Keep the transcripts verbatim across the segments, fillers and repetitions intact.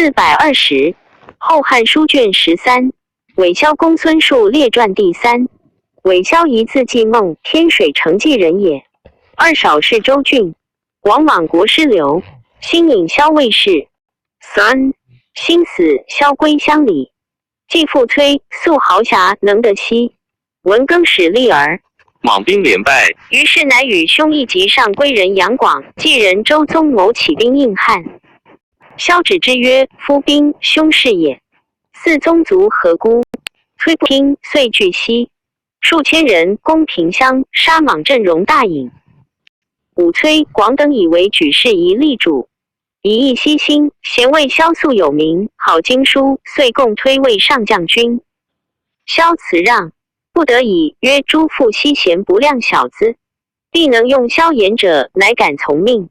四百二十，《后汉书》卷十三，《韦萧公孙述列传》第三。韦萧一字季孟，天水城纪人也。二少侍周郡，王莽国师刘，兴颍萧魏氏。三，兴死，萧归乡里。季父崔，素豪侠，能得西。闻更始厉耳。莽兵连败。于是乃与兄义及上归人杨广、纪人周宗谋起兵应汉。萧止之曰：夫兵凶势也。四宗卒何辜？崔不听，遂据西。数千人攻平乡，杀莽，镇容大隐。五，崔广等以为举事宜厉主，以义西兴，咸为萧素有名，好经书，遂共推为上将军。萧辞让，不得已，曰：诸父西咸不量小子，必能用萧言者，乃敢从命。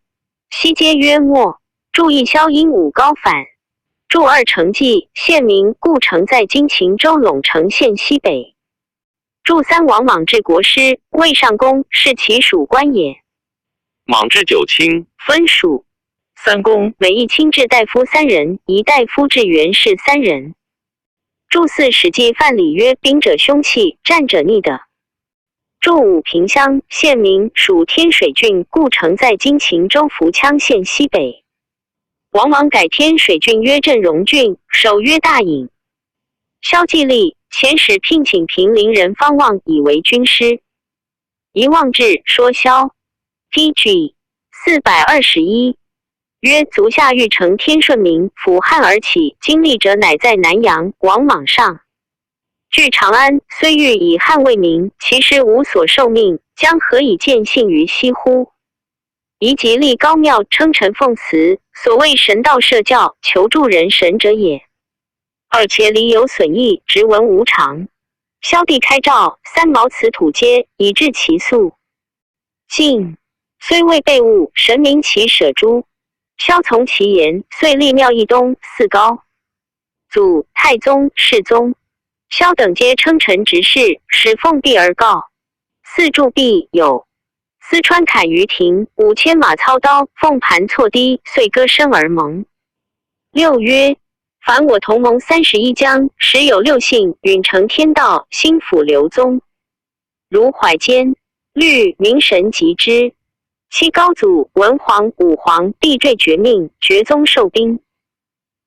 西皆曰：莫。注意萧因武高反。注二，成纪，县名，故城在今秦州陇城县西北。注三，王莽治国师，魏上公，是其属官也。莽治九卿，分属三公，每一卿治大夫三人，以大夫治元氏三人。注四，史记范蠡曰：兵者凶器，战者逆的。注五，平乡，县名，属天水郡，故城在今秦州福羌县西北。王莽改天水郡曰镇容郡，守曰大隐。萧季历，遣使聘请平陵人方望以为军师。疑望志说萧。D G四百二十一，曰：足下欲乘天顺明，抚汉而起，今历者乃在南阳，王莽上。距长安，虽欲以汉为名，其实无所受命，将何以见信于西乎？ 宜极力高庙称臣奉祠，所谓神道社教，求助人神者也。二，且礼有损益，直闻无常。萧帝开诏，三毛祠土皆以至其肃。晋，虽未被物，神明其舍诸。萧从其言，遂立庙一东，祀高。祖、太宗、世宗、萧等皆称臣执事，始奉帝而告。四，注必有 四川坎于庭，五千马操刀，凤盘错低，遂割身而蒙。六，曰：凡我同盟三十一将，时有六姓，允承天道，兴辅刘宗。如怀坚、律，名神及之。七，高祖、文皇、武皇，必坠绝命，绝宗受兵，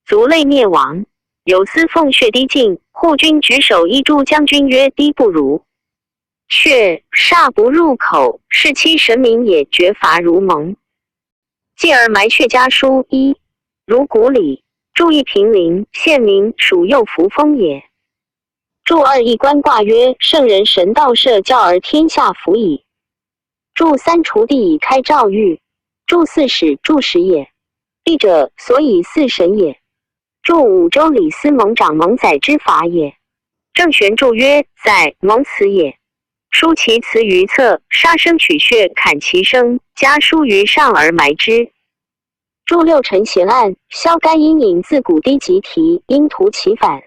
族类灭亡。有司奉血滴尽，护军举首一诸将军曰：滴不如。 血，煞不入口，是欺神明也，绝伐如蒙。继而埋血家书一，如谷里。注一，平陵，县名，属右扶风也。注二，一观卦曰：圣人神道社教而天下服矣。注三，除帝以开诏谕。注四，始，注始也。帝者，所以祀神也。 注五，周礼司蒙长蒙载之法也。郑玄注曰：载，蒙辞也。书其辞于侧，杀生取血，砍其生，家书于上而埋之。注六，陈咸案，萧干因引自古低及题，因图其反。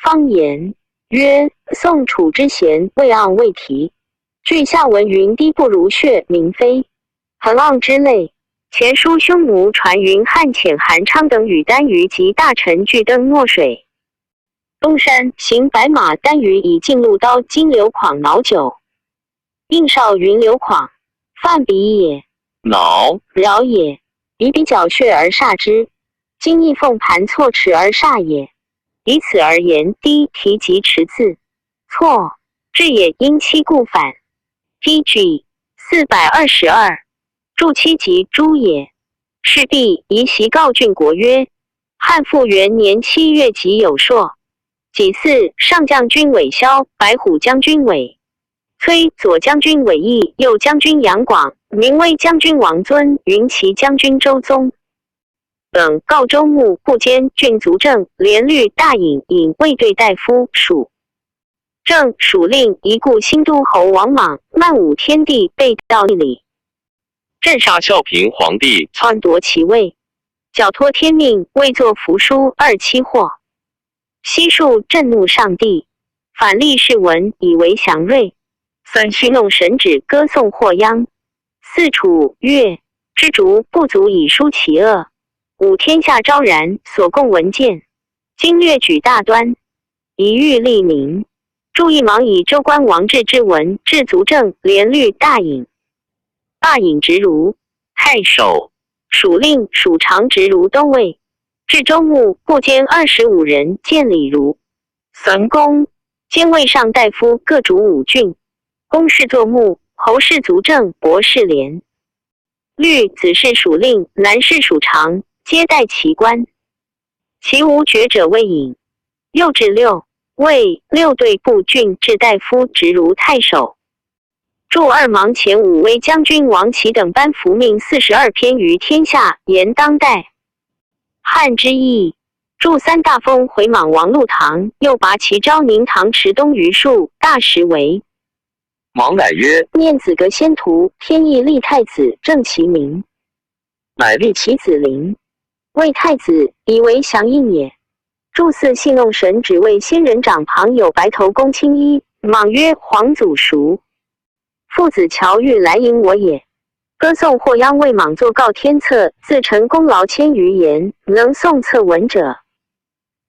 方言，曰：宋楚之咸，未盎未题。据下文云：滴不如血，名非 恒盎之类。前书匈奴传云：汉遣韩昌等与单于及大臣俱登洛水。东山行白马单于以进路刀，今流况脑酒。应少云流况，犯鼻也，脑饶也，鼻鼻角血而煞之。今亦凤盘错齿而煞也。以此而言，滴提及池字，错，至也，因期故反。D G四百二十二，注七，及诸也。是帝以檄告郡国曰：汉复元年七月己酉朔，己巳，上将军韦萧、白虎将军韦崔、左将军韦毅、右将军杨广、明威将军王遵、云骑将军周宗等告周穆，不坚郡卒，镇连律大隐，引卫队大夫属 正署令，一顾兴都侯王莽，漫舞天地，背道义理。镇杀孝平皇帝，篡夺其位，缴托天命，未作扶疏，二期祸。悉数震怒上帝，反立誓文，以为祥瑞。三，戏弄神旨，歌颂祸殃。四，楚、越之逐，不足以舒其恶。舞天下昭然所供文鉴，今略举大端，以喻例明。注：一芒以州官王制之文至族正连律大尹。大尹执如太守，署令署长执如都尉，至州牧不兼二十五人见礼如三公，兼卫上大夫各主五郡，公侍作牧，侯侍族正，伯侍连。律子侍署令，男侍署长，皆代其官。其无爵者未引。又至六位，六队部郡至大夫执如太守。注：二芒前五位将军王齐等班服命四十二篇于天下，言当代汉之意。注：三大封回莽王陆唐，又拔其昭宁唐池东榆树大石围。 芒乃曰：念子革先徒，偏议立太子，正其名，乃立其子陵，为太子，以为祥应也。注：四戏弄神只为仙人掌旁有白头公卿衣。莽曰：皇祖孰？父子乔欲来迎我也。歌颂或鞅为莽作告天策，自陈功劳千余言，能诵策文者，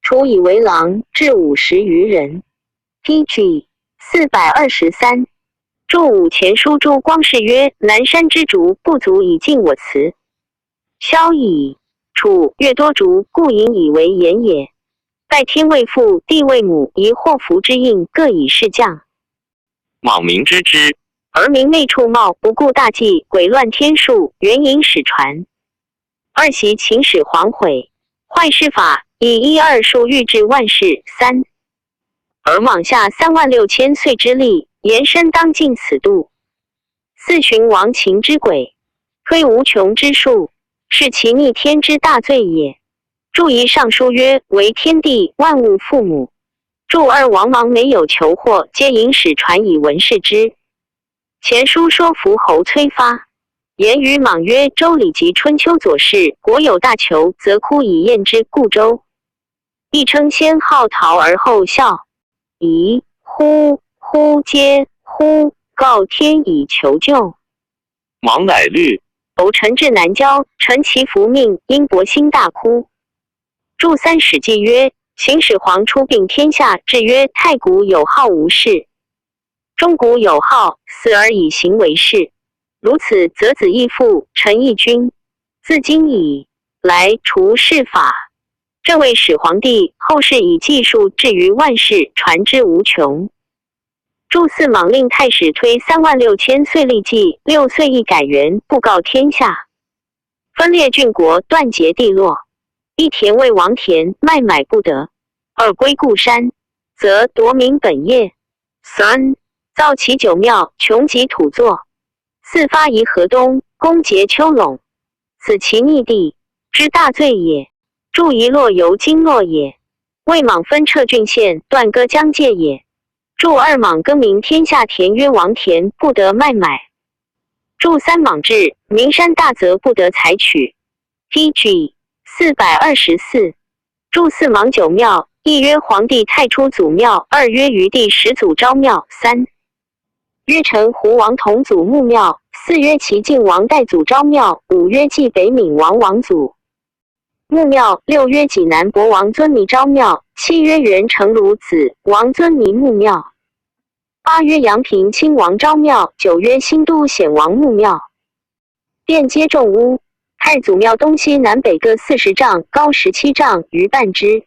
除以为郎至五十余人。P G四百二十三。注：武前书朱光世曰：南山之竹不足以尽我辞，萧矣。楚越多竹，故引以为言也。拜天未父，地未母，以祸福之应，各以是降。 莽民知之，而民内触冒，不顾大计，诡乱天数，援引史传。二袭秦始皇毁坏师法，以一二数御制万世。三而莽下三万六千岁之力，延伸当尽此度。四寻亡秦之鬼，推无穷之数，是其逆天之大罪也。注：一尚书曰：为天地万物父母。 注：二王莽每有求祸，皆引史传以文示之。前书说服侯崔发，言于莽曰：周礼及春秋左氏，国有大求，则哭以验之故周。亦称先号陶而后啸，以呼呼皆呼，告天以求救。 莽乃虑。侯臣至南郊，陈其服命，因薄薪大哭。注：三史纪曰：秦始皇初并天下，制曰：太古有号无事，中古有号，死而以刑为事。如此，则子亦父，臣亦君，自今以来除事法。这为始皇帝，后世以纪述至于万世，传之无穷。 注：四莽令太史推三万六千岁历纪，六岁一改元，布告天下，分裂郡国，断节地落。一田为王田，卖买不得；二归故山，则夺民本业。三造其九庙，穷极土作。四发夷河东，攻截丘隆，此其逆地之大罪也。注：夷洛由今洛也。魏莽分掣郡县，断割疆界也。注：二莽更名天下田曰王田，不得卖买。注：三莽制，名山大则不得采取。P G四百二十四。注：四莽九庙，一曰皇帝太初祖庙，二曰余帝始祖昭庙，三曰陈胡王同祖墓庙，四曰齐晋王代祖昭庙，五曰冀北闵王王祖 墓庙，六曰济南博王尊弥昭庙，七曰元成孺子王尊弥墓庙，八曰阳平亲王昭庙，九曰新都显王墓庙。殿皆重屋，太祖庙东西南北各四十丈，高十七丈余半之。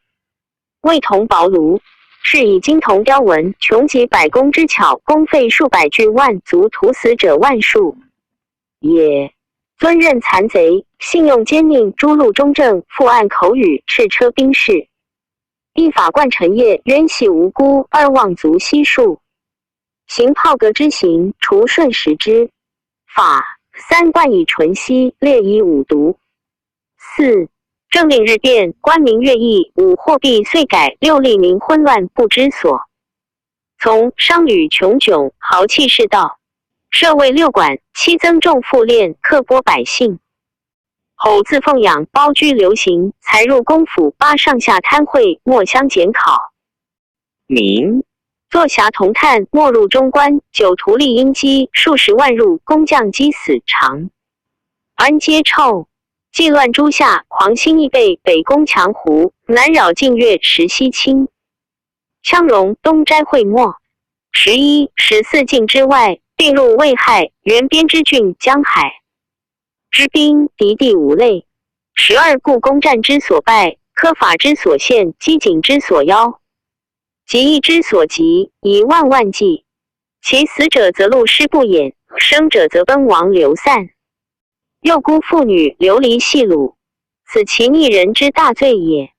未同宝炉，是以金铜雕纹，穷极百工之巧，工费数百巨万，足屠死者万数也。尊任残贼，信用奸佞，诛戮忠正，复按口语，赤车兵士。依法贯臣业，冤系无辜，二望足悉数。 刑炮革之刑，除瞬时之法。三贯以纯息，列以五毒。四政令日变，官民乐议。五货币岁改，六吏民昏乱不知所从。商贾穷窘，豪气势到。设卫六管，七增重赋练，刻剥百姓。 侯自奉养，包居流刑，才入公府，八上下贪贿，没相检考。民坐遐同叹，没入中官。九图利阴积，数十万入，工匠饥死常。安皆臭。计乱诸夏，狂兴易备，北攻强胡，南扰晋越，时西侵。羌戎东斋会墨。十一、十四境之外，并入魏、害、原边之郡、江、海之兵，敌地五类。十二、故攻战之所败，科法之所陷，机警之所夭，及役之所及，以万万计。其死者则露尸不掩，生者则奔亡流散。 幼孤妇女流离戏鲁，此其逆人之大罪也。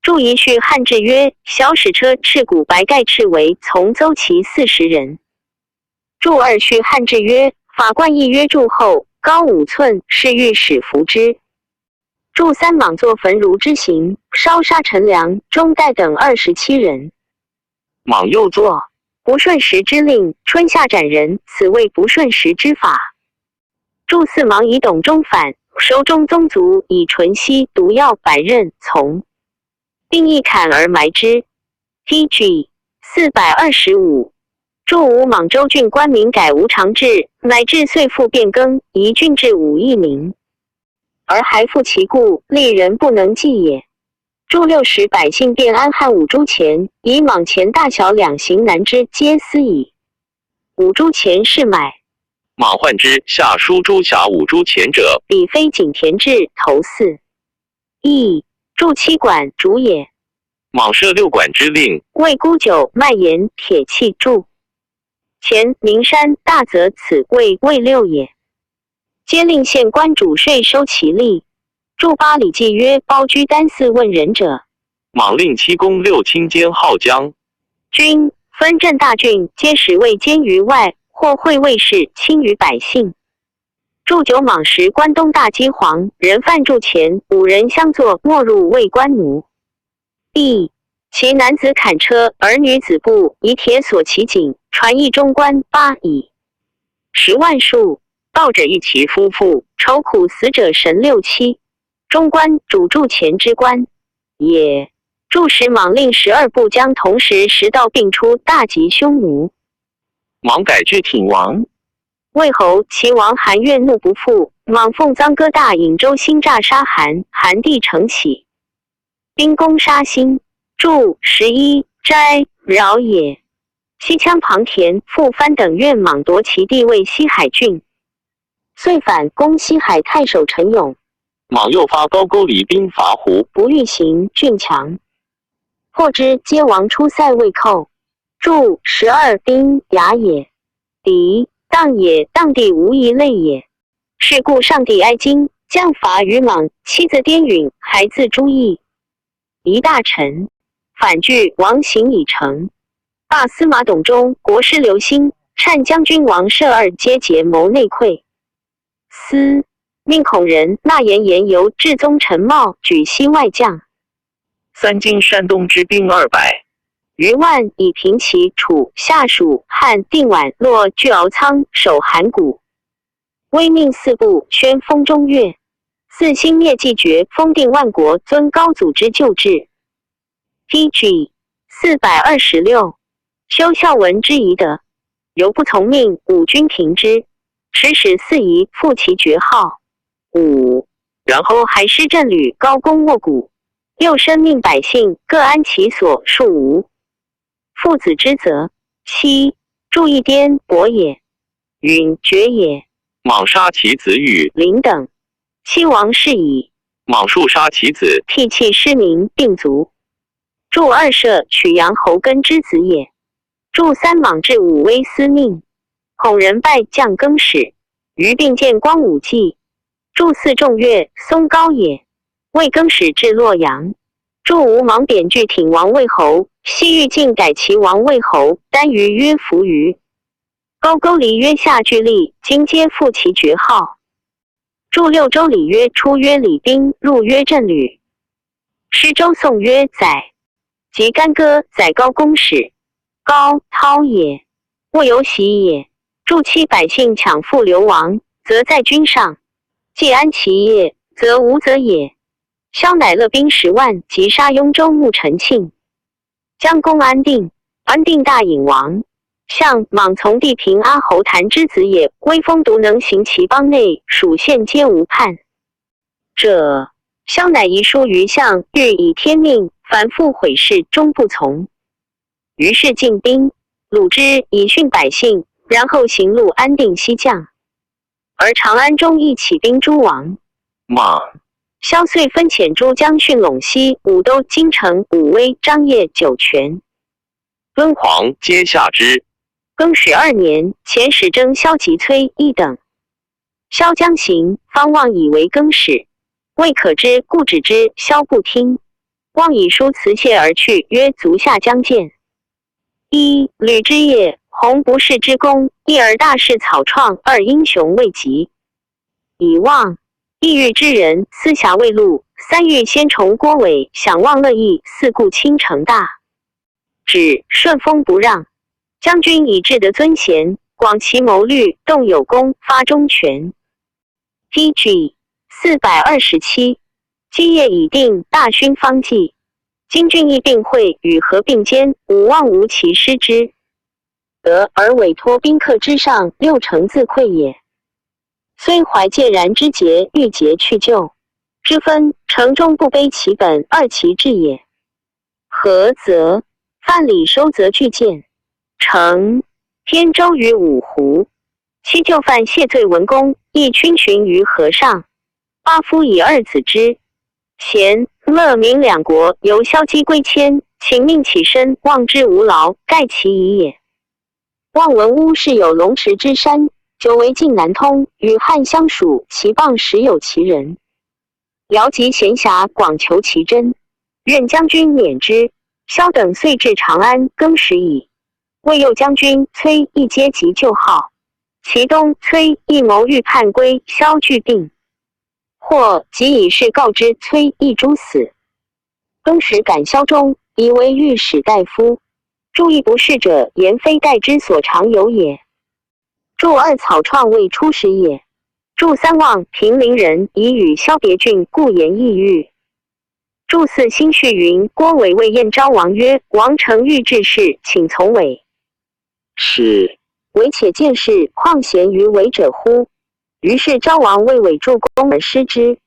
注一序汉志曰：小史车赤股白盖赤围从邹齐四十人。注二序汉志曰：法贯议曰柱厚高五寸，是御史服之。注三莽作焚炉之刑，烧杀陈粮、中带等二十七人。 莽又作不顺时之令，春夏斩人，此谓不顺时之法。注四莽以董仲反，首中宗族以纯熙、毒药、百仞从，并一砍而埋之。T G四百二十五。注五莽州郡官民改无常制，乃至岁复变更，以郡治武义民，而还复其故，历人不能计也。 注六十百姓便安汉五铢钱，以莽钱大小两刑难之，皆斯矣。五铢钱是买。莽患之下书诸甲五铢钱者，彼非井田制头四。亦注七管主也。莽设六管之令，为钴酒、麦盐、铁器注。钱、岷山、大泽此谓未六也。 皆令县官主税收其利。注八礼记曰：包居单四问人者。莽令七公六卿兼号将军，分镇大郡，皆使卫监于外，或会卫士亲于百姓。注九莽时关东大饥荒，人贩注钱，五人相作，没入为官奴。 亦其男子砍车，而女子步，以铁索其颈，传役中官八矣。十万数。盗者亦其夫妇，愁苦死者神六七。中官主注钱之官也。注十莽令十二部将同时食盗并出，大及匈奴。莽改拒挺王。魏侯齐王韩越怒不复，莽奉臧歌大颍周兴诈杀韩，韩帝乘喜， 兵攻沙兴。注十一斋饶也。西羌庞田、复番等愿莽夺其地为西海郡，遂反攻西海太守陈勇。莽又发高句丽兵伐胡，不欲行郡墙，破之，皆亡出塞未寇。注十二兵雅也。 敌，荡也，荡地无一类也。是故上帝哀今，将伐于莽，妻子边允，孩子诸役。一大臣，反拒，王刑已成。罢司马董仲，国师刘兴，单将军王射二皆结谋内溃。司命孔仁、纳言言由至宗陈茂举西外将。三京山东之兵二百 余万以平齐楚、夏、蜀、汉、定、宛、洛、巨敖、仓、守、函谷。威命四部，宣封中越。四兴灭季绝，封定万国，尊高祖之旧制。T G四百二十六。修孝文之仪德，犹不从命，五军平之，持始四夷，复其爵号。五，然后还施镇旅，高功沃谷。 又申命百姓各安其所，数无父子之责。七，注一颠簸也，允绝也。莽杀其子羽林等。七王室矣。莽数杀其子，辟弃师民，并族。注二射取杨侯艮之子也。 注三莽至武威司命，孔仁拜将更始，余并建光武纪。注四仲越，松高也，为更始至洛阳。注五莽贬拒挺王魏侯，西域尽改齐王魏侯，单于约伏于高句丽约下句丽，今皆复其爵号。 注六州礼曰：出曰礼宾，入曰镇旅。施州送曰宰，及干戈，宰高公使，高，韬也，未有徙也。注七百姓抢复流亡，则在军上，既安其业，则无责也。萧乃勒兵十万，及杀雍州牧陈庆， 将攻安定，安定大隐王。向莽从地平阿侯谈之子也，威风独能行其邦内，属县皆无叛。者，萧乃遗书于项羽以天命，反复毁事，终不从。于是进兵，鲁之以训百姓，然后行路安定西将。而长安中亦起兵诛亡。马。萧遂分遣诸将训陇西、武都、京城、武威、张掖、酒泉。敦煌皆下之。更始二年，遣使征萧及崔义等。萧将行，方望以为更始，未可知，故止之。萧不听。望以书辞谢而去，曰：足下将见。一、吕之夜，洪不世之功，一而大事草创，二英雄未及，以望。意欲之人，思遐未露。三、欲先从郭伟，想望乐毅，四顾倾城大，止，顺风不让。将军以至德尊贤，广其谋虑，动有功，发忠权。D G 四百二十七。基业已定，大勋方继。今郡亦并会，与合并兼，吾望无其失之。得而委托宾客之上，六成自愧也。虽怀介然之节，欲节去旧之分，城终不卑其本，二其志也。何则？范蠡收则巨建，成。边州于五湖。七、旧范谢罪文公，亦逡巡于河上。八、夫以二子之贤乐明两国，由萧击归迁，请命起身，望之无劳，盖其已也。望闻乌氏有龙池之山，久为境难通，与汉相属，其傍时有其人。 遥及闲暇，广求其真，愿将军免之。萧等遂至长安，更始矣。未右将军崔义皆及旧号。其东崔义谋欲叛归，萧拒并。或即以事告之，崔义诛死。更始感萧忠，疑为御史大夫。注意不世者，言非代之所长有也。 注二草创未出始也。注三望平陵人以与萧别郡，故言异域。注四辛绪云郭伟为燕昭王曰：王城欲治事，请从伟。是。伟且见事，况贤于伟者乎？于是昭王为伟助攻而失之。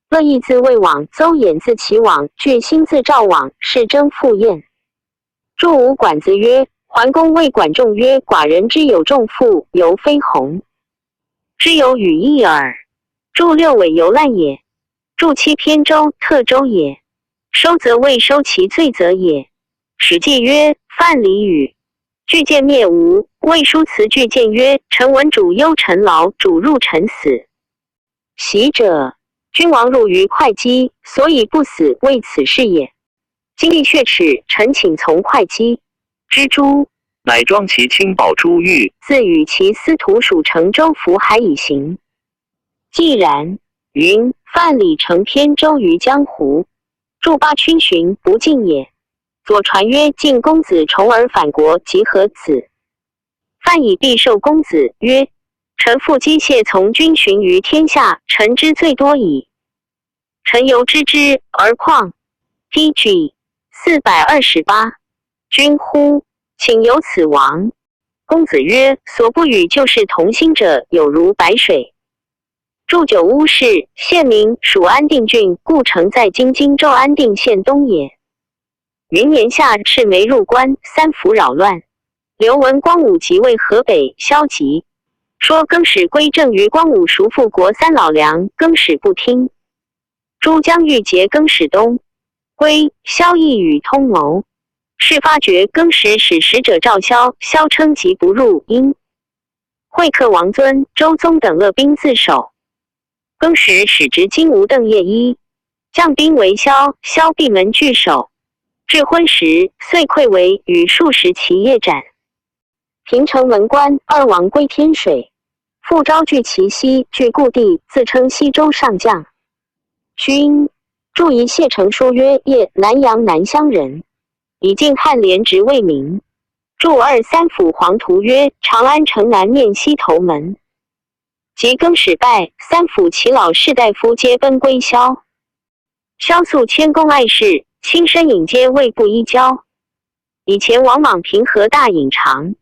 乐毅自魏往，邹衍自齐往，巨辛自赵往，是征赴燕。 注五管子曰：桓公谓管仲曰：寡人之有仲父，犹非弘之有羽翼耳。注六尾由烂也。注七边州，特州也。收则未收其罪则也。史记曰：范蠡与巨建灭吴。魏叔辞巨建曰：臣闻主忧臣劳，主入臣死。 习者，君王入于会稽，所以不死，为此事也。今亦却齿，臣请从会稽之诸，乃装其轻宝珠玉，自与其司徒属成州府海以行。既然云：范蠡乘边州于江湖，注八逡巡不进也。左传曰：晋公子重而返国，即何子？ 范以必受公子曰：臣父机械从军巡于天下，臣之罪多矣。臣犹知之，而况？D G 四百二十八。君乎？请由此王。公子曰：所不与旧事同心者，有如白水。注九乌氏，现名属安定郡，故城在今荆州安定县东也。 云年夏赤眉入关，三伏扰乱。刘文光武即为河北萧及，说更始归政于光武叔父国三老梁，更始不听。诸将欲结更始东归，萧亦与通谋。事发觉更始使使者召萧，萧称疾不入，因会客王尊、周宗等勒兵自守。更始使执金吾邓业一将兵围萧，萧闭门拒守。至昏时，遂溃围，与数十骑夜斩。平城门关二王归天水，复招聚其西，据故地，自称西州上将。君，注一谢成书曰：夜南阳南乡人，以靖汉连执魏名。注二三辅黄图曰：长安城南面西头门。 及更始败，三辅其老士大夫皆奔归萧。萧素谦恭爱士，亲身引皆未不依交。以前王莽平和大尹长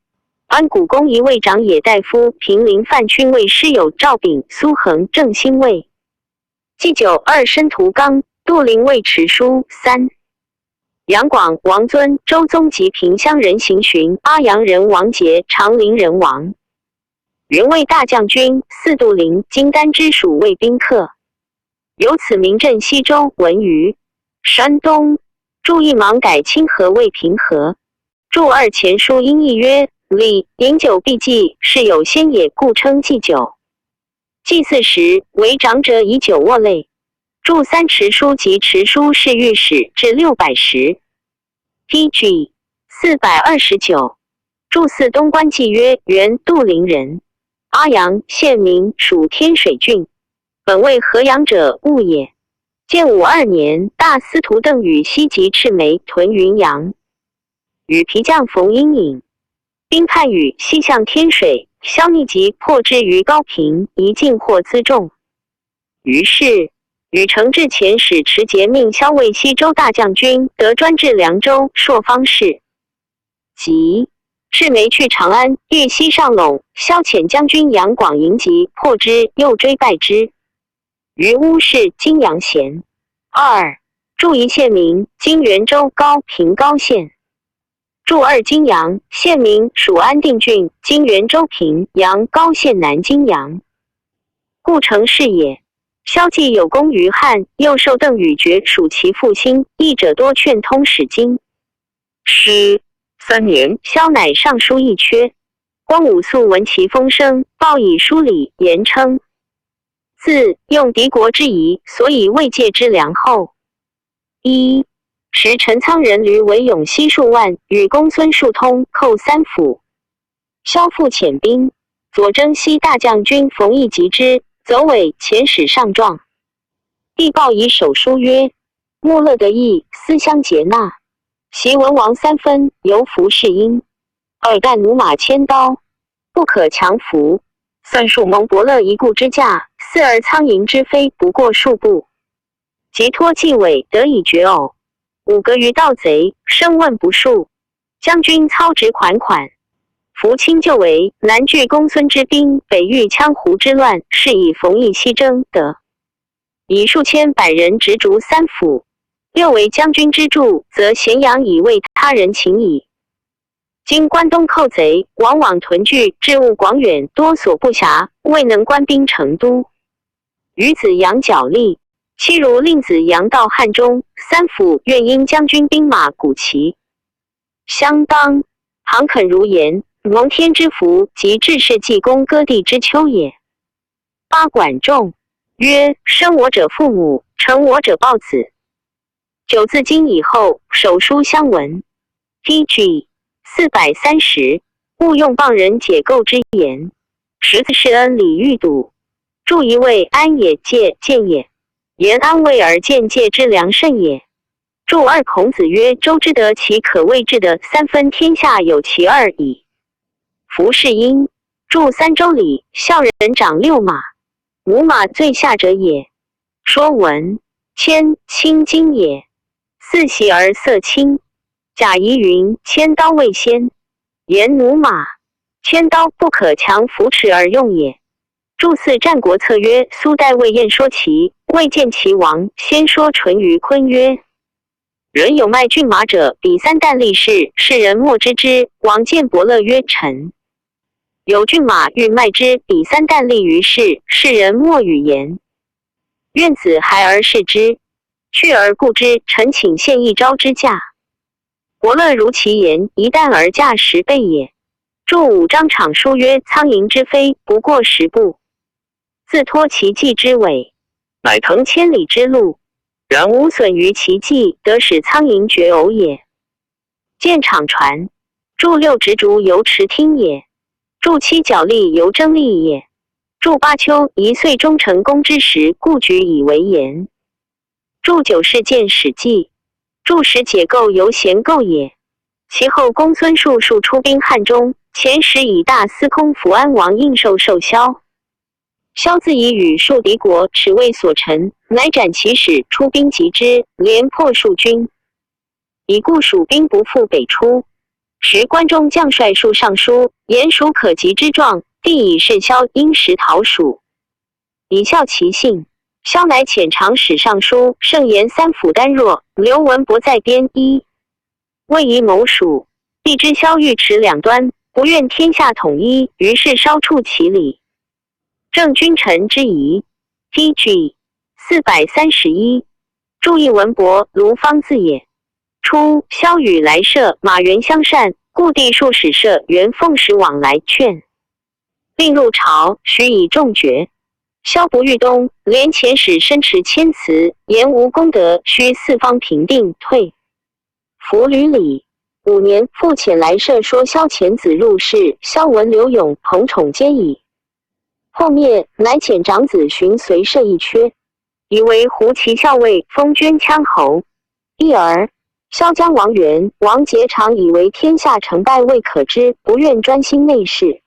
安古宫一位长野大夫平陵范逡为师友赵昺、苏恒、郑兴卫。祭酒二申屠刚，杜陵未迟书三。杨广王尊，周宗及平乡人邢询，阿阳人王杰，长陵人王云为大将军，四杜陵、金丹之属卫兵客。由此名镇西周。文于山东，注意芒碓清河为平河。注二前书因义曰：礼饮酒必祭，是有先也，故称祭酒。祭祀时，为长者以酒沃类。注三迟书及迟书是御史至六百时。P G四百二十九。注四东关祭曰：原杜陵人，阿阳县民，属天水郡，本为河阳者物也。建武二年，大司徒邓禹西及赤眉屯云阳，与皮将冯英引兵叛羽，西向天水，萧逆即破之于高平，以尽获辎重。于是，禹程至遣使持节命骁卫西周大将军，得专至凉州朔方氏。即赤眉去长安，越西上陇，萧遣将军杨广迎及，破之，又追败之。于乌氏、泾阳咸。二、注一县名，今元州高平高县。注二泾阳，县名，属安定郡，今元州平阳高县南泾阳。故城市也。萧既有功于汉，又受邓禹爵属其父兴，译者多劝通史经。诗三年，萧乃上书议缺。光武素闻其风声，报以书礼，言称：自用敌国之仪，所以未借之粮后。一、时陈仓人闾为永西数万，与公孙述通寇三辅。萧复遣兵，左征西大将军冯异及之，走尾遣使上状。帝报以手书曰：穆勒得意，思相结纳。昔文王三分，由服士殷，尔旦驽马千刀，不可强服。三数蒙伯乐一顾之驾，四而苍蝇之飞不过数步。即托纪委，得以决偶。五隔于盗贼，声问不数。将军操职款款。伏清旧围，南拒公孙之兵，北御羌胡之乱，是以冯异西征得。以数千百人执逐三辅。六为将军之助，则咸阳已为他人寝矣。今关东寇贼，往往屯聚，置物广远，多所不暇，未能官兵成都。与子阳角力，昔如令子阳到汉中，三辅愿因将军兵马鼓其相当，行肯如言，蒙天之福，及至世济公割地之丘也。八管仲曰：生我者父母，成我者豹子。九自今以后，手书相闻。P G四百三十，勿用傍人解构之言。十自是恩礼欲笃。注一谓安也，戒见也。言安慰而见戒之良甚也。注二孔子曰：周之得其可谓至的三分天下有其二矣。服士殷。注三周礼，孝人长六马，驽马最下者也。说文：千，青筋也。似习而色青。贾谊云：千刀未先，言驽马。千刀不可强扶持而用也。注四战国策曰：苏代魏晏说齐，未见齐王，先说淳于髡曰：人有卖骏马者，比三担利市，市人莫知之。王见伯乐曰：臣有骏马，欲卖之，比三担利于市，市人莫与言。晏子孩而视之，去而顾之，臣请献一朝之价。伯乐如其言，一担而价十倍也。注五张敞书曰：苍蝇之飞，不过十步。自托其骥之尾，乃腾千里之路，然无损于其骥，得使苍蝇绝偶也。见敞船。注六执竹由持听也。注七角力由争利也。注八丘一岁终成功之时，故举以为言。注九是见史记。注十解构由咸构也。其后公孙述数出兵汉中，遣使以大司空扶安王应寿受萧。萧自以与数敌国，耻为所臣，乃斩其使，出兵及之，连破数军。以故蜀兵不复北出。时关中将帅数上书，言蜀可及之状，帝以示萧因时讨蜀。以效其信。萧乃遣长史尚书，盛言三辅耽若，留文博在边。一、未以谋属，帝知萧豫迟两端，不愿天下统一，于是稍处其礼。正君臣之仪。T G 四百三十一，注意文博，卢方自也。初，萧与莱舍、马援相善，故帝数使舍援奉使往来劝，令入朝，许以重爵。萧不欲东，连遣使申持千辞，言无功德，须四方平定，退。弗履礼。五年，复遣莱舍说萧遣子入侍，萧闻刘永、彭宠皆已。后灭，乃遣长子寻随舍一缺，以为胡骑校尉，封捐羌侯。一儿，萧将王元、王节常以为天下成败未可知，不愿专心内侍。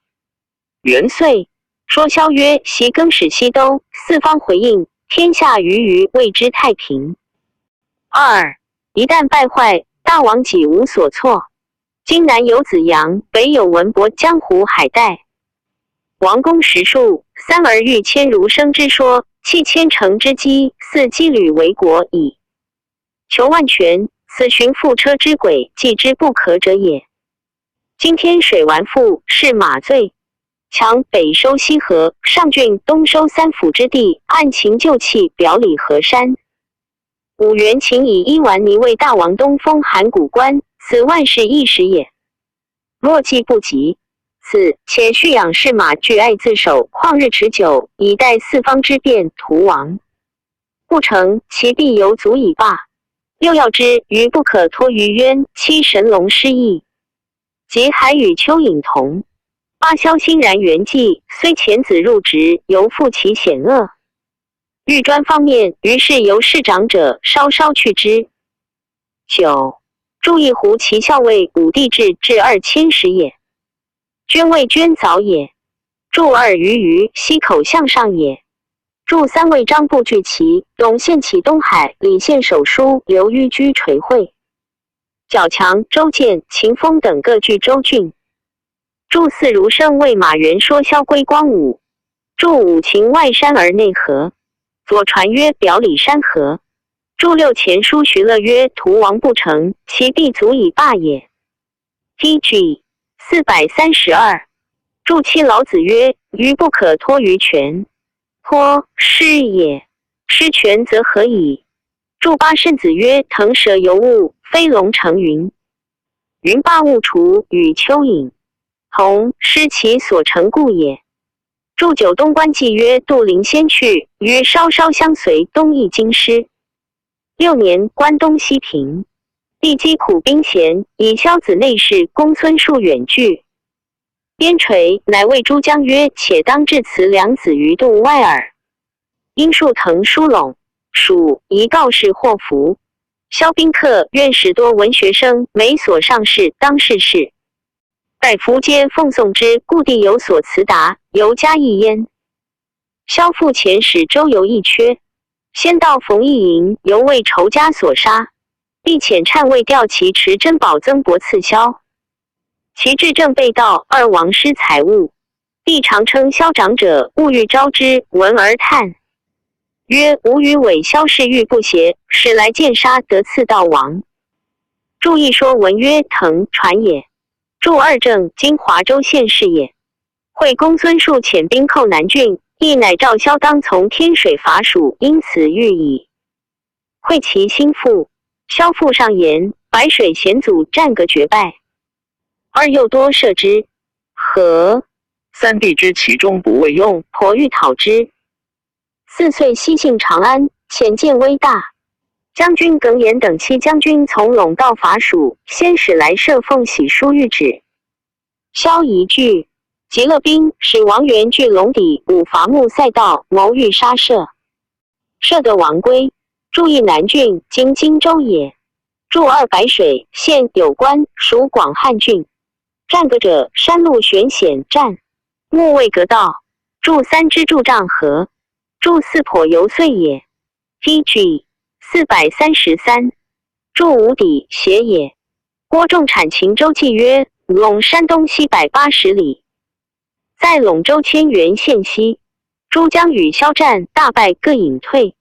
元岁，说萧曰：昔更始西都，四方回应，天下余余未知太平。二、一旦败坏，大王己无所措。今南有子阳，北有文博，江湖海带，王公实数，三而欲迁如生之说，弃千乘之机，似积旅为国矣。求万全，此寻覆车之鬼，计之不可者也。今天水完覆，是马醉，强北收西河，上郡东收三辅之地，按秦旧器表里河山。五原请以伊丸尼为大王，东封函谷关，此万事一时也。若计不及，此且畜养士马，俱爱自守，旷日持久，以待四方之变，图王。不成，其必犹足以罢。又要之，余不可托于渊，欺神龙失意。及还与蚯蚓同，巴萧欣然圆寂，虽遣子入职，犹负其险恶。欲专方面，于是由侍长者稍稍去之。九、注意胡骑校尉武帝制至二千石也。捐未捐早也。注二于于西口向上也。注三为张部拒齐，董献起东海，李献守疏，刘於居垂会。较强、周建、秦丰等各据州郡。注四如生为马援说萧归光武。注五秦外山而内合，左传曰表里山河。注六前书徐乐曰图王不成，其必足以罢也。T G 四百三十二。注七老子曰：鱼不可托于泉，托失也，失泉则何矣？注八慎子曰：腾蛇游物，飞龙成云，云罢物，处与蚯蚓同，失其所成故也。注九东关计曰：杜陵先去，余稍稍相随，东易京师。六年，关东西平，帝击苦兵咸，以萧子内侍公孙述远拒边陲，乃谓诸将曰：且当置此两子于度外耳。因述腾疏拢，属宜告示祸福。萧宾客愿使多文学生，每所上士当侍侍，百福皆奉送之，故帝有所辞达，犹加一焉。萧复遣使周游一缺，先到冯异营，犹为仇家所杀，帝遣单谓调其持珍宝曾伯赐萧。其至，正被盗，二王失财物。帝常称萧长者，勿欲招之，闻而叹曰：吾与伪萧氏欲不协，使来见杀，得赐盗王。注一说文曰腾传也。注二正经华州县事也。会公孙述遣兵寇南郡，帝乃诏萧当从天水伐蜀，因此御矣。会其心腹，萧父上言：白水险阻，战革决败。二又多射之，何？三帝知其中不畏用，颇欲讨之。四岁西幸长安，遣建威大将军耿弇等七将军从陇道伐蜀，先使来设奉喜书谕旨。萧仪惧，即勒兵，使王元据陇底五伐木塞道，谋欲杀射。射得王归。注一南郡，今荆州也。注二白水县有关，属广汉郡。战革者，山路险险，战木未革道。注三支柱障河。注四颇游遂也。T G 四百三十三。注五抵斜也。郭仲产秦州计曰：陇山东西百八十里，在陇州千原县西，诸将与萧战，大败各隐退。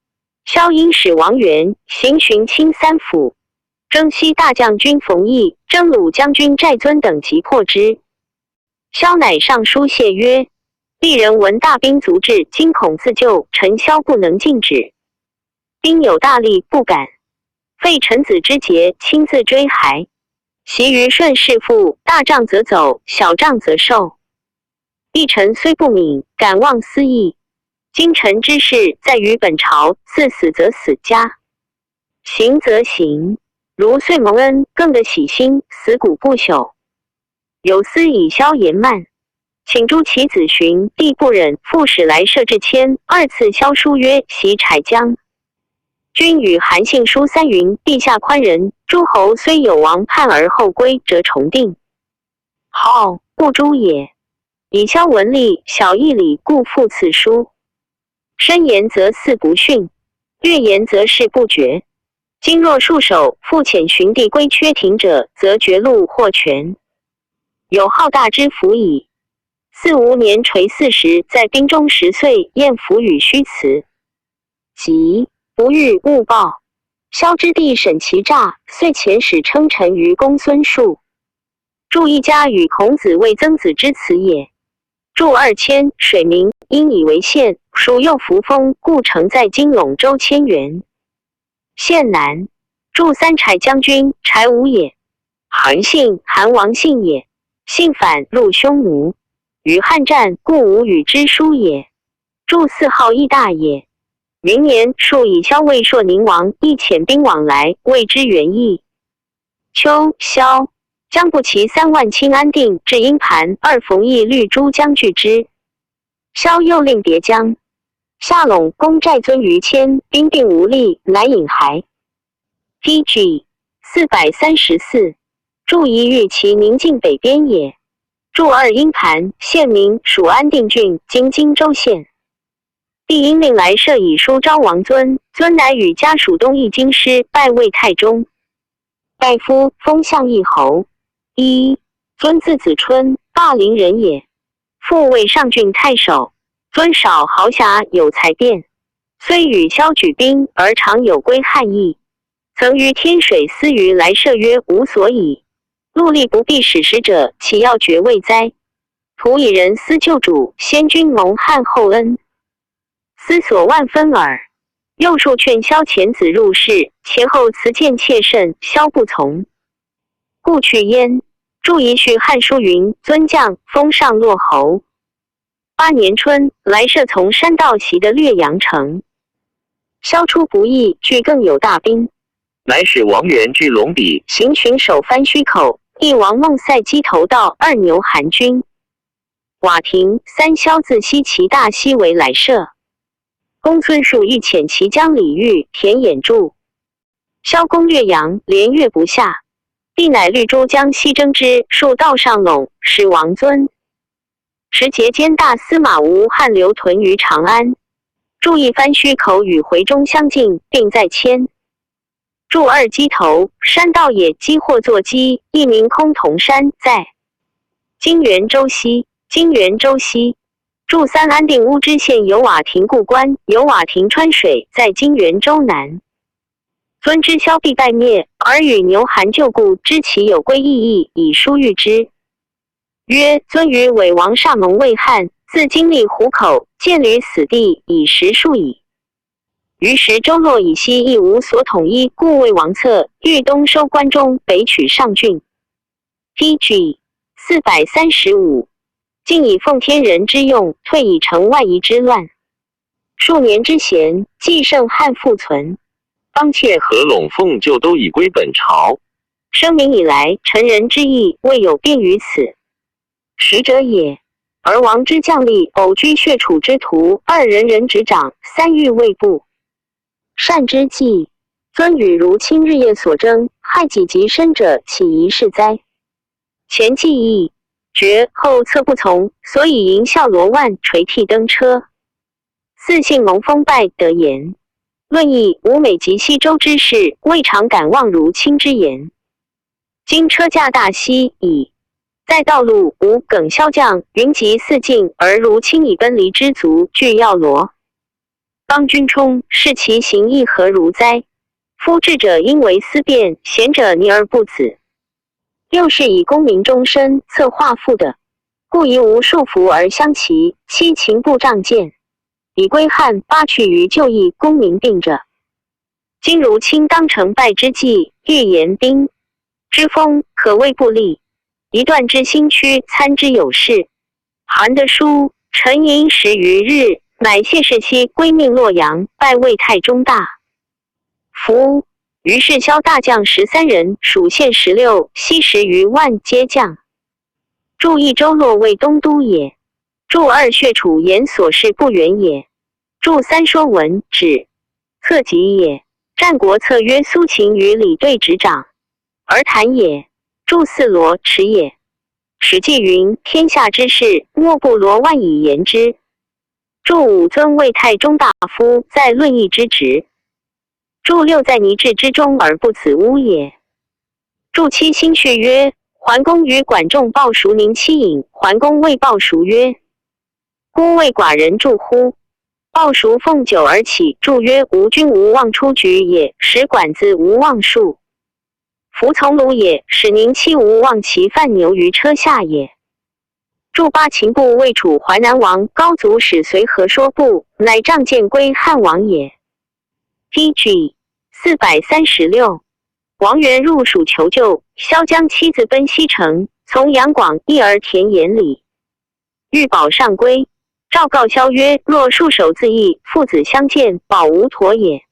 萧因使王元、邢循清三府，征西大将军冯异、征虏将军翟遵等，即破之。萧乃上书谢曰：利人闻大兵卒至，惊恐自救，臣萧不能禁止。兵有大力，不敢。废臣子之节，亲自追还。习于顺势复，大仗则走，小仗则受。一臣虽不敏，敢忘思义。今臣之事，在于本朝，自死则死家，行则行。如遂蒙恩，更得喜心，死骨不朽。有司以萧言慢，请诸其子寻，帝不忍，复使来设置迁。二次萧书曰：习柴将军与韩信书三云：陛下宽仁，诸侯虽有亡叛而后归，则重定。号不诛也。以萧闻立小义礼，故复此书。深言则似不逊，略言则是不决。今若束手，复遣寻帝归，缺庭者则绝路或全。有号大之福矣。四五年垂四十，在兵中十岁晏伏语虚辞。即不遇勿报。萧知帝审其诈，遂遣使称臣于公孙述。注一家与孔子谓曾子之子也。注二迁水名，因以为县，属右扶风，故城在今陇州迁原。县南。注三柴将军，柴吴也。韩信，韩王信也。信反入匈奴，与汉战，故无与之书也。注四号义大也。明年，数以萧魏朔宁王，亦遣兵往来，谓之元义。秋，萧将步骑三万，亲安定，至阴盘，二冯异、绿珠将拒之。萧又令别将夏陇攻翟遵于骞，兵并无力，乃引还。T G四百三十四。注一遇其宁境北边也。注二阴盘，县名，属安定郡，今荆州县。帝因令来设以书昭王遵，遵乃与家属东议京师，拜魏太中。大夫封相义侯。一，遵字子春，霸陵人也。父为上郡太守。遵少豪侠，有才辩，虽与萧举兵，而常有归汉邑。曾于天水私语来设曰：无所以。陆立不避使使者，岂要绝魏哉？徒以人思旧主，先君蒙汉后恩，思所万分耳。又数劝萧遣子入侍，前后辞见妾甚，萧不从，故去焉。注一续汉书云：遵将，封上洛侯。八年春，来设从山道袭得略阳城。萧出不意，惧更有大兵，乃使王元拒龙底，行巡守番须口，帝王孟塞击头道二牛韩军。瓦亭、三萧自西其大西围来设。公孙述亦遣其将李煜、田衍助。萧攻略阳，连月不下。帝乃率诸将西征之，数道上陇，使王遵。时节间大司马吴汉留屯于长安。注一番须口与回中相近，并在骞。注二击头，山道也击获坐骑，亦名崆峒山，在今元州西。今元州西。注三安定乌支县有瓦亭固关，有瓦亭穿水，在今元州南。遵知萧必败灭，而与牛韩旧故，知其有归，亦以书谕之，曰：遵与伪王歃盟魏汉，自今立虎口，见履死地，以时数矣。于时周洛以西亦无所统一，故魏王策，欲东收关中，北取上郡。T G四百三十五。进以奉天人之用，退以城外夷之乱。数年之咸，既盛汉复存。当堑合陇奉旧都，以归本朝。声明以来，臣人之意，未有变于此。时者也。而王之将立偶居薛楚之徒，二人人执掌，三御卫部。单之纪，遵与如卿日夜所争，害己及身者，岂宜是哉？前计议决，后策不从，所以迎孝罗万垂涕登车。四姓蒙封拜得言。论议吴美及西周之事，未尝敢妄如卿之言。今车驾大西矣。在道路无梗萧将，云集四境而如轻以奔离之卒拒要罗。当军冲，视其形亦何如哉？夫智者因为思变，贤者宁而不子。又是以功名终身策划复的，故以无束缚而相齐，悉秦部仗剑，以归汉巴去于旧义功名并者。今如卿当成败之计，欲言兵之锋，可谓不利。一断之心屈，参之有事。韩德书，陈寅时于日，乃谢世期归命洛阳，拜魏太中大夫。于是萧大将十三人，属县十六，悉十余万皆将。祝益州洛卫东都也。祝二薛楚言所事不远也。祝三说文止，策疾也。战国策曰苏秦与李对执掌，而谈也。祝四罗迟也。史记云：天下之事，莫不罗万以言之。祝五尊魏太中大夫，在论议之职。祝六在泥质之中而不辞污也。祝七心绪曰：桓公与管仲鲍叔宁期饮，桓公谓鲍叔曰：孤谓寡人祝乎？鲍叔奉酒而起，祝曰：吾君无忘出举也，使管子无忘束。服从鲁也，使宁期无忘其犯牛于车下也。祝八秦部魏楚淮南王高祖始随何说部，乃仗剑归汉王也。T G 四百三十六。王元入蜀求救，萧将妻子奔西城，从杨广诣而田野里，欲保上归。赵告萧曰：若束手自缢，父子相见，保无妥也。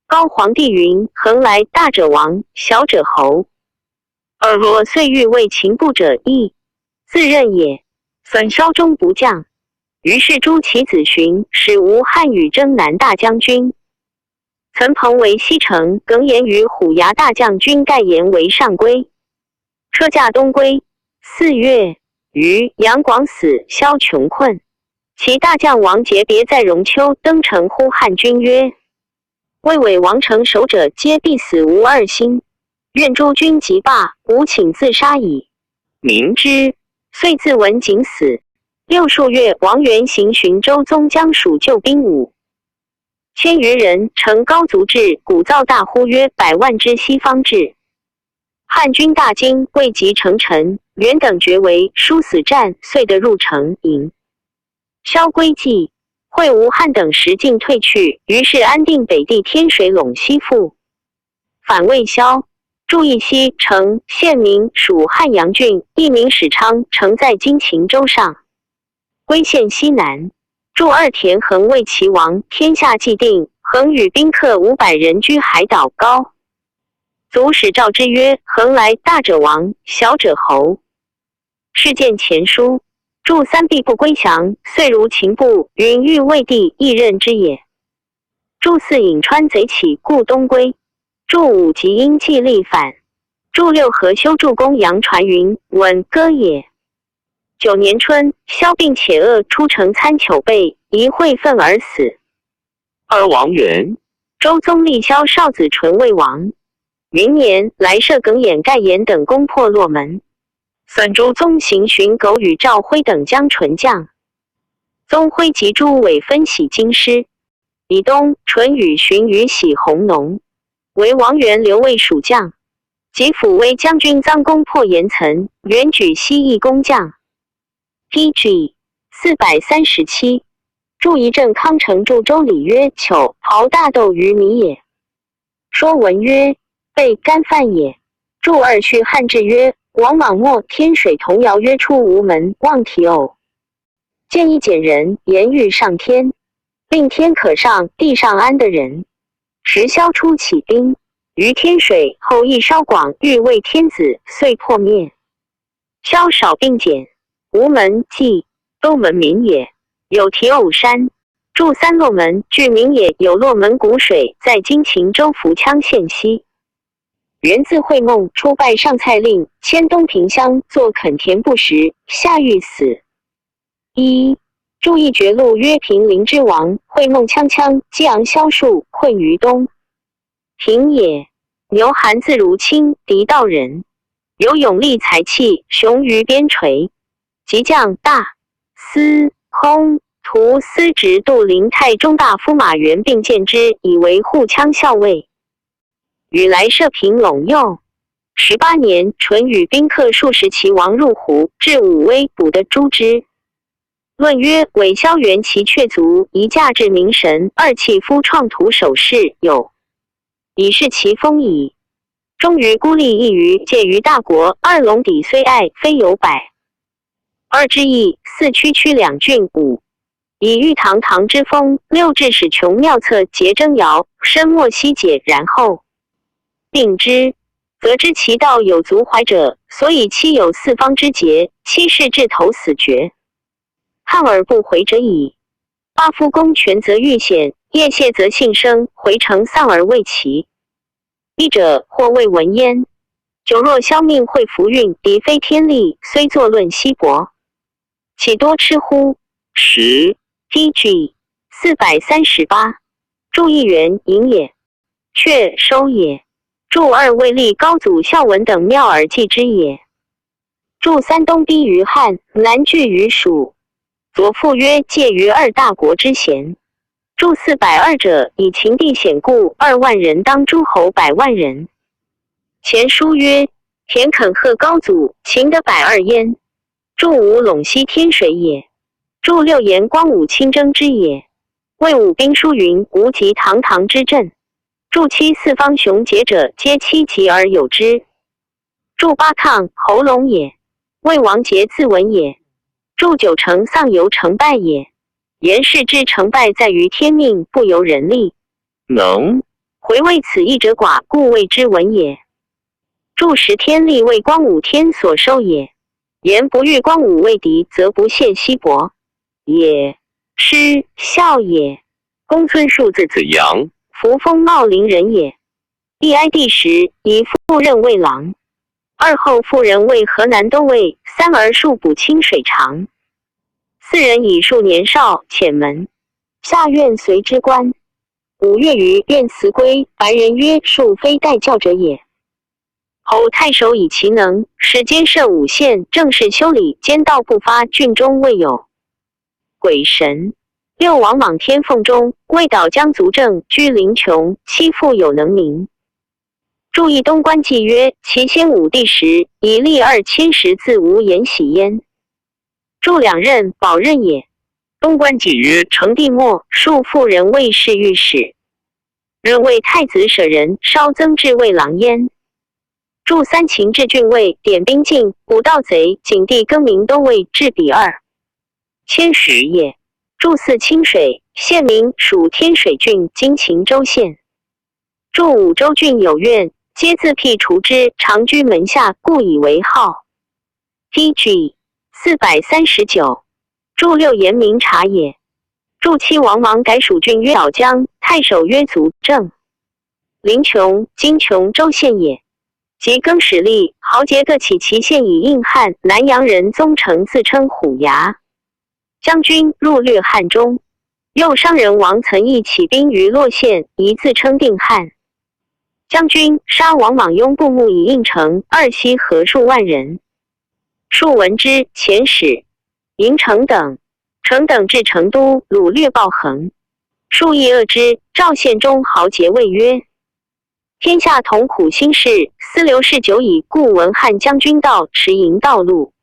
高皇帝云：恒来大者王，小者侯。尔若遂欲为秦部者亦，自任也。三萧终不降。于是诸其子寻，使吴汉与征南大将军。陈彭为西城，耿弇与虎牙大将军盖延为上归。车驾东归。四月，于杨广死，萧穷困。其大将王节别在荣丘登城呼汉军曰：未为王城守者皆必死无二心，愿诸君即罢，吾请自杀矣。明之，遂自刎颈死。又数月，王元行巡周宗将属救兵五千余人，乘高卒至，鼓噪大呼曰：百万之西方至！汉军大惊，未及成陈，元等决为殊死战，遂得入城营。萧归计，会吴汉等十进退去，于是安定北地天水陇西附。反魏萧，祝益西城，县名属汉阳郡，地名始昌，城在今秦州上。归县西南。祝二田横为齐王，天下既定，横与宾客五百人居海岛高。卒始召之曰：恒来大者王，小者侯。 事见前书。祝三必不归降，遂如秦部，云欲魏地亦任之也。祝四颍川贼起，故东归。祝五即因计力反。祝六合休祝公羊传云，闻歌也。九年春，萧并且恶出城参求备，疑会愤而死。 二王元，周宗立萧少子纯魏王。元年，来射耿弇盖延等攻破洛门。三周宗行巡狗与赵辉等将纯将。宗辉及朱伟分徙京师。以东，纯与巡于徙弘农，为王元留魏属将。及抚威将军臧攻破延琮，元举西义攻将。 P G 四百三十七。祝仪镇康城祝周礼曰：求袍大斗于米也。说文曰：备干饭也。祝二续汉志曰：王莽没天水童谣曰：出吴门望体偶。见一简人，言喻上天，令天可上，地上安的人。时萧初起兵，于天水后缢萧广，欲为天子，遂破灭。 萧少并简，吴门即都门名也，有体偶山。祝三洛门，据名也，有洛门谷水，在今秦州福羌县西。元自会孟出拜上蔡令，迁东平乡，作垦田布食，下狱死。一、祝义绝路曰：平陵之王，会孟羌羌，击昂萧数，困于东平也。牛韩字如卿，狄道人。有勇力才气，雄于边陲。即将大司空徒司职杜陵太中大夫马援并建之，以为护羌校尉。与来射平陇右。十八年，淳与宾客数十骑亡入胡，至武威，捕得朱之。论曰：伪萧元其阙卒，一驾至明神，二弃夫创图守势，有以示其锋矣。终于孤立一隅，介于大国，二龙抵虽爱，非有百二之一，四区区两郡五，以御堂堂之风，六至始穷妙策结征摇，深莫悉解，然后定之，则知其道有足怀者，所以七有四方之节，七世至投死绝。抗而不回者矣。八夫公权则愈险，夜谢则信生，回城丧而未期。一者或未闻焉。久若消命会浮运，敌非天利，虽作论稀薄，岂多痴乎？十，T G 四百三十八，注意援引也，却收也。注二未立高祖孝文等庙而祭之也。注三东逼于汉，南拒于蜀，左父曰介于二大国之贤。注四百二者，以秦地险固，二万人当诸侯百万人。前书曰：田肯贺高祖，秦得百二焉。注五陇西天水也。注六言光武亲征之也。卫武兵书云：无及堂堂之阵。注七四方雄杰者，皆期疾而有之。注八抗侯隆也。魏王杰自刎也。注九成丧由成败也。言氏之成败在于天命，不由人力。能回为此意者寡，故谓之文也。注十天利为光武天所收也。言不遇光武为敌，则不屑稀薄也，失效也。公孙述字子阳，扶风茂陵人也。义哀帝时，以父任魏郎，二后父任为河南都尉，三儿述补清水长，四人以述年少遣门下院随之官。五月于院辞归，白人曰：述非待教者也。后太守以其能，时兼设五县，政事修理，兼道不发，郡中未有鬼神。六王莽天凤中，魏导将卒郑，居临邛，期复有能民。注意东关纪约，齐宣武帝时，以历二千石自无言喜焉。注两任保任也。东关纪约成帝末，述妇人卫侍御史，任为太子舍人，稍增至卫郎焉。注三秦至郡卫，点兵进，捕盗贼，景帝更名都尉，至彼二千石也。注四清水，县名属天水郡，今秦州县。注五州郡有院，皆自辟除之，常居门下，故以为号。D G 四百三十九。注六言明察也。注七王莽改属郡曰老姜，太守曰卒，郑、临邛，今邛州县也。及更始立，豪杰各起其县以应汉。南阳人宗成自称虎牙将军，入略汉中。右商人王岑亦起兵于洛县，以自称定汉将军，杀王莽拥部牧以应城，二西河数万人。述闻之，遣使迎程等，程等至成都，虏掠暴横。述亦恶之，赵献忠豪杰谓曰：天下同苦心事，思刘氏久矣，故闻汉将军道，持营道路。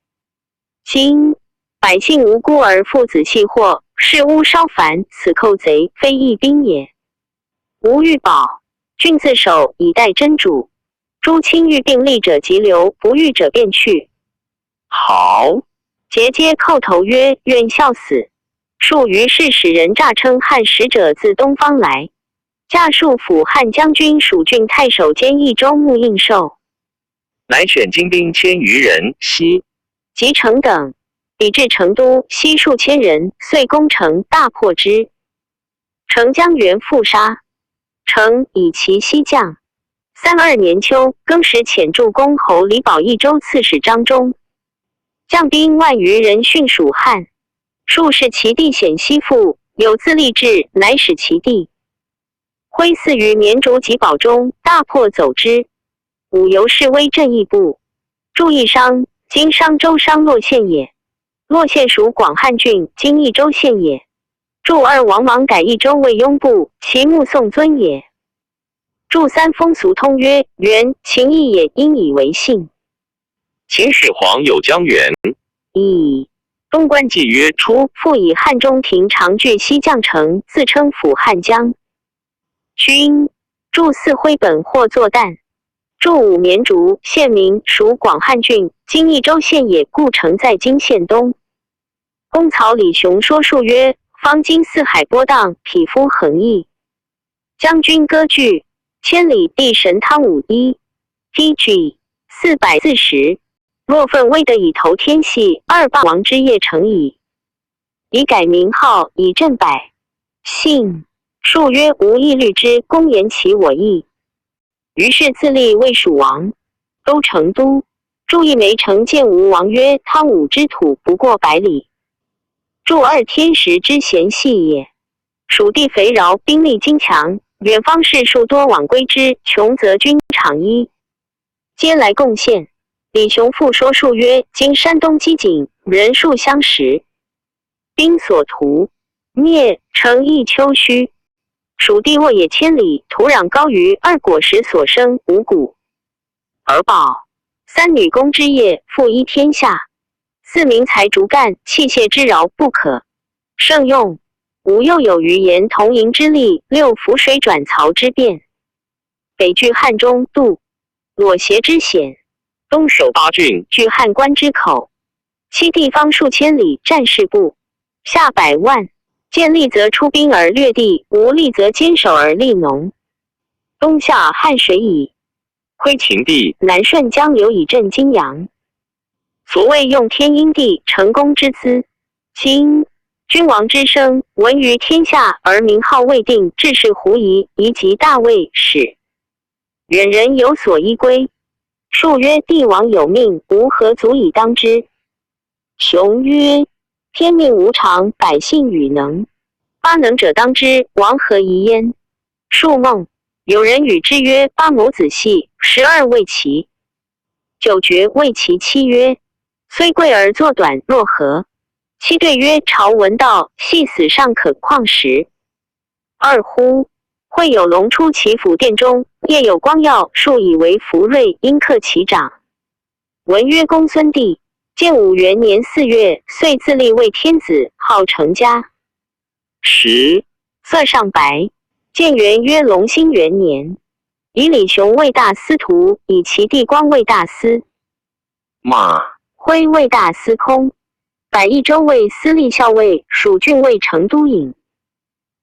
今百姓无辜而父子系祸，事屋烧烦，此寇贼，非义兵也。吾欲保，郡自守，以待真主。诸卿欲并立者即留，不欲者便去。好，节皆叩头曰：愿效死。述于是使人诈称汉使者自东方来，驾述辅汉将军、蜀郡太守兼益州牧应寿。乃选精兵千余人，悉及程等，抵至成都，悉数千人，遂攻城，大破之。程将援复杀，程以其西将。三二年秋，更始遣助公侯李宝益州刺史张忠，将兵万余人፣ 郡属汉。述是其地险西复，有自立志，乃使其弟挥泗于绵竹及宝中，大破走之。武由是威震益部，注益商，今商州商洛县也。洛县属广汉郡，今益州县也。注二王莽改益州为雍部，其墓宋尊也。注三风俗通曰元，秦义也，因以为姓。秦始皇有姜元。乙，东官纪曰初，复以汉中亭长句西绛城，自称辅汉将军。注四徽本或作旦。注五绵竹，县名，属广汉郡，今益州县也，故城在今县东。公曹李雄说树曰：方今四海波荡，匹夫横溢。将军割据，千里必神汤武一。T G 四百四十。若奋威得以投天系，二霸王之业成矣。以改名号，以镇百姓。树曰：无义律之公，言其我义。于是自立魏蜀王，都成都。注一梅城建吴王曰：汤武之土不过百里。注二天时之咸系也。蜀地肥饶，兵力精强，远方士庶多往归之，穷则军阊一，皆来贡献。李雄复说树曰：今山东饥馑，人数相食，兵所图，篾，城亦丘墟。蜀地沃野千里，土壤高于二，果实所生五谷而饱。三女工之业，富一天下。四民才竹干，器械之饶不可胜用。五又有鱼盐同营之利，六浮水转曹之便，北据汉中都，裸斜之险，东守巴郡，据汉关之口。七地方数千里，战事不下百万。见利则出兵而略地，无利则坚守而利农。冬夏汉水以 亏秦地，南顺江流以镇荆扬。所谓用天应地，成功之资。今君王之声闻于天下，而名号未定，志士狐疑，疑及大魏始，远人有所依归。树曰：帝王有命，吾何足以当之？雄曰：天命无常，百姓与能。八能者当之，王何疑焉？树梦。有人与之曰：八谋子系，十二未齐，九决未齐。七曰：虽贵而作短，若何？七对曰：朝闻道，系死尚可旷时。二乎，会有龙出其府殿中，夜有光耀，树以为福瑞，因克其长。文曰：公孙弟，建武元年四月，岁自立为天子，号成嘉。十，色上白。建元曰：隆兴元年，以李雄为大司徒，以其弟光为大司马，徽为大司空，改益州为司隶校尉，属郡为成都尹。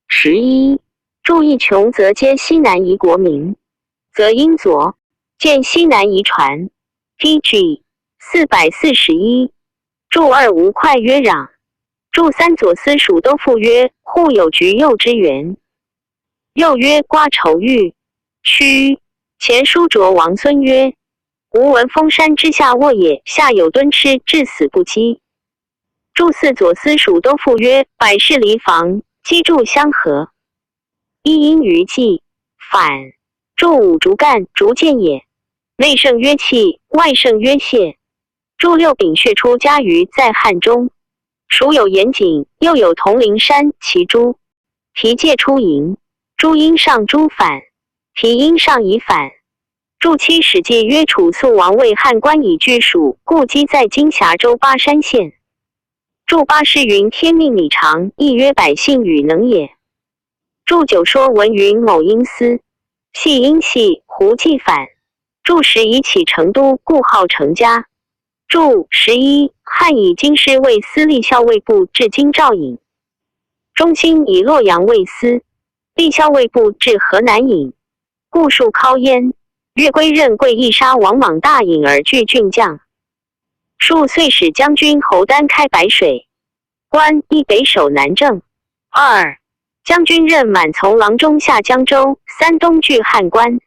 十一，注意穷则皆西南夷国名，则因左见西南夷传。T G 四百四十一。注二无快曰壤。注三左司属都护曰：户有橘右之园。又曰：瓜愁玉须。前书着王孙曰：吾闻封山之下沃野，下有蹲吃，至死不饥。注四左司属都护曰：百室篱房，积柱相合。一因于祭反。注五竹干，竹箭也，内胜曰器，外胜曰械。注六柄血出家于在汉中，属有严谨，又有铜陵山其诸题借出营。朱因上诸反，题因上以反。注七史记曰：楚肃王为汉官以拒蜀，故击在今峡州巴山县。注八诗云：天命米长，亦曰百姓与能也。注九说文云某因思，系因系，胡既反。注十以起成都，故号成嘉。注十一，汉以京师为司隶校尉部至京赵尹，中兴以洛阳为司隶校尉部至河南尹，故树考焉。岳归任贵亦杀王莽大尹而拒郡将。树遂使将军侯丹开白水关，以北守南郑。二，将军任满从郎中下江州，三东据汉关。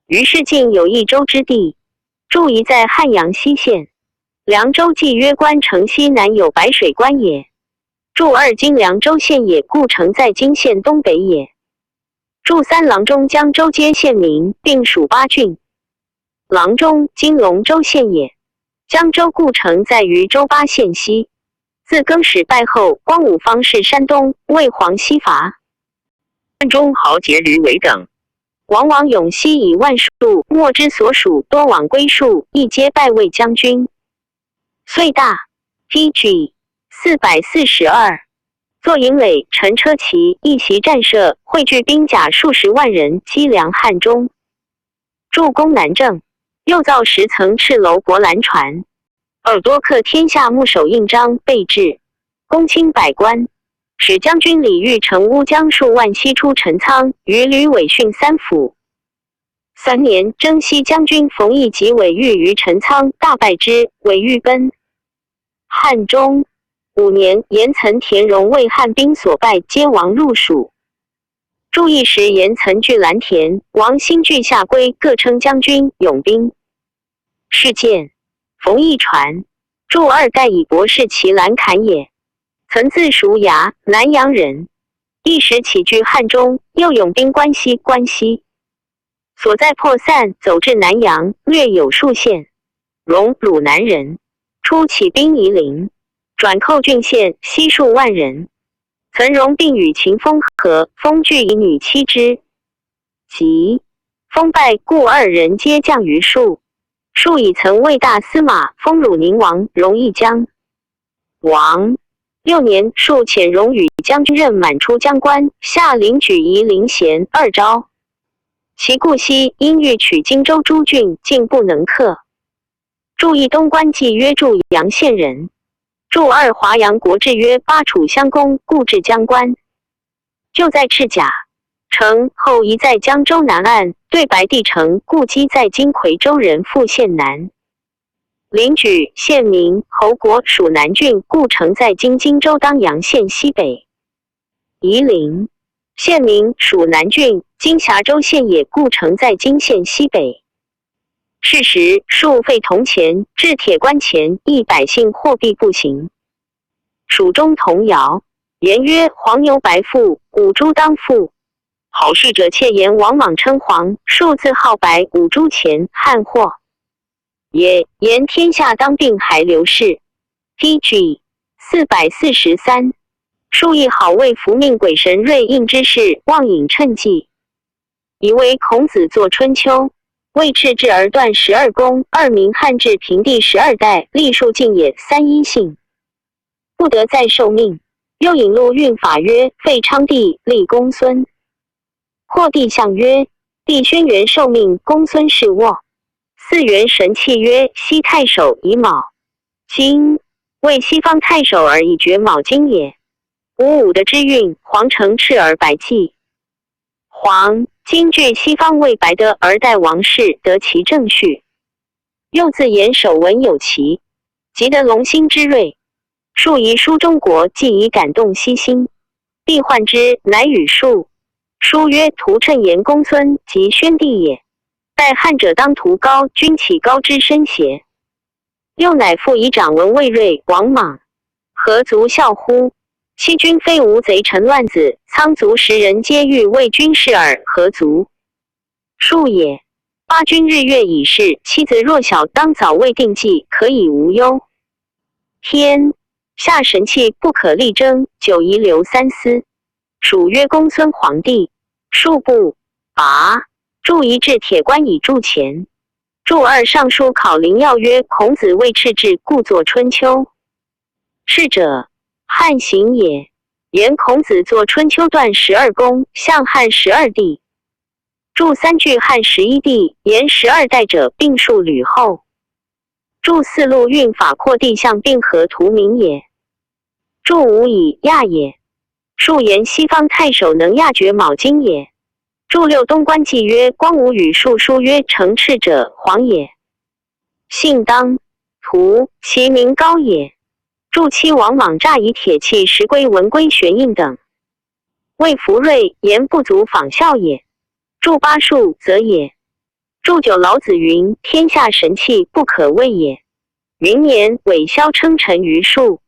于是境有益州之地。注一在汉阳西县，凉州既曰关城西南有白水关也。注二今凉州县也，故城在今县东北也。注三郎中、江州皆县名，并属巴郡。郎中今龙州县也。江州故城在余州巴县西。自更始败后，光武方士山东，魏皇西伐。汉中豪杰吕伟等。王王勇悉以万数，没之所属，多往归戍，亦皆拜魏将军。遂大。T G 四百四十二。坐营垒、乘车骑，一袭战设，汇聚兵甲数十万人，击粮汉中。 筑宫南郑，又造十层赤楼博览船，耳朵刻天下牧首印章备置，公卿百官。使将军李煜乘乌江数万西出陈仓，与吕伟殉三辅。三年，征西将军冯异及伟玉于陈仓大败之，伟玉奔。汉中。五年，严岑、田荣为汉兵所败，皆亡入蜀。 筑义时，严岑据蓝田，王兴据下归，各称将军、勇兵。事件。冯异传，筑二代以博士其兰坎也。岑自熟牙，南阳人，一时起居汉中，又勇兵关西，关西。所在破散，走至南阳，略有数县。荣，鲁南人，初起兵夷陵，转寇郡县，悉数万人。 岑荣并与秦封和，封拒以女妻之。及封败，故二人皆降于戍。戍以岑为大司马，封汝宁王，荣义将。王。六年，戍遣荣与将军任满出江关，下临举夷陵咸二招。其故西因欲取荆州诸郡，竟不能克。 筑义东关纪约，祝阳县人。筑二华阳国志约，巴楚相攻，故至江关。就在赤甲。城后移在江州南岸，对白帝城，故击在今夔州人富县南。临举，县名，侯国，属南郡，故城在今荆州当阳县西北。 夷陵。县名，属南郡，今峡州县也，故城在今县西北。是时，戍废铜钱，置铁棺钱，役百姓货币不行。蜀中童谣。颜曰：黄牛白富，五铢当付。好事者窃言王莽称黄，戍自号白，五铢钱，汉货。 也，言天下当病还流逝。T G 四百四十三。戍议好为伏命鬼神瑞应之事，妄引谶计。以为孔子作春秋，未赤志而断十二肱，二名汉至平帝十二代，立戍境野，三一幸，不得再受命。又引录运法曰：废昌帝，立公孙。 括帝象曰：帝轩辕受命，公孙氏卧。四元神器曰：西太守以卯。今，为西方太守而以厥卯今也。五五得之运，皇城赤而白祭。皇，今据西方为白的而代王室，得其正序。 又自言首闻有奇，即得龙兴之瑞。戍遗书中国，既以感动西兴。帝患之，乃与戍。书曰：图谶言公孙及宣帝也。代汉者当图高，君岂高之身邪？又乃复以掌闻魏瑞、王莽，何足笑乎？昔君非无贼臣乱子，仓卒十人皆欲为君弑尔，何足？ 戍也。巴君日月已逝，妻子若小，当早为定计，可以无忧。天，下神器不可力争，久遗留三思。蜀曰公孙皇帝，戍不拔，筑一置铁棺以柱前。筑二尚书考临要曰：孔子未赤志，故作春秋。是者，汉刑也。言孔子作春秋断十二肱，象汉十二帝。 筑三据汉十一帝，言十二代者并数吕后。筑四录运法括帝象并河图名也。筑五以亚也。戍言西方太守能亚厥卯今也。筑六东关纪约，光武与戍书曰：城赤者黄也。 姓当，图，其名高也。筑七王莽诈以铁器石龟文龟玄印等。谓伏瑞言不足仿效也。筑八戍则也。筑九老子云：天下神器不可畏也。云年伟骁称臣于戍。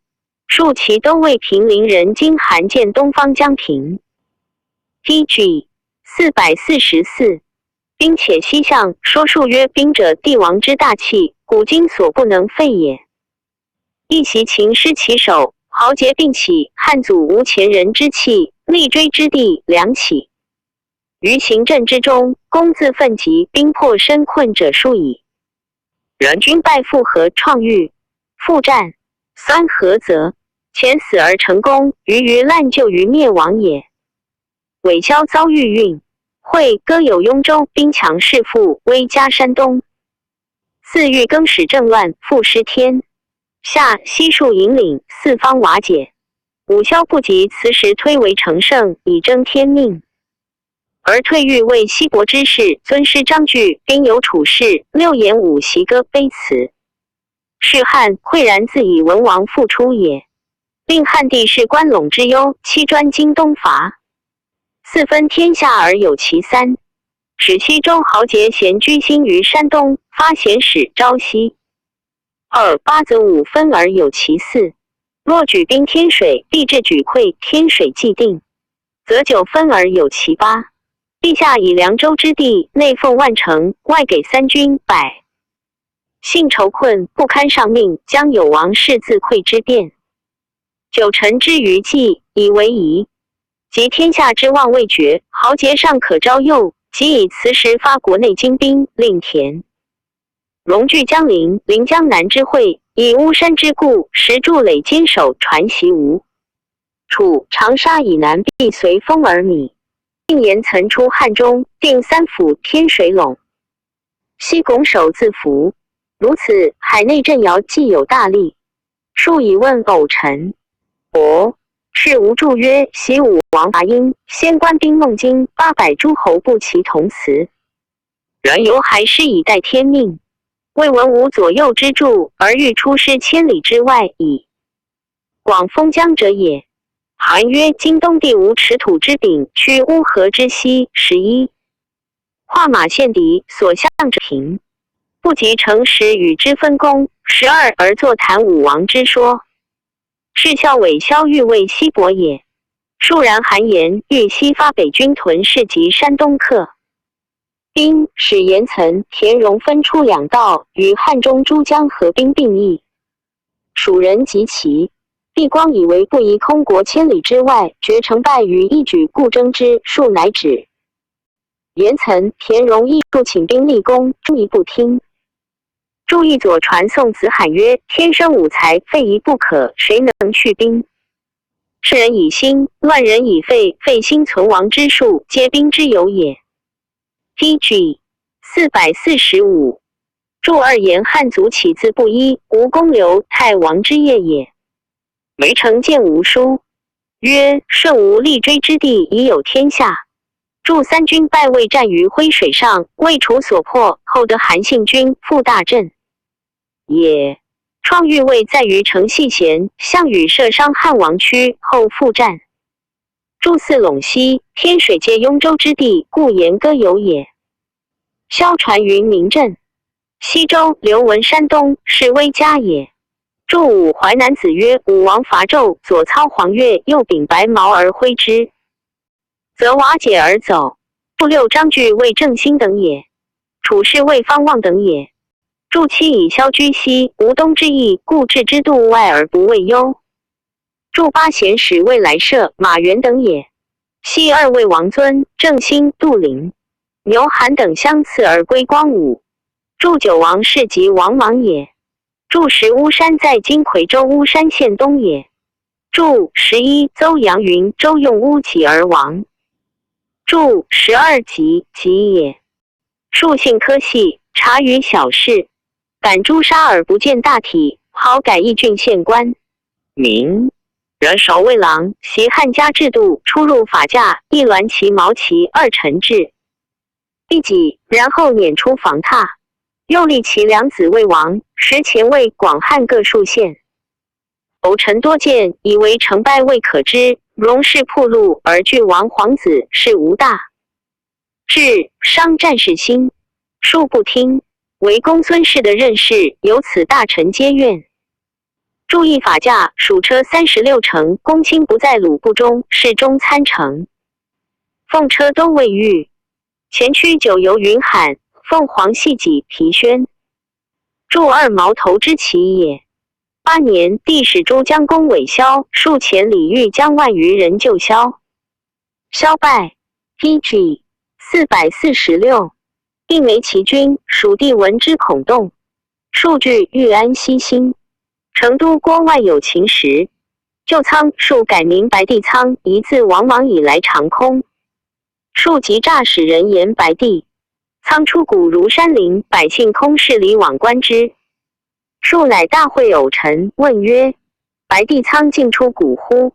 戍其都尉平陵人今韩建东方将平。T G 四百四十四。 兵且西向，说戍曰：兵者，帝王之大器，古今所不能废也。一袭琴失其首，豪杰并起，汉祖无前人之气，立锥之地凉起。于行阵之中，功自奋极，兵破身困者数矣。然君拜复何创御？复战，酸何则？前死而成功，余于烂旧于灭亡也。 韦骁遭遇运，会歌有雍州兵强势复，威加山东。四欲更始政乱，复失天。夏西数引领，四方瓦解。武萧不及，此时推围乘胜，以争天命。而退御为西伯之士，尊师章句，并有处士，六言五席歌悲辞。是汉喟然自以文王复出也，令汉帝事关陇之忧，期专精东伐。 四分天下而有其三，使西周豪杰咸居心于山东，发咸使招西。二八则五分而有其四，若举兵天水，必至举溃，天水既定，则九分而有其八，陛下以凉州之地，内奉万城，外给三军百姓，愁困不堪上命，将有王室自溃之变。九臣之余计，以为宜。及天下之望未决，豪杰尚可招诱，即以此时发国内精兵，令田荣据江陵，临江南之会，以巫山之固，石筑垒坚守，传习吴。楚长沙以南必随风而靡，令严岑出汉中，定三辅，天水、陇西，拱手自服。如此，海内政摇既有大利。数以问偶臣。伯氏无著曰：习武王伐殷，先官兵弄金，八百诸侯不齐同辞。然犹还师以待天命，未闻无左右之助，而欲出师千里之外矣。 广封疆者也。韩曰：今东地无持土之柄，屈巫河之西。十一，画马献敌，所向者平，不及乘时与之分工。十二而作谈武王之说，是效韦骁欲为西伯也。数然韩言，欲西发北军屯，是及山东客。 兵使严岑、田荣分出两道，与汉中诸将合兵并议。蜀人及齐、毕光以为不宜空国千里之外，决成败于一举，故争之。数乃止。严岑、田荣亦数请兵立功，终疑不听。祝义佐传宋子罕曰：天生武才，废疑不可，谁能去兵？士人以兴，乱人以废，废兴存亡之术，皆兵之由也。 P G 四百四十五。祝二言汉族起自布衣，无公刘太王之业也。梅城建吴书，曰：舜无立锥之地，已有天下。祝三军败未战于灰水上，魏楚所破，后得韩信军复大振也。创御未在于成系咸，项羽射伤汉王区，后复战。 祝四陇西，天水皆雍州之地，故言歌有也。萧传云：明镇、西周、刘文山东，是威加也。祝五淮南子曰：武王伐纣，左操黄钺，右秉白矛而挥之，则瓦解而走。祝六章句为郑兴等也，楚士为方望等也。祝七以萧居西，无东之意，故置之度外而不畏忧。 祝八贤使为来射、马援等也。昔二魏王尊、郑兴、杜陵、牛韩等相次而归光武。祝九王室及王莽也。祝十巫山在今夔州巫山县东也。祝十一邹阳云周用巫疾而亡。祝十二疾疾也。 数姓科系，察于小事，胆朱砂而不见大体，豪改义郡县官名。然少魏郎，习汉家制度，出入法驾，一鸾骑矛骑二陈制。第几，然后辇出房榻，又立其两子为王，时前魏广汉各数县。偶臣多见，以为成败未可知，荣事铺路而拒王皇子，是无大 至商战事兴，数不听。唯公孙氏的任事，由此大臣皆怨。注意法驾，属车三十六乘，公卿不在鲁部中，是中参乘。奉车都尉御，前驱九游云罕，凤凰系己皮宣。柱二矛头之奇也。八年，帝使诸将攻尾萧，数千里欲将万余人救萧。萧败，P.G. 四百四十六，并为其军，属帝闻之恐动，数惧欲安西兴。成都郭万有秦时，旧仓数改名白帝仓，疑自王莽以来常空。数即诈使人言白帝仓出谷如山林，百姓空是礼往观之。数乃大会偶臣，问曰：“白帝仓竟出谷乎？”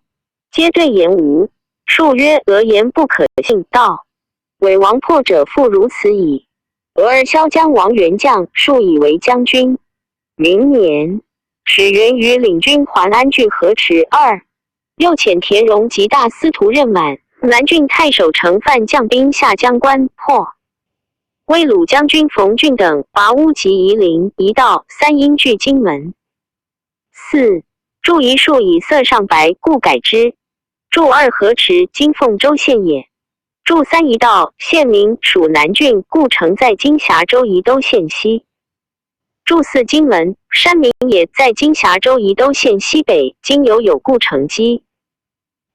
皆对言无。数曰：“俄言不可信。”道：「伪王破者复如此矣。俄而萧将王元将数以为将军。明年，使元于领军还安据河池。二，又遣田荣及大司徒任满、南郡太守程范将兵下江关，破威鲁将军冯俊等，拔乌及夷陵，夷道三阴据荆门。四，柱一数以色上白，故改之。柱二河池，今凤州县也。柱三一道，县名属南郡，故城在今峡州夷都县西。柱四荆门，山名也，在今峡州夷都县西北，今犹有，故城基。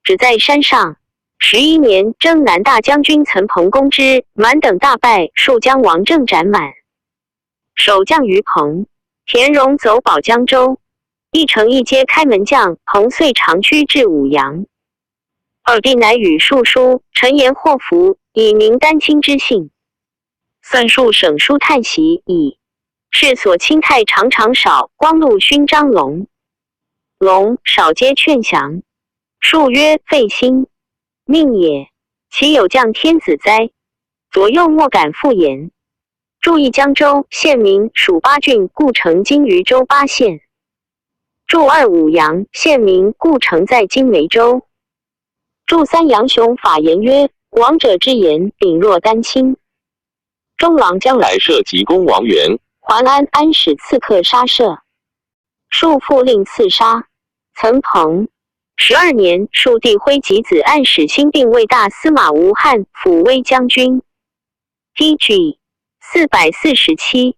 只在山上。十一年，征南大将军岑彭攻之，满等大败，数将王政斩满。 守将于彭，田荣走保江州，一城一街开门将，彭遂长驱至舞阳。二帝乃与数书，陈言祸福，以明丹青之幸。三，数省书叹息矣。是所卿太常常少，光禄勋章隆隆，少皆劝降。数曰：“废心命也，岂有降天子哉？左右莫敢复言。” 柱一江州，县名属巴郡，故城今余州巴县。柱二舞阳，县名，故城在今梅州。柱三杨雄法言曰：“王者之言，秉若丹青。中郎将来设急攻王元，还安安使刺客杀射。”数复令刺杀。岑彭。十二年，数帝徽及子按使兴并卫大司马吴汉抚威将军。 P.G. 四百四十七。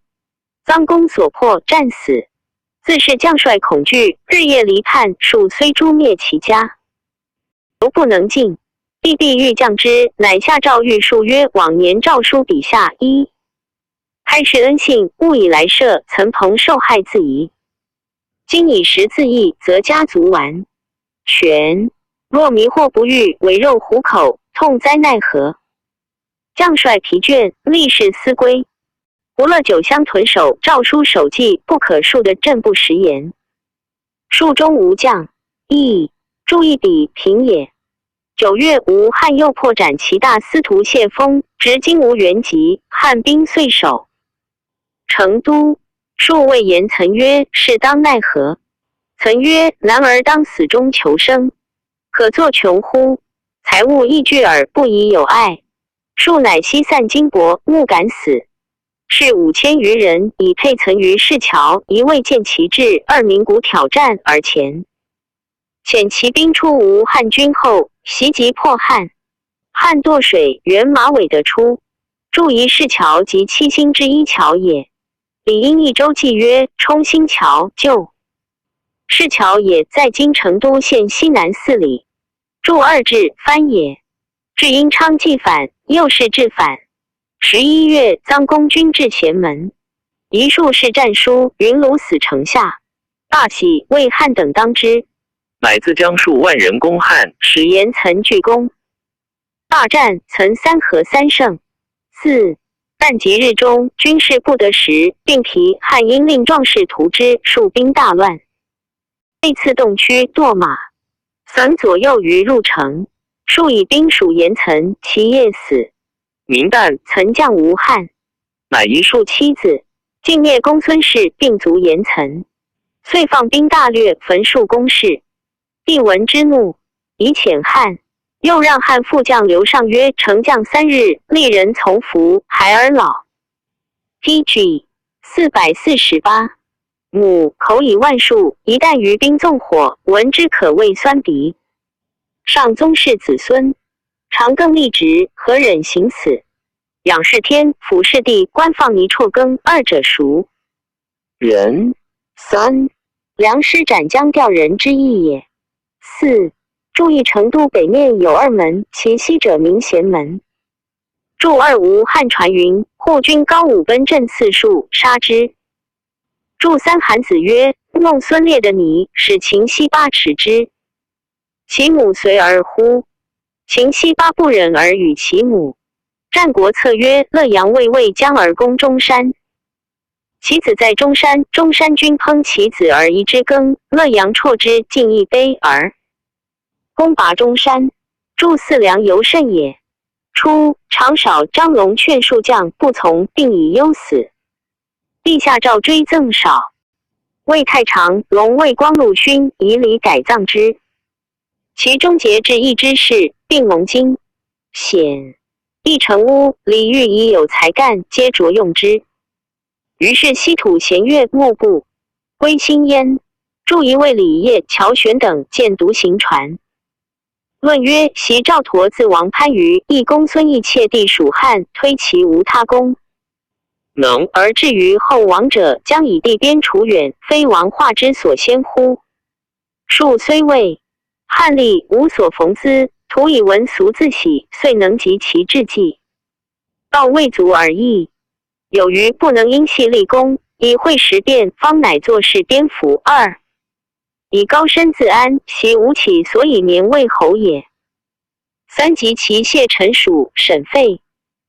张公所破，战死。自是将帅恐惧，日夜离叛，数虽诛灭其家，犹不能尽。帝必欲降之，乃下诏谕数曰：“往年诏书笔下一，开示恩信，勿以来赦。”岑彭受害自疑，今以时自缢，则家族完全。若迷惑不遇，唯肉虎口，痛哉奈何。 将帅疲倦，立誓思归。不乐酒香豚首，诏书首记不可数的镇部实言。数中无将。亦，柱一笔平也。九月，吴汉又破斩其大司徒谢峰，执金吾原籍，汉兵遂守成都。数谓言岑曰：“士当奈何？”岑曰：“男儿当死中求生，可作穷乎？财物亦巨耳，不宜有碍。”数乃悉散金帛，勿敢死。是五千余人以配岑于市桥，一未见其志，二鸣鼓挑战而前。遣其兵出吴汉军后，袭击破汉。汉堕水，原马尾得出。柱一市桥即七星之一桥也。李英益州记曰：“冲新桥，旧市桥也，在今成都县西南四里。”柱二至，番也。至阴昌即返，又是至返。十一月，张公军至黔门，遗数是战书，云：“卢死城下，大喜，谓汉等当之。”乃自将数万人攻汉，使言岑拒攻。大战，岑三合三胜。四，旦即日中，军事不得时，并疲，汉因令壮士图之，数兵大乱。 被刺洞区堕马，焚左右余入城，数以兵属言岑，其夜死。明旦，岑将吴汉，乃遗数妻子，尽灭公孙氏，并族言岑。遂放兵大掠，焚数宫室。帝闻之怒，以遣汉，又让汉副将刘尚曰：“丞将三日，利人从服，孩儿老。” P.G. 四百四十八。 母口以万数，一旦于兵纵火，闻之可谓酸鼻。上宗室子孙，常更立直，何忍行死？仰视天，俯视地，观放泥辍耕，二者孰？人。三。梁师斩将调人之意也。四。注意成都北面有二门，其西者鸣贤门。注二吴汉传云：护军高武奔阵刺树，杀之。注三韩子曰：弄孙烈的泥，使秦西八尺之。其母随而呼，秦西八不忍而与其母。战国策曰：乐阳未为江而攻中山。其子在中山，中山君烹其子而移之羹，乐阳啜之，进亦杯而攻拔中山。注四梁尤甚也。初，常少张龙劝数将不从，并以忧死。立下诏追赠少。魏太常、龙卫光陆勋以礼改葬之。其终节制一之士，并蒙金、显、一城屋、李煜以有才干，皆着用之。于是西土咸越、幕部、归新焉。注一位李业、乔玄等见独行传。论曰：袭赵佗自王番禺，一公孙异窃地属汉，推其无他功，能而至于后王者，将以地边处远，非王化之所先乎？数虽未，汉立无所逢资，徒以文俗自喜，遂能及其志计。道未足而已。有余不能因隙立功，以会时变，方乃作势边幅。二。以高深自安，习吴起所以免魏侯也。三及其谢陈属沈费，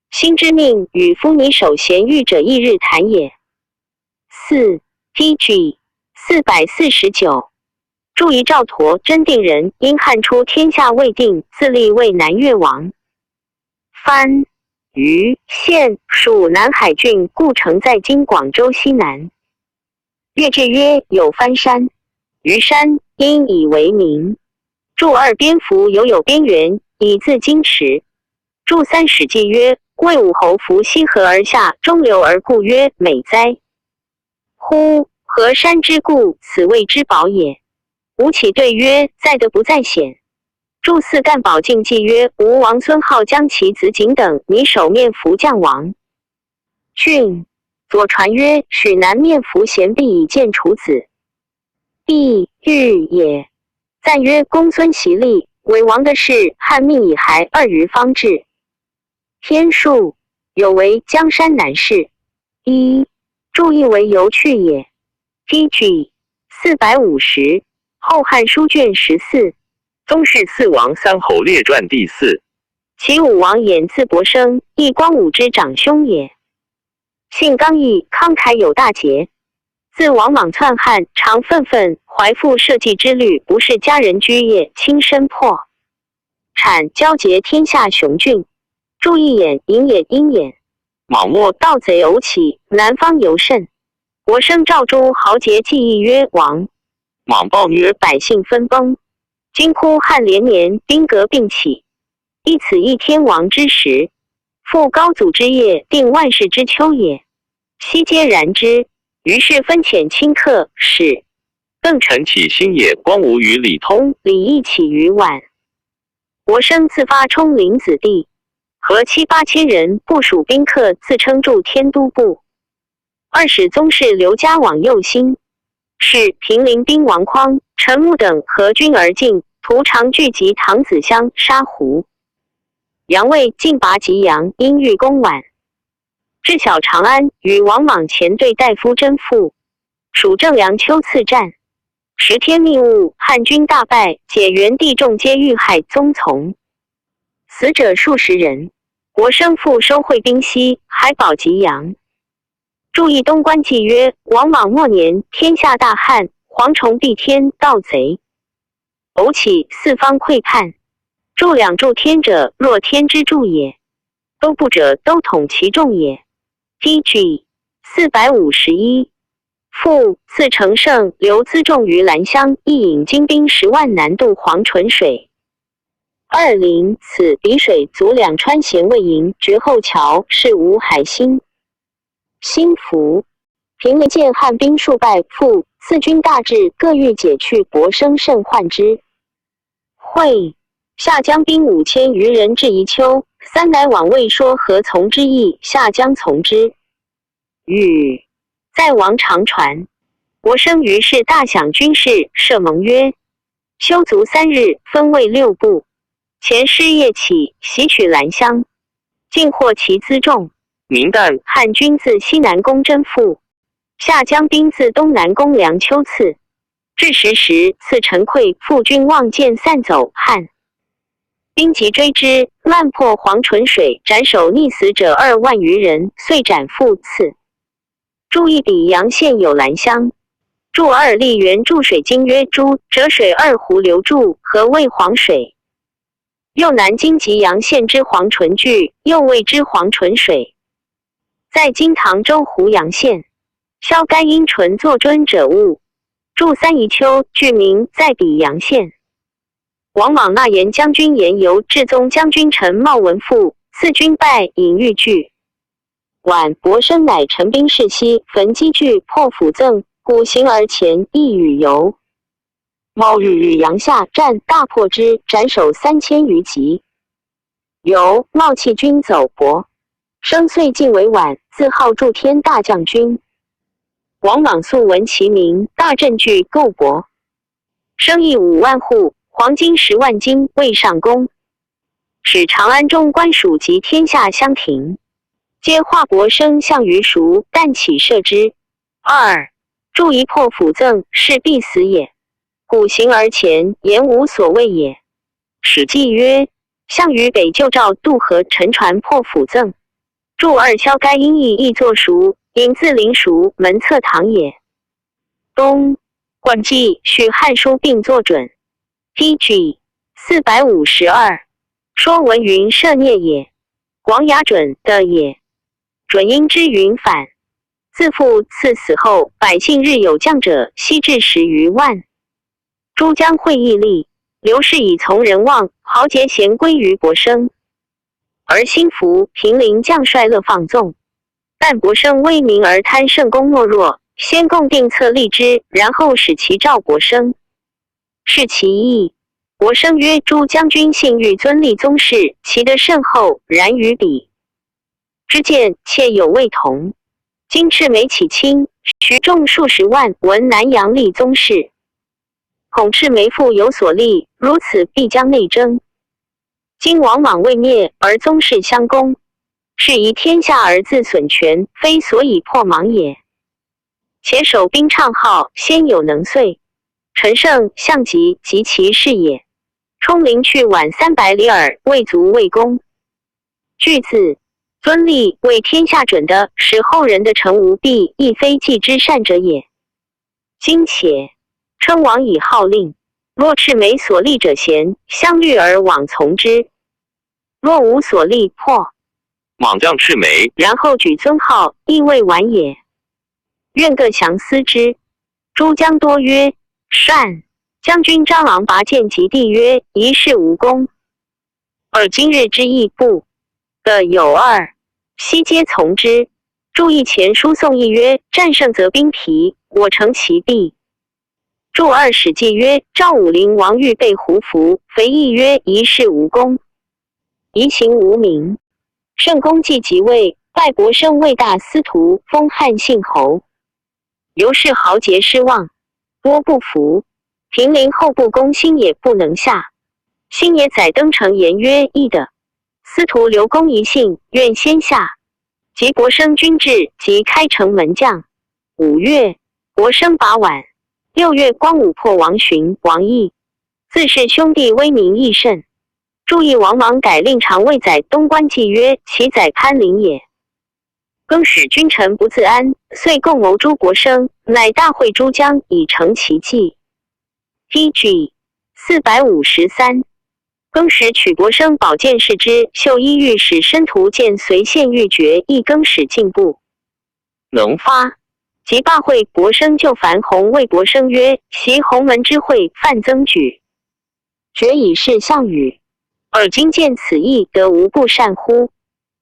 兴之命与夫泥首咸御者，一日谈也。四。T G 四百四十九。注一赵佗真定人，因汉初天下未定，自立渭南越王。番、禺、县属南海郡，故城在今广州西南。越志曰有番山、禺山，因以为名。注二边幅犹有边缘，以自今尺。注三史记曰：魏武侯伏西河而下中流而固曰美哉。乎，河山之固，此谓之宝也。吴起对曰：在德不在险。注四干宝进计曰：吴王孙浩将其子景等泥首面伏绛王。郡。左传曰：许南面伏咸毕以见楚子，必欲也。赞曰：公孙袭立为王的事，汉命以孩二余方至。篇数有为江山难事。一。注意为由去也。T G 四百五十，后汉书卷十四。宗室四王三侯列传第四。其武王衍字伯生，亦光武之长兄也。性刚毅，慷慨有大节。自王莽篡汉，常愤愤怀父社稷之虑，不是家人居业，亲身破产，交结天下雄郡。注一眼，引也，因眼。莽没盗贼偶起，南方尤甚。伯生召诸豪杰计议曰：王莽暴虐，百姓分崩。今哭汉连年，兵革并起。亦此一天王之时，复高祖之业，定万世之秋也。悉皆然之。于是分遣卿客使，更臣起兴也。光武与李通、李毅起于宛。伯生自发冲临子弟，合七八千人部署宾客，自称助天都部。二使宗室刘嘉往右兴，是平陵兵王匡、陈穆等合军而进，徒常聚集唐子乡沙湖。杨卫进拔吉阳，因欲攻宛，至晓长安，与王莽前队大夫甄父、属正梁丘次战。时天密雾，汉军大败，解元地众皆遇害踪从，死者数十人。伯生复收会兵息，还保吉阳。注一东关纪曰：王莽末年，天下大旱，蝗虫蔽天，盗贼偶起，四方溃湍。注两柱天者，若天之柱也。都部者，都统其众也。T G 四百五十一。父字成圣，留辎重于兰乡，亦引精兵十万南渡黄唇水。二临此彼水足两川咸渭瀛，绝后桥，是无海心。兴福。平陵见汉兵数败，复四军大至，各欲解去，伯生甚患之。会。下将兵五千余人至宜丘，三乃往未说何从之意，下将从之。语。代王常传。伯生于是大享军事，设盟曰：修卒三日，分为六部。前师夜起，袭取兰乡，尽获其辎重。明旦，汉军自西南攻真父，夏将兵自东南攻梁丘次。至时时，赐陈溃副军望见散走汉，兵急追之，漫破黄唇水，斩首溺死者二万余人，遂斩父次。朱一比杨县有兰乡，朱二立原注水经曰朱，折水二湖流注，合谓黄水。又南京及杨县之黄唇句，又谓之黄唇水。在今唐州湖阳县。萧干因唇作尊者物，注三宜丘，句名在彼杨县。王莽纳言将军言由至宗将军陈茂文父，赐军拜引御句。晚伯生乃陈兵士西，焚积聚，破府赠，鼓行而前，意与由。茂欲与杨下战，大破之，斩首三千余级。由茂弃军走伯，生遂进为晚，自号助天大将军。王莽素闻其名，大振具构伯。生邑五万户，黄金十万斤，未上供。使长安中官署及天下乡亭，皆画伯生项羽署，旦起射之。二，朱宜破府赠，是必死也。鼓行而前，言无所谓也。史记曰：项羽北救赵，渡河沉船破府赠。朱二萧干因役亦作署，引自临署，门策唐也。东，灌纪，续汉书并作准。T G 四百五十二，说文云：射孽也，广雅准的也。准因之云反，自父赐死后，百姓日有降者，悉至十余万。朱将会义力，刘氏以从人望，豪杰咸归于伯生。而心服平陵将帅乐放纵，但伯生威名而贪圣功懦弱，先共定策立之，然后使其召伯生。是其意。伯生曰：朱将军信誉尊立宗室，其德甚厚，然与彼之见，切有未同。今赤眉起亲，徐仲数十万，闻南阳立宗室，恐赤眉复有所立，如此必将内争。今王莽未灭，而宗室相攻，是疑天下而自损权，非所以破莽也。且守兵唱号，先有能遂。陈胜、项籍及其士也，冲陵去晚三百里耳，未足魏攻。据此，尊立为天下准的，使后人的臣无弊，亦非计之善者也。今且称王以号令，若赤眉所立者咸，相虑而往从之；若无所立，破。莽将赤眉，然后举尊号，亦未晚也。愿各详思之。诸将多曰：善。将军张郎拔剑及帝曰：一事无功。二今日之意不。的有二，悉皆从之。朱义前书宋义曰：战胜则兵疲，我乘其弊。朱二史记曰：赵武灵王预备胡服，肥义曰：一事无功，一行无名。圣公既即位，拜伯生为大司徒，封汉信侯。刘氏豪杰失望，多不服。平陵后不攻，兴也不能下。兴也宰登城言曰：义的。司徒刘公疑信，愿先下。及伯生军至，即开城门将。五月，伯生拔宛。六月，光武破王寻、王义，自恃兄弟威名益甚。朱义王莽改令常卫宰东关纪曰：其宰潘陵也。更始君臣不自安，遂共谋诛伯生，乃大会诸将以成其计。T G 四百五十三。更始取伯生宝剑，视之，绣衣御史申屠建随献御爵，亦更始进步。能发。即罢会伯生，就樊弘谓伯生曰：昔鸿门之会，范增举，决以示项羽。尔今见此意，得无不善乎？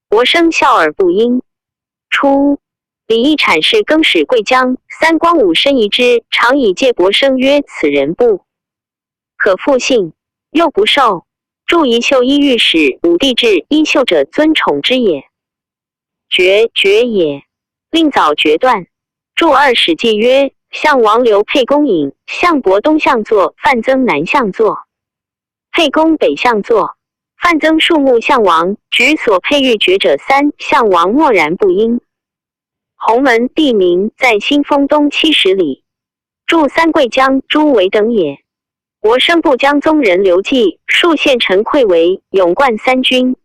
伯生笑而不应。初，李义产侍更始贵将，三光武申疑之，常以借伯生曰：此人不可复信，又不受。朱仪绣衣御史武帝至，衣绣者尊宠之也。决，决也。令早决断。注二史记曰：项王刘沛公引，项伯东向坐，范增南向坐，沛公北向坐，范增树木项王，举所沛欲决者三，项王默然不应。鸿门地名在新丰东七十里。注三桂将诸围等也。伯生部将宗人刘季、数县陈溃围，勇冠三军。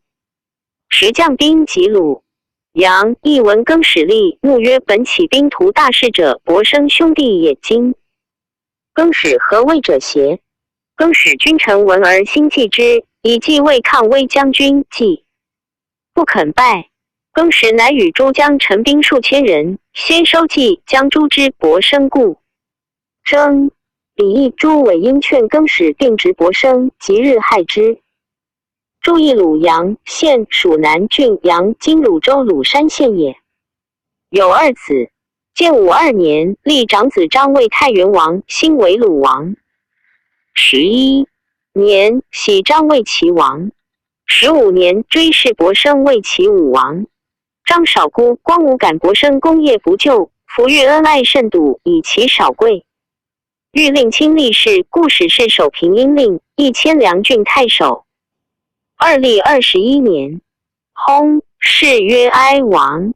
时将兵及鲁、阳，亦闻更始立牧曰：本起兵图大事者，伯生兄弟也今。更始何谓者邪？更始君臣闻而心忌之，以忌魏抗威将军季。不肯拜。更始乃与诸将陈兵数千人，先收季将诸之伯生故。征。李益诸围因劝更始定执伯生，即日害之。注意鲁阳，现属南郡阳今鲁州鲁山县也。有二子，建武二年立长子张为太原王，兴为鲁王。十一年徙张为齐王。十五年追谥伯生为齐武王。张少孤光武感伯生功业不就，抚育恩爱甚笃，以其少贵，欲令卿立氏，故始敕守平阴令，亦迁梁郡太守。二历二十一年，薨，谥曰哀王。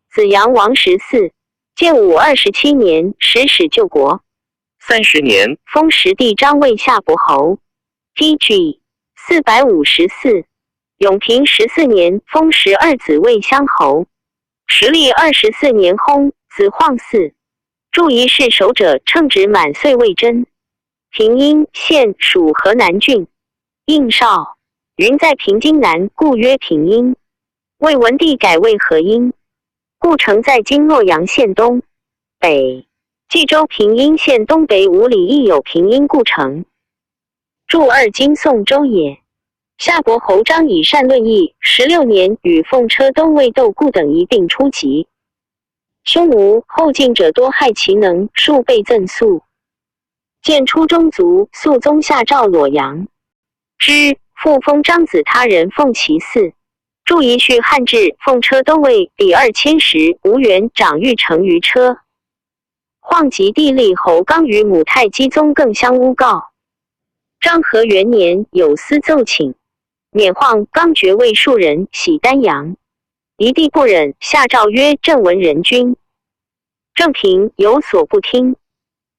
子阳王十四，建武二十七年，始始救国。三十年，封实弟张为夏伯侯。T G四百五十四。永平十四年，封实二子为襄侯。时历二十四年，薨，子晃四。注仪式守者称职满岁未征。平阴县属河南郡。应少云在平津南，故曰平阴。魏文帝改为河阴，故城在今洛阳县东北。冀州平阴县东北五里亦有平阴故城。注二今宋州也。夏伯侯张以善论议，十六年与奉车都尉窦固等一并出击。匈奴后进者多害其能，数倍赠粟。建初中卒，肃宗下诏洛阳。之，复封张子他人奉其嗣。注仪序汉至奉车都尉李二千时，吴元长御城于车。晃及弟立侯刚与母太姬宗更相诬告。张和元年有司奏请，免晃刚爵位数人徙丹阳。仪帝不忍，下诏曰：朕闻人君。郑平有所不听。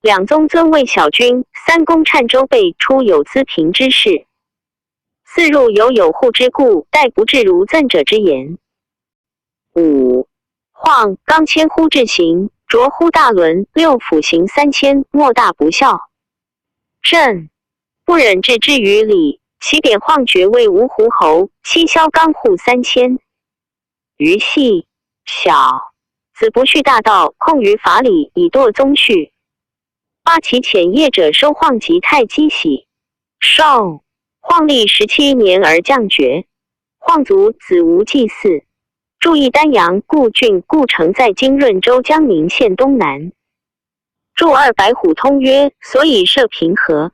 两宗尊为小君，三公鄯州备出有资平之事。四入犹有户之故，待不至如赠者之言。五，晃刚迁忽至行，着乎大轮，六府行三千，莫大不孝。朕不忍置之于礼，岂贬晃爵位无胡侯，妻萧刚户三千。余系小，子不恤大道，控于法礼，以堕宗序。八其遣业者收晃及太姬喜。寿，晃历十七年而降爵。晃卒子无祭祀。注意丹阳故郡故城在今润州江宁县东南。注二白虎通曰：所以设平和，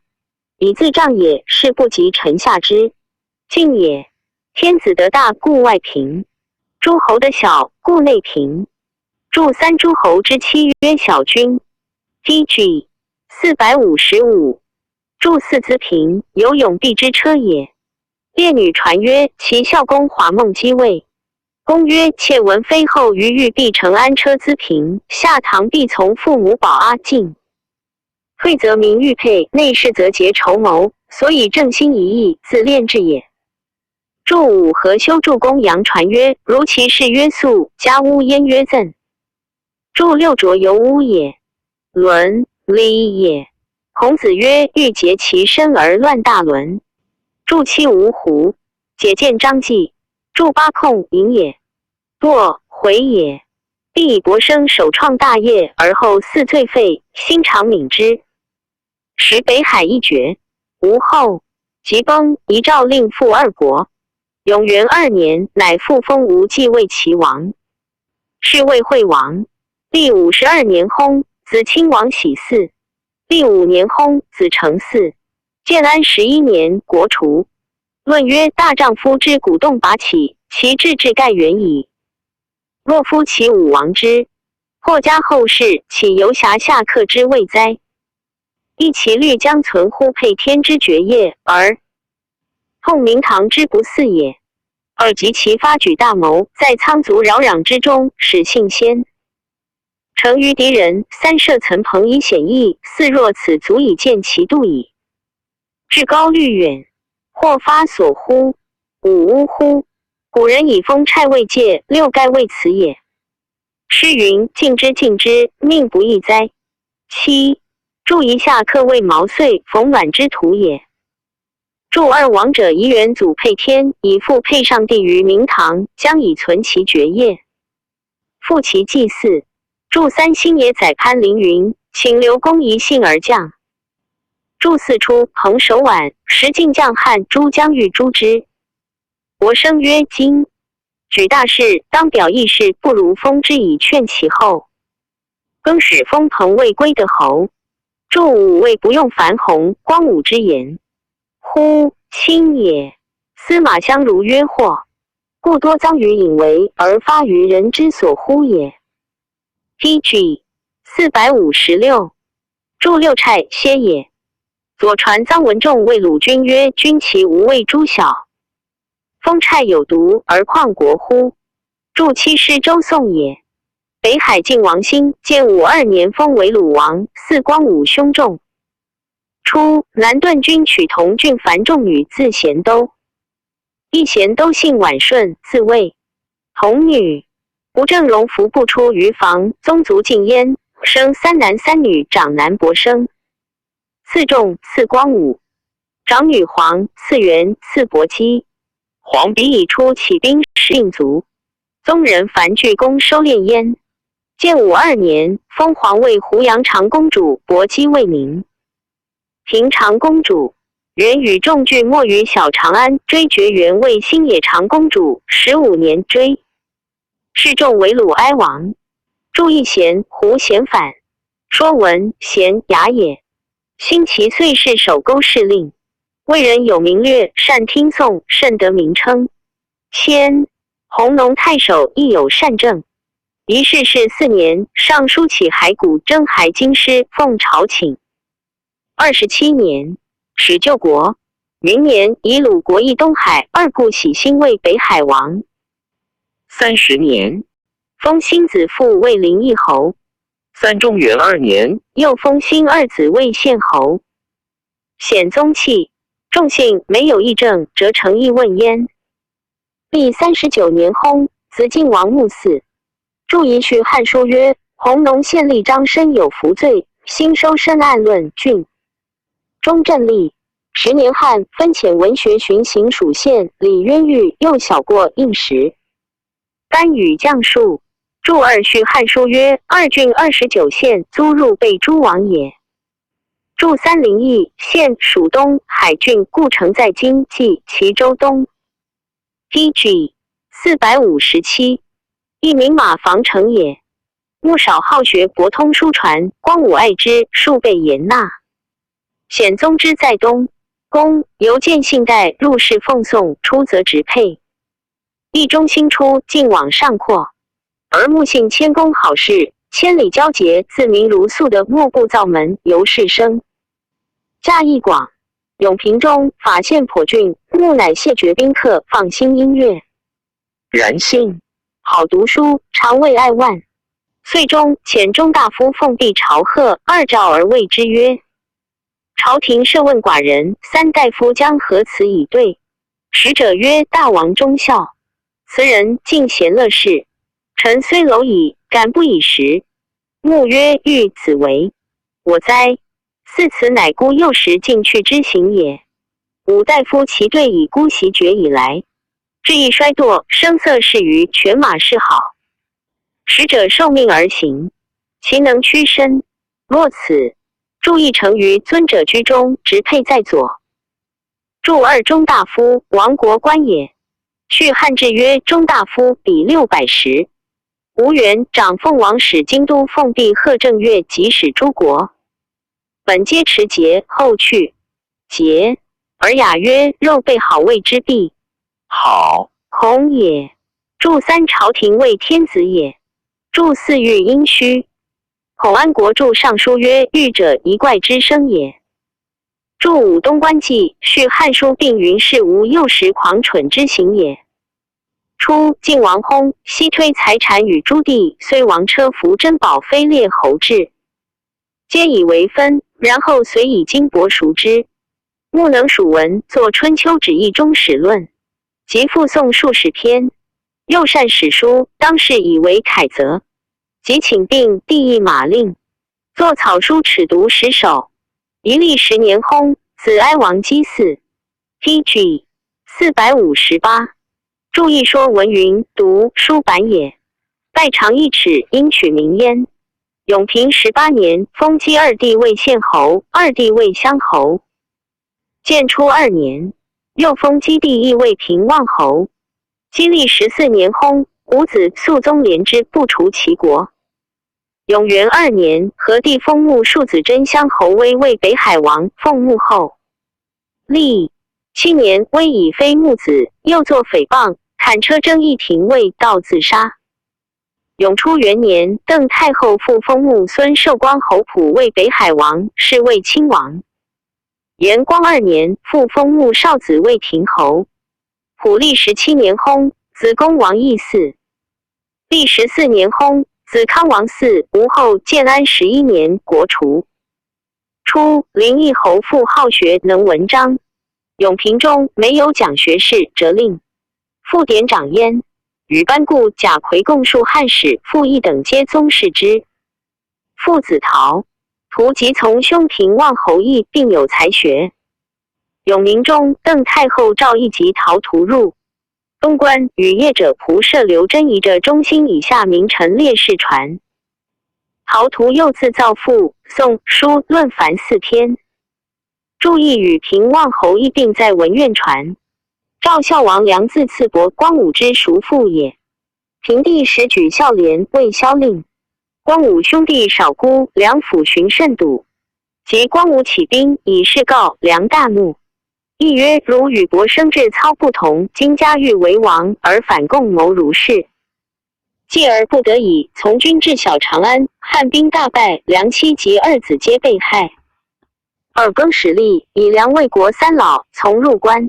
以自障也，是不及臣下之。进也，天子德大故外平，诸侯德小故内平。注三诸侯之妻曰小君。T G四百五十五。注四资平，有永必之车也。列女传曰：齐孝公华梦姬位。公曰：妾闻妃后于玉壁城安车资平，下堂必从父母保阿进。退则民欲配，内侍则结仇谋，所以正心一意，自练之也。注武何修注公羊传曰：如其事曰粟，家屋焉曰赠。注六着由屋也，伦礼也。孔子曰：欲洁其身而乱大伦。注七无胡，解见张季。注八控饮也，堕毁也。必以伯生首创大业，而后嗣罪废，兴长闵之。时北海一绝，无后，即崩，遗诏令复二国。永元二年，乃复封无忌为齐王。是为惠王。历五十二年薨，子亲王喜嗣。历五年薨，子承嗣。建安十一年，国除。论曰：大丈夫之鼓动拔起，其志志盖远矣。若夫齐武王之过嘉后世岂游侠下客之谓哉？亦其虑将存乎沛天之绝业耳。痛明堂之不似也。二及其发举大谋，在仓卒扰攘之中始信先。 乘于敌人，三设层棚以险役，似若此足以见其度矣。至高虑远，或发所乎？五乌乎？古人以风蔡未介六盖谓此也。诗云：近之近之，命不易哉。七，筑一下客为茅塞冯卵之徒也。 筑二王者以远祖沛天，以父沛上帝于明堂，将以存其绝业。复其祭祀。筑三兴也载攀凌云，请刘公以信而将。筑四出彭首晚，时进将汉诸将欲诛之。国生曰今，举大事当表义士，不如封之以劝其后。更始封彭未归的侯。筑武未不用樊弘、光武之言。乎，卿也。司马相如曰：或，故多臧于隐为而发于人之所乎也。P G四百五十六。筑六蔡歇也。左传臧文仲谓鲁君曰：君其无畏诸小，封蔡有独而旷国乎？ 筑七师周宋也。北海靖王兴建武二年封为鲁王，祀光武兄仲。初，南顿军取同郡樊仲女自咸都。亦咸都姓宛顺，字卫。同女，吴正荣服不出于房，宗族尽焉，生三男三女，长男伯生。 次仲，次光武。长女黄，次元，次伯姬。黄彼以初起兵十令卒，宗人樊聚攻收练焉。建武二年，封黄为湖阳长公主，伯姬为宁平长公主。元与众拒没于小长安，追绝元为新野长公主，十五年追。 示众为鲁哀王。筑亦咸，胡咸反。说文，咸雅也。兴其岁是首勾示令，魏人有名略，善听颂，甚得名称。迁弘农太守亦有单正。于是世四年，上书起骸骨，征骸京师，奉朝请。 二十七年，始救国。明年以鲁国易东海，二故喜兴为北海王。三十年，封兴子父为临邑侯。三仲元二年，又封兴二子为献侯。显宗契，仲姓没有议政，则成议问焉。 历三十九年薨，子敬王墓祀。筑仪序汉书曰：弘农献令张申有服罪，兴收深暗论郡。中正历十年汉分遣文学巡行属县，李渊玉又小过应时。班语将述。筑二序汉书曰：二郡二十九县租入备诸王也。筑三临邑，县属东海郡，故城在今冀其州东。 P G四百五十七。亦名马房城也。牧少好学，博通书传，光武爱之，数被严纳。显宗之在东宫，犹见信带入室奉送，出则执佩。亦中兴初，进往上阔。 而木信谦恭好事，千里交结，自鸣如诉的莫不造门由是生。嘉义广永平中法县叵郡，木乃谢绝宾客，放心音乐。然信好读书，常为爱玩。岁中遣中大夫奉帝朝贺，二召而谓之曰：朝廷设问寡人，三大夫将何辞以对？使者曰：大王忠孝，辞人尽闲乐事。臣虽蝼蚁，敢不以时？木曰：欲子为我哉。似此乃孤幼时进去之行也。五大夫其对以孤习绝以来，志意衰堕，声色适于犬马是好。使者受命而行，其能屈伸。若此，筑亦成于尊者居中，执佩在左。 筑二中大夫，亡国官也。续汉志曰：中大夫比六百石。吴元长奉王使京都，奉帝贺正乐，即使诸国。本皆持节，后去节，而雅曰：肉备好位之必好，恐也。筑三朝廷为天子也。注四域殷墟。孔安国注尚书曰：御者，宜怪之声也。注五东关纪，续汉书并云：士无幼时狂蠢之行也。初，晋王薨，悉推财产与诸地，虽王车服珍宝，非列侯制，皆以为分，然后遂以金帛赎之。 穆能署文，作《春秋旨意中始论》，即附送数十篇，又善史书，当世以为凯泽，即请并帝议马令，作草书尺牍十首，一历十年薨，子哀王击嗣。T G四百五十八。注一说文云：读书板也，盖长一尺，应取名焉。永平十八年，封击二弟为献侯，二弟为乡侯。 建初二年，又封击弟亦为平望侯。击历十四年薨，五子肃宗怜之，不除其国。永元二年，何帝封穆树子贞乡侯，威为北海王，奉穆后。历七年，威已非穆子，又作诽谤，砍车征议廷尉，盗自杀。永初元年，邓太后复封穆孙寿光侯普为北海王，是为亲王。 延光二年，复封穆少子为亭侯。普历十七年薨，子恭王亦嗣。历十四年薨，子康王嗣，吴后建安十一年国除。初，临邑侯父好学，能文章。永平中没有讲学士，责令。父典掌焉，与班固、贾逵共述汉史、赋议等，皆宗室之。 父子陶、陶及从兄平望侯亦并有才学。永明中，邓太后诏议及陶陶入东关，与业者仆射刘贞仪者中兴以下名臣列士传。陶陶又自造赋、宋、书、论凡四篇。注意与平望侯议并在文苑传。赵孝王梁自刺伯，光武之叔父也。 平帝始举孝廉，为孝令。光武兄弟少孤，梁甫寻慎笃。及光武起兵，以示告梁大怒。亦曰：如与伯生志操不同，今嘉裕为王，而反共谋如是。继而不得已，从军至小长安，汉兵大败，梁妻及二子皆被害。二更始立，以梁为国三老，从入关。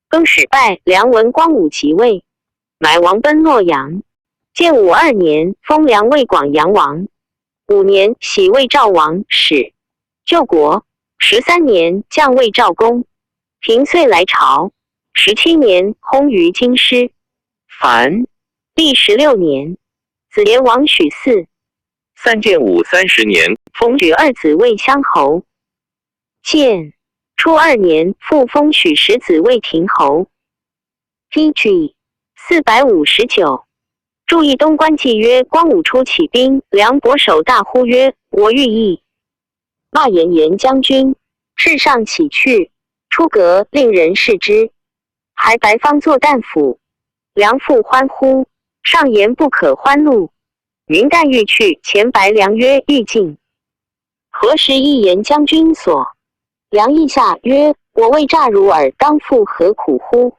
更始败，梁闻光武即位， 埋王奔洛阳。建武二年，封梁为广阳王。五年，徙为赵王，始救国。十三年，降为赵公。平遂来朝。十七年，薨于京师。凡历十六年，子连王许嗣。三建武三十年，封许二子为襄侯。建初二年，复封许十子为亭侯。 T G四百五十九。注意东关纪曰：光武初起兵，梁伯首大呼曰：我欲议。骂颜颜将军，至上起去，出阁，令人视之。还白方作旦甫。梁父欢呼，上言不可欢怒。云旦欲去，前白梁曰：欲进。 何时议颜将军所？梁亦下曰：我未诈汝尔，当复何苦乎？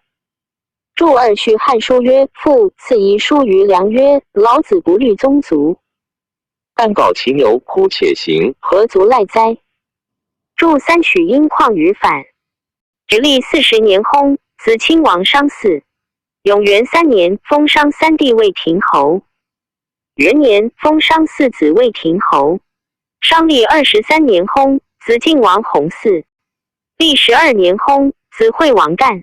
注二续汉书曰：父赐遗书于梁曰：老子不虑宗族，但稿其牛，忽且行，何足赖哉？注三许殷况于反。 直隶四十年薨，子亲王商嗣。永元三年，封商三弟为亭侯。元年，封商四子为亭侯。商历二十三年薨，子晋王弘嗣。历十二年薨，子惠王干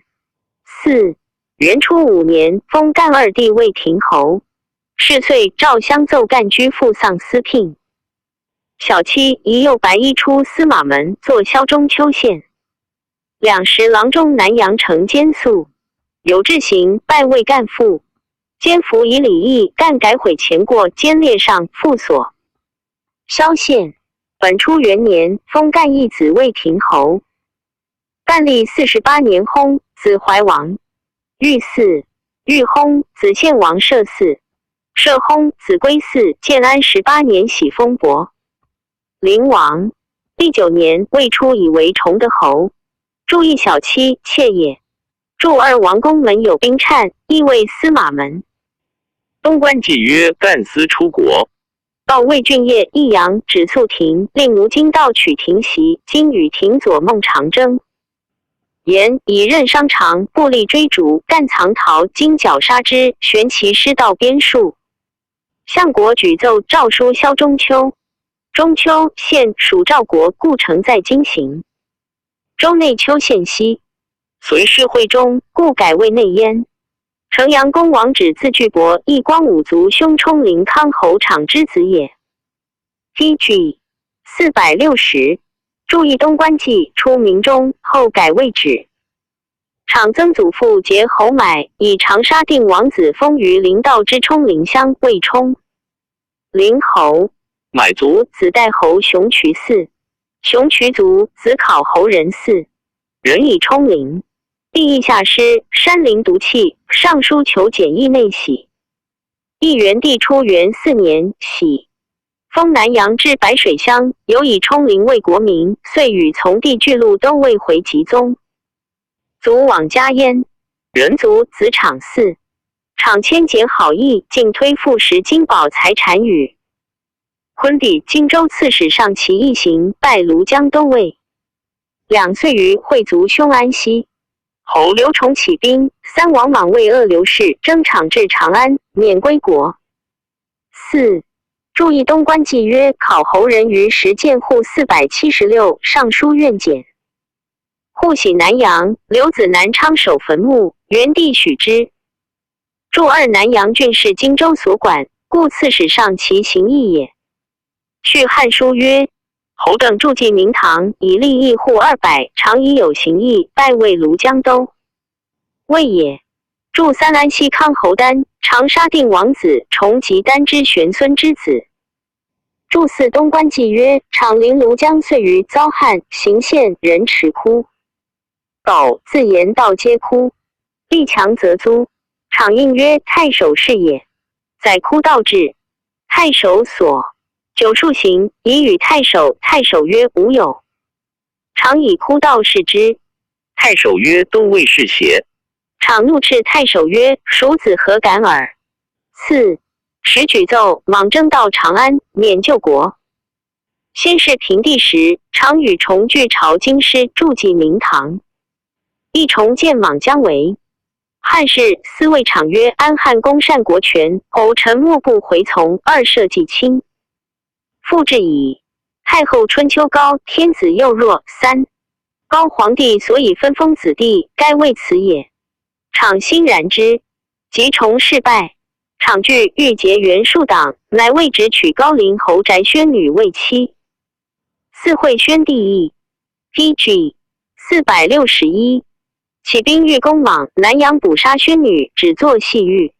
嗣。元初五年，封干二弟为亭侯。是岁赵襄奏干居父丧司聘。小妻疑右白衣出司马门，作萧中秋献。 两时郎中南阳城监宿，有志行拜为干父，监父以礼义，干改悔前过，兼列尚父所。萧献。本初元年，封干义子为亭侯。干历四十八年薨，子怀王。玉嗣。玉薨，子献王射嗣。射薨，子归嗣。建安十八年徙封亳。 灵王。第九年，未出以为崇德侯。注一小妻妾也。注二王宫门有兵颤，亦谓司马门。东关纪约，干司出国。到魏郡夜，益阳止粟亭，令吴京盗取亭席，金与亭佐孟尝争。言以任商长，不利追逐，干曹曹，金绞杀之，旋其师到边戍。相国举奏诏书萧中秋。中秋献属赵国，故城在今行。 州内丘县西，随师会中，故改为内焉。城阳公王止字巨伯，亦光武族兄冲陵康侯昶之子也。T G 四百六十，注意东关纪，初名中，后改为止。昶曾祖父结侯买，以长沙定王子封于临道之冲陵乡，为冲 陵侯。买族子代侯熊渠嗣，熊渠族子考侯仁嗣，仁以冲陵。帝亦下师，山陵独弃，上书求简易内徙。帝元帝初元四年徙，封南阳之白水乡，犹以冲陵为国名，遂与从弟巨鹿都尉回即宗。 卒往家焉。仁族子昶嗣，昶迁简好意，进推赋食金宝财产与。昆弟荆州刺史上其一行，拜庐江都尉。两岁余会族兄安西。侯刘崇起兵，三王莽魏恶刘氏征昶至长安，免归国。四、注意东关纪约，考侯仁于石建户四百七十六，上书愿简。 户徙南阳，刘子南昌守坟墓，元帝许之。注二南阳郡是荆州所管，故刺史上其行义也。续汉书曰：侯等筑纪明堂，以立义户二百，常以有行义，拜为庐江都尉也。注三安西康侯丹，长沙定王子崇及丹之玄孙之子。 注四东关纪约，昶临庐江岁余遭旱，行县人持枯稻，自言稻皆枯，必强则租。昶应曰太守是也，载枯稻至，太守所。九树行，以与太守，太守曰无有。 昶以枯稻示之。太守曰都尉是邪？昶怒斥太守曰：孰子何敢尔？四、时举奏，莽征到长安，免救国。先是平帝时，昶与崇俱朝京师筑纪明堂。亦崇见莽将为。汉室司谓昶曰：安汉公善国权，侯臣莫不回从，二社稷清。 复至矣。太后春秋高，天子幼弱。三、高皇帝所以分封子弟，该为此也。昶欣然之。及崇事败，昶惧欲结袁术党，乃为止取高陵侯翟宣女为妻。四会宣帝义，P G 四百六十一。起兵欲攻莽南阳，捕杀宣女，止作戏狱。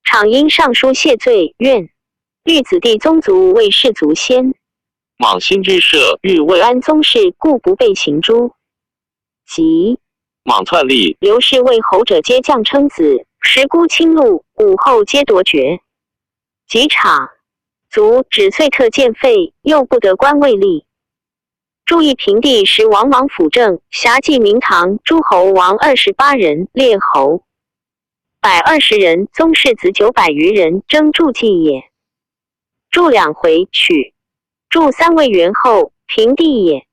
昶因上书谢罪，愿欲子弟宗族为世祖先。莽心之社，欲为安宗室，故不备行诛。及莽篡立，刘氏为侯者皆降称子，时孤亲禄，武后皆夺爵。及昶卒，止岁特建废，又不得官位立。 注意平帝时王莽辅政，辖纪明堂，诸侯王二十八人，列侯百二十人，宗室子九百余人，争筑纪也。注两回取。注三魏元后，平帝也。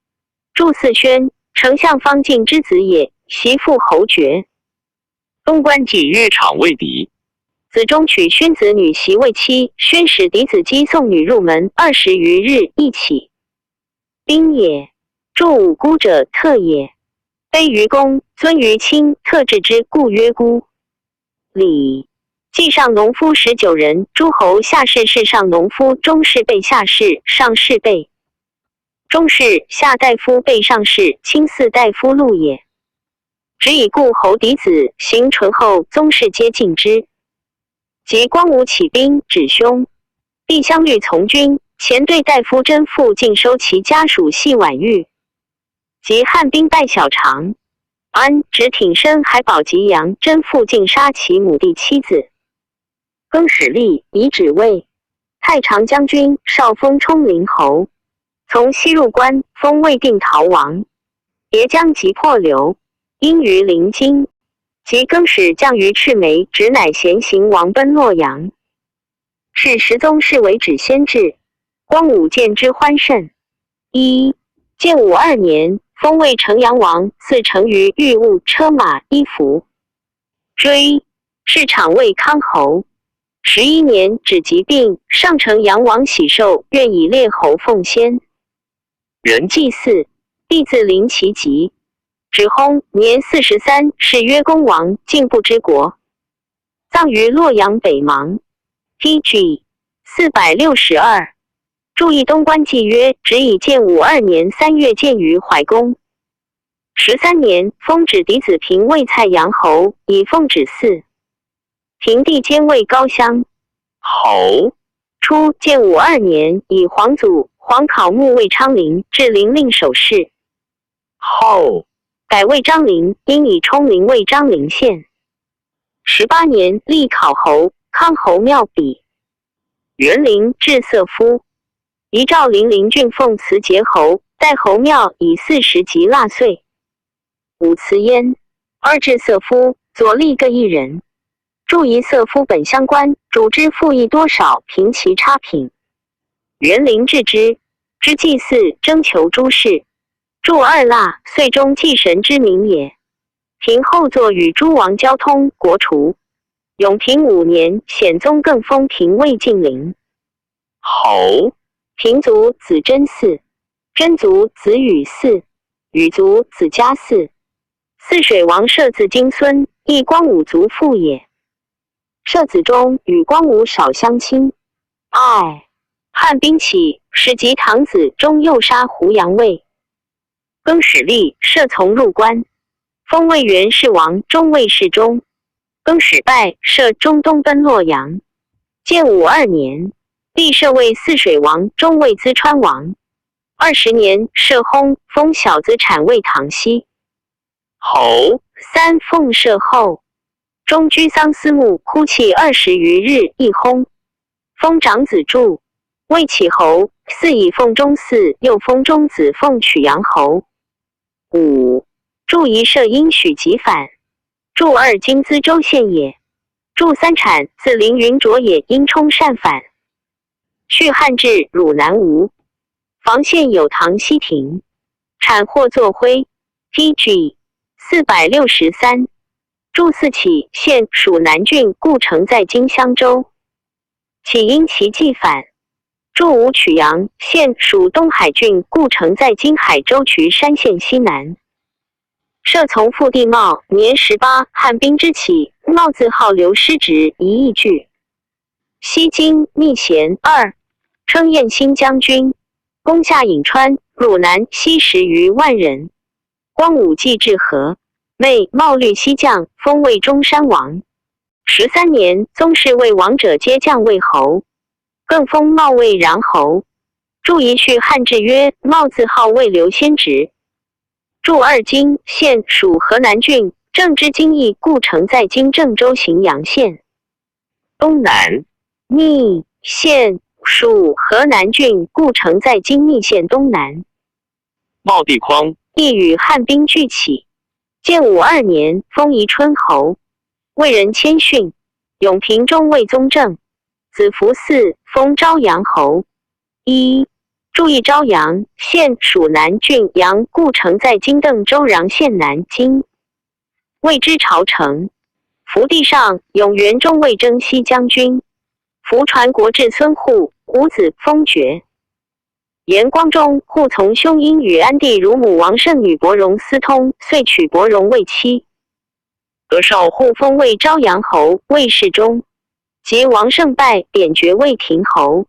注四宣，丞相方进之子也，袭父侯爵。 东关纪约，昶为嫡。子忠娶宣子女，袭为妻。宣使嫡子姬宋女入门，二十余日，亦起兵也。注五孤者特也。卑于公，尊于亲，特置之，故曰孤。礼。纪上农夫十九人，诸侯下士，士上农夫，中士辈下士，上士辈 中士，下大夫，辈上士，卿四大夫禄也。止以故侯嫡子，行淳后，宗室皆敬之。及光武起兵，止匈，帝相率从军，前队大夫甄父进收其家属，系宛玉。及汉兵败小长安，止挺身海保济阳，甄父进杀其母弟妻子。 更始立，以止魏。太常将军，少封冲陵侯，从西入关，封魏定陶王。别将及破刘，因于临津。即更始降于赤眉，执乃咸行王奔洛阳。是时宗室为止先至，光武见之欢甚。一建武二年，封魏城阳王，赐乘于御物，车马衣服。追是产魏康侯。十一年止疾病，上城阳王喜寿，愿以列侯奉先。元纪四，帝自临其疾，止薨，年四十三，谥曰恭王，进不知国。葬于洛阳北邙。T G 四百六十二。注意东观纪约，止以建武二年三月建于怀公。十三年，封止嫡子平魏蔡阳侯，以奉止嗣。平帝兼魏高乡侯。初建武二年，以皇祖皇考牧魏昌龄至临令守侍。后改魏章陵，因以冲陵为章陵县。十八年，历考侯，康侯庙比。元陵至色夫，遗诏临陵郡奉慈节侯，代侯庙以四十及腊岁。武辞焉。二至色夫，左立各一人。注意色夫本乡官，主之赋役多少，凭其差品。元陵置之，知祭祀，征求诸事。注二腊岁中祭神之名也。平后作与诸王交通，国除。永平五年，显宗更封平魏晋陵侯。平族子真嗣，真族子羽嗣，羽族子嘉嗣。泗水王射子金孙，亦光武族父也。射子中与光武少相亲。二汉兵起，时及唐子中右杀湖阳卫。更始立射从入关，封魏元氏王，中卫侍中。更始败，射中东奔洛阳。建武二年，帝射魏泗水王，中卫淄川王。二十年，射薨，封小子产魏唐西侯。三奉射后，中居桑思墓，哭泣二十余日，亦薨。封长子柱，魏启侯。四以奉中嗣，又封中子奉曲阳侯。五注一射因许即反。注二今淄州县也。注三产自临云卓也，因冲善反。续汉至汝南吴，房县有唐西亭，产或作徽。T G 四百六十三。注四起，现属南郡，故城在今襄州。起因其既反。注吴曲阳，现属东海郡，故城在今海州渠山县西南。射从父弟茂，年十八，汉兵之起，茂自号刘师直，一意拒。西京密咸二，称燕兴将军，攻下颍川，汝南西十余万人。光武既至河，妹茂虑西将，封魏中山王。十三年，宗室魏王者皆降魏侯，更封茂魏穰侯。注一续汉至曰，茂自号魏刘先直。注二今，现属河南郡，正知今义，故城在今郑州荥阳县东南。密现属河南郡，故城在今密县东南。茂帝匡。亦与汉兵俱起。建武二年，封宜春侯。魏人谦逊，永平中卫宗正，子服嗣，封昭阳侯。一注意昭阳，现属南郡阳，故城在今郑州穰阳县南京。魏之朝成。服帝上，永元中卫征西将军。服传国至孙护，胡子封爵。延光中，护从兄因与安帝乳母王胜女伯荣私通，遂娶伯荣为妻。德绍护封魏昭阳侯，魏侍中。及王胜败，贬爵魏亭侯。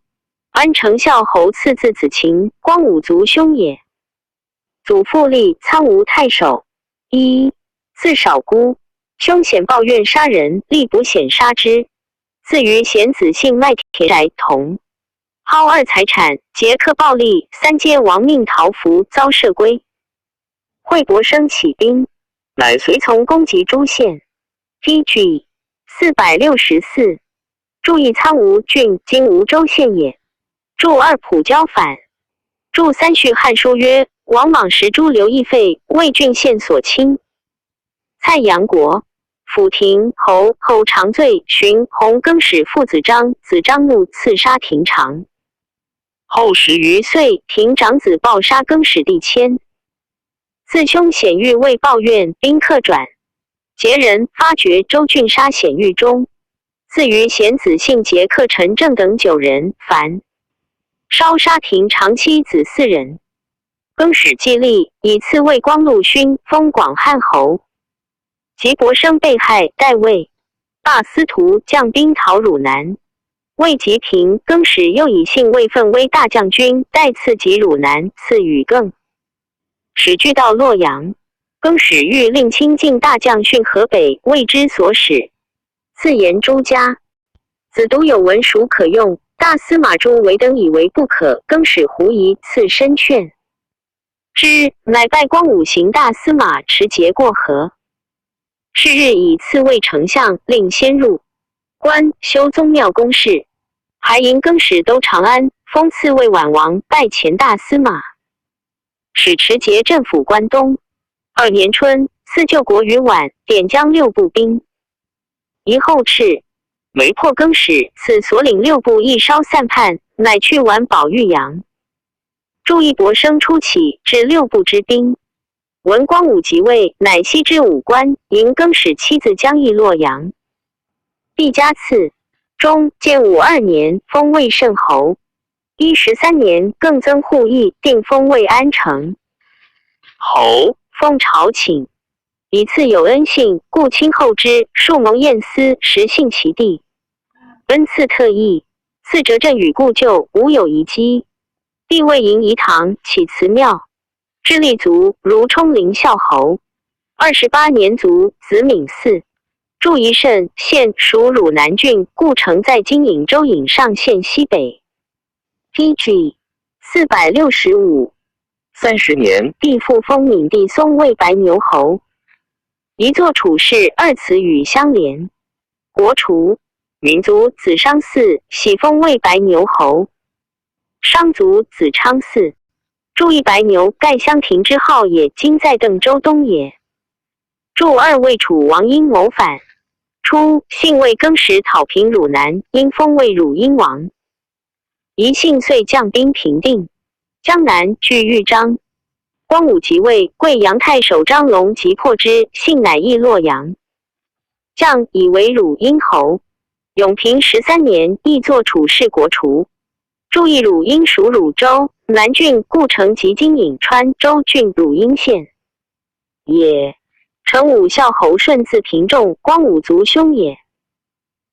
安成孝侯赐字子禽，光武族兄也。祖父立苍梧太守。一字少孤，凶险暴怨杀人，力不显杀之。自于显子姓麦田碓同。薅二财产，劫刻暴力，三阶亡命逃服，遭赦归。惠博生起兵，乃随从攻及诸县。T G 四百六十四。注意苍梧郡，今吴州县也。注二普交反。注三续汉书曰，王莽时诸刘亦废，魏郡县所侵。蔡阳国。捕亭侯，后长罪，寻弘更始父子张，子张怒刺杀亭长。后十余岁，亭长子暴杀更始弟迁。自兄显玉未报怨，宾客转。节人发觉周俊杀显玉中，自余显子信节客陈正等九人，凡烧杀亭长妻子四人。更始继立，以次为光禄勋，封广汉侯。及伯生被害，代魏大司徒将兵讨汝南，未及平，更始又以信魏奋威大将军，代次及汝南，赐与更始拒到洛阳。更始欲令卿进大将训河北，谓之所使，赐言朱家。子独有文书可用，大司马朱维等以为不可，更始狐疑，赐申劝之，乃拜光武行大司马，持节过河。是日以次为丞相，令先入关修宗庙宫室，还迎更始都长安，封次为宛王，拜前大司马，使持节镇抚关东。二年春，赐救国于宛，点将六部兵移后赤，围破更始，赐所领六部一烧散叛，乃去宛保玉阳。朱一博生初起，至六部之兵。闻光武即位，乃西之武关，迎更始妻子将议洛阳。帝加赐。中建武二年，封魏慎侯。一十三年，更增护义，定封魏安城侯。奉朝请，以次有恩信，故亲厚之，数蒙验司，实信其地。恩赐特异，赐折镇与故旧，无有遗迹。帝未迎仪堂，起祠庙，置立足，如冲灵孝侯。二十八年卒，子闵嗣。朱一慎，现属汝南郡，故城在今颍州颍上县西北。P G四百六十五。三十年，帝复封闵帝松魏白牛侯。一座处士二词语相连。国除。闵卒子商嗣，喜封魏白牛侯。商卒子昌嗣。朱一白牛，盖襄亭之号也，今在邓州东也。朱二为楚王因谋反，初，幸为更始讨平汝南，因封为汝阴王。宜信遂将兵平定，江南据豫章。光武即位，贵阳太守张龙即破之，幸乃议洛阳，将以为汝阴侯。永平十三年，亦作处士国除。朱议汝阴属汝州，南郡，故城即今颍川州郡汝阴县也。成武孝侯顺字平仲，光武族兄也。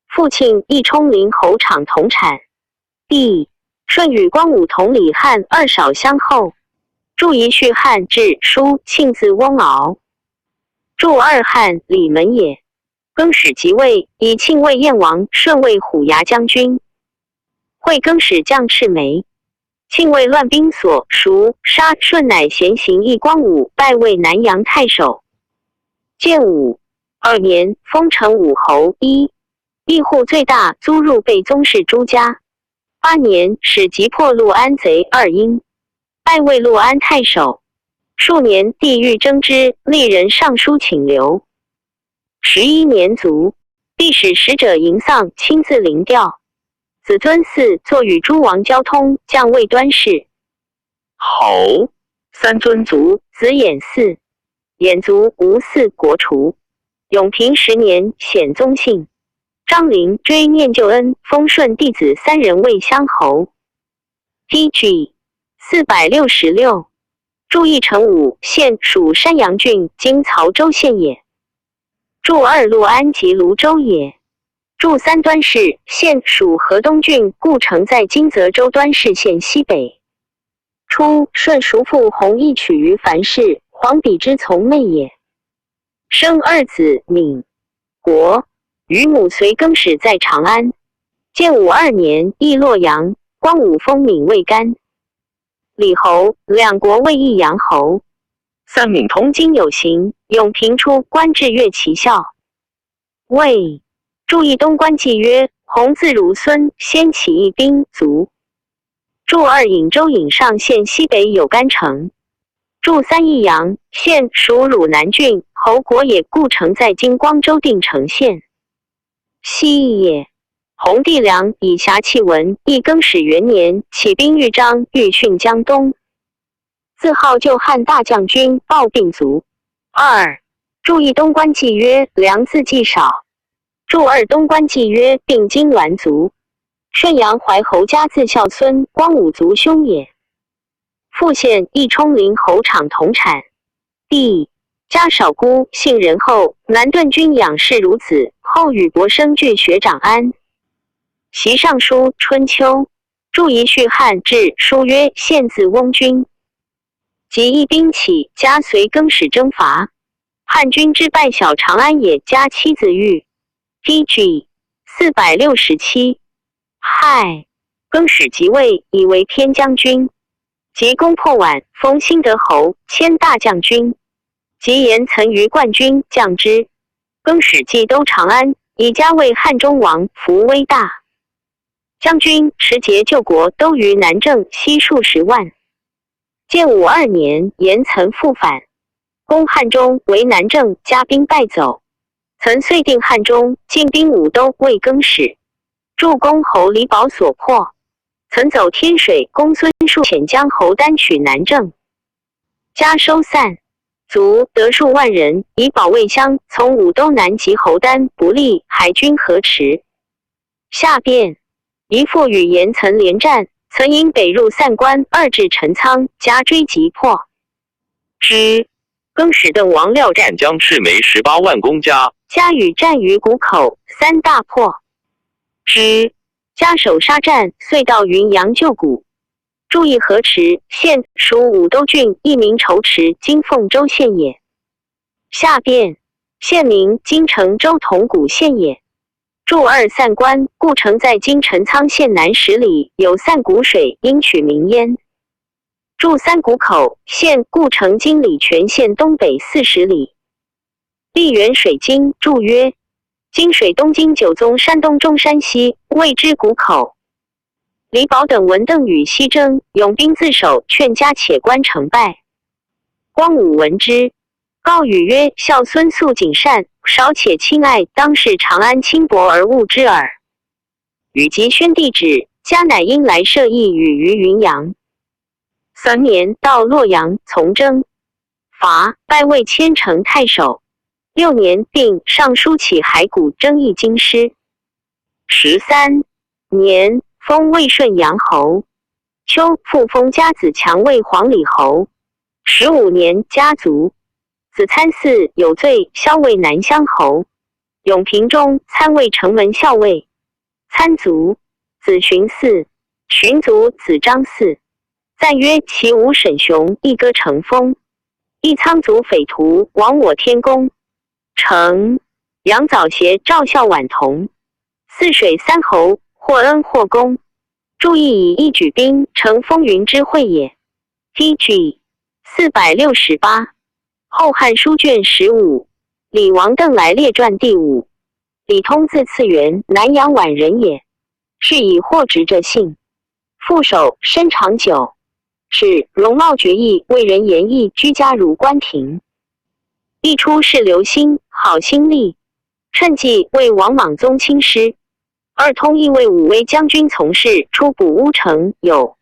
父亲亦冲灵侯，厂铜产。弟顺与光武同里汉，二少相厚。朱宜续汉至舒庆字翁敖。朱二汉李门也。更始即位，以庆为燕王，顺为虎牙将军。会更始将赤眉。庆为乱兵所，孰杀，顺乃咸行议光武，拜为南阳太守。建武二年，封成武侯。一，义户最大，租入被宗室朱家。八年，始击破陆安贼二殷，拜为陆安太守。数年，帝欲征之，立人尚书请留。十一年卒，帝使使者迎丧，亲自临吊。子尊嗣坐与诸王交通，将为端室侯。三尊卒，子衍嗣。衍卒无嗣，国除。永平十年，显宗姓。张陵追念旧恩，封顺弟子三人为乡侯。T G四百六十六。朱议成武，现属山阳郡，今曹州县也。朱二陆安即泸州也。朱三端氏，现属河东郡，故城在今泽州端氏县西北。初，顺叔父弘义娶于樊氏，皇帝之从妹也。生二子闵、国，与母随更始在长安。建武二年，易洛阳，光武封闵为干、李侯，两国为益阳侯。三闵同今有行，永平初，官至乐骑校。魏。朱议东关计曰：弘自汝孙，先起义兵卒。朱二颍州颍上县西北有干城。朱三益阳，现属汝南郡，侯国也，故城在今光州定城县。西也。弘帝梁以下契文，义更始元年起兵豫章，欲汛江东。自号旧汉大将军，抱并卒。二、注一东关纪约，梁字纪少。注二东关纪约，并金銮卒。顺阳怀侯嘉字孝孙，光武族兄也。复县亦充临侯场同产。 地，嘉少孤，姓仁厚，南顿军养士孺子，后与伯升俱学长安。习尚书春秋，注一续汉志，书曰：献字翁君。及一兵起，嘉随更始征伐。汉军之败小长安也，嘉妻子御。T G四百六十七。 害，更始即位，以为偏将军。及攻破宛，封新德侯，迁大将军。及严岑于冠军，将之。更始既都长安，以嘉为汉中王，服威大。将军持节救国，都于南郑悉数十万。建武二年，严岑复返，攻汉中，为南郑，嘉兵败走。岑遂定汉中，进兵武都，为更始。 助公侯李宝所破。岑走天水，公孙述遣将侯丹取南郑。嘉收散，卒，得数万人，以保卫乡，从武都南及侯丹不利，海军河池。下变，宜父与严岑联战，岑引北入散关，二至陈仓，嘉追即破。 之。更始邓王廖占将赤眉十八万攻嘉。嘉与战于谷口，三大破。之。嘉守沙战，遂到云阳旧谷。注意河池，现属武都郡，亦名仇池，今凤州县也。下变，县名今成州桐谷县也。注二散关，故城在今陈仓县南十里，有散谷水，因取名焉。 注三谷口，现故城今礼泉县东北四十里。历源水经，注曰：今水东经九宗山东中山西，谓之谷口。李宝等闻邓禹西征，拥兵自守，劝嘉且关城败。光武闻之，告禹曰：孝孙素谨善，少且亲爱，当视长安轻薄而误之耳。禹即宣帝旨，嘉乃因来设驿宇于云阳。 三年到洛阳从征，伐，拜魏千城太守。六年并尚书起骸骨，征议京师。十三年封魏顺阳侯。秋复封嘉子强为黄里侯。十五年嘉卒，子参嗣有罪，削为南乡侯。永平中，参为城门校尉。 参卒，子荀嗣。荀卒，子张嗣。赞曰：其无沈熊，亦歌乘风。亦仓卒匪徒，亡我天公。成，杨藻协赵孝晚同。泗水三侯，或恩或功。注意以义举兵，成风云之会也。T G四百六十八。后汉书卷十五，李王邓来列传第五。 李通字次元，南阳宛人也。諡以获职者幸。副手，身长九尺，容貌绝异，为人言亦居家如官亭。亦出仕刘兴，好兴利，趁计为王莽宗亲师。二通亦为武威将军从事，出补乌程，有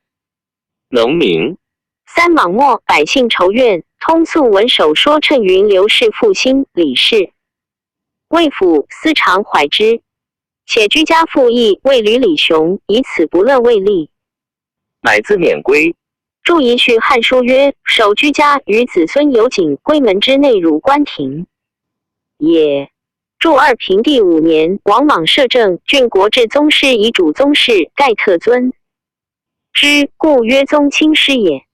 农民。三莽末，百姓仇怨，通粟文首说谶云刘氏复兴，李氏。魏府司常怀之，且居家赋役，谓吕李雄，以此不乐魏立。乃自免归。注一续汉书曰：守居家与子孙有景，闺门之内如官亭也。注二平帝五年，王莽摄政，郡国至宗师，以主宗室，盖特尊。 之，故曰宗亲师也。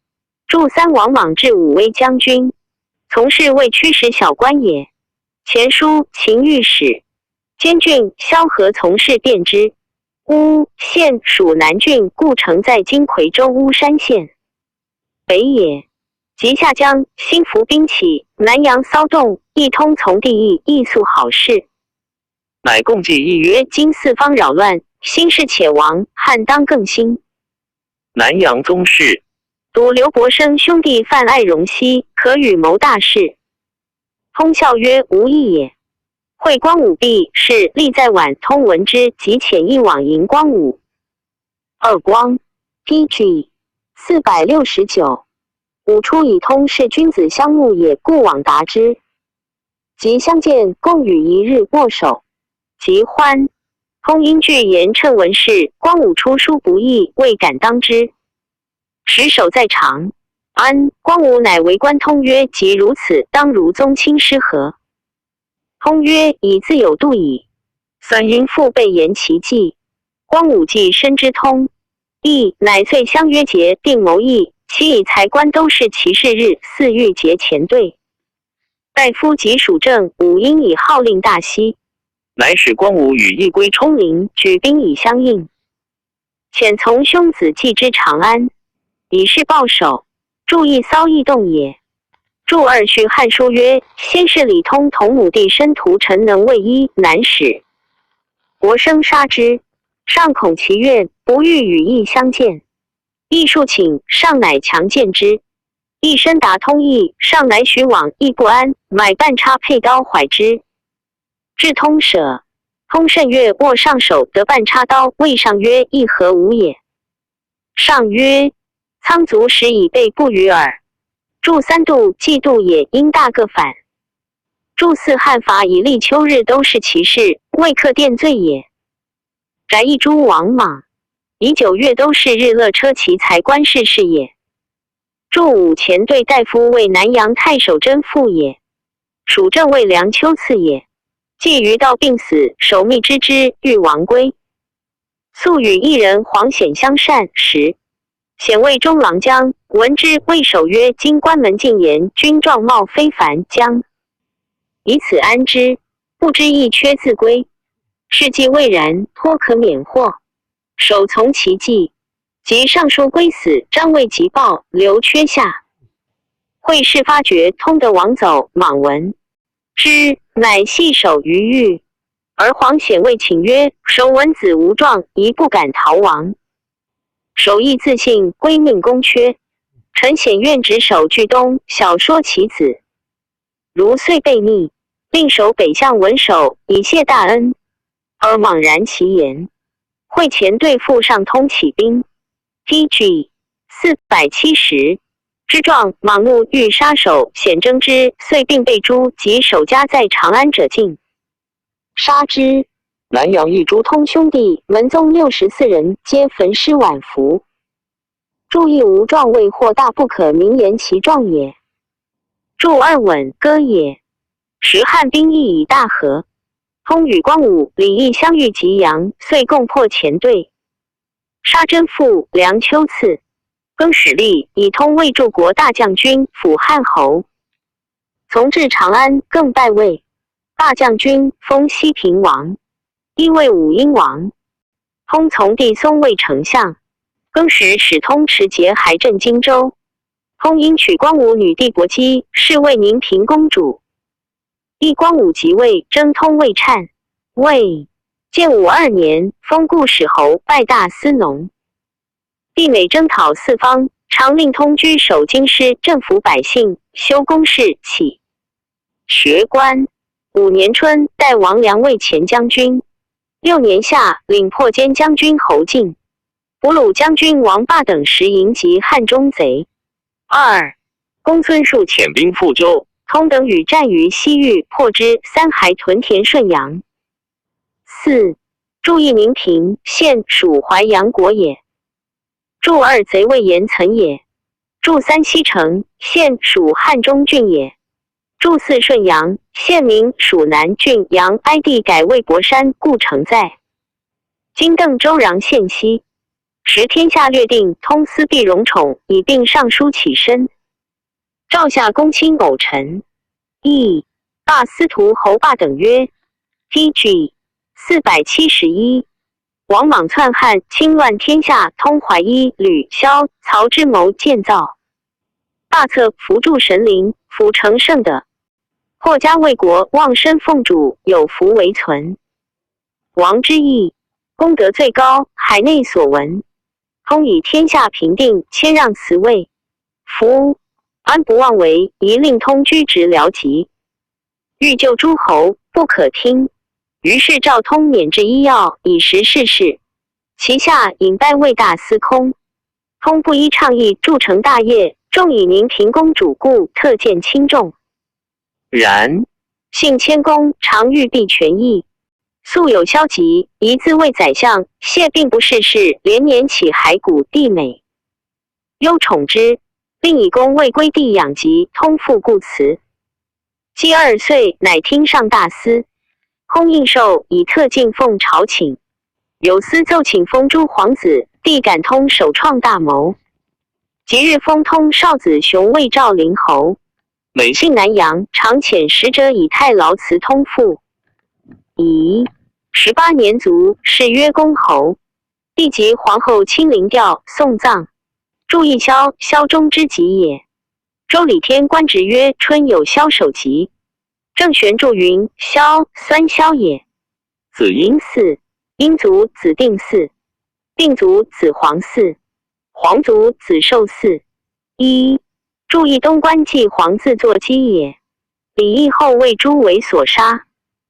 注三王莽至武威将军，从事未屈时小官也。前书秦御史，监郡萧何从事便之。乌，现属南郡，故城在今夔州巫山县。北也。及夏将，兴服兵起，南阳骚动，亦通从帝意，亦素好事。乃共计议曰：今四方扰乱，兴事且亡，汉当更兴。 南阳宗室。独刘伯升兄弟范爱荣稀，可与谋大事。通笑曰：无异也。会光武毕，是立在晚通闻之，即遣一往迎光武。二光，P G四百六十九。武初以通是君子相慕也，故往答之。及相见，共与一日握手，即欢。通因具言称闻事，光武初书不易，未敢当之。时守在长安，光武乃为观通曰：即如此，当如宗亲师何？通曰：已自有度矣。三因父辈言其计，光武既深知通意，乃遂相约节，并谋议，其以才官都试其事日，似欲结前队。大夫及属政武因以号令大息，乃使光武与一归冲灵，举兵以相应。遣从兄子继之长安，以示报首。注意骚易动也。注二序汉书曰：先是李通同母弟申屠臣能为一难使，国生杀之，上恐其怨，不欲与义相见。义数请，上乃强见之。义深达通意，上乃许往义不安，买半叉佩刀怀之。至通舍，通甚悦，握上手，得半叉刀，谓上曰：义何无也？上曰：仓卒时已备不与尔。注三度既度也，因大各反。注四汉法以立秋日都试其事，未克殿罪也。翟一诸王莽，以九月都试日勒车其才官试事也。注五前队大夫为南阳太守甄复也，属政为梁丘次也。既于道病死，守密知之，欲亡归。素与一人黄显相善，时显为中郎将，闻之，谓守曰：今关门尽严，军状貌非凡，将以此安之，不知亦缺自归。事既未然，颇可免祸。守从其计，即上书归死，张谓急报，留缺下。会试发觉通得王走，莽闻之，乃系守于御。而黄显谓请曰：守闻子无状，宜不敢逃亡。守亦自信，归命攻缺。臣显愿执守据东，小说其子。如遂备密，令守北向闻守，以谢大恩，而莽然其言。会前队赴上通起兵。T G四百七十。之状，莽怒欲杀守，显征之，遂并备诸及守家在长安者尽，杀之。南阳一诸通兄弟、门宗六十四人，皆焚尸晚服。注意无状未获大不可名言其状也。注二稳歌也。时汉兵亦已大和，通与光武、李毅相遇吉阳，遂共破前队，杀甄复、梁丘次。更始立以通为柱国大将军、辅汉侯。从至长安，更拜魏大将军，封西平王，亦为武英王。通从弟松为丞相，更始使通持节还镇荆州。通因娶光武女帝薄姬，是为宁平公主。帝光武即位，征通魏፣ 魏建武二年，封固始侯，拜大司农。帝每征讨四方，常令通居守京师，镇抚百姓，修宫室，起学官。五年春，代王梁为前将军。六年夏，领破坚将军侯进、博鲁将军王霸等十营及汉中贼。二、公孙述遣兵赴周，通等与战于西域，破之。三、还屯田顺阳。四、注意宁平，现属淮阳国也。注二、贼魏严岑也。注三、西城，现属汉中郡也。注四、顺阳，现名属南郡，阳哀帝改魏博山，故城在。今邓州穰县西。时天下略定，通司必荣宠，以并尚书起身。赵夏公卿偶臣。亦大司徒侯霸等曰，T G四百七十一。王莽篡汉，侵乱天下，通淮伊、吕、萧、曹之谋建造。霸策扶助神灵，辅成圣德，或加魏国，忘身奉主，有福为存。王之意，功德最高，海内所闻。通以天下平定，谦让辞魏。夫安不忘为，宜令通居职僚籍。欲救诸侯，不可听。于是赵通免至医要，以时逝世。其下引班卫大司空，通布衣倡议，筑城大业，众以民平公主故，特见轻重。然性谦恭，常欲避权益，素有消极，宜自谓宰相谢，并不事事，连年起骸骨地美，忧宠之，并以公卫归地养疾，通父故辞。既二岁，乃听上大司空应授，以特进奉朝请。有司奏请封诸皇子，帝感通首创大谋。即日封通少子雄为赵灵侯，每幸南阳，常遣使者以太劳辞通父。乙十八年卒，谥曰公侯。帝即皇后亲临吊送葬。注意萧，萧中之吉也。周礼天官职曰春有萧守吉，郑玄注云：萧，三萧也。子婴嗣，婴卒子定嗣，定卒子皇嗣，皇卒子寿嗣。一、注意东官季皇自作鸡也。李义后为诸为所杀，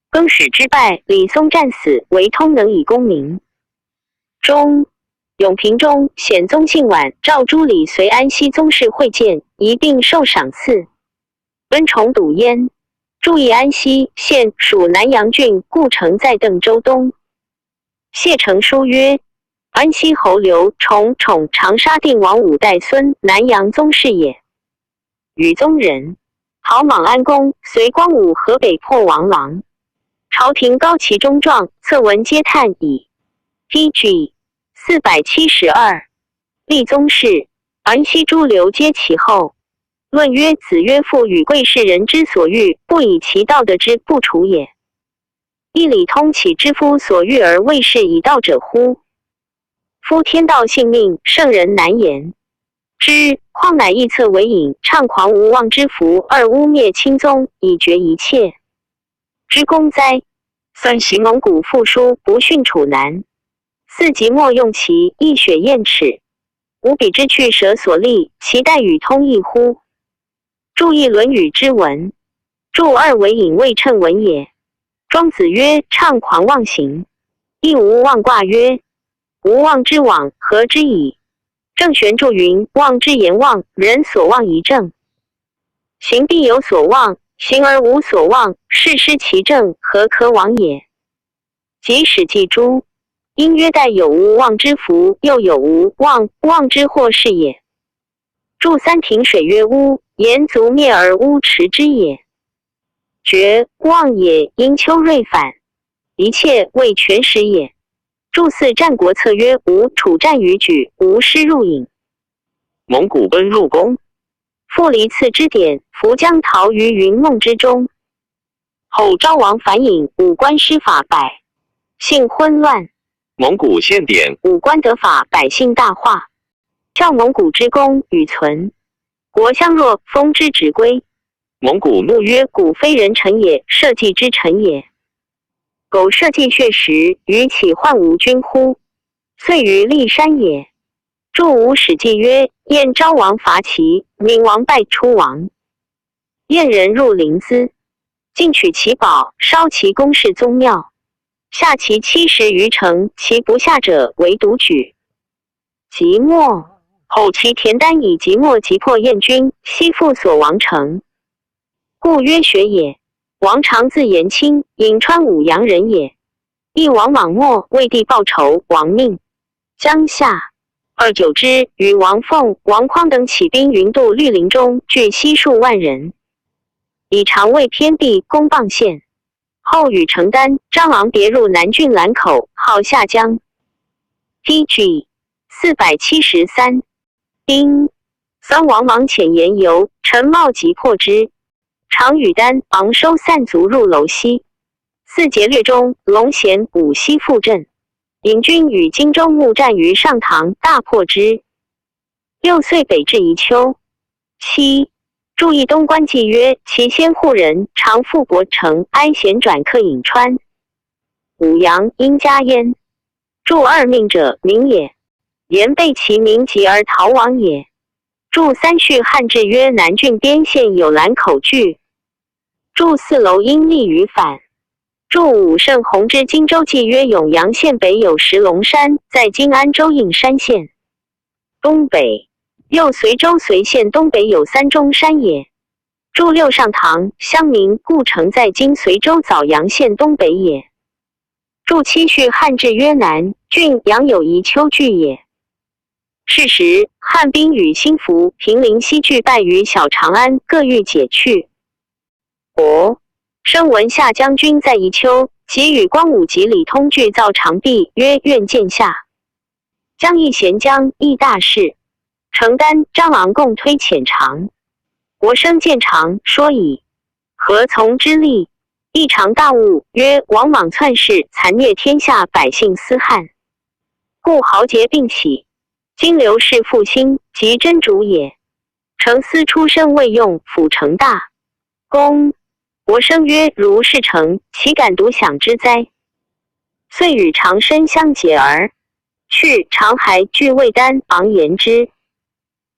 更始之败，李松战死，惟通能以功名。中、永平中显宗信晚召诸李随安西宗室会见，一并受赏赐。恩崇笃焉。注意安西，现属南阳郡，故城在邓州东。谢成书曰：安西侯刘崇宠长沙定王五代孙南阳宗室也。与宗人，陶莽安公随光武河北破王郎，朝廷高其中状，策文皆叹矣。T G四百七十二。立宗室，安西诸刘皆其后。论曰：子曰：父与贵士人之所欲，不以其道得之，不处也。亦礼通岂知夫所欲而为是以道者乎？夫天道性命，圣人难言之。况乃臆测为隐，倡狂无妄之福，而污蔑亲宗，以绝一切之功哉。三、昔蒙古复书不逊楚南，四、即墨用其一血燕耻，无彼之去舍所立，其待与通异乎？注意《论语》之文。注二、为隐未称文也。庄子曰：倡狂妄行，亦无妄卦曰：无妄之妄，何之矣？郑玄注云：妄之言妄，人所妄疑正，行必有所妄，行而无所妄，是失其正，何可妄也？即使记诸，因曰：待有无妄之福，又有无妄，妄之祸是也。注三、庭水曰污，言足灭而污池之也。绝，妄也，盈丘锐反，一切为权实也。注四、战国策曰：无处战于举，无师入隐。蒙古奔入宫，复离次之典，伏将逃于云梦之中。后昭王反隐，武官失法，百姓混乱。蒙古献典，武官得法，百姓大化。教蒙古之功与存，国相若，封之执归。蒙古怒曰：古非人臣也，社稷之臣也。苟社稷血实，于岂患无君乎？遂于骊山也。注五、史记曰：燕昭王伐齐，明王败楚王。燕人入临淄，尽取其宝，烧其宫室宗庙，下其七十余城，其不下者为独举。即墨。后其田单以即墨即破燕军，悉复所亡城。故曰血也。王常自延清，颍川舞阳人也。亦王莽末为帝报仇，亡命江夏。二、久之，与王凤、王匡等起兵云度绿林中，聚悉数万人，以长卫偏壁攻傍县。后与程丹、张昂迭入南郡兰口，号夏江。T G四百七十三。丁、三、王莽遣言由、陈茂即破之。常与丹、昂收散卒入楼西。四、劫掠中，龙贤、武西复镇。颍军与荆州牧战于上塘，大破之。六岁北至宜丘。七、注意东官纪曰：其先户人常复国城哀贤转客颍川。五、阳、殷、嘉、燕。注二、命者，民也。言背其民籍而逃亡也。注三、续汉志曰：南郡边县有兰口据。注四楼阴历于反。注五圣弘之荆州纪约永阳县北有石龙山，在今安州应山县。东北，又随州随县东北有三中山也。注六上唐乡名故城在今随州枣阳县东北也。注七续汉志曰南郡阳有宜丘据也。是时汉兵与兴福、平陵西拒败于小长安，各欲解去。哦，声闻夏将军在宜丘，即与光武及李通拒造长壁，曰愿见夏。将议咸将议大事，程丹、张昂共推遣常。国生见常说矣，何从之利？议常大悟，曰：王莽篡世，残虐天下，百姓思汉，故豪杰并起。今刘氏复兴，即真主也。程思出身未用，辅成大功。国生曰：如是成，岂敢独享之哉？遂与常身相结而去。常还惧未丹、昂言之。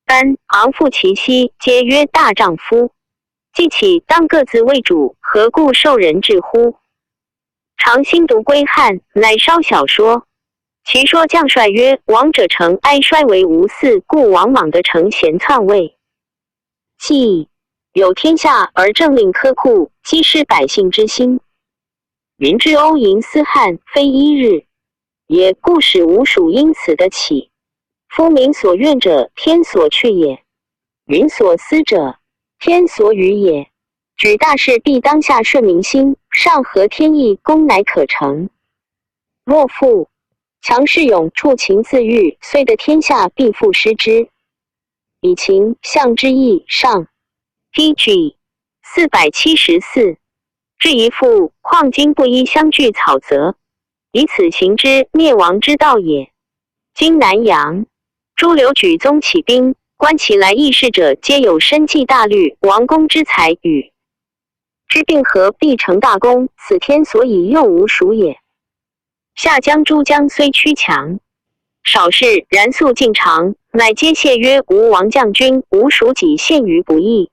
丹、昂复其息，皆曰：大丈夫，既起，当各自为主，何故受人制乎？常心独归汉，乃稍小说。其说将帅曰：王者成哀衰为无嗣，故王莽得成贤篡位。既有天下而政令苛酷，激失百姓之心。民之欧淫思汉，非一日也，故使吴蜀因此得起。夫民所愿者，天所去也；民所思者，天所与也。举大事必当下顺民心，上合天意，功乃可成。若复强势勇，处情自愈，虽得天下，必复失之。以秦项之役上。P G 四百七十四。至于父况今不依相拒草泽，以此行之，灭亡之道也。今南阳诸刘举宗起兵，观其来议事者，皆有身济大律、王公之才与之并合，必成大功，此天所以用吴蜀也。夏将诸将虽屈强少士，然素敬常，乃皆谢曰：吴王将军，吴蜀己陷于不义，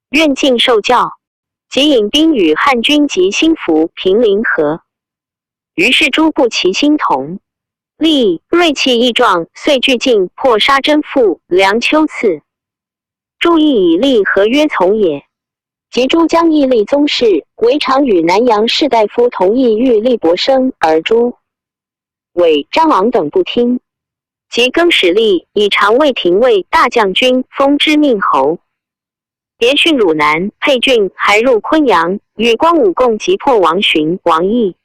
愿尽受教。即引兵与汉军及兴福、平陵合。于是诸部齐心同力，锐气益壮，遂俱进，破沙贞父、梁丘次。诸亦以利合约从也。及诸将亦立宗室，惟常与南阳士大夫同议，欲立伯升而诛。伟、张昂等不听。及更始立，以常为廷尉、大将军，封知命侯。别训汝南、沛郡，还入昆阳，与光武共击破王寻、王义。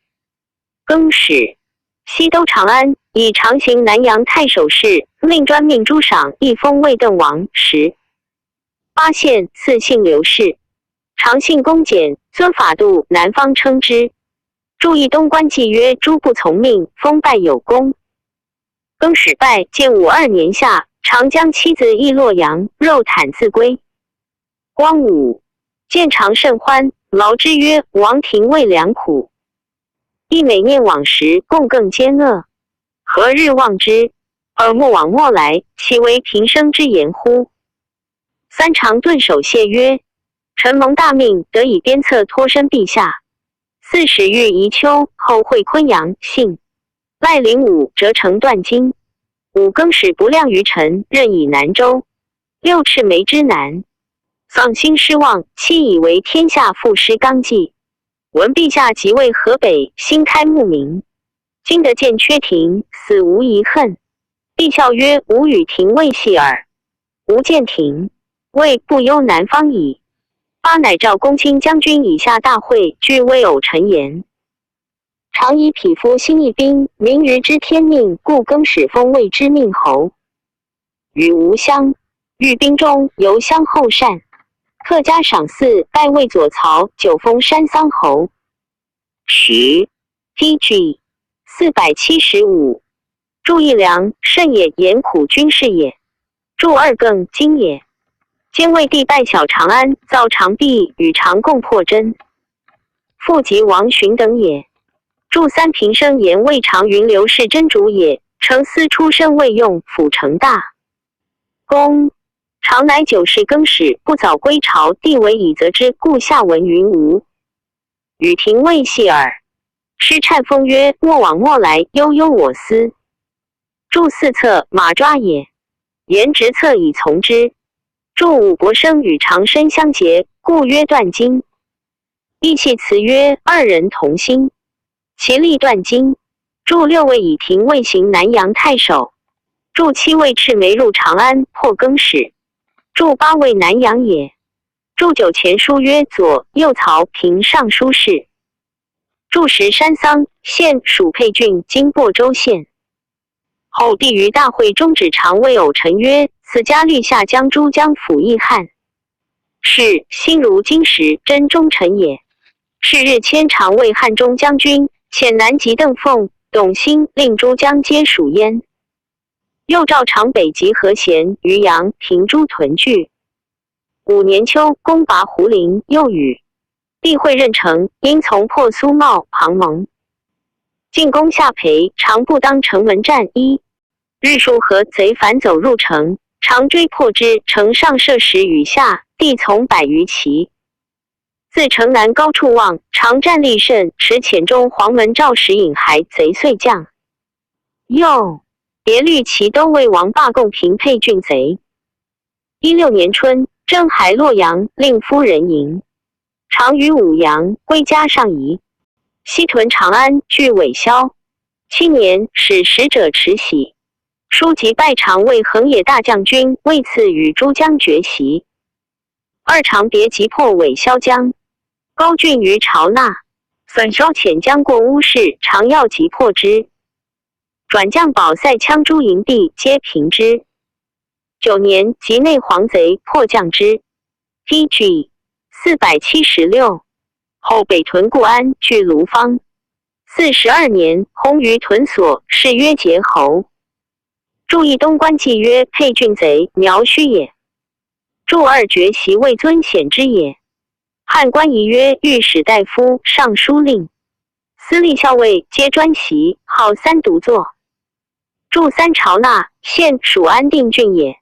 更始西都长安，以常行南阳太守事，令专命诸赏，亦封魏、邓王、石八县，赐姓刘氏。常姓公简，遵法度，南方称之。注意东关纪约，诸不从命，封败有功。更始败，建武二年夏，常将妻子诣洛阳，肉袒自归。光武见常甚欢，劳之曰：王廷未良苦，亦每念往时，共更奸恶，何日忘之？而莫往莫来，岂为平生之言乎？三常顿首谢曰：臣蒙大命，得以鞭策脱身陛下。四始御宜丘，后会昆阳，幸赖灵武，折成断金。五更始不量于臣，任以南州。六赤眉之南，丧心失望，七以为天下覆失纲纪。闻陛下即位河北，新开牧民，今得见缺庭，死无遗恨。帝笑曰：吾与廷未隙耳，无见庭，未不忧南方矣。八乃召公卿将军以下大会，俱微偶陈言。常以匹夫兴义兵，民于知天命，故更始封魏知命侯。于吴乡，御兵中尤相厚善，特加赏赐，拜魏左曹，久封山桑侯。十，P G 四百七十五。注一良，甚也，严苦军事也。注二更，精也。兼魏帝拜小长安，造长壁，与常共破贞。复及王寻等也。注三平生言魏常云刘氏真主也，程思出身未用，辅成大功。常乃久侍更始，不早归朝，帝为以责之，故下闻云无。雨停未息耳。师乘风曰：“莫往莫来，悠悠我思。”注四策，马抓也。颜值策以从之。注五伯生与常参相结，故曰断经。亦系辞曰：“二人同心，其利断经。”注六，魏以廷未行南阳太守。注七，魏赤眉入长安，破更始。注八，魏南阳也。注九，前书曰左右曹平尚书事。注十，山桑，现属沛郡，今亳州县。后帝于大会中止常魏偶臣曰：“此家律下将诸将辅议汉，是心如金石，真忠臣也。”是日迁常魏汉中将军，遣南极邓奉、董兴，令诸将皆属焉。又召常北及和贤、渔阳、平诸屯聚。五年秋，攻拔胡陵，又雨，帝会任城，因从破苏茂、庞蒙，进攻下邳，常不当城门战。一日数合贼反走入城，常追破之，城上设石与下，帝从百余骑，自城南高处望，常战力甚，持遣中黄门赵石引还贼遂降。又别律齐都尉王霸共平沛郡贼。一六年春，征还洛阳，令夫人迎，常于舞阳，归家上仪。西屯长安，据尾萧。七年，使使者持喜，书即拜常魏横野大将军，为赐与诸将决席。二，常别急破尾萧江，高郡于朝纳。三，萧遣将过乌市，常要急破之，转将保塞羌诸营地，皆平之。九年，及内黄贼，破将之。P G四百七十六。后北屯固安，据卢方。四十二年，洪于屯所，谥曰桀侯。注一，东关纪约，沛郡贼苗须也。注二，决席魏尊显之也。汉关仪曰，御史大夫、尚书令、司隶校尉皆专席，号三独坐。注三，朝纳，现属安定郡也。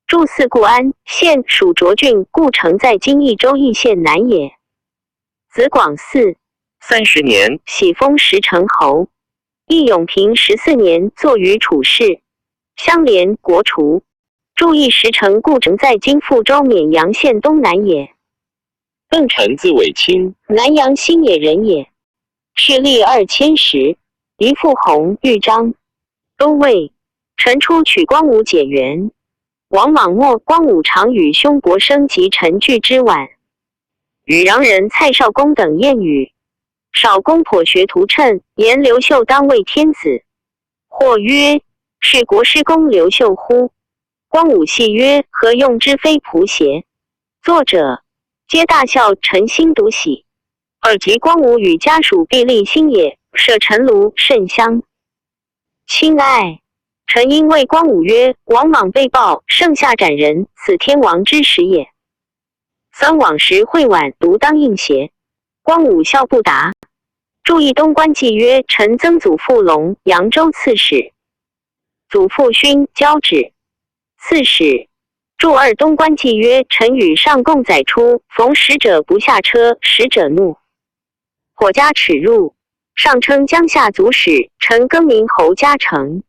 注四，固安，现属涿郡，故城在今益州益县南也。子广嗣三十年，喜封石城侯。义永平十四年，坐于处士，相连国除。注一，石城，故城在今富州沔阳县东南也。孟产字伟卿，南阳新野人也。是历二千石，与傅弘、豫章、都尉，陈初取光武解元。王莽没，光武常与兄伯生及陈聚之晚，与阳人蔡少恭等宴语。少恭颇学图谶，言刘秀当为天子。或曰：“是国师公刘秀乎？”光武戏曰：“何用之非仆邪？”作者皆大笑，陈心独喜。二及光武与家属毕立新野，设陈炉甚香。亲爱。陈因谓光武曰：“王莽被暴，盛夏斩人，此天亡之时也。”三，往时会晚，独当应邪。光武笑不答。注一，东关纪约，陈曾祖父隆，扬州刺史。祖父勋，交趾刺史。注二，东关纪约，陈与上共载出，逢使者不下车，使者怒，火加齿入。上称江夏祖始，陈更名侯嘉诚。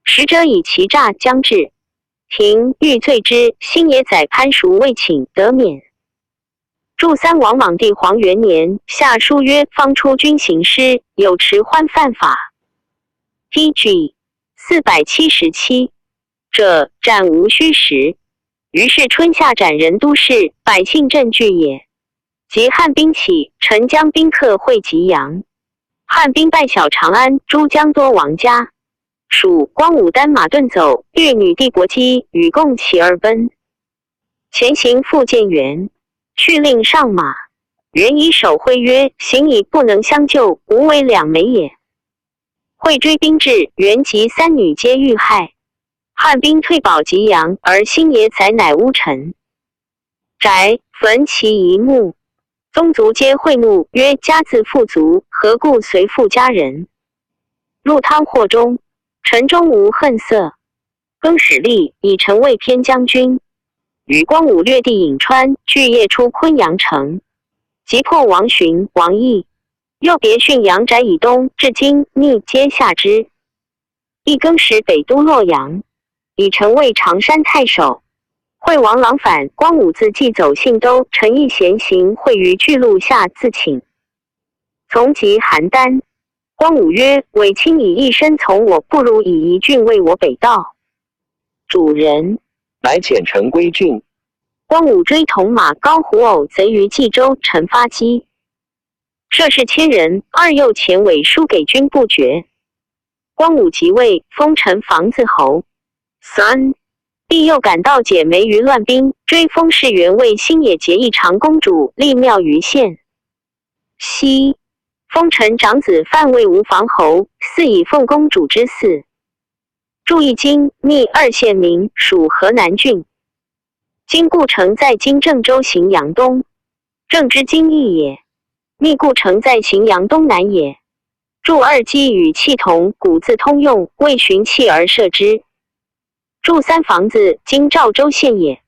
使者以欺诈将至，廷欲罪之，新野宰潘叔未请，得免。注三，王莽帝黄元年，下书曰：“方出军行师，有迟欢犯法。”P G四百七十七。 者，斩无虚实。于是春夏斩人都市，百姓振惧也。及汉兵起，陈将兵克会济阳，汉兵败小长安，诸将多亡家。属光武单马遁走，遇女帝薄姬，与共起而奔。前行复见袁，去令上马。袁以首会曰：“行矣，不能相救，无为两枚也。” 会追兵至，袁及三女皆遇害。汉兵退保济阳，而新野宰乃乌臣。宅，焚其一墓。宗族皆会怒曰：“家自父族，何故随附家人？”入汤祸中，陈终无恨色。更始立，以陈为偏将军。与光武略地颍川，据夜出昆阳城，即破王寻、王邑，又别浚阳翟以东，至今密阶下之。亦更始北都洛阳，以陈为常山太守。惠王郎反，光武自冀走信都，陈亦銑行会于巨鹿下自请。从即邯郸。光武曰：“委卿以一身从我，不如以一郡为我北道。”主人：“乃遣臣归郡。”光武追铜马高胡偶贼于冀州陈发击，射士千人，二右前委书给军不决。光武即位，封陈房子侯。三，帝又感盗解梅于乱兵，追封士元为新野节义长公主，立庙于县。西，封陈长子范为吴房侯，嗣以凤公主之嗣。 注意今密二县名属河南郡。今故城在今郑州荥阳东，郑之今邑也。密故城在荥阳东南也。注二基与契同古字通用，为寻契而设之。注三房子今赵州县也。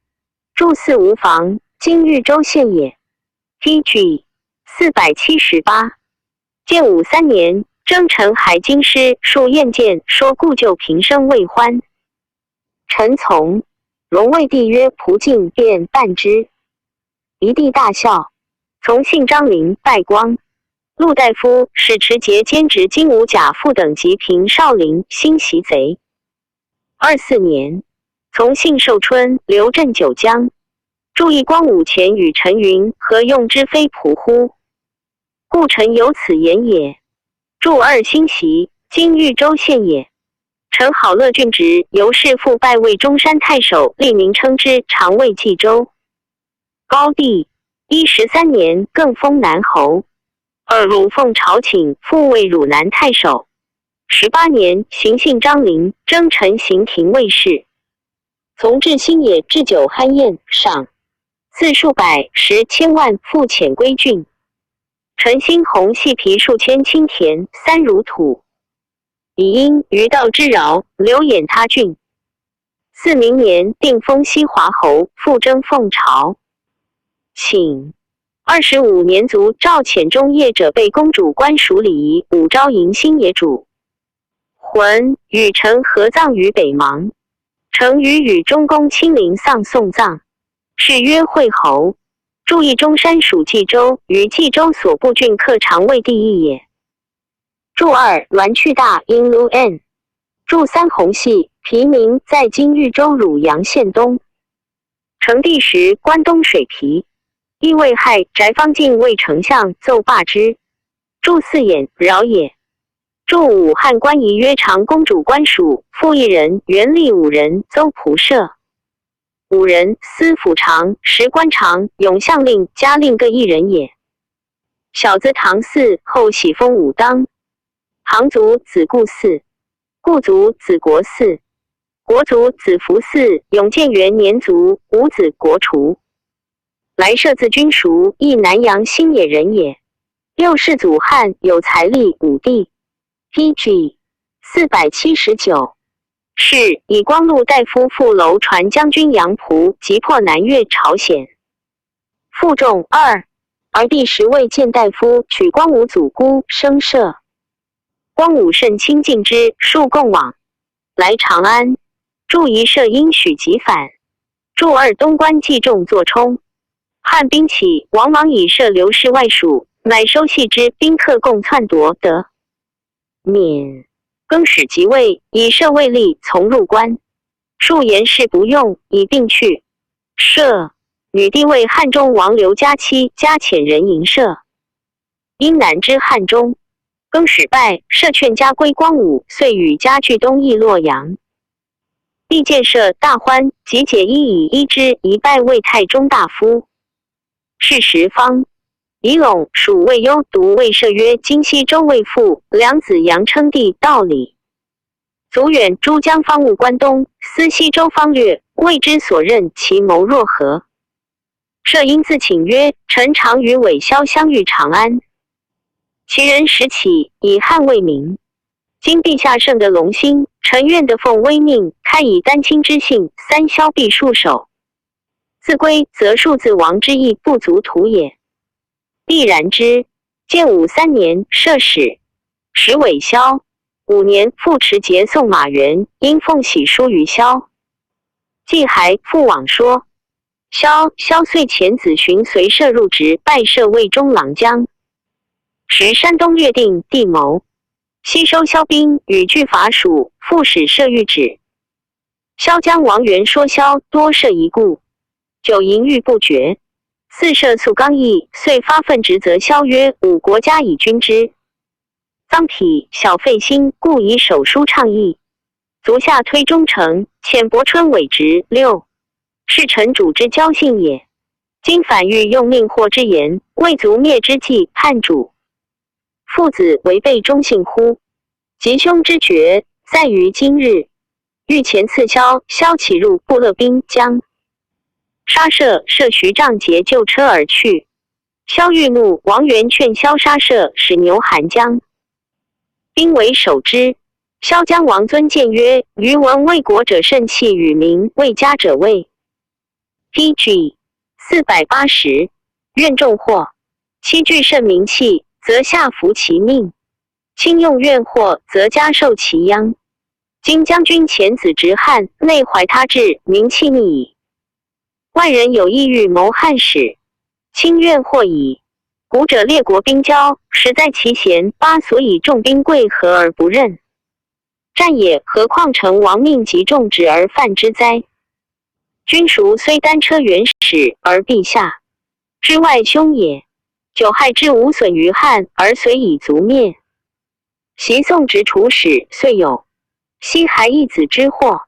注四吴房今豫州县也。P G 四百七十八。建武三年，征陈还京师，数燕建，说故旧平生未欢。陈从，隆谓帝曰：「仆进便办之。」禰帝大笑。从信张陵拜光。陆大夫使持节监执金吾甲父等及平少陵，兴习贼。二四年，从信寿春、刘镇九江。注意光武前与陈云何用之非仆乎？故陈有此言也。注二兴习，今豫州县也。陈好乐郡职，由是父拜为中山太守，立名称之，常为冀州。高帝，一十三年更封南侯。二入奉朝请，父为汝南太守。十八年，行幸张陵，征陈行廷卫士。从至新野置酒酣宴，赏赐数百，食千万，复遣归郡。陈兴弘系皮数千，亲田三如土。以因于道之饶，流衍他郡。四明年，定封西华侯，复征奉朝。请。二十五年卒，赵遣中业者备公主官署礼仪，武昭迎新野主。浑，与陈合葬于北邙。陈于与中公亲临丧送葬，谥曰惠侯。注意中山属冀州，于冀州所部郡，客常为帝邑也。注二，栾去大，因 lu en。注三，弘系皮名，在今豫州汝阳县东。成帝时关东水皮，亦为害，翟方进为丞相，奏罢之。注四，衍饶也。注五，汉官仪曰：长公主官署，复一人，元历五人，邹仆射。五人，司府常、史官常、永相令、加令各一人也。小子唐嗣，后喜封武当。唐卒子固嗣，固卒子国嗣，国卒子服嗣，永建元年卒，五子国除。 来设自君熟，亦南阳新野人也。又世祖汉，有财力，武帝。P G 四百七十九。是以光禄大夫复楼船将军杨仆，即破南越朝鲜。父仲二，而帝时为建大夫，取光武祖姑，生射。光武甚亲近之，数共往。 来长安，注一射，因许即返。注二，东关计仲坐冲。汉兵起，王莽以射刘氏外属，乃收系之，宾客共篡夺，得免。更始即位，以射卫立，从入关。数言事不用，以病去。射，与帝为汉中王刘嘉妻，嘉遣人迎射。 因南之汉中。更始败，射劝嘉归光武，遂与嘉俱东，易洛阳。帝见射大欢，即解衣以医之，以拜为太中大夫。是时方，以陇属卫幽独为射曰：今西周未复，梁子阳称帝，道理。卒远诸将方务关东，思西周方略，未知所任，其谋若何？ 射因自请曰：臣常与韦骁相遇长安，其人始起以汉为名。今陛下圣德隆兴，臣愿得奉威命，开以丹青之信，三骁必戍守。自归则数字王之意不足图也。帝然之。建武三年设始，始伪萧。五年复持节送马援，因奉喜书于萧。季还复往说：萧萧遂遣子寻随射入直，拜射卫中郎将。时山东略定地谋，悉收萧兵与拒伐蜀，复使射御止。萧将王援说萧多射一固，久营御不决，四射宿刚邑，遂发愤直责萧曰：吾国家以君之。脏否小费心，故以手书倡议。足下推忠诚，遣伯春委直。六，是臣主之交信也。今反欲用命祸之言，未足灭之计，叛主。父子违背忠信乎？吉凶之决在于今日。御前刺萧，萧起入部勒兵将，杀射射徐丈节，就车而去。萧愈怒，王援劝萧杀射，使牛韩将兵为守之。萧将王尊谏曰：余闻为国者慎气，与民为家者畏。 P G 四百八十，怨众祸，欺拒圣明器，则下服其命；轻用怨祸，则加受其殃。今将军遣子直汉，内怀他志，民弃逆矣。外人有意欲谋汉室，轻怨祸矣。古者列国兵交，实在其贤八，所以众兵贵和而不任。战也，何况成王命及众直而犯之哉？君孰虽单车援使而必下，之外凶也。久害之无损于汉，而遂以族灭。昔宋直楚使，遂有西还一子之祸，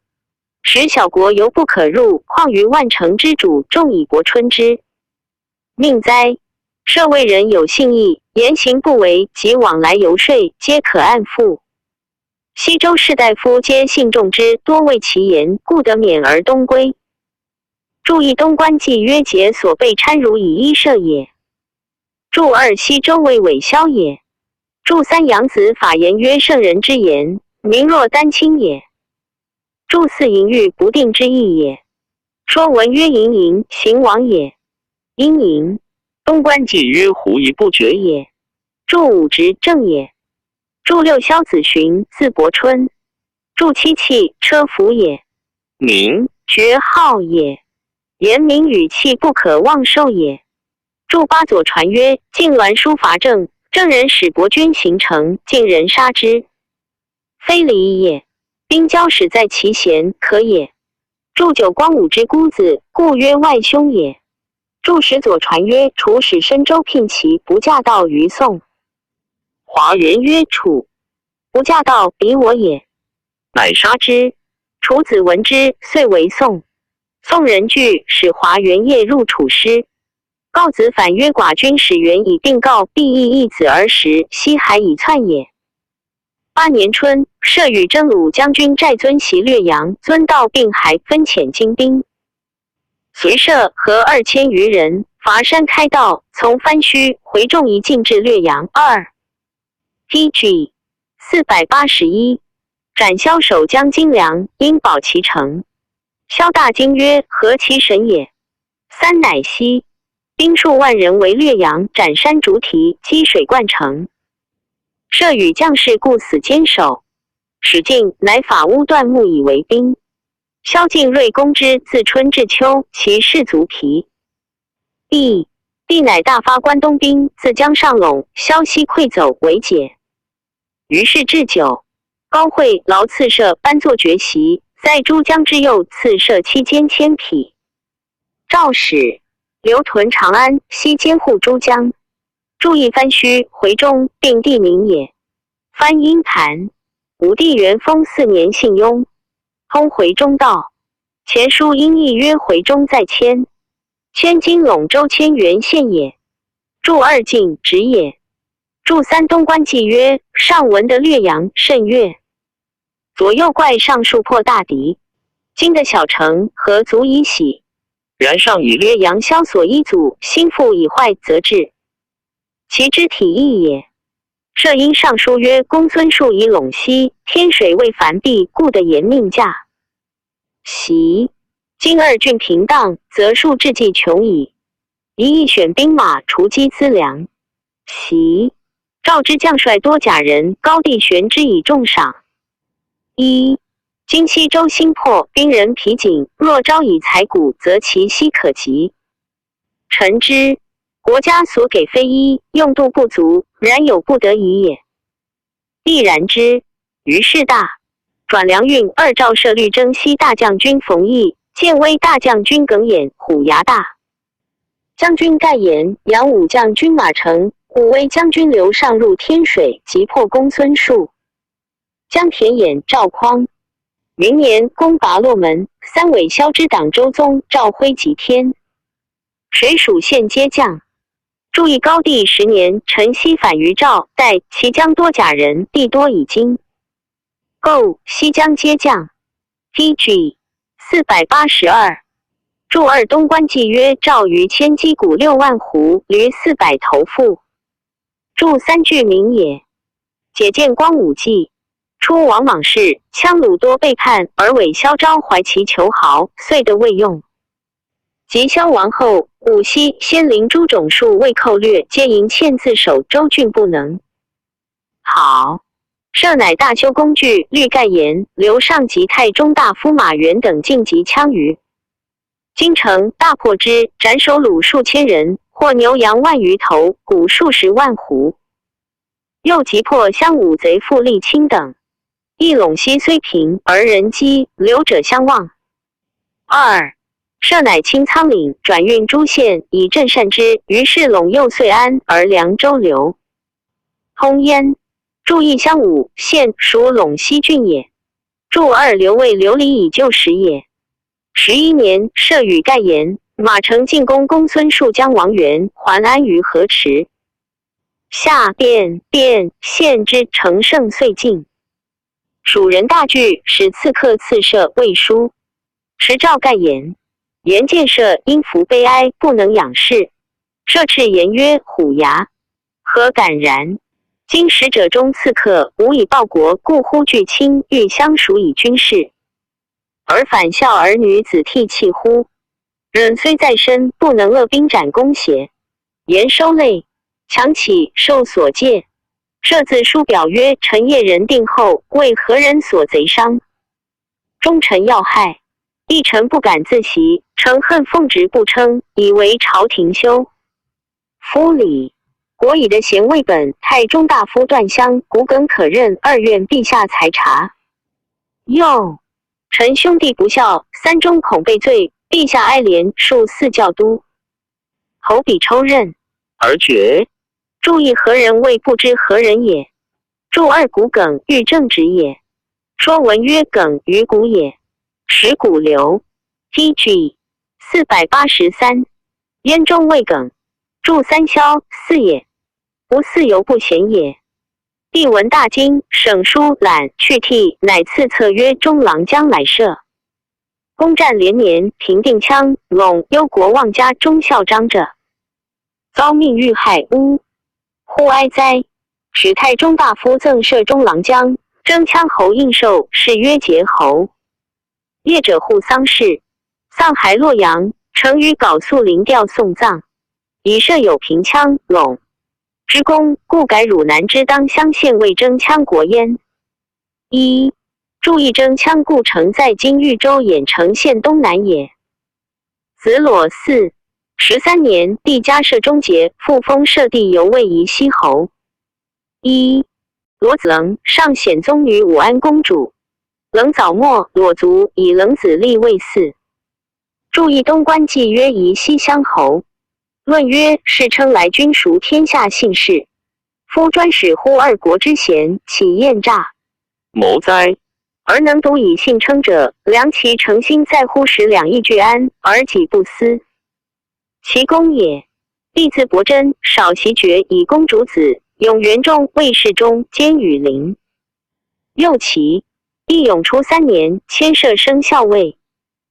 使小国犹不可入，况于万乘之主，众以国春之命哉？设魏人有信义，言行不违，及往来游说，皆可按复。 西周士大夫皆信仲之，多畏其言，故得免而东归。注一东关纪约节所备参如以一射也。注二西周魏伪萧也。注三杨子法言曰：圣人之言，民若丹青也。注四淫欲不定之意也。说文曰：淫淫，刑亡也。阴淫，东关纪约狐疑不决也。注五执政也。 注六萧子寻，字伯春。注七汽车服也。名爵号也。言明语气不可妄受也。注八左传曰：近栾书伐郑，郑人使伯君行城，晋人杀之，非礼也。兵交始在其贤，可也。注九光武之孤子，故曰外凶也。注十左传曰：楚使申周聘齐，不驾到于宋。华元曰：楚不驾到彼我也，乃杀之。楚子闻之，遂为宋。宋人惧，使华元夜入楚师。告子反曰：寡君使援以定告，必亦易子而食，西还以窜也。八年春，设与征虏将军寨遵袭略阳，遵道并还，分遣精兵。 随设合二千余人，伐山开道，从番须、回众一径至略阳。二，P G 四百八十一，斩萧守将金梁，因保其城。萧大惊曰：何其神也！三乃息。兵数万人围略阳，斩山筑堤，积水灌城。设与将士顾死坚守。始进，乃伐屋断木以为兵。 萧进锐攻之，自春至秋，其士卒疲。帝帝乃大发关东兵，自江上拢，萧悉溃走为解。于是至九，高会劳刺射班作决席，在诸将之右，刺射期间千匹。赵使刘屯长安，悉监护诸将。注意番须、回众并地名也。番阴盘，武帝元封四年姓雍，通回中道。前书因意曰回中在千，千今陇州千原县也。注二进直也。注三东关纪约，上闻得略阳甚悦。左右怪上树破大敌，今得小城，何足以喜？然上以略阳萧所依阻，心腹已坏则至。其肢体异也。 设因上书曰：公孙述以陇西，天水未凡毕，故得严命驾。习今二郡平荡，则数至计穷矣。一意选兵马，除饥资粮。喜。赵之将率多甲人高地悬之以重赏。一、今西周兴破，兵人疲谨，若招以财谷，则其息可及。臣之，国家所给非一，用度不足，然有不得已也。帝然之，于是大。转粮运二。赵射律征西大将军冯异，建威大将军耿弇、虎牙大将军盖延、杨武将军马成、虎威将军刘尚入天水，急破公孙述。将田兖、赵匡。明年攻拔洛门。三、韦骁之党周宗、赵徽及天水、属县皆降。注意高帝十年，陈豨反于赵，代其将多甲人，地多以金。构、西羌皆降。T G 四百八十二。注二东观纪约赵于千击鼓六万斛，驴四百头父。注三句名也。解见光武纪，初王莽氏，羌虏多背叛，而韦骁昭怀其求豪，遂得未用。及萧王后，武西、仙灵诸种数未寇掠，皆迎劝自守，周郡不能。好。射乃大修工具，律盖延、刘尚及太中大夫马援等进及羌于京城，大破之，斩首虏数千人，获牛羊万余头，谷数十万斛。又急破襄武贼傅立卿等。益陇西虽平，而人饥，流者相望。二、射乃清仓廩，转运诸县，以赈善之。于是陇右遂安，而凉州流通燕。注意襄武、献属陇西郡也。注二刘魏刘礼以旧时也。十一年，射与盖延、马成进攻公孙述将王元、桓安于河池下。便、便、献之乘胜遂进。蜀人大惧，使刺客刺射未舒。时召盖延。延见射，因服悲哀，不能仰视。射斥延曰：虎牙，何敢然？今使者中刺客，无以报国，故呼拒亲，欲相属以军事。而返校儿女子涕泣乎？忍虽在身，不能遏兵斩攻邪？延收泪，强起，受所戒。射自书表曰：臣夜人定后，为何人所贼伤？忠臣要害，一臣不敢自袭，臣恨奉旨不称，以为朝廷休。夫礼，国以德贤为本，太中大夫段襄、谷耿可任，二愿陛下裁察。又，臣兄弟不孝，三终恐被罪，陛下哀怜，数四教都。侯比抽刃而决。注意何人谓不知何人也。注二谷耿欲正直也。说文曰：耿于谷也，使谷流。T G 四百八十三。燕中谓耿。注三萧，四也。不四犹不贤也。帝闻大惊，省书览去涕，乃赐策曰：中郎将来射。攻占连年，平定羌、陇、幽国望嘉中校张者，遭命遇害，呜呼哀哉。使太中大夫赠射中郎将，征羌侯应寿，谥曰节侯。业者护丧事，丧骸洛阳，呈于皋素陵吊送葬。以设有平羌、陇之功，故改汝南之当乡县，为征羌国焉。一、注意征羌故城在今豫州兖城县东南也。子裸。四、十三年，帝加射中节，复封射地犹未移西侯。一、罗子冷上显宗女武安公主。冷早没，裸卒，以冷子立位嗣。注意东观纪约移西乡侯。论约，世称来君属天下姓氏。夫专使乎二国之贤，岂厌诈谋哉？而能独以姓称者，量其诚心在乎十两一句安，而己不思其功也。帝字伯珍，少袭爵，以公主子，永元中，卫侍中，兼羽林。又其，帝永初三年，迁射生校尉。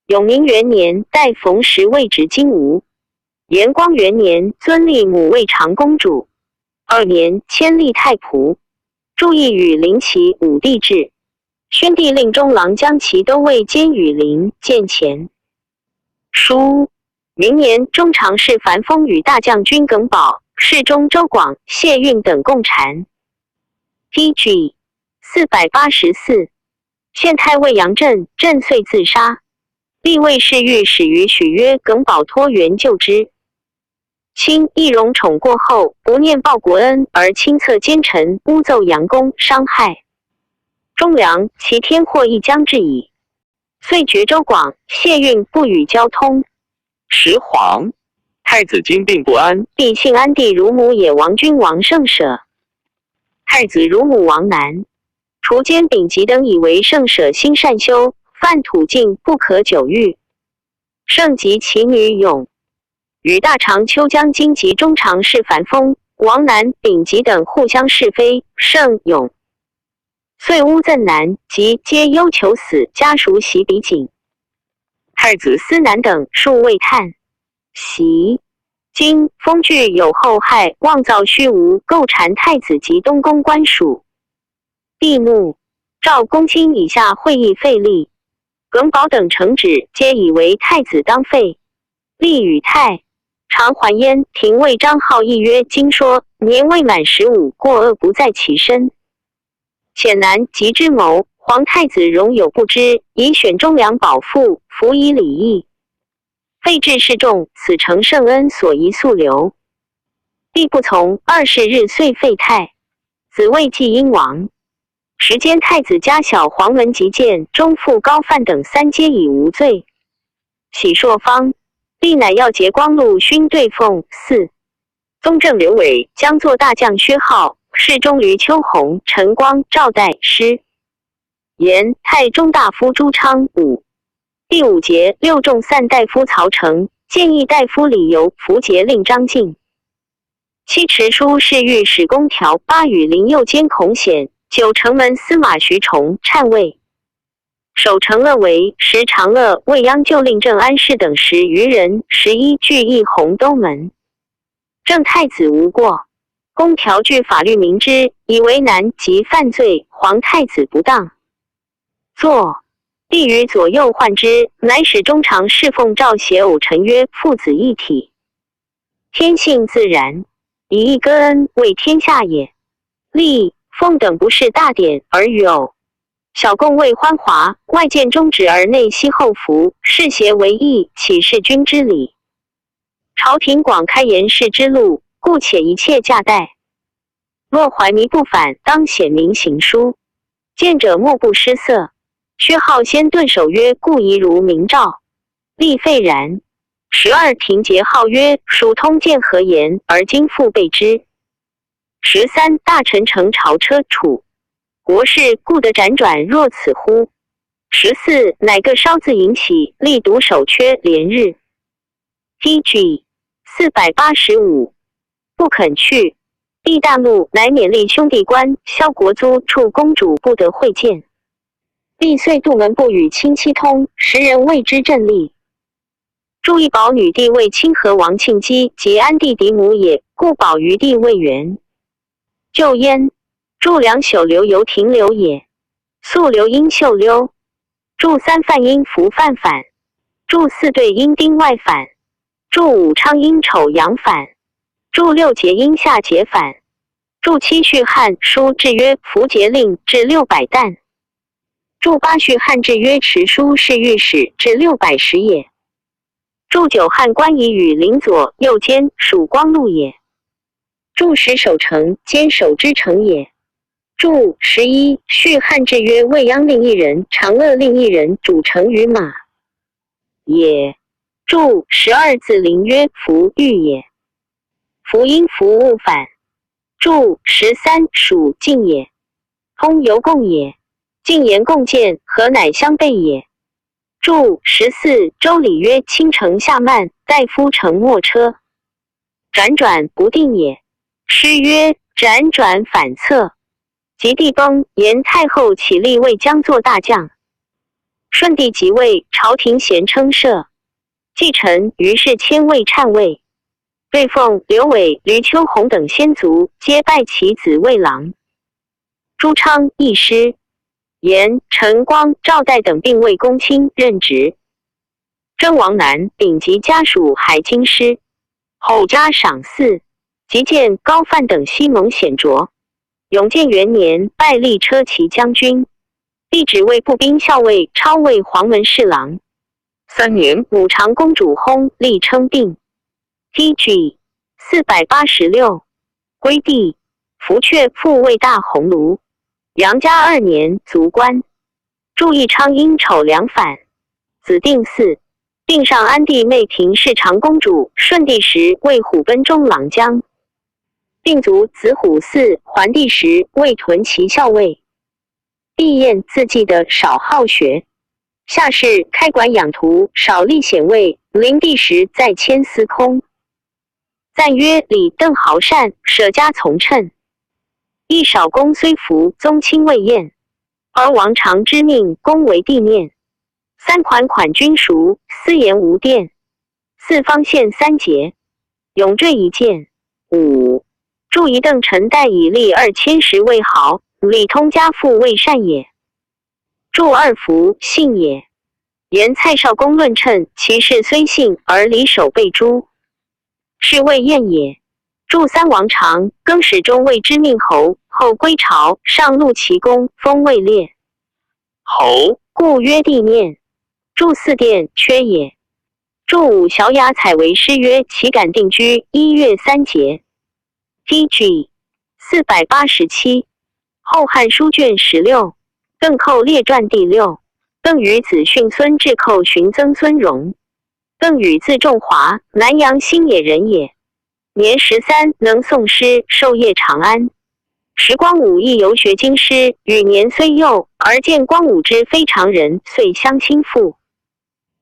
永明元年，代冯时位执金吾。延光元年，尊立母卫长公主。二年，迁立太仆。注意羽林，其武帝至。宣帝令中郎将其都尉兼羽林，见前。书。明年中常侍樊丰与大将军耿宝、侍中周广、谢运等共禅。T G 四百八十四，县太尉杨震，震遂自杀。立卫侍御史于许曰：耿宝托援救之。卿易荣宠过后，不念报国恩，而亲策奸臣，污奏杨公，伤害忠良，其天祸亦将至矣。遂绝周广、谢运不与交通。时黄，太子金病不安，帝姓安帝乳母也王君王圣舍。太子乳母王难，除奸丙吉等以为圣舍心善修，犯土禁，不可久遇。圣及其女永，与大长秋将军及中常侍樊丰、王难、丙吉等互相是非，圣永遂污赠难，及皆忧求死，家属喜比景。太子司南等数未叹息。今丰惧有后害，妄造虚无，构缠太子及东宫官属。帝怒，诏公卿以下会议废立。耿宝等承旨，皆以为太子当废。立与太常还焉，廷尉张浩议曰：今说年未满十五，过恶不在其身，显难及之谋，皇太子容有不知，以选忠良保父，辅以礼义，废至示众，此诚圣恩所宜速留。帝不从，二十日遂废太子，未继殷王。时间太子家小黄门及建中父高范等三皆已无罪。喜朔方，帝乃要节光禄勋对奉。四宗正刘伟将作大将薛浩，侍中闾丘弘、陈光、赵岱。诗言太中大夫朱昌。五第五节，六仲散大夫曹成，谏议大夫李由、符节令张敬。七持书侍御史公调，八羽林右监孔显，九城门司马徐崇、单卫。守城乐为，十常乐、未央旧令正安侍等十余人。十一聚议弘都门，正太子无过。公调具法律明知，以为难及犯罪，皇太子不当作。帝与左右患之，乃使中常侍奉诏写偶陈曰：父子一体，天性自然，以义歌恩为天下也。立奉等不是大典而与偶。小共为欢华，外见忠直而内惜后福，是协为义，岂是君之礼？朝廷广开言事之路，故且一切价待。若怀迷不返，当显明行书，见者莫不失色。薛浩先顿首曰：故宜如明诏。立废然。十二廷节号曰：属通鉴何言，而今复备之？十三大臣乘朝车处，国事故得辗转若此乎？十四乃各稍自引起，立独守缺连日。T G 四百八十五，不肯去。帝大怒，乃勉励兄弟官、萧国租、处公主不得会见。帝遂杜门不与卿期通，时人谓之震立。祝义宝女帝为卿和王庆基及安帝嫡母也，故宝于帝未圆。旧焉，祝梁朽留由停留也。宿留因秀溜。祝三犯因服犯返。祝四对因丁外返。祝五昌因丑阳返。祝六节因夏节返。祝七续汉书制曰符节令至六百担。祝八续汉制曰持书侍御史至六百石也。祝九汉官仪与林左右监属光禄也。祝十守城兼守之城也。祝十一续汉制曰未央令一人，长乐令一人，主城于马也。祝十二字林曰符御也。符因服务返。祝十三属进也。通由贡也。进言贡见，合乃相备也。祝十四周礼曰：卿乘下慢，大夫乘末车。 辗转不定也。诗曰：辗转反侧。及帝崩，延太后起立，未将作大将。顺帝即位，朝廷咸称赦。继陈、于世谦为单卫。对奉、刘伟、闾丘弘等先族，皆拜其子为郎。朱昌亦师。延、陈光、赵岱等并为公卿任职。征王男丙吉家属还京师，后加赏赐，即建高范等西蒙显卓。永建元年拜历车骑将军，帝职为步兵校尉，超为黄门侍郎。三年武长公主薨，历称病。T G 四百八十六，归帝，福阙复为大鸿胪。杨嘉二年卒官。注意昌因丑粮反，子定寺，并上安帝妹平氏长公主，顺帝时为虎贲中郎将，并卒子虎嗣，桓帝时为屯骑校尉。帝晏自记得少好学，下士开馆养徒，少历显位，临帝时再迁司空。赞曰礼邓豪善，舍家从称。亦少公虽服宗亲未晏，而王常之命恭为帝念。三款款均熟，司言无殿。四方献三节，永缀一件。五，注一邓臣代以立二千石为豪，礼通家父为善也。注二服信也。言蔡少公论称其事虽信而礼守备诸，是谓晏也。注三王常更始终谓之命侯，后归朝，上录其功，封位列侯，故曰帝念。注四殿缺也。注五小雅采为诗曰岂敢定居一月三节。T G 四百八十七，后汉书卷十六，《邓寇列传》第六，《邓禹子训孙至寇寻曾孙荣》。《邓禹字仲华，南阳兴野人也。年十三，能诵诗，授业长安。时光武亦游学京师，与年虽幼，而见光武之非常人，遂相亲附。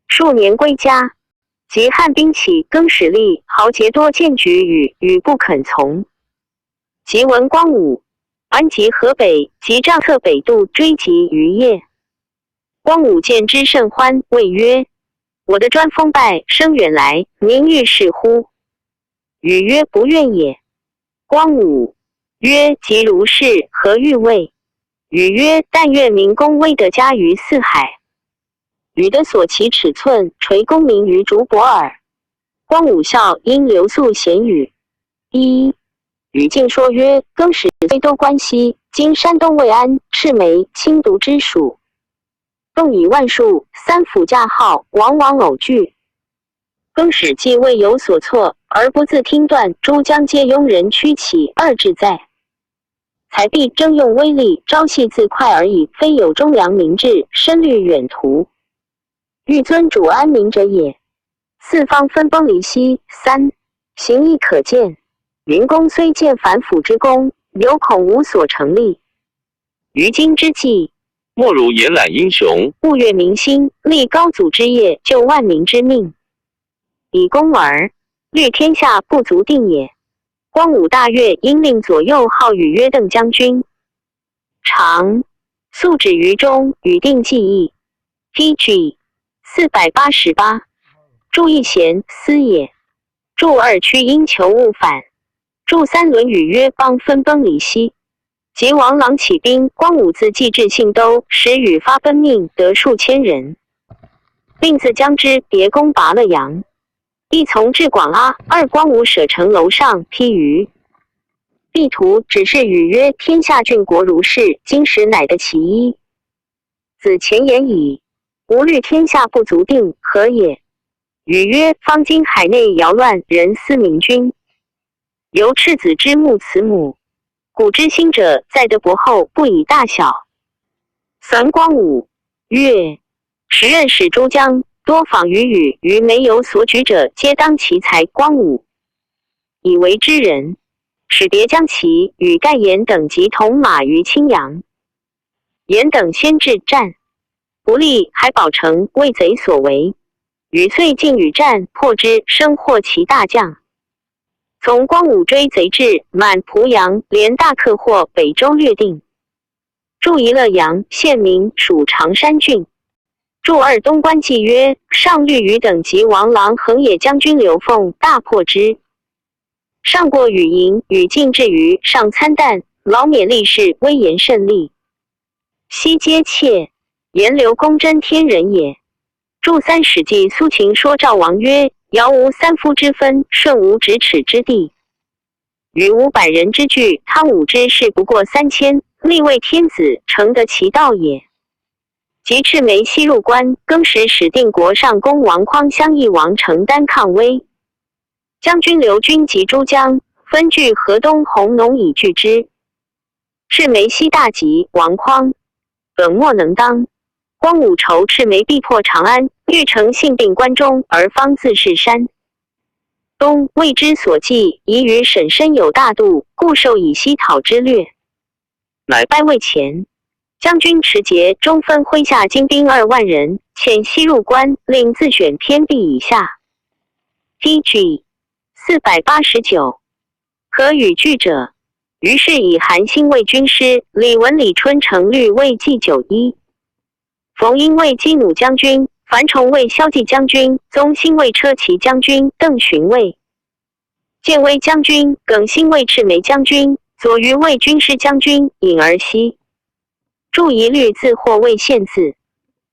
数年归家，及汉兵起更始立，豪杰多荐举与，与不肯从。及闻光武，安及河北，即帐策北渡追及于邺。光武见之甚欢，谓曰：我得专封拜，声远来，民欲事乎？禹曰：不愿也。光武曰：即如是，何欲畏？禹曰：但愿民功威德加于四海。禹得所其尺寸，垂功名于竹柏耳。光武笑因留宿咸语。一，禹进说曰：更始虽都关西，今山东未安、赤眉、青独之属，更以万数，三辅驾号，往往偶拒。更始既未有所措，而不自听断，诸将皆拥人驱起而至哉。 才必征用威力，朝夕自快而已，非有忠良明志，深虑远图。欲尊主安民者也。四方分崩离析。三，形亦可见，云公虽建反腐之功，犹恐无所成立。于今之计，莫如延揽英雄，物悦民心，立高祖之业，救万民之命。以功而，虑天下不足定也。 光武大悦，因令左右号禹曰：“邓将军。”常，素止于中，禹定计议。T G 四百八十八。注一贤思也。注二屈因求勿反。注三论语曰：邦分崩离析。及王朗起兵，光武自冀至信都，使禹发奔命，得数千人，并自将之别攻拔乐阳。 亦从至广阿，二光武舍城楼上披于地图，指示禹曰：“天下郡国如是，今时乃得其一。”子虔言矣，吾虑天下不足定，何也？禹曰：方今海内摇乱，人思明君，犹赤子之慕慈母，古之兴者在德薄厚，不以大小。 三光武曰：“时任使诸将多访于禹，于没有所举者，皆当其才。”光武以为之人，使别将其与盖延等及同马于青阳。延等先至战，不利，海宝城为贼所围，禹遂进与战，破之，生获其大将。从光武追贼至满濮阳，连大克获北州略定。 注一乐阳，现名属常山郡。注二东关纪约，上虑禹等及王朗横野将军刘奉，大破之。上过禹营，禹进至于上参旦，劳免力士，威严甚厉。悉皆窃。颜刘公真天人也。注三，《史记·苏秦说赵王曰：遥无三夫之分，瞬无咫尺之地。与五百人之巨，汤武之士不过三千，力为天子，成得其道也。及赤眉西入关，更使始定国上公王匡相议，王承丹抗威。将军刘钧及诸将，分据河东弘农以拒之。赤眉西大急，王匡本莫能当。光武愁赤眉必破长安，欲乘兴并关中，而方自弑山。东未知所计，疑于沈参有大度，故授以西讨之略。乃败魏前。将军持节中分麾下精兵二万人，遣西入关，令自选偏僻以下。T G 四百八十九，可与拒者。于是以韩兴卫军师，李文、李春、程律为计。九一，冯英为击弩将军，樊崇为骁骑将军，宗兴为车骑将军，邓循为建威将军，耿兴为赤眉将军，左瑜为军师将军，引而西。注一律自获魏献字。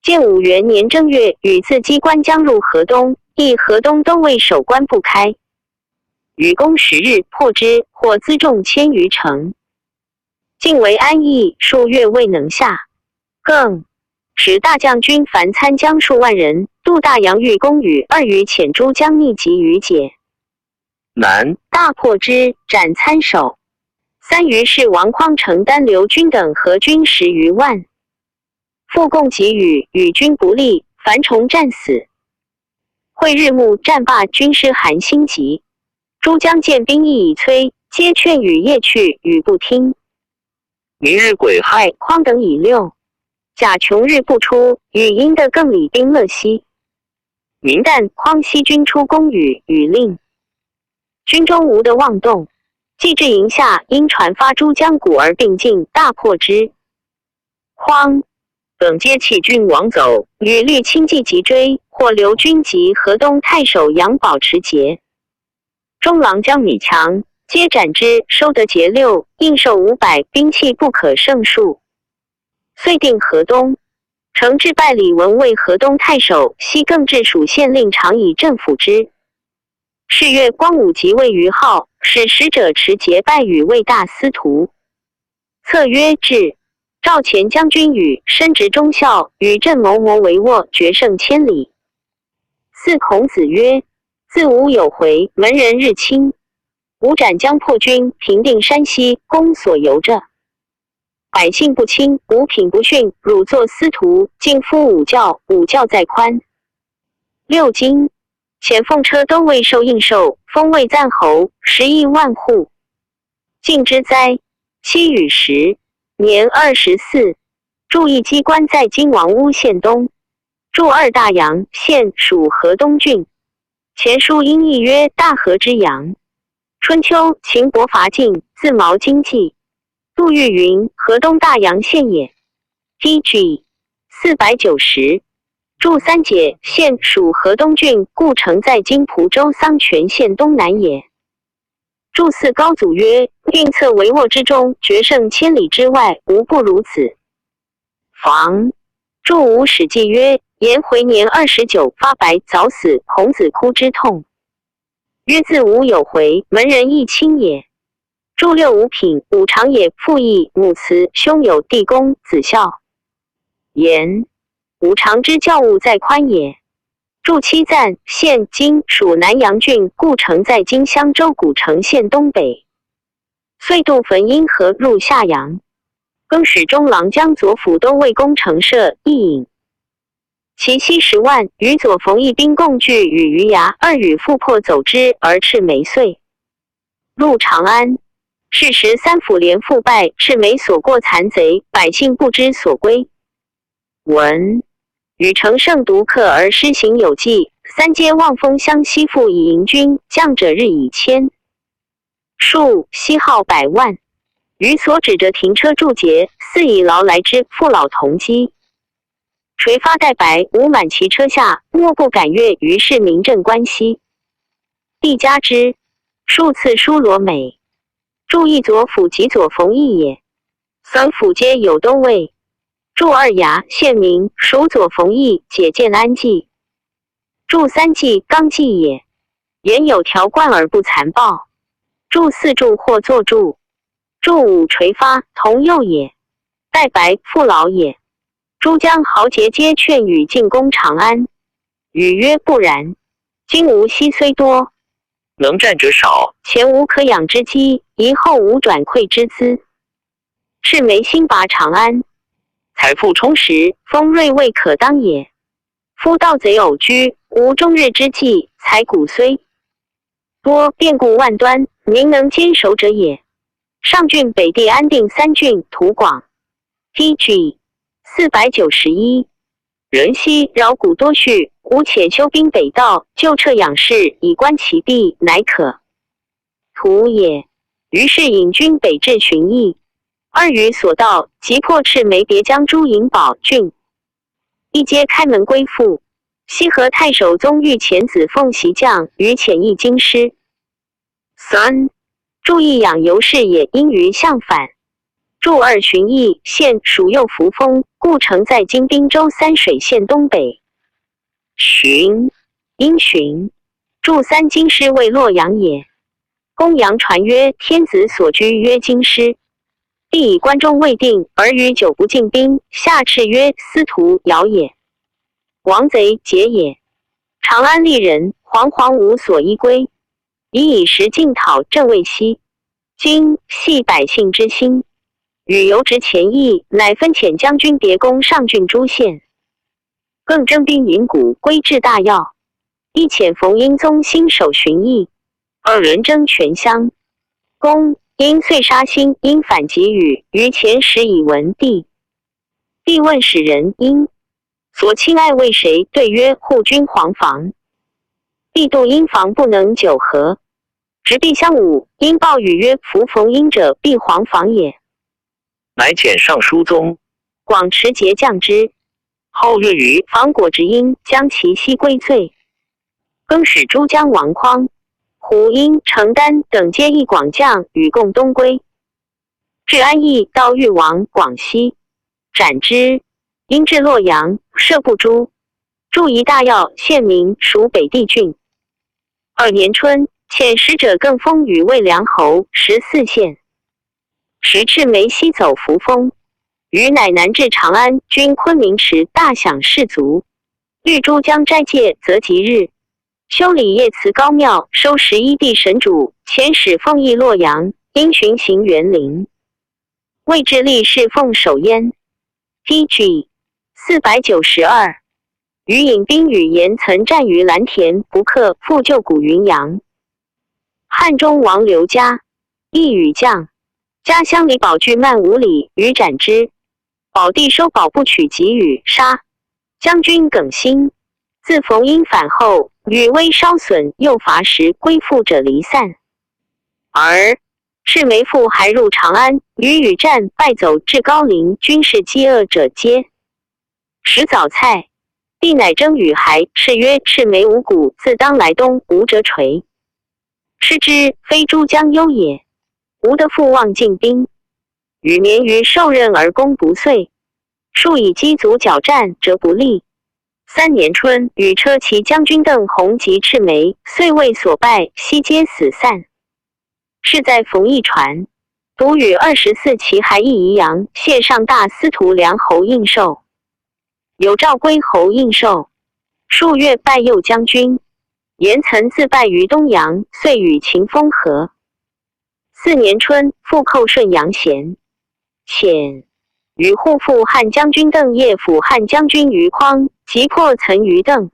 建武元年正月，与自击关将入河东，亦河东都尉守关不开。余攻十日破之，获辎重千余乘。境围安邑数月未能下。更使大将军樊参将数万人渡大洋御宫，与二余遣诸将逆击于解。南大破之，斩参首。三余是王匡、程丹、刘钧等合军十余万。复共给予，与军不利，樊崇战死。会日暮，战罢，军师韩兴及诸将见兵役已催，皆劝羽夜去，羽不听。明日癸亥，匡等已六甲穷日不出，羽因得更礼兵乐西。明旦，匡悉军出攻羽，羽令军中无得妄动。既至营下，因船发诸将鼓而并进，大破之。匡等皆弃军亡走，羽律轻骑急追，获刘钧及河东太守杨宝持节。中郎将米强，皆斩之，收得节六，应授五百，兵器不可胜数。遂定河东。程志拜李文为河东太守，悉更置署县令，常以镇抚之。是月，光武即位于号，使使者持节拜与为大司徒。策曰至。赵前将军羽，深植忠孝，与镇谋谋为沃，决胜千里。四孔子曰：自吾有回，门人日侵，吾斩将破军，平定山西，公所由者。百姓不亲，无品不训，汝作司徒，敬夫五教，五教在宽。六经，遣奉车都尉授印绶，封为赞侯，食邑万户。敬之哉。七与十，年二十四。注一机关在今王屋县东。注二大洋县属河东郡。前书因义曰大河之洋。春秋秦伯伐晋，自毛经济。杜预云：河东大洋县也。T G 四百九十。注三解，县属河东郡，故城在今蒲州桑泉县东南也。注四高祖曰：运策围沃之中，决胜千里之外，无不如此。房。注五史记曰：颜回年二十九发白早死，孔子哭之痛。曰：自吾有回，门人亦亲也。注六五品，五常也父义母慈兄友弟恭子孝。言。五常之教务在宽也。注七赞县今属南阳郡，故城在今襄州古城县东北。遂渡汾阴河入夏阳。更使中郎将左辅都尉攻城射，亦引其西十万，与左冯异兵共拒，与余牙二与复破走之，而赤眉遂入长安。是时三辅连复败，赤眉所过残贼，百姓不知所归。文。与乘胜独克而师行有计，三阶望风乡西复以迎军，将者日以千。数悉号百万。于所指着停车筑节，似以劳来之父老同积。垂发带白，无满其车下，莫不感悦，于是名镇关西。帝嘉之。数次疏罗美。注一左辅即左冯异也。三辅皆有都尉。注二牙县名属左冯异，解建安纪。柱三祭，纲纪也。言有条贯而不残暴。柱四柱或坐柱。柱五垂发，同右也。带白，父老也。诸将豪杰皆劝与进攻长安，语曰：不然，今吴西虽多，能战者少，前无可养之机，以后无转溃之资。赤眉兴拔长安，财富充实，封瑞未可当也。夫盗贼偶居，无终日之计，财谷虽多，变故万端，民能坚守者也。上郡北地安定三郡，图广。T G 四百九十一。人昔扰谷多蓄，吴且休兵北道，旧掣养士，以观其弊，乃可。图也。于是引军北至寻邑，二余所到，即破赤眉别将诸营堡郡，亦皆开门归附。西河太守宗预遣子奉袭将于遣邑京师。三、柱一养由是也，因于向反。柱二寻邑，现属右扶风，故城在今滨州三水县东北。寻，因寻。柱三京师为洛阳也。公羊传曰：天子所居曰京师，必以关中未定，而逾久不进兵，下敕曰司徒姚也。王贼解也。长安利人惶惶无所依归，以以食进讨镇卫西。今系百姓之心，与由执前邑，乃分遣将军别攻上郡诸县，更征兵引谷归至大要。亦遣冯英宗兴守寻邑，二人争泉乡。公英遂杀兴，因反及宇，于前时以闻帝。帝问使人：英所亲爱为谁？对曰：护军黄房。帝度英房不能久合，执必相侮，因报宇曰：服冯英者必黄房也。乃遣尚书宗广持节将之，号曰宇，访果执英，将其悉归罪。更使诸将王匡、胡英、程丹等皆议广将与共东归。至安邑，盗豫王广西，斩之。因至洛阳，设不诛，筑一大要，县名属北地郡。二年春，遣使者更封宇为梁侯，十四县。时赤眉西走扶风，宇乃南至长安，军昆明池，大享士卒。欲诸将斋戒，则吉日，修礼乐祠高庙，收十一地神主，遣使奉诣洛阳，因循行园陵。魏志立侍奉守燕。T G 四百九十二。宇引兵与严岑战于蓝田，不克，复旧谷云阳。汉中王刘嘉亦与将，嘉乡李宝拒慢无礼，宇斩之。保帝收宝不取，即宇杀。将军耿兴。自冯英反后，宇威稍损，又伐时归附者离散。而赤眉复还入长安，与宇战，败走至高陵，军士饥饿者皆食早菜。帝乃征宇还，敕曰：赤眉无谷，自当来东，无折垂。失之，非诸将忧也。吴得复望进兵，宇免于受任而功不遂，数以积足剿战，折不利。三年春，宇车骑将军邓弘及赤眉，遂为所败，悉皆死散。是在冯异传，独宇二十四骑还诣宜阳，谢上大司徒梁侯应寿。有诏归侯应寿，数月拜右将军。严岑自败于东阳，遂与秦封和。四年春，复寇顺阳咸。遣宇护副汉将军邓业辅汉将军于匡，即破岑于邓，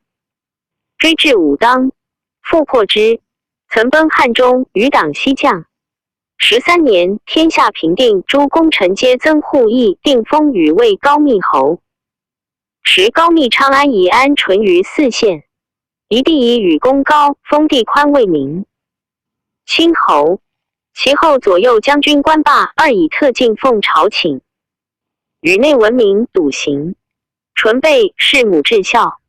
追至武当，复破之。岑奔汉中，宇党西将。十三年，天下平定，诸功臣皆增户邑，定封宇为高密侯。时高密昌安、宜安淳于泗县，宜帝以宇功高，封帝宽为名，清侯。其后左右将军关霸二以特进奉朝请，宇内闻名笃行，淳辈视母至孝。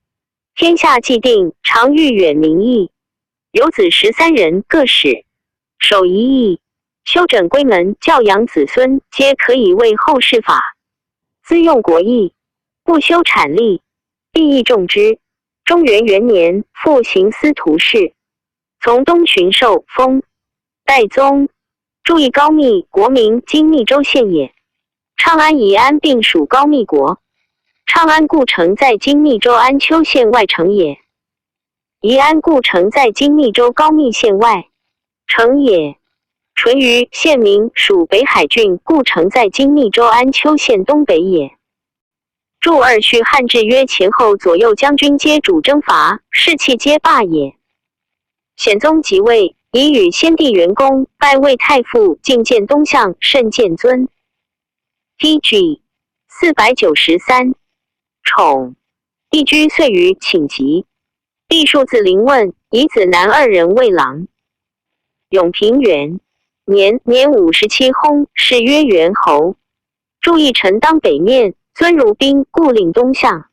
天下既定，常谕远民议。有子十三人，各使守仪役，修整闺门，教养子孙，皆可以为后世法。资用国益，不修产力，必益众之。中元元年，复行司徒事，从东巡狩封，代宗。注意高密，国名今密州县也。昌安、宜安并属高密国。昌安故城在今密州安丘县外城也。宜安故城在今密州高密县外城也。淳于县名属北海郡，故城在今密州安丘县东北也。 注二序汉制约前后左右将军皆主征伐，士气皆罢也。显宗即位，以与先帝元恭，拜魏太傅，进见东向，甚见尊。T G四百九十三，宠。帝居遂于寝疾。帝数子临问，以子男二人为郎。永平元年，年五十七薨，谥曰元侯。 注意臣当北面，尊如宾，故令东向。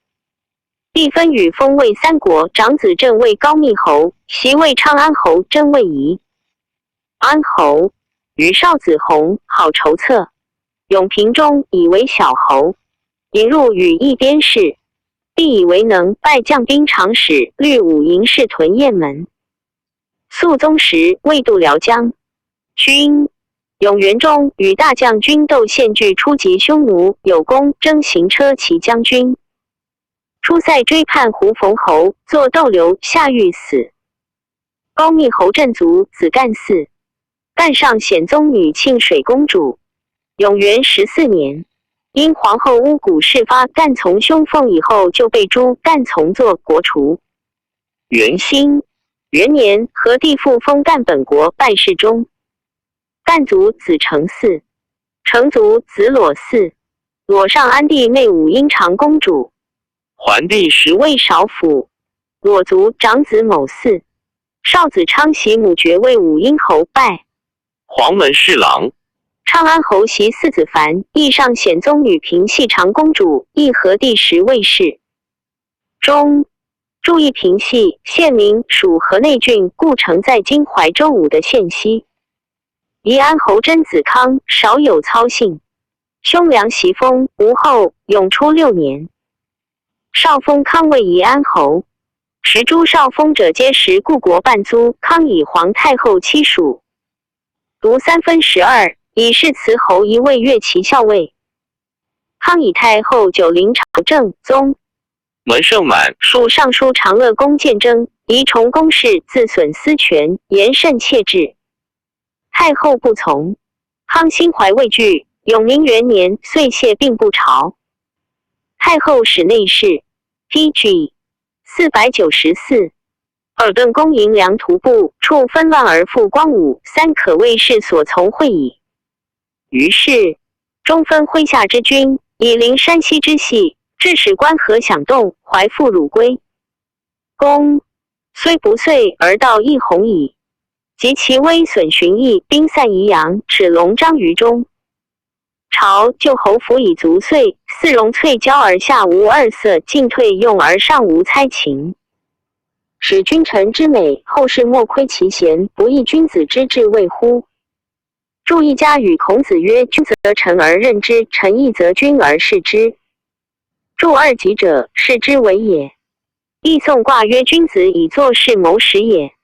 帝分与封魏三国长子，镇魏高密侯，袭魏昌安侯，征魏宜安侯。与少子弘，号酬策。永平中，以为小侯，引入羽翼边事。帝以为能，拜将兵长史，率五营侍屯雁门。 肃宗时，魏渡辽将军。永元中，与大将军窦献拒，初即匈奴，有功，征行车骑将军。出塞追叛胡冯侯，作斗留，下狱死。高密侯镇卒子干嗣，干上显宗女庆水公主。永元十四年，因皇后巫蛊事发，干从兄奉以后就被诛，干从作国除。 元兴元年，和帝复封干本国拜侍中。干族子成嗣，成族子裸嗣。裸上安帝妹武英长公主。桓帝时为少府，裸族长子某嗣。少子昌袭母爵，为武英侯，拜黄门侍郎。昌安侯袭四子凡，亦上显宗女平系长公主，亦和帝时卫氏。 中。注意平系，县名属河内郡，故城在今怀州五的县西。宜安侯真子康，少有操姓。兄梁袭封，无后。永初六年，少封康为宜安侯。时诸少封者皆食故国半租，康以皇太后妻属。独三分十二，以示慈侯，一位越其校尉。康以太后九临朝，正宗。 门盛满，属尚书长乐宫见征，疑崇公事，自损私权，言甚切志。太后不从。康心怀畏惧，永明元年，遂谢病不朝。太后使内侍，T G四百九十四。尔顿公迎梁徒步，处纷乱而复光武，三可谓是所从会矣。 于是，中分麾下之军，以临山西之隙，致使关河响动，怀复鲁归。公虽不遂，而道亦宏矣。及其威损寻益，兵散宜阳，止龙章于中。朝旧侯服以卒岁，似荣翠娇而下无二色，进退用而上无猜情。使君臣之美，后世莫窥其贤，不亦君子之至谓乎？ 注意嘉语孔子曰：君则臣而任之，臣亦则君而事之。注二己者，视之为也。亦宋卦曰：君子以坐视谋始也。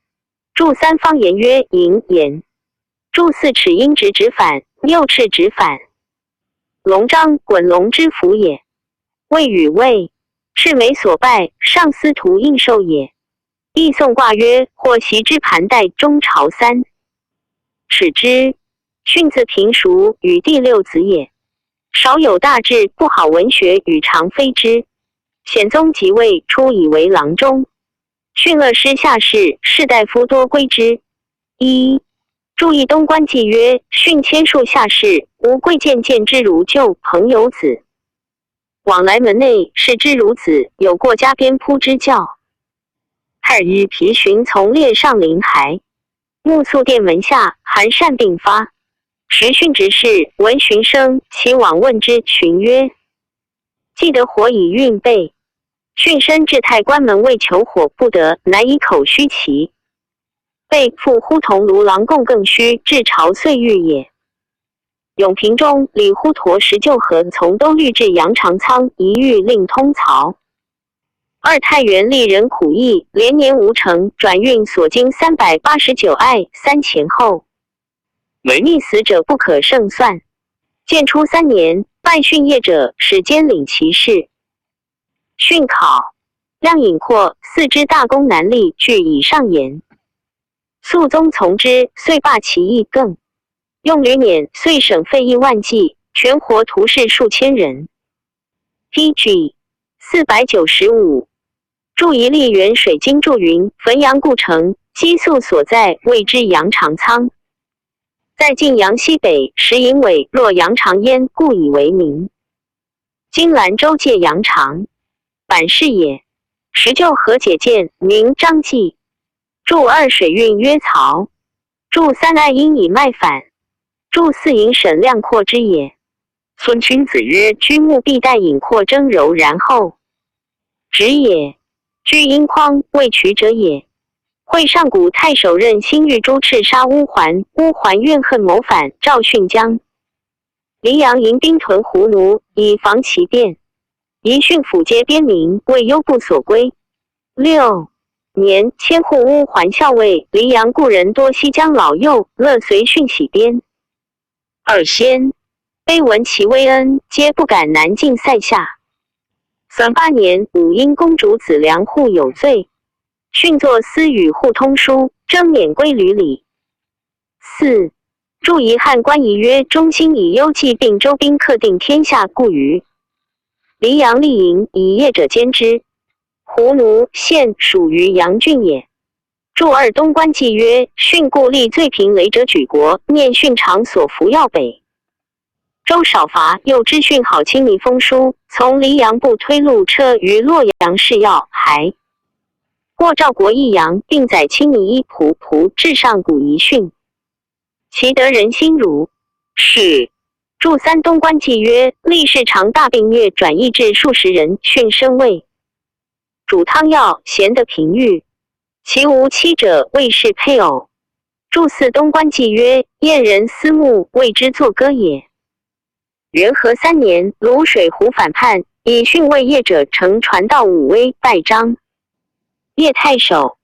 注三方言曰：盈言。注四尺应直直反，六尺直反。龙章，滚龙之府也。谓与卫，赤眉所拜，上司徒应寿也。 亦宋卦曰：或席之盘带，中朝三尺之。训字平熟，与第六子也。少有大志，不好文学，与常非之。显宗即位初，以为郎中。训乐师下士，士大夫多归之。一。注意东关纪曰：训千数下士，无贵贱见之如旧朋友子。 往来门内，视之如子，有过加鞭扑之教。太医皮寻从列上林台，目宿殿门下，寒扇并发。时训执事，闻寻声，其往问之。寻曰：既得火以运备。训身至太关门未求火不得，乃以口虚其备，复呼同卢郎共更虚，至朝遂御也。 永平中，李呼陀时救何从兜率至阳长仓，一遇令通曹。二太原历人苦役，连年无城，转运所经三百八十九爱三前后，累溺死者不可胜算。建初三年，办训业者始兼领其事。训考：量引阔四支大功南例句以上言。肃宗从之，遂罢其役更。用旅辇岁省费一万计，全活屠士数千人。 P G 四百九十五。注释：溧阳水经注云：汾阳故城，积粟所在，谓之阳长仓。在晋阳西北，时隐尾若阳长焉，故以为名。今兰州界阳长，板市也。时旧河解见，名张济。注释：二水运曰曹。注释：三爱因以麦返。注释：四引沈量阔之也。 孙卿子曰：居牧必待引阔争柔，然后止也。居因匡，谓渠者也。会上古太守任兴欲诛，赤杀乌桓，乌桓怨恨谋反，赵训将黎阳迎兵屯胡奴，以防其变。沂汛抚皆边民，谓忧不所归。六年，千户乌桓校尉黎阳故人多西江老幼，乐随训徙边。 二宣，卑闻其威恩，皆不敢南进塞下。三八年，武英公主子梁护有罪，训作司语互通书，征免归旅礼。四，注释：汉官仪曰：中兴以幽骑并周兵，克定天下，故于黎阳立营，以夜者兼之。胡奴县属于阳郡也。 注释：东关纪约，训故吏罪平累者举国，念训场所服药北。周少伐又知训好清密封书，从黎阳部推路车于洛阳试药，还过赵国益阳，并载清密衣仆仆至上古遗训，其得人心如是。注释：东关纪约，吏士常大病疟，转役至数十人，训身慰。 主汤药咸得平郁，其无妻者未是配偶。注释：东关纪约，燕人思慕，谓之作歌也。元和三年，泸水湖反叛，以训慰业者乘船到武威拜张掖太守。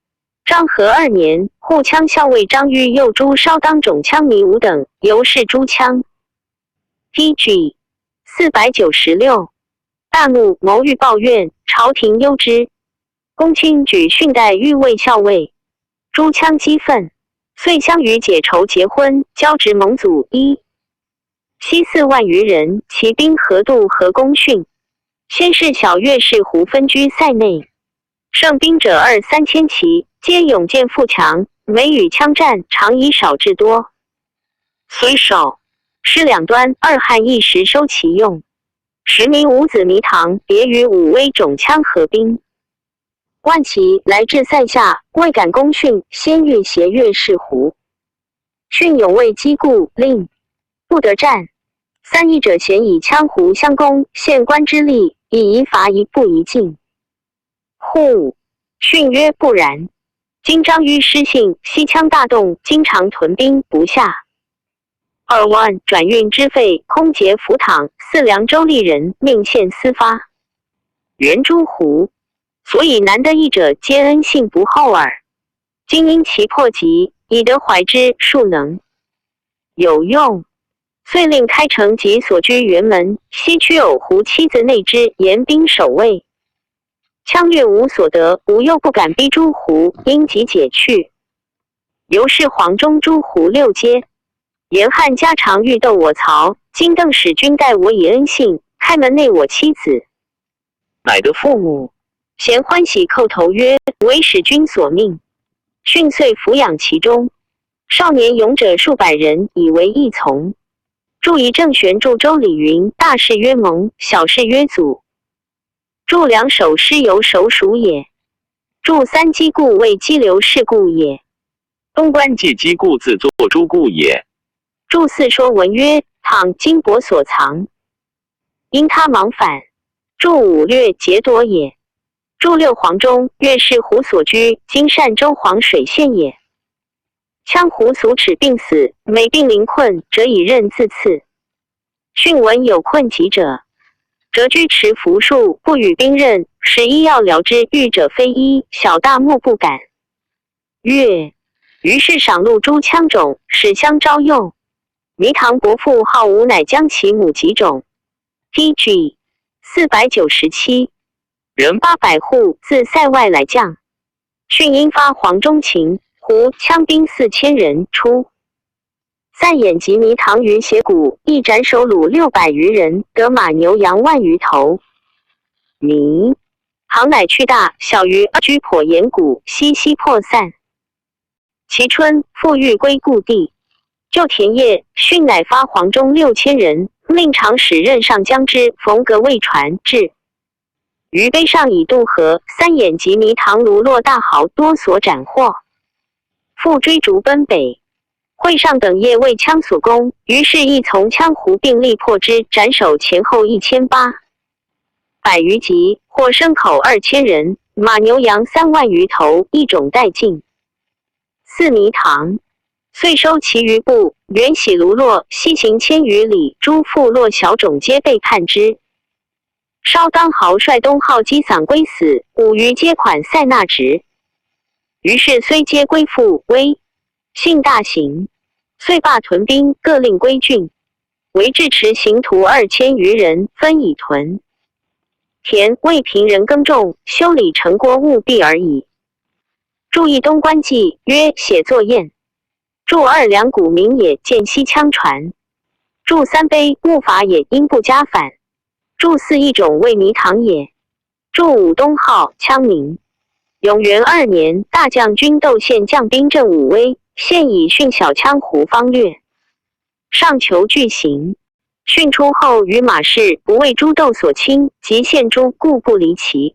章和二年，护羌校尉张於右诸稍当种羌糜无等，由是诸羌。P G 四百九十六。 大怒，谋欲报怨，朝廷忧之。公卿举训带于卫校尉，诸羌激愤，遂相与解仇结婚，交职盟祖。一西四万余人，骑兵合渡河攻汛。先是小月氏湖分居塞内， 胜兵者二三千骑，皆勇健富强，每与羌战，常以少制多。虽守师两端，二汉一时收其用。时糜五子糜唐别于武威种羌合兵。万骑来至塞下，未敢攻汛，先欲斜月氏湖。汛涌未积，故令不得战。三易者咸以羌胡相攻，陷关之利，以宜伐一步一进。 护训曰：不然。今张于失信，西羌大动，经常屯兵不下二万，转运之费空竭浮淌，四凉州吏人命献私发援诸胡，所以南得役者皆恩信不厚耳。今因其迫急，以得怀之，庶能有用。遂令开城及所居辕门、西曲偶湖七子内之严兵守卫。羌略无所得，无忧不敢逼诸胡，因即解去。由是黄忠诸胡六街。严汉加常欲斗我曹，今更使君待我以恩信，开门内我妻子，乃得父母咸欢喜叩头曰：为使君所命。汛岁抚养其中，少年勇者数百人，以为义从。注释：郑玄注周礼云：大事曰盟，小事曰祖。注释：梁首师由首属也。注释：三击故，谓击刘氏故也。东关既击故，自作诸故也。注释：四说闻曰：倘金帛所藏，因他芒返。注释：五略皆夺也。注释：六黄忠，越氏胡所居，今单州黄水县也。羌胡俗齿病死，每病临困，则以刃自刺。汛闻有困疾者，折车持符术，不与兵刃，使医药疗之，御者非医，小大莫不敢。曰：于是赏路诸羌种，使相招用。糜唐伯父号吴，乃将其母及种， T G 四百九十七人八百户自塞外来降，讯因发黄忠勤，胡羌兵四千人出。散眼及糜唐于斜谷，亦斩首虏六百余人，得马牛羊万余头。糜唐乃去大小于，居破岩谷，悉悉破散。 其春复欲归故地。旧田野，讯乃发黄忠六千人，命长史任上将之，冯格为船至。于碑上以渡河，散眼及糜唐、卢洛大豪多所斩获。复追逐奔北。会上等夜为羌所攻，于是亦从羌胡并力破之，斩首前后一千八百余级，获牲口二千人，马牛羊三万余头，亦种殆尽。 四糜唐，遂收其余部，原徙卢洛，西行千余里，诸部落小种皆背叛之。稍当豪率东号击散归死，五余皆款塞纳职。于是虽皆归复威，信大行，遂罢屯兵，各令归郡。 为至池行徒二千余人，分以屯田，为平人耕种，修理城郭务必而已。注意东关纪约写作宴。注二梁谷名也，见西羌传。注三碑木筏也，因不加反。注四一种为糜唐也。注五东号羌名。永元二年，大将军窦宪将兵镇武威，宪以训小羌胡方略。 上求巨行。训出后，于马氏不为诸窦所侵，及献诸故不离其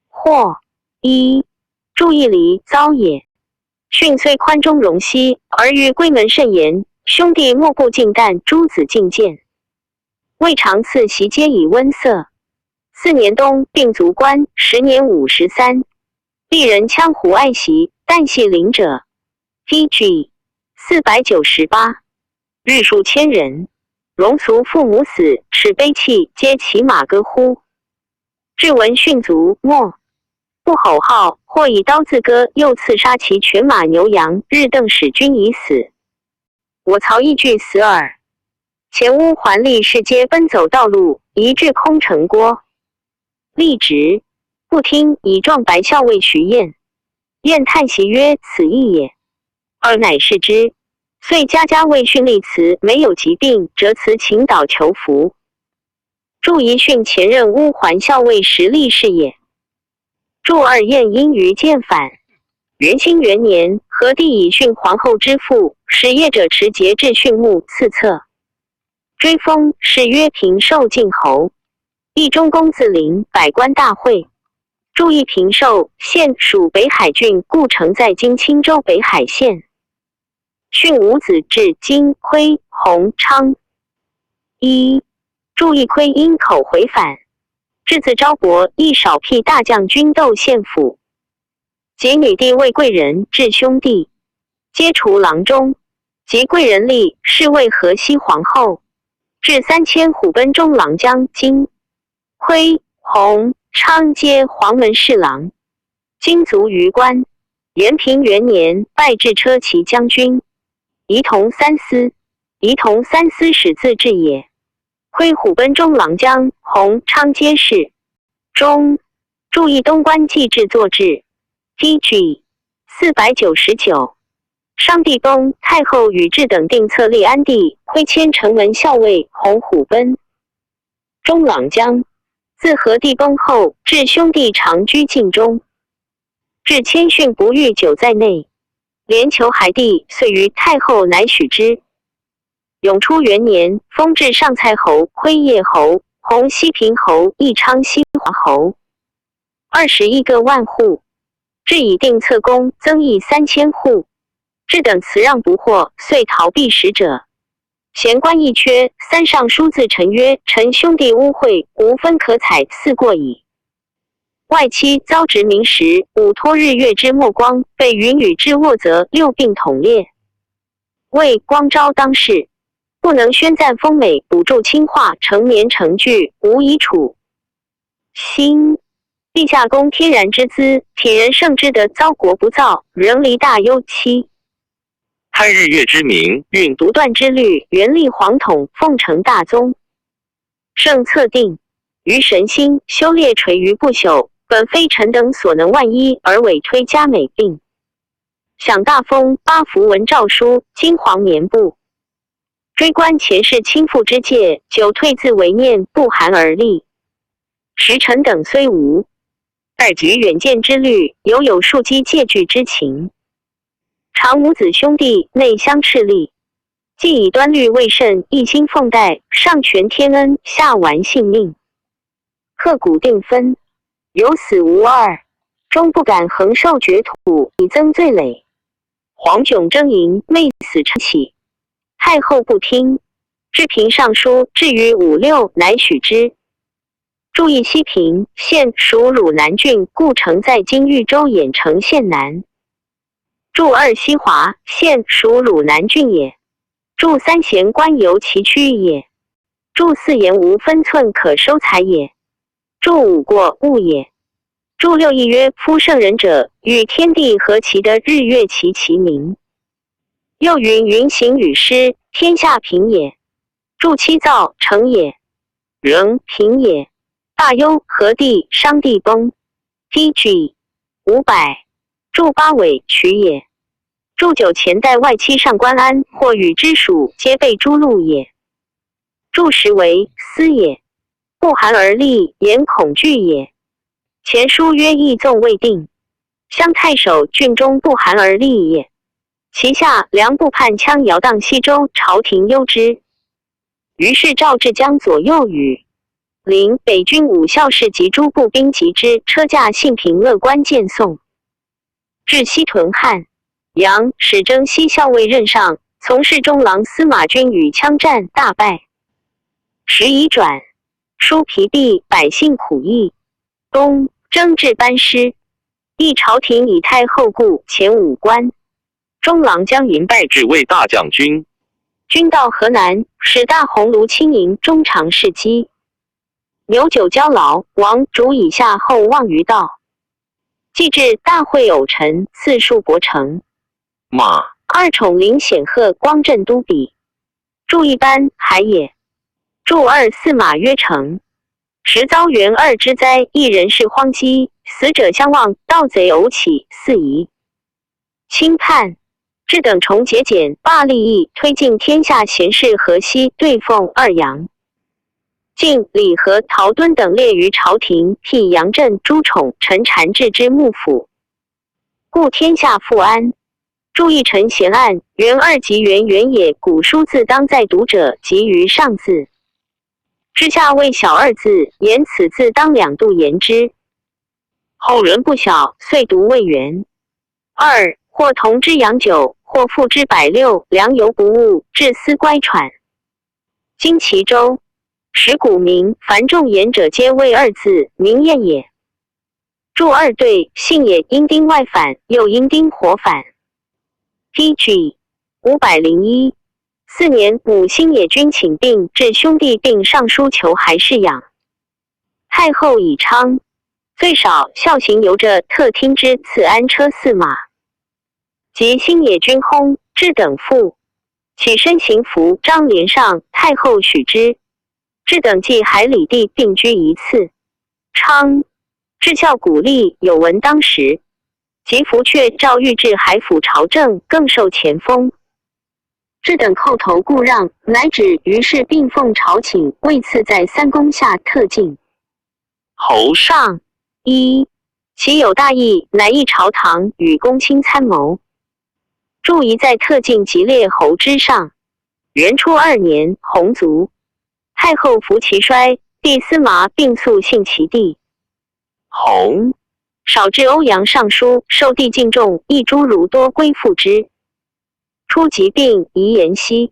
祸。一，注意离遭也。训虽宽中容膝，而于闺门甚严，兄弟莫不进啖，诸子进见。未尝次席皆以温色。四年冬，并卒官，时年五十三。历人羌胡爱习，旦系灵者， T G 四百九十八，日数千人，荣族父母死，持碑器，皆骑马歌呼。至闻训卒没，不吼号，或以刀自割，又刺杀其犬马牛羊，日邓使君已死。我曹亦惧死耳。前乌桓力士皆奔走道路，移至空城郭。 立直，不听，以状白校尉徐晏。晏叹息曰：此亦也。尔乃视之。遂家家为训立祠，没有疾病，则祠请祷求福。注遗训前任乌桓校尉时力士也。注二晏因于见反。元兴元年，何帝以训皇后之父，使业者持节制训牧赐策。 追封，谥曰平寿靖侯。义中公自临，百官大会。注意平寿，现属北海郡，故城在今青州北海县。训五子至今，嵘、弘、昌。一，注意嵘因口回返，至自昭伯，亦少辟大将军窦献府。 及女帝为贵人至兄弟，皆除郎中。及贵人立，是为河西皇后。至三千虎贲中郎将金。嵘、弘、昌皆黄门侍郎。金卒于官。延平元年，拜至车骑将军。仪同三司。仪同三司始自至也。 嵘虎贲中郎将、弘、昌皆侍。中，注意东关纪制作志，T G 四百九十九。商帝崩，太后与质等定策立安帝，嵘迁城门校尉、弘虎贲中郎将。自何帝崩后，至兄弟常居境中。至谦逊不遇久在内，怜求孩弟，遂于太后乃许之。 永初元年，封至上蔡侯、嵘鄢侯、弘西平侯、义昌西黄侯，二十一个万户。至以定策功，增邑三千户。质等辞让不获，遂逃避使者。咸官亦缺，三尚书自陈曰：臣兄弟污秽，无分可采，似过矣。 外戚遭殖民时，武托日月之没光，被雨女之沃泽六并统裂。魏光昭当世，不能宣赞丰美，补助轻化，成棉成具，无遗处。辛，陛下供天然之资，体人圣之德，遭国不造，人离大忧。七， 汉日月之明，运独断之律，元立黄统，奉承大宗。圣策定，愚神心，修炼垂于不朽，本非臣等所能万一而委推加每并。享大封八符文诏书，金黄棉布。追观前世亲赴之戒，久退自为念，不寒而栗。时臣等虽无 待及远见之虑，犹有庶几借据之情。常五子兄弟，内相斥力，既以端虑未慎，一心奉待，上全天恩，下完性命。刻骨定分，有死无二，终不敢横受厥土，以增罪累。黄窘争营，妹死称起，太后不听，至平尚书，至于五六，乃许之。 注意西平县属汝南郡，故城在今豫州兖城县南。注二西华县属汝南郡也。注三咸官由其区也。注四盐无分寸可收采也。注五过物也。注六亦曰夫圣人者，与天地合其德，日月齐其明。又云云行雨施，天下平也。注七燥成也。 仍平也。大忧河地商地崩。D G五百。注八尾渠也。注九前代外戚上官安或与之属，皆被诛戮也。注十为思也。不寒而栗，言恐惧也。前书曰义纵未定，乡太守郡中不寒而栗也。其下梁部叛羌摇荡西周，朝廷忧之。 于是诏至江左右与临北军武校士及诸步兵及之车驾信平乐观见宋。至西屯汉阳，始征西校尉任上，从事中郎司马军与羌战，大败。时移转，书疲弊，百姓苦役。冬征至班师，亦朝廷以太后故前五官。 中郎将云拜至卫大将军。军到河南，使大鸿胪亲迎中常侍机。牛酒交劳，王主以下后望于道。既至大会偶陈，赐数伯乘。马二宠临显赫，光振都比。注一班还也。注二司马曰乘。时遭元二之灾，一人是荒机，死者相望，盗贼偶起，四夷。 清叛，至等崇节俭，罢利益，推进天下贤士河西，对奉二阳。晋、李和陶敦等列于朝廷，辟杨震、朱宠、陈禅置之幕府。故天下复安。注意陈咸案，元二即元元也，古书自当在读者及于上字。之下未晓二字，言此字当两度言之。 后人不晓，遂读未元。二，或同之阳九，或复之百六，粮犹不务，至斯乖喘。今其州，使古名，凡众言者皆谓二字，名验也。注二对，信也，应丁外反，又应丁火反。D G五百零一。四年，母亲也君请病，至兄弟病上书求还是养。 太后以昌，最少孝行由着，特听之赐安车驷马。及新野军薨，至等父，起身行服，张连上，太后许之。至等即还礼帝，并居一次。昌，至孝鼓励，有闻当时。及福阙诏谕至海府朝政，更受前封。 至等叩头故让，乃止。于是并奉朝请，位次在三公下特进。侯上，一，其有大义，乃议朝堂与公卿参谋。注仪在特进及列侯之上。元初二年，弘卒，太后伏其衰，帝司马并速幸其弟。弘，少至欧阳尚书，受帝敬重，亦诸儒多归附之。 初疾病宜延息，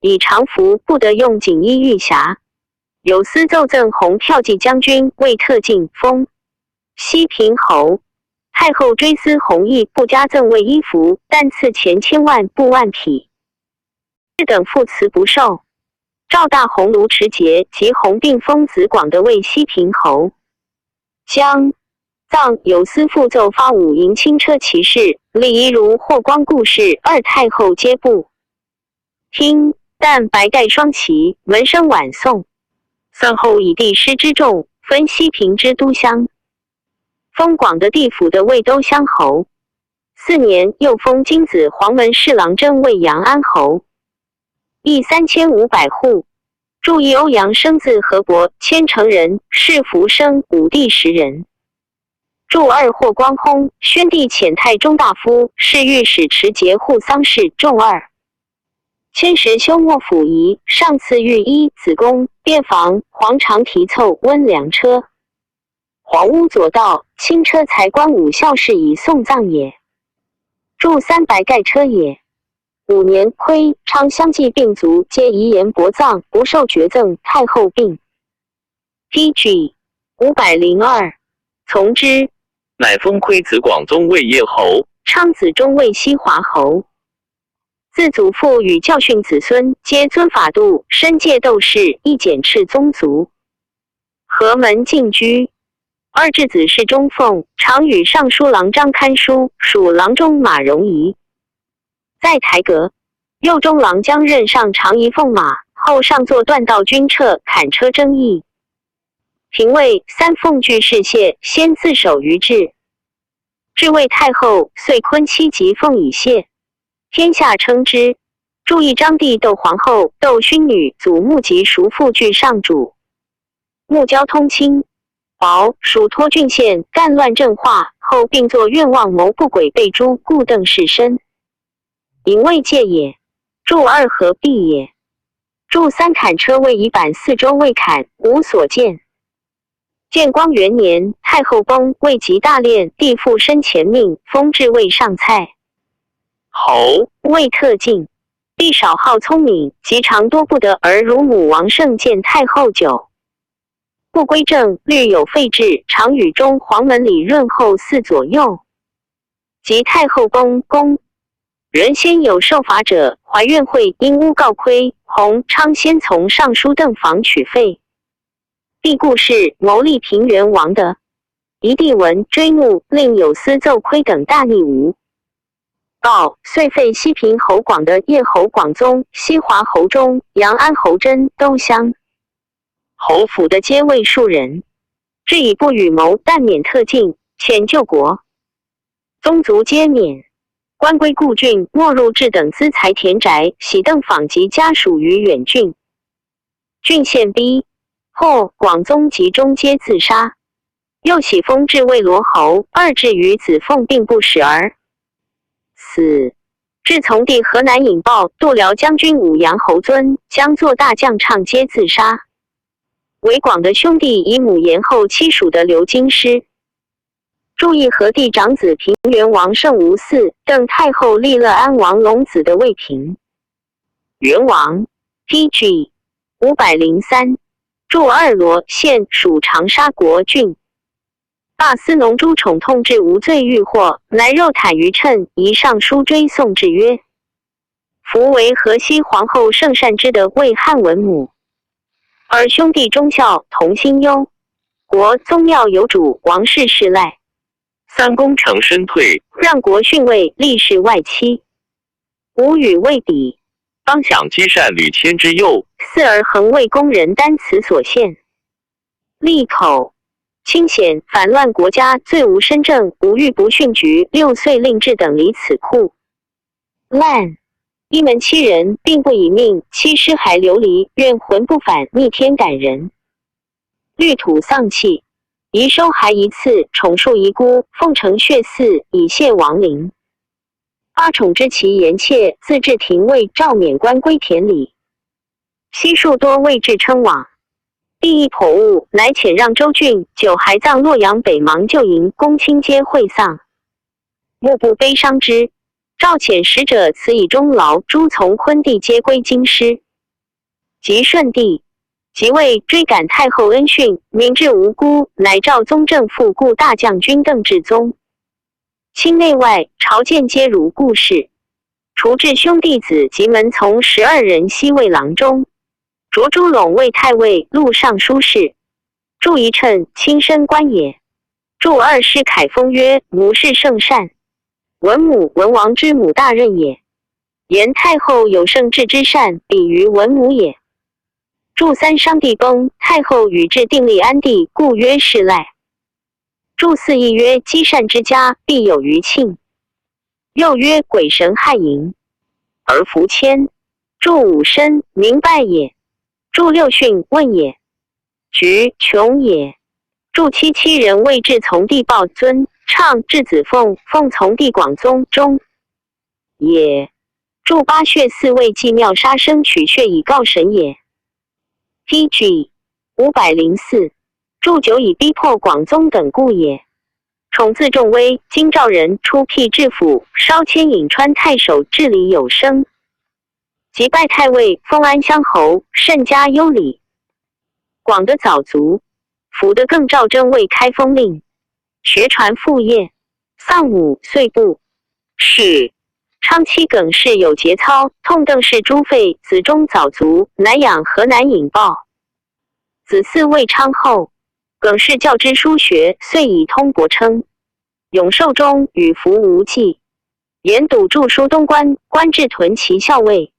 以常服，不得用锦衣玉匣。有司奏赠弘骠骑将军，为特进封西平侯。太后追思弘亦不加赠位衣服，但赐钱千万，布万匹。等父慈不受。赵大鸿胪持节及弘定封子广的卫西平侯。姜、臧有司复奏发五营轻车骑士，礼仪如霍光故事，二太后皆不听，但白盖双旗，闻声晚送。三后以帝师之众，分西平之都乡，封广的地府的卫都乡侯。四年又封金子黄门侍郎真卫阳安侯。邑三千五百户。注一欧阳生字河伯，千城人，世福生，武帝时人。注二霍光薨，宣帝遣太中大夫侍御史持节护丧事。众二千石修莫府仪，上赐御衣、子宫、便房、黄裳题凑、温粮车。黄屋左道，轻车才观武孝事以送葬也。注三白盖车也。五年亏，昌乡计并卒，皆遗言薄葬，不受爵赠。太后病。P G五百零二。从之。乃封亏子广宗卫叶侯。昌子忠卫西华侯。自祖父与教训子孙，皆遵法度，申诫窦氏，亦减斥宗族。何门进居。二质子侍中奉，常与尚书郎张堪书，属郎中马荣仪。在台阁。右中郎将任上常仪奉马，后上坐断道军掣，坎车征议。廷尉三奉具侍谢，先自首于质。质谓太后，遂昆妻即奉以谢。天下称之。注意张帝窦皇后、窦勋女、祖穆及叔父俱上主。穆交通亲。宝属托郡县，干乱政化，后并作愿望谋不轨被诛，故邓氏深。营卫界也。注二合璧也。注三坎车为以板四周为坎，无所见。建光元年，太后崩，未及大殓，帝父生前命，封质卫上蔡侯，位特进。帝少好聪明，及常多不得，而乳母王胜见太后久，不归政，虑有废置，常与中黄门李润后嗣左右。及太后崩，宫人先有受罚者，怀怨会因诬告亏弘昌先从尚书邓房取废。帝故事谋立平原王的。仪帝闻，追怒，令有司奏亏等大逆无道，遂废西平侯广的叶侯广宗、西华侯忠、阳安侯真、都乡侯辅的皆为庶人。质以不与谋，但免特进，遣救国。宗族皆免。官归故郡，没入质等资财田宅，徙邓访及家属于远郡。郡县逼。后广宗及忠皆自杀。又徙封质卫罗侯，二质与子奉并不始而死。质从弟河南引报，度辽将军武阳侯遵将作大将唱皆自杀。为广的兄弟以母延后妻属的流京师。注意河地长子平原王胜无嗣，邓太后立乐安王龙子的位平。元王。P G五百零三。注二罗县属长沙国郡。大司农朱宠痛质无罪欲获，乃肉袒于秤，以上书追宋质曰：夫为河西皇后盛善之的为汉文母，而兄弟忠孝同心忧，国宗庙有主，王室世赖。三功成身退，让国逊位，立世外戚，无与为比。当享积善旅迁之佑。四而恒为宫人担此所献。利口。清显反乱国家罪无申正，无欲不逊局，六岁令质等离此库烂。一门七人并不以命，妻尸骸流离，怨魂不返，逆天感人。绿土丧气。遗收骸一次，宠树遗孤，奉承血祀，以谢亡灵。八宠之其言切，自至廷尉赵冕官归田里。悉数多未至称往。帝亦叵误，乃遣让周俊、九骸葬洛阳北邙旧营，公卿皆会丧。莫不悲伤之。赵遣使者辞以忠劳、朱从昆弟皆归京师。及顺帝。即位，追感太后恩训，明志无辜，乃召宗正副顾大将军邓质宗。卿内外朝见皆如故事。除至兄弟子及门从十二人悉位郎中。卓猪笼为太尉录尚书事。祝一称卿升官也。祝二师凯封曰：母是圣善，文武文王之母大任也。言太后有圣至之善，比于文武也。祝三商帝崩，太后与制订立安帝，故曰世赖。祝四亦曰积善之家，必有余庆。又曰鬼神害盈，而弗迁。祝五申明拜也。祝六训问也。举穷也。祝七七人谓至从帝暴尊，唱至子凤，凤从帝广宗中也。祝八穴四位祭庙杀生取穴以告神也。P G五百零四。祝九以逼迫广宗等故也。宠自重威，京兆人出辟至府，烧迁颍川太守治理有声。即拜太尉，封安乡侯，甚加优礼。广德早卒，福德更赵祯为开封令，学传父业，丧母岁不。是。昌期耿氏有节操，痛邓氏诸废，子忠早卒，乃养河南尹豹。子嗣魏昌后，耿氏教之书学，遂以通博称。永寿中与福无忌，言笃著书东关，官至屯骑校尉。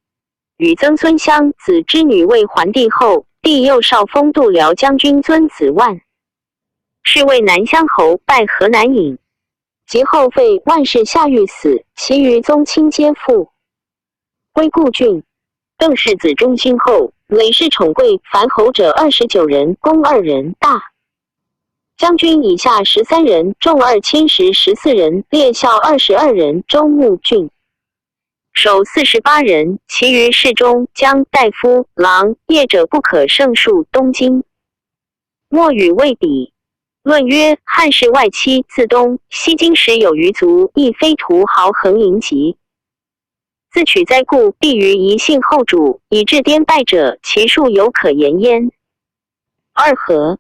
与曾孙襄子之女为桓帝后，帝又少封度辽将军尊子万。是为南乡侯，拜河南尹。及后废万氏夏御史，其余宗亲皆附。归故郡。邓氏子忠兴后，累世宠贵，凡侯者二十九人，公二人，大将军以下十三人，众二千石十四人，列校二十二人，中牧郡。守四十八人，其余侍中、将、大夫、郎、邇者不可胜数。东京。莫与魏比。论曰：汉室外戚自东，西京时有余族，亦非徒豪横淫疾。自取灾故，必于一姓后主，以致颠败者，其数犹可言焉。二何？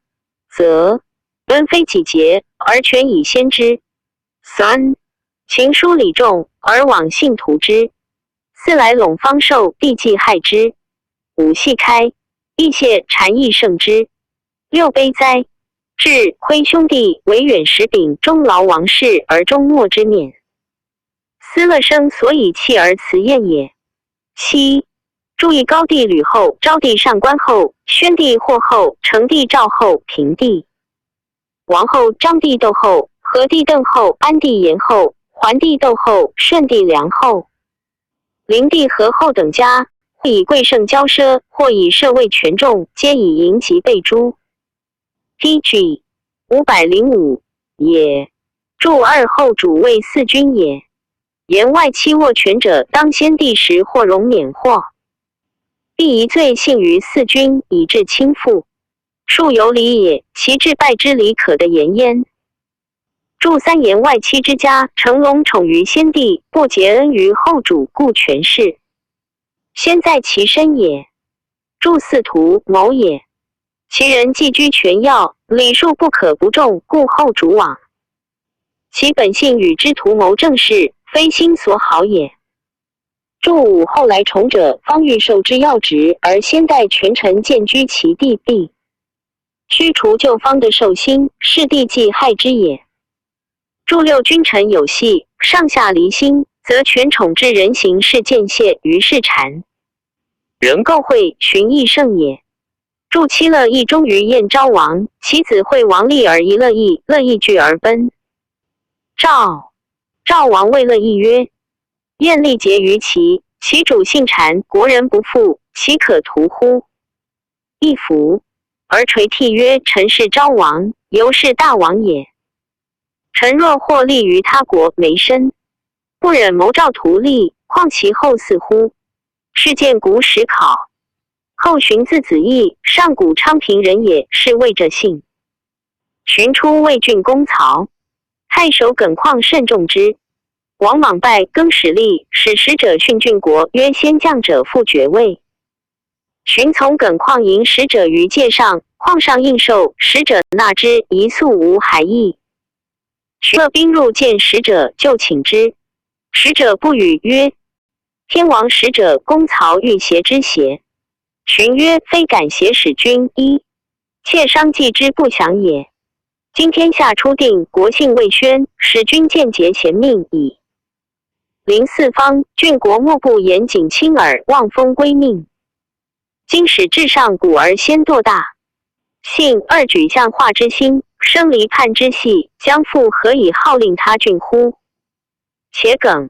则人非己节，而权以先之。三秦书礼众，而罔信徒之。四来拢方授，必既害之。五戏开，亦谢谗亦胜之。六悲哉，至亏兄弟为远食饼，终劳王室而终没之面，斯乐生所以弃而辞宴也。七祝亦高帝吕后，昭帝上官后，宣帝霍后，成帝赵后，平帝王后，章帝窦后，和帝邓后，安帝延后，桓帝窦后，顺帝梁后，灵帝何后等家，或以贵胜骄奢，或以奢畏权众，皆以淫疾被诛。P G五百零五也。祝二后主谓四君也。言外戚握权者，当先帝时或容免祸，必疑罪信于四君，以致亲附。数有礼也，其致败之礼可得言焉。祝三言外戚之家，承隆宠于先帝，不结恩于后主，故权势先在其身也。祝四图谋也。其人既居权要，礼数不可不重，故后主往。其本性与之图谋政事，非心所好也。祝武后来宠者，方欲授之要职，而先代权臣荐居其地，必须除旧方的授心，是帝既害之也。祝六君臣有隙，上下离心，则权宠之人行事间谢，于是谗人构会，循亦胜也。祝七乐毅忠于燕昭王，其子惠王立而疑乐毅，乐毅惧而奔赵。赵王谓乐毅曰：燕立节于齐，其主信谗，国人不复，其可图乎？亦服。而垂涕曰：臣是昭王，犹是大王也。臣若获利于他国，糜深，不忍谋赵图利，况其后嗣乎？是见古始考。后寻字子义，上古昌平人也，是谓者信。寻初魏郡公曹，太守耿况甚重之。王莽败，更始立，使使者训郡国，曰：先将者复爵位。寻从耿况迎使者于界上，况上应受，使者纳之，疑粟无孩役。寻勒兵入见使者，就请之。使者不与，曰：天王使者攻曹遇邪之邪。寻曰：非敢邪使君。一，妾商计之不详也。今天下初定国姓魏宣，使君间节前命矣。临四方郡国莫不严谨亲耳望风归命。今始至上古而先堕大，幸二举向化之心，生离叛之隙，将复何以号令他郡乎？且更，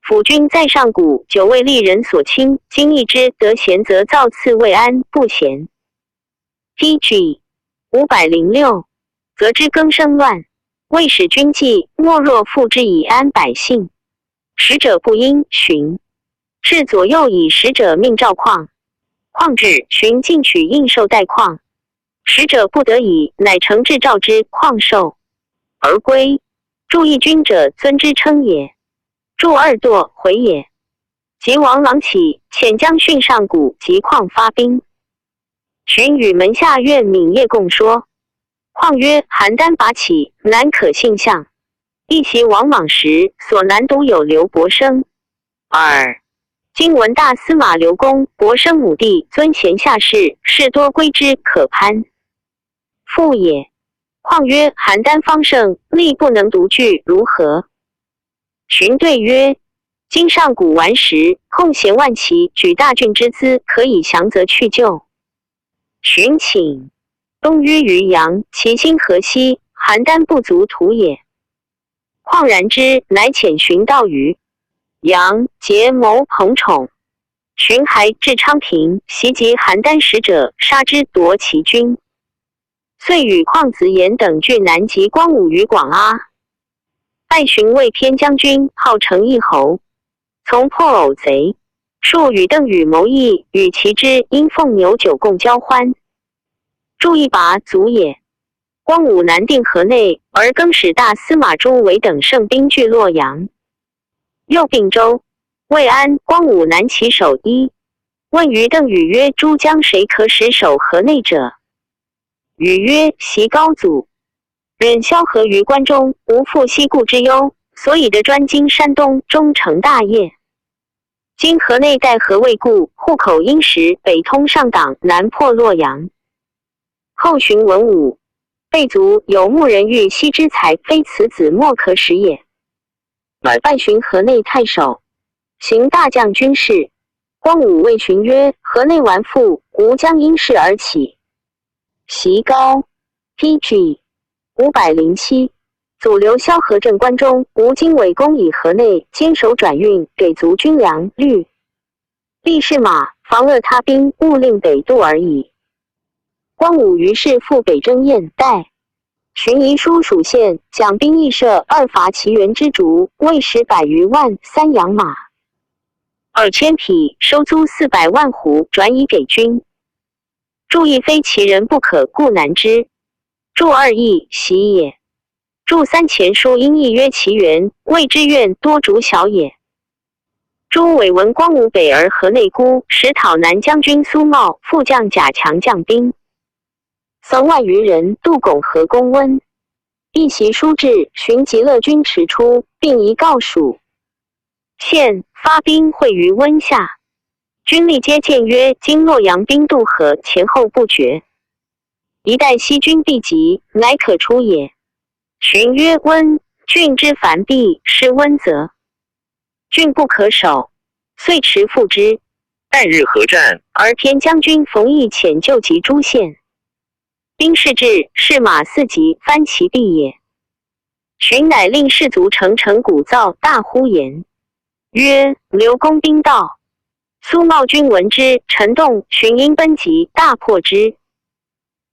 辅君在上古久为利人所轻，今亦知得贤则造次未安，不贤。P G 五百零六，则知更生乱，未使君计，莫若复之以安百姓。使者不应寻，至左右以使者命召况。况至寻进取应受待况，使者不得已，乃诚至召之况受而归。助一君者尊之称也，助二惰毁也。及王郎起遣将训上古及况发兵。寻与门下院皿夜共说，况曰：邯郸拔起，难可信相。一袭王莽时，所难独有刘伯升。二，今闻大司马刘公伯升母弟尊贤下士，士多归之可攀附也。况曰：邯郸方盛，力不能独拒，如何？寻对曰：今上古顽石，控弦万骑，举大郡之资，可以降则去就。寻请东于于阳，其心河西，邯郸不足图也。况然之，乃遣寻道于阳，结谋彭宠。寻还至昌平，袭及邯郸使者，杀之夺其军。遂与况子言等拒南及光武于广阿。拜寻为偏将军，号成义侯，从破偶贼。数与邓禹谋议，与其之因奉牛酒共交欢。助一拔卒也。光武南定河内，而更使大司马朱维等盛兵拒洛阳。右并州、魏安。光武南其守一，问于邓禹曰：诸将谁可使守河内者？禹曰：袭高祖，忍萧何于关中，无复西顾之忧，所以得专经山东，终成大业。今河内待河未固，户口殷实，北通上党，南破洛阳。后寻文武，备卒有牧人欲西之才，非此子莫可使也。乃拜寻河内太守，行大将军事。光武谓寻曰：河内顽附，吾将因事而起。袭高。P G 五百零七，祖刘萧何镇关中，吴经纬攻以河内，坚守转运，给卒军粮、律、力士马，防遏他兵，勿令北渡而已。光武于是复北征燕、代。寻遗书属县，将兵役设二伐其原之卒，未使百余万三羊马、二千匹，收租四百万斛，转以给军。助一非其人不可，故难之。助二亦喜也。助三前书因亦曰其元，谓之愿多逐小也。朱伟闻光武北而河内孤，使讨南将军苏茂，复将甲强将兵三万余人渡拱河攻温。一袭书至，寻即勒军持出，并遗告属。现发兵会于温下，军力皆见曰：今洛阳兵渡河，前后不决，一旦西军必急，乃可出也。寻曰：温郡之烦必，失温则郡不可守，遂持复之。旦日合战，而偏将军冯异遣救及诸县。兵士至，士马四级，翻其必也。寻乃令士卒乘城鼓噪，大呼言曰：刘公兵到！苏茂军闻之，陈动、寻因奔急，大破之。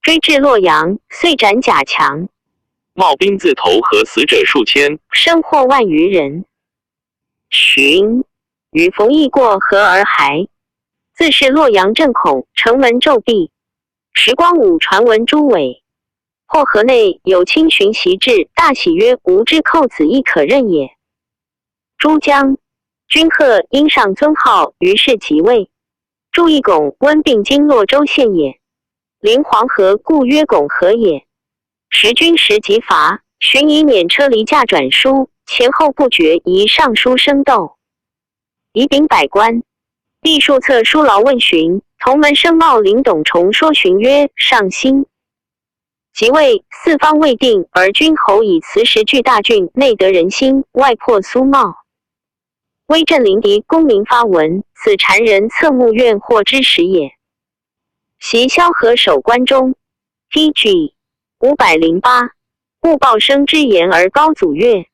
追至洛阳，遂斩甲强。茂兵自投河，死者数千，身获万余人。寻与冯异过河而还，自是洛阳震恐，城门骤闭。时光武传闻朱伟，或河内有亲寻袭至，大喜曰：吾之寇子亦可任也。诸将军贺因上尊号，于是即位。助一拱温并经洛州县也。临黄河，故曰拱河也。时军时即伐，寻以辇车离驾转书，前后不绝，以上书声斗。以禀百官。帝数策书劳问询，同门生茂林董崇说询曰：上新即位，四方未定，而君侯以辞时拒大郡，内得人心，外破苏茂，威震临敌，功名发文，此谗人侧目怨祸之时也。习萧何守关中，P G五百零八。故报生之言而高祖曰：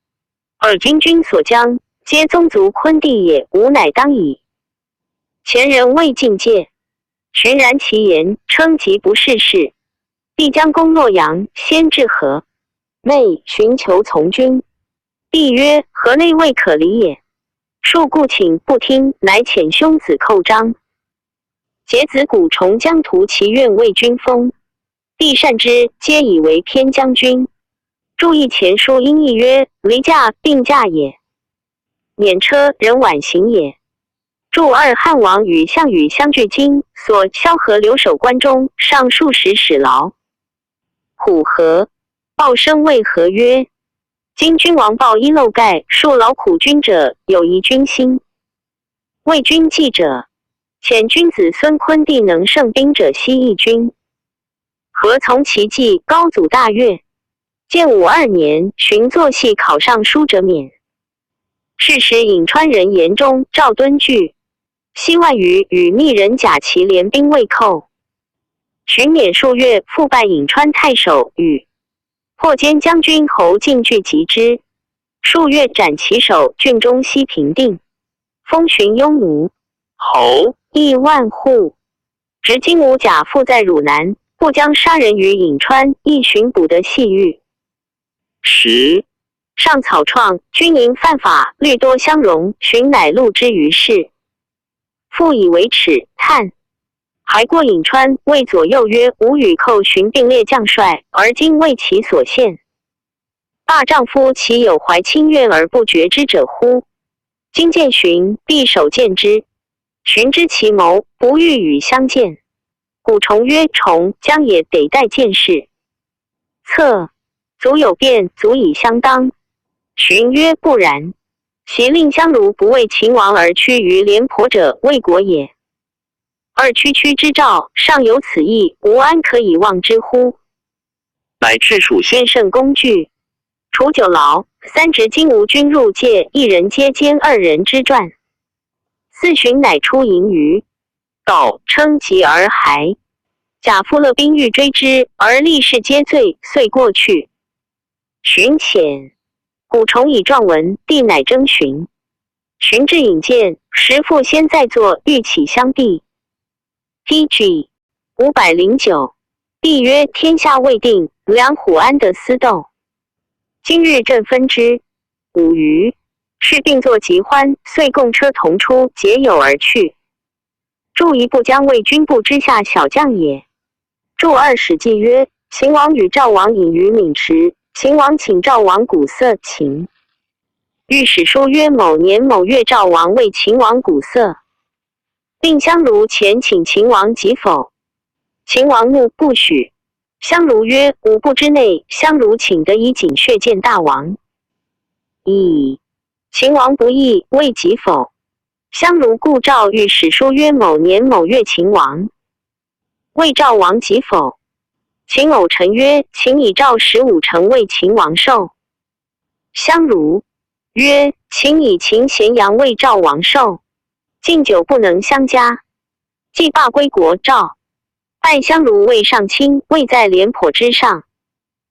尔今君所将，皆宗族昆弟也，吾乃当矣。前人未进戒，循然其言，称疾不适事，必将攻洛阳，先至河内，寻求从军。帝曰：河内未可离也。数故请不听，乃遣兄子寇张。桀子谷虫将图其愿为君封，帝善之，皆以为偏将军。注意前书音译曰：离驾，病驾也。辇车，人晚行也。注二：汉王与项羽相拒今，所萧何留守关中，上数使使劳。潼河，报生谓何曰：今君王报衣漏盖，数劳苦军者，有疑君心。为君计者，遣君子孙昆弟能胜兵者西益君。何从其计，高祖大悦。建武二年，寻作戏考尚书者免。是时颍川人言中赵敦据，西万余与密人甲骑联兵未寇。寻免数月，复败颍川太守羽，破坚将军侯进据及之，数月斩其首，郡中悉平定。封寻雍奴侯，邑万户。执金吾甲父在汝南，不将杀人于颍川，亦寻捕得细玉。十上草创，军营犯法，律多相容，寻乃录之于室，复以为耻，叹。还郭颍川，谓左右曰：吾与寇寻并列将帅，而今为其所陷。大丈夫岂有怀亲怨而不决之者乎？今见寻，必首见之。寻知其谋，不欲与相见。谷虫曰：虫将也，得待见事。策，足有变，足以相当。寻曰：不然。其令相如不为秦王而屈于廉颇者，为国也。二区区之赵，尚有此意，吾安可以忘之乎？乃敕属先圣公具，除酒劳，三执金吾军入界，一人皆监二人之传。四寻乃出营于道，称疾而还。甲父勒兵欲追之，而力士皆醉，遂过去。寻遣，谷虫以状闻，帝乃征寻。寻至颍见，时父先在坐，欲起相避。P G五百零九。帝曰：天下未定，梁虎安得私斗？今日朕分之。五余，是并作疾欢，遂共车同出，结友而去。注一：不将为军部之下小将也。注二史记曰：秦王与赵王饮于渑池，秦王请赵王鼓瑟琴。御史书曰：某年某月赵王为秦王鼓瑟，令相如前请秦王即否？秦王怒不许。相如曰：吾不知内，相如请得以警阙见大王矣。秦王不意，谓即否？相如故召御史书曰：某年某月秦王谓赵王即否？秦偶臣曰：秦以赵十五城为秦王寿。相如曰：秦以秦咸阳为赵王寿，敬酒不能相加。既罢归国。赵拜相如为上卿，位在廉颇之上。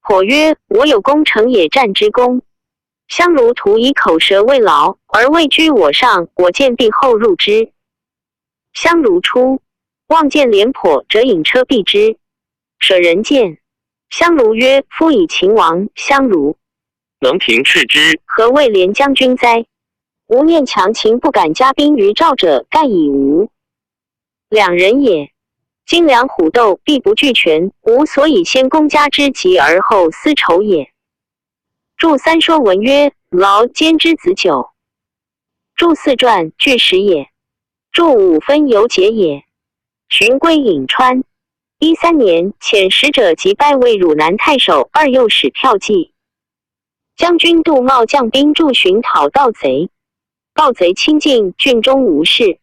颇曰：我有功成野战之功。相如徒以口舌慰劳，而未居我上，我见必后入之。相如出，望见廉颇，则引车避之。舍人见，相如曰：夫以秦王相如，能平赤之，何谓廉将军哉？吾念强秦不敢加兵于赵者，盖以无两人也。今梁虎斗，必不俱全，吾所以先攻家之急而后思仇也。注三说文曰：劳兼之子久。注四传据实也。注五分由节也。寻归颍川。一三年，遣使者及班为汝南太守，二右使骠骑将军杜茂将兵助寻讨盗贼。盗贼侵进，郡中无事，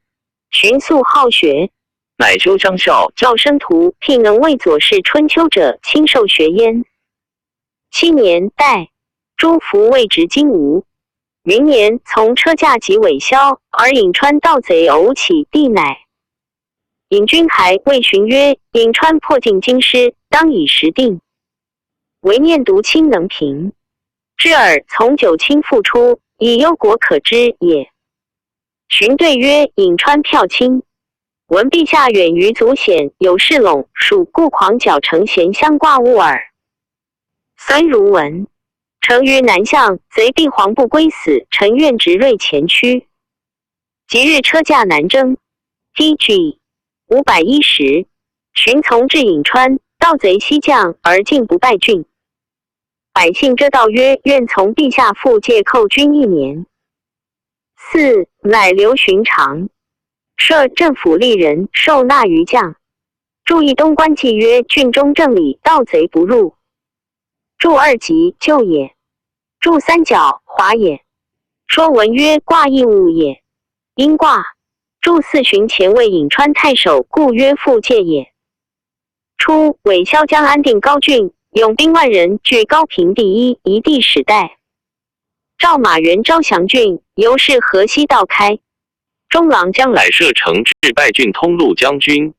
寻素好学，乃修张校校生图，聘能为左氏春秋者，亲授学焉。七年，代诸伏未执金吾。明年从车驾及尾萧，而颍川盗贼偶起，帝乃引军还魏寻曰：颍川迫近京师，当以时定，唯念独卿能平，知尔从九卿复出，以忧国可知也。寻对曰：颍川票轻，闻陛下远于足显，有士陇，属故狂剿城咸相挂物耳。孙如闻：臣于南向，贼必黄不归死，臣愿执锐前驱。即日车驾南征。T G五百一十，寻从至颍川，盗贼西降而进不败郡。百姓皆道曰：愿从陛下复借寇军一年。四，乃留寻长，设镇抚吏人，授纳于将。注一东关纪曰：郡中镇里，盗贼不入。注二吉，救也。注三角，华也。说文曰：挂亦物也，因挂。注四寻前为颍川太守，故曰复借也。初，尾萧将安定高郡，拥兵万人，据高平第一，以帝始代。赵马援招降郡，由是河西道开。中郎将来设城至败郡通路将军，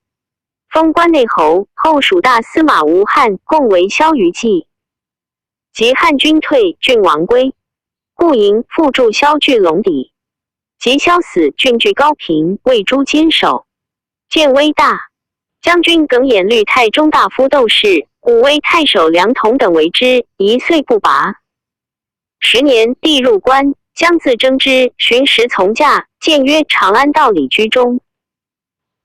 封关内侯，后署大司马吴汉，共为萧余计。及汉军退，郡王归，故营复驻萧据龙底。及萧死，郡据高平，为诸坚守，建威大。将军耿弇率太中大夫窦氏、武威太守梁统等围之，一岁不拔。十年，帝入关，将自征之，寻时从驾，见曰：长安道里居中，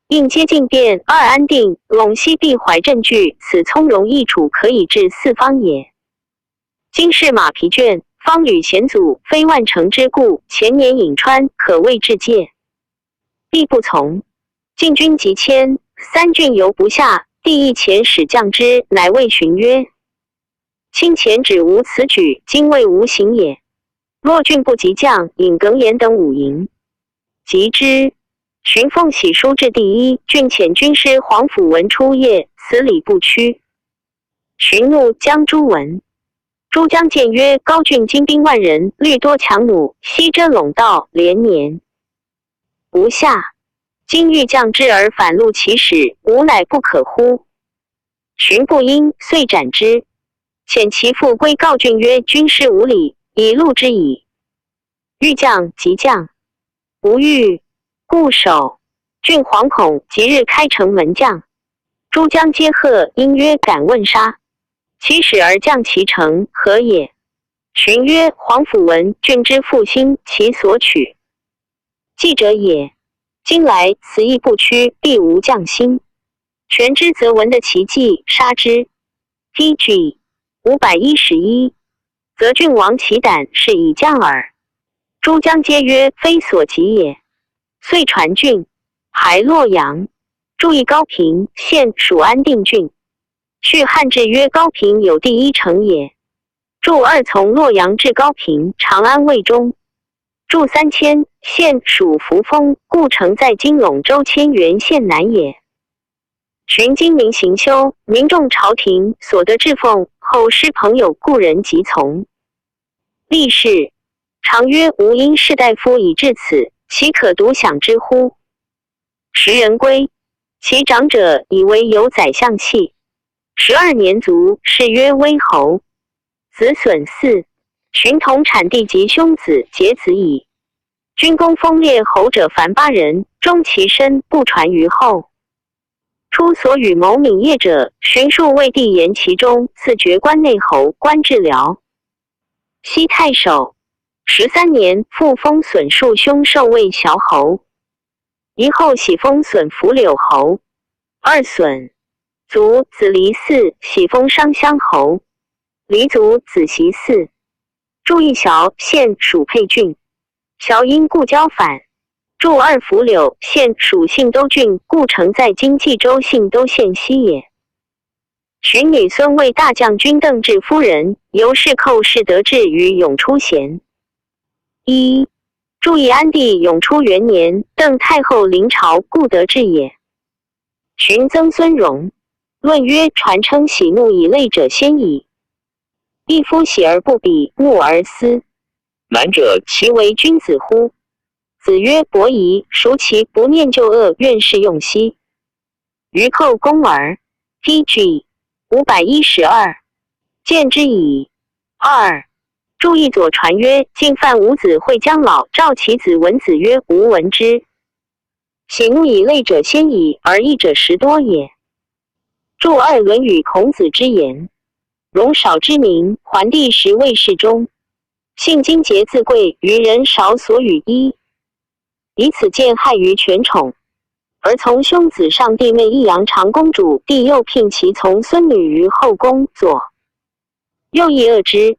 应接近汴，二安定、陇西必怀镇据，此从容易处，可以治四方也。今是马疲倦，方履险阻，非万乘之故，前年颍川，可谓至界。帝不从，进军及迁，三郡犹不下。帝亦遣使将之，乃谓寻曰：卿遣止吾此举，今谓吾行也。若郡不及将，引耿弇等五营及之。寻奉喜书至第一郡，遣军师皇甫闻出夜，辞礼不趋。寻怒，将诸闻。诸将见曰：高郡精兵万人，虑多强弩，悉遮陇道，连年不下。今欲将之而反路其始，吾乃不可乎？寻不应，遂斩之。遣其父归告郡曰：军师无礼，以路之矣。 欲将即将，不欲，固守。郡惶恐，即日开城门将。诸将皆贺，因曰：敢问杀其始而将其城，何也？寻曰：皇甫闻郡之复兴，其所取计者也。今来此亦不屈，必无将心。玄之则闻得其计，杀之。T G五百一十一。 则郡王其胆，是以将耳。诸将皆曰：非所及也。遂传郡，还洛阳。注意高平，现属安定郡。续汉志曰：高平有第一城也。注二从洛阳至高平，长安渭中。注三迁，现属扶风，故城在今陇州千原县南也。 寻今民行修，民重朝廷，所得至奉，后师朋友故人即从。立誓，常曰：吾因士大夫以至此，岂可独享之乎？时人归，其长者以为有宰相气。十二年卒，谥曰威侯。子孙四。寻同产弟及兄子皆子矣。军功封列侯者凡八人，终其身，不传于后。 初所与谋弐叶者，寻数为帝言其中，赐爵关内侯，官至辽西太守。十三年，复封损数兄授为萧侯。以后喜封损伏柳侯。二损卒，子离嗣，喜封商襄侯。离卒，子袭嗣。注意萧，现属沛郡。 萧因故交反。注二伏柳，现属信都郡，故城在今冀州信都县西也。寻女孙为大将军，邓骘夫人，由是寇氏得志于永初贤。一，注意安帝永初元年，邓太后临朝，故得志也。寻曾孙荣，论曰：传称喜怒以泪者先矣。一夫喜而不比，怒而思，难者其为君子乎？子曰：伯夷，孰其不念旧恶，怨世用昔？于寇攻而。T G 五百一十二。见之矣。二、注意左传曰：进犯伍子会将老，召其子闻子曰：吾闻之。喜怒以泪者先矣，而义者时多也。注二论语孔子之言：容少之民，还地时未适中，性精竭自贵，于人少所与一，以此见害于权宠。而从兄子上弟妹抑扬长公主，弟又聘其从孙女于后宫。左右亦恶之。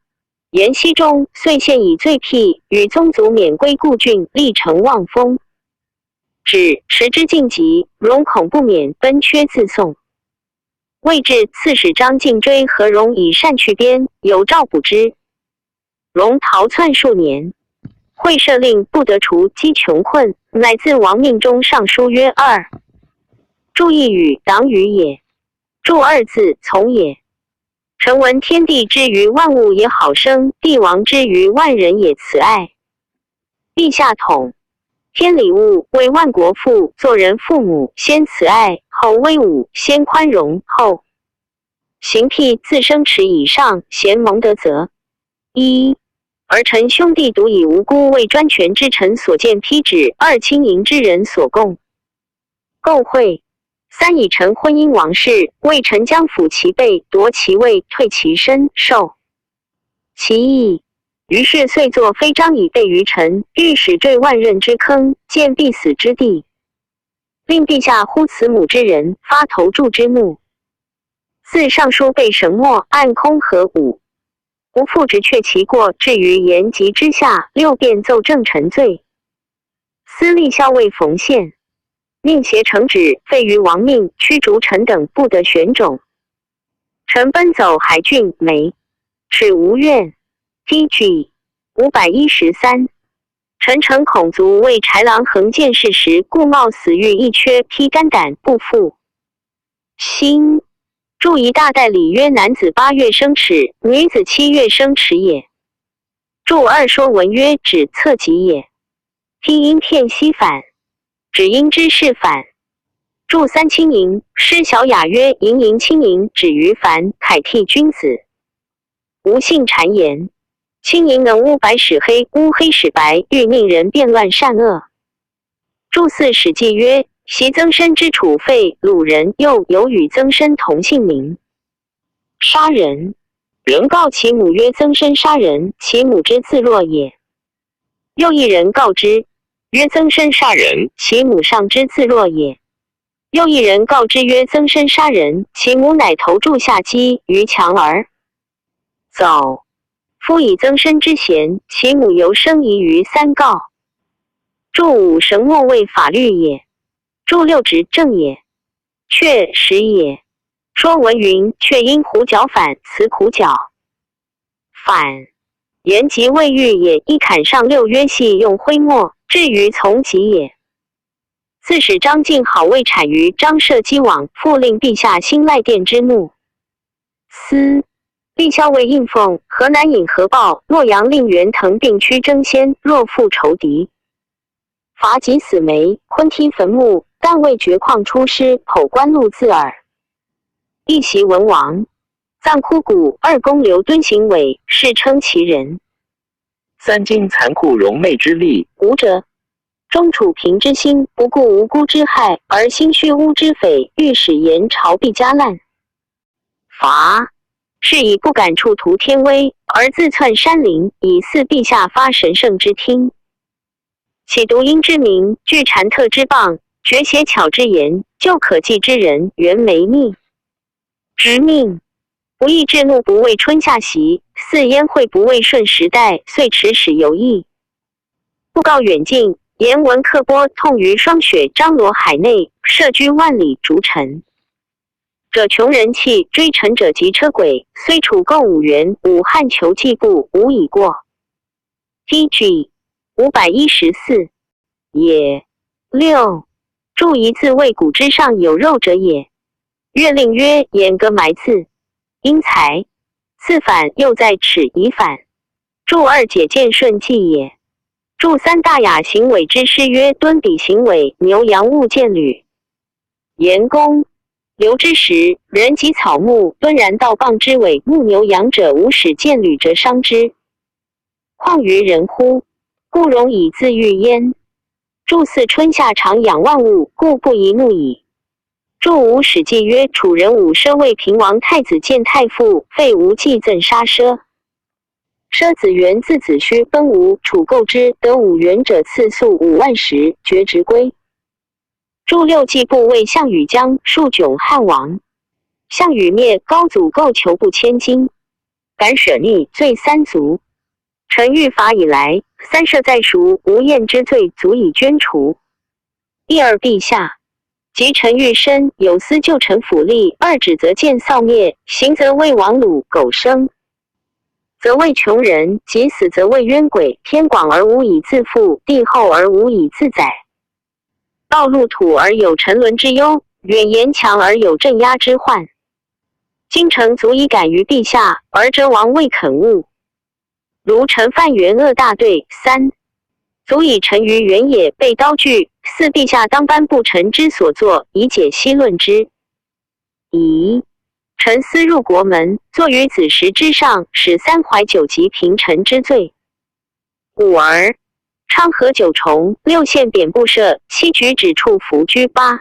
延熙中岁献以罪辟，与宗族免归故郡，历成望封。止持之尽极，荣恐不免奔阙自送。未至刺史张敬追何荣以善去边，有诏补之。荣逃窜数年，会赦令不得除，积穷困，乃自亡命中上书曰：二、注意语，党羽也。注二字从也。臣闻天地之于万物也好生，帝王之于万人也慈爱。陛下统天理物，为万国父，作人父母，先慈爱，后威武，先宽容，后刑辟。自生齿以上，贤蒙德则。一、而臣兄弟独以无辜为专权之臣所见，批止二亲迎之人所供构会。三、以臣婚姻王室，为臣将辅其辈，夺其位，退其身，受其役。于是岁作非章以备于臣，欲使坠万仞之坑，建必死之地，令陛下呼慈母之人，发投柱之木。四、尚书被沈没，暗空何舞，不复执却其过，置于言及之下。六、便奏正臣罪，司隶校尉冯宪，命携呈旨，废于王命，驱逐臣等，不得选种。臣奔走海郡，梅齿无怨。T G 五百一十三。臣诚恐卒为豺狼横见事时，故冒死遇一缺，披肝胆，不复心。注一大戴礼曰：男子八月生齿，女子七月生齿也。注二说文曰：止侧脊也。披因片兮反，止因之是反。注三、轻盈，施小雅曰：盈盈轻盈，止于凡，凯替君子。吴姓谗言，轻盈能污白使黑，污黑使白，欲命人辨乱善恶。注四、史记曰：昔曾参之楚废鲁人，又有与曾参同姓名杀人。人告其母曰：曾参杀人，其母之自若也。又一人告之曰：曾参杀人，其母尚之自若也。又一人告之曰：曾参杀人，其母乃投柱下击于墙而走。夫以曾参之嫌，其母犹生疑于三告。注五、绳墨为法律也。注六、执政也。却实也。说文云：却因虎角返，辞苦角。返，言及未遇也。一、坎上六曰：系用徽墨，置于从脊也。刺史张敬好为产于张社击网，复令陛下兴赖殿之木。司隶校尉应奉河南尹何豹、洛阳令袁腾并驱征先，若复仇敌，伐及死梅、昆梯坟墓，但未决况出师，剖官录自耳。一、袭文王，葬枯骨。二、公刘敦行伪，世称其人。三、今残酷容媚之吏。古者终处平之心，不顾无辜之害，而兴虚污之匪，欲使言朝必加烂。伐，是以不敢触涂天威，而自窜山林，以俟陛下发神圣之听。岂独鹰之鸣，具禅特之棒，决邪巧之言，究可计之人，缘眉逆之命。不义至怒不畏春夏习，似烟会不畏瞬时代，岁迟始犹异。布告远近，言闻刻波，痛于霜雪，张罗海内，射居万里逐尘。者穷人弃，追尘者及车轨，虽处购五元，武汉求计步，无已过。T G 五百一十四也。六，注一字未古之上有肉者也。乐令曰：言革埋字，因材。字反又在尺以反。注二解见顺纪也。注三大雅行尾之师曰：敦比行尾，牛羊勿见履。言公，流之时，人及草木，敦然道傍之尾，牧牛羊者无始见履则伤之。况于人乎？故容以自喻焉。注四春夏常养万物，故不宜怒矣。注五史记曰：楚人武奢为平王太子建太傅，废无忌赠杀奢。奢子元字子虚，奔吴楚构之，得五原者赐粟五万石，决职归。注六季布为项羽将，数窘汉王。项羽灭，高祖构求不迁京，敢舍逆罪三族。臣御伐以来，三赦在赎，无厌之罪足以捐除。第二陛下，及臣御身，有司旧臣府吏，二止则见扫灭，刑则为王鲁狗牲，则为穷人，及死则为冤鬼。天广而无以自负，地厚而无以自载。道入土而有沉沦之忧，远岩强而有镇压之患。今臣足以敢于陛下，而哲王未肯悟。如臣犯元恶大罪，三，足以臣于原野被刀拒。四，陛下当颁布臣之所作，以解析论之。乙，臣思入国门，坐于子时之上，始三怀九级平臣之罪。五而，昌河九重，六献匾布设，七举止处伏居。八，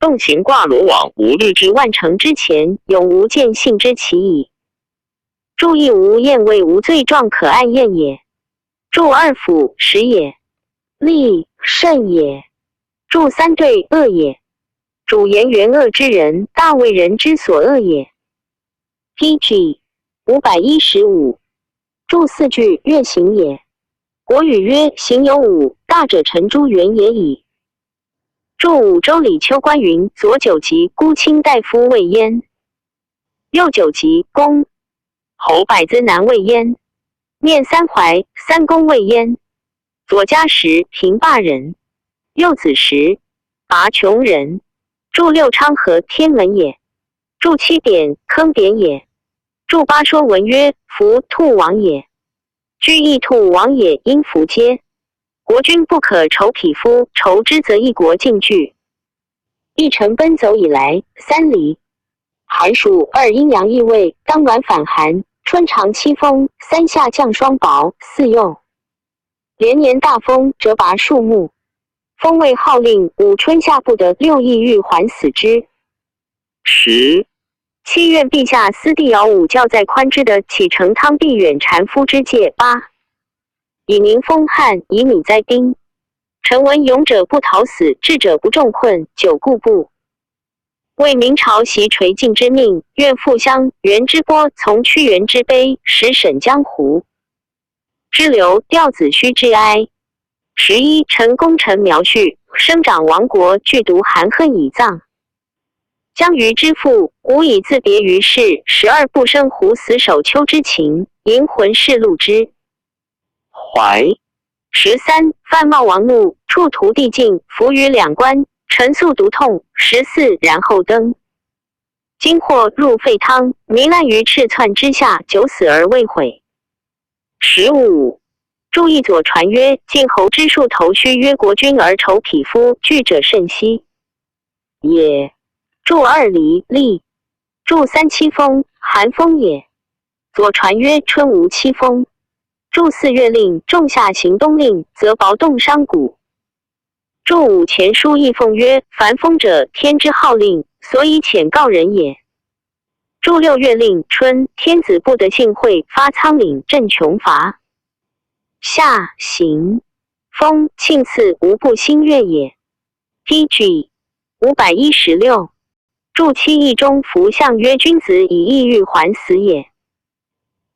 纵行挂罗网，无律之万乘之前，永无见信之期矣。注一无厌为无罪状可按验也。注二辅实也，利甚也。注三对恶也。主言元恶之人，大为人之所恶也。P G五百一十五。注四句乐行也。国语曰：行有五，大者臣诸原也已。注五周礼秋官云：左九级孤卿大夫谓焉，右九级公侯百资难谓焉，面三怀三公谓焉。左加时平霸人，右子时拔穷人。注六昌河天门也。注七匾坑匾也。注八说文曰：服兔亡也，居亦兔亡也，因服皆。国君不可仇匹夫，仇之则一国尽惧。一臣奔走以来，三礼。寒暑二阴阳易位，当暖反寒，春长七风，三夏降霜雹，四又连年大风折拔树木。风未号令，五春夏不得，六意欲还死之。十，七愿陛下思帝尧武教在宽之德，启程汤必远፣ 禅夫之戒。八，以民丰旱，以米灾兵。臣闻勇者不讨死，智者不中困。九，固不为明朝袭垂靖之命，愿复相援之波，从屈原之悲，始沈江湖之流，调子虚之哀。十一，臣功臣苗绪，生长亡国，俱独含恨以葬。江鱼之父，无以自别于世。十二，不生胡死守丘之情，隐魂世路之怀。十三，范茂王怒，触涂地尽，伏于两关，臣宿独痛。十四，然后登金或入沸汤，糜烂于赤窜之下，九，死而未悔。十五，注一左传曰：晋侯之树头须曰国君而仇匹夫，惧者慎息也。注二礼利。注三七风，寒风也。左传曰：春无七风。注四月令，仲夏行冬令，则薄冻伤骨。注五前书亦奉曰：凡风者，天之号令，所以遣告人也。注六月令，春，天子不得幸会，发仓廪，镇穷乏。夏行风，庆赐无不兴乐也。P G五百一十六。注七易中服项曰：君子以义欲还死也。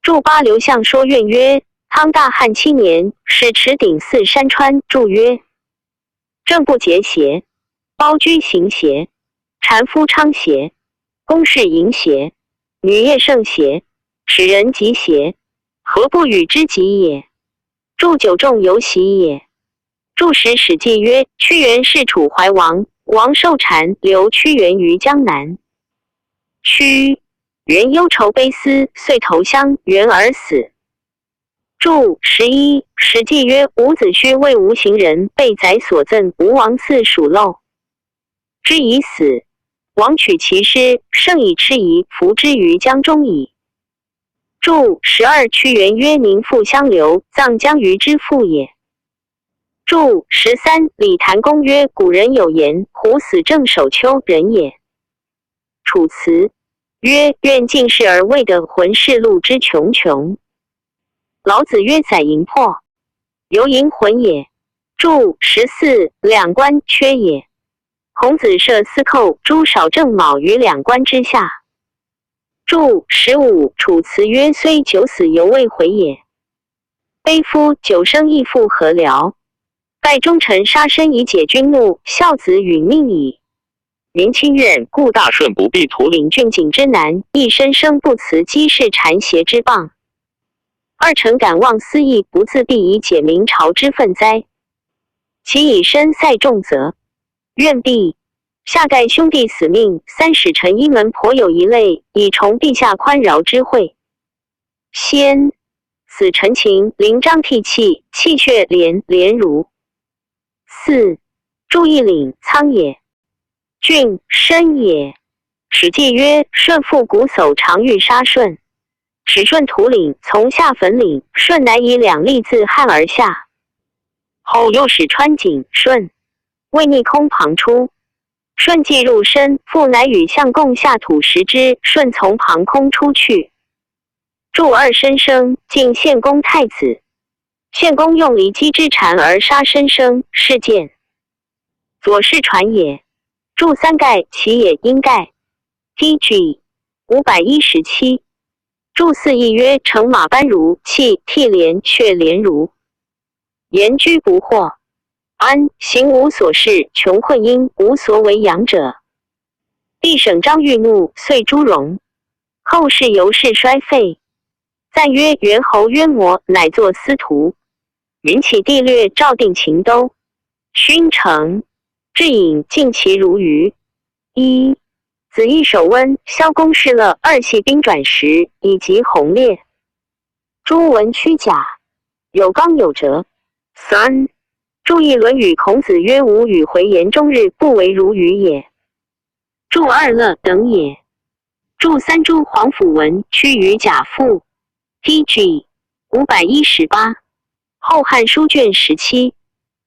注八刘向说怨曰：汤大旱七年，始池顶泗山川。注曰：政不节邪，包居行邪，禅夫昌邪，公事淫邪，女业盛邪，使人及邪，何不与之及也？注九仲由袭也。注十史记曰：屈原弑楚怀王，王受谗，留屈原于江南。屈原忧愁悲思，遂投襄原而死。注十一史记曰：伍子胥为吴行人，被宰所赠吴王祠属漏。 之以死，王取其尸，甚以饬裘服之于江中矣。注十二屈原曰：宁复相留，葬江鱼之覆也。注十三李谈公曰：古人有言，虎死正首丘人也。楚辞曰：愿尽世而未得浑是路之穷穷。老子曰：宰盈魄，犹盈浑也。注十四两关缺也。孔子设司寇、诸少正卯于两关之下。注十五楚辞曰：虽九死犹未悔也。悲夫九生亦复何聊？拜忠臣杀身以解君怒，孝子与命矣。民亲怨，故大顺不避图领郡景之难，亦深深不辞击士谗邪之谤。二臣敢忘思义，不自毙以解明朝之愤哉？其以身塞众则，怨必。下盖兄弟死命，三使臣一门，颇有一类，以崇陛下宽饶之惠。先，死臣秦陵张涕泣，泣却连连如。四，注义领仓也，郡深也。史记曰：舜复鼓叟常欲杀舜，使舜图领，从下焚领，舜乃以两笠自汉而下。后又使穿井舜，未逆空旁出。舜既入深，父乃与相公下土食之，舜从旁空出去。注二申生，晋献公太子。献公用离姬之缠而杀申生，是见。左氏传也。注三盖，其也应盖。T G五百一十七。注四亦曰：乘马班如泣，涕连血连如。言居不惑，安，行无所事，穷困因，无所为养者。帝审张裕怒，遂诛荣。后世尤氏衰废。赞曰：元侯渊谟，乃作司徒。明启帝略赵，定秦都。勋城，至郢，尽其如鱼。一，子义守温，萧公侍乐，二系兵转时，以及洪烈。朱文屈甲，有刚有折。三，注意《论语》，孔子曰：无与回言，终日不为如鱼也。注二乐等也。注三诸皇甫文屈于甲父。T G五百一十八。后汉书卷十七，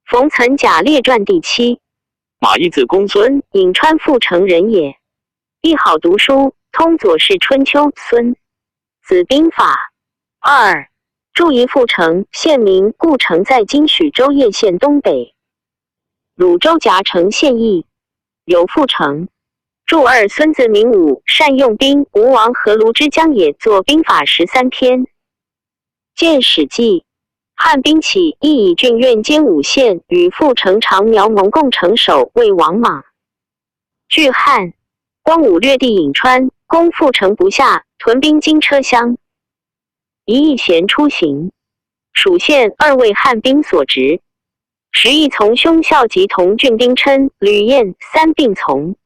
冯曾甲列传第七。马邑子公孙颍川父城人也。亦好读书，通左氏春秋。孙子兵法。二，注意父城，县名，故城在今许州叶县东北。汝州夹城县邑，有父城。注二孙子闵武，善用兵，吴王阖庐之将也，作兵法十三篇。见史记。汉兵起，亦以郡院兼五县，与父城长苗蒙共城守，为王莽。据汉，光武略地颍川，攻父城不下，屯兵荆车乡。一亦贤出行，属县二为汉兵所执。时亦从兄校及同郡丁琛、吕晏三并从。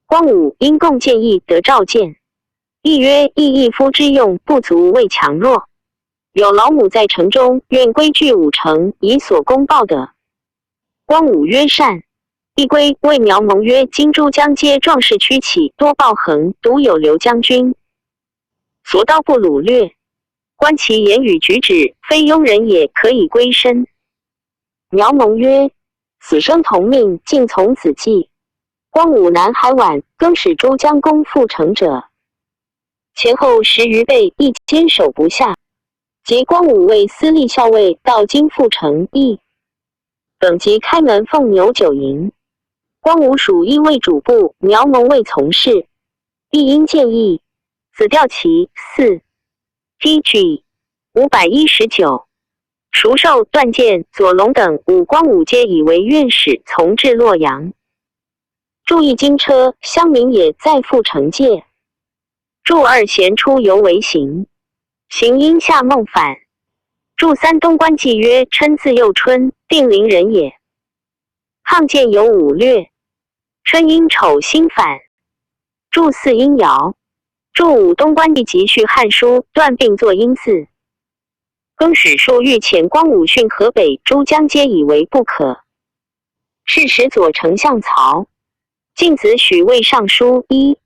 光武因共建义得召见，亦曰：亦一夫之用，不足畏强弱。有老母在城中，愿归据武城，以所攻报德。光武曰：善。亦归。谓苗蒙曰：今诸将皆壮士屈起，多暴横，独有刘将军 所刀不鲁略，观其言语举止，非庸人也，可以归身。苗蒙曰：子孙同命，尽从子计。光武南还宛，更使诸将攻父城者，前后十余倍，亦坚守不下。及光武为司隶校尉，到今父城，亦等即开门奉牛酒饮。光武属一卫主簿，苗蒙为从事。 亦因建议，子调其四。T G五百一十九。熟授断剑、左龙等武，光武皆以为院使，从至洛阳。注意荆车，乡名也，在父城界。注二贤出游为行，行因夏孟返。注三东关纪约，称字幼春，定陵人也。 抗建有五略。春因丑新反。注四因姚。注五东关纪急续汉书，断并作因字。更始数御遣光武讯河北、诸江皆以为不可。是时左丞相曹敬子许魏尚书一，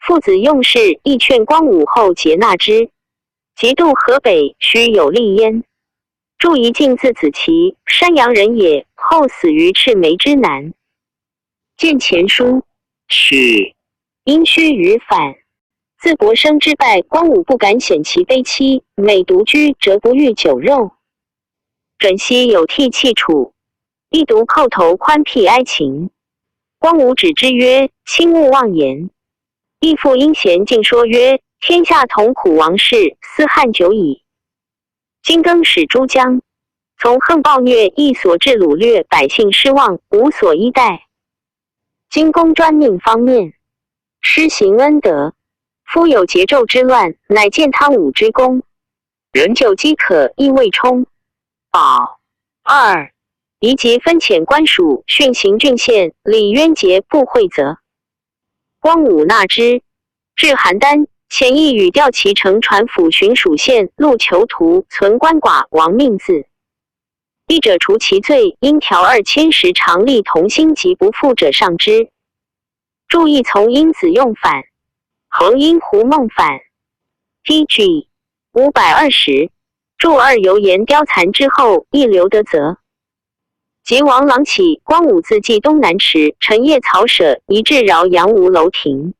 父子用事，亦劝光武后结纳之，即度河北，许有利焉。 注一进字子期，山阳人也，后死于赤眉之难。见前书。许因虚于反。自伯生之败，光武不敢显其悲戚，每独居则不欲酒肉。枕席有涕泣楚，亦独叩头宽辟哀情。光武止之曰：卿勿妄言。亦复因贤进说曰：天下同苦王室，斯汉久矣。 今更始诸江，从横暴虐役所致掳掠，百姓失望，无所依贷。今公专命方面，施行恩德，夫有桀纣之乱，乃践汤武之功。人救饥渴，亦未充饱。二，宜即分遣官署，训行郡县，理渊节，不会则。 光武纳之。至邯郸，遣意与调骑乘船抚巡属县，录囚徒、存鳏寡、亡命字。役者除其罪，因条二千石，常例同心及不附者上之。注意从因子用反。恒因胡孟反。T G五百二十。注二由言貂残之后，亦留得则。 及王朗起，光武自冀东南池，陈业曹舍，移至饶阳吴楼亭。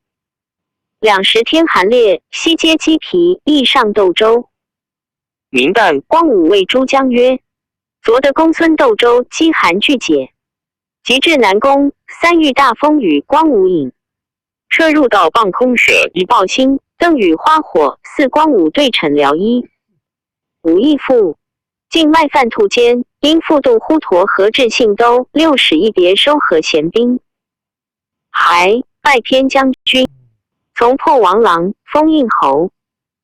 两时天寒冽，悉皆饥疲，亦上窦州。明旦，光武谓诸将曰：昨得公孙窦州饥寒俱解，及至南宫，三遇大风雨，光无影。 车入道傍空舍，以报星，灯与花火，似光武对陈辽一。武亦复进麦饭兔间，因复渡滹沱河至信兜，六使一别收合贤兵。还拜偏将军，从破王郎，封应侯。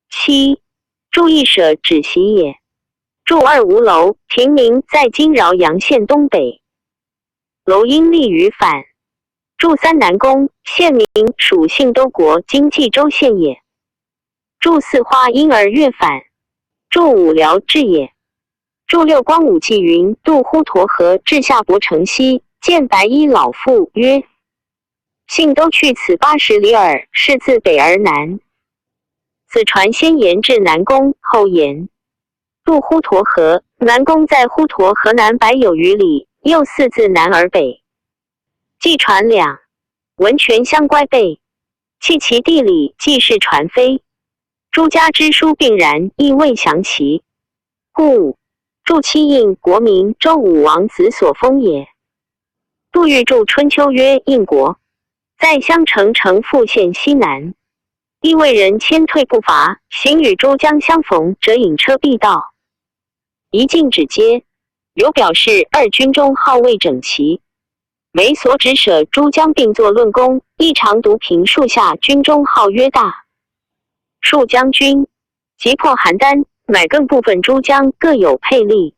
七，注一舍止袭也。注二吴楼，亭名在今饶阳县东北。 楼因立于反。注三南宫，县名属信兜国，今冀州县也。注四花因而越反。注五辽至也。注六光武纪云：渡滹沱河至下博城西，见白衣老妇曰：信兜去此八十里耳，是自北而南。子传先言至南宫，后言 渡滹沱河，南宫在滹沱河南百有余里，又似自南而北。冀传两，文泉相乖背，弃其地理，既是传非。诸家之书并然，亦未详其。故注七应国名，周武王子所封也。杜预注春秋曰：应国，在襄城城父县西南。 亦谓人谦退不伐，行与诸将相逢，则引车必到。一进止皆，有表示二军中号未整齐。每所止舍诸将并坐论功，亦常独凭数下军中号曰大。数将军，即破邯郸，乃更部分诸将各有配例。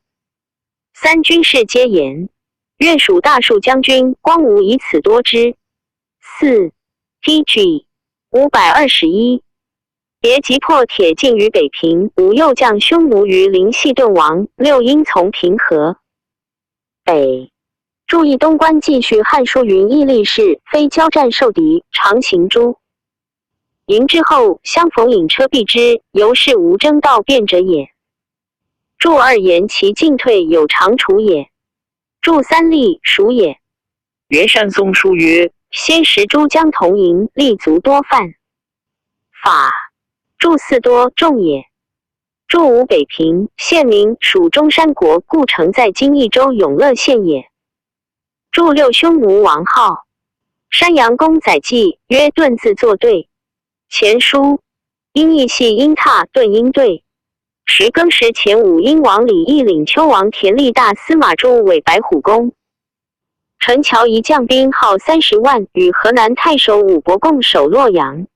三军士皆言，愿属大数将军，光武以此多之。四，T G五百二十一。别即破铁境于北平，武右将匈奴于临系顿亡，六因从平河北。注意东关纪续汉书云：义利士，非交战受敌，常行诸营之后，相逢引车避之，由是无争道变者也。 注二言其进退有长处也。注三立属也。元山宗书曰：先时诸将同营，立足多犯法。注四多众也。注五北平，县名属中山国，故城在今益州永乐县也。注六匈奴王号，山阳公载记曰：顿自作对。前书 因益系因踏顿因对。时更时前武因王李义领丘王田立大司马朱尾白虎弓。陈桥一将兵号三十万，与河南太守武伯共守洛阳。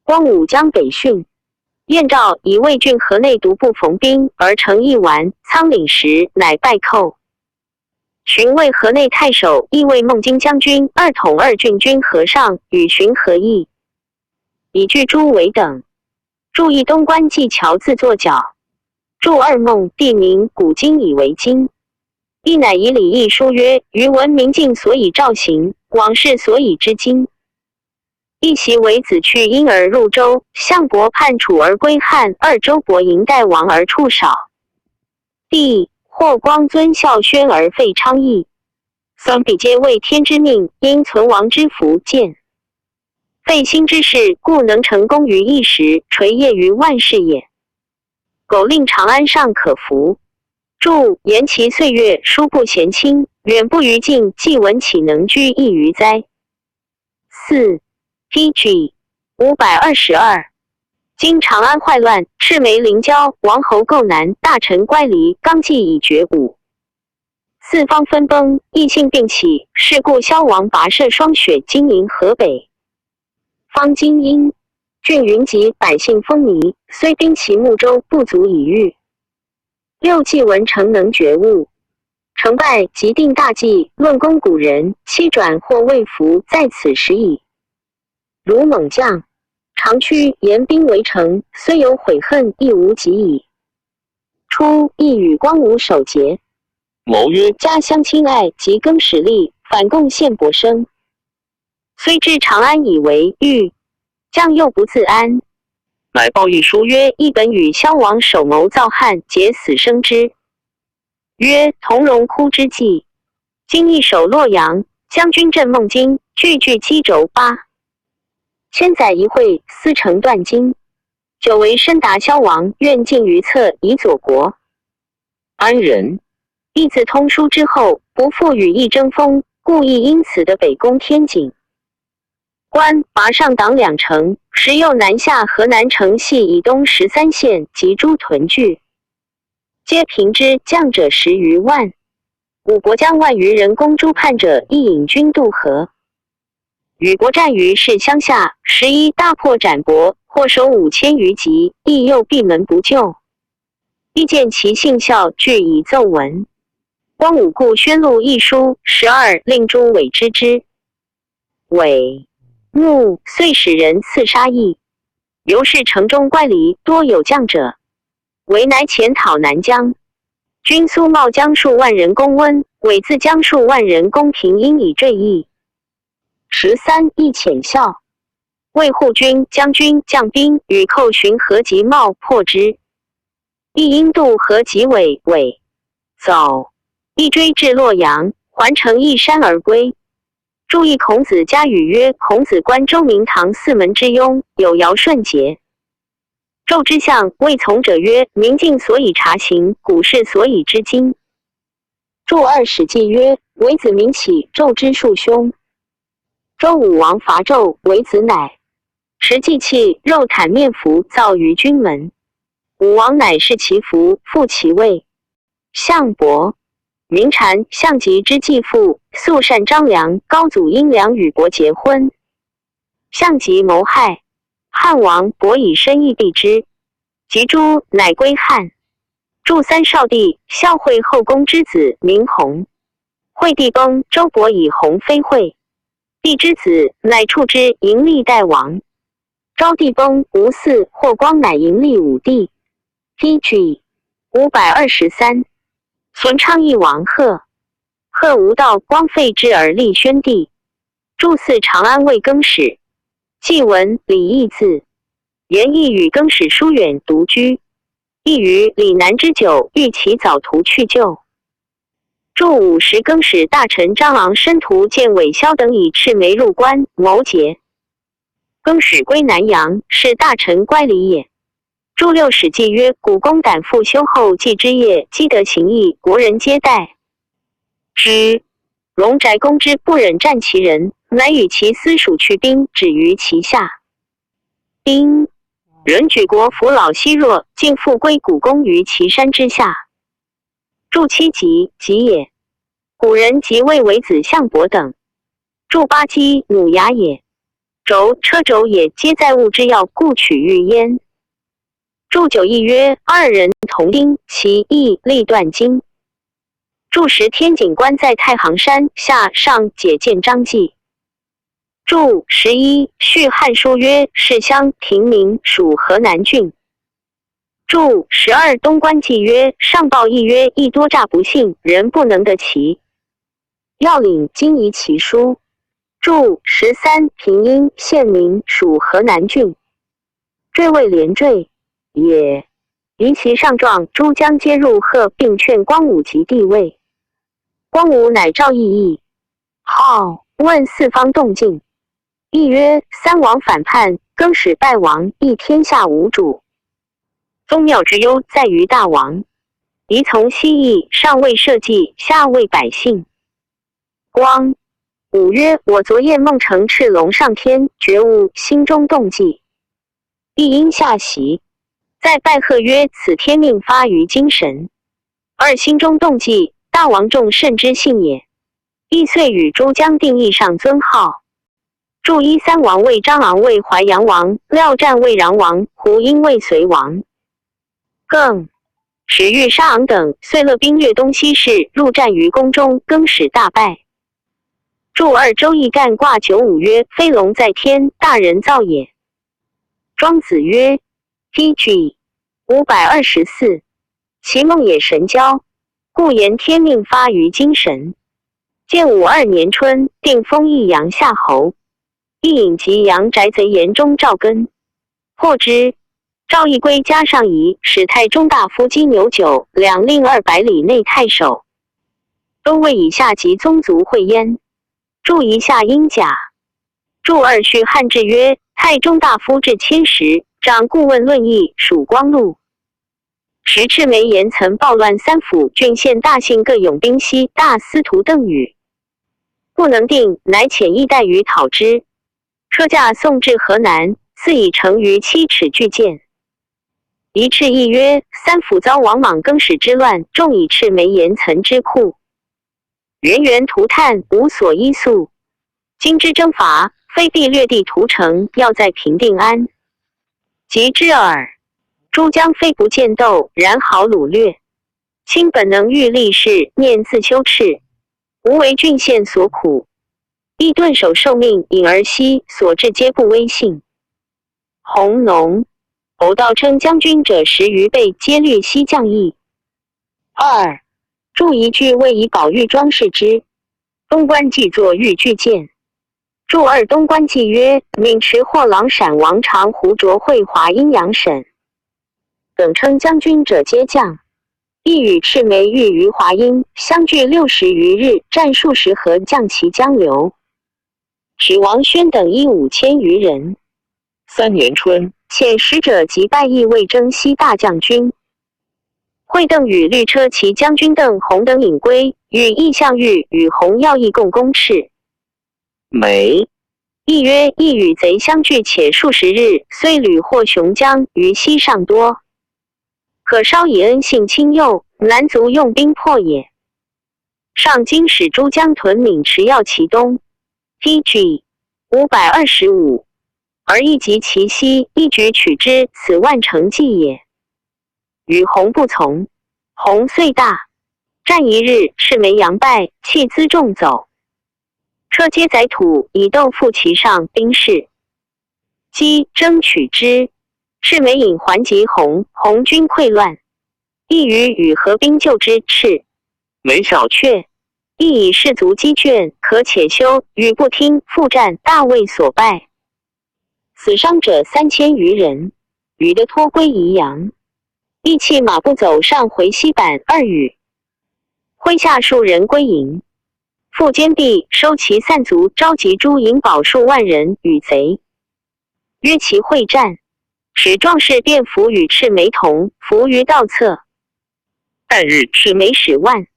光武将北训，燕赵以魏郡河内独步冯兵而城易丸、仓廪实，乃败寇。寻魏河内太守，亦为孟津将军，二统二郡君何尚，与寻河议，以拒诸围等。 筑一东关济桥自作角。筑二孟地名古今以为今。亦乃以礼义书曰：余闻明镜所以照形，往事所以知今。亦袭为子去因而入周，项伯叛楚而归汉，二周伯赢代王而处少。帝或光尊孝宣而废昌邑。三彼皆为天之命，因存亡之福见。 废兴之事，故能成功于一时，垂叶于万世也。苟令长安尚可服。筑延其岁月，殊不嫌轻，远不逾近，既闻岂能居异于哉？四，P G，五百二十二。今长安坏乱，赤眉临交，王侯构难，大臣乖离，纲纪已绝。五， 四方分崩，异姓并起，是故萧王跋涉霜雪，经营河北。方今因郡云集，百姓风靡，虽兵其睦周，不足以御。六，既闻城能决物，成败即定大计，论功古人，七转或未服，在此时矣。 如猛将，长驱严兵围城，虽有悔恨，亦无及矣。初，亦与光武守节，谋曰：家乡亲爱，及更始立，反共献伯生。虽知长安以为御，将又不自安。乃报一书曰：一本与萧王首谋造汉，节死生之。 曰：同荣枯之际，今易守洛阳，将军镇孟津，句句击轴。八，千载一会，丝绸缎巾。久违深达萧王，愿尽于策以佐国。安仁，亦自通书之后，不复与义争锋，故亦因此得北攻天井。关、郃上党两城，时又南下河南城系以东十三县及诸屯聚， 皆平之，将者十余万。五，伯将万余人攻诸叛者，亦引军渡河。与伯战于市乡下，时一大破斩伯，获首五千余级，亦又闭门不救。亦见其信效，俱以奏闻。光武故宣录一书。十二，令诸围之之。 围、睦，遂使人刺杀役。由是城中乖离，多有将者。围乃遣讨南将，军苏茂将数万人攻温，围自将数万人攻平阴以坠役。十三，亦遣校、卫护军、将军、将兵与寇寻河及茂，破之。亦因渡河及围，围走，亦追至洛阳，还城一山而归。 注意孔子家语曰：孔子观周明堂四门之庸，有尧舜桀。纣之相，未从者曰：明镜所以察行，古事所以知今。注二史记曰：为子民起，纣之庶兄。周武王伐纣，为子乃持祭器，肉袒面服，造于君门。武王乃弑其父，复其位。 项伯、民谗，项籍之继父，素善张良，高祖因良与伯结婚。项籍谋害汉王伯，以身亦避之。及诸，乃归汉。注三少帝，孝惠后宫之子，名弘。惠帝崩，周伯以弘非惠。帝之子，乃处之，迎历代王。昭帝崩，吴嗣、霍光乃迎历武帝。P G五百二十三。 孙昌邑王贺。贺无道，光废之而立宣帝。注四长安卫更始。季文、李益字。颜益与更始疏远独居。益于李南之久，欲其早图去旧。注五时更始大臣张昂申屠建韦萧等以赤眉入关，谋劫。 更始归南阳，是大臣乖离也。注六史记曰：古公胆腹修厚稷之业，积德行义，国人皆戴之。荣翟攻之，不忍战其人，乃与其私属去兵，止于其下。兵人举国扶老惜弱，尽复归古公于其山之下。 注七疾，疾也。古人疾谓为子项伯等。注八机，弩牙也。轴，车轴也，皆载物之要，故取喻焉。祝酒议约，二人同心，其意立断金。祝时天井关在太行山下上解建张继。祝十一续汉书曰：世乡平民属河南郡。祝十二东关既约，上报议约亦多诈不信，人不能得其要领，今疑其书。祝十三平阴县民属河南郡。 缀谓连缀也。于其上状，诸将皆入贺，并劝光武及帝位。光武乃召议议，号问四方动静。议曰：三王反叛，更始败亡，亦天下无主。宗庙之忧在于大王，宜从西议，上未社稷，下为百姓。 光武曰：我昨夜梦成赤龙上天，觉悟心中动寂，亦因下席，在拜贺曰：此天命发于精神，而心中动寂，大王众甚之信也。亦遂与诸将定议上尊号。祝一三王为张昂，为淮阳王；廖湛为穰王；胡英为随王。 更使欲杀昂等，遂勒兵略东西室，入战于宫中，更始大败。祝二周易干卦九五曰：飞龙在天，大人造也。庄子曰：第句五百二十四，其梦也神交，故言天命发于精神。建武二年春，定封益阳夏侯，亦引及阳翟贼言中赵根，破之。 赵亦归加上仪，使太中大夫击牛九两，令二百里内太守，都尉以下及宗族会焉。祝以下因甲。祝二续汉志曰：太中大夫至千石，掌顾问论议，属光禄。时赤眉言曾暴乱三府郡县，大兴各勇兵西大司徒邓禹，不能定，乃遣一代于讨之。 车驾送至河南，赐以乘于七尺巨箭。一赤亦曰：三府遭王莽更始之乱，众以赤眉言曾之库，源源涂炭，无所依宿。今之征伐，非必略地屠城，要在平定安。及之耳。诸将非不见斗，然好掳掠。卿本能御吏士，念自羞赤，无为郡县所苦，亦顿首受命，隐而息，所至皆不威信。弘农。侯道称将军者十余倍，皆虑西将意。二，祝仪具谓以宝玉装饰之，东关既作御巨箭。祝二东关既曰，命持货郎闪王长胡卓会华阴阳沈。等称将军者皆将，亦与赤眉御于华阴，相距六十余日，战数十合，将其将流。 使王宣等一五千余人。三年春，遣使者及拜议魏征西大将军。会邓禹律车骑将军邓弘等引归，与义项羽与弘要议共攻赤眉。议曰：亦与贼相距且数十日，虽屡获雄将，余西尚多，可稍以恩信轻诱，难足用兵破也。 上京使诸将屯沔池要其东。T G五百二十五，而亦及其西，一举取之，此万乘计也。与弘不从。弘遂大战一日，赤眉佯败，弃辎重走。车皆载土，以豆覆其上，兵士 击争取之。赤眉引还及弘，弘军溃乱，亦与羽合兵救之。赤眉小却，亦以士卒积眷，可且休，羽不听，复战，大为所败。死伤者三千余人，羽得脱归宜阳。亦弃马不走，上回西坂。二语 麾下数人归营。复坚壁，收其散卒，召集诸营保数万人与贼。约其会战，使壮士便伏与赤眉同，伏于道侧。旦日赤眉使万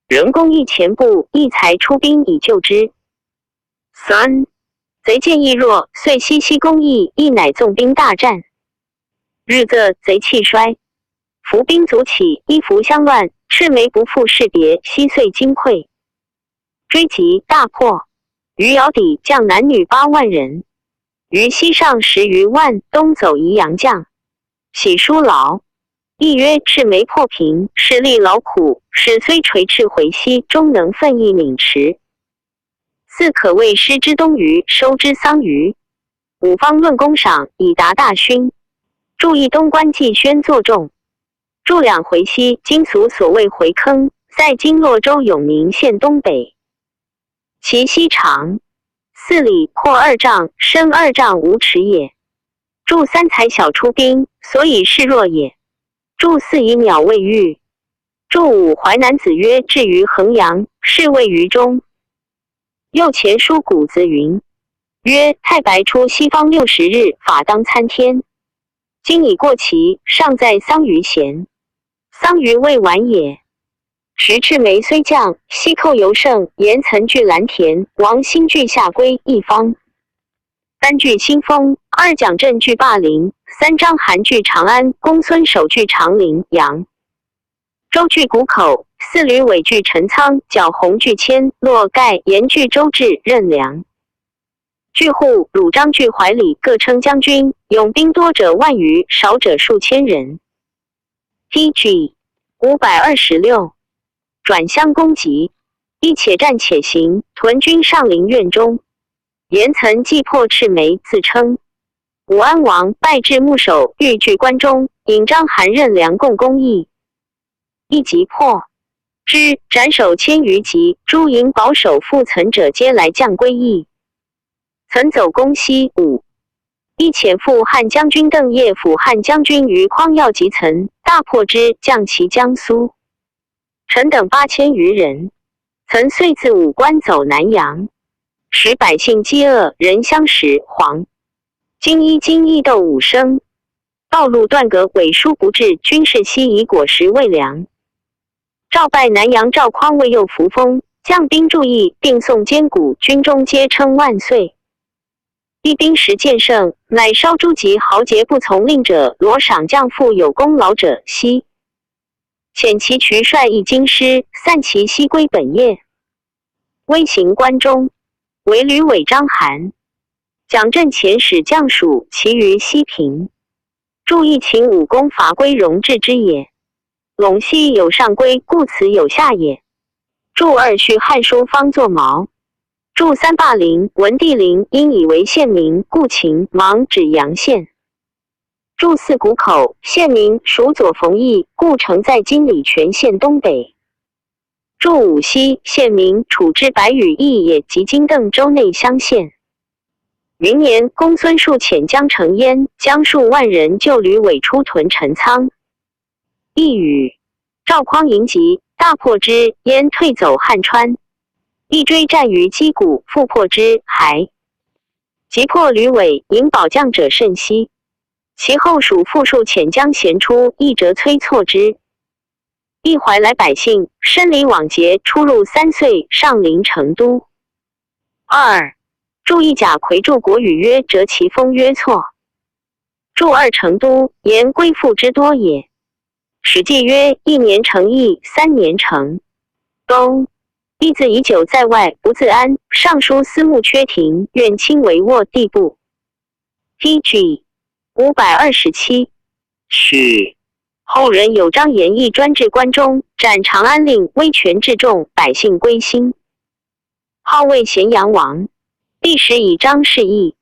人攻御前部，亦才出兵以救之。三，贼见亦弱，遂西西攻亦，亦乃纵兵大战。 日则贼气衰，伏兵卒起，衣服相乱，赤眉不复士别，悉遂金溃。追及大破，余姚底将男女八万人，余西上十余万，东走宜阳将，喜书劳。亦曰赤眉破屏，是力劳苦，使虽垂翅回兮，终能奋翼敏迟。似可谓失之东隅，收之桑榆。五方论功赏，以达大勋。注意东关季宣作仲。注两回兮，今俗所谓回坑，在今洛州永宁县东北。其西长四里，阔二丈，深二丈五尺也。注三才小出兵，所以示弱也。注四以鸟未遇。注五淮南子曰至于衡阳，是谓于中。右前书谷子云曰：太白出西方六十日，法当参天。今已过其，尚在桑榆前，桑榆未晚也。徐赤眉虽将，西寇尤胜，严岑据蓝田，王兴据下归一方。班据新丰，二蒋震据霸陵，三章邯据长安，公孙守据长陵、阳。周据谷口，四吕伟据陈仓，皎洪据迁、洛盖，严据周至任梁。据护、鲁章据怀里，各称将军，勇兵多者万余，少者数千人。T G五百二十六，转相攻击，亦且战且行，屯军上林苑中。严岑既破赤眉，自称武安王，败至牧首，寓据关中，引章邯任梁共攻邑。亦即破之，斩首千余级，诸营保守复存者皆来将归邑。岑走攻西吴。亦遣复汉将军邓业辅汉将军于匡耀及岑，大破之，将其江苏。陈等八千余人。岑遂自武关走南阳，使百姓饥饿，人相食黄。金衣金衣斗五升，道路断隔，委书不至，军士悉以果实喂粮。赵败南阳赵匡未又扶风，将兵助役，并送坚鼓，军中皆称万岁。一兵十箭胜，乃烧诸及豪杰不从令者，罗赏将父有功劳者悉。遣其渠率一京师，散其西归本业。危行关中，为吕伟章邯。蒋震遣使将属其于西平。注意秦武功伐归容置之也。 陇西有上归，故此有下也。注二续汉书方作毛。注三霸陵、文帝陵因以为县名，故秦、邙指阳县。注四谷口，县名属左冯邑，故城在今礼泉县东北。注五溪，县名处之白羽驿也，即今邓州内乡县。云年，公孙述遣将成燕将数万人救吕伟出屯陈仓。 亦语赵匡迎急，大破之，燕退走汉川。亦追战于击鼓，复破之，还。即破吕伟，引保将者甚稀。其后蜀复数遣将咸出，亦折摧挫之。亦怀来百姓，申礼往节，出入三岁，上临成都。二，注一甲魁注国语曰折其封约挫。 注二成都，言归附之多也。史记曰：一年成邑，三年成都。亦自以久在外，不自安，上书司牧阙庭，愿卿为卧地部。T G五百二十七。许后人有张延义专至关中，斩长安令，威权至众，百姓归心。 号为咸阳王。帝时以张氏义。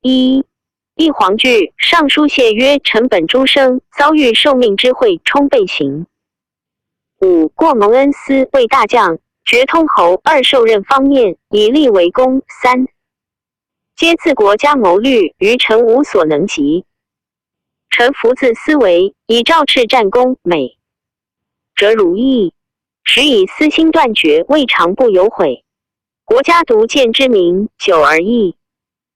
一，义皇据上书谢曰：臣本诸生，遭遇受命之会，充备行。五，过蒙恩司，为大将，爵通侯。二，受任方面，以立为功。三，皆自国家谋虑，于臣无所能及。臣服自思为，以赵赤战功，美 者如意，时以私心断绝，未尝不有悔。国家独见之明，久而易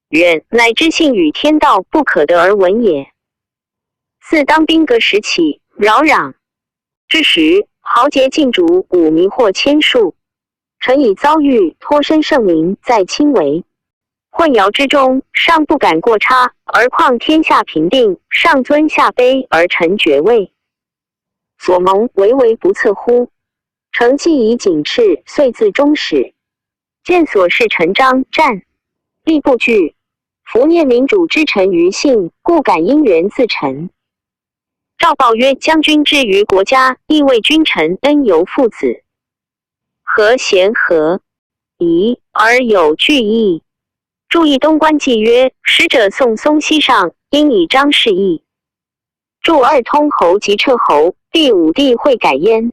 远，乃知信与天道不可得而闻也。四，当兵革时起，扰攘之时，豪杰尽逐，舞迷惑千数。臣以遭遇，托申圣明，在卿为。混淆之中，尚不敢过差，而况天下平定，上尊下卑而臣爵位。 所蒙唯唯不测乎？臣既以警饬，遂自终始。见所事陈章战，力不惧。伏念民主之臣于信，故敢因缘自陈。赵豹曰：将军之于国家，亦为君臣恩犹父子，和贤合宜而有据矣。注意东观纪曰：使者送松西上，因以张氏义。注二通侯及车侯，必武帝会改焉。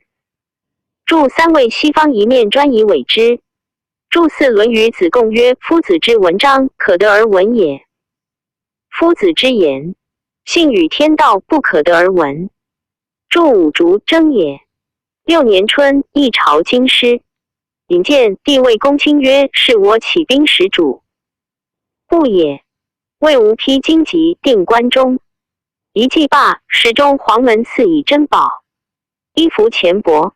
注三为西方一面专以委之。注四论语子贡曰：夫子之文章，可得而闻也。夫子之言，信与天道，不可得而闻。注五烛征也。六年春，一朝京师，尹建帝谓公卿曰：是我起兵使主，不也。魏吴披荆棘，定关中。一骑罢，石中黄门赐以珍宝，衣服钱帛。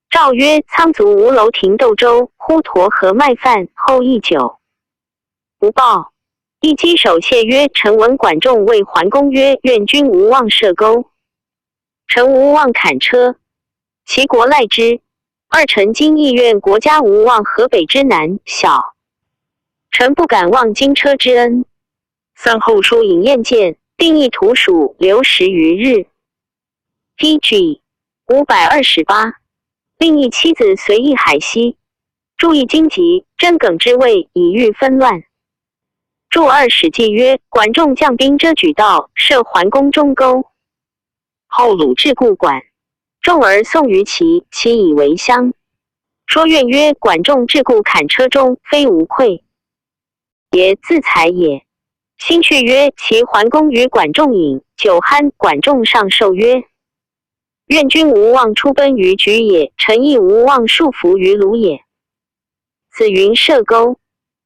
诏曰：仓卒吴楼亭斗舟，呼沱河卖饭，后驿酒。不报。一骑守谢曰：臣闻管仲谓桓公曰：愿君无忘社沟，臣无忘坎车，齐国赖之。二臣今亦愿国家无忘河北之难小，臣不敢忘荆车之恩。三后书引燕建，定邑图属，留十余日。P G五百二十八。另一妻子随议海西，注意荆棘，真梗之谓，以御纷乱。注二史记曰：管仲将兵遮举道，设桓公中沟。后鲁至故管仲而宋于齐，齐以为乡。说苑曰：管仲至故坎车中，非无愧也，自裁也。辛绪曰：齐桓公与管仲饮，酒酣，管仲上寿曰：愿君无忘出奔于莒也，臣亦无忘束服于鲁也。子云：社沟、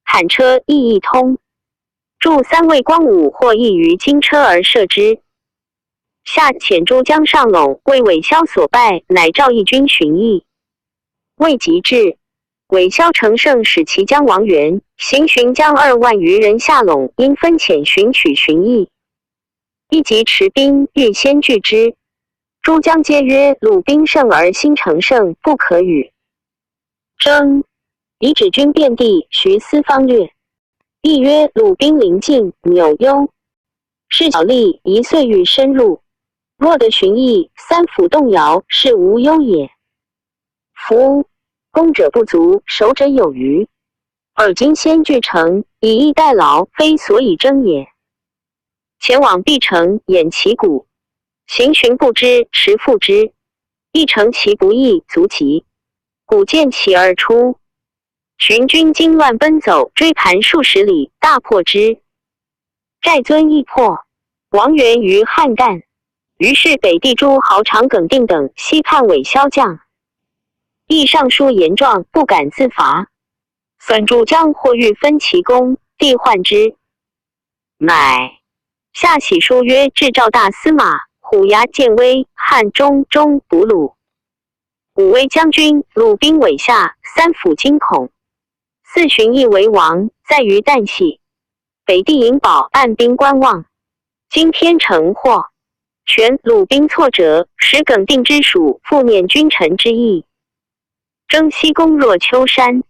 坎车亦一通。注三为光武或意于荆车而设之。下遣诸将上陇，为韦骁所败，乃赵义军寻义。未及至，韦骁乘胜使其将王元、邢询将二万余人下陇，因分遣寻取寻义。义及持兵，欲先拒之。诸将皆曰：鲁兵胜而新乘胜，不可与争。以指军遍地，徐思方略。亦曰：鲁兵临近，扭忧。是小利，宜遂欲深入。若得寻义，三辅动摇，是无忧也。夫攻者不足，守者有余。尔今先拒城，以逸待劳，非所以争也。前往必城，掩其谷，邢询不知，持复之。亦乘其不意，卒疾，谷见其而出。寻军惊乱奔走，追盘数十里，大破之。寨尊亦破，王元余憾啖。于是北地诸豪常耿定等悉叛韦骁将。亦上书言状，不敢自伐。三诸将或欲分其功，帝患之。乃下喜书曰：至赵大司马、虎牙建威、汉中中捕鲁。武威将军、鲁兵委下，三辅惊恐。四寻义为王，在于旦夕。北地引宝，按兵观望。今天乘获，全鲁兵挫折，使耿定之属复念君臣之义。征西攻若丘山，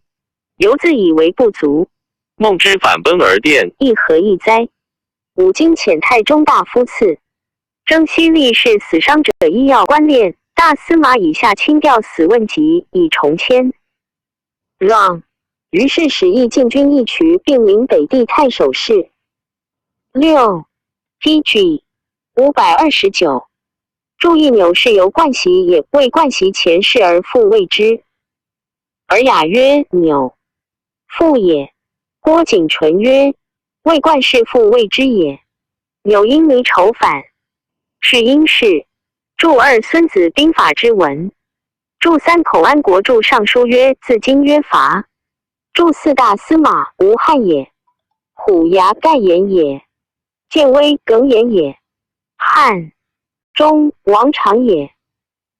犹自以为不足。孟之反奔而殿，亦何异哉？吾今遣太中大夫赐征西力士死伤者医药观念，大司马以下亲调死问疾，以重签。让。于是使义进军义渠，并临北地太守事。六。P G五百二十九。注意扭是由冠袭也，未冠袭前世而复谓之。尔雅曰：扭，父也。郭景纯曰：未冠氏父谓之也。扭因离仇反，是因氏。注二孙子兵法之文。注三口安国注尚书曰：自今曰伐。注四大司马吴汉也，虎牙盖延也，建威耿延也，汉中王长也，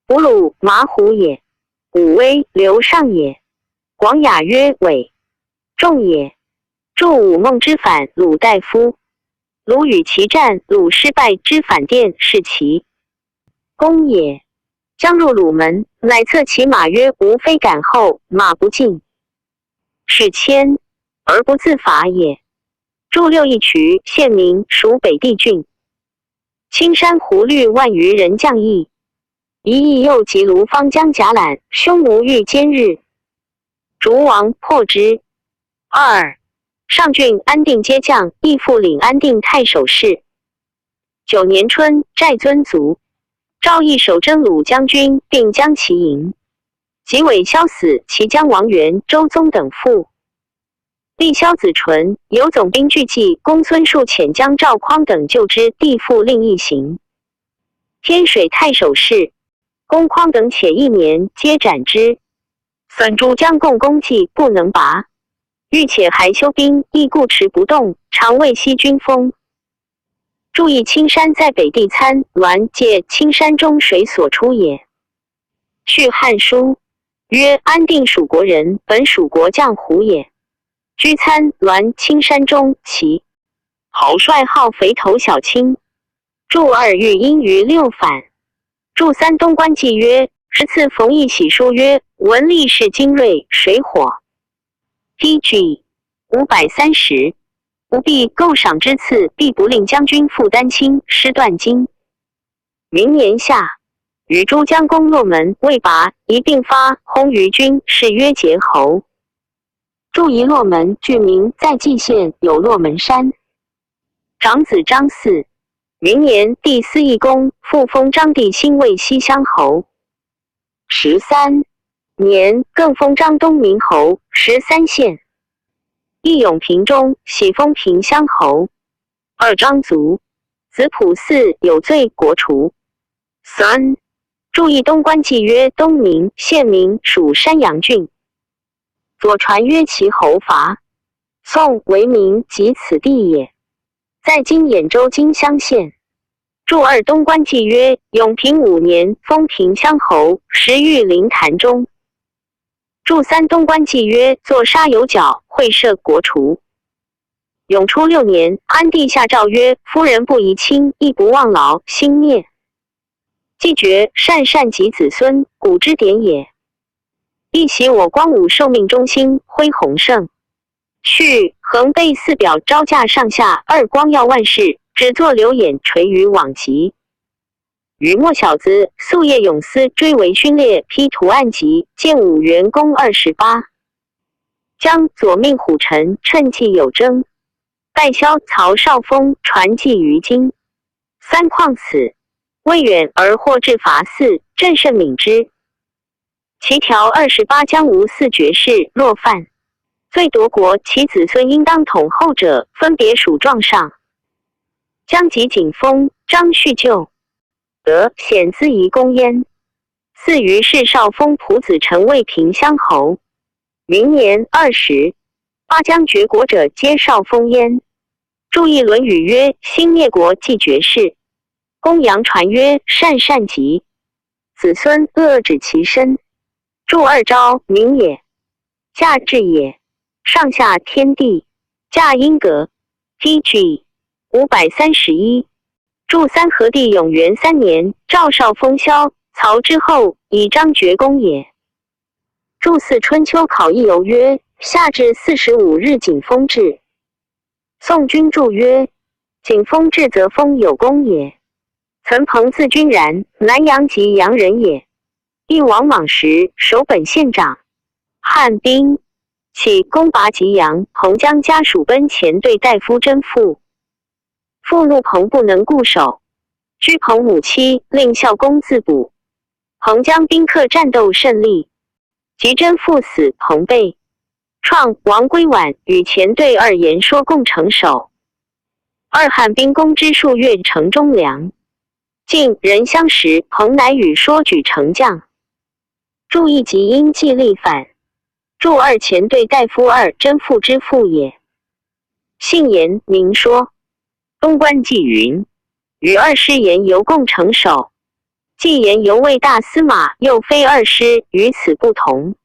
哺鲁马虎也，武威刘尚也，广雅曰伟仲也。注武孟之反鲁大夫，鲁与齐战，鲁失败之反殿，是其功也。将入鲁门，乃策其马曰：吾非敢后，马不进，是迁而不自伐也。注六义渠，县名，属北地郡。青山胡律万余人将役，一役又及卢芳江甲览，匈奴御坚日，卒亡破之。二、上郡安定皆将，亦复领安定太守事。九年春，寨遵卒，赵义守征虏将军，并将其营。及韦萧死，其将王元、周宗等附。弟萧子纯由总兵聚计攻孙述遣将赵匡等救之，弟复令一行。天水太守事，攻匡等且一年，皆斩之。孙述将共攻计不能拔，欲且还休兵，亦固持不动，常未息军锋。注意青山在北地参滦界青山中水所出也。续汉书曰：安定属国人，本属国将胡也。居参滦青山中，其豪帅号肥头小青。注二御阴于六反。注三东关纪约，十次冯异喜书曰：闻利是精锐，水火。P G 五百三十，吾必构赏之赐，必不令将军负担轻，师断筋。明年夏，与诸将攻洛门未拔，一并发洪于军，是曰截侯。注意洛门郡名在蓟县，有洛门山。长子张嗣，明年第四义功，复封张帝兴卫西乡侯。十三年更封张东明侯，十三县。义永平中，喜封平乡侯。二张卒，子普嗣有罪，国除。三、注意东关纪约，东明县名属山阳郡。左传曰齐侯伐宋，为名及此地也，在今兖州金乡县。注二东关纪约，永平五年封平乡侯，时御临潭中。注三东关纪约，坐沙有角，会赦国除。永初六年，安帝下诏曰：夫人不宜亲，亦不忘劳，兴灭。既绝，善善及子孙，古之典也。亦喜我光武受命中兴恢宏盛。续横碑四表，招架上下，二光耀万世，只作流眼垂于罔极。余末小子，夙夜咏思，追惟勋列，批图案籍，建武元功二十八。将左命虎臣趁计有征，拜萧曹少封，传记于今。三况此，未远而获至伐四，朕甚敏之。其条二十八将无四绝世，若犯罪夺国，其子孙应当统后者，分别署状上。将及景封，张叙旧，得显资宜公焉。四余是少封仆子陈卫平乡侯，明年二十。八将绝国者，皆少封焉。注意《论语》曰：兴灭国即绝世。公羊传曰：善善及，子孙恶止其身。注二昭，明也，夏至也，上下天地，驾因格。P G 五百三十一。注三和帝永元三年，赵少封萧曹之后，以章绝公也。注四春秋考异由曰：夏至四十五日景封至。宋君注曰：景封至则封有功也。陈彭字君然，南阳及阳人也。义王莽时，守本县长。汉兵起，攻拔吉阳，彭将家属奔前队大夫甄复。复怒彭不能固守，居彭母妻，令孝恭自捕。彭将兵克，战斗胜利。及甄复死，彭被创，王归宛与前队二言说共城守。二汉兵攻之数月，城中粮尽，人相食，彭乃与说举城将。注意及因纪力反。注二前队大夫二，甄复之父也。信言明说。东关纪云：与二师言犹共城守，纪言犹未大司马，又非二师，与此不同。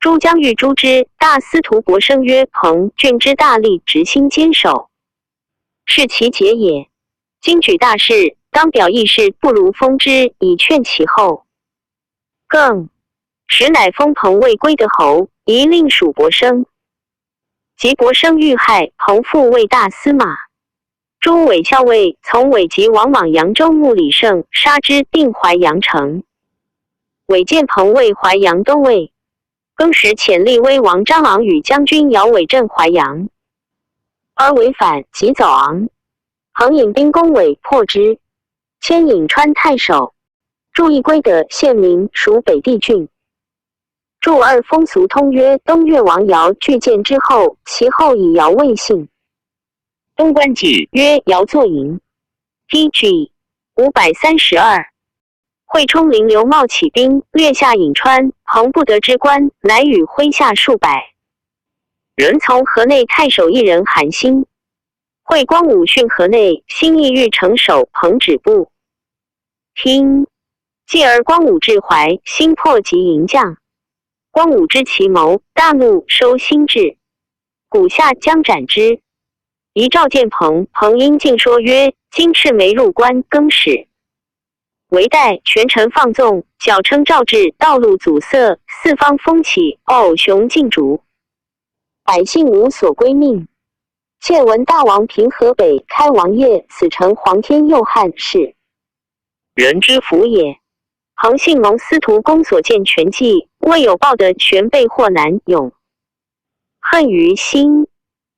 诸将欲诛之，大司徒伯升曰：彭郡之大利，执心坚守，是其节也。今举大事，当表义士不如封之，以劝其后。更时乃封彭为归德侯，以令属伯升。及伯升遇害，彭复为大司马。诸武校尉从尾吉往往扬州木里胜杀之，定淮阳城。尾建彭为淮阳都尉，更始遣立威王张昂与将军姚伟镇淮阳，而违反，即早昂。彭引兵攻尾，破之，迁颍川太守。注意归德县名属北地郡。注二风俗通约，东越王姚拒建之后，其后以姚魏姓。东官纪约姚作营。P G 五百三十二。会冲灵刘茂起兵，略下颍川，彭不得之官，乃与麾下数百人从河内太守一人韩兴。会光武训河内，兴意欲城守彭止步。听，继而光武至淮，兴破及营将。光武知其谋，大怒，收兴至。谷下将斩之。遗诏见彭，彭因进说曰：今赤眉入关更始，为待权臣放纵，小称诏至，道路阻塞，四方风起，偶熊尽逐，百姓无所归命。现闻大王平河北开王业，此诚皇天佑汉，是人之福也。彭信蒙司徒公所见权计，未有报得，全被祸难，永恨于心。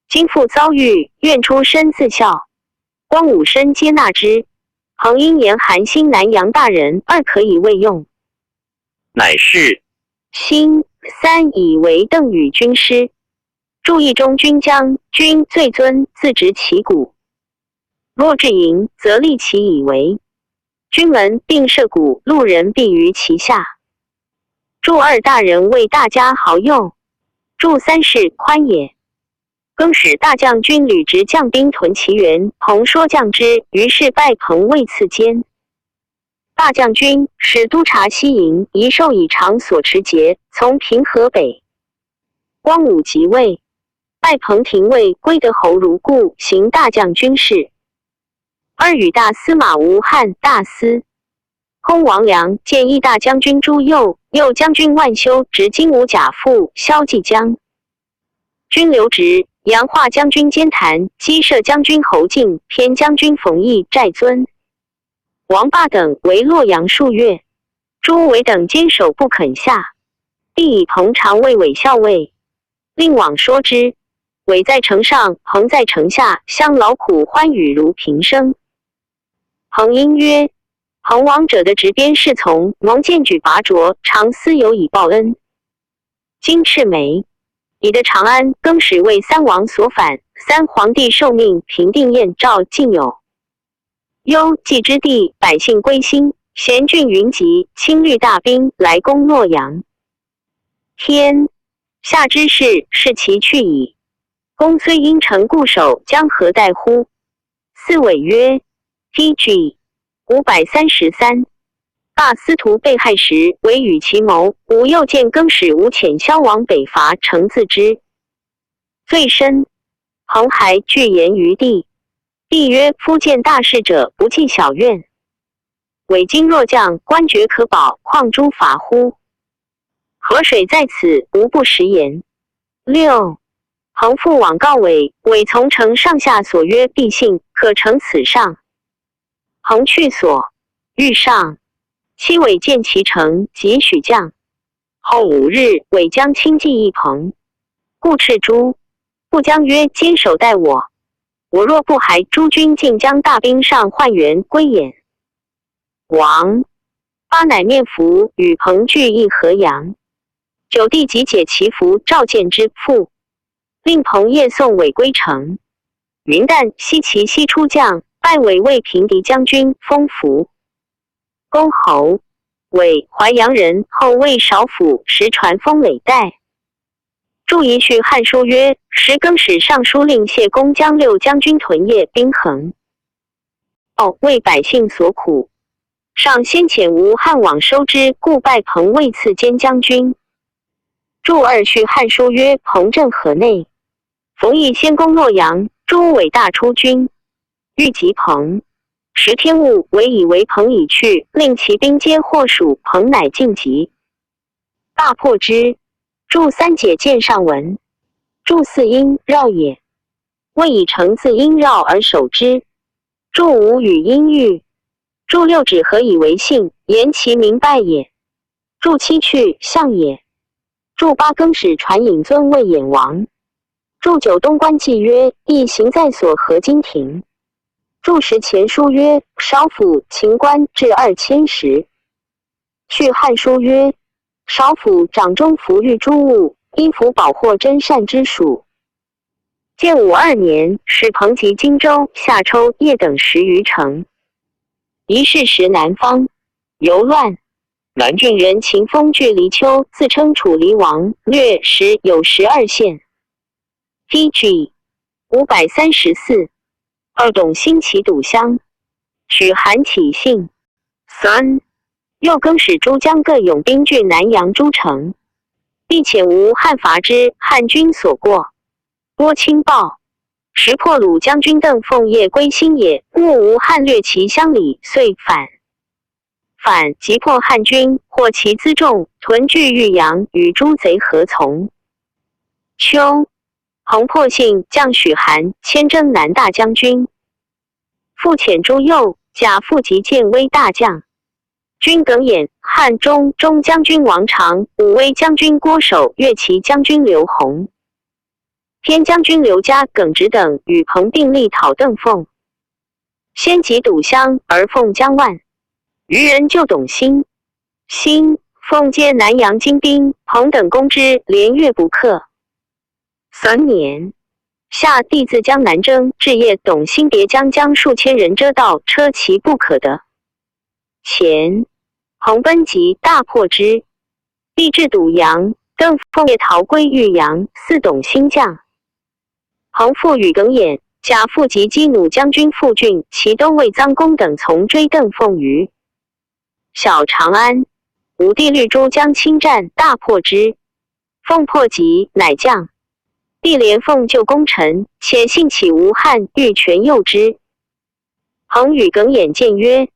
今复遭遇，愿出身自效。光武深接纳之。彭因言韩兴南阳大人，二可以慰用，乃是兴。三以为邓与军师。注意中军将军最尊，自执其鼓。若至营，则立其以为军门，并设鼓，路人必于其下。注二大人为大家好用。注三是宽也。更始大将军吕植将兵屯其原，彭说将之，于是拜彭为次监。大将军，使督察西营，宜授以长所持节，从平河北。光武即位，拜彭廷尉归德侯如故，行大将军事。二与大司马吴汉大司空王梁，建议大将军朱佑，右将军万修执金吾甲父萧继将军刘植，阳化将军监谈，击射将军侯进，偏将军冯异寨尊。王霸等为洛阳数月，朱伟等坚守不肯下。帝以彭常为伪校尉，令往说之。伟在城上，彭在城下，相劳苦欢语如平生。彭因曰：彭王者的执鞭侍从，蒙荐举拔卓，常思犹以报恩。今赤眉，已得长安，更始为三王所反，三皇帝受命平定燕赵，尽有幽寂之地，百姓归心，咸郡云集，亲率大兵来攻洛阳。天下之事，是其去矣。公虽因臣固守，将何待乎？四伟曰：P G 五百三十三。大司徒被害时，伟与其谋，武右见更始无遣萧王北伐，诚自知罪深。彭还拒言于帝，帝曰：夫见大事者，不计小怨。伟今若将，官爵可保，况诸伐乎？河水在此，无不食言。六，彭复往告伟，伟从呈上下所曰，必信，可乘此上。彭去所，欲上，昔伟见其乘，即许将。后五日，伟将轻骑一彭，故斥诸部将曰：坚守待我，我若不还，诸军尽将大兵上换元归也。王巴乃面服，与彭俱议河阳。九弟即解其服，召见之父，令彭夜送伟归城。明旦，悉齐悉出将，拜伟为平敌将军，封服公侯。伟淮阳人，后为少府，时传封累代。注一序汉书曰：时更始尚书令谢公将六将军屯夜兵衡，哦，为百姓所苦，上先遣吴汉往收之，故拜彭为次监将军。注二序汉书曰：彭镇河内，冯异先攻洛阳，朱伟大出军，欲及彭。时天误，伟以为彭已去，令其兵皆获属，彭乃进及，大破之。注三解见上文。注四因绕也，魏以城自因绕而守之，注五语音喻。注六指合以为信，言其明白也。注七去象也。注八更始传引尊谓衍王。注九东关既曰：亦行在所何经亭。注十前书曰：少府秦关至二千石。续汉书曰：少府掌中抚育诸物，衣服宝货珍善之属。建武二年，始彭及荆州、夏抽、叶等十余城。于是时南方尤乱。南郡人秦丰据黎丘，自称楚黎王，略时有十二县。P G五百三十四。二董兴起笃襄，许韩起信。三，又更始诸将各勇兵据南阳诸城，并遣吴汉伐之，汉军所过。郭钦报。时破虏将军邓奉夜归新野，误吴汉略其乡里，遂反。反，即破汉军，获其辎重，屯聚豫阳，与诸贼合从。秋，彭破信，将许韩，迁征南大将军。复遣朱佑、贾复及建威大将。军耿偃，汉中中将军王常、武威将军郭守、越骑将军刘弘、偏将军刘嘉、耿直等与彭并力讨邓奉。先及笃襄，而奉将万余人救董兴。兴、奉皆南阳精兵，彭等攻之，连月不克。三年，夏帝自江南征，至夜，董兴别将将数千人遮道，车骑不可得。前，彭奔及，大破之。必至笃阳，更奉夜逃归豫阳，嗣董兴将。彭复与耿偃、贾复及击努将军傅俊、齐都尉臧公等从追邓奉于小长安。武帝虑诸将侵战，大破之。奉破疾，乃将。帝怜奉旧功臣，遣信启吴汉，欲全诱之。彭与耿偃谏曰：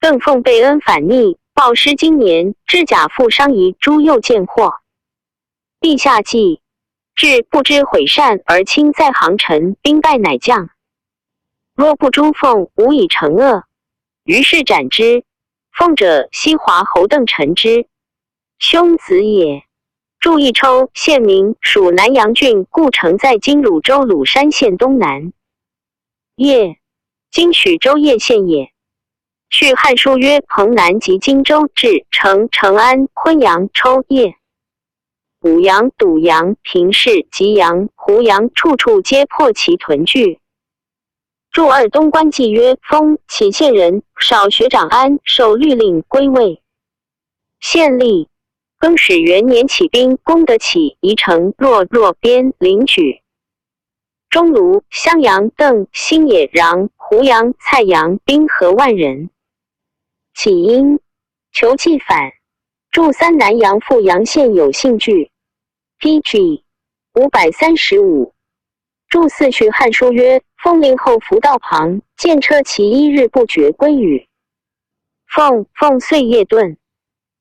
更奉被恩反逆，暴失今年，知甲负伤，疑诸右见祸。陛下既至，不知悔善，而卿在杭陈，兵败乃将。若不诛奉，无以惩恶。于是斩之。奉者，西华侯邓陈之兄子也。注益抽，县名，属南阳郡，故城在今鲁州鲁山县东南。叶，今许州叶县也。续汉书曰：彭南及荆州至，成长安、昆阳、抽叶、武阳、笃阳、平氏、济阳、湖阳，处处皆破其屯聚。注二东关纪约：封启县人，少学长安，授律令，归魏县令。更始元年起兵，攻得起宜城、洛、洛边、临掬、钟垴、襄阳、邓、新野、穰、湖阳、蔡阳，兵合万人。起因，求计反。注三南阳富阳县有信据。P G五百三十五。注四续汉书曰：封令后伏道旁，见车骑一日不绝归与奉，奉遂夜遁。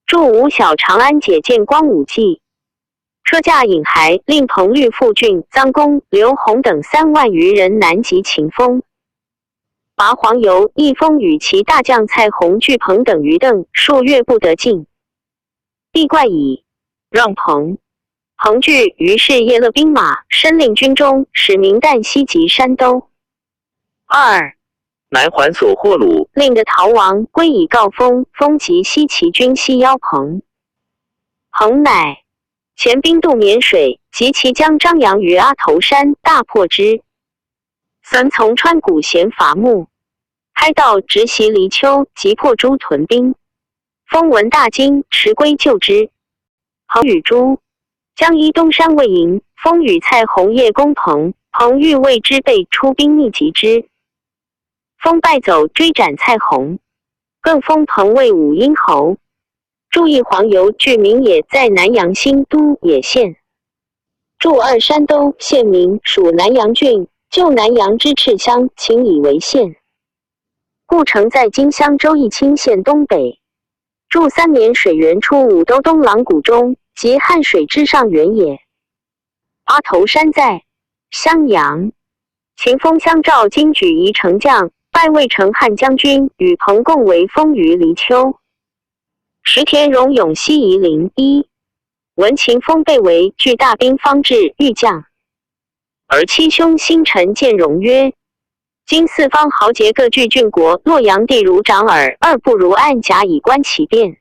注五小长安解建光武纪。车驾引还，令彭虑傅俊、臧公、刘弘等三万余人南及秦丰，拔黄油。易峰与其大将蔡弘拒彭等于邓，数月不得进。帝怪矣，让彭。彭惧，于是夜勒兵马，深令军中，使名旦西及山东。二，南还所获虏，令得逃亡，归以告封，封即西齐军西邀彭。彭乃遣兵渡沔水，及其将张杨于阿头山，大破之。三从川谷咸伐木，开道直袭黎丘，即破诸屯兵。封闻大惊，持归救之。彭与诸将依东山未营，封与蔡弘夜攻彭，彭遇未知备，出兵密集之。封败走，追斩蔡弘。更封彭为武阴侯。注一黄油据名也，在南阳新都野县。注二山东县名，属南阳郡，旧南阳之赤乡，秦以为县，故城在今襄州义清县东北。注三沔水源出武都东郎谷中，即汉水之上源也。阿头山在襄阳。秦封相赵，今举于城将，拜魏成汉将军，与彭共围封于黎丘。时田荣勇西夷陵。一、闻秦风被围，聚大兵方至，欲将。而其兄辛臣见荣曰：今四方豪杰各据郡国，洛阳地如掌耳，二不如按甲以观其变。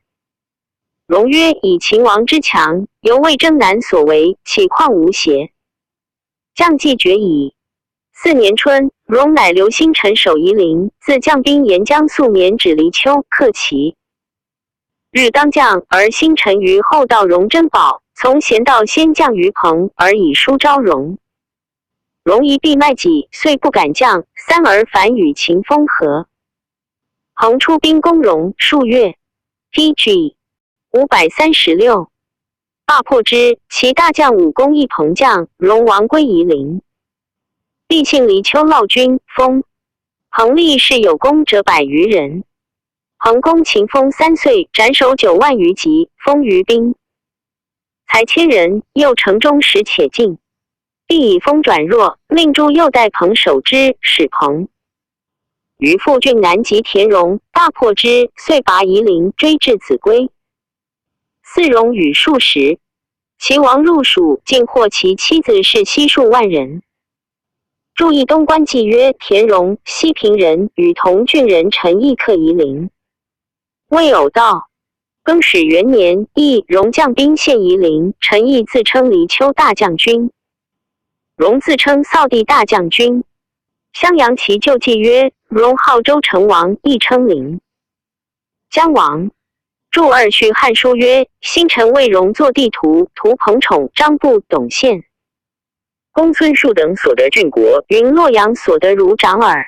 荣曰：以秦王之强，犹未征南所围，岂况无邪？将计决矣。次年春，荣乃留辛臣守夷陵，自将兵沿江宿免，止黎丘，克其。日当将，而辛臣于后道荣珍宝，从咸道先降于彭，而以书昭荣。荣疑必卖己，遂不敢降。三、而反与秦风合。彭出兵攻荣数月。P G 五百三十六。罢破之，其大将武公亦彭将，荣王归夷陵。毕信黎丘犒军，封。彭立士有功者百余人。彭公秦风三岁，斩首九万余级，封于兵。 才千人，右城中时且进，必以风转弱，命诸右代彭守之，使彭于富郡南及田荣，罢破之，遂拔夷陵，追至秭归。四、荣与数十，齐王入蜀，尽获其妻子，士悉数万人。注意东关纪约，田荣、西平人与同郡人陈邑克夷陵。 魏偶道。更始元年，亦荣将兵陷夷陵，陈邑自称黎丘大将军。荣自称扫地大将军。襄阳其旧纪约，荣号周成王，亦称临江王。注二序汉书曰：辛臣为荣作地图，图彭宠、张布、董献、 公孙述等所得郡国，云洛阳所得如掌耳。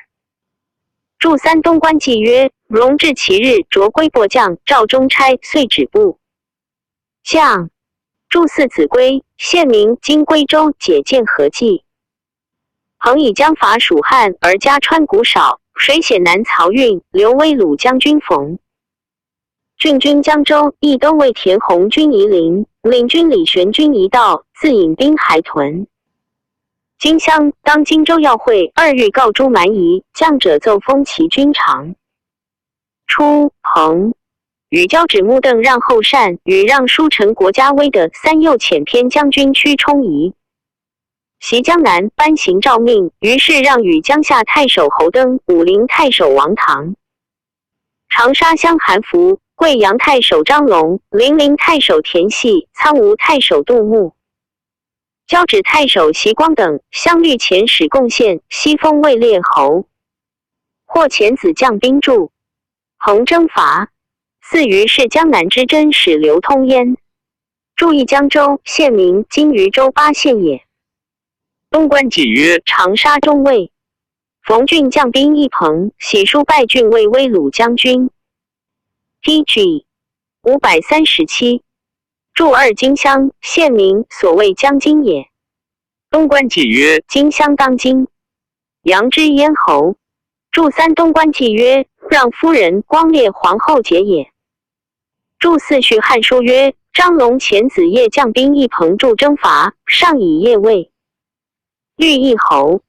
注三东关纪约，荣至其日，着归薄将，赵中差，遂止步。将。注四秭归，现名今归州，解建河纪。彭以将伐蜀汉，而加川谷少，水险难漕运，留威鲁将军冯 郡军江州，亦都尉田弘军夷陵，领军李玄军夷道，自引兵还屯荆襄。当荆州要会，二谕告诸蛮夷，将者奏封其军长。初，彭与交趾穆邓让后单，与让叔陈国家威的三右遣偏将军屈充夷。袭江南，班行诏命，于是让与江夏太守侯登、武陵太守王唐、 长沙襄韩福、贵阳太守张龙、零陵太守田系、苍梧太守杜牧、交趾太守习光等相谕遣使贡献，悉封位列侯，或遣子将兵助彭征伐。四、于是江南之争始流通焉。注意江州，现名今余州巴县也。东关纪约，长沙中尉 冯俊将兵一彭，喜书拜郡为威鲁将军。P G五百三十七。注二荆襄，现名所谓江津也。东关纪约，荆襄当今。阳之咽喉。注三东关纪约，让夫人光烈皇后节也。注四序汉书曰：张龙遣子夜将兵一彭助征伐，上以夜卫 律一侯，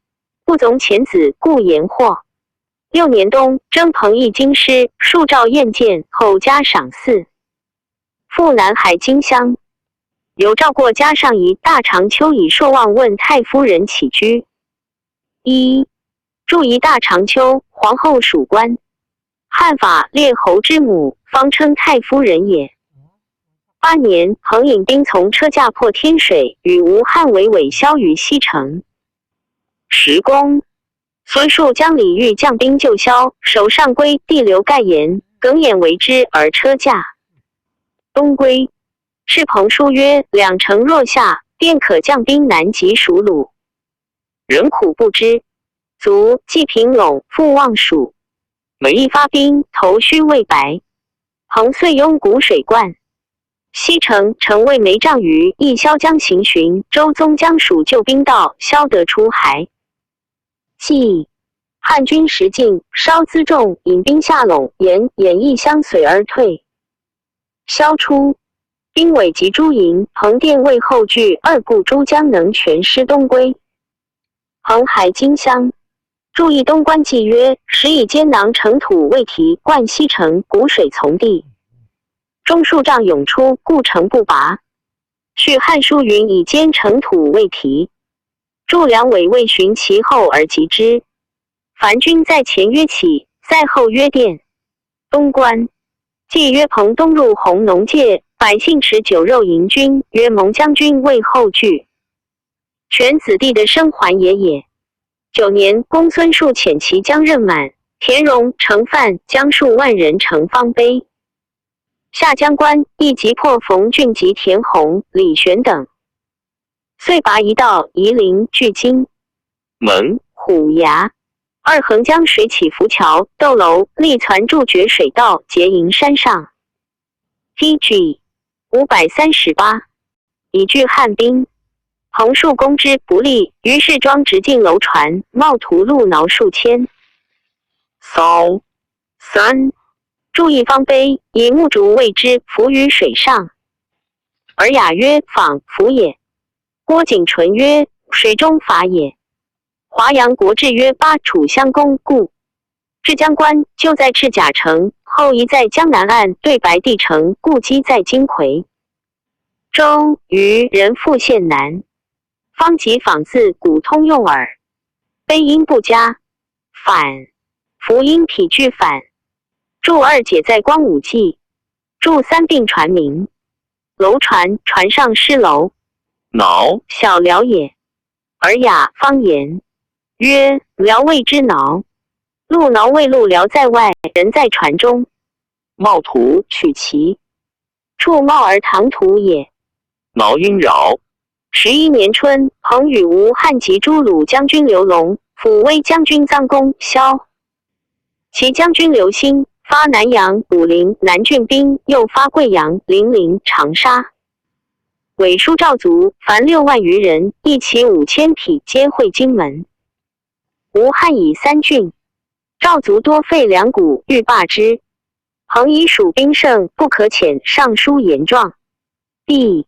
不从遣子，故延祸。六年冬，征彭一京师，数兆砚剑，后加赏赐。复南还荆襄。有诏过加上仪大长秋以朔望问太夫人起居。一、注仪大长秋，皇后属官。 汉法列侯之母，方称太夫人也。八年，彭引兵从车驾破天水，与吴汉围围萧于西城。十公，孙述将李煜将兵救萧，守上归地刘盖延，耿偃为之而车驾。东归，敕彭书曰：两城若下，便可将兵南及属鲁。 人苦不知足，即平陇，复望蜀。每一发兵，头须喂白。彭遂拥谷水灌西城，城未mấy丈余，亦萧将行巡，周宗将蜀救兵到，萧得出还。即汉军食尽，稍辎重，引兵下陇，延、偃亦相随而退。萧出，兵尾及诸营，彭殿卫后拒，二故诸将能全师东归。 彭还荆襄。注意东关纪约，时以坚囊城土为题，灌西城，谷水从地，中树杖涌出，故城不拔。续汉书云以坚城土为题，柱梁伟未循其后而及之。樊军在前曰起，在后曰殿。东关，纪约彭东入弘农界，百姓持酒肉迎军，曰蒙将军为后拒。 全子弟的生还也也。九年，公孙述遣其将任满、田荣、程范将数万人乘方碑。下江关亦击破冯俊及田弘、李玄等，遂拔一道夷陵，距今门、虎牙。二横江水起浮桥、斗楼，力攒筑决水道，结营山上。T G五百三十八，以拒汉兵。彭述攻之不利，于是装直进楼船，冒途路劳数千。骚三，筑一方碑，以木竹为之，浮于水上。尔雅曰：仿浮也。郭景纯曰：水中法也。华阳国志曰：巴楚相攻，故 至江关，就在赤甲城，后移在江南岸，对白帝城，故击在金夔。周瑜人复陷南，方及仿字古通用耳。碑音不佳，反，辅音否句反。柱二解在光武纪，柱三并船名。楼船，船上失楼。脑，小僚也。 尔雅方言，曰：僚谓之脑。路脑谓路僚在外，人在船中。冒途取其，触冒而唐突也。脑音饶。十一年春，彭与吴汉及诸鲁将军刘龙、抚威将军臧公、萧 齐将军刘兴发南阳、武陵、南郡兵，又发贵阳、零陵、长沙。委书赵族凡六万余人，一骑五千匹，皆会荆门。吴汉以三郡，赵族多废粮谷，欲罢之。彭以蜀兵胜，不可遣，上书言状。帝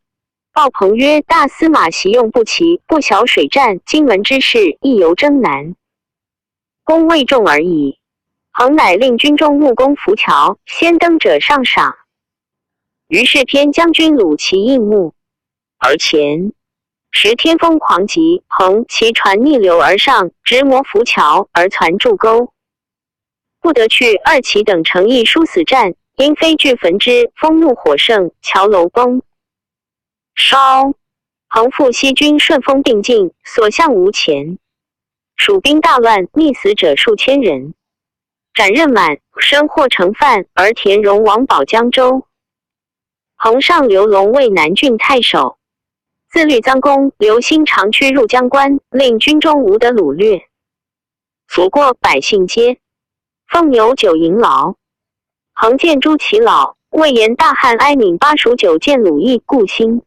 报彭曰：大司马习用不齐，不晓水战荆门之事，亦犹征南。 功未重而已。彭乃令军中木工浮桥，先登者上赏。于是偏将军鲁齐应募而前，时天风狂急，彭其船逆流而上，直磨浮桥而船柱沟，不得去。二齐等乘一殊死战，因飞巨焚之，风怒火盛，桥楼崩。 稍，彭复西军顺风并进，所向无前。蜀兵大乱，溺死者数千人。斩任满，身获程范，而田荣、王宝江州。彭上刘龙为南郡太守。自律臧公刘兴长驱入江关，令军中无得掳掠。 所过百姓皆奉牛酒饮老。彭见诸其老，谓言大汉哀悯巴蜀酒，见鲁亦故心。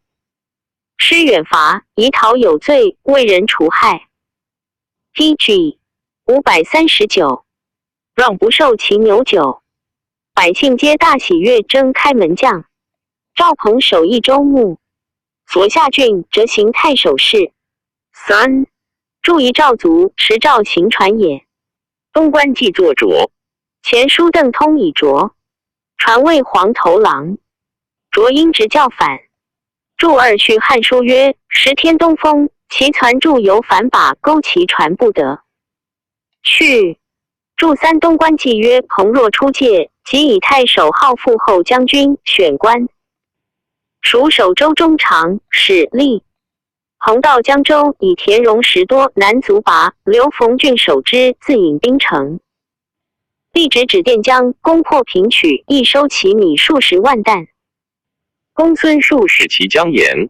师远伐，以讨有罪，为人除害。T G五百三十九，让不受其牛酒。百姓皆大喜，曰：征开门将。赵彭守益州牧，所下郡，谪行太守事。三，筑一赵卒，持赵行船也。 东关纪作卓，前书邓通以卓，船谓黄头郎。卓因执教返。柱二续汉书曰：时天东风，其船柱犹反把，钩其船不得。续，柱三东关纪约：彭若出界，即以太守号复后将军，选官。蜀守州中常、史、吏。 彭到江州，以田荣、石多、南卒拔，留冯俊守之，自引兵城。立直指店江，攻破平曲，亦收其米数十万担。公孙述使其将言：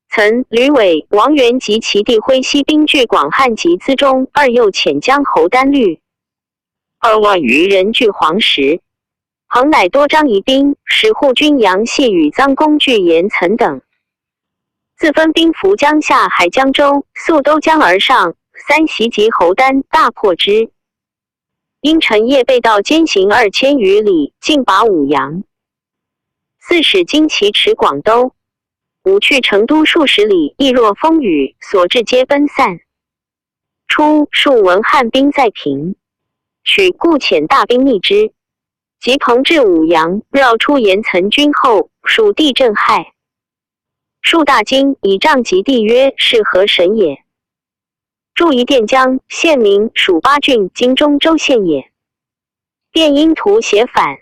曾吕伟、王元及其弟挥西兵拒广汉及资中，二又遣将侯丹率 二万余人拒黄石。彭乃多张仪兵，使护军杨谢与臧公拒严岑等。自分兵伏江下海江州，溯都江而上，三袭击侯丹，大破之。因陈夜被盗兼行二千余里，尽拔舞阳。四使金骑持广都，五去成都数十里，亦若风雨，所至皆奔散。初，数闻汉兵在平，许固遣大兵逆之。及彭至舞阳，绕出言曾军后，属地震害。数大惊，以杖及地曰：是何神也？注意：店江，现名属巴郡今中州县也。店因图斜返，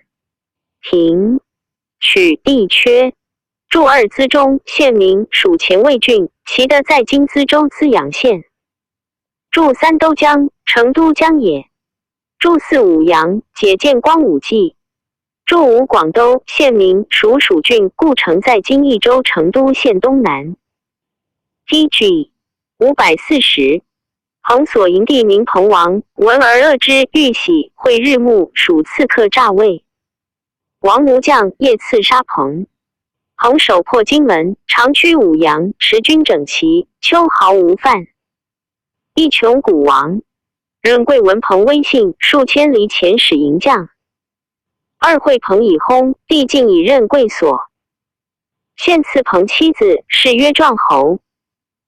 平，取地缺。注二，资中，现名属前卫郡，其地在今资州资阳县。注三，都江，成都江也。注四，舞阳，解建光武纪。注五，广都，现名属属郡，故城在今益州成都县东南。T G五百四十，彭所营地名彭王，闻而恶之，欲徙，会日暮，属刺客诈魏。王奴将夜刺杀彭。彭首破荆门，长驱舞阳，持军整齐，秋毫无犯。一，穷谷王。任贵闻彭威信，数千里遣使迎将。二，会彭以薨，帝竟以任贵所。献赐彭妻子，谥曰壮侯。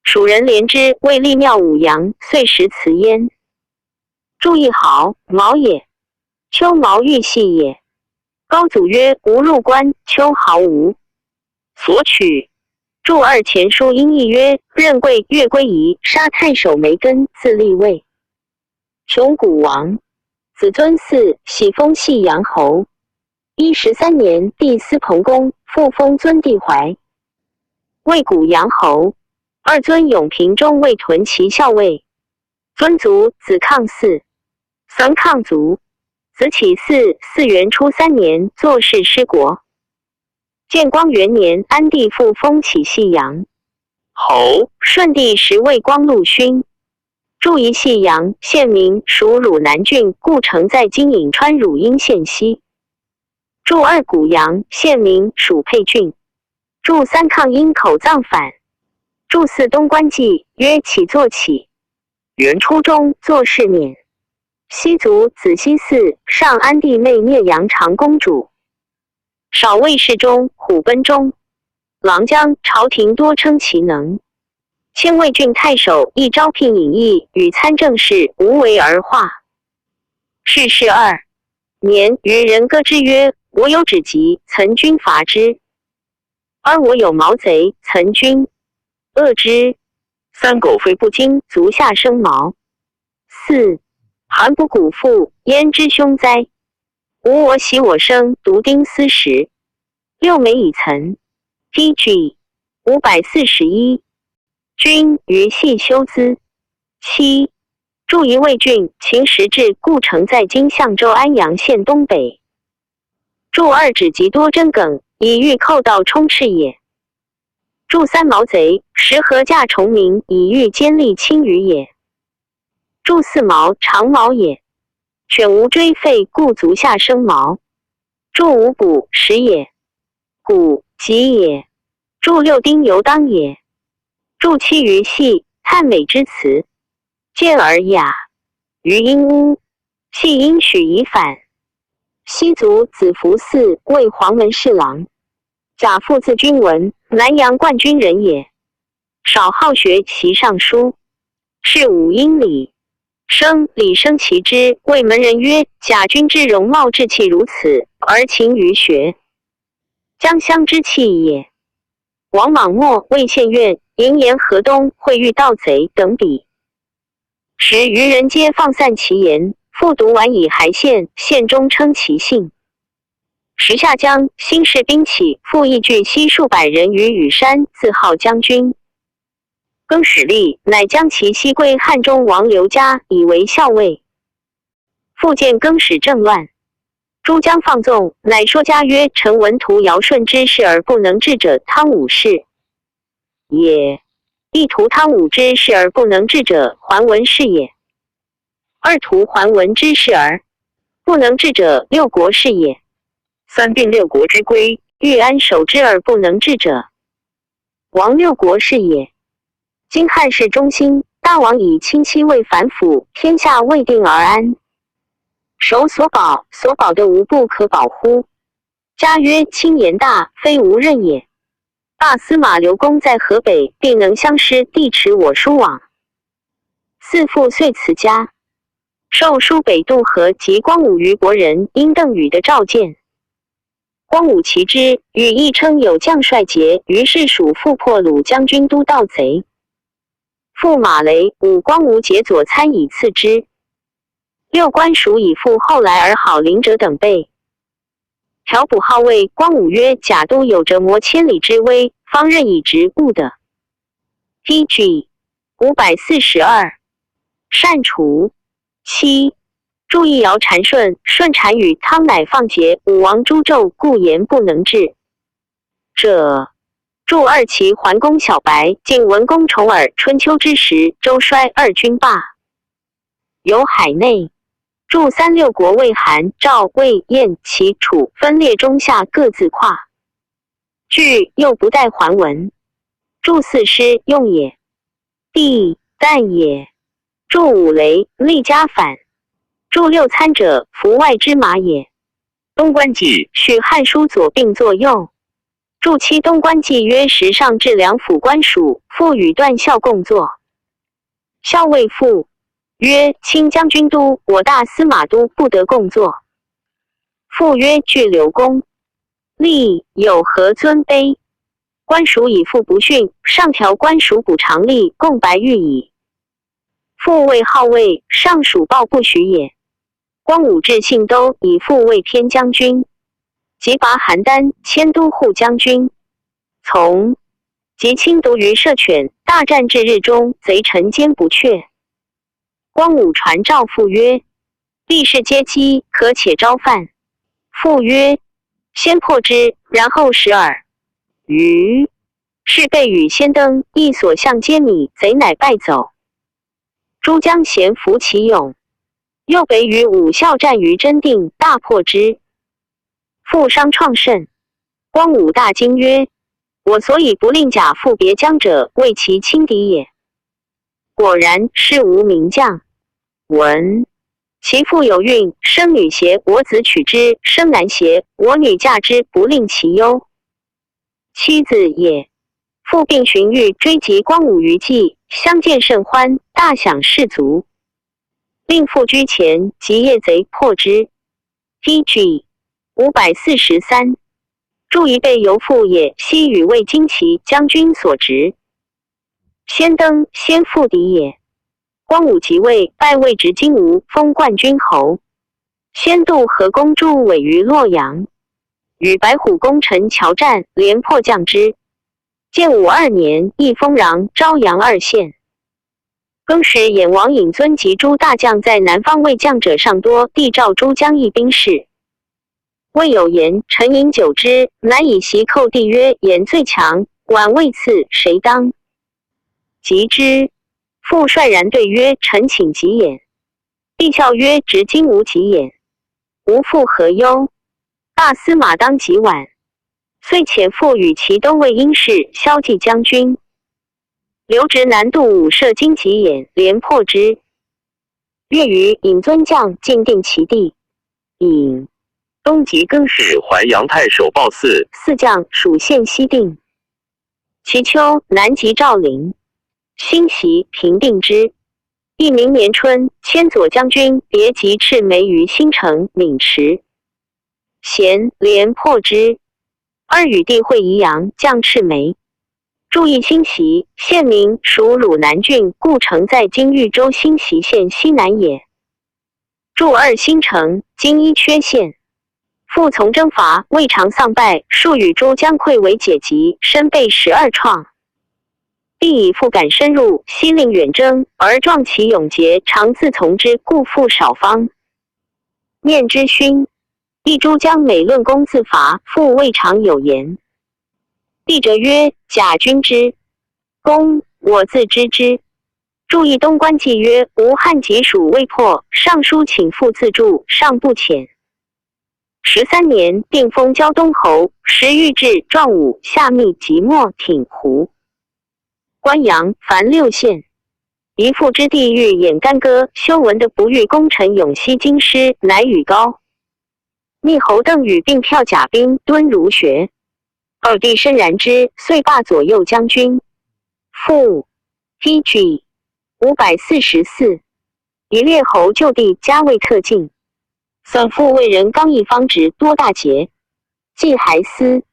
蜀人怜之，为立庙舞阳，岁时辞焉。注一，毫，毛也。秋毛玉系也。高祖曰：无入关，秋毫无。所取。注二，前书因议曰：任贵越归宜，杀太守梅根，自立魏。穷谷王，子尊嗣，喜封细阳侯。一十三年，帝司彭公，复封尊帝怀。魏谷阳侯。二，尊永平中尉屯骑校尉。尊卒子抗嗣，孙抗卒，子启嗣。四，元初三年，坐视失国。建光元年，安帝复封起细阳侯，顺帝时为光禄勋。注一，细阳，现名属汝南郡，故城在今颍川汝阴县西。注二，谷阳，现名属沛郡。注三，抗因口藏反。注四，东关纪，曰：起坐起。元初中，坐视辇。西族子西嗣，上安帝妹灭阳长公主。少尉侍中，虎贲中。郎将，朝廷多称其能。迁魏郡太守，亦招聘尹益，与参政事，无为而化。世事二年，于人歌之曰：我有止疾，曾军伐之。而我有毛贼，曾军遏之。三，狗吠不惊，足下生毛。四，寒补骨腹，焉知凶哉？无我喜我生，独丁思时。六，梅以岑。T G五百四十一。君于细修资。七，注一，魏郡，秦时至，故城在今象州安阳县东北。注二，止疾多针梗，以喻扣盗充斥也。注三，毛贼，时禾驾虫鸣，以喻坚利轻于也。注四，毛，长毛也。犬无追吠，故足下生毛。注五，补，食也。谷，给也。注六，丁，由当也。注七，于细，叹美之词。健而雅，于音乌，细因许以返。西族子服嗣，为黄门侍郎。甲父字君文，南阳灌君人也。少好学习尚书，是五音礼。生，礼生其之，谓门人曰：甲君之容貌志气如此，而勤于学，将相之气也。王莽末为县院，营言河东，会遇盗贼等比。时余人皆放散其言，复独宛以还县，县中称其姓。时夏将兴士兵起，复亦聚悉数百人于羽山，自号将军。更始立，乃将其西归汉中王刘嘉，以为校尉。 复见更始政乱，诸将放纵，乃说嘉曰：臣闻图尧舜之事而不能治者，汤武氏也；亦图汤武之事而不能治者，桓文氏也。二，图桓文之事而不能治者，六国氏也。三，并六国之归，欲安守之而不能治者， 亡六国氏也。今汉室中兴，大王以亲戚为反腐，天下未定而安。守所保，所保的无不可保乎？嘉曰：卿言大，非吾任也。大司马刘公在河北，必能相师，地持我叔往。四父遂辞家，受舒北渡河及光武于国人因邓禹的召见。光武其之，与亦称有将帅节，于是属父破虏将军都盗贼。父马雷、武光武节左参以次之。六官署以父后来而好临者等辈。调补号谓光武曰：甲都有折磨千里之危，方任以职务的。T G 五百四十二，善除。七，注意姚禅顺，顺禅与汤乃放节，武王诸纣，故言不能治者。注二齐桓公小白，晋文公重耳，春秋之时，周衰，二君霸。由海内。注三六国魏、韩、赵、魏、燕、齐、楚分裂中下，各自跨。句又不带还文。注四师用也，地旦也。注五雷厉加反。注六参者，服外之马也。东关纪许汉书左并作右。注七东关纪曰：时上至梁府官署，父与段校共作。校尉父曰：卿将军都，我大司马都，不得共作。父曰：具刘公，立有何尊卑？官署以父不逊，上调官署补常例，共百余矣。父谓号谓，上属报不许也。光武至信都，以父为偏将军，即拔邯郸，迁都护将军。从，即亲独于射犬，大战至日中，贼城坚不却。光武传诏父曰：地势皆击，可且招犯。父曰：先破之，然后食耳。于是备与先登一所向皆米，贼乃败走。诸将咸服其勇，又北与武校战于真定，大破之。父伤创甚。光武大惊曰：我所以不令甲父别将者，为其轻敌也。果然师无名将。文，其父有孕，生女邪，我子取之，生男邪，我女嫁之，不令其忧。妻子也。父病旬愈，追及光武于骑，相见甚欢，大享士卒。令父居前，及夜贼破之。T G 五百四十三，注一备由父也，悉与卫金骑将军所执。先登，先父嫡也。光武即位，拜魏执金吾，封冠军侯。先度河攻朱伪于洛阳，与白虎功臣乔战，连破将之。建武二年，亦封穰、昭阳二县。更始偃王尹遵及诸大将在南方未将者尚多，帝诏诸将议兵事。未有言：臣饮酒之，乃以席叩地曰：言最强，碗未赐，谁当？及之。父率然对曰：臣请及也。帝笑曰：执金吾及也，吾复何忧？大司马当及碗。遂遣父与其东卫因事，骁骑将军。刘直南渡武射金及偃，连破之。月余，尹遵将进定齐地。尹、东及更始还阳太守褒姒。四将属县西定。其秋，南及赵陵，兴习平定之。义民年春，迁左将军，别及赤眉于新城渑池。咸连破之。二与帝会宜阳，将赤眉。注意兴习，县名属汝南郡，故城在今豫州兴习县西南也。注二新城，今伊阙县。父从征伐，未尝丧败，数与诸将溃围解集，身被十二创。帝以父感深入，悉令远征，而壮其勇节，常自从之，故父少方。念之勋，帝诸将每论功自伐，父未尝有言。帝者曰：甲君之功，我自知之。注意东关纪曰：吴汉及蜀未破，尚书请父自助，尚不遣。十三年，定封胶东侯，时欲至，壮武下密，即墨挺湖、关阳、樊六县。一父之弟欲偃干戈，修文的不遇功臣勇悉京师，乃与高密侯邓禹并骠甲兵，敦儒学。二帝深然之，遂罢左右将军。父、T G 五百四十四，以列侯就地加位特进。三父为人刚毅方直多大节，季还司。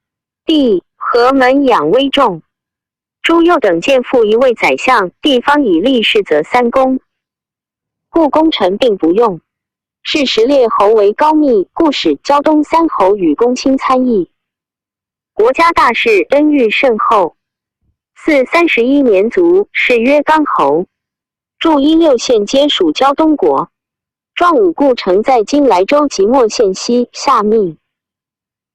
帝何门养危众，朱右等见父一位宰相，地方以立士则三公。故功臣并不用。是时列侯为高密，故使胶东三侯与公卿参议。国家大事恩遇甚厚。四三十一年卒，谥曰刚侯。著一六县皆属胶东国。庄武故城在今莱州即墨县西下密，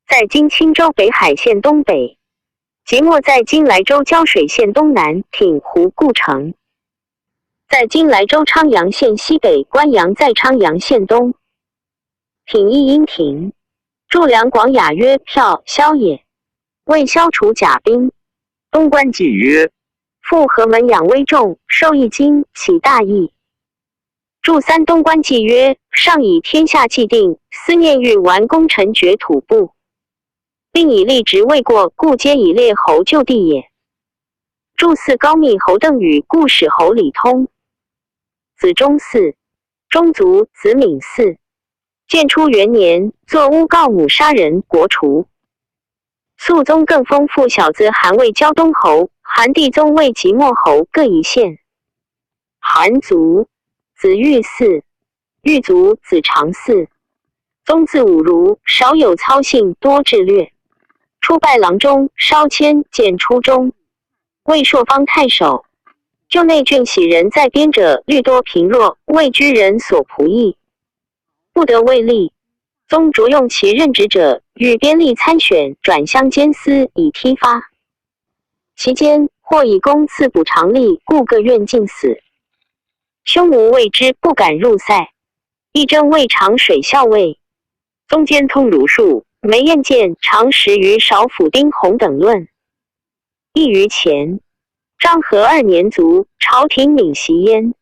在今青州北海县东北。即墨在今莱州胶水县东南，挺湖故城。在今莱州昌阳县西北，关阳在昌阳县东。挺亦因挺。著两广雅曰票萧也，为消除甲兵。东关纪曰：父何门养危众，收一京，岂大义？著三东关纪曰：上以天下既定，思念欲完功臣决吐蕃。并以立直未过，故皆以列侯就地也。著四高密侯邓禹，故使侯礼通。子忠嗣。忠卒子闵嗣。建初元年，作乌告母杀人国除。肃宗更封父小子韩为胶东侯，韩帝宗为即墨侯各一县。韩卒。子玉嗣。玉卒子长嗣。宗自侮辱，少有操信，多智略。初拜郎中，稍迁建初中。为朔方太守。旧内郡喜人在边者，律多贫弱，为居人所仆役，不得位立。宗着用其任职者，与边吏参选，转乡监司以披发。期间或以功赐补常例，故各愿尽死。兄无畏之，不敢入塞。亦征魏长水校尉。宗兼通儒术，每宴见常识于少府丁弘等论。亦于前。张和二年卒，朝廷免袭焉。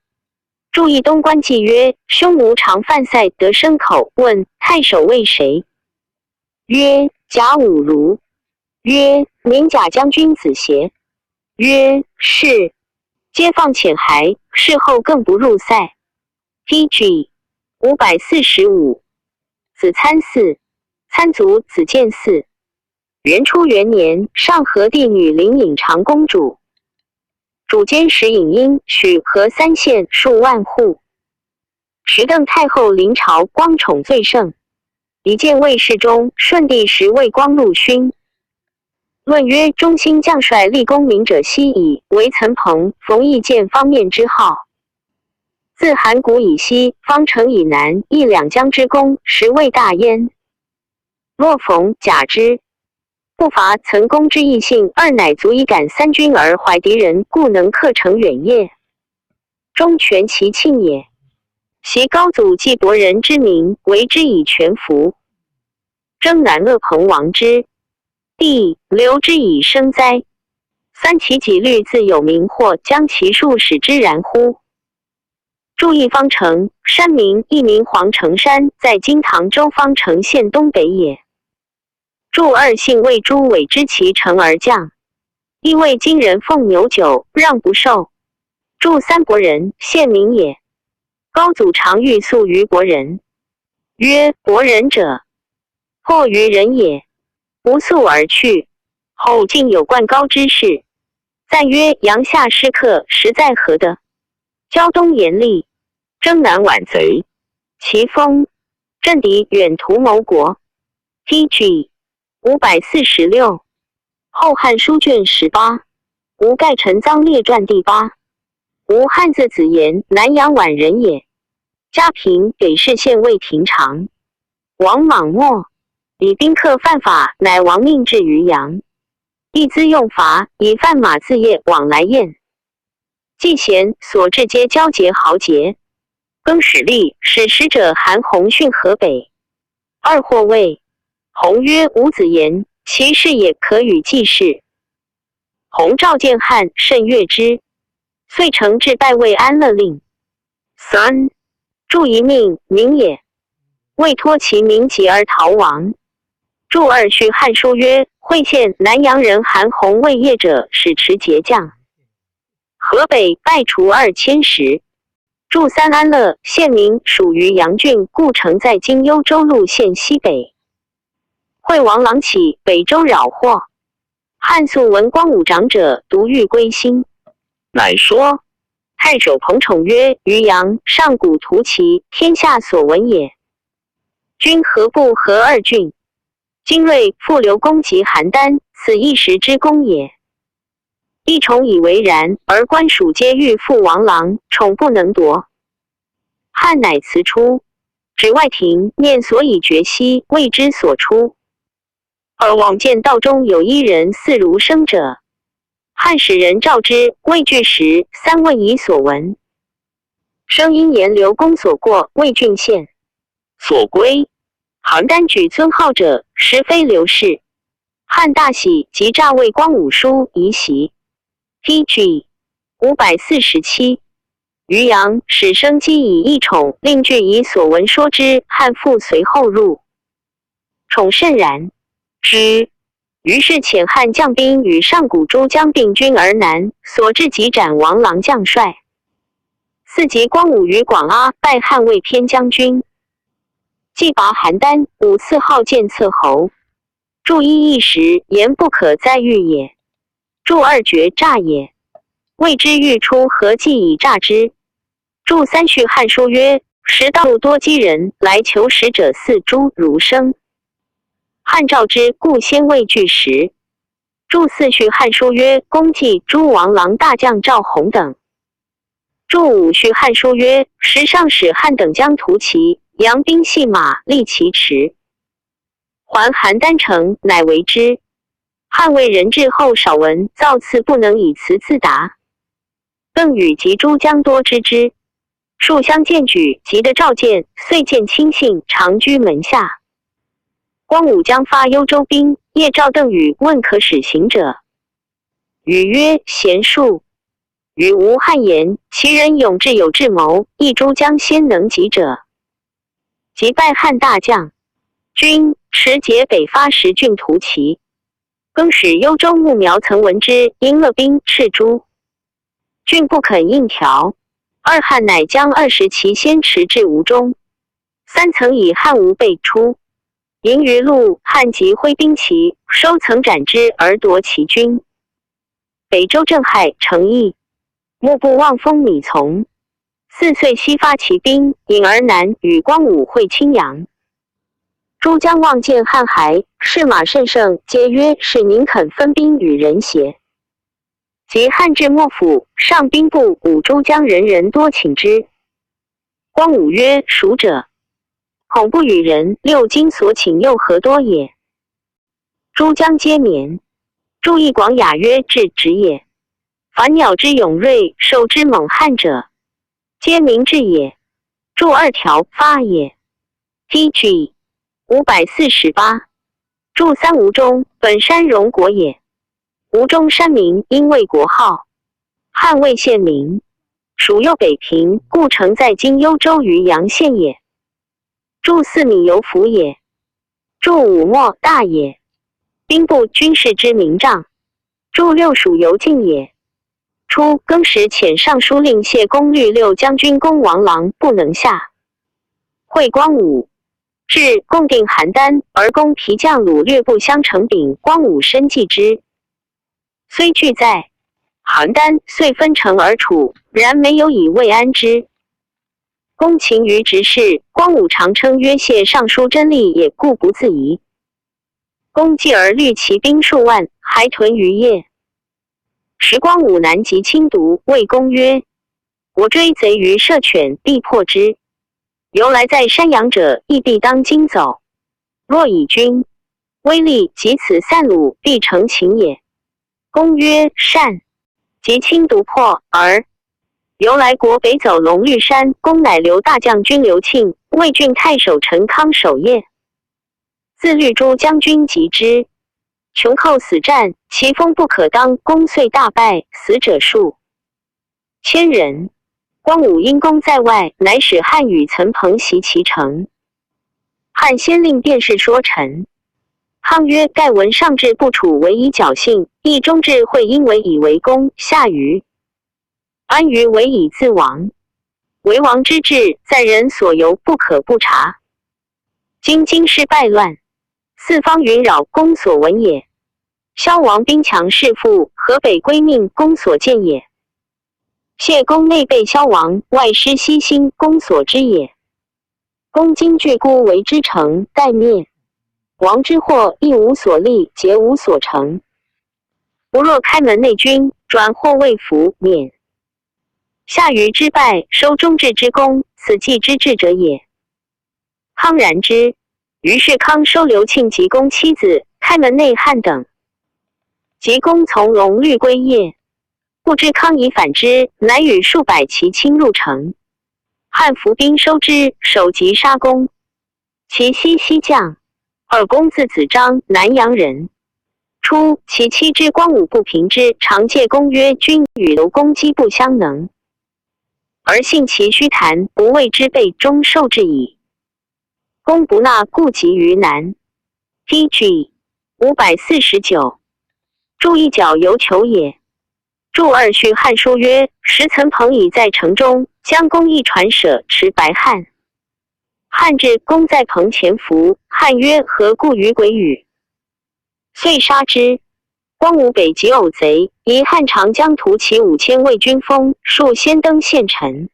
著一东关纪曰：兄无常犯塞得牲口，问太守为谁？曰：甲午儒。曰：免甲将军子协。曰：是。皆放遣还，事后更不入塞。P G。五百四十五。子参嗣。参卒子建嗣。元初元年，上河帝女临沂长公主。主监使尹英许河三县数万户。时登太后临朝，光宠最盛。一见魏世宗，顺帝时魏光陆勋。论曰：中兴将帅立功名者稀矣，惟岑彭、冯异建方面之号。自函谷以西，方城以南，亦两江之功，实未大焉。若逢甲之，不乏岑公之异兴，二乃足以感三军而怀敌人，故能克城远业，终全其庆也。昔高祖既伯仁之名，为之以全服，征南恶彭王之地，留之以生灾。三其己律自有名，或将其数使之然乎？著一方城，山名亦名皇城山，在今唐州方城县东北也。著二姓魏，诸伪知其城而将。亦谓今人奉牛酒，让不受。著三伯仁，县名也。高祖常欲粟于伯仁，曰：伯仁者，迫于人也。无粟而去。后晋有灌高之事，赞曰：阳夏失客，实在河的。胶东严厉，征南宛贼，其风，镇敌远图谋国。P G。五百四十六。后汉书卷十八，吴盖陈臧列传第八。吴汉字子言，南阳宛人也。家平，北市县尉庭常。王莽末，以宾客犯法，乃亡命至渔阳。亦资用乏，以贩马自业，往来燕。季咸所至皆交结豪杰。更始立，使使者韩弘训河北。二或谓，弘曰：吾子言，其事也可与季氏。弘召见汉，甚悦之。遂乘至拜魏安乐令。三，著一命，名也。未托其名疾而逃亡。著二续汉书曰：会县南阳人韩弘为业者，使持节将。河北败除二千石。 驻三安乐县民属于阳郡，故城在今幽州路县西北。惠王郎起北周扰祸，汉素闻光武长者独欲归心，乃说：太守彭宠曰：于阳上古图奇，天下所闻也。君何不合二郡？精锐复刘公及韩丹，此一时之功也。 益宠以为然，而官属皆欲复王郎，宠不能夺。汉乃辞出，止外庭，念所以决西，未知所出。而望见道中有一人似儒生者，汉使人召之，未具时，三问以所闻。生因言刘公所过魏郡县，所归。韩丹举尊号者，实非刘氏。 汉大喜，即诈谓光武书以喜。T G五百四十七。于阳使生机以益宠，令具以所闻说之，汉复随后入。宠甚然之，于是遣汉将兵与上古诸将并军而南，所至即斩王郎将帅。四及光武于广阿拜汉魏偏将军，既拔韩丹，武四号见刺侯。 注一一时，言不可再喻也。注二决诈也，未知欲出何计以诈之。注三续汉书曰：时道路多饥人，来求食者似诸儒生。汉召之，故先未具时。注四续汉书曰：公祭诸王郎大将赵弘等。注五续汉书曰：时上使汉等将图奇，扬兵戏马，立其池。 还韩丹城，乃为之。汉魏人至后少闻造次不能以辞自达。邓禹及诸将多知之。数相荐举，急得召见，遂见亲信，长居门下。光武将发幽州兵，夜召邓禹，问可使行者。禹曰：贤数。 禹无汗颜，其人勇智有智谋，亦诸将先能及者。即拜汉大将军，持节北发十郡图齐。更使幽州牧苗曾闻之，因勒兵斥诸郡，不肯应调。二汉乃将二十骑先持至吴中，三曾以汉吴备出。营于陆，汉即挥兵齐，收曾斩之而夺其军。 北周镇海成邑，牧部望封米从。四岁悉发其兵，引而南，与光武会青阳。诸将望见汉孩，士马甚盛，皆曰：是宁肯分兵与人邪？及汉至幕府，上兵部五诸将人人多请之。光武曰：孰者？恐不与人，六经所请又何多也？ 诸将皆免。注意广雅曰：至直也。凡鸟之勇锐，兽之猛悍者，皆名至也。注二条发也。T G五百四十八。注三吴中，本山戎国也。吴中山名因为国号。汉魏县名，属右北平，故城在今幽州于阳县也。 注四米由府也。注五莫大也。兵部军士之名帐。注六属由境也。初更始遣尚书令谢公律六将军攻王郎，不能下。会光武，至共定邯郸，而攻皮将鲁略部相成，禀光武深计之。 虽拒在，邯郸遂分城而处，然没有以慰安之。公勤于执事，光武常称曰谢尚书真力也，故不自疑。公既而虑其兵数万，还屯于邺。时光武南及侵独，谓公曰：我追贼于射犬，必破之。由来在山阳者，亦必当今走。若以军 威力及此散鲁，必成秦也。公曰：善。及侵独破而由来国北走龙绿山，公乃留大将军刘庆、魏郡太守陈康守邺。自律诸将军及之，穷寇死战，其锋不可当。公遂大败，死者数 千人。光武因功在外，乃使汉与陈彭袭其城。汉先令卞氏说陈。康曰：盖闻上至不楚，唯以侥幸，亦中至会阴，唯以为功。夏于安于为以自亡。为王之志，在人所由，不可不察。今京师败乱，四方云扰，公所闻也。萧王兵强势复，河北归命，公所见也。谢公内备消亡，外师悉兴，公所知也。公今拒孤为之城，待灭。王之祸，亦无所立，节无所成。不若开门内军，转祸未服，免。夏于之败，收中志之功，此计之智者也。康然之。于是康收刘庆及公妻子，开门内汉等。及公从龙律归邺，不知康已反之，乃与数百骑轻入城。汉伏兵收之，首即杀公。其妻西将，而公字子张，南阳人。初，其妻知光武不平之，常借公曰：君与刘公机不相能，而信其虚谈，不畏之辈，终受之矣。公不纳，故及于南。P G五百四十九。注一角由求也。注二续汉书曰：时陈彭以在城中，将公一传舍持白汉。汉至，公在彭潜伏，汉曰：何故于鬼语？遂杀之。光武北击偶贼，以汉长江图其五千卫军封，数先登县城。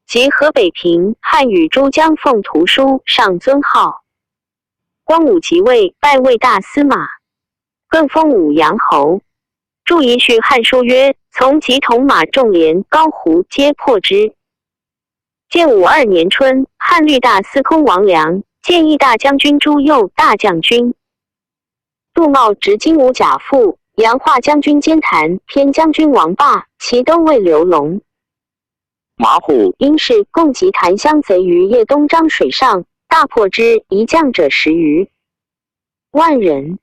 及河北平，汉与诸将奉图书，上尊号。光武即位，拜为大司马，更封武阳侯。注一续汉书曰：从即统马众连高胡皆破之。建武二年春，汉律大司空王梁，建议大将军朱佑大将军。杜茂执金吾甲父，杨化将军兼谈，偏将军王霸，其都尉刘龙、马虎、殷氏共及谈襄贼于叶东漳水上，大破之，遗将者十余万人。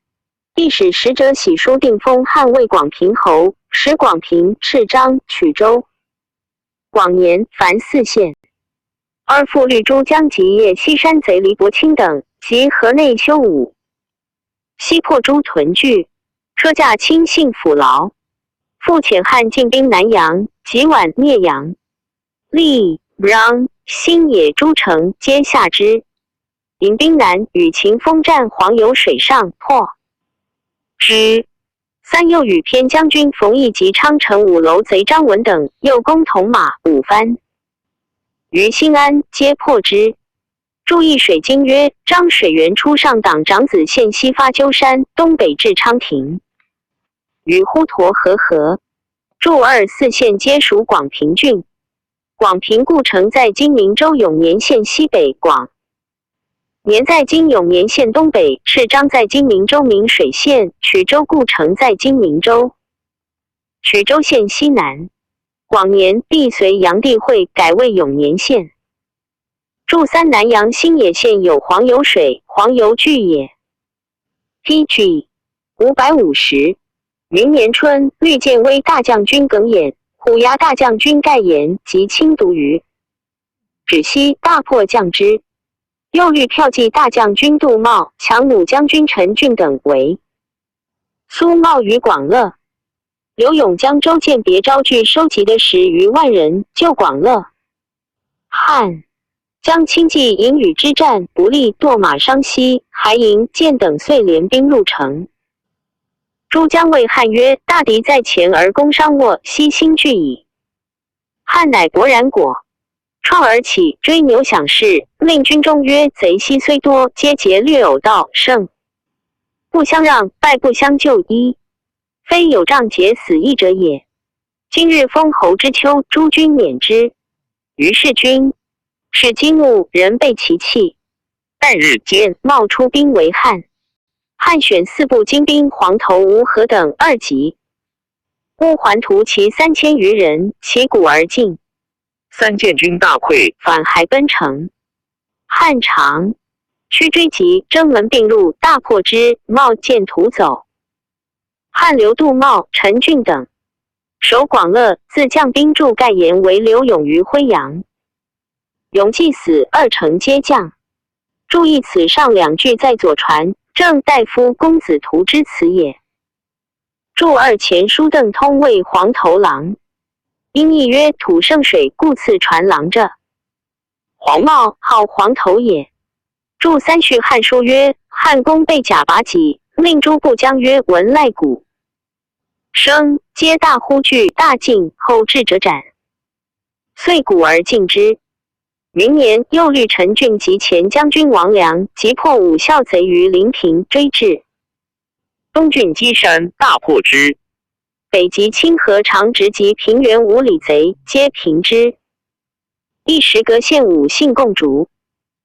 亦使使者喜书定封汉为广平侯，使广平、赤章、曲周。广年凡四县。二复律诸将及叶西山贼黎伯清等，及河内修武，悉破诸屯聚，车驾轻信抚劳。复遣汉进兵南阳，及宛、灭阳、历、穰、新野诸城皆下之。引兵南与秦封战黄油水上，破之。三又与偏将军冯异及昌城五楼贼张文等，又攻铜马、五番、于新安，皆破之。注一水经曰：漳水源出上党长子县，西发鸠山，东北至昌亭，与滹沱河合。注二四县皆属广平郡。广平故城在今明州永年县西北广，年在今永年县东北，赤章在今明州明水县，曲周故城在今明州曲周县西南。广年帝随炀帝讳，改为永年县。注三南阳新野县有黄油水，黄油聚也。P G五百五十。明年春，律建威大将军耿偃、虎牙大将军盖延及青独于止西，大破将之。又律骠骑大将军杜茂、强弩将军陈俊等为苏茂于广乐。刘永将周建别招聚收集的十余万人救广乐。汉将轻骑引与之战不利，堕马伤膝，还营建等遂联兵入城。诸将谓汉曰：大敌在前，而攻稍沃，悉兴聚矣。汉乃勃然果，创而起，追牛响势，令军中曰：贼悉虽多，皆竭虑偶盗胜，不相让，败不相救，一非有仗节死义者也。今日封侯之秋，诸军免之。于是军士激怒，人备其器。旦日间冒出兵围汉。汉选四部精兵黄头吴何等二级，乌桓图骑三千余人，骑鼓而进。三箭军大溃，返还奔城。汉长驱追急，征门并入，大破之，冒箭屠走。汉留杜茂、陈俊等守广乐，自将兵助盖延为刘永于辉阳。永既死，二城皆降。注意此上两句在左传，正大夫公子图之词也。注二前书，邓通谓黄头郎：音译曰：土盛水，故此传郎者。黄帽，号黄头也。注三序汉书曰：汉公备甲拔济，令诸部将曰：文赖鼓。声皆大呼惧大进，后至者斩。遂鼓而进之。明年又率陈俊及前将军王良及破武校贼于临平追至。东郡积山，大破之。北及清河长直及平原五里贼，皆平之。一时革县武信共逐，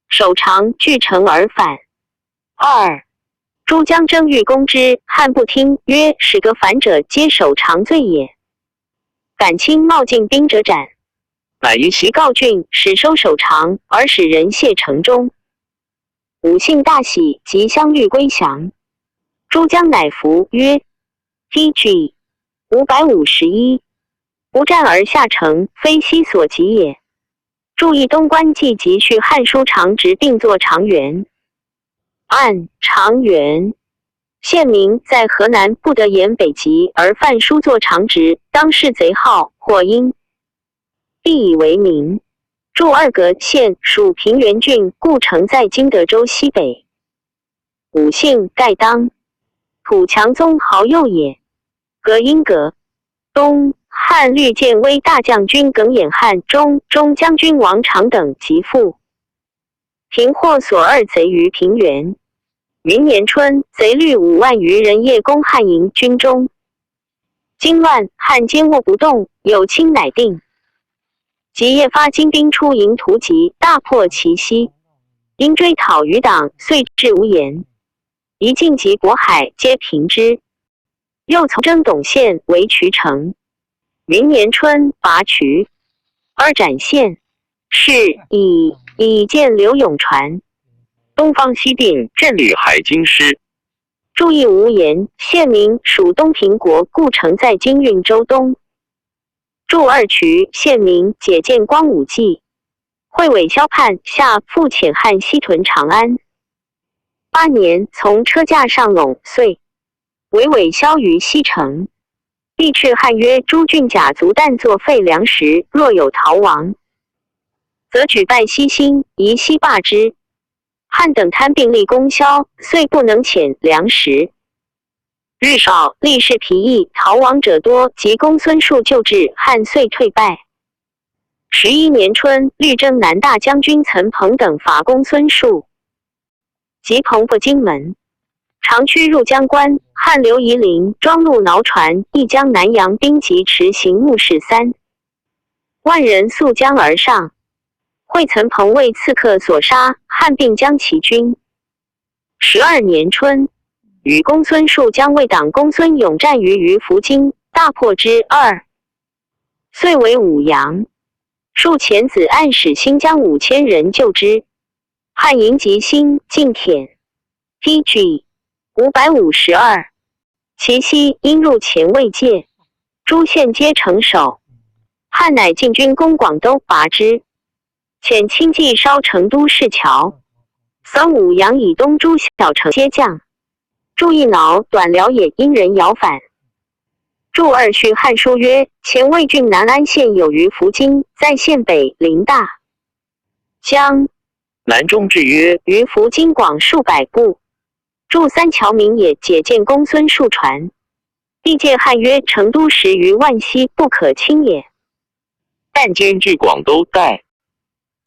守长拒城而返。二、诸将争欲攻之，汉不听，曰：使革反者，皆守长罪也。敢轻冒进兵者斩。乃于其告郡，使收守长，而使人谢城中。武信大喜，即相率归降。诸将乃服曰：T G五百五十一，不战而下城，非昔所及也。注意东关纪及序汉书长直并作长元。按长元，县民在河南不得沿北极而犯书作长直，当是贼号或因，必以为名。注二革县属平原郡，故城在今德州西北。武信盖当，土强宗豪幼也。革因革。东汉律建威大将军耿光汉中中将军王常等及父。平霍所二贼于平原。明年春，贼率五万余人夜攻汉营军中。今乱，汉坚卧不动，有清乃定。及夜发金兵出营图集，大破其西。因追讨余党，遂至无言。一进及渤海，皆平之。又从征董县为渠城。明年春，拔渠。二斩县。是以以见刘永传。东方西定，镇吕海京师。注意无言，县名属东平国，故城在今运州东。注二渠，县名解建光武纪。会尾萧叛下，复遣汉西屯长安。八年，从车驾上陇遂，围尾萧于西城。帝敕汉曰：诸郡甲卒旦作废粮食，若有逃亡，则举败西兴，以西霸之。汉等贪并立攻萧，遂不能遣粮食。日少，力士疲役，逃亡者多，及公孙述救至，汉遂退败。十一年春，律征南大将军岑彭等伐公孙述。及彭不荆门，长驱入江关，汉留夷陵庄陆挠船，亦将南阳兵及池行牧氏三万人溯江而上。会岑彭为刺客所杀，汉并将其军。十二年春，与公孙述将卫党公孙勇战于鱼浮津，大破之。二岁为武阳。述遣子按使新将五千人救之。汉营及新、晋滇、T G五百五十二。其西因入黔魏界，诸县皆城守。汉乃进军攻广都，拔之。遣轻骑烧成都市桥，扫武阳以东诸小城皆降。注意脑短辽也因人姚反。注二序汉书曰：前魏郡南安县有鱼浮津，在县北临大江。南中志曰：鱼浮津广数百步。注三桥名也，解建公孙述传。帝建汉曰：成都十余万西，不可侵也。但兼据广都带。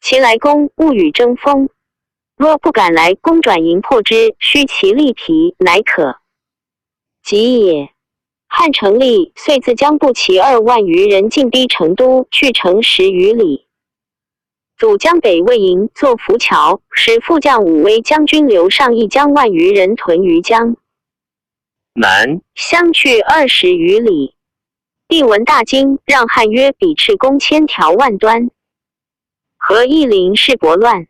其来攻，勿与争锋。若不敢来攻，转营破之，须其力疲，乃可。及也。汉成立，遂自将步骑二万余人进逼成都，距城十余里。阻江北魏营，作浮桥，使副将武威将军刘尚亦将万余人屯于江南，相距二十余里。帝闻大惊，让汉曰：彼敕攻千条万端，何易临事博乱？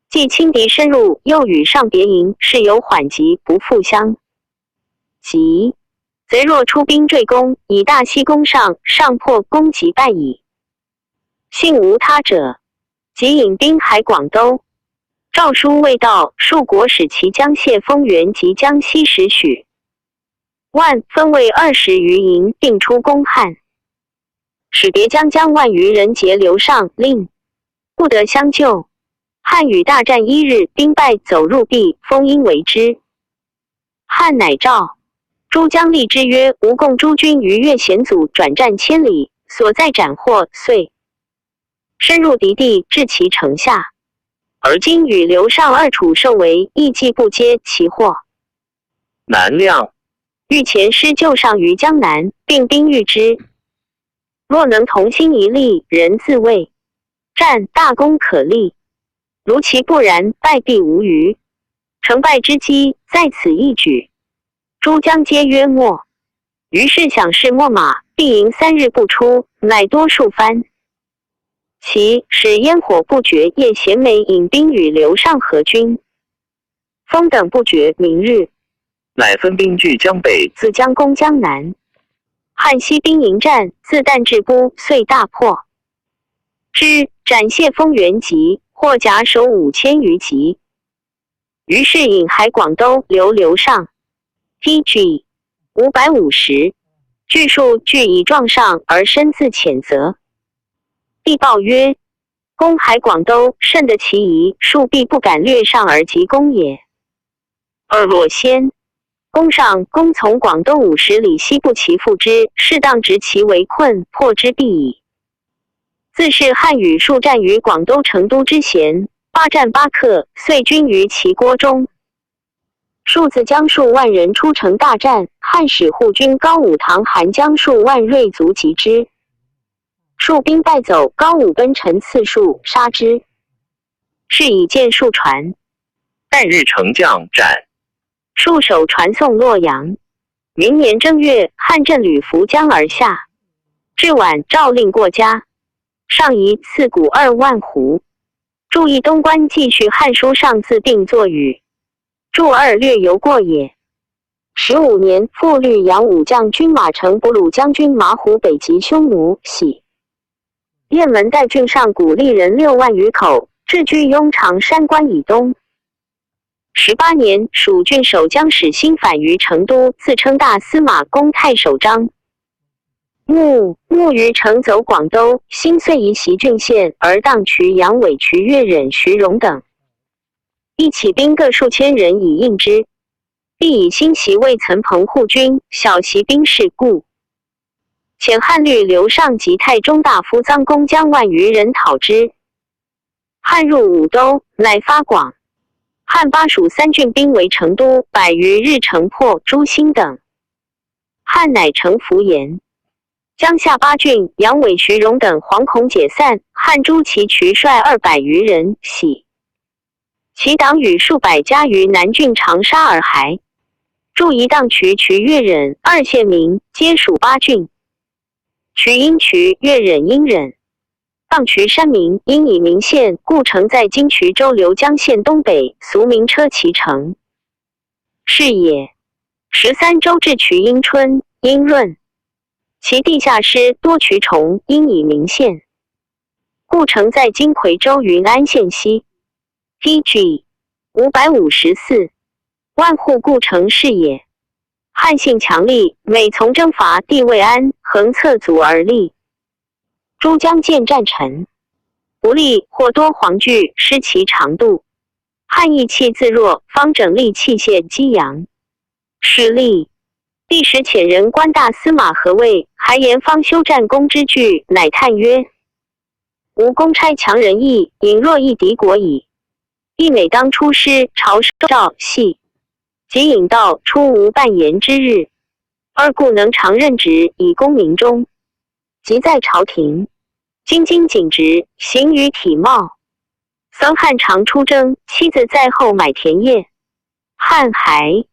既轻敌深入，又与上别营，是有缓急，不复相急。贼若出兵坠攻，以大西攻上，上破攻即败矣。幸无他者，即引兵还广都。诏书未到，数国使其将谢丰原及将西使许万分为二十余营，并出攻汉。使别将将万余人截流上，令不得相救。汉与大战一日，兵败走入毕，封殷为之。汉乃诏诸将立之曰：吾共诸军逾越险阻，转战千里，所在斩获，遂深入敌地，至其城下。而今与流上二处受围，亦计不接其获。南亮，御前师旧上于江南，并兵御之。若能同心一力，人自卫，战大功可立。如其不然，败必无余。成败之机在此一举。诸将皆曰：莫。于是响势秣马，必营三日不出，乃多数番。其使烟火不绝，夜衔枚引兵与流上合军。风等不绝，明日乃分兵据江北，自将攻江南。汉西兵迎战，自旦至都，遂大破之，斩谢丰原籍，获甲首五千余级。于是引还广都，留流上。T G五百五十，据数据以撞上而深自浅责。帝报曰：攻还广都，甚得其宜，数必不敢略上而急攻也。二若先攻上，攻从广都五十里西部其腹之，适当执其围困，破之必矣。自是汉与数战于广都成都之前，八战八克，遂军于其郭中。数自将数万人出城大战，汉使护军高武唐韩将数万锐卒及之。数兵败走，高武奔陈刺数杀之。是以见数传。旦日乘将斩，数首传送洛阳。明年正月，汉镇吕伏江而下。至晚诏令过嘉，上以赐谷二万斛。注意东关纪序，汉书上自并作语。注二略犹过也。十五年，复率杨武将军马乘，不鲁将军马虎北及匈奴，喜雁门代郡上谷利人六万余口，置居雍长山关以东。十八年，蜀郡守将史兴反于成都，自称大司马，攻太守张牧。牧于城走广都，兴遂移袭郡县，而当渠杨伟、渠越忍、徐荣等，亦起兵各数千人以应之。帝以兴袭未曾彭护军，晓其兵势，故遣汉律刘尚及太中大夫臧公将万余人讨之。汉入武都，乃发广。汉八蜀三郡兵围成都，百余日城破，诸兴等。汉乃乘涪延，将下八郡杨伟、徐荣等惶恐解散。汉诸骑渠率二百余人喜 其党羽数百家于南郡长沙而还。注一当渠、渠越忍二县名，皆属八郡。渠阴、渠越忍、阴忍。当渠山名，因以名县，故城在今衢州流江县东北，俗名车骑城。是也。十三州至渠阴春、阴润，其地下湿，多渠虫，因以名县，故城在今夔州云安县西。 T G五百五十四，万户故城是也。汉性强力，每从征伐地未安，横侧阻而立。诸将见战臣不利，或多黄惧，失其常度。汉意气自若，方整立器械激扬，势力。帝时遣人观大司马何谓，还言方休战功之惧，乃叹曰：无功差强人意，引若易敌国矣。亦每当出师朝赵系，即引道出无半言之日，而故能常任职以功民众。即在朝廷，京津景直，行于体貌。僧汉常出征，妻子在后买田业。汉还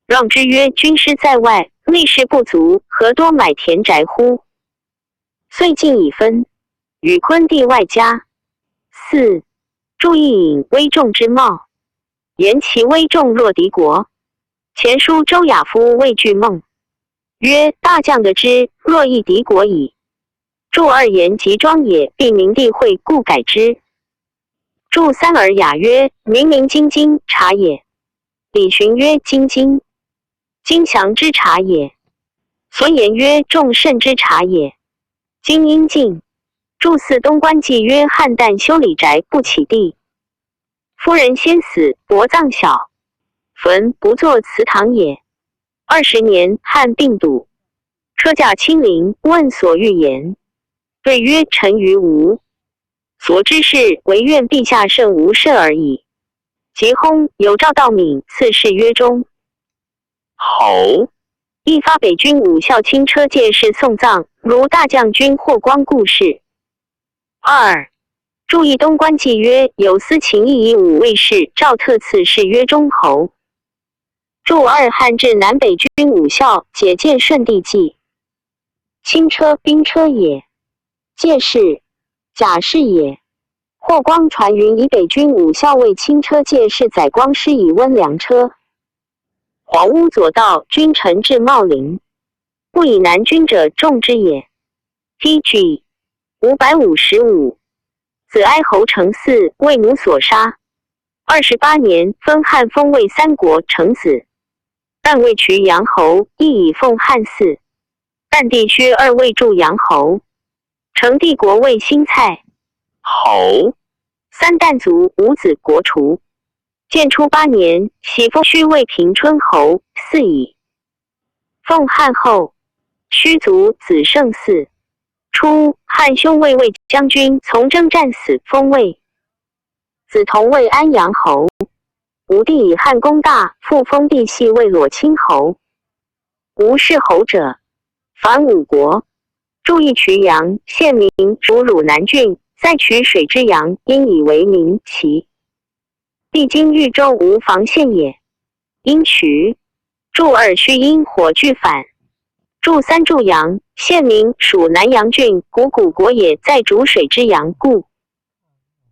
让之曰：军师在外，内侍不足，何多买田宅乎？遂进以分，与昆弟外加。四，注意引危众之貌，言其危众若敌国。前书周亚夫谓巨孟曰：大将得之，若易敌国矣。注二言及庄也，必明帝会，故改之。注三尔雅曰：明明京津察也。李寻曰：京津，今降之察也。所言曰：众甚之察也。金阴镜。注四东关纪约汉旦修礼宅不起地。夫人先死薄葬小，坟不作祠堂也。二十年汉病笃，车驾亲临问所欲言，对曰：臣愚无所知事，唯愿陛下慎吾事而已。即薨。有诏道闵赐谥曰忠侯，亦发北军武校轻车借势送葬，如大将军霍光故事。二、注意东关纪约有司秦义以武卫士赵特赐谥曰忠侯。注二汉至南北军武校解借顺帝纪。轻车兵车也，借势甲士也。霍光传云以北军武校为轻车借势载光师以温粮车。黄屋左道军臣至茂陵，不以南军者众之也。T G五百五十五。子哀侯成嗣为奴所杀。二十八年封汉封卫三国成子，但未渠阳侯，亦以奉汉嗣。但弟薛二为柱阳侯，成帝国为新蔡侯。三旦卒无子国除。建初八年，徙封薛为平春侯，嗣以奉汉后。薛卒子胜嗣。初，汉兄为卫将军从征战死封卫子同为安阳侯。武帝以汉功大，复封弟系为裸卿侯。无氏侯者，凡五国。注意渠阳，现名属汝南郡，在渠水之阳，因以为名其。 历经豫州无妨县也。因渠。注二须因火炬反。注三柱阳，现名属南阳郡，古古国也，在渚水之阳，故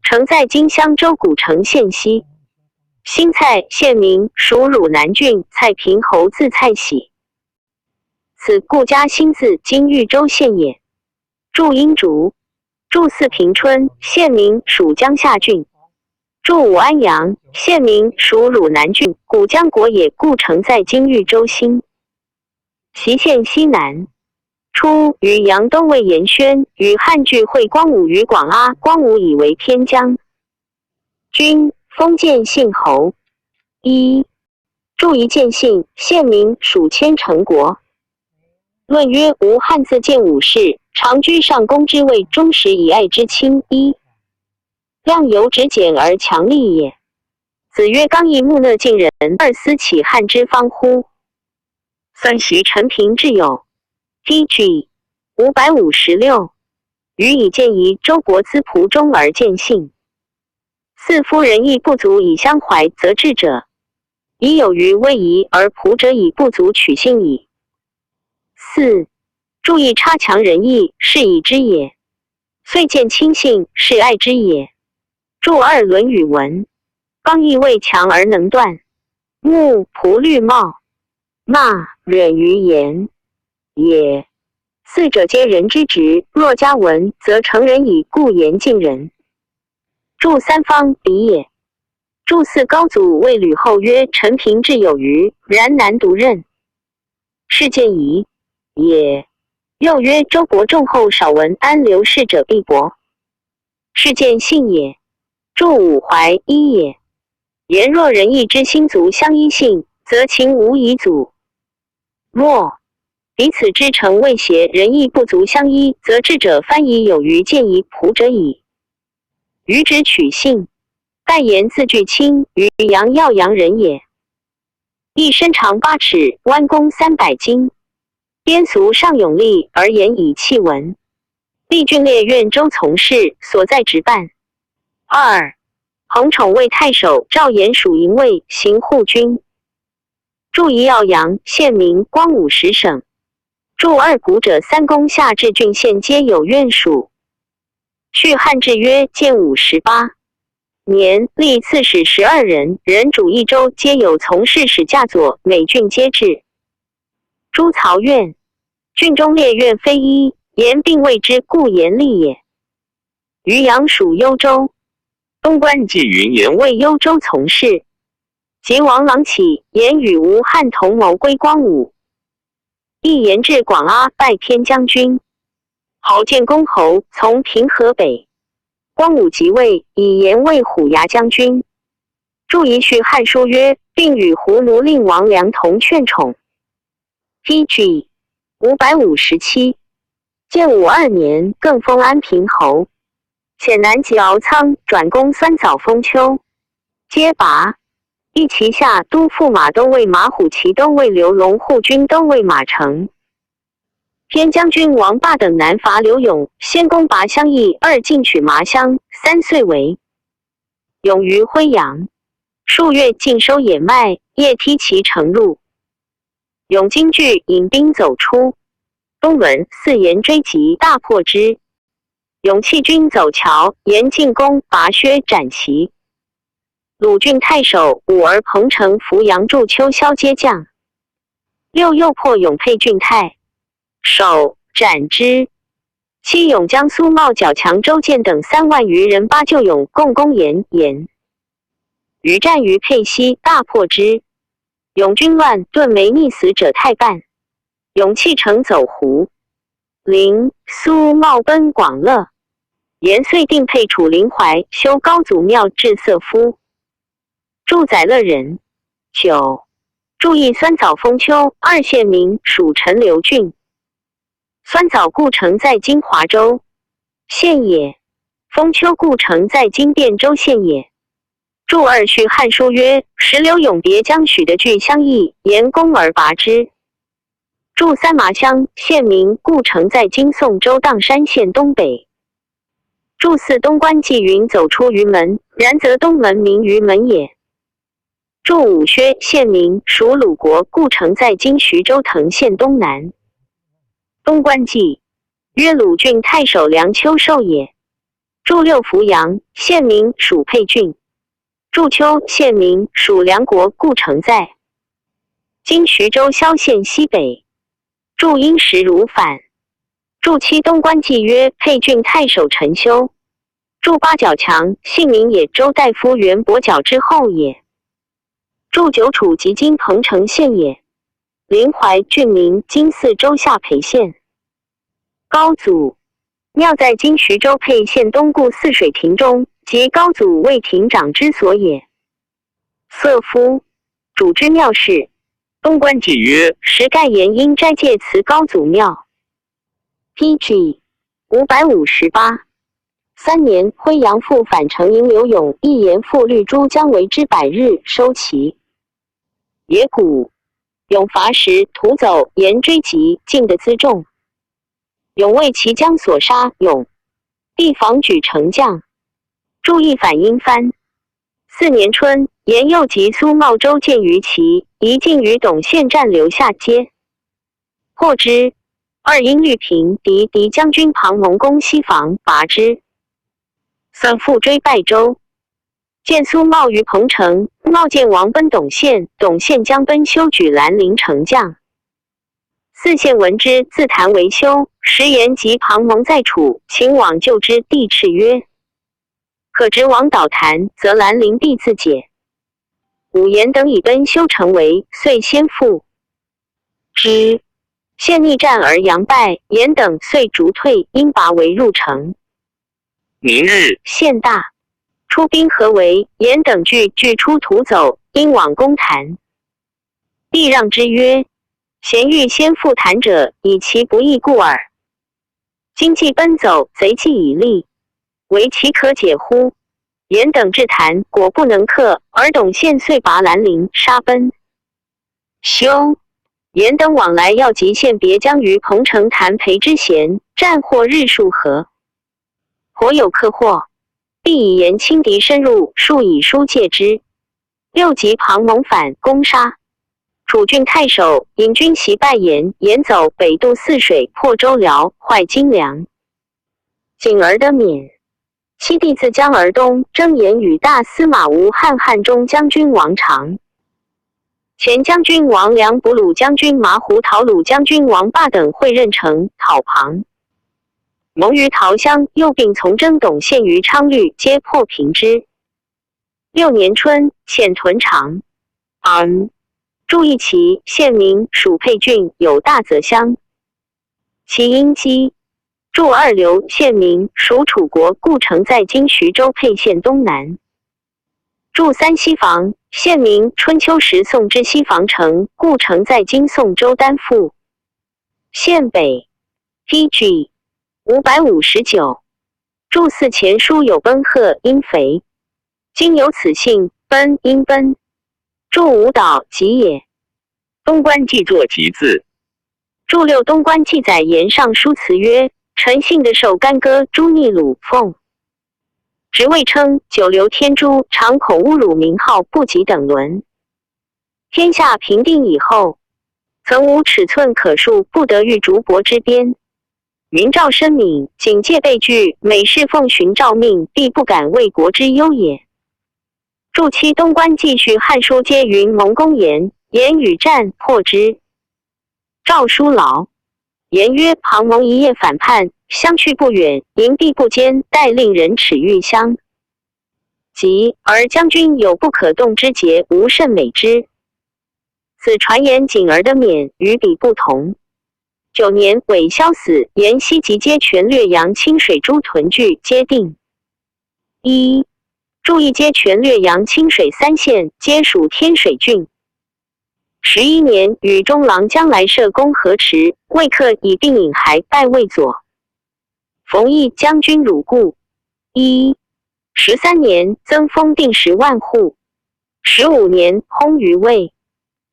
城在今襄州古城县西。新蔡，现名属汝南郡，蔡平侯字蔡喜。 此故加新字今豫州县也。注因渚。注四平春，现名属江夏郡。注五安阳，现名属汝南郡，古江国也，故城在今豫州新。习县西南。初，于阳东为延宣，与汉俱会光武于广阿，光武以为偏将军，封建信侯。一、 注一建信，现名属千城国。论曰：无汉字建武氏，常居上公之位，终始以爱之亲。一、量由执简而强力也。子曰：刚亦木讷近人，而思其汉之方乎？三、习陈平质友。T G五百五十六。予以见疑，周国资仆忠而见信。 四、夫仁义不足以相怀则智者，以有余威仪而仆者以不足取信矣。四、注意差强人意，是以知也。遂见亲信，是爱之也。注二论语文。刚亦为强而能断，木仆绿帽，骂忍于言也。四者皆人之职，若加文，则成人矣，故言近人。 注三方彼也。注四高祖谓吕后曰：臣平质友于，然难独任，是见疑也。又曰：周国仲后少文，安刘氏者必薄，是见信也。注五怀一也。言若仁义之心足相依信，则情无以阻。 若彼此之诚未协，仁义不足相依，则智者翻以有余见疑仆者矣。予执取信，盖言字句亲，于阳耀阳人也。一身长八尺，弯弓三百斤，边俗尚勇力而言以器文。历郡列院州从事，所在职办。二、彭宠为太守，赵延署营卫，行护军。 注一耀阳，现名光武十省。注二古者，三公下至郡县皆有院署。续汉志曰：建武十八年，历刺史十二人，人主一州，皆有从事史驾佐，每郡皆置。朱曹院，郡中列院非一，言并谓之，故言立也。 于阳属幽州。东关纪云言为幽州从事，及王朗起，言与吴汉同谋归光武。亦言至广阿，拜偏将军。陶建功侯从平河北，光武即位，以颜为虎牙将军。注一叙汉书曰：并与胡奴令王梁同劝宠。P G五百五十七。建武二年，更封安平侯。遣南及敖仓，转攻酸枣丰丘，皆拔。一其下都驸马都尉马虎，骑都尉刘荣护军都尉马成。 偏将军王霸等南伐刘永，先攻拔乡邑，二进取麻乡，三遂围。永于辉阳，数月尽收野麦，夜梯骑乘入。永惊惧，引兵走出，东门四沿追及，大破之。永弃军走桥，沿进攻，拔薛斩其。鲁郡太守武儿彭城、扶阳祝秋萧皆将。 六又破永沛郡太守，斩之。七永将苏茂、皎强、周建等三万余人八救永，共攻延延。余战于沛西，大破之。永军乱，顿没溺死者太半。永弃城走胡。临，苏茂奔广乐。延遂定沛楚临淮，修高祖庙至色夫。 祝宰乐人。九，注意酸枣丰丘，二县名属陈留郡。酸枣故城在今华州县也，丰丘故城在今汴州县也。注二叙汉书曰：时刘永别将许的据相邑，沿攻而拔之。 注三麻乡，县名，故城在今宋州砀山县东北。注四东关纪云走出云门，然则东门名于门也。注五薛，县名，属鲁国，故城在今徐州藤县东南。东关纪，曰鲁郡太守梁丘受也。注六扶阳，县名，属沛郡。 注丘，县名，属梁国，故城在今徐州萧县西北。注因时如返。注七东关纪曰沛郡太守陈休。注八皎强，姓名，野州大夫元伯皎之后也。注九楚即今彭城县也。临淮，郡名，今泗州下邳县。 高祖庙在今徐州沛县东固泗水亭中，即高祖为亭长之所也。色夫，主之庙室。东关纪曰：时盖延因斋戒此高祖庙。P G五百五十八。三年，辉阳复返城迎刘永，亦沿复绿诸将围之百日，收其野谷。永伐时，徒走沿追及，尽得辎重。 永为其将所杀，永帝防举城将。注意反因番。四年春，延又及苏茂周建于齐，宜进于董县占留下街，破之。二因律平敌，敌将军庞蒙攻西防，拔之。三复追败周，见苏茂于彭城，茂见王奔董县，董县将奔修举兰陵城将。 四县闻之，自谈为休。时延及庞蒙在楚，请往救之。帝敕曰：可执王导谈，则兰陵必自解。五延等以奔修城围，遂先复之。县逆战而佯败，延等遂逐退，因拔围入城。明日，县大，出兵合围，延等拒拒出徒走，因往攻谈。 帝让之曰：咸欲先复谈者，以其不义故耳。今既奔走，贼计已立，围其可解乎？延等至谈，果不能克，而董县遂拔兰陵，杀奔。休，延等往来要及县别将于彭城谈培之贤，战获日数何？ 颇有克获。帝以言轻敌深入，数以书戒之。六及庞蒙反，攻杀楚郡太守，引军袭败延，延走北渡泗水，破周寮，坏金梁。进而得免。七帝自江而东，征延与大司马吴汉汉中将军王常。 前将军王梁、博鲁将军马虎、陶鲁将军王霸等会任城讨庞蒙于陶乡，又并从征董县于昌绿，皆破平之。六年春，遣屯长安。注意其县名，属沛郡，有大泽乡。其因击注二刘，县名，属楚国，故城在今徐州沛县东南。注三西房，县名，春秋时宋之西房城，故城在今宋州丹父。县北，P G，五百五十九。注四前书有奔贺、殷肥，今有此姓，奔、殷奔。注五岛，吉也。东官既作吉字。注六东官记载言尚书辞曰：臣幸得受干戈诛逆鲁凤。职位称九流天诛，常恐侮辱名号，不及等伦。天下平定以后，曾无尺寸可数，不得逾竹帛之边。民赵申闵，警戒备惧，每事奉寻诏命，必不敢为国之忧也。注七东官记叙汉书皆云蒙公言，言与战破之。诏书劳，言曰：庞蒙一夜反叛，相去不远，营必不坚，待令人尺玉乡。即而将军有不可动之节，无甚美之。此传言仅而得免，与彼不同。九年，韦骁死，言西及皆全略阳清水诸屯聚，皆定。一、注意皆全略阳清水三县，皆属天水郡。十一年，与中郎将来射攻河池，魏克以兵引还，败魏左。冯异将军鲁固。一、十三年，增封定十万户。十五年，薨于魏。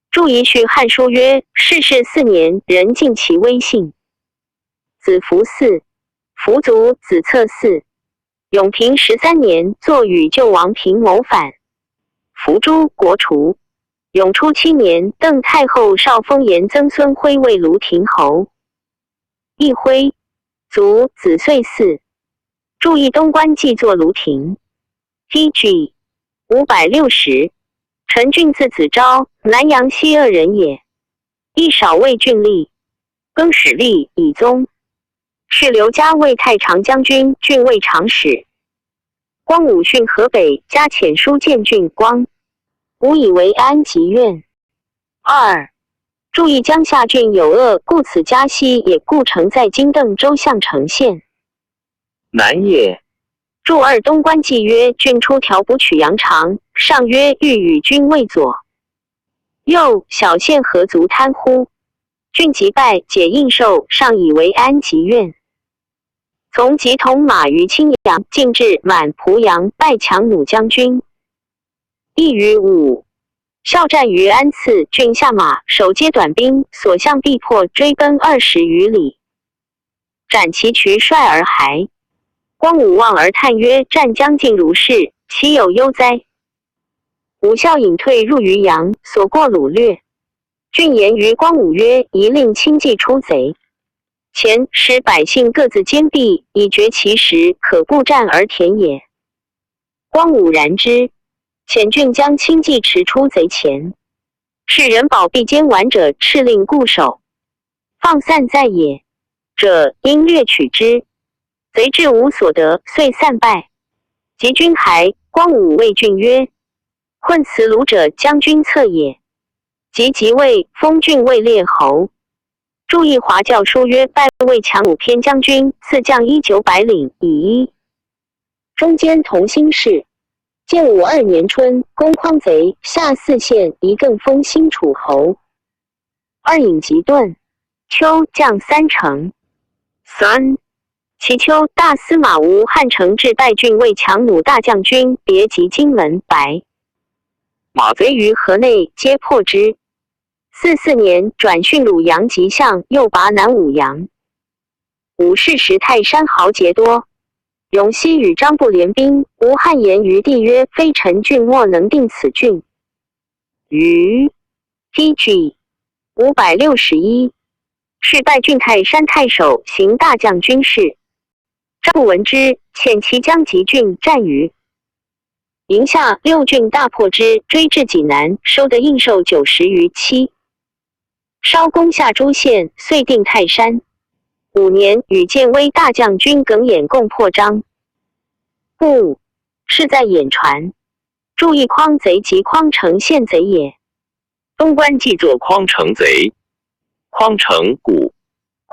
注一叙汉书曰：逝世四年，人尽其威信。子服四，服卒子策四。永平十三年，作与旧王平谋反，服诸国除。永初七年，邓太后少封严曾孙徽为卢亭侯。一徽，卒子遂嗣。注意东官记作卢亭。P G，五百六十。陈俊字子昭，南阳西阿人也。亦少为郡吏，更始立以宗。是刘嘉为太常将军，郡为长史。光武逊河北，加遣书荐郡光，武以为安吉愿。二、注意江夏郡有恶，故此嘉西也，故城在今邓州项城县。难也。注二东官记曰：郡出调补曲阳长，上曰：欲与君魏左。又小县何足贪乎？郡即败，解印绶，上以为安吉愿。从即同马于青阳，进至满濮阳，拜强弩将军。亦于五、校战于安次，郡下马，手皆短兵，所向必破，追奔二十余里，斩其渠帅而还。光武望而叹曰：战将尽如是，岂有忧哉？武校引退入于阳，所过虏掠。郡言于光武曰：宜令轻骑出贼前，使百姓各自坚壁，以决其时，可固战而填也。光武然之，遣郡将轻骑持出贼前。是人保壁坚丸者，敕令固守，放散在野者，因掠取之。贼至无所得，遂散败。及军还，光武谓郡曰：混辞虏者，将军策也。及即位，封郡卫列侯。注意华教书曰：拜魏强弩偏将军，赐将衣九百领，以一。中间同心事。建武二年春，攻匡贼，下泗县，以更封新楚侯。二引及顿、丘将三城。三、齐丘大司马吴汉成至，拜郡卫强弩大将军，别及荆门，白马贼于河内，皆破之。四四年，转训鲁阳及项，又拔南舞阳。武士时泰山豪杰多，永熙与张布联兵，吴汉言于帝曰：非臣郡，莫能定此郡。于 P G 五百六十一。是拜郡泰山太守，行大将军事。张布闻之，遣骑将及郡战于 宁夏，六郡大破之，追至济南，收得印绶九十余期。稍攻下诸县，遂定泰山。五年，与建威大将军耿兖共破张。故事在眼传。注意匡贼即匡城县贼也。东官记作匡城贼，匡城古，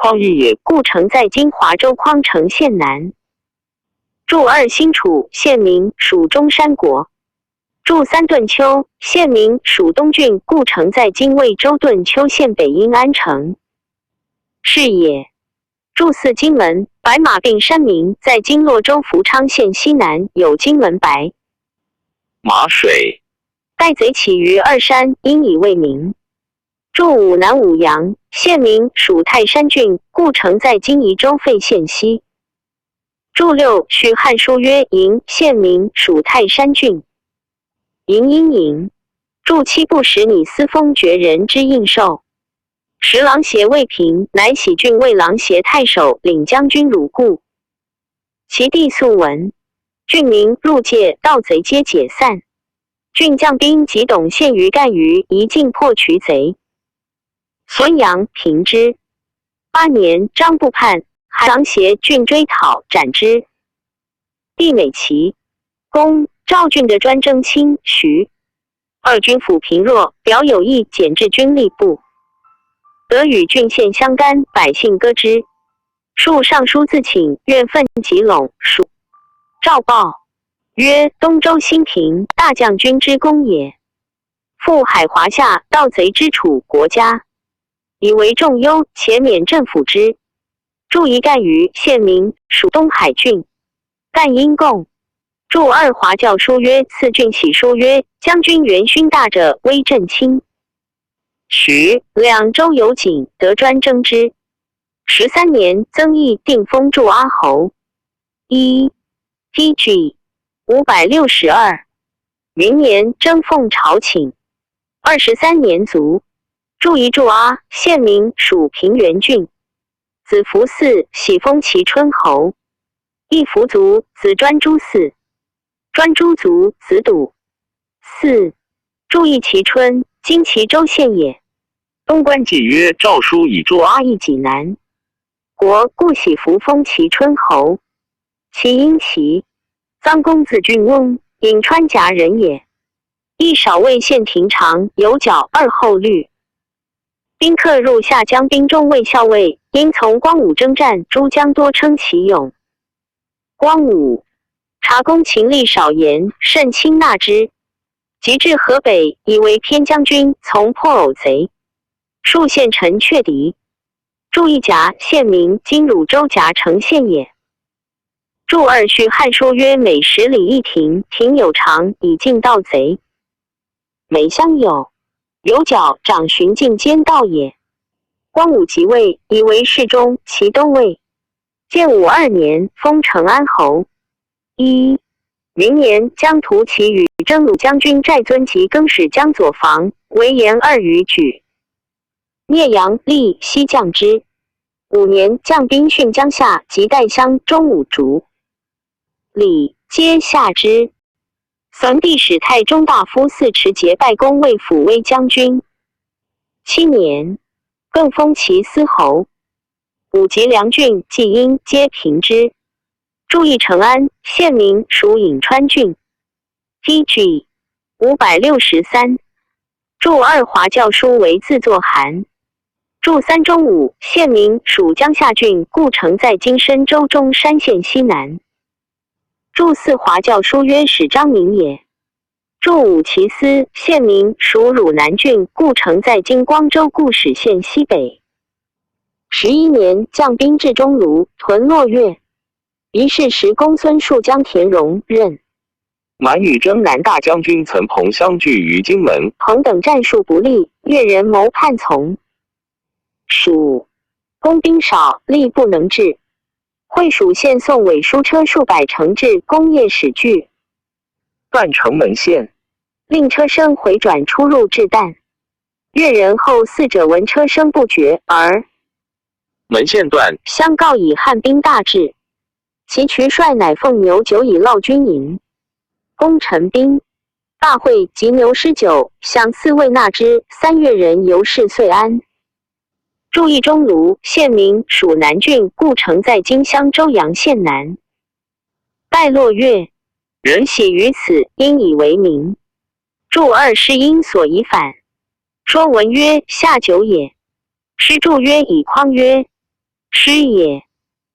匡义也，故城在今华州匡城县南。注二兴楚，县名属中山国。注三顿丘，县名属东郡，故城在今贵州顿丘县北阴安城。是也。注四荆门，白马并山名，在今洛州福昌县西南，有荆门白马水。玳贼起于二山，因以为名。注五南舞阳，县名属泰山郡，故城在今宜州费县西。注六续汉书曰鄞，县名属泰山郡。鄞阴鄞。注七不时李斯封爵人之印绶。时郎邪未平，乃徙郡为郎邪太守，领将军鲁固。其地素闻。郡民入界，盗贼皆解散。郡将兵及董献于干于宜进破渠贼。 孙阳平之。八年，张布叛，韩郎协郡追讨，斩之。毕美其功，赵郡的专征侵徐。二军抚平弱，表有意减治军力不得与郡县相干，百姓歌之。数上书自请，愿奋及陇属。赵报曰：东周兴平，大将军之功也。 复海华夏，盗贼之楚国家，以为众忧，且免镇抚之。注一干于县名属东海郡。干因贡。注二华校书曰：次郡喜书曰：将军元勋大者，威震卿。徐、凉州有景，得专征之。十三年，曾邇定封祝阿侯。一、T G 五百六十二。明年，征奉朝请。二十三年卒。注一祝阿，县名属平原郡。子服嗣，喜封其春侯。义服卒，子专诸嗣。专诸卒，子笃。嗣。注一其春，今其州县也。东官纪曰：赵书以祝阿邑济南国，故喜服封其春侯。 其因其臧公字君翁，颍川夹人也。亦少尉献廷长，有角二后律。宾客入夏将兵中卫校尉，因从光武征战，诸将多称其勇。光武察公秦吏少言，甚轻纳之。及至河北，以为偏将军，从破偶贼。数献陈却敌。注一夹，县名今汝州夹城县也。 注二续汉书曰：每十里一亭，亭有长以尽盗贼。每乡有，有角长循尽兼盗也。光武即位，以为侍中、骑都尉。建武二年，封成安侯。一、明年，将图其与征虏将军翟遵及更始将左防，围延二余举。 灭杨厉西将之。五年，将兵汛江夏及岱乡中五竹里，皆下之。桓帝使太中大夫寺持节拜公卫抚威将军。七年，更封其司侯。武及梁郡、济阴皆平之。注意成安，县名属颍川郡。 T G 五百六十三。注二华校书为自作韩。注三中武，县名属江夏郡，故城在今深州中山县西南。注四华校书曰：始章名也。注五其司，县名属汝南郡，故城在今光州固始县西北。十一年，将兵至钟炉，屯洛越。于是时公孙述将田荣任 满语征南大将军岑彭相拒于荆门。彭等战术不利，越人谋叛从。蜀，公兵少，力不能制。会蜀献送委书车数百乘至攻邺始聚。断城门陷。令车生回转出入置弹。越人后嗣者闻车声不绝而 门陷断。相告以汉兵大至。其渠帅乃奉牛酒以犒军营。攻陈兵。大会及牛施酒，享赐慰纳之。三越人由是遂安。注意钟炉，县名属南郡，故城在今襄州阳县南。拜洛越。人喜于此，因以为名。注二师因所以反。说文曰：下酒也。 师注曰：以匡曰。师也。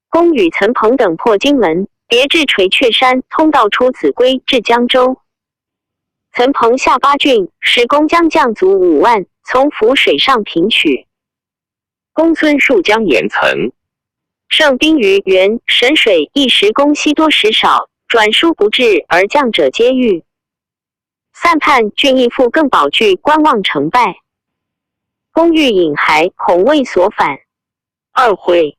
公与岑彭等破荆门，别至垂雀山，通道出秭归，至江州。岑彭下巴郡，使公将将卒五万，从涪水上平取。公孙述将言岑：胜兵于原沈水，一时公悉多时少，转书不至，而将者皆遇。散叛郡，亦复更保据观望成败。公欲引还，恐未所返。二会，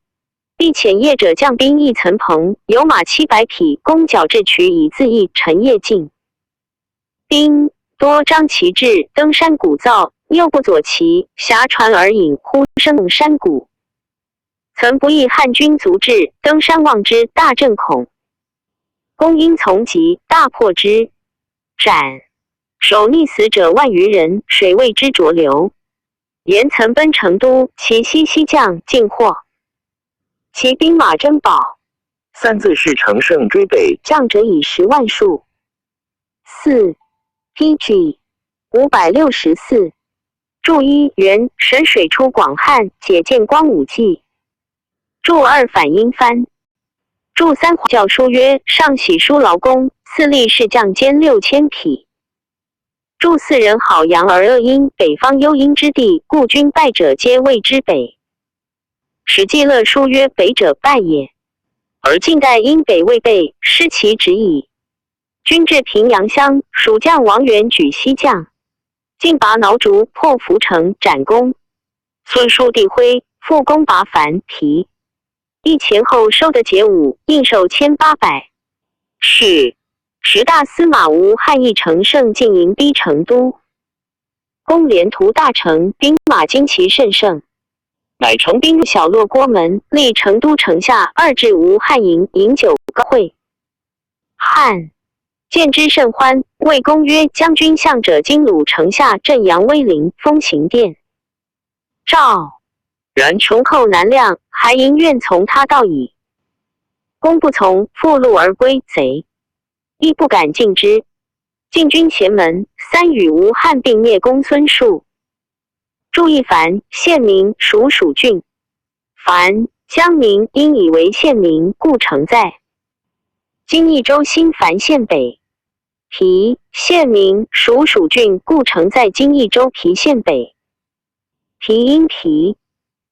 必遣夜者将兵诣岑彭，有马七百匹，公皎至渠以自篣，乘夜进。兵多张旗志，登山鼓噪，拗不左旗，狭船而饮，呼声动山谷。岑不意汉军卒至，登山望之，大震恐。公因从急，大破之，斩。首逆死者万余人，水为之浊流。言岑奔成都，其西西将尽获。其兵马珍宝。三自是乘胜追北，将者以十万数。四，P G，五百六十四。注一，原沈水出广汉，解建光武纪。注二，反因藩。注三，校书曰：上喜书劳公，赐力士将坚六千匹。注四，人好阳而恶阴，北方幽阴之地，故君败者皆谓之北。史记乐书曰：北者败也。而近代因北未备，失其职矣。君至平阳乡，蜀将王元举西将，进拔挠竹，破涪城，斩公。孙叔弟徽，复攻拔樊、皮。亦前后收得解五，应收千八百。是，十大司马吴汉义乘胜进迎逼成都。公连图大城，兵马惊奇甚盛，乃乘兵入小洛郭门，立成都城下，二至吴汉营，饮酒高会。汉见之甚欢，谓公曰：将军向者今鲁城下，镇阳威灵，风行电。赵然穷寇难量，还营愿从他道矣。公不从，复路而归，贼亦不敢进之。进军黔门，三与吴汉并灭公孙述。注一，樊，县名，属蜀郡。樊，江名，因以为县名，故城在今益州新樊县北。皮，县名，属蜀郡，故城在今益州皮县北。皮因皮。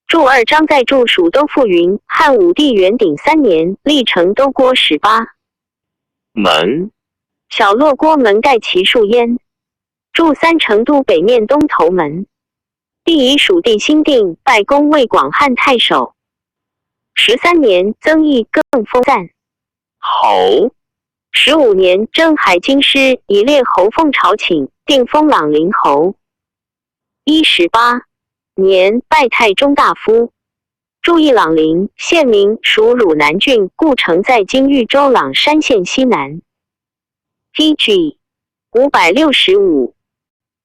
注二，张载著《蜀都赋》云：汉武帝元鼎三年，历成都郭十八门，小洛郭门盖其数焉。注三，成都北面东头门，帝以蜀地兴定，拜公为广汉太守。十三年，曾益更封赞侯。十五年，征还京师，以列侯封朝寝，定封朗陵侯。一十八年，拜太中大夫。注意，朗陵，县名，属汝南郡，故城在今豫州朗山县西南。P G五百六十五。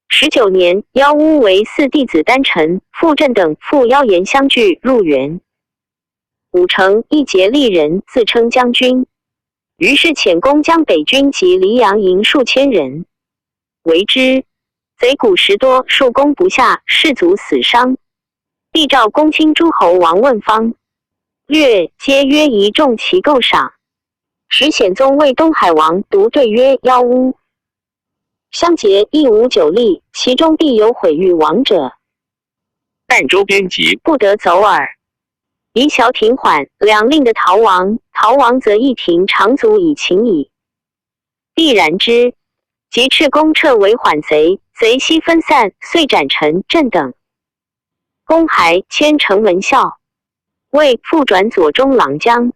十九年，邀乌为嗣弟子丹臣、傅镇等赴邀延相聚，入园。武城亦竭力人，自称将军。于是遣公将北军及黎阳营数千人，围之，贼谷时多，数攻不下，士卒死伤。帝召公卿诸侯王问方略，皆曰：宜重其构赏。时显宗谓东海王独对曰：邀乌相结，亦无久立，其中必有毁誉王者。但周边籍不得走耳。宜小停缓，两令得陶王，陶王则亦停长足以请矣。帝然之。即敕公撤围缓贼，贼悉分散，遂斩陈、镇等。公还迁城门校，谓复转左中郎将。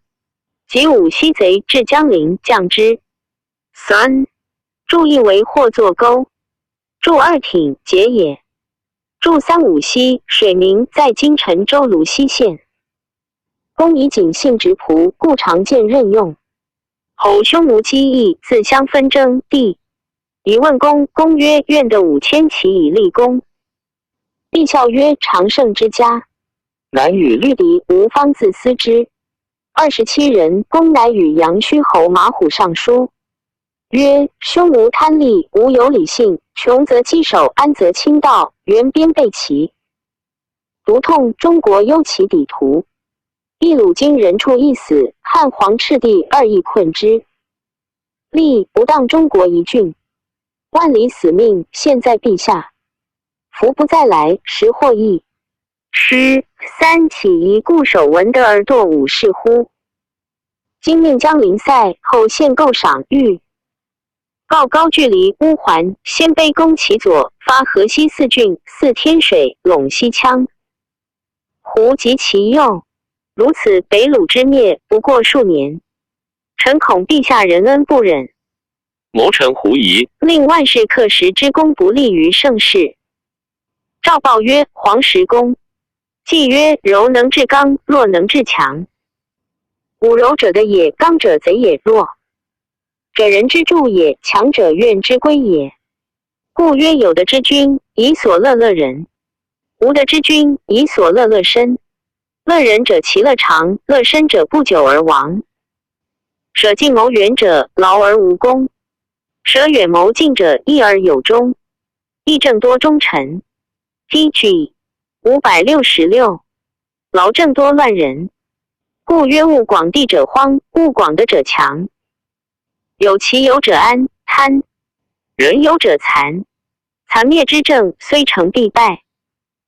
及武西贼至江陵，将之。三，注意为或作钩。注二，挺，结也。注三，武西，水名，在今陈州泸溪县。公以景姓直仆，故常见任用。侯兄无机议，自相纷争，帝以问公，公曰：愿得五千骑以立功。帝笑曰：常胜之家，难与律敌，吾方自思之。二十七人，公乃与阳虚侯马虎上书，曰：兄无贪利，无有礼信，穷则击首，安则倾倒，原边备齐。读通中国忧其底图。一鲁惊人处一死，汉皇赤帝二役困之。立不当中国一郡，万里死命现在陛下。福不再来，时或异。诗三起一固守闻得而堕五世乎？今命江陵塞，后献构赏御。告高句离乌桓，鲜卑攻其左，发河西四郡，四天水，陇西羌。胡及其右。如此北鲁之灭，不过数年。臣恐陛下仁恩不忍，谋臣胡疑，令万世克时之功不利于盛世。赵豹曰：黄石公。季曰：柔能制刚，弱能制强。侮柔者得也，刚者贼也，弱者人之助也，强者怨之归也。故曰：有德之君，以所乐乐人；无德之君，以所乐乐身。乐人者其乐长，乐身者不久而亡。舍近谋远者，劳而无功；舍远谋近者，益而有终。议政多忠臣。T G五百六十六。劳政多乱人。故曰：物广地者荒，物广德者强。有其有者安，贪；人有者残。残灭之政，虽成必败。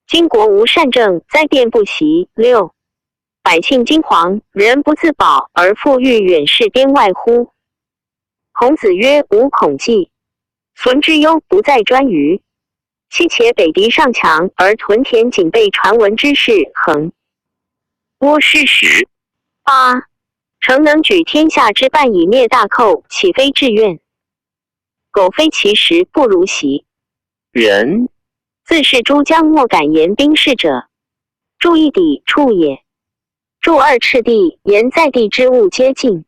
今国无善政，灾变不息。六。百姓惊惶，人不自保，而复欲远视边外乎？孔子曰：吾恐季。存之忧不在颛臾。昔且北敌尚强，而屯田仅备传闻之士恒。郭师始。八。诚能举天下之半以灭大寇，岂非志愿？苟非其时，不如昔。仁。自是诸将莫敢言兵事者，助一抵处也。助二赤帝，言在地之物皆尽。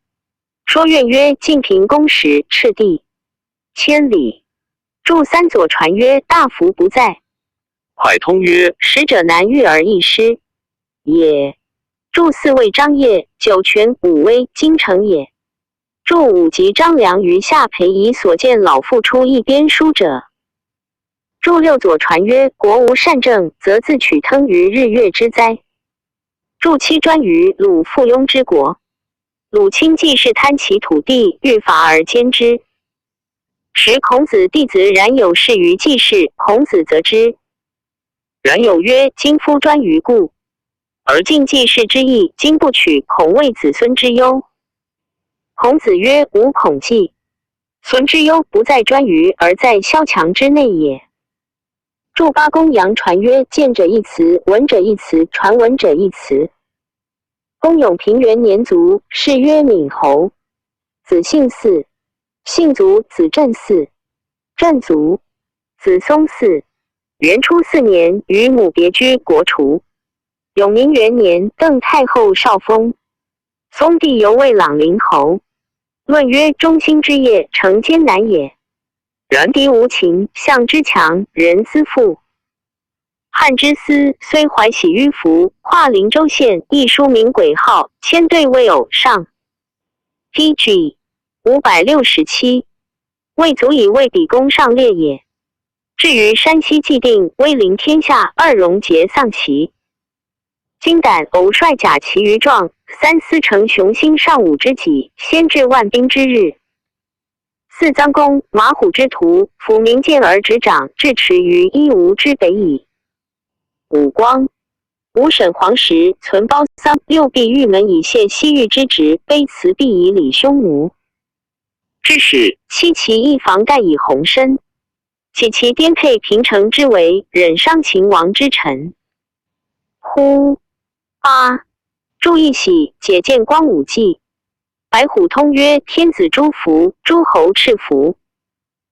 说苑曰：近平公使赤帝千里。助三左传曰：大服不在。蒯通曰：使者难御而易失也。助四谓张掖，酒泉武威京城也。助五及张良于下邳以所见老妇出一边书者。助六左传曰：国无善政，则自取汤于日月之灾。助七专于鲁附庸之国。鲁卿季氏贪其土地，欲伐而兼之。时孔子弟子冉有事于季氏，孔子则之。冉有曰：今夫专于故，而尽季氏之意，今不取，恐为子孙之忧。孔子曰：吾恐季。存之忧不在专于，而在萧墙之内也。助八公羊传曰：见者一词，闻者一词，传闻者一词。公永平元年卒，谥曰闵侯。子姓姒，姓祖，子镇姒，镇祖，子松姒。元初四年，与母别居国除。永明元年，邓太后少封。松帝犹未朗陵侯。论曰：中兴之业，成艰难也。然敌无情，象之强，人思富。汉之思虽怀喜于服，跨灵州县，亦书名鬼号，千队未偶上。T G五百六十七。未足以为比攻上列也。至于山西既定，威临天下，二戎结丧齐。金胆偶率甲骑于壮，三司乘雄心尚武之际，先至万兵之日。四臧公，马虎之徒，弗明鉴而执掌，至池鱼，亦无之北矣。武光。五沈黄石，存褒丧，六壁玉门以谢西域之职，卑辞毕以礼匈奴之使，七其一房盖以宏深，岂其颠沛平城之围，忍伤秦王之臣乎？八。助一喜，解见光武纪。白虎通曰：天子诸服，诸侯赤服。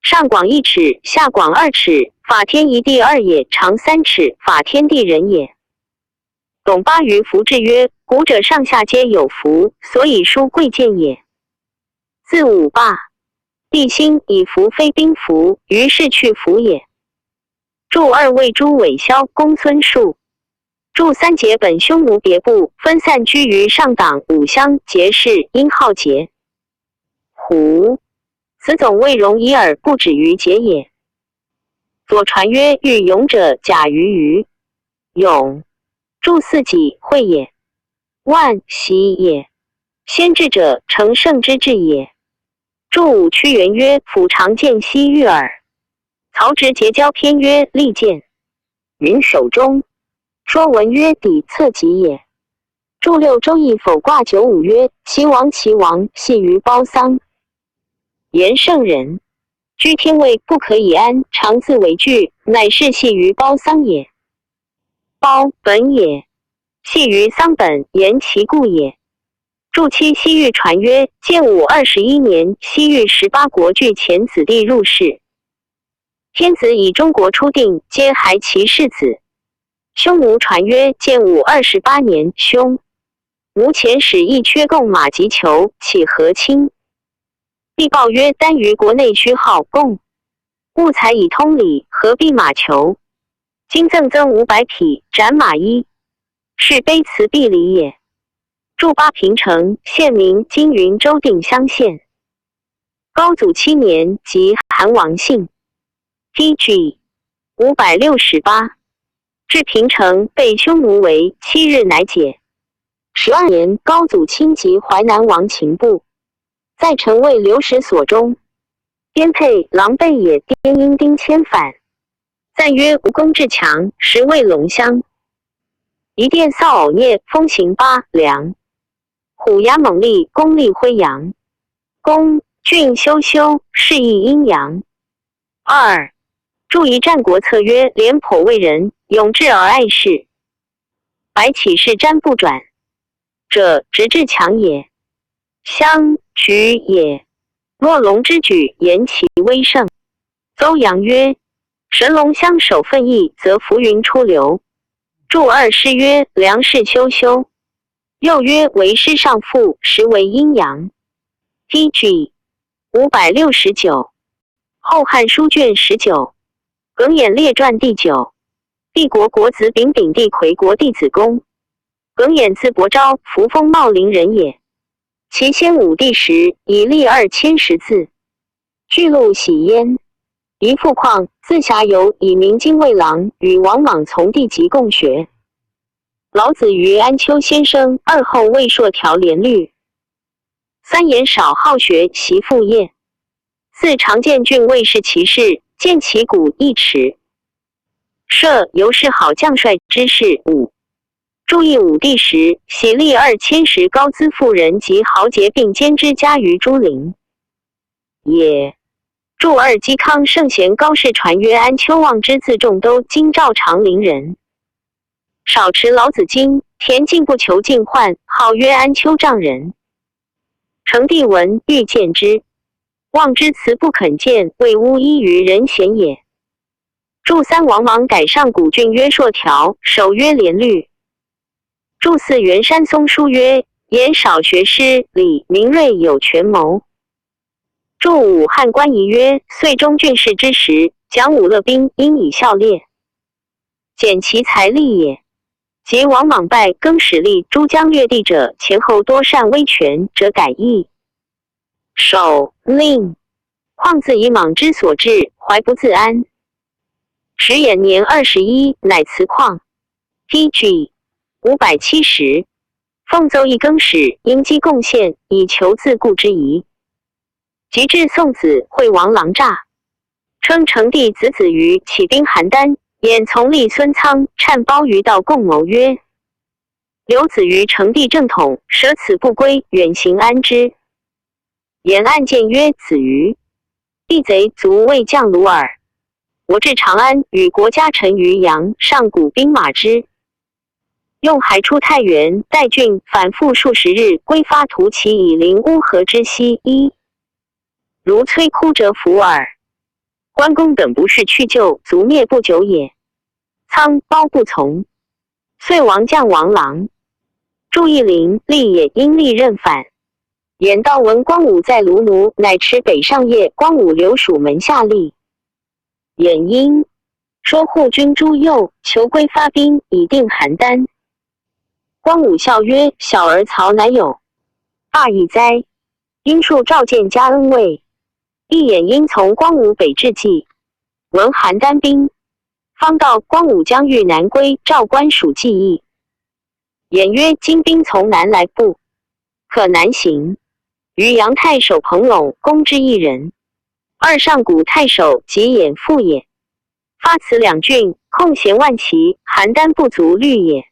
上广一尺，下广二尺，法天一地二也，长三尺，法天地人也。董八于服志曰：古者上下皆有服，所以书贵贱也。自武罢。帝兴以服非兵服，于是去服也。助二谓朱伟骁、公孙述。助三结本匈奴别部，分散居于上党、武乡、结氏、殷浩节。胡。此总未容已耳，不止于节也。左传曰：欲勇者甲于鱼。勇。助四己会也。万喜也。先至者，乘胜之志也。祝武屈原曰：夫常见西域耳。曹植结交篇曰：利见云首中。说文曰：抵策己也。祝六周易否卦九五曰：齐王，齐王，系于褒丧。言圣人，居天位，不可以安，常自为惧，乃是系于褒丧也。褒本也，系于丧本，言其故也。祝妻西域传曰：建武二十一年，西域十八国拒遣子弟入室。天子以中国初定，皆孩其氏子。匈奴传曰：建武二十八年，匈奴遣使一缺贡马及裘，岂和亲？帝报曰：单于国内虚耗贡，物财以通礼，何必马裘？今赠增五百匹斩马衣，是卑辞必礼也。祝八平城，县名今云州定襄县。高祖七年，即韩王信。T G五百六十八。至平城，被匈奴围，七日乃解。十二年，高祖侵及淮南王秦部，在城卫刘石所中，颠沛狼狈也，颠因兵迁返。赞曰：无攻至强，实为龙骧。一殿扫偶臥，风行八梁。虎牙猛厉，功立辉阳。攻，郡修修，势抑阴阳。二，祝仪战国策曰：廉颇为人，勇智而爱士。百起事瞻不转，者直至强也，相举也。若龙之举，言其威盛。邹阳曰：神龙相首奋翼，则浮云出流。祝二师曰：梁势修修。又曰：为师上覆，实为阴阳。T G五百六十九。后汉书卷十九，耿弇列传第九。帝国国子丙丙帝魁国弟子公。耿弇字伯昭，扶风茂陵人也。其先武帝时，以立二千石字，巨鹿喜焉。遗父况，字遐游，以明经卫郎，与王莽从弟集共学。老子与安丘先生，二后为朔条廉律。三言少好学习父业。四常见郡卫士其事，见其鼓一尺。射游是好将帅之士。五，祝义武帝时，喜立二千石高资妇人及豪杰并兼之，加于朱陵也。祝二嵇康圣贤高士传曰：安丘望之，字仲都，今赵长陵人。少持老子经，田径不求进患，号曰安丘丈人。成帝闻，欲见之，望之辞不肯见，谓巫医于人贤也。祝三王莽改上古郡曰朔条，首曰廉律。祝四元山松书曰：言少学诗礼，明瑞有权谋。祝五汉官仪曰：岁中郡事之时，蒋武勒兵，因以效列，简其才力也。及王莽败，更始立诸将略地者，前后多擅威权，者改易首令。况自以莽之所至，怀不自安。时偃年二十一，乃辞况。T G五百七十。奉奏议更始，因积贡献，以求自固之仪。及至宋子惠王郎诈，称成帝子子瑜起兵邯郸，偃从立孙仓，谄包于道共谋曰：刘子瑜成帝正统，舍此不归，远行安之？偃暗见曰：子瑜，必贼卒未降卢耳。我至长安，与国家臣于阳，上鼓兵马之。用还出太原，待郡，反复数十日，归发图其以临乌合之西。一，如摧枯折服耳。关公等不是去救，族灭不久也。仓包不从，遂亡将王郎。祝义陵立也，因利任返。偃道闻光武在卢奴，乃持北上邇，光武留属门下立。偃因说护军朱右，求归发兵，以定邯郸。光武笑曰：小儿曹乃有大义哉？因数召见加恩卫。帝偃因从光武北至，既闻邯郸兵，方道光武将遇南归，召官属计议。颜曰：金兵从南来，不可南行，余杨太守彭隆攻之一人，二上谷太守及兖父也。发此两郡，空闲万骑，邯郸不足虑也。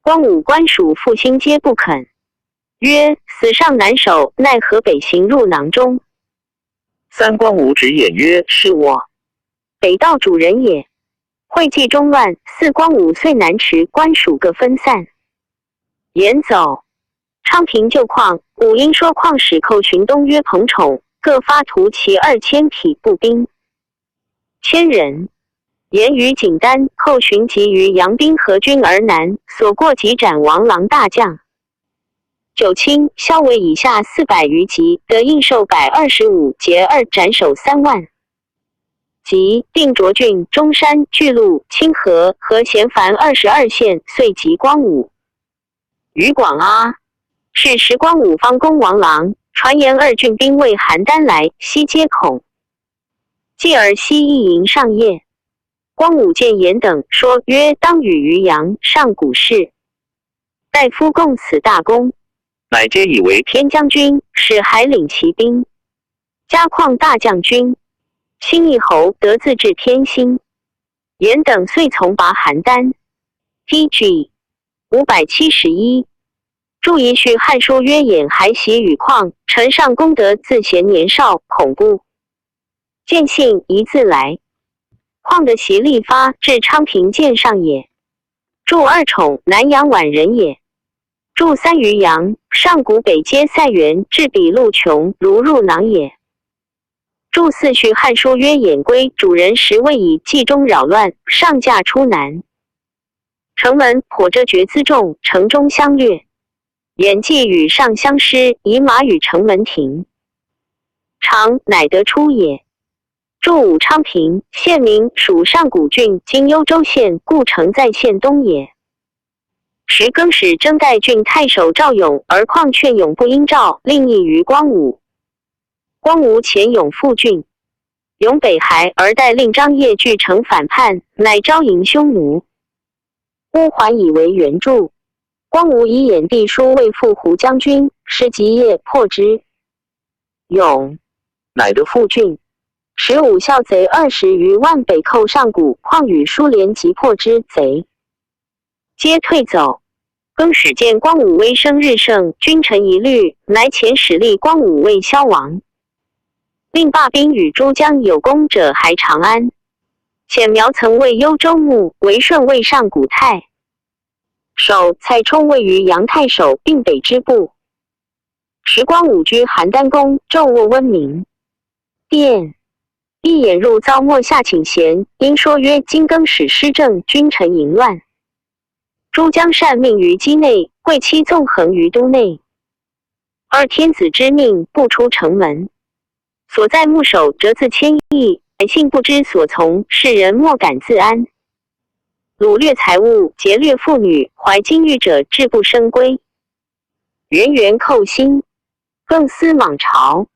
光武、关蜀复兴皆不肯，曰：死上难守，奈河北行入囊中。三光武止兖曰：是我，北道主人也。会稽中乱，四光武遂南持关蜀各分散。兖走。昌平旧况，武英说况使寇寻东约彭宠，各发徒骑二千匹步兵。千人。颜于景丹、寇寻及于杨兵合军而南，所过即斩王郎大将。九卿、萧维以下四百余骑，得印绶百二十五节二斩首三万。及定卓郡、中山、巨鹿、清河和咸樊二十二县，遂及光武。于广阿，是时光武方攻王郎，传言二郡兵为邯郸来，悉皆恐。继而悉一营上夜。光武见颜等，说曰：当与于杨、上谷试。大夫共此大功，乃皆以为偏将军，使海领其兵，加况大将军，兴义侯，得自治偏心。颜等遂从拔邯郸。T G五百七十一。注遗序汉书曰：兖还习与况，臣上功德自咸年少，恐怖见信宜自来。况的习力发至昌平见上也。注二宠南阳宛人也。注三于杨、上谷北皆塞原，至彼路穷，如入囊也。注四序汉书曰：兖归，主人时未以冀中扰乱，上驾出南。城门火遮决辎重，城中相掠。兖既与上相失，以马与城门停，长乃得出也。注武昌平，现名属上谷郡，今幽州县，故城在县东也。时更始征代郡太守赵勇，而况劝勇不应赵，令议于光武。光武遣勇赴郡，勇北还，而待令张掖据城反叛，乃招迎匈奴。乌桓以为援助。光武以兖帝书未复胡将军，时即夜破之。勇乃得复郡。时武校贼二十余万北寇上谷，况与疏连即破之，贼皆退走。更始见光武威声日盛，君臣疑虑，乃遣使立光武为萧王，令罢兵与诸将，有功者还长安。遣苗曾为幽州牧，为顺为上谷太守，蔡冲为于杨太守，并北支部。时光武居邯郸宫，昼卧温明殿。一眼入遭末下请贤，因说曰：今更始失政，君臣淫乱，诸将擅命于机内，贵戚纵横于都内。而天子之命不出城门，所在牧守则自谦抑，百姓不知所从，士人莫敢自安。掳掠财物，劫掠妇女，怀金玉者至不生归。源源寇薪，更思莽朝。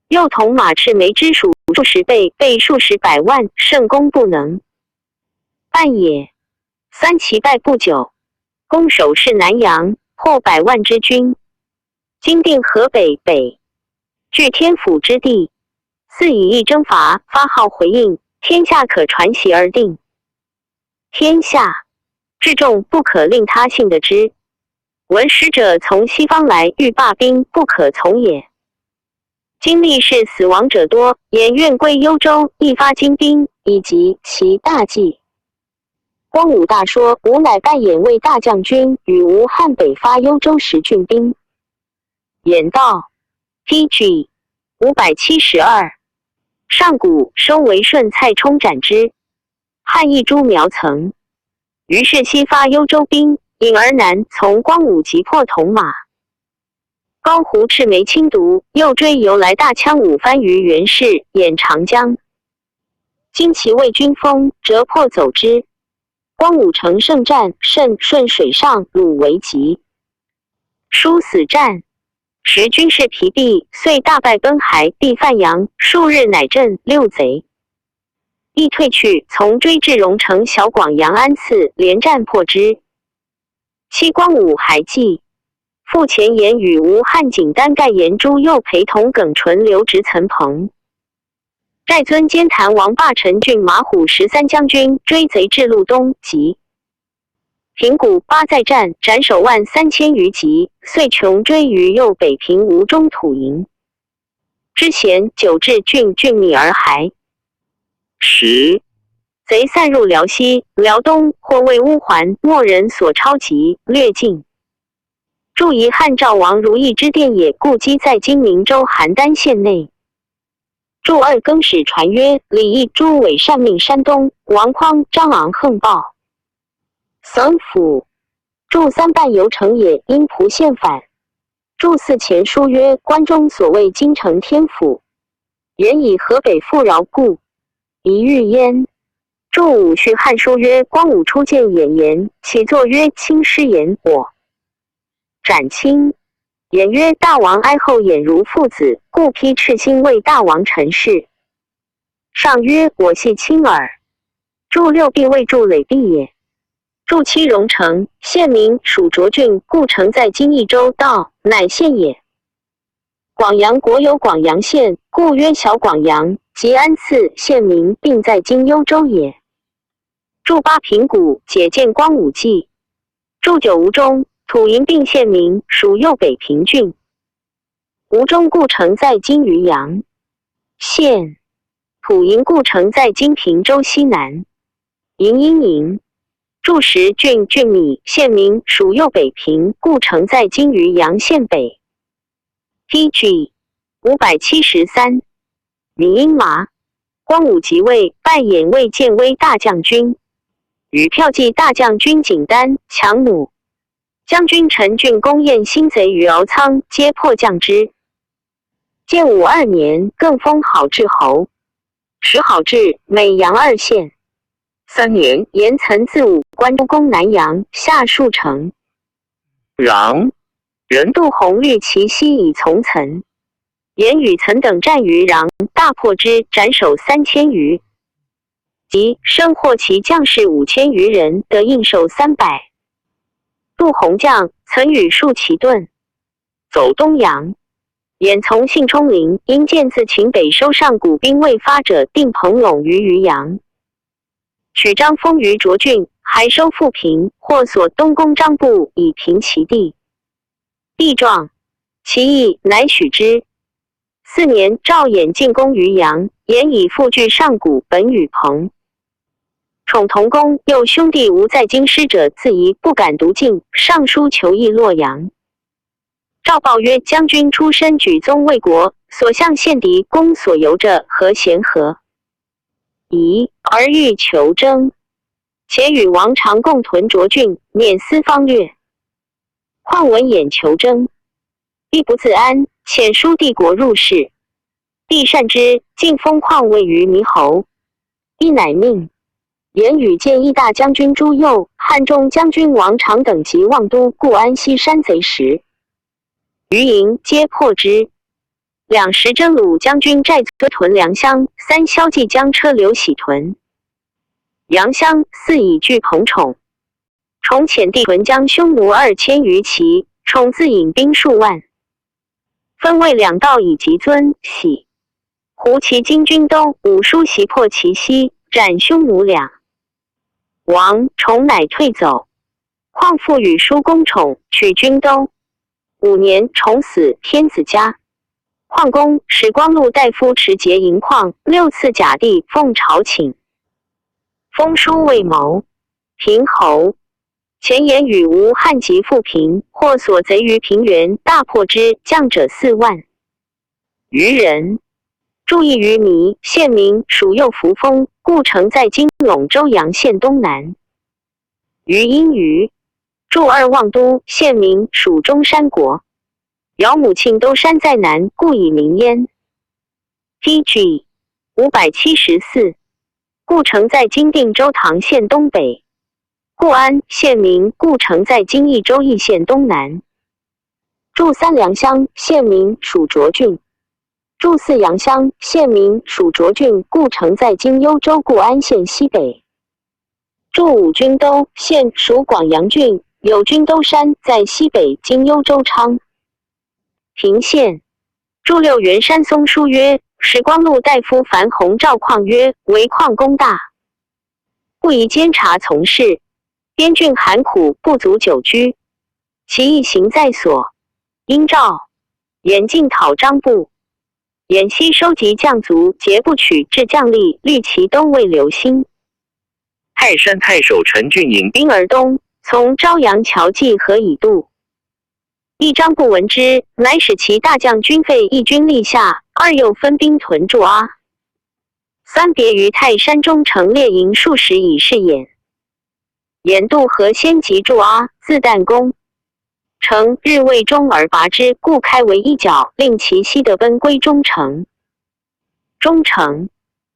又铜马赤眉之数数十倍，备数十百万，甚功不能办也。三齐败不久，攻守至南阳，破百万之军，经定河北北，据天府之地。四以一征伐，发号回应，天下可传檄而定。天下至重，不可令他幸得之。闻使者从西方来，欲罢兵，不可从也。今立誓死亡者多，颜愿归幽州，亦发金兵，以及其大计。光武大说，吾乃扮演为大将军，与吴汉北发幽州十郡兵。演道，T G五百七十二。上谷收为顺蔡冲斩之，汉益诸苗曾。于是悉发幽州兵，引而南，从光武即破铜马。高胡赤眉侵独，又追由来大羌武番于袁氏，演长江。今其魏军锋，折破走之。光武乘胜战，甚顺水上鲁为吉。殊死战，时军士疲弊，遂大败奔还，避范阳，数日乃镇六贼。亦退去，从追至荣城小广阳安次，连战破之。七光武还记，父前言语无汉景单盖言朱右陪同耿纯留直曾彭。 寨尊监谈王霸陈郡马虎十三将军追贼至路东及平谷八再战斩首万三千余级，遂穷追于右北平吴中土营。知贤久至郡郡米而还。十贼散入辽西、辽东，或为乌桓莫人所抄及，略尽。注遗汉赵王如意之殿也，故积在今明州邯郸县内。 注二更始传曰：李益诸伪善命山东，王匡、张昂横暴。省府。注三半游城也，因蒲县反。注四前书曰：关中所谓京城天府，原以河北富饶故，宜御焉。注五续汉书曰：光武初见演言，起作曰：卿师言我 斩卿。演曰：大王哀后演如父子，故披赤心为大王陈氏。上曰：我系卿耳。注六必谓注累必也。注七荣城，县名属卓郡，故城在今益州道，乃县也。广阳国有广阳县，故曰小广阳，即安次县名，并在今幽州也。注八平谷，解见光武纪。 注九吴中，土营并县名，属右北平郡。吴中故城在今渔阳县，土营故城在今平州西南。营阴营。注十郡郡米，县名，属右北平，故城在今渔阳县北。 P G五百七十三。李英麻。光武即位，拜兖魏建威大将军，与骠骑大将军景丹、强弩将军陈俊攻燕兴贼于敖仓，皆破将之。建武二年，更封郝志侯，使郝志每阳二县。三年，严岑自武关诸攻南阳，下数城。 壤。杜洪率其西以从岑。严与岑等战于壤，大破之，斩首三千余，及生获其将士五千余人，得印绶三百。杜洪将岑与数骑遁，走东阳。兖从信冲陵，因见自秦北收上谷兵未发者，定彭永于渔阳。 取张丰于卓郡，还收富平，或所东攻张部，以平其地。地壮，其意乃许之。四年，赵兖进攻渔阳，兖以复据上谷，本与彭宠同攻，又兄弟无在京师者，自疑不敢独进，上书求议洛阳。 赵豹曰：将军出身举宗卫国，所向献敌，攻所由者，何咸合宜，而欲求征？且与王常共屯卓郡，免思方略。况闻兖求征，必不自安，遣书帝国入室。帝善之，进封况魏于猕侯。帝乃命 兖与建议大将军朱佑、汉中将军王常等及望都、固安西山贼时，余营皆破之。两时征虏将军寨村屯粮饷，三萧纪将车流徙屯粮饷，四以拒彭宠。宠遣弟屯将匈奴二千余骑，宠自引兵数万，分魏两道以及遵、喜、胡齐京军都。武叔袭破其西，斩匈奴两 王宠乃退走。况复与叔攻宠，取军都。五年，宠死，天子家。况公使光禄大夫持节营况，六次甲第奉朝请，封叔魏谋、平侯。前言语无汉及富平，或所贼于平原，大破之，将者四万 余人。注意于猗，县名属右扶风，故城在今陇州阳县东南。于阴于，注二望都，县名属中山国。姚母庆都山在南，故以名焉。P G五百七十四。故城在今定州唐县东北。固安，县名，故城在今益州益县东南。 注三良乡，县名，属卓郡。注四阳乡，县名，属卓郡，故城在今幽州固安县西北。注五军都，县属广阳郡，友军兜山，在西北，今幽州昌平县。祝六原山松书曰：时光路大夫樊宏赵况曰：为况工大，不宜监察从事，边郡寒苦，不足久居。其一行在所，因召眼进讨张布。 偃西收集将卒，节不取至将吏，虑其都尉刘兴。泰山太守陈俊引兵而东，从昭阳桥济河以渡。议张布闻之，乃使其大将军费义军立下，二又分兵屯祝阿。三别于泰山中城列营数十以示偃。偃渡河先及祝阿，自弹弓。 城日未终而拔之，故开为一角，令其西得奔归中城。中城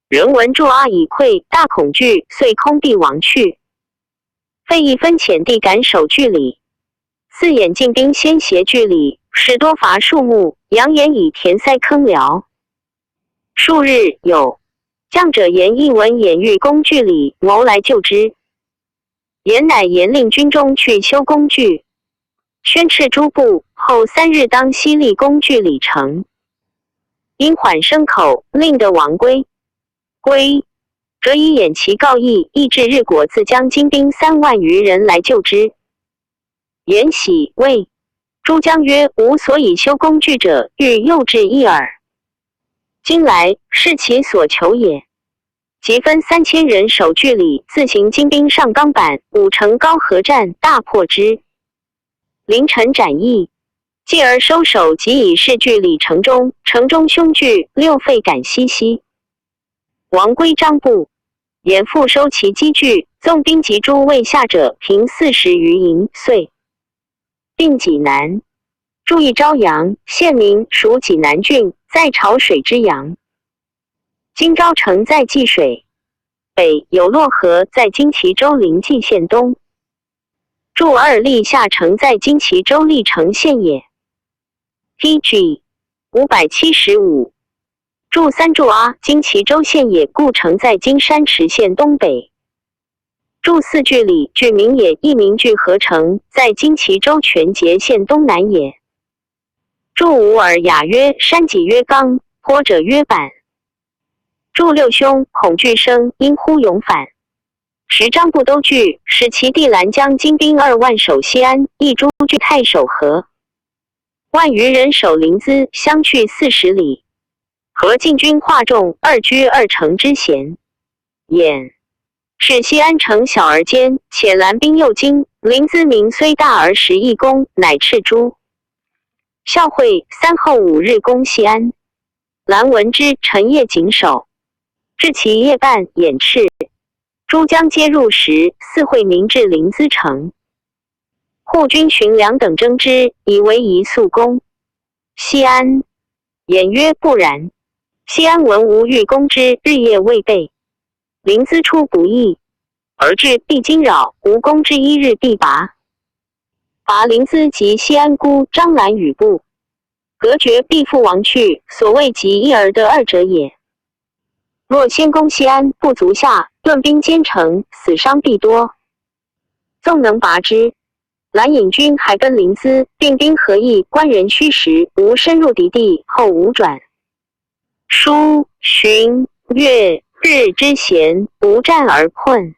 人闻祝阿已溃，大恐惧，遂空闭王去。费义分遣地赶守据里。四偃进兵先协据里，时多乏数目，扬言以填塞坑辽。数日有将者言亦闻偃欲攻据里，谋来救之。 偃乃严令军中去修攻据，宣敕诸部，后三日当悉立攻据里城。因缓牲口，令得王归。归则以偃其告意，亦至日果自将精兵三万余人来救之。偃喜谓：诸将曰无所以修攻据者，欲诱至一耳。今来是其所求也。 即分三千人守据里，自行精兵上冈坂，五城高合战，大破之。凌晨斩役，继而收守，即以示据里城中，城中凶惧，六费赶西西。王归张布，偃复收其积聚，纵兵及诸卫下者，平四十余营，遂并济南。祝议昭阳，县名属济南郡，在潮水之阳。 今昭城在济水北，有洛河在今蕲州临济县东。祝二立下城在今蕲州历城县也。P G五百七十五。祝三祝阿，今蕲州县也，故城在今山池县东北。 祝四据里，据名也，亦名据河城，在今蕲州权节县东南也。祝五尔雅曰山，济曰冈，坡者曰坂。祝六兄，恐据生，因呼勇返。时张布都据，使其弟兰将精兵二万守西安，亦诸据太守何万余人守临淄，相去四十里。何进军化众，二居二城之险。偃 是西安城小而坚，且兰兵又精，临淄民虽大而食易攻，乃敕诸校会三候五日攻西安。兰闻之，晨夜谨守，至其夜半，偃敕。诸将皆入时，四会民至临淄城。护军寻良等争之，以为宜速攻西安。偃曰：不然，西安闻无欲攻之，日夜未备。 临淄出不易，而至必惊扰，无攻之一日必拔。拔临淄及西安，孤张兰与部隔绝，必复亡去，所谓及一而得二者也。若先攻西安，不足下，顿兵坚城，死伤必多。纵能拔之，兰引军还奔临淄，并兵合议，官人虚实，无深入敌地，后无转 书寻月日之闲，不战而困。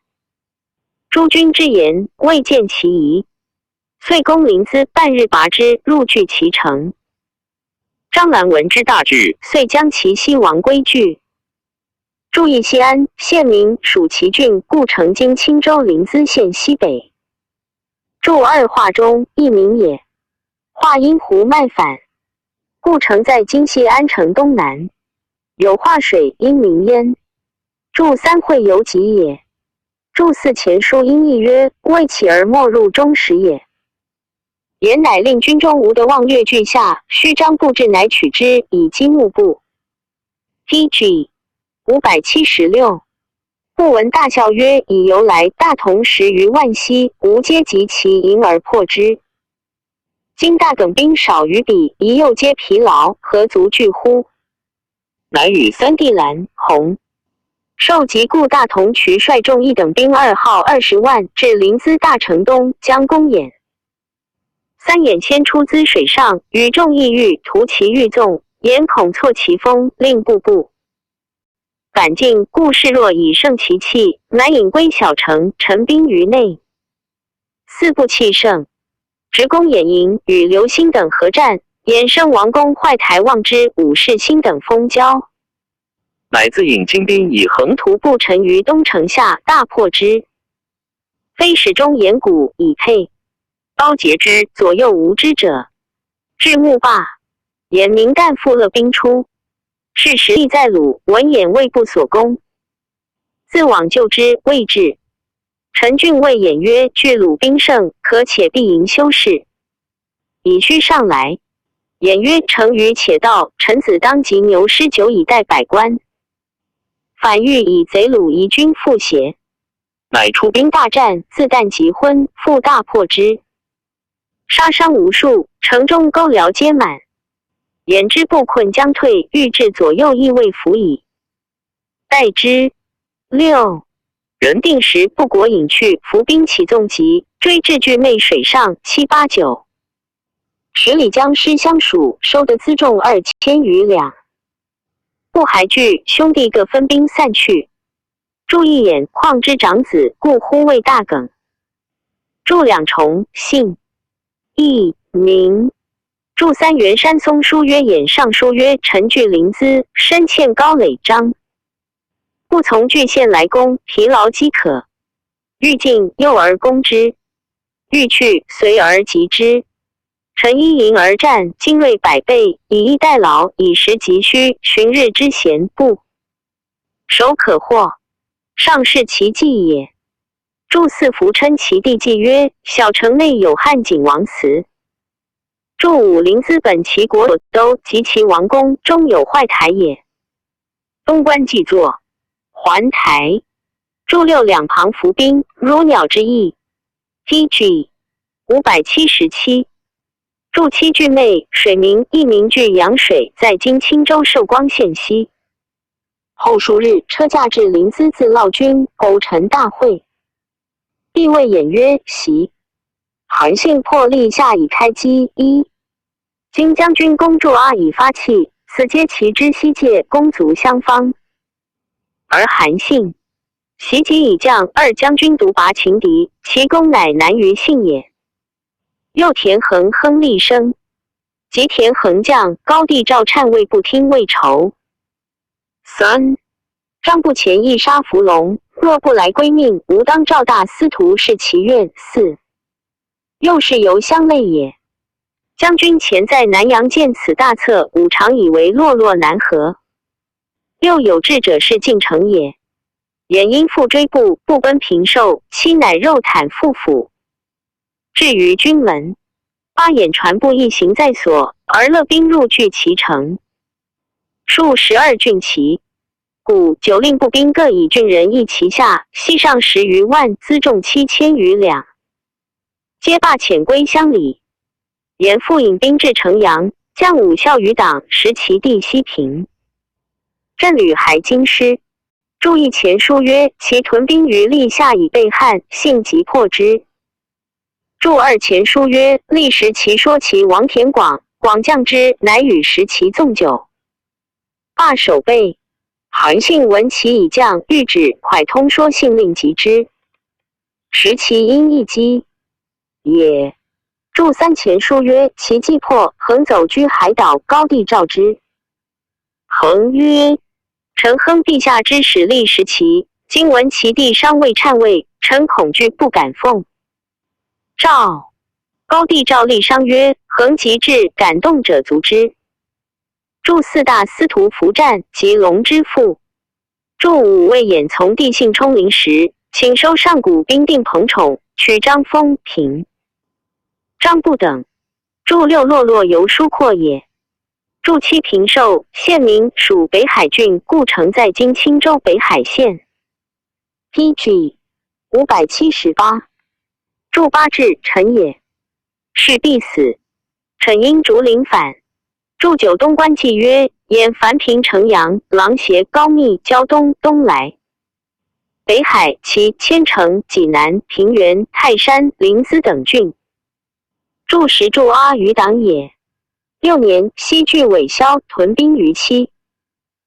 诸军之言，未见其宜，遂攻临淄，半日拔之，入据其城。张兰闻之大惧，遂将其西王归据。注意西安，县名属齐郡，故城今青州临淄县西北。注二华中，亦名也。 华阴胡麦返，故城在今西安城东南，有华水，因名焉。注三会游集也。注四前书因议曰：未起而没入中时也。言乃令军中无得望略据下，须张布置，乃取之，以击幕布。P G五百七十六。布闻大校曰：以由来大同十余万悉，无皆及其营而破之。 今大梗兵少于彼，宜诱皆疲劳，何足惧乎？乃与三弟兰、洪、寿及顾大同渠率众一等兵二号二十万，至临淄大城东，将攻偃。三眼牵出淄水上，与众意欲图其欲纵，眼恐错其风，令步步赶进。故势若以胜其气，乃引归小城，陈兵于内。四部弃胜，执攻兖营，与刘兴等合战，兖生王公坏台，望之武士兴等封交。乃自引精兵以横图布陈于东城下，大破之。飞使中兖谷以配，高节之，左右无知者，至木罢。兖明旦复勒兵出，是时厉在鲁，闻兖未不所攻，自往救之，未至。陈郡谓兖曰：据鲁兵胜，可且避营休事，以须上来。兖曰：程瑜且到，臣子当即牛师久以待百官，反欲以贼鲁夷军复邪。乃出兵大战，自旦即昏，复大破之，杀伤无数，城中沟寮皆满。兖知不困将退，欲至左右亦未服矣，待之。六，人定时不果引去，伏兵起纵急，追至巨妹水上。七八九，十里将师相属，收得辎重二千余两。不还拒，兄弟各分兵散去。祝一眼况之长子，故呼谓大梗。祝两重，姓易名。祝三原山松书曰：兖上书曰：陈据临淄，深堑高垒张，不从据县来攻，疲劳饥渴，欲进，诱而攻之，欲去，随而击之。陈依营而战，精锐百倍，以逸待劳，以食急需，旬日之闲，不守可获，上是其计也。祝四福称其地计曰：小城内有汉景王祠。祝五临淄本其国所都，及其王宫，终有坏台也。东观既作，环台。祝六两旁伏兵，如鸟之翼。T G五百七十七。祝七巨妹，水名，亦名巨阳水，在今青州寿光县西。后数日，车驾至临淄，自劳军，谋陈大会。帝谓兖曰：喜。韩信破历下以开击。一，今将军攻祝阿以发气，此皆其之西界攻卒相方。而韩信、隰及以将二将军独拔秦敌，其功乃难于信也。又田横亨厉声，及田横将高帝赵颤谓不听，未酬。三，张布前亦杀伏龙，若不来归命，吾当赵大司徒，是其愿。四，又是由乡内也。将军前在南阳见此大策，武常以为洛洛难合。又有志者事竟成也。兖因父追部，不奔平寿，期乃肉袒父府。至于军门，八眼传部一行在所，而勒兵入据其城，数十二郡旗。 故九令步兵各以郡人一旗下，悉上十余万，辎重七千余两，皆罢遣归乡里。兖复引兵至城阳，将武校余党，识其地悉平。镇旅还京师。祝一前书曰：其屯兵于历下以备汉，信即破之。祝二前书曰：历时其说其王田广，广将之，乃与识其纵酒。 罢守备。韩信闻其以将，谕旨，蒯通说信令及之，识其因亦击也。祝三前书曰：其既破，恒走居海岛，高帝召之。恒曰：臣亨陛下之使，历识其，今闻其地伤未颤未，臣恐惧不敢奉。赵。高帝召历商曰：恒即至，敢动者卒之。 祝四大司徒伏战，及龙之父。祝五为兖从帝信冲临时，请收上谷兵定彭宠，取张丰、平、张布等。祝六洛洛由疏阔也。祝七平寿，县名，属北海郡，故城在今青州北海县。 P G五百七十八。祝八至陈也，是必死。陈因竹林返。祝九东观纪曰：兖凡平城阳、狼斜、高密、胶东、东莱、北海、齐、千城、济南、平原、泰山、临淄等郡。柱石柱阿于党也。六年，西拒韦骁屯兵于期。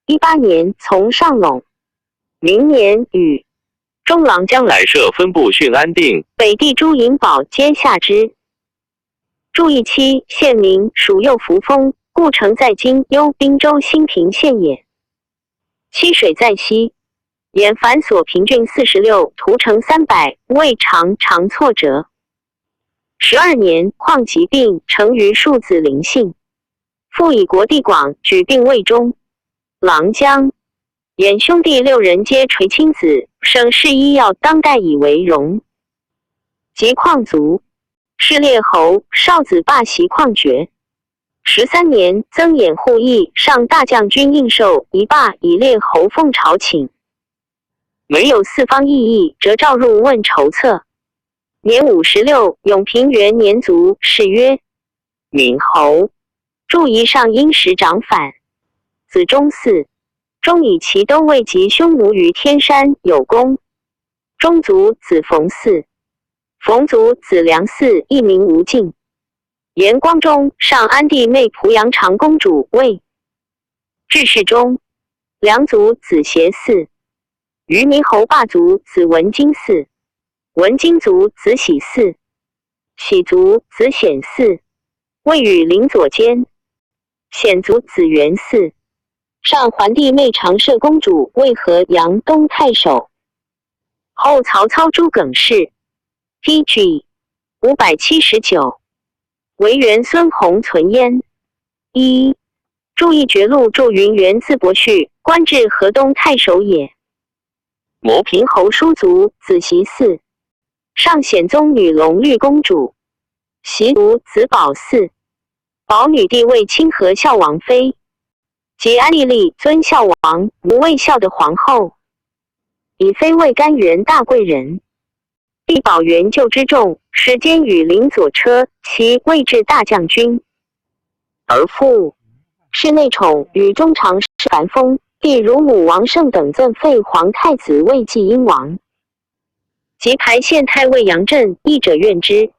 一八年，从上陇。明年雨。中郎将来设分部训安定。北地诸营堡皆下之。注意期，县名属右扶风，故城在今幽滨州兴平县也。期水在西，沿繁琐平郡四十六，图城三百，未尝长错者。十二年，况疾病，成于庶子临幸。父以国地广，举并卫中。郎将。 沿兄弟六人皆垂亲子，省事医药，当代以为荣。及况卒，是列侯少子罢袭况爵。十三年，曾衍护义，上大将军应寿，一罢，以列侯奉朝请。每有四方异议，则召入问筹策。年五十六，永平元年卒，谥曰闵侯。 注意上因时长反。子忠嗣。忠以其东魏及匈奴于天山有功。忠卒子冯嗣。冯卒子梁嗣，一名无尽。延光中，上安帝妹濮阳长公主卫。至世中，梁卒子协嗣。于猕侯罢卒子文经嗣。文经卒子喜嗣。喜卒子显嗣。卫与临左间。 显卒子元嗣。上桓帝妹长社公主为河阳东太守。后曹操诸耿氏。P G 五百七十九。为元孙弘存焉。一、注意爵禄注云：元字伯序，官至河东太守也。 谋平侯叔卒子习嗣。上显宗女隆虑公主。习卒子宝嗣。宝女帝位清河孝王妃。及安帝立尊孝王，无位孝的皇后。以妃为甘元大贵人。帝宝元旧之众，时间与临左车，其位至大将军。 而父。是内宠与中常侍樊丰，帝乳母王胜等赠废皇太子位继英王。及排县太尉杨震，议者怨之。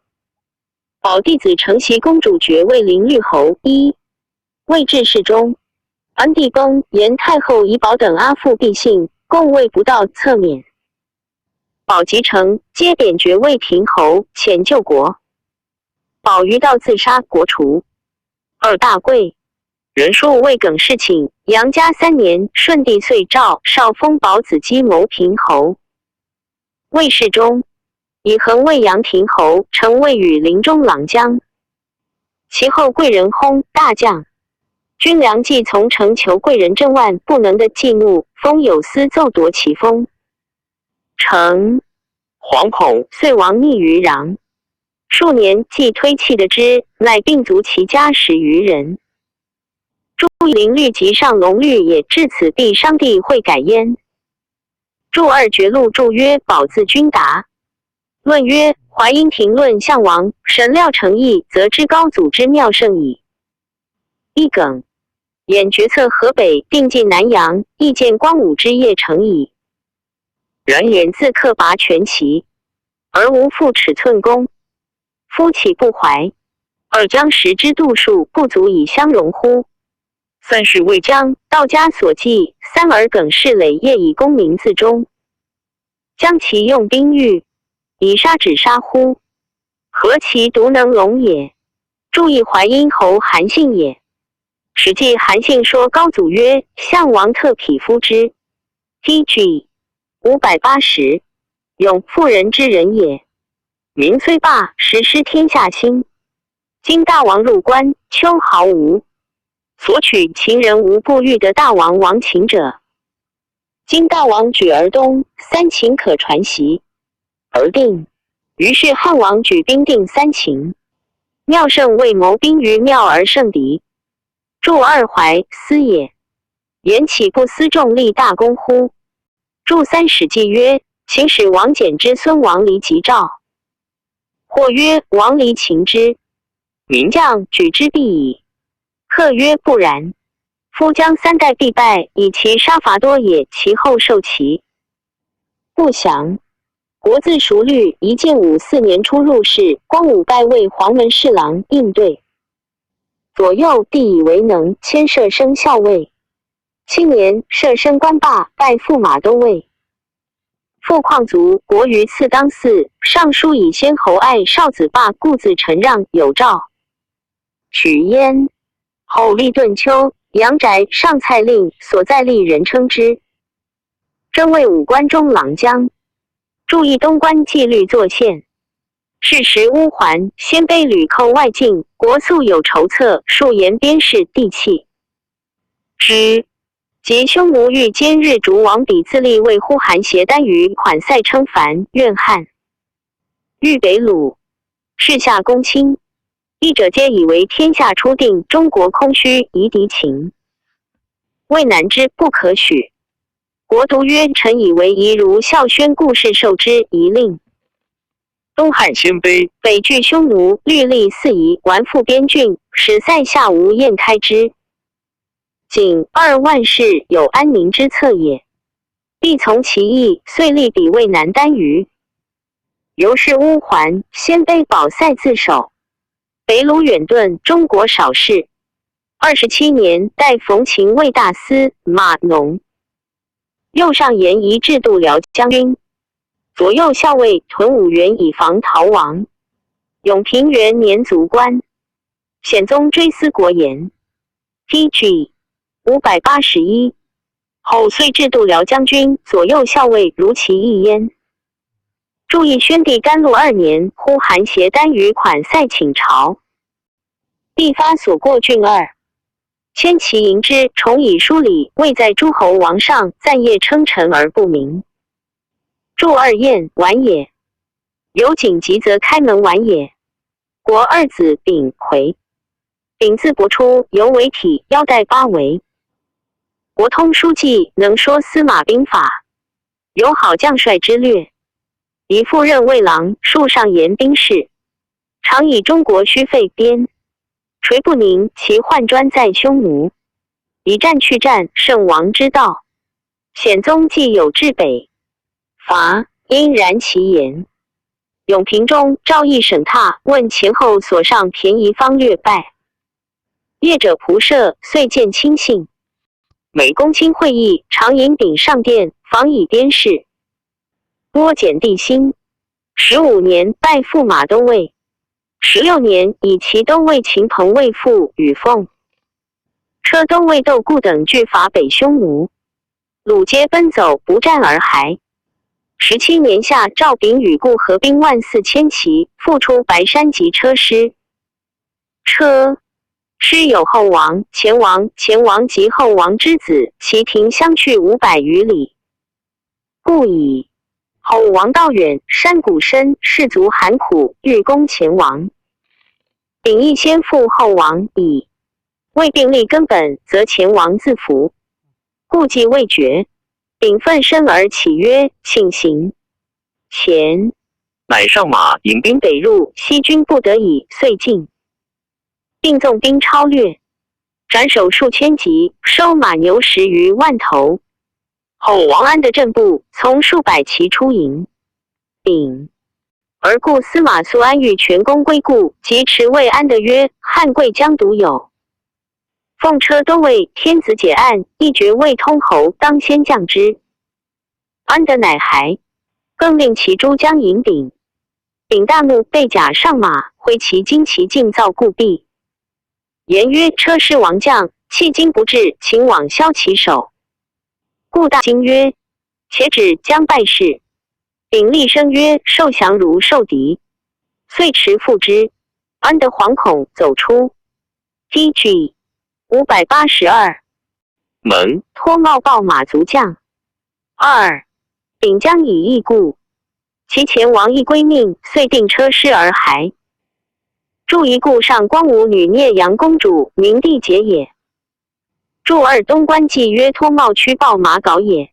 保弟子承袭公主爵位临律侯。一、未至世中，安帝崩，延太后以宝等阿父毕幸，共位不到，侧免。保及成，皆贬爵位平侯，遣救国。 保于道自杀，国除。二、大贵。袁术为耿氏请，杨嘉三年，顺帝岁赵，少封保子姬谋平侯。未世中，以恒为阳平侯，成为羽林中郎将。其后贵人薨，大将军梁冀从城求贵人镇万不能的计谋，封有司奏夺其封。成。惶恐，遂亡匿于穰。 数年，既推弃得之，乃并族其家十余人。注意林律及上隆虑也，至此帝商帝会改焉。注二、爵禄注曰：保自君达。论曰：淮阴亭论项王，沈廖成邑，则知高祖之妙圣矣。一梗。 演决策河北，并进南阳，亦见光武之业成矣。然演自刻跋全奇，而无复尺寸功，夫岂不怀？二、将时之度数不足以相容乎？三、序未将，道家所记，三而耿氏累业以功名自终。将其用兵喻，以杀止杀乎？何其独能龙也！注意淮阴侯韩信也。 史记韩信说高祖曰：项王特匹夫之。T G 五百八十。勇妇人之仁也。民虽霸，实失天下心。今大王入关，秋毫无，所取秦人无不御的大王亡秦者。 今大王举而东，三秦可传习。而定。于是汉王举兵定三秦。妙圣未谋兵于妙而胜敌。注二、怀思也。言岂不思众立大功乎？注三、史记曰：秦始王简之孙王离及赵。或曰：王离秦之，民将举之必矣。客曰：不然。夫将三代必败，以其杀伐多也，其后受其 不祥。国字熟虑，一建武四年初入仕，光武拜为黄门侍郎应对。左右帝以为能，迁射生校尉。七年，射生官罢，拜驸马都尉。父况足，国于次当嗣，尚书以先侯爱少子罢，故自承让。有诏许燕。后历顿丘、阳翟、上蔡令，所在历人称之。征魏武关中郎将，注意东关纪律作献。是时乌桓鲜卑屡寇外境，国素有筹策，数沿边氏地气。之。及匈奴欲兼日逐王，彼自立为呼韩邪单于款塞称樊、怨汉。欲北虏，势下攻侵。一者皆以为天下初定，中国空虚，夷狄勤，魏难之，不可许。国独曰：臣以为夷如孝宣，故是受之，夷令。东汉鲜卑，北拒匈奴，律立四夷，完复边郡，使塞下无厌开之。景二万世有安民之策也，必从其意，遂立彼魏南单于。由是乌桓鲜卑保塞自守，北虏远遁，中国少事。二十七年，代冯秦为大司马农。右上言仪至度辽将军，左右校尉屯五原以防逃亡。永平元年卒官。显宗追思国言。T G五百八十一。后遂至度辽将军，左右校尉如其意焉。注意宣帝甘露二年，呼韩邪单于款塞请朝。必发所过郡二，迁其营之，重以疏礼，谓在诸侯王上，暂夜称臣而不明。注二燕，晚也。由景吉则开门晚也。国二子丙魁。丙字伯出，由为体，腰带八围。国通书记，能说司马兵法，有好将帅之略。以父任卫郎，数上言兵事，常以中国需废边，垂不宁，其患专在匈奴，以战去战，胜王之道。显宗既有至北伐，因然其言。永平中赵义省踏，问前后所上便宜方略拜。业者仆射，遂见亲信。每公卿会议，常引丙上殿，访以边事，拨简地心。十五年，拜驸马都尉。十六年，以骑都尉秦彭为父与奉车都尉窦固等拒伐北匈奴，虏皆奔走，不战而还。十七年夏，赵丙与固合兵万四千骑，复出白山及车师。车师有后王、前王、前王及后王之子，其庭相去五百余里。固以后王道远，山谷深，士卒寒苦，欲攻前王。丙亦先附后王矣。未并立根本，则前王自服。固计未决，丙奋身而起曰：请行。前。乃上马引兵北入，西军不得已，遂进。并纵兵超略，斩首数千级，收马牛十余万头。后王安得阵步，从数百骑出迎。丙。而故司马宿安欲全功归固，即持未安得曰：汉贵将独有，奉车都尉，天子解案，一决未通侯，当先降之。安得乃还，更令其诸将迎丙。丙大怒，备甲上马，挥其精骑进造固壁。言曰：车师王将，弃今不至，请往削其首。固大惊曰：且止，将败势。丙厉声曰：受降如受敌。遂持赴之。安得惶恐，走出。T G五百八十二。门。脱帽报马卒将。二。丙将以易固，其前王亦归命，遂定车师而还。注一固上光武女孽阳公主，名帝节也。注二东关纪约脱帽屈报马稿也。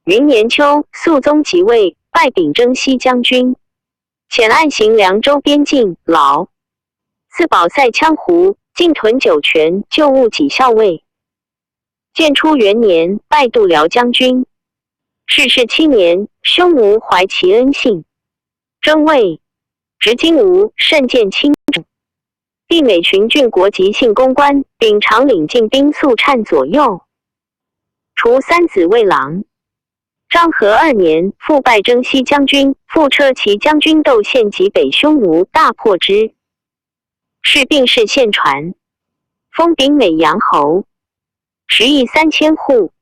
明年秋，肃宗即位，拜丙征西将军。遣按行凉州边境，劳。自保塞羌胡，进屯酒泉，旧务给校尉。建初元年，拜度辽将军。逝世七年，匈奴怀齐恩信，征魏，执金吾圣见亲政。 帝每巡郡国及信公官，秉常领禁兵粟产左右。除三子魏郎。章和二年，复拜征西将军，复车骑将军窦宪及北匈奴，大破之。是病逝献船，封丙美阳侯，食邑三千户。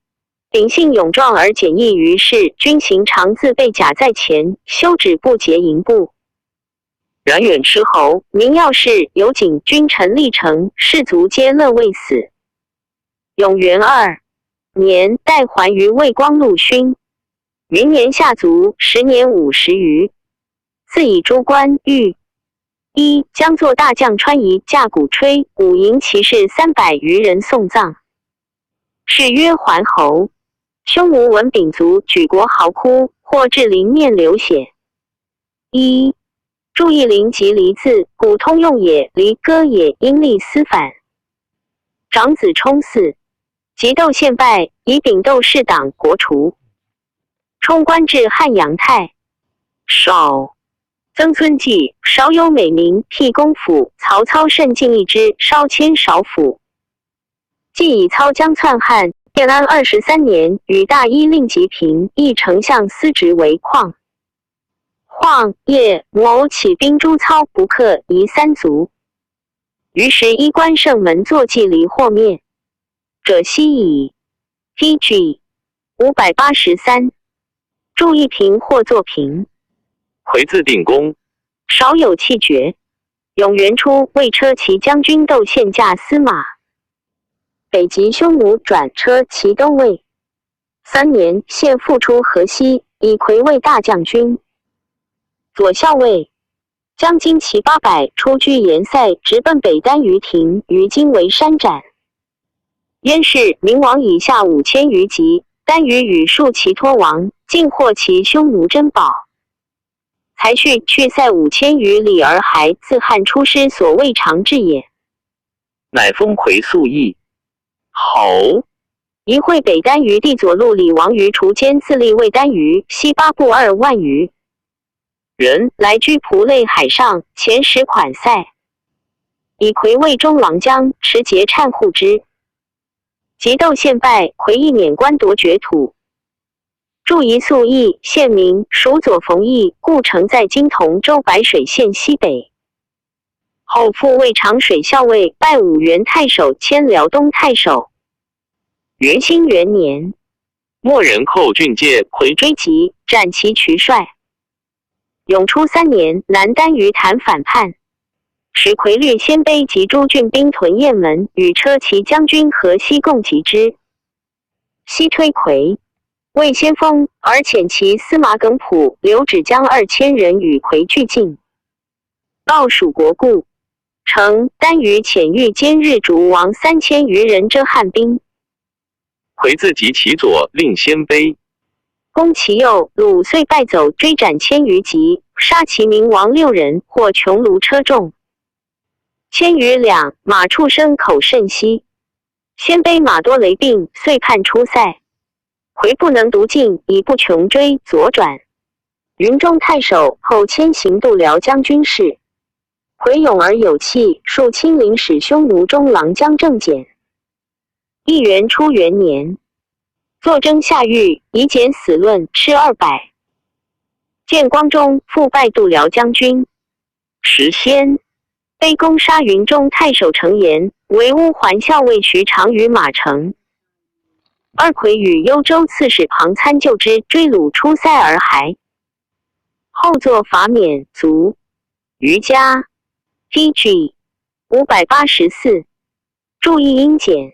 丙信勇壮而简易于事，军行常自备甲在前，休止不节营部。 然远斥候，民要事由景君臣历城，士卒皆乐未死。永元二年，代还于魏光陆勋。余年下卒，时年五十余。自以诸官御：一、将作大将穿衣，架鼓吹，五营骑士三百余人送葬。 谥曰桓侯。匈奴闻丙卒举国号哭，或至临面流血。一、注意临及离字，古通用也，离歌也，音立思反。长子冲嗣，及窦宪败，以丙窦弑党国除。冲官至汉阳太守。曾孙纪，少有美名辟公府，曹操甚敬一之，稍迁少府。 纪以操将篡汉，建安二十三年，与大伊令吉平议丞相司职为况。况叶谋起兵诛操不克夷三族。于是衣冠圣门坐骑离获灭者悉矣。T G 五百八十三。注意平或作平。回字定公。少有气绝。永元初，魏车骑将军窦宪驾司马，北击匈奴，转车骑东魏。三年，献复出河西，以魁为大将军、左校尉，将精骑八百，出居延塞，直奔北单于庭，于今为山斩。 燕氏明王以下五千余骑，单于羽数骑脱亡，尽获其匈奴珍宝。才续去塞五千余里，而还自汉出师，所未尝至也。乃封魁宿义侯。于会北单于地左路李王于除间自立魏单于西八部二万余人，来居蒲类海上，遣使款塞，以魁为中郎将，持节缲护之。及窦宪败，魁亦免官夺爵土。注意宿义，县名，属左冯邑，故城在今同州白水县西北。后复为长水校尉，拜武原太守，迁辽东太守。元兴元年，莫人寇郡界，魁追及，斩其渠帅。永初三年，南单于谈反叛，使魁律鲜卑及诸郡兵屯雁门，与车骑将军河西共击之。西推魁，魏先锋，而遣其司马耿普、刘芷将二千人与魁俱进。报蜀国故，成单于遣御监日逐王三千余人遮汉兵。 魁自及其左令鲜卑。攻其右，鲁遂败走，追斩千余骑，杀其民亡六人，获穷卢车众千余两，马畜牲口甚稀。鲜卑马多羸病，遂叛出塞。魁不能独进，以不穷追，左转云中太守，后迁行度辽将军事。魁勇而有气，数亲临使匈奴中郎将郑简。 义元初元年，坐征夏域，以简死论，吃二百。建光中，复拜度辽将军。时鲜卑攻杀云中太守程岩，为乌桓校尉许常于马城。二魁与幽州刺史庞参救之，追鲁出塞而还。后作伐免卒。余嘉，T G 五百八十四。 注意殷简。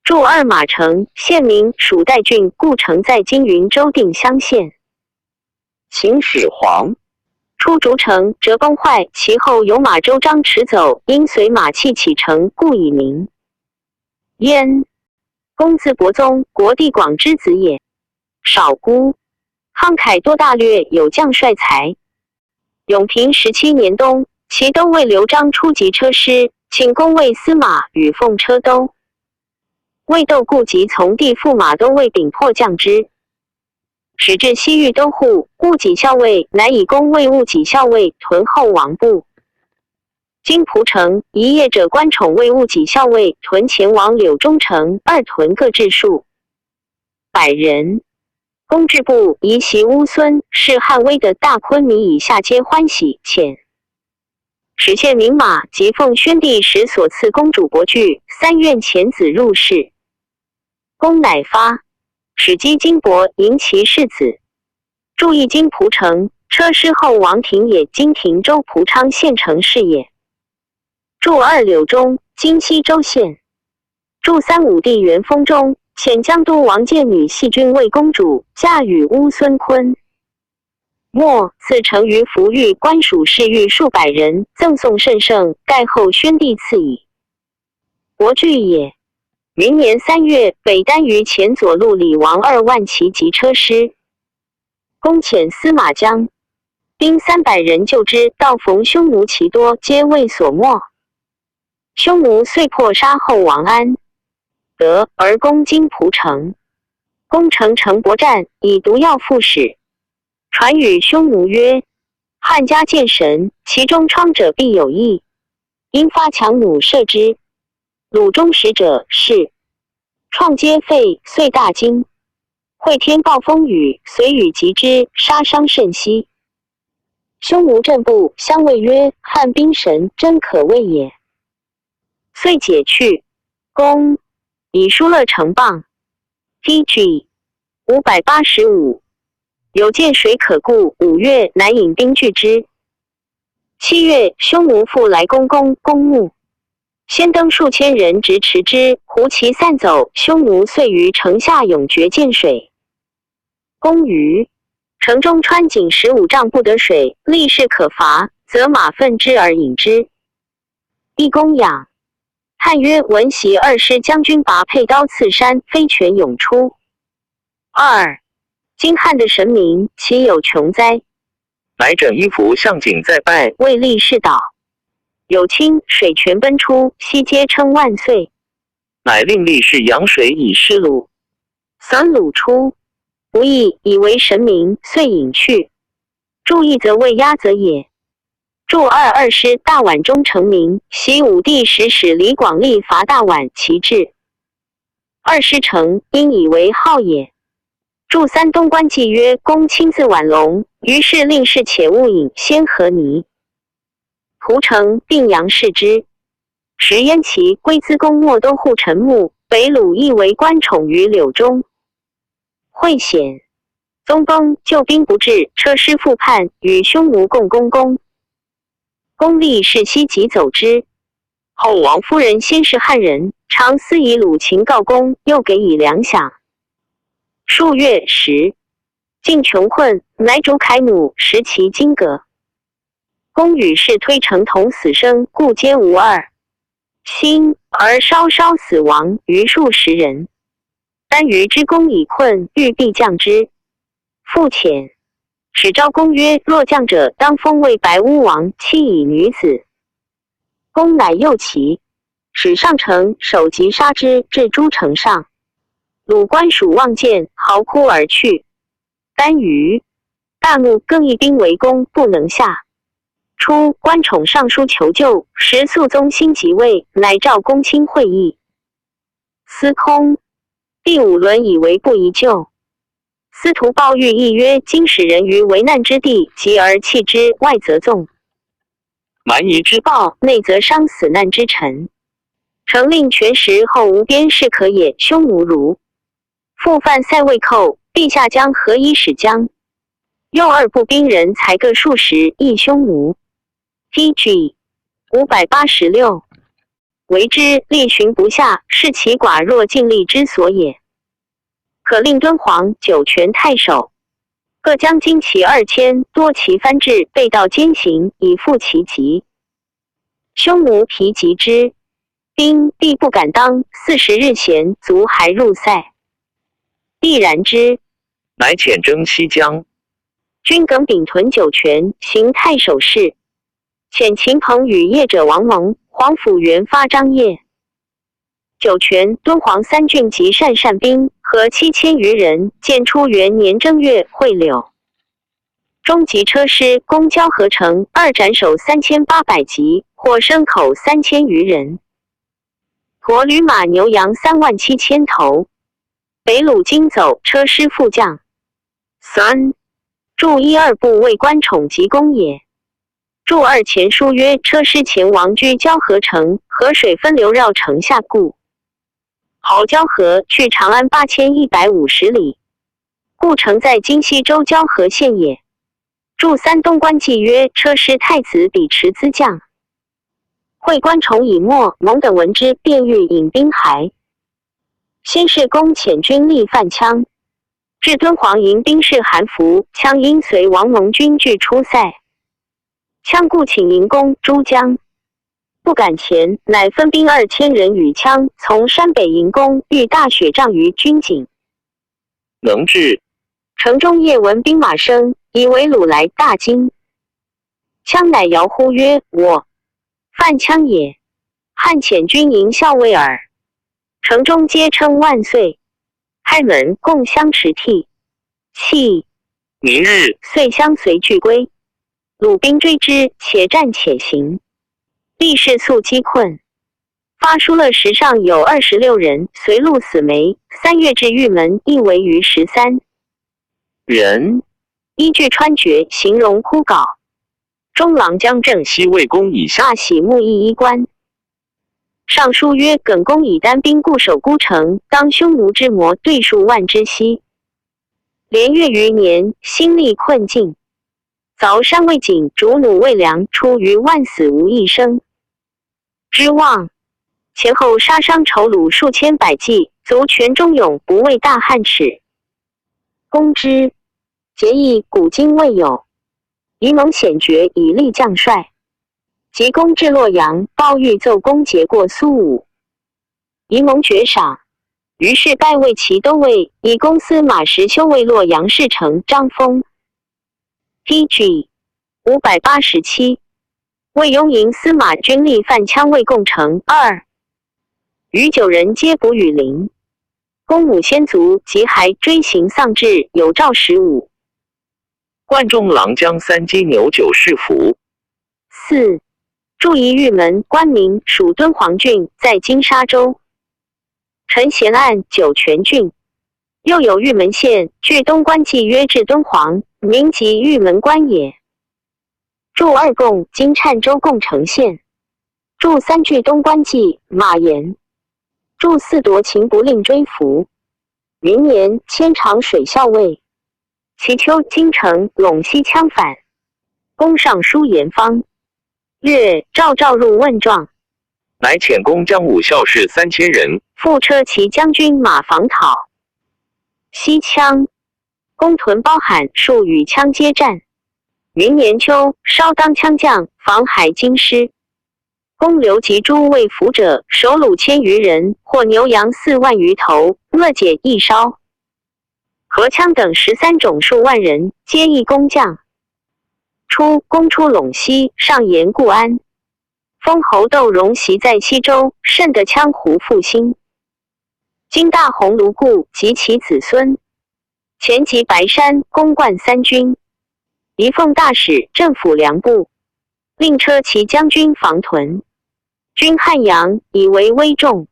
注二马城，县名，属代郡，故城在今云州定襄县。秦始皇初逐城，折崩坏，其后由马周章持走，因随马弃启程，故以名。燕公字伯宗，国地广之子也。少孤，慷慨多大略，有将帅才。 永平十七年冬，齐都尉刘章初及车师，请攻魏司马，与奉车都尉窦固及从地赴马都尉，禀破将之。始至西域都护，务给校尉，乃以攻卫务给校尉屯后王部。经蒲城，以夜者关宠卫务给校尉屯前往柳中城，二屯各置数百人。攻至部，移袭乌孙，是汉威的大昆弥以下皆欢喜遣。始献名马，即奉宣帝时所赐公主帛具，三愿遣子入侍。公乃发，始积金帛，迎其世子。筑一京蒲城，车师后王庭野，今亭州蒲昌县城是也。筑二柳中，今西周县。筑三武帝元丰中，遣江都王建女系君为公主，嫁与乌孙昆。末赐城于扶裕，官署侍御数百人，赠送甚盛，盖后宣帝赐矣。国具也。明年三月，北单于前左路李王二万骑及车师，攻遣司马江，兵三百人救之，道逢匈奴其多，皆未所没。匈奴遂破杀后王安，得而攻京蒲城。攻城城伯战以毒药赴使，传与匈奴曰：汉家见神，其中疮者必有疫，因发强弩射之，弩中实者是，创皆废，遂大惊。会天暴风雨，随雨及之，杀伤甚息。匈奴震怖，相谓曰：汉兵神，真可畏也。遂解去。公以疏勒城傍。T G五百八十五，有涧水可固，五月乃引兵拒之。七月，匈奴复来攻攻攻牧，先登数千人直持之，胡骑散走，匈奴遂于城下涌决涧水。公于城中川井十五丈不得水，力士可伐，则马奋之而引之。一公养。汉曰：闻袭二师将军拔佩刀刺山，非泉涌出。二，今汉的神明岂有穷哉？乃整衣服向井再拜，谓力士祷。有清水泉奔出，悉皆称万岁。乃令力士扬水以示路。三鲁出，不亦以为神明，遂引去。注意则谓压则也。注二，二师大宛中城名，袭武帝时使李广力伐大宛，其至。二师城，因以为号也。注三，东关既曰：公亲自宛龙，于是令士且勿引，先和泥。蒲城并阳视之。时燕齐归资攻没都护陈牧，北虏亦为关宠于柳中。会险。宗崩，救兵不至，车师复叛，与匈奴共攻攻。公立是西即走之。后王夫人先是汉人，常私以鲁秦告公，又给以粮饷。数月时，境穷困，乃主凯努，食其金革。公与士推城同死生，故皆无二心，而稍稍死亡于数十人。单于之功已困，欲必将之，复遣，使昭公曰：若将者，当封为白乌王，妻以女子。公乃诱其，使上乘首级杀之，至诸城上。鲁官属望见，号哭而去。单于大怒，更一兵围攻，不能下。初，关宠上书求救，时肃宗新即位，乃召公卿会议。司空第五轮以为不宜救。司徒抱喻亦曰：今使人于危难之地，及而弃之，外则纵蛮夷之暴，内则伤死难之臣。诚令权时后无边事可也。匈奴如复犯塞未寇，陛下将何以使将？右二部兵人才各数十，亦匈奴。T G五百八十六。为之力寻不下，是其寡弱尽力之所也。可令敦煌酒泉太守，各将精骑二千，多骑番至，备道兼行，以赴其急。匈奴疲疾之，兵必不敢当，四十日闲，卒还入塞。必然之，乃遣征西将军耿炳屯酒泉，行太守事。遣秦彭与叶者王蒙，黄甫元发张掖。酒泉、敦煌三郡及鄯善兵合七千余人，建初元年正月会柳。中集车师攻交河城，二斩首三千八百级，获牲口三千余人，驮旅马牛羊三万七千头。北虏经走，车师副将。三，驻一二部为关宠急攻也。 驻二前书曰：车师前王居交河城，河水分流绕城下故。濠交河去长安八千一百五十里，故城在今西周交河县也。驻三东关纪曰：车师太子比迟资将。会关宠已没，蒙等闻之，便欲引兵还。先是公遣军力犯羌，至敦煌迎兵是韩福，羌因随王蒙军拒出塞。 羌故请迎攻诸将，不敢前，乃分兵二千人与羌从山北迎攻，遇大雪障于军境，能至。城中夜闻兵马声，以为虏来，大惊。羌乃遥呼曰：我犯羌也，汉遣军迎校尉耳。城中皆称万岁。开门，共相持涕。泣。明日，遂相随俱归。 鲁兵追之，且战且行。力士粟饥困，发疏勒石上有二十六人，随路死没。三月至玉门，亦为余十三人，依据川绝，形容枯槁。中郎将镇西魏公以下喜慕一衣冠。上书曰：耿恭以单兵固守孤城，当匈奴之魔，对数万之西。连月余年，心力困尽。 凿山未井，竹弩未粮，出于万死无一生之望。前后杀伤仇虏数千百计，族全忠勇，不畏大汉耻。公之节义，古今未有。于蒙显决，以立将帅。及公至洛阳，包玉奏功节过苏武。于蒙爵赏。于是拜为骑都尉，以公司马时修为洛阳侍臣，张封。 P G五百八十七，为拥营司马军力犯羌未攻城。二，余九人皆不与陵。公武先卒及还追行丧志，有诏十五。冠中郎将三击牛九士服。四，驻于玉门，官名属敦煌郡，在今沙州。 陈咸案酒泉郡。又有玉门县，距东关纪约至敦煌，名即玉门关也。驻二贡，今郴州共城县。驻三距东关纪，马岩。驻四夺秦不令追服。明年迁长水校尉。其秋，金城、陇西羌反。公上书严方。 曰：赵赵入问状。乃遣公将武校士三千人，复车骑将军马房讨西羌。公屯包罕数与羌接战。明年秋，稍当羌将，房还京师。公刘及诸未服者，首虏千余人，获牛羊四万余头，勒解亦稍。 合羌等十三种数万人，皆役工匠。初，公出陇西，上言固安，封侯窦融席在西州，甚得羌胡复兴。今大鸿胪固及其子孙，前及白山，攻冠三军，移奉大使、镇抚粮部，令车骑将军房屯。军汉阳，以为危重，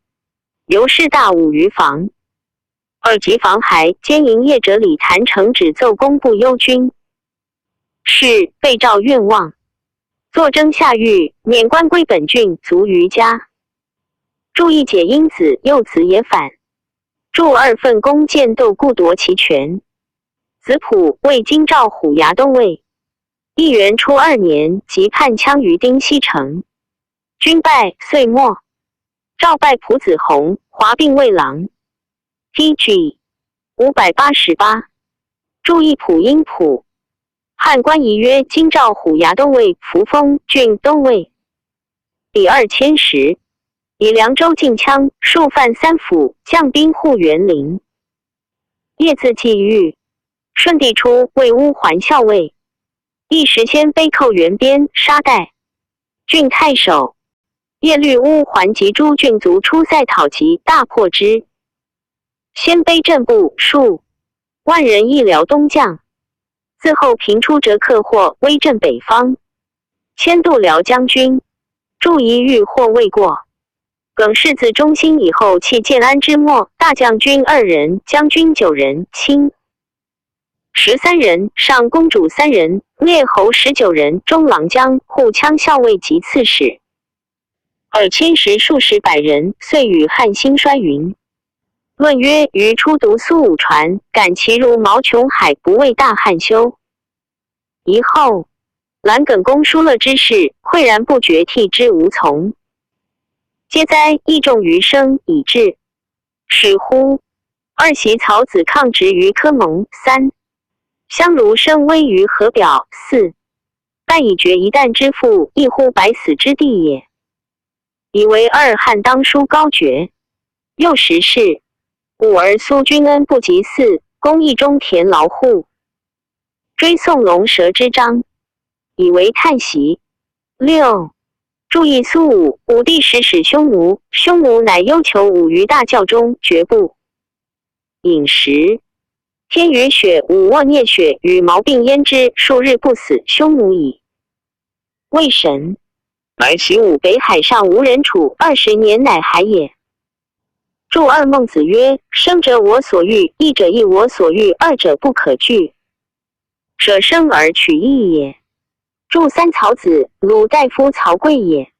由士大五余房。 二及房还，兼营业者李谈成旨奏功不忧军。是被诏愿望。坐征下狱，免官归本郡，卒于家。驻一解因子幼子也反。驻二奉公建斗固夺其权。子普为京兆虎牙都尉。义元初二年，即叛羌于丁西城。军败，岁没。 诏拜蒲子弘、华并卫郎。P G五百八十八，驻义蒲阴蒲。汉官仪曰：京兆虎牙都尉蒲封郡都尉。比二千石，以凉州进羌，数犯三府，将兵护园陵。叶字季玉，顺帝初为乌桓校尉。 一时鲜卑寇援边，杀代郡太守。耶律乌桓及诸郡卒出塞讨齐，大破之。鲜卑镇部数万人亦辽东将。自后平出折克霍威镇北方，迁度辽将军，驻于豫霍未过。耿氏自中兴以后，弃建安之末，大将军二人，将军九人，卿十三人，上公主三人，列侯十九人，中郎将、护羌校尉及刺史。而千石数十百人，遂与汉兴衰云。论曰：余初读苏武传，感其如毛琼海，不为大汉修。以后，兰耿公疏勒之事，喟然不决，替之无从。皆哉！亦重余生以至。始乎，二袭曹子抗职于轲盟。三，相如生危于河表。四，半以决一旦之父，亦乎百死之地也。以为二汉当疏高决。又时事，五而苏君恩不及四，公亦中田劳户，追宋龙蛇之章，以为叹息。六，注意苏武，武帝时使匈奴，匈奴乃忧求武于大教中，决不饮食。天与雪，武沃啮雪，与毛并焉之，数日不死，匈奴矣。魏神，乃行武北海上无人处，二十年乃还也。注二孟子曰：生者我所欲，义者亦我所欲，二者不可拒。舍生而取义也。注三曹子，鲁大夫曹刿也。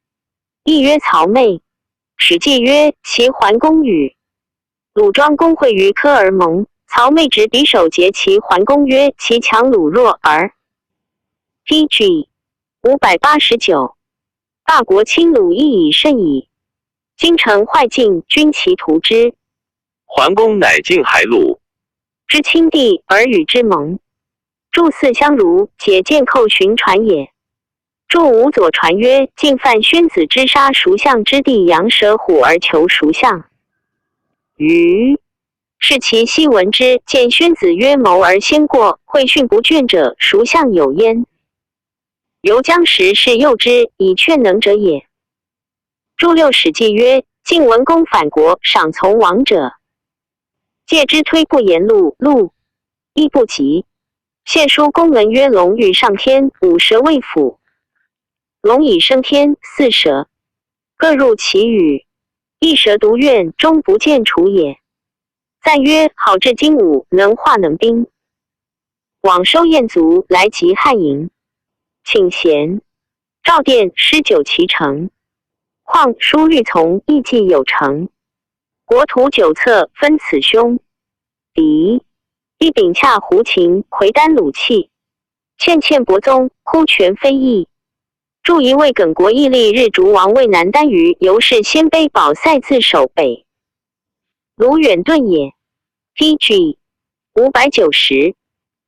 亦曰曹妹。史记曰：齐桓公与鲁庄公会于轲而盟，曹妹执匕首截齐桓公曰：齐强鲁弱而 P G 五百八十九，大国侵鲁亦已甚矣。今臣坏晋，军其图之。桓公乃进海鲁之侵地而与之盟。注四相如，解建寇寻传也。注五左传曰：晋犯宣子之杀孰相之地，扬蛇虎而求孰相。余 是其昔闻之，见宣子曰：谋而先过，会训不倦者，孰相有焉？由将时事诱之，以劝能者也。注六史记曰：晋文公反国，赏从王者，戒之推不言路，路亦不及。献书公文曰：龙欲上天，五蛇未腐，龙以升天，四蛇各入其羽，一蛇独怨，终不见处也。赞曰：好至精武，能化能兵。往收雁卒，来及汉营，请贤赵殿，诗酒其成。况叔欲从，亦既有成。国图九策，分此兄。彼亦秉驾胡秦，魁丹鲁契，欠欠伯宗，忽全非议。 注一位耿国义立日逐王魏南单于，由是鲜卑保塞自守北。鲁远遁也。P G 五百九十。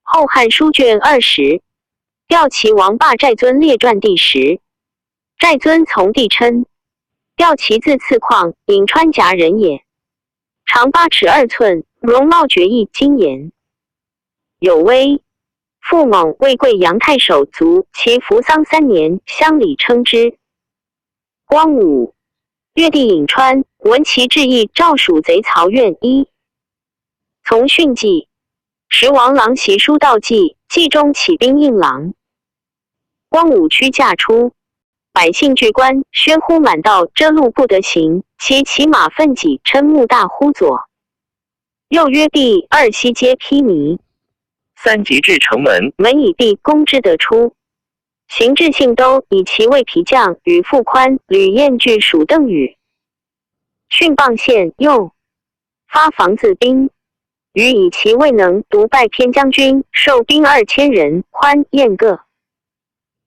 后汉书卷二十，调齐王霸寨尊列传第十。寨尊从帝琛，调齐自刺况，颍川夹人也。长八尺二寸，容貌绝异，精颜有威。父猛魏贵阳太守卒，其服丧三年，乡里称之。光武，越地颍川，闻其志意，诏属贼曹愿一。从训记，时王郎袭书道济，冀中起兵应郎。光武驱驾出，百姓俱观，喧呼满道，遮路不得行，其骑马奋起，琛目大呼左。 右曰壁，二西皆披迷。三及至城门，门已闭，攻之得出。行至信都，以骑卫皮将与傅宽、吕晏俱属邓羽。训傍县，又发防自兵。羽以其未能，独拜偏将军，授兵二千人，宽晏各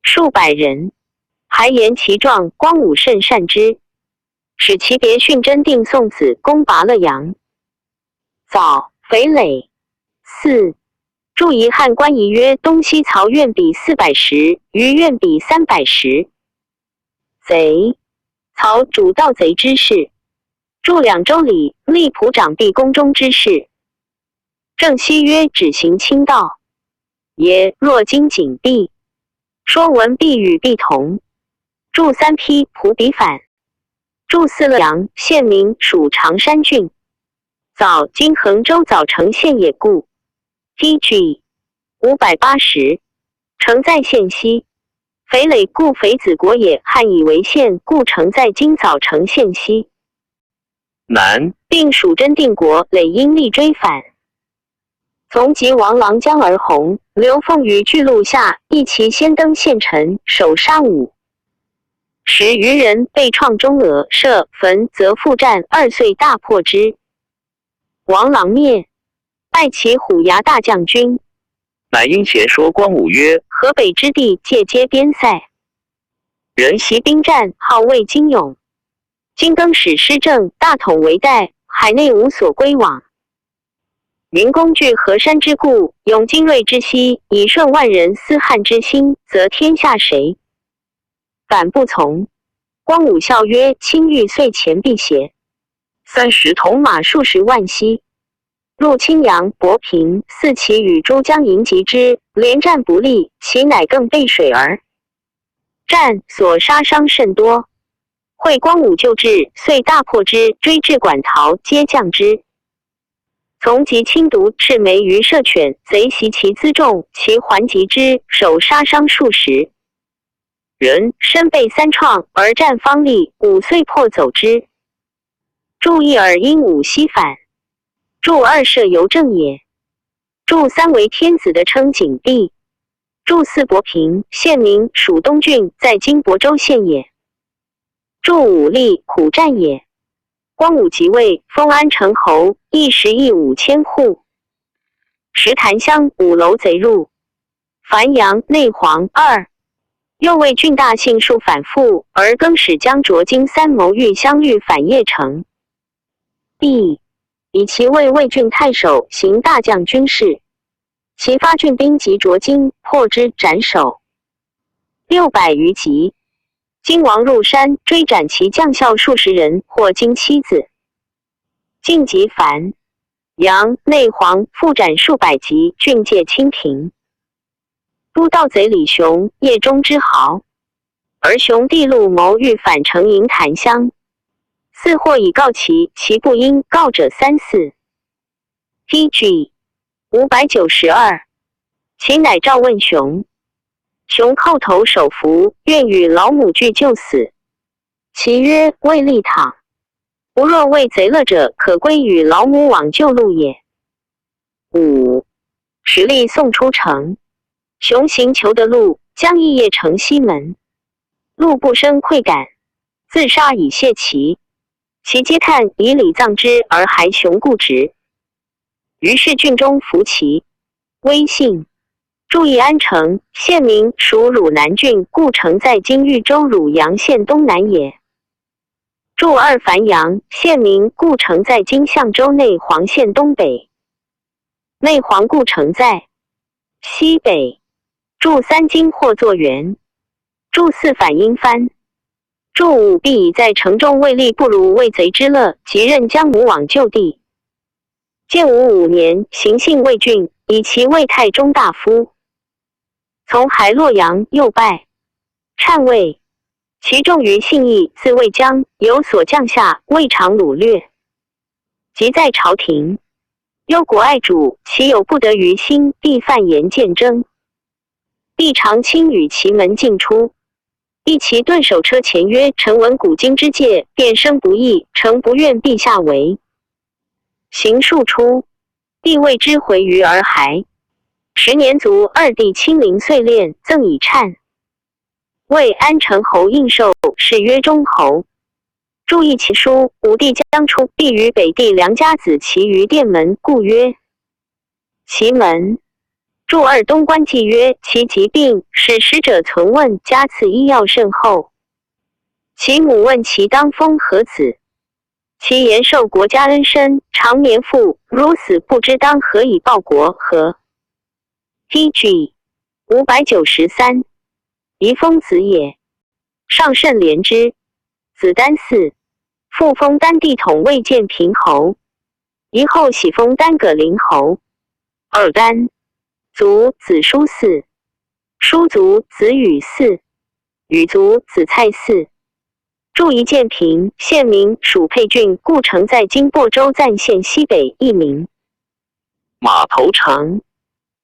数百人。还言其壮，光武甚善之。 使其别训征定宋子，攻拔乐阳。早肥累。四，注遗汉官仪曰：东西曹愿比四百石，余愿比三百石。贼，曹主盗贼之事。注两周礼，吏仆长毕宫中之事。 正西曰：止行清道也。若今景毕，说文毕与毕同。注三匹仆比反。驻四乐阳，县名属常山郡。早，今衡州早城县也故。T G五百八十，城在县西。肥累故肥子国也，汉以为县，故城在今早城县西。南，并属真定国，累因力追返。从即王郎将而洪，刘凤于巨鹿下，一骑先登县城，首杀五十余人，被创中额，射焚，则复战，二岁大破之。王郎灭，拜其虎牙大将军。乃因前说光武曰：河北之地，界皆边塞，人习兵战，好畏精勇。今更使师正、大统为代，海内无所归往。云公据河山之固，拥精锐之希，以顺万人思汉之心，则天下谁敢不从？光武笑曰：卿欲遂前避邪？三十铜马数十万息。入青阳、博平，四骑与诸将迎及之，连战不利，其乃更背水而战，所杀伤甚多。会光武救至，遂大破之，追至馆陶，皆将之。从即轻毒赤眉于射犬，贼袭其辎重，其还击之，首杀伤数十人，身被三创，而战方力，五岁破走之。注意尔因武西返。注二射游正也。注三为天子的称景帝。注四博平，县名属东郡，在今亳州县也。注五立苦战也。光武即位，封安城侯，一时邑五千户。时潭乡五楼贼入，繁阳、内黄二，右卫郡大姓数反复，而更始将卓金三谋御相遇反邺城。第，以其为魏郡太守，行大将军事。其发郡兵及卓金，破之斩首六百余级。金王入山，追斩其将校数十人，获金妻子。晋及繁阳、内黄，复斩数百级，郡界清平。都盗贼李雄，邺中之豪。而雄弟陆谋欲反城营潭乡，四或以告其，其不因，告者三四。T G五百九十二。其乃召问雄。雄叩头首伏，愿与老母俱就死。其曰：未立躺，不若为贼乐者，可归与老母往旧路也。五，时立送出城。雄行求得陆，将一夜城西门。陆不生愧感，自杀以谢其。其皆叹以礼葬之，而还雄故职。于是郡中服其威信。注意安城，县名属汝南郡，故城在今豫州汝阳县东南也。注二繁阳，县名，故城在今象州内黄县东北。内黄故城在西北。注三今或作原。注四反因藩。注五必以在城中为利，不如为贼之乐，即任将武往旧地。建武五年，行幸魏郡，以其为太中大夫。从还洛阳，又拜缮卫。其重于信义，自卫将，有所将下，未尝掳掠。及在朝廷，忧国爱主，其有不得于心，必犯言见征。必常亲与其门进出。一骑顿首车前曰：臣闻古今之界，变生不易，诚不愿陛下为行数出。帝谓之回于洱海。时年卒，二弟亲临遂练，赠以缮。为安城侯印绶，谥曰中侯。注意其书，武帝将出，必与北地良家子齐于殿门，故曰 其门。注二东关纪约，其疾病，使使者存问，加赐医药甚厚。其母问其当封何子，其言受国家恩深，常年赋，如死不知当何以报国，何？T G五百九十三。遗封子也。 上甚怜之。子丹嗣，父封丹地统卫建平侯，遗后喜封丹葛陵侯。尔丹，族子叔嗣，叔族子羽嗣，羽族子蔡嗣。注一建平，县名属沛郡，故城在今亳州赞县西北，亦名马头城。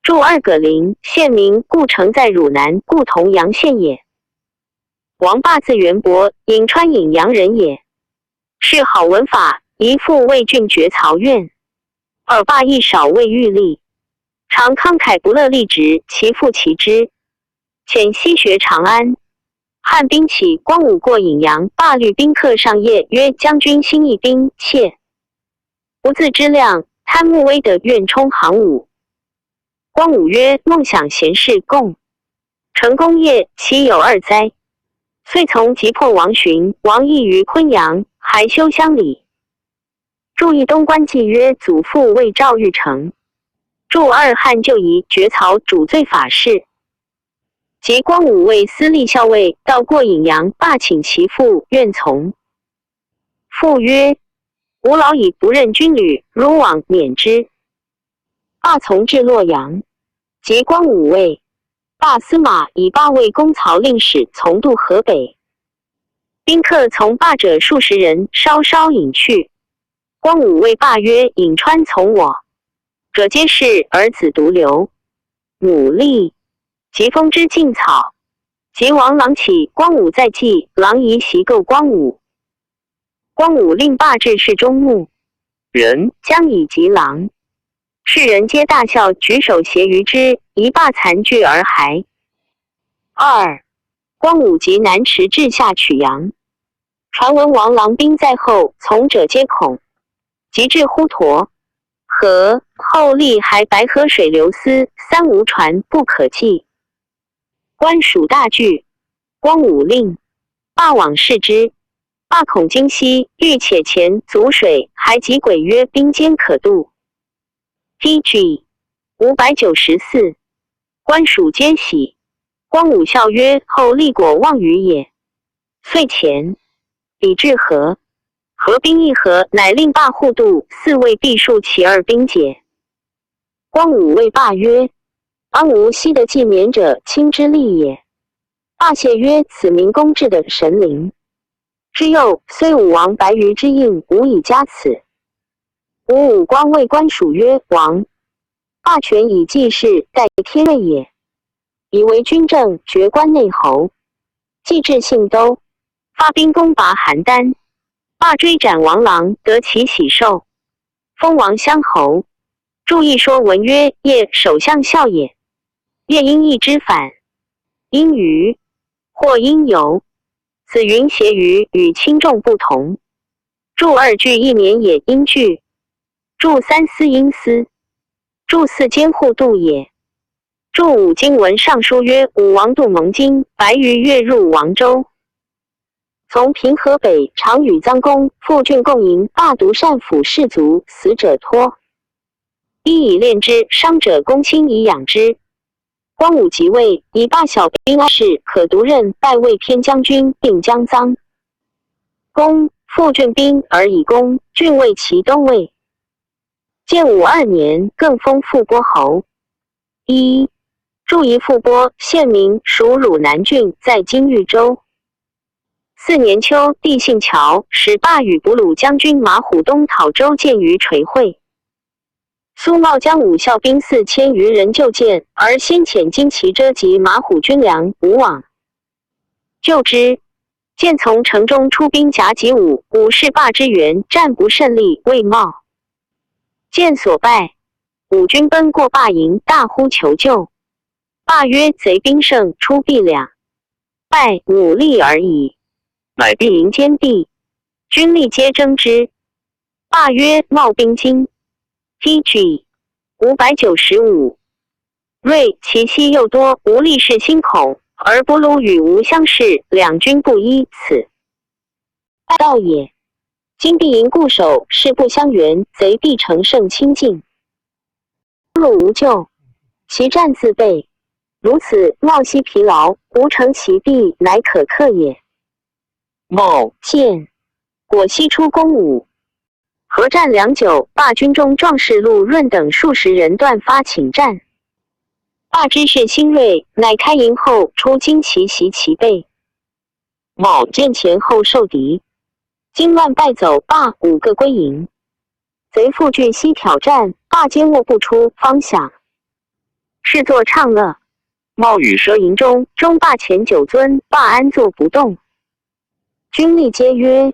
注二葛陵，县名，故城在汝南，故同阳县也。王霸字元伯，颍川颍阳人也。諡号文法，一父为郡绝曹怨，二霸亦少为御吏，常慷慨不乐，力执其父其支，遣西学长安。汉兵起，光武过颍阳，霸率宾客上邇，曰：将军兴义兵，切不自知量，贪慕威德，愿充行伍。光武曰：梦想贤士，共成功业，岂有二哉？遂从即破王寻，王邑于昆阳，还修乡里。注一东关纪约，祖父为赵玉成。注二汉旧仪，绝曹主罪法事。及光武为司隶校尉，到过颍阳，霸请其父，愿从。父曰：吾老矣，不任军旅，汝往免之。霸从至洛阳，及光武位，霸司马以霸为公曹令史，从渡河北。宾客从霸者数十人，稍稍隐去。光武谓霸曰：颍川从我，者皆逝，尔子独留，努力。即封之进草。及王朗起，光武在祭，朗以喜构光武。光武令霸至侍中牧人，将以及朗。士人皆大笑，举首斜于之，疑霸残拒而还。二，光武即南池至下曲阳，传闻王朗兵在后，从者皆恐。及至滹沱、和后，立还白河水流司，三无船，不可济。官署大惧，光武令霸往视之。霸恐惊息，欲且前阻水，还即轨曰：兵坚可渡。T G五百九十四。官署皆喜。光武笑曰：后立果望鱼也。遂前，彼至河，河兵议和，乃令霸护渡，四卫必戍其二兵解。光武谓霸曰：安无息得纪免者，卿之力也。霸谢曰：此名公至的神灵之佑，虽武王白鱼之印，无以加此。武武光谓官署曰：王霸权以祭祀，代天位也。以为军政，决关内侯。既至信都，发兵攻拔邯郸。霸追斩王朗，得其喜寿，封王乡侯。注一说文曰：夜首相校也，夜因役之反，因于或因由。子云斜于与轻重不同。注二拒亦免也，因拒。注三思因思。注四监护度也。注五经文尚书曰：武王度蒙津，白鱼月入王周。从平河北常与臧公、傅俊共营，霸独单抚士卒，死者托。一以练之，伤者公亲以养之。光武即位，以霸小兵安氏，可独任拜魏偏将军，并将臧公、傅俊兵而以攻，郡为其东魏。建武二年，更封傅波侯。一，注一傅波，县名，属汝南郡，在今豫州。四年秋，帝兴桥，使霸与哺鲁将军马虎东讨周建于垂会。苏茂将武校兵四千余人救建，而先遣金骑遮及马虎军粮，无往救之。建从城中出兵甲及武，武视霸之援，战不胜利，未茂。建所败，武军奔过霸营，大呼求救。霸曰：贼兵胜，出必两，败，武力而已。乃兵营坚壁，军力皆争之。霸曰：茂兵精。T G五百九十五。锐，其息又多，无力士心恐，而哺鲁与吴相视，两军不一，此道也。今必营固守，势不相援，贼必乘胜亲进，哺鲁无救，其战自备。如此，茂息疲劳，胡乘其弊，乃可克也。茂建，果悉出攻武。合战良久，霸军中壮士陆润等数十人断发请战。霸知士心锐，乃开营后出精骑袭其备。茂见前后受敌，惊乱败走，罢五个归营。贼复据西挑战，罢皆握不出方向，是作唱乐。茂与蛇营中，终罢前九尊，罢安坐不动。军吏皆曰：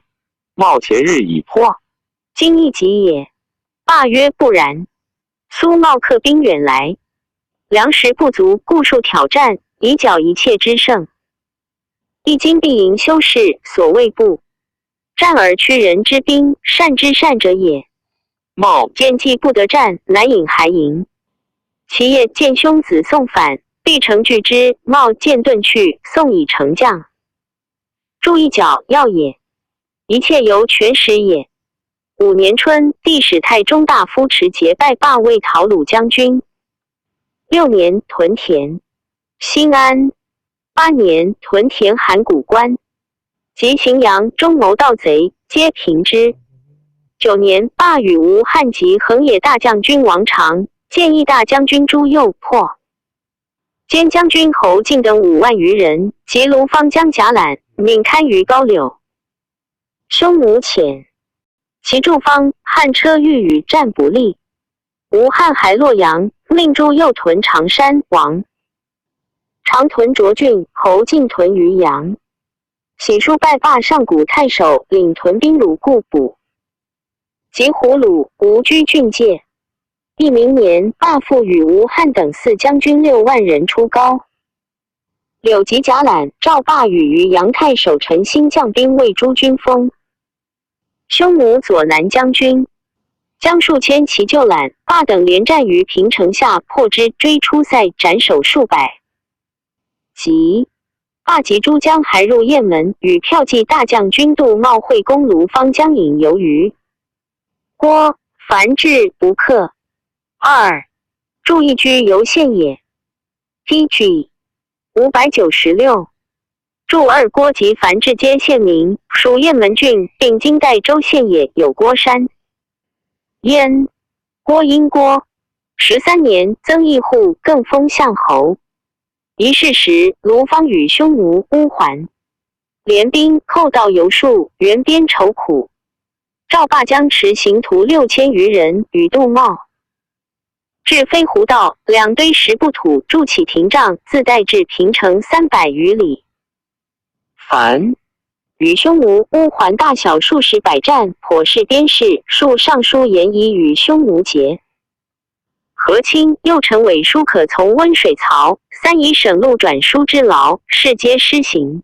茂前日已破，今亦及也。罢曰：不然，苏茂客兵远来，粮食不足，故数挑战，以侥一切之胜。一今必营修士，所谓步，战而屈人之兵，善之善者也。茂见计不得战，乃引还营。其夜见兄子送返，必乘拒之。茂见遁去，送以乘将。注一角要也，一切由权始也。五年春，帝使太中大夫持节拜罢魏讨鲁将军。六年屯田、兴安。八年屯田函谷关，及荥阳、中牟盗贼，皆平之。九年，罢与吴汉及横野大将军王常，建义大将军朱右破。兼将军侯进等五万余人，及卢方将甲懒，闵堪于高柳。匈奴遣其助方汉车御宇战不利。吴汉还洛阳，命朱右屯长山王。常屯涿郡，侯进屯于阳。喜书拜罢上谷太守，领屯兵卢固补。及胡鲁、吴居郡界。义民年，罢复与吴汉等四将军六万人出高。柳及甲懒、赵罢与于阳太守陈兴将兵为诸军封。匈奴左南将军将数千骑旧懒、罢等连战于平城下，破之，追出塞，斩首数百。及罢及诸将还入雁门，与骠骑大将军杜茂会攻卢方将，引由于郭、樊至不克。二、注一居由县也。T G五百九十六。注二郭及樊至皆县名，属雁门郡，并今代州县也。有郭山、燕、郭阴郭。十三年，曾益护更封相侯。一是时，卢方与匈奴乌桓联兵，寇盗游戍，援边愁苦。赵罢将持刑徒六千余人与杜茂 至飞狐道，两堆石步土，筑起亭障，自带至平城三百余里。樊与匈奴乌桓大小数十百战，颇是边事，数尚书言疑与匈奴结。和亲右丞韦叔可从温水曹，三以省路转输之劳，事皆施行。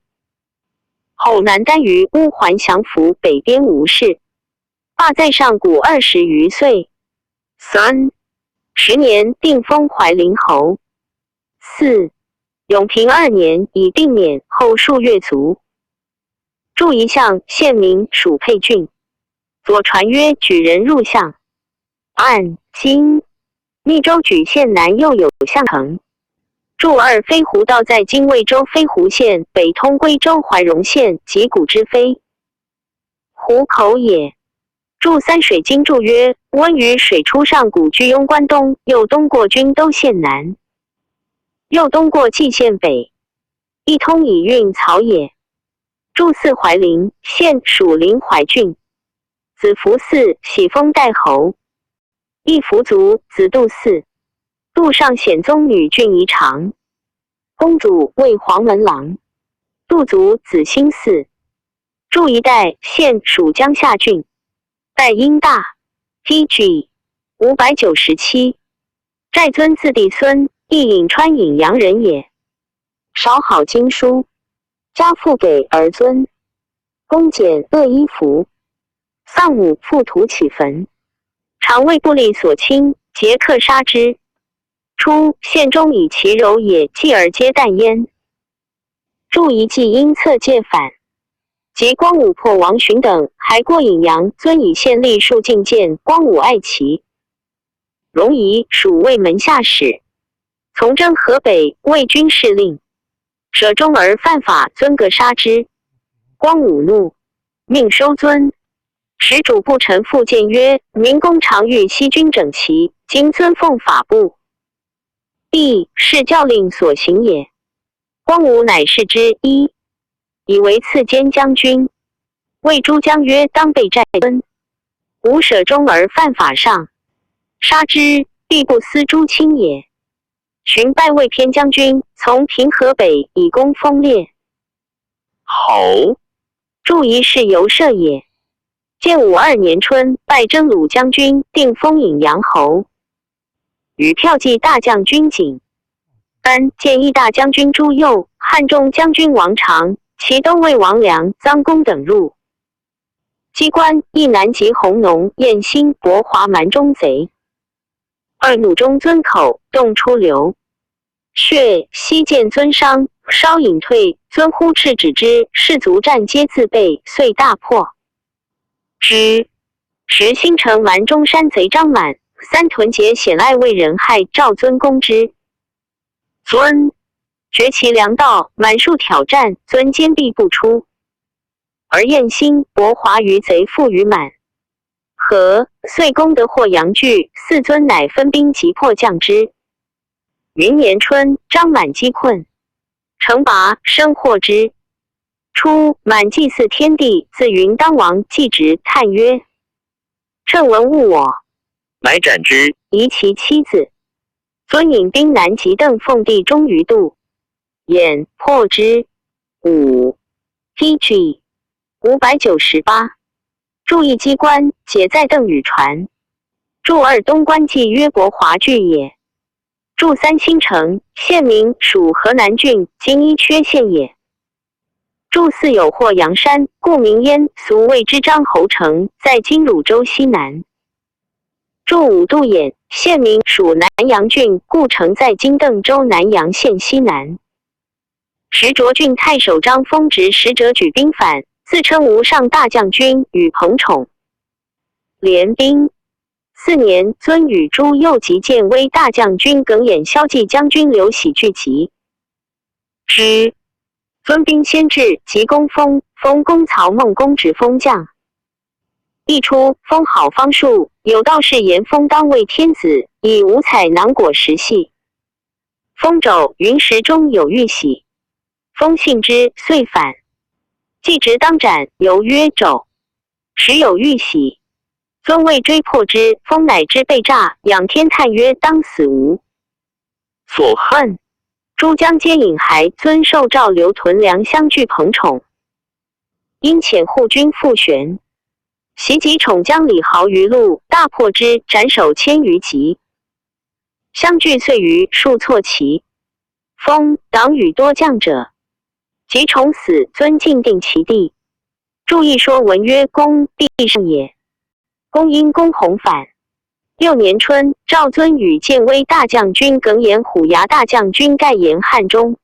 后南单于乌桓降服，北边无事。罢在上谷二十余岁。三、十年，定封怀陵侯。四、永平二年，以定免后数月卒。注一向县名，属沛郡。左传曰：举人入向，按今密州莒县南右有向城。注二飞狐道在今魏州飞狐县，北通归州怀柔县及古之飞 狐口也。注三水经注曰：温与水出上谷，居庸关东，又东过均都县南，又东过蓟县北，亦通以运曹也。注四怀陵县，属临淮郡。子服嗣，喜封代侯。 亦服卒，子度嗣。度上显宗女郡仪长，公主为黄门郎。度卒，子兴嗣。注一代县，属江夏郡。代音大，T G五百九十七。寨尊字帝孙，亦颍川颍阳人也。 少好经书，家父给儿尊。公简恶衣服，丧母覆土起坟。常为部吏所侵，皆客杀之。初，县中以其柔也，继而皆啖咽。注一季因策借反，及光武破王寻等，还过颍阳，尊以县吏数进见，光武爱其。荣仪署卫门下史，从征河北，为军事令。 舍忠而犯法，尊各杀之。光武怒，命收尊。使主簿陈父谏曰：民公常欲息军整齐，今尊奉法不？必是教令所行也。光武乃示之。一、以为次监将军，谓诸将曰：当备寨尊，吾舍忠而犯法上，杀之，必不思诸卿也。寻拜魏偏将军，从平河北以攻丰烈。侯，祝仪是由射也。建武二年春，拜征虏将军，定封颍阳侯。与骠骑大将军景班，建议大将军朱佑、汉中将军王常、齐都尉王梁、臧公等入。机关，一南及弘农、晏兴、博华蛮中贼，二怒中尊口，动出流血，悉见尊伤，稍隐退，尊忽敕止之，士卒战皆自备，遂大破之。时兴城蛮中山贼张满、三屯节显爱卫人害赵尊攻之，尊决其粮道，蛮数挑战，尊坚壁不出。而晏兴、博华余贼附于满河，遂攻得霍阳聚，四尊乃分兵急迫将之。云年春，张满饥困，城拔，生获之。初，满祭祀天地，自云当王祭直，叹曰：趁闻误我，乃斩之，疑其妻子。尊引兵南及邓凤地中于度，掩破之。五，P G 五百九十八。祝一机关，解载邓羽船。祝二东关计曰博华聚也。祝三兴城，现名属河南郡金一阙县也。祝四有霍阳山，故名燕，俗谓之张侯城，在今汝州西南。祝五度偃，现名属南阳郡，故城在今邓州南阳县西南。时卓郡太守张丰执使者举兵反，自称无上大将军，与彭宠联兵。四年，尊与朱佑及建威大将军耿偃、骁骑将军刘喜聚集之。尊兵先至，即攻丰，丰攻曹孟，攻执丰将。一初，丰好方术，有道士言丰当为天子，以五彩囊裹石系。丰肘云石中有玉玺，丰信之，遂反。既执当斩，犹曰肘时有玉玺。尊未追破之，丰乃知被诈，仰天叹曰：当死无所恨。诸将皆引还，尊受诏留屯粮，相拒彭宠。因遣护军傅玄，袭击宠将李豪于路，大破之，斩首千余级。相拒遂于数错其。丰党羽多将者，及宠死，尊尽定其地。祝亦说闻曰：公必胜也。公因攻弘反。六年春，赵尊与建威大将军耿偃、虎牙大将军盖延汉中。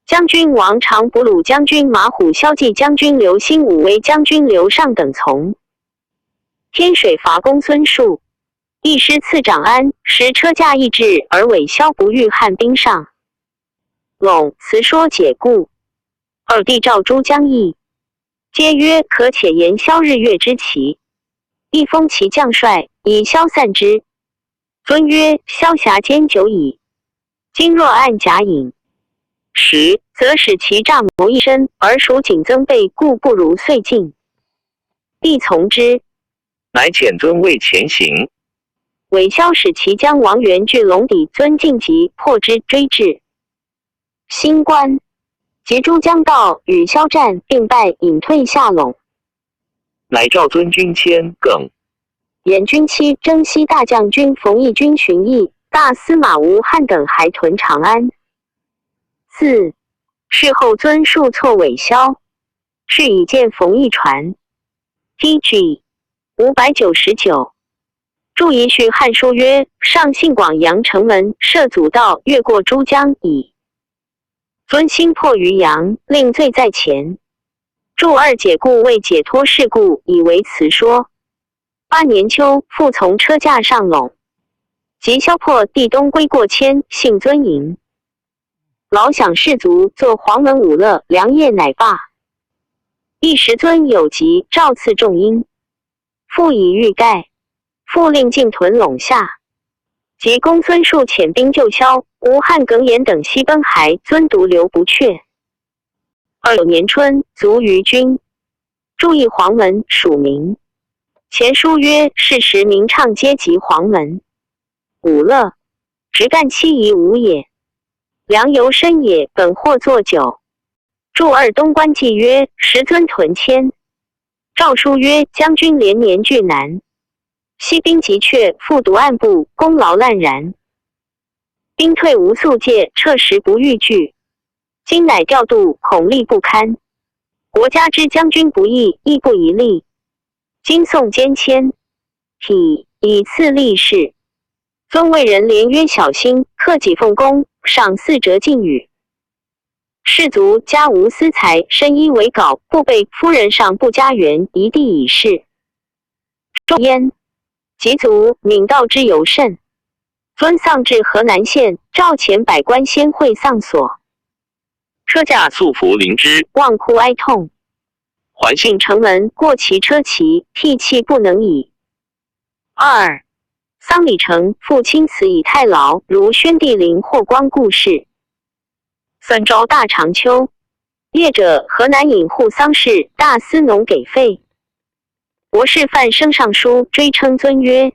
将军王常、博鲁将军马虎、骁骑将军刘兴、武威将军刘尚等从天水伐攻孙述，一师次长安，时车驾易至，而韦骁不遇汉兵上。陇辞说解固。二帝召诸将议，皆曰：可且言骁日月之期，亦封其将帅，以骁散之。尊曰：骁黠坚久矣，今若按甲引时，则使其诈谋一深，而孰仅增备，故不如遂进。帝从之。乃遣尊卫前行。韦骁使其将王元聚、龙底尊进及破之，追至新关，及诸将道与骁战，并败，引退下陇。乃召尊军迁耿偃军期征西大将军冯异军寻议，大司马吴汉等还屯长安。四，事后尊数错韦骁，是以见冯异传。P G五百九十九。祝仪续汉书曰：上信广阳城门，设阻道，越过诸将矣。尊新破渔阳，令罪在前。祝二解固为解脱事故，以为辞说。八年秋，复从车驾上陇，及骁破地东归过迁，幸尊营。劳饷士卒，作黄门五乐，粮业乃罢。一时尊有疾，诏赐仲缨，复以玉盖，复令进屯陇下。及公孙述遣兵救骁，吴汉耿偃等悉奔还，尊独留不却。二年春卒于军。注意黄门署名。前书曰：“是时名唱阶级黄门。”五了，执干期已无也。粮犹深也，本或作酒。注二东关纪曰：“时尊屯迁。”诏书曰：“将军连年拒南，悉兵即却，复独岸部，功劳烂然。兵退无宿界，撤时不遇拒。今乃调度，恐力不堪。国家知将军不易，亦不宜虑。今送监迁，体以次立事。尊为人连曰小心，克己奉公，赏赐折尽与。士卒家无私财，深衣为稿，不备夫人上不加援，一地已逝。众焉。及卒，闵道之尤甚。尊丧至河南县，召遣百官先会丧所。车驾素服临之，望哭哀痛。环幸城门，过其车骑，涕泣不能已。”二、丧李成父亲辞以太牢，如宣帝临霍光故事。三朝大长秋，业者河南尹护丧事，大司农给费。博士范升尚书追称尊曰：“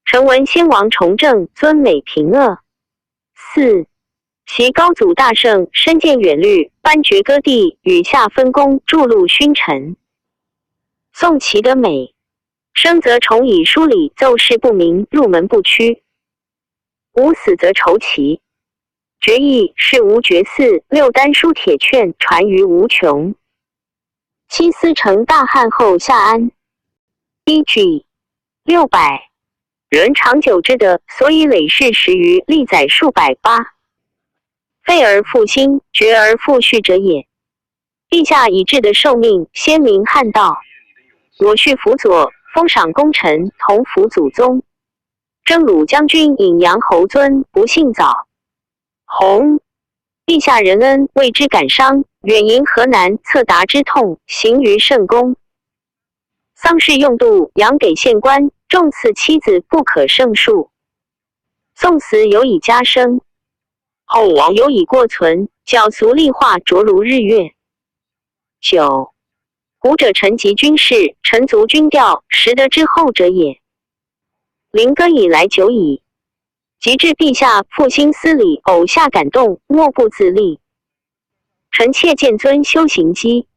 臣闻先王崇政，尊美平恶。”四、习高祖大圣，身见远虑，班爵割地，与下分公，著录勋臣。宋齐德美，生则崇以书礼，奏事不明，入门不趋。五、死则踌躇，决议事无绝嗣，六、丹书铁券，传于无穷。七、司成大旱后下安。一句六百，人长久之德，所以累世十余，历载数百八。废而复兴，绝而复续者也。陛下已至的寿命，先明汉道。我续辅佐，封赏功臣，同辅祖宗。征虏将军，引杨侯尊，不幸早。弘，陛下仁恩，为之感伤，远迎河南，策达之痛，行于圣公。丧事用度，扬给县官，重赐妻子不可胜数。宋词尤以加深，后王尤以过存，教俗历化，着如日月。九、古者臣及军事，臣卒军调，识得之后者也。临歌以来久矣，及至陛下复兴司礼，偶下感动，默不自立。臣妾见尊修行积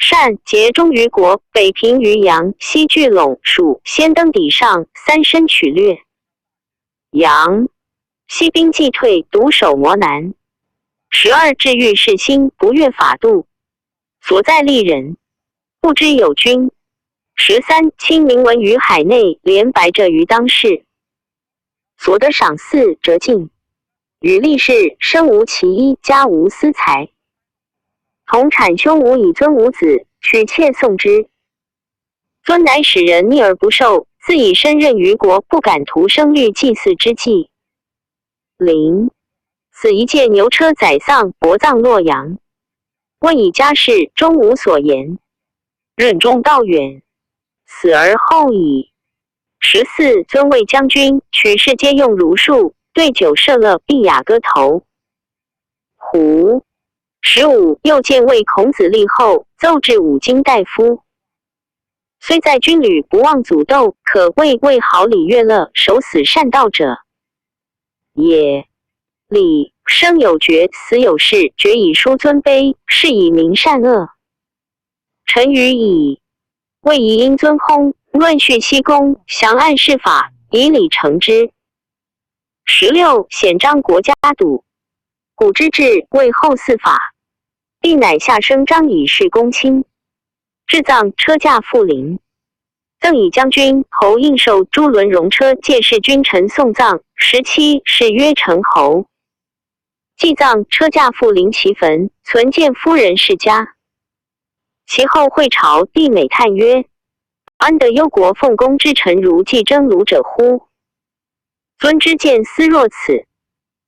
善，竭忠于国，北平于阳，西据陇、蜀，先登抵上，三申取略阳，西兵既退，独守磨难。十二至御世新，不越法度，所在利人，不知有君。十三、卿明文于海内，怜白者于当世，所得赏赐折尽，与历世，身无其一，家无私财。同产兄无以尊无子，娶妾送之。尊乃使人逆而不受，自以身任于国，不敢徒生育祭祀之祭。零、子仪借牛车载丧，薄葬洛阳。问以家事，终无所言。任重道远，死而后已。十四、尊为将军，取士皆用儒术，对酒设乐，必雅歌头。胡。十五、又见为孔子立后，奏至五经大夫。虽在军旅，不忘祖斗，可谓为好礼乐，守死善道者也。礼，生有爵，死有世，爵以殊尊卑，世以明善恶。臣愚矣。魏仪因尊薨，乱序西宫，详案事法，以礼成之。十六、显彰国家笃。古之治，为后嗣法，帝乃下生张以示公卿。至葬，车驾复临。赠以将军侯印绶朱轮戎车，借侍君臣送葬。十七、谥曰成侯。祭葬，车驾复临其坟，存见夫人世家。其后会朝，帝每叹曰：“安得忧国奉公之臣，如祭征虏者乎？尊之见斯若此。”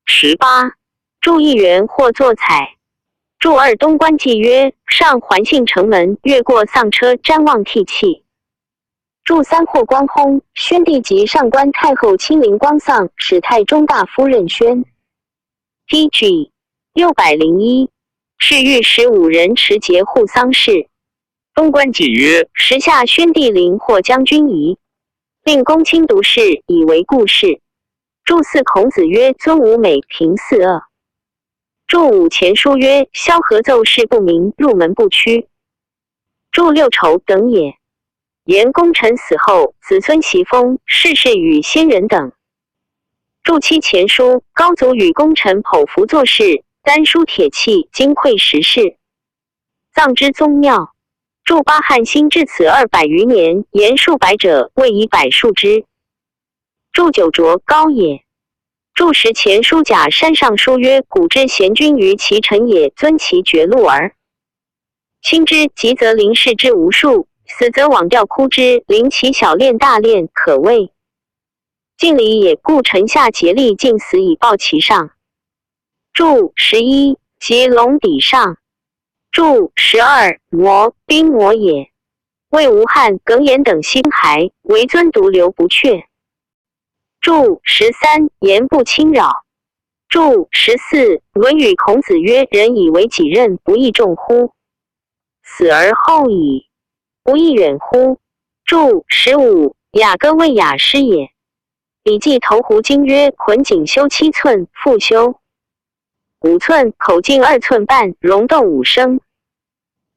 十八、注议员或作采。注二东关纪曰：“上环幸城门，越过丧车，瞻望涕泣。”注三霍光薨，宣帝即上观太后亲临光丧，始太中大夫任宣。T G 六百零一。是御史武人持节护丧事。东关纪曰：时下宣帝临获将军仪，令公卿读事以为故事。注四孔子曰：尊吾美平四恶。注五前书曰：萧何奏事不明，入门不趋。注六仇等也。言功臣死后，子孙袭封，世事与先人等。注七前书：高祖与功臣剖腹作事，丹书铁器，金匮十室，葬之宗庙。注八汉兴至此二百余年，言数百者，未以百数之。注九卓高也。注十前书甲山上书曰：古之贤君于其臣也，遵其绝路耳。卿之急则临事之无数，死则罔调哭之，临其小练大练，可畏。敬礼也，故臣下竭力尽死以报其上。注十一即龙抵上。注十二摩兵摩也，魏吴汉耿弇等西还，唯尊独留不却。注十三言不侵扰。注十四论语孔子曰：人以为己任，不亦重乎？死而后已，不亦远乎？注十五雅歌谓雅师也。礼记投壶经曰：捆锦修七寸，复修五寸，口径二寸半，容豆五升。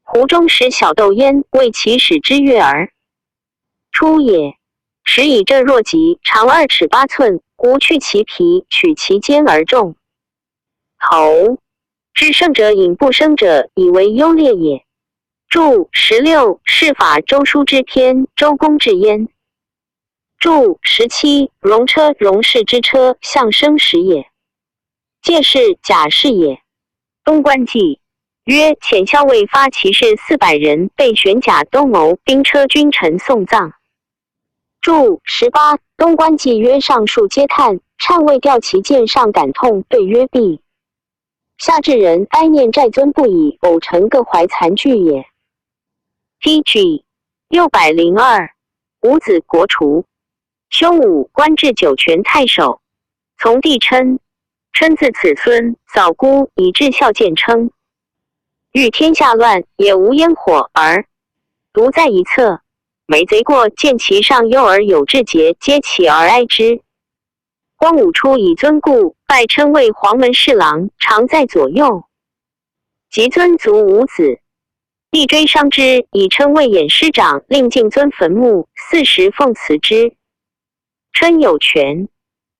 壶中使小豆焉，谓其使之悦耳。出也。始以鸩若鹡，长二尺八寸，胡去其皮，取其尖而中。头。知胜者饮，不胜者以为优劣也。注十六释法周书之篇，周公至焉。注十七戎车戎士之车，象声时也。介士甲士也。东关纪曰：遣校尉发骑士四百人，备选甲兜谋兵车，君臣送葬。注十八东关纪曰：上述皆叹，谄谓调其见上感痛，对曰：必。下至人哀念寨尊不已，偶臣各怀残惧也。T G六百零二。五子国除。兄武官至酒泉太守，从弟琛，琛字子孙，早姑以至孝建称。遇天下乱，也无烟火耳，独在一侧。每贼过，见其上忧而有志节，皆起而哀之。光武初以尊故，拜琛为黄门侍郎，常在左右。及尊卒无子，帝追伤之，以琛为偃师长，令进尊坟墓，四时奉祠之。琛有泉，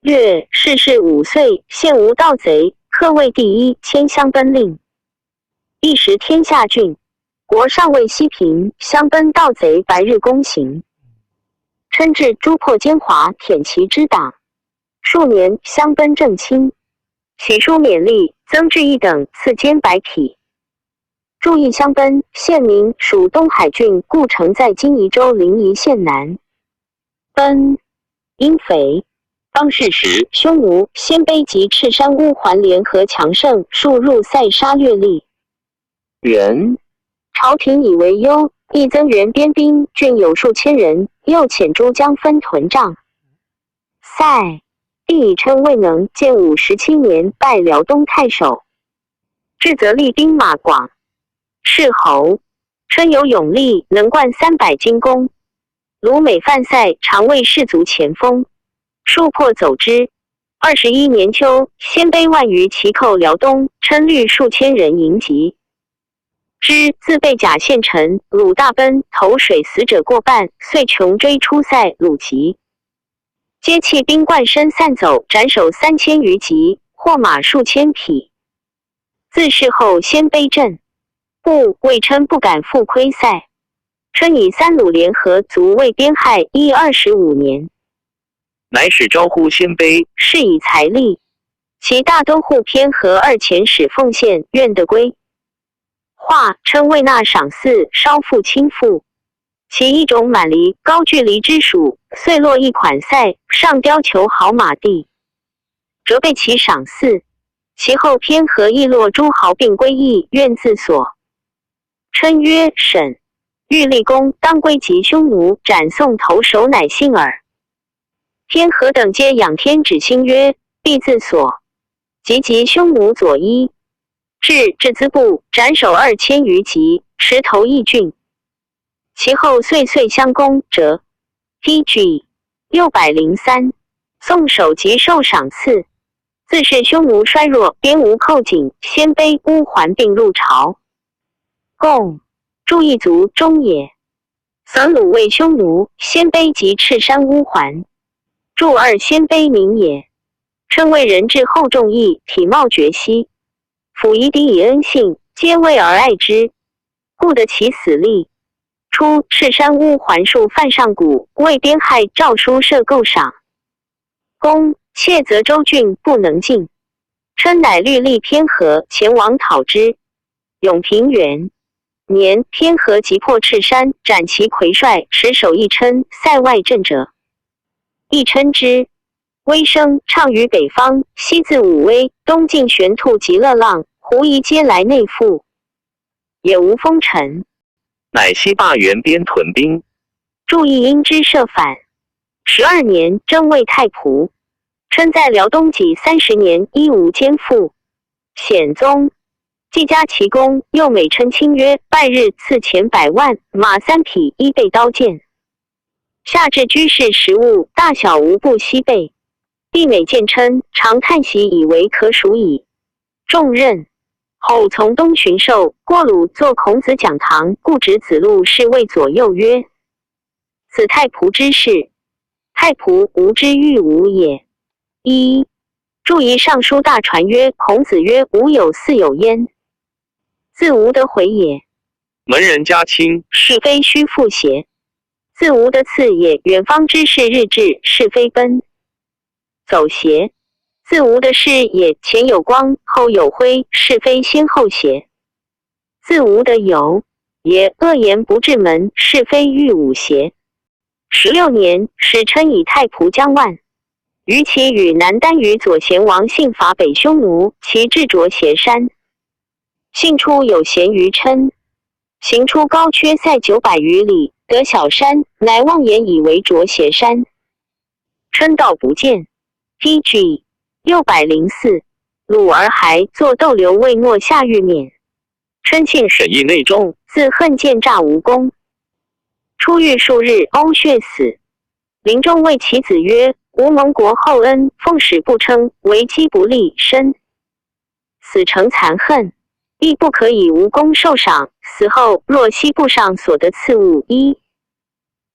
略逝世五岁，现无盗贼，刻为第一迁襄奔令。一时天下郡，国尚未息平，襄奔盗贼白日攻行。琛至诸破奸滑，舔其之党。数年，襄奔政轻，起书免吏，增至一等，赐坚白匹。注意襄奔，现名属东海郡，故城在今宜州临沂县南。奔，因肥。当世时，匈奴、鲜卑及赤山乌桓联合强盛，数入塞杀掠吏。元。朝廷以为忧，亦增援边兵，郡有数千人，又遣诸将分屯帐。塞，帝以琛未能，建武十七年，拜辽东太守。至则立兵马广，斥侯。琛有勇力，能贯三百精弓， 卢每犯塞，常为士卒前锋，数破走之。二十一年秋，鲜卑万余骑寇辽东，琛率数千人迎击。之自备甲县城，鲁大奔，投水死者过半，遂穷追出塞，鲁及。皆弃兵冠身散走，斩首三千余级，获马数千匹。 自是后鲜卑振，故谓琛不敢复窥塞。琛以三鲁联合卒魏边害，亦二十五年。乃始招呼鲜卑，是以财力。其大都护偏河二遣使奉献，愿得归。化琛未纳赏赐，稍复轻附。其一种满离高句丽之属，遂落一款塞，上雕求好马地。 折备其赏赐。其后偏河亦落诸豪并归，亦愿自所。琛曰：沈，欲立功，当归及匈奴，斩宋头首，乃信耳。偏河等皆仰天指心曰：必自所。及及匈奴左衣，至至资部斩首二千余级，持投义郡。其后岁岁相攻者，P G 六百零三。宋首级受赏赐，自是匈奴衰弱，边无寇景，鲜卑乌桓并入朝。共注一族中也。散鲁为匈奴、鲜卑及赤山乌桓，注二鲜卑名也。称谓人至厚重义，体貌绝兮，辅以礼以恩信，皆畏而爱之，故得其死力。初赤山乌桓戍犯上谷，为边害诏书设构赏。公谢则州郡不能进，琛乃律立偏河前往讨之。永平元年，偏河急破赤山，斩其魁帅，持守义琛塞外镇者。义琛之威声畅于北方，西自武威，东进玄兔及乐浪，胡夷皆来内附，也无风尘。乃西罢原边屯兵，注意因之设反。十二年，征魏太仆，琛在辽东己三十年，一无兼附。显宗既加其功，又每琛亲约，半日赐钱百万，马三匹，衣被刀剑。下至居室食物，大小无不悉备。帝每见琛，常叹息，以为可赎矣。重任。后从东巡狩，郭鲁作孔子讲堂，故执子路侍卫左右曰：此太仆之事，太仆无之欲无也。一，注意尚书大传曰：孔子曰：吾有四友焉，自无得回也。门人家亲，是非须复邪？自无得次也，远方之士日至，是非奔走邪？自无得事也，前有光，后有辉，是非先后邪？自无得友也，恶言不至门，是非欲侮邪？十六年，时琛以太仆将万余骑与南单于左贤王信伐北匈奴，其至卓斜山，信初有贤于琛，行出高缺塞九百余里，得小山，乃妄言以为卓斜山。琛道不见。P G 六百零四。鲁而还作斗留魏诺下御免。琛信审议内中，自恨见诈无功。出狱数日，呕血死。临终谓其子曰：吾蒙国厚恩，奉使不称，为饥不立，身死诚惭恨，亦不可以无功受赏。死后若悉部上所得赐物一，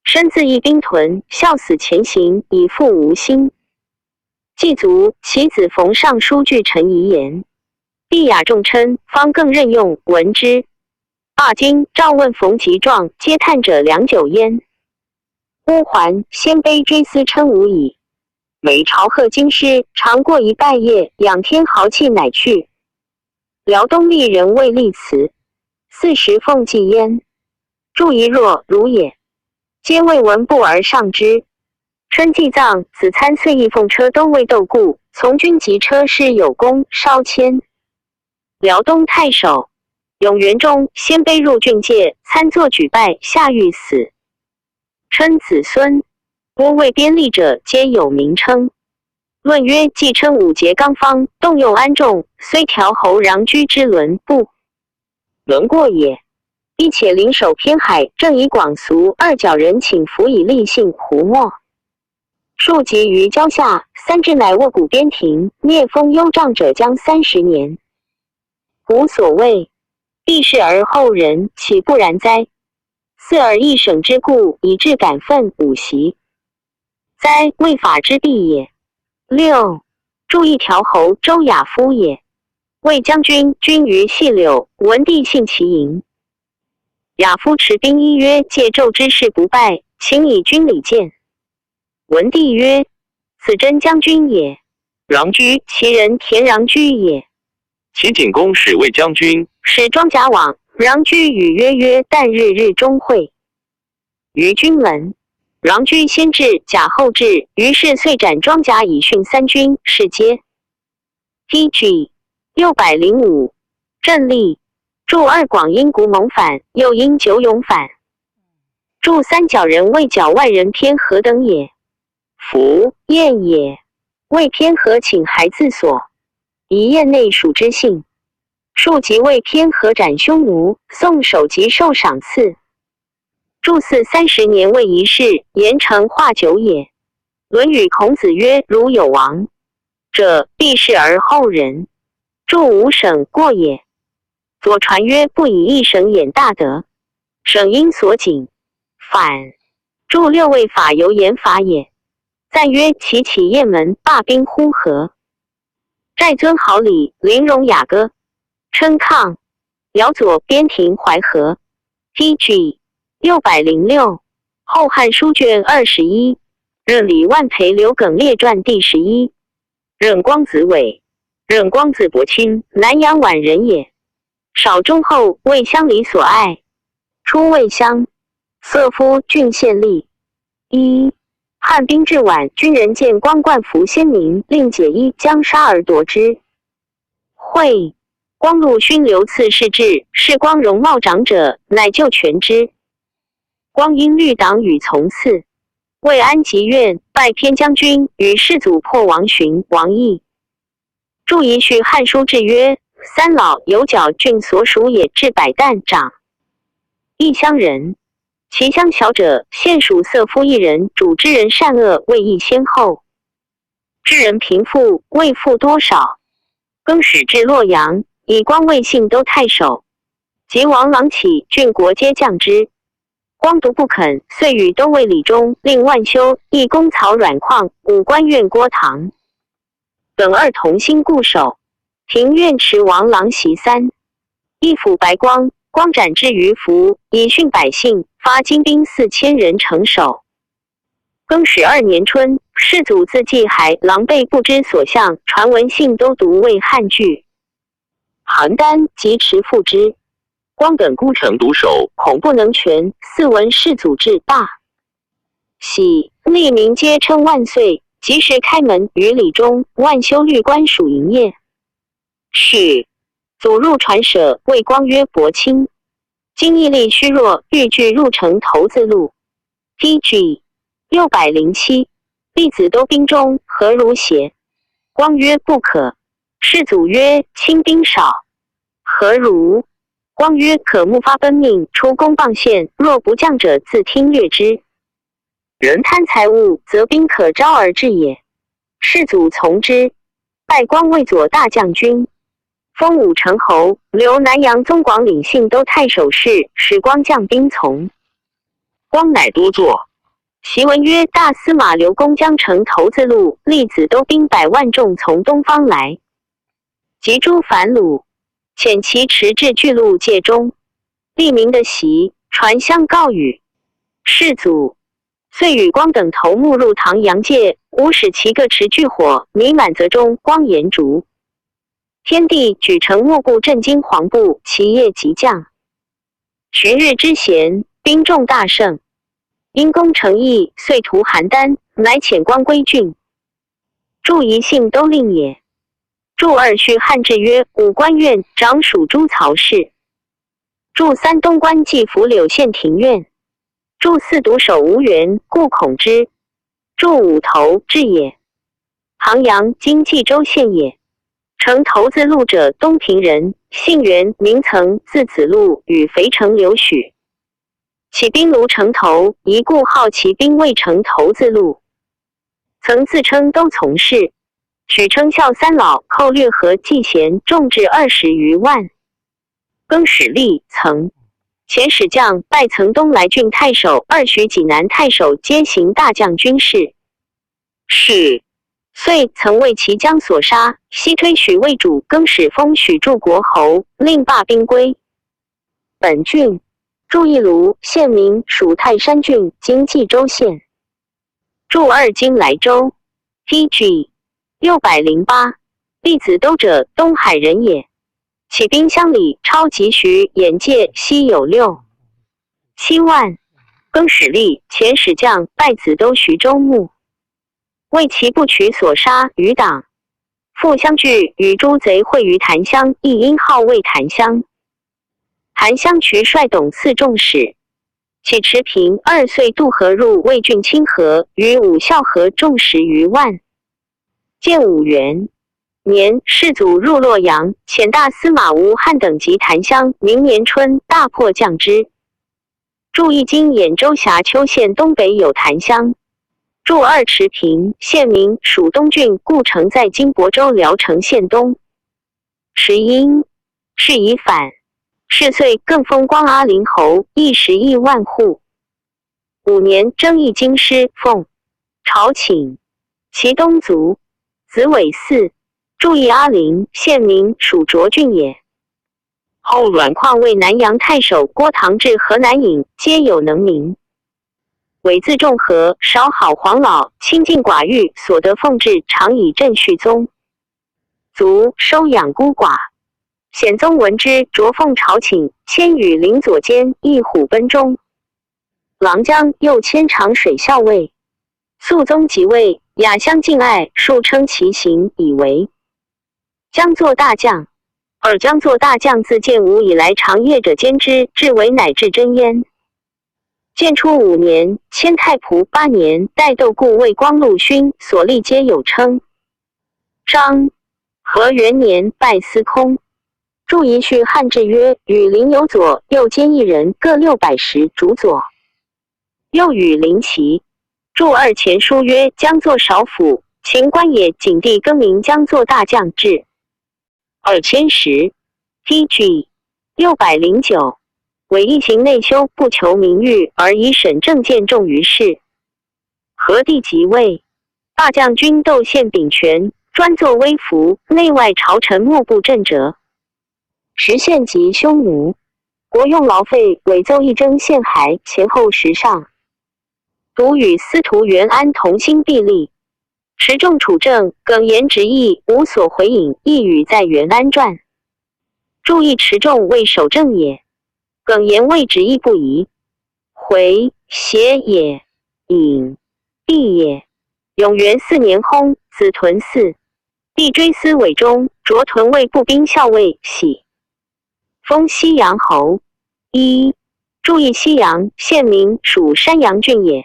身自一兵屯，效死前行，以复无心。祭卒，其子冯尚书具陈遗言，帝雅重琛，方更任用，闻之。罢金、赵问冯及状，皆叹者良久焉。乌桓、鲜卑追思琛无已，每朝贺京师，常过一半夜，仰天豪气，乃去。辽东吏人为立祠，四时奉祭焉。注一若如也，皆未闻步而上之。琛祭葬，子参岁亦奉车东魏窦固，从军及车师有功，稍迁。辽东太守。永元中，鲜卑入郡界，参作举拜，下狱死。琛子孙，郭魏边吏者，皆有名称。论曰：既称五节刚方，动用安众，虽调侯穰居之伦，不能过也。亦且临守偏海，正以广俗二角人请服以立信胡墨。数及于郊下，三至乃沃谷边庭，灭封幽瘴者将三十年。古所谓，帝室而后人，岂不然哉？四而一省之故，以至敢愤五习哉，未法之地也。六，注意调侯周亚夫也。卫将军军于细柳，闻帝信其营。亚夫持兵衣曰：借纣之事不拜，请以军礼见。文帝曰：此真将军也。穰居，其人田穰居也。齐景公使卫将军，使装甲往，穰居与约曰：旦日日中会于君门。穰居先至，甲后至，于是遂斩装甲以训三军，是皆。P G 六百零五。郑立，注二广因谷蒙返，又因久永返。注三角人为角外人偏何等也？夫燕也。为偏何请还自所，以燕内属之信。述即位篇，合斩匈奴，宋首级授赏赐。注四三十年未一事，言成化酒也。论语孔子曰：如有亡者，必谥而后人。注五省过也。左传曰：不以一省掩大德，省因所警。反。注六位法由言法也。赞曰：齐起雁门，罢兵呼河。 寨尊好礼，临戎雅歌，称抗。辽左边庭淮河。T G 六百零六，后汉书卷二十一，任李万培刘耿列传第十一。任光子伟，任光子伯钦，南阳宛人也。少中后，魏乡里所爱。初魏乡，色夫郡县吏。一、汉兵至宛，军人见光冠服鲜明，令解衣将杀而夺之。 会。光禄勋留次侍至，视光容貌长者，乃就权之。光因绿党与从次，未安即愿，拜偏将军，与士卒破王寻、王邑。注一序汉书志曰：三老由皎郡所属也，至百担长。异乡人，其乡小者，县属色夫一人，主知人善恶，未易先后。 知人贫富未富多少。更始至洛阳，以光为信都太守。及王朗起郡国，皆降之。光独不肯，遂与都尉李忠、令万修、一公曹阮况、武官院郭唐等二同心固守。庭院持王朗席三，一抚白光，光斩之于服，以训百姓，发精兵四千人城守。 更始二年春，士卒自济还，狼狈不知所向，传闻信都独为汉拒。邯郸即持复之。光等孤城独守，恐不能全，似闻士卒至，大喜，吏民皆称万岁。及时开门，与李忠、万修律官属营业。是。祖入传舍，谓光曰：伯钦，今义力虚弱，欲拒入城投自路。 T G 六百零七，弟子都兵中，何如邪？光曰：不可。士卒曰：卿兵少，何如？光曰：可募发奔命，出攻傍县，若不降者，自听掠之。人贪财物，则兵可招而至也。士卒从之。 拜光为左大将军，封武成侯，留南阳宗广领信都太守事，使光将兵从。光乃多作。檄文曰：大司马刘公将城投自路，立子都兵百万众从东方来，及诸樊鲁，遣其持至巨鹿界中。吏民得檄，传相告语。士卒 遂与光等头目入唐阳界，武使其各持巨火，弥满则中，光炎烛。天帝举城木固，震惊黄布，其夜即降。旬日之闲，兵众大胜。因功成邑，遂图邯郸，乃遣光归郡。注一信都令也。注二序汉志曰：武官院掌属诸曹氏。注三东关既服柳县庭院。 注四独守无援，故恐之。注五投至也。杭阳今冀州县也。城投自路者，东平人，姓袁，名曾，字子路，与肥城刘许。起兵卢城投，疑故号其兵为城投自路。曾自称都从事，许称校三老，寇掠河蓟咸，众至二十余万。 更始立曾。遣使将拜曾东莱郡太守，二许济南太守，皆行大将军事。是。遂曾为其将所杀，西推许为主，更始封许助国侯，令罢兵归。本郡，注一卢，县名，属泰山郡，今冀州县。 注二今莱州。T G 六百零八，弟子都者，东海人也。起兵乡里，超及徐、兖界，悉有六七万。更始立，遣使将拜子都徐州牧，为其部曲所杀余党。复相聚，与诸贼会于檀香，亦因号为檀香。 韩湘渠率董次众使，起持平二岁渡河入魏郡清河，与武校合众十余万，见武元。年，世祖入洛阳，遣大司马吴汉等及檀乡，明年春大破将之。注意今兖州峡丘县东北有檀乡。注二池平，县名，属东郡，故城在今亳州聊城县东。池阴，是以反。是岁更封光阿陵侯，邑十一万户。五年，征议京师，奉朝请。其东卒，子尾嗣。注意阿陵，县名，属涿郡也。后阮况为南阳太守，郭唐至河南尹，皆有能名。尾自仲和，少好黄老，亲近寡欲，所得奉至，常以镇序宗。卒，收养孤寡。显宗闻之，着奉朝请，迁与临左监，亦虎贲中。郎将右迁长水校尉。肃宗即位，雅襄敬爱，数称其行以为将作大将。尔将作大将自建武以来，常夜者兼之，至为乃至贞观。建初五年，迁太仆。八年，代窦固为光禄勋，所立皆有称。张和元年拜司空。注一序汉志曰：与临有左右兼一人，各六百石。主左。右与临齐。注二前书曰：将作少府，秦官也。景帝更名将作大将至。二千石。T G。六百零九。委议行内修，不求名誉，而以审政见重于事。和帝即位，大将军窦宪秉权，专作微服，内外朝臣目不震者。时献及匈奴，国用劳费，委奏议征陷海，前后十上。独与司徒袁安同心必立。持众处政，耿言执意，无所回隐，亦语在袁安传。注意持众为守正也，耿言为执意不疑。回邪也，隐必也。永元四年薨，子屯嗣。帝追思委中，着屯卫步兵校尉，喜封西阳侯。一、注意西阳，县名，属山阳郡也。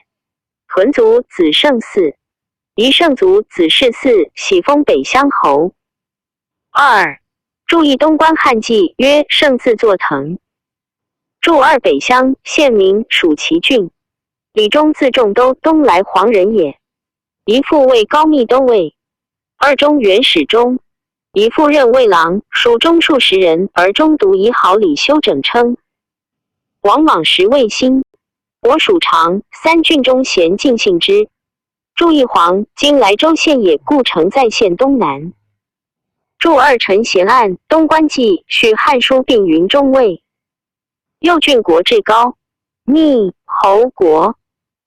屯卒子胜嗣，仪胜卒子世嗣，喜封北乡侯。二、注意东关汉纪曰：胜自坐腾。注二北乡，县名，属齐郡。李忠字仲都，东莱黄人也。 仪父为高密都尉，二中元始中。仪父任卫郎，属中数十人，而中独仪好礼修整称。王莽时卫兴，国属常，三郡中咸尽信之。注意黄，今莱州县也，故城在县东南。注二陈咸案，东关纪，续汉书并云中尉。右郡国至高密侯国，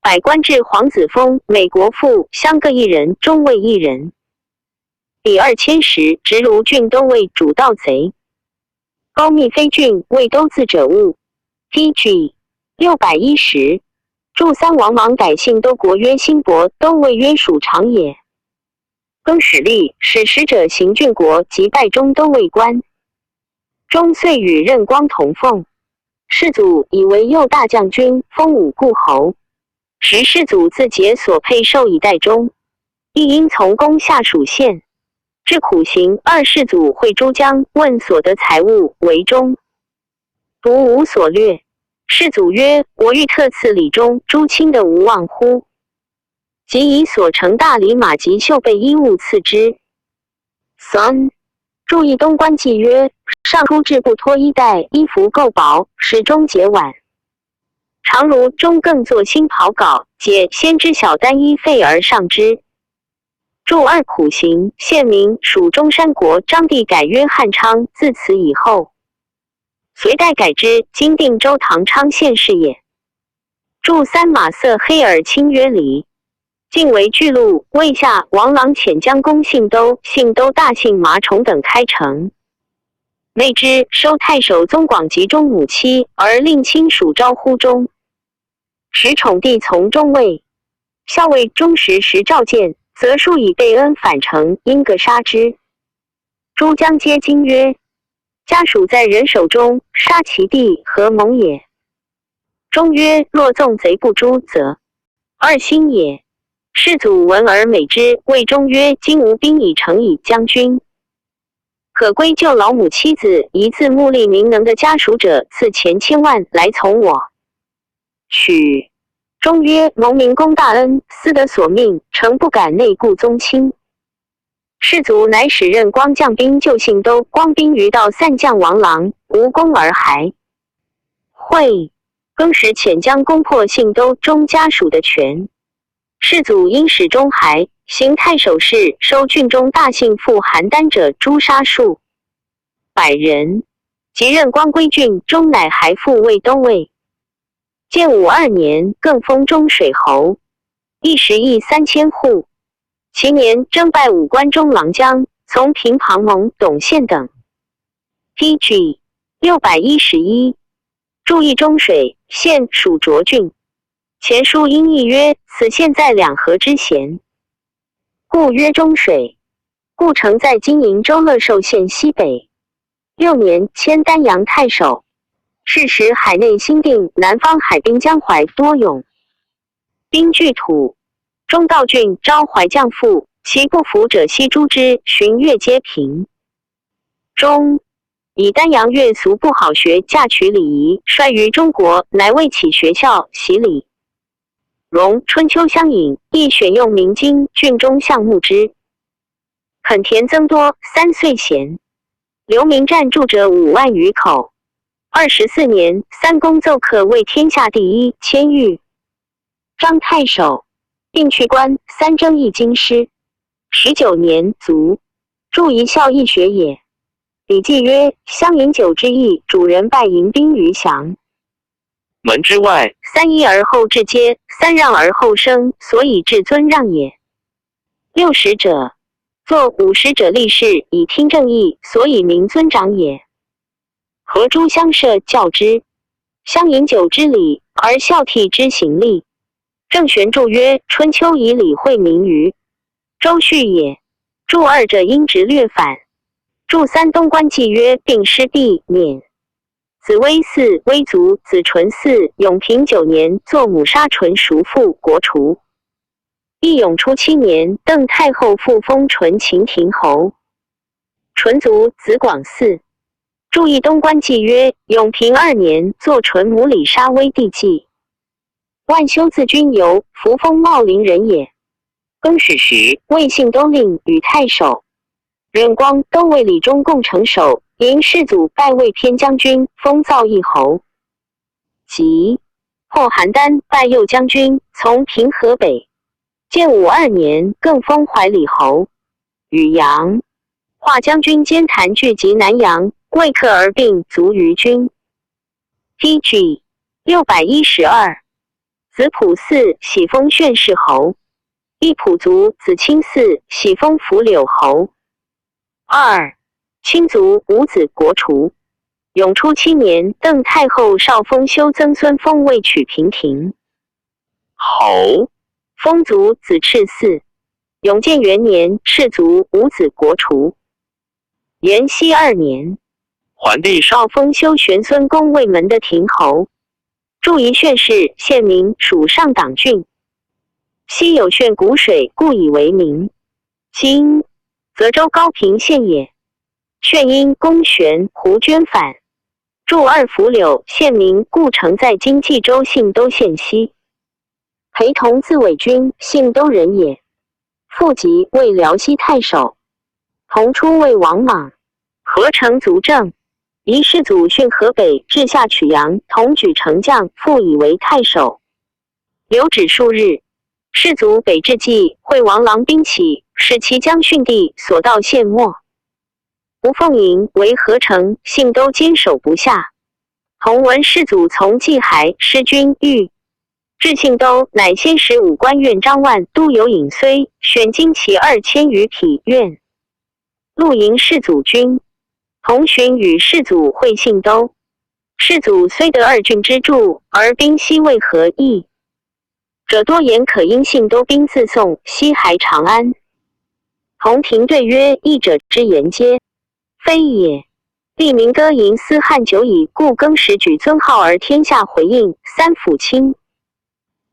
百官至皇子封，每国父乡各一人，中尉一人。 比二千石，直卢郡都尉主盗贼。高密非郡，未都字者物。T G。六百一十。注三王莽改姓都国曰兴伯，都尉曰属常也。更始立，使使者行郡国，即拜中都尉官。中岁与任光同奉。世祖以为右大将军，封武固侯。时世祖自节所配授以待中，亦因从公下属县。至苦行，二世祖会诸将，问所得财物为中，独无所略。世祖曰：我欲特赐礼中诸卿的无忘乎？即以所乘大礼马及绣被衣物赐之。三、注意东关纪曰：上书至不脱衣带，衣服够薄，始终节晚。 常卢中更作新袍稿，解先知晓单衣费而上之。注二苦行，县名属中山国，章帝改曰汉昌，自此以后。隋代改之今定州唐昌县是也。注三马色黑而青曰离， 进为巨鹿，魏夏王朗遣将攻信都，信都大姓马崇等开城。内之收太守宗广及中母妻，而令亲属招呼中。时宠弟从中尉，校尉中时时召见，则数以备恩返城，因各杀之。诸将皆惊曰：家属在人手中，杀其弟何蒙也？ 中曰：若纵贼不诛，则二心也。世祖闻而美之，谓中曰：今无兵以成矣，将军可归舅老母妻子，以自慕利民能的家属者，赐钱千万来从我取。终曰：蒙明公大恩，斯德所命，诚不敢内顾宗亲。士卒乃使任光将兵救信都，光兵于道散将王郎，无功而还。会更时遣将攻破信都中家属的权。士卒因使忠还，行太守事，收郡中大姓父韩丹者诛杀数百人。及任光归郡中，乃还父卫都尉。建武二年，更封中水侯，一时邑三千户。其年征拜武关中郎将，从平庞蒙董宪等。P G六百一十一，注意中水县属涿郡。前书因译曰：此县在两河之咸，故曰中水。故城在今瀛州乐寿县西北。六年迁丹阳太守，是时海内兴定，南方海滨江淮多涌兵聚土。中道郡招淮将父，其不服者悉诛之，巡越皆平。中以丹阳越俗不好学嫁娶礼仪，衰于中国，乃未起学校习礼。《荣春秋·乡隐》亦选用明经：郡中相慕之，垦田增多，三岁咸。流民暂住者五万余口。二十四年，三公奏刻为天下第一千余张太守，并去官三征一京师。十九年卒，著遗校易学也。《礼记》曰：乡饮酒之意，主人拜迎宾于祥。门之外，三揖而后至阶，三让而后升，所以至尊让也。六十者坐，五十者立士，以听政议，所以名尊长也。何诸乡社教之乡饮酒之礼，而孝悌之行立。郑玄注曰：春秋以礼惠民于周序也。注二者因直略反。注三东关纪约并施避免。子微嗣、微族、子纯嗣永平九年作五杀淳叔父国除。义永初七年，邓太后复封淳秦亭侯。淳族子广嗣。注意东关纪约，永平二年作淳武礼杀威帝纪。万修自君游，扶封茂陵人也。更始时，魏信都令与太守 任光都尉李忠共城守，迎世祖拜魏偏将军，封燥邑侯。及后韩丹拜右将军，从平河北。建武二年，更封怀礼侯、汝阳、华将军兼弹拒及南阳，魏克而并卒于军。P G六百一十二。 子普嗣喜封宣室侯，义普族子卿嗣喜封伏柳侯。二、卿族五子国除。永初七年，邓太后少封修曾孙封卫取平亭侯，封族子赤嗣。永建元年，赤族五子国除。延熙二年，桓帝少封修玄孙公卫门的亭侯。 注意宣室县名属上党郡。西有宣谷水，故以为名。今淄州高平县也。宣因公玄、胡捐反。注二伏柳县名，故城在今冀州信都县西。陪同自卫军，信都人也。父即为辽西太守，同初为王莽，合城卒郑。 移世祖训河北至下曲阳，同举城将，复以为太守。留止数日，世祖北至，即会王郎兵起，使其将训地所到献没。吴凤营为合城、信都坚守不下。同闻世祖从济海师军欲至信都，乃先使武官院张万都游颍睢，选精骑二千余匹愿 露营世祖军，同寻与世祖会信都。世祖虽得二郡之助，而兵悉未合意。者多言可因信都兵自宋西还长安。同亭对曰：义者之言皆非也。帝民歌吟思汉久矣，故更始举尊号而天下回应，三辅亲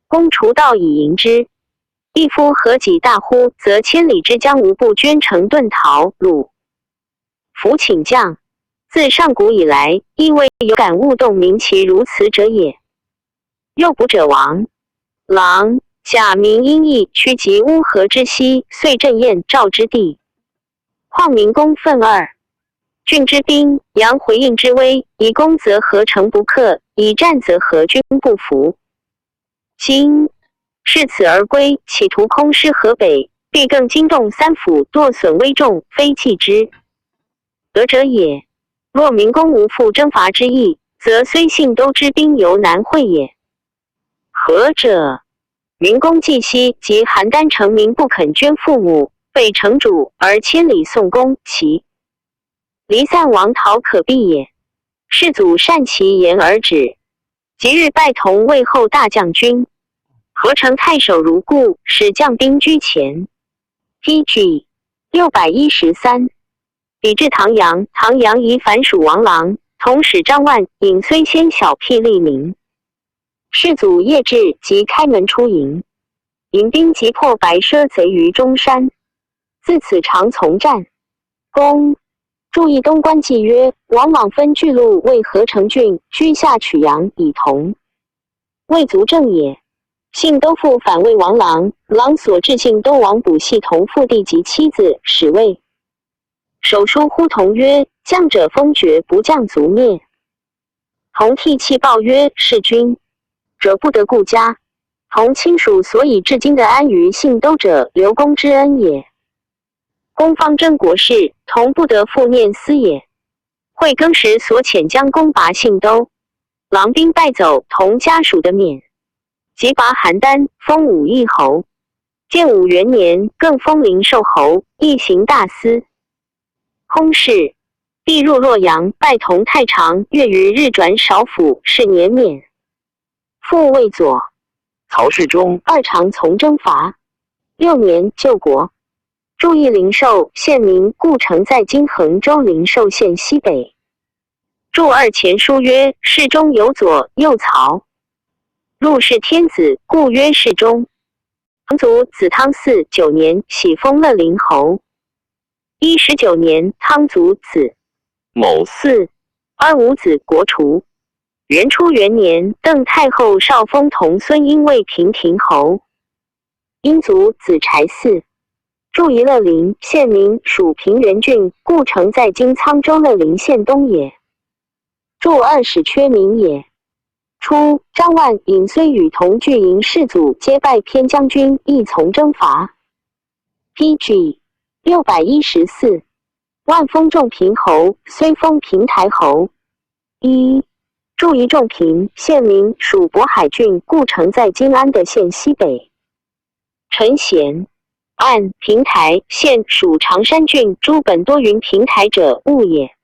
公除盗以迎之。一夫何己大乎？则千里之疆无不捐城遁逃。鲁。夫请将。自上古以来，亦未有敢勿动名其如此者也。右仆射王。郎，假名音译，屈即乌合之西，遂镇燕赵之地。况明公愤二：郡之兵，扬回应之危，以攻则何城不克，以战则何君不服。今视此而归，岂图空失河北，必更惊动三辅，惰损危众，非计之。德者也。若明公无复征伐之意，则虽信都之兵犹难会也。何者？明公既西及邯郸城民不肯捐父母，北城主而千里送公，其离散王逃可避也。士卒善其言而止，即日拜同魏后大将军，合城太守如故，使将兵居前。P G 六百一十三。比至唐阳，唐阳以反属王郎，同使张万、尹虽先小辟利民。士卒夜至，即开门出营，引兵即破白奢贼于中山。自此常从战。公注意东关纪约，王朗分巨鹿为合城郡，居下曲阳以同。未足正也。信都复反魏王郎，郎所置信都王补系同父弟及妻子，使谓：首书呼同曰：将者封爵，不将族灭。同涕泣报曰：弑君者不得顾家。同亲属所以至今的安于信都者，刘公之恩也。公方争国事，同不得复念思也。惠更时所遣将攻拔信都，狼兵败走，同家属得免，即拔邯郸，封武义侯。建武元年，更封灵寿侯，亦行大司。空室，帝入洛阳，拜同太常，月余日转少府，是年免。父谓左曹世忠二常从征伐，六年救国。注意灵寿县名，故城在今衡州灵寿县西北。注二前书曰：世忠有左右曹。陆氏天子，故曰世忠。唐祖子汤嗣九年，喜封乐陵侯。一十九年，汤祖子某嗣，而无子国除。元初元年，邓太后少封同孙婴为平亭侯。英祖子柴嗣。注意乐陵县名，属平原郡，故城在今沧州乐陵县东也。注二史缺名也。初，张万、尹虽与同聚营，士卒皆拜偏将军，亦从征伐。P G 六百一十四。万封仲平侯，虽封平台侯。一，注意仲平县名，属渤海郡，故城在今安德县西北。陈贤。按平台县属常山郡，诸本多云平台者物也。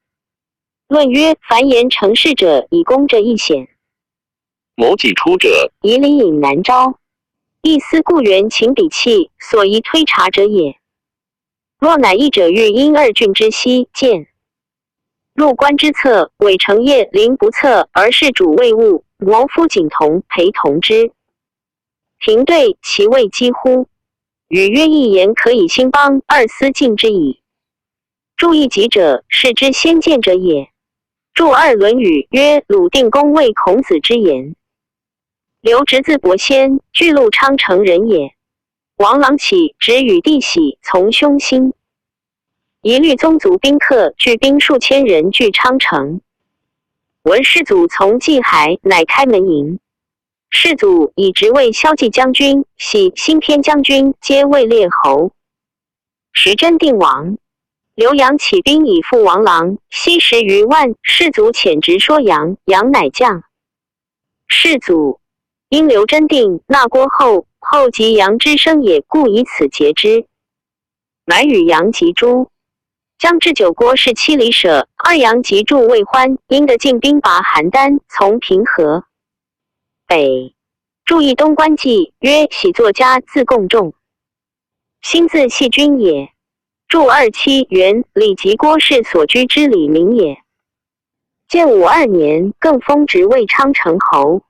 论曰：凡言成事者，以攻者亦显。谋己出者，以礼引难招。亦思故元秦比器，所宜推察者也。若乃异者，欲因二郡之西见。入关之策，委程业临不测，而士卒未悟，谋夫景同、陪同之。平对其未几乎。语曰：一言可以兴邦，二思近之矣。注意己者，是之先见者也。注二论语曰：鲁定公谓孔子之言。刘植字伯鲜，巨鹿昌城人也。王朗起直与弟喜从兄心。一律宗族宾客聚兵数千人据昌城。闻士卒从蓟海，乃开门迎。士卒以直谓骁骑将军、喜新偏将军，皆位列侯。时真定王。刘阳起兵以赴王郎，悉十余万，士卒遣直说杨，杨乃降。士卒因刘真定纳郭后，后即杨之声也，故以此诘之。乃与杨及诸将至九郭，是七里舍，二杨及助卫欢，因得进兵拔邯郸，从平河北。注意东关纪约，喜作嘉字共仲。兴字系君也。注二七元，李及郭氏所居之李名也。建武二年，更封直为昌城侯。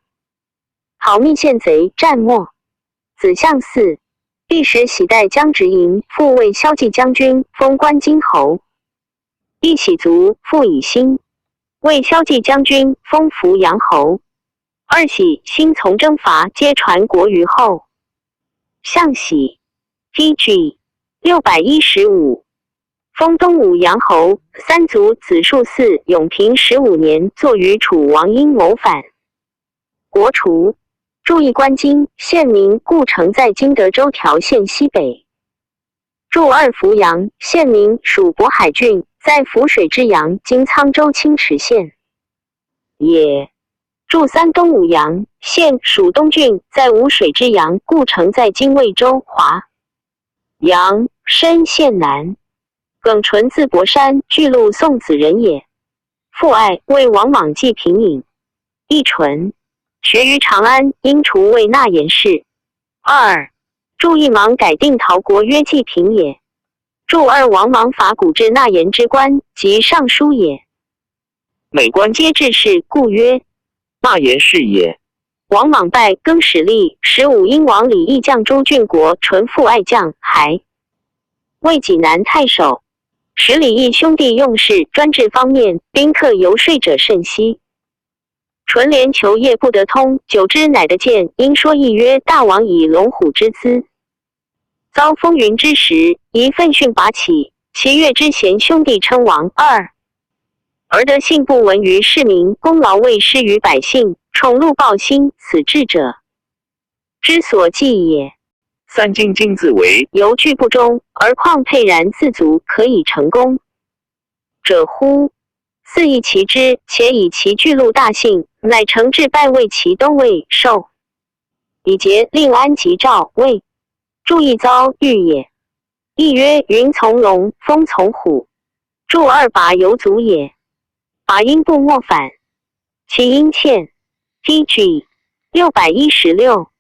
郝密献贼，战没。子项嗣。帝时喜代将直迎，父为骁骑将军，封关津侯。一喜卒父以兴，为骁骑将军，封扶阳侯。二喜兴从征伐皆传国于后。象喜，T G 六百一十五，封东武阳侯。三卒子树嗣永平十五年，坐于楚王阴谋反。国除，注意关津，现名故城，在今德州条县西北。注二扶阳，现名属渤海郡，在浮水之阳，今沧州清池县也。注三东武阳，现属东郡，在无水之阳，故城在今魏州华阳，莘县南。耿纯字伯山，巨鹿宋子人也。父爱，为王莽祭平尹。亦纯，学于长安，因除魏纳言氏。二，注一莽改定陶国曰祭平也。注二王莽伐古至纳言之官，即尚书也。每官皆至士，故曰纳言氏也。王莽拜更始立，始武因王礼义将诸郡国，纯父爱将还魏济南太守。使礼义兄弟用事专制方面，宾客游说者甚稀。 纯连求夜不得通，久之乃得见，因说议曰：大王以龙虎之姿遭风云之时，宜奋迅拔起。其悦之贤兄弟称王。二，而得信不闻于世民，功劳未施于百姓，宠禄报兴，此智者之所忌也。三今今自为由拒不忠，而况沛然自足可以成功 者乎？四亦其之，且以其巨鹿大姓，乃诚至拜为其都尉、授以节令安吉赵、魏。注亦遭遇也。亦曰云从龙，风从虎。注二拔犹卒也。拔因不莫反，其因欠。T G 六百一十六。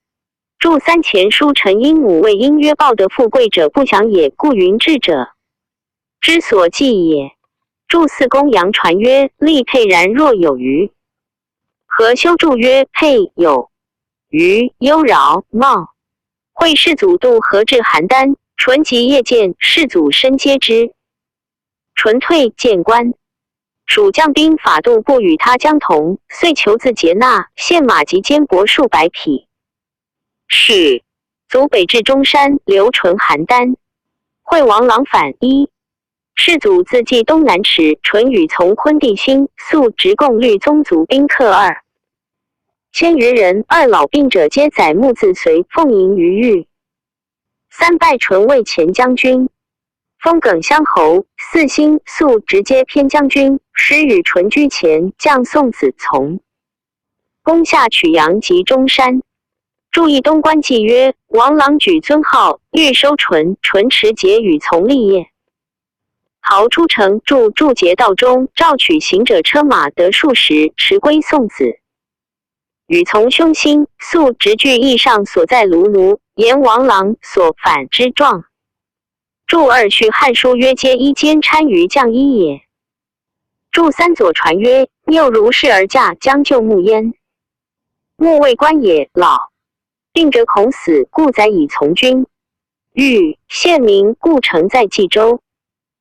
注三前书陈因母谓因曰报得富贵者不祥也，故云智者之所忌也。注四公羊传曰：立沛然若有鱼。何修注曰：沛有鱼，忧饶茂。会士祖度合至邯郸，纯即夜见，士祖身皆知。纯退见官。 属将兵法度不与他将同，遂求自节纳，献马及坚帛数百匹。是，卒北至中山，留纯邯郸。惠王郎反。一，世祖自冀东南池，纯与从昆弟兴，粟直贡律宗族宾客。二，鲜于人，二老病者皆载木自随，奉迎于御。 三拜纯为前将军，封耿乡侯。四兴粟直皆偏将军，时与纯居前，将宋子从攻下曲阳及中山。注意东官纪曰：王郎举尊号，欲收纯，纯持节与从立业。陶初成注注节道中，召取行者车马得数十，持归宋子。 与从兄兴粟直俱邑上所在卢奴，言王郎所反之状。注二续汉书曰：皆衣间参于将衣也。注三左传曰：又如是而驾将就木焉。木未官也老，病者恐死，故载以从军。御县名故城在冀州。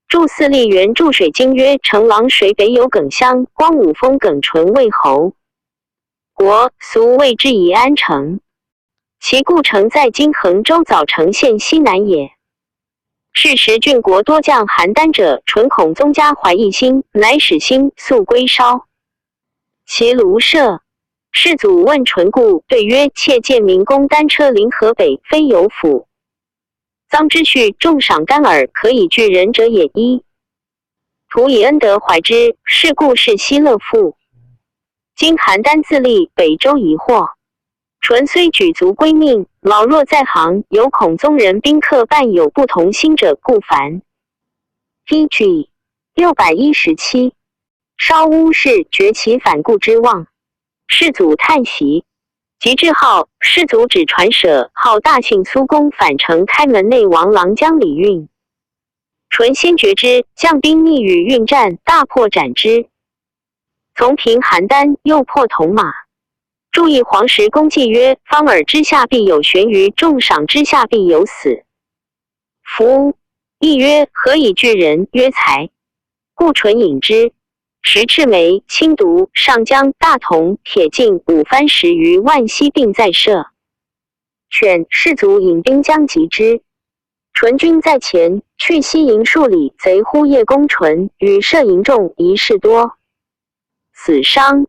注四历元注水经曰：成狼水北有耿乡，光武封耿纯为侯。 国，俗谓之宜安城。其故城在今衡州早城县西南也。是时郡国多将邯郸者，纯恐宗家怀异心，乃使兴粟归稍。其卢舍。世祖问纯故，对曰：妾见民公单车临河北，非有府。臧之序重赏干尔，可以拒人者也。一，徒以恩德怀之，是故是西乐父。 今邯郸自立，北周已获。纯虽举卒归命，老弱在行，犹恐宗人宾客伴有不同心者，故烦。T G 六百一十七，稍乌氏绝其反顾之望。世祖叹息。及至号，世祖只传舍号大姓苏公返城开门内王郎将礼运。纯先觉之，将兵密与运战，大破斩之。 从平邯郸，又破铜马。注意黄石公纪曰：方尔之下必有悬鱼，重赏之下必有死。夫亦曰：何以拒人？曰：才。故淳引之。时赤眉、青独、上江、大同、铁镜五番十余万西并再设。 选士卒引兵将及之。淳军在前，去西营数里，贼忽夜攻淳，与射营众一士多死伤。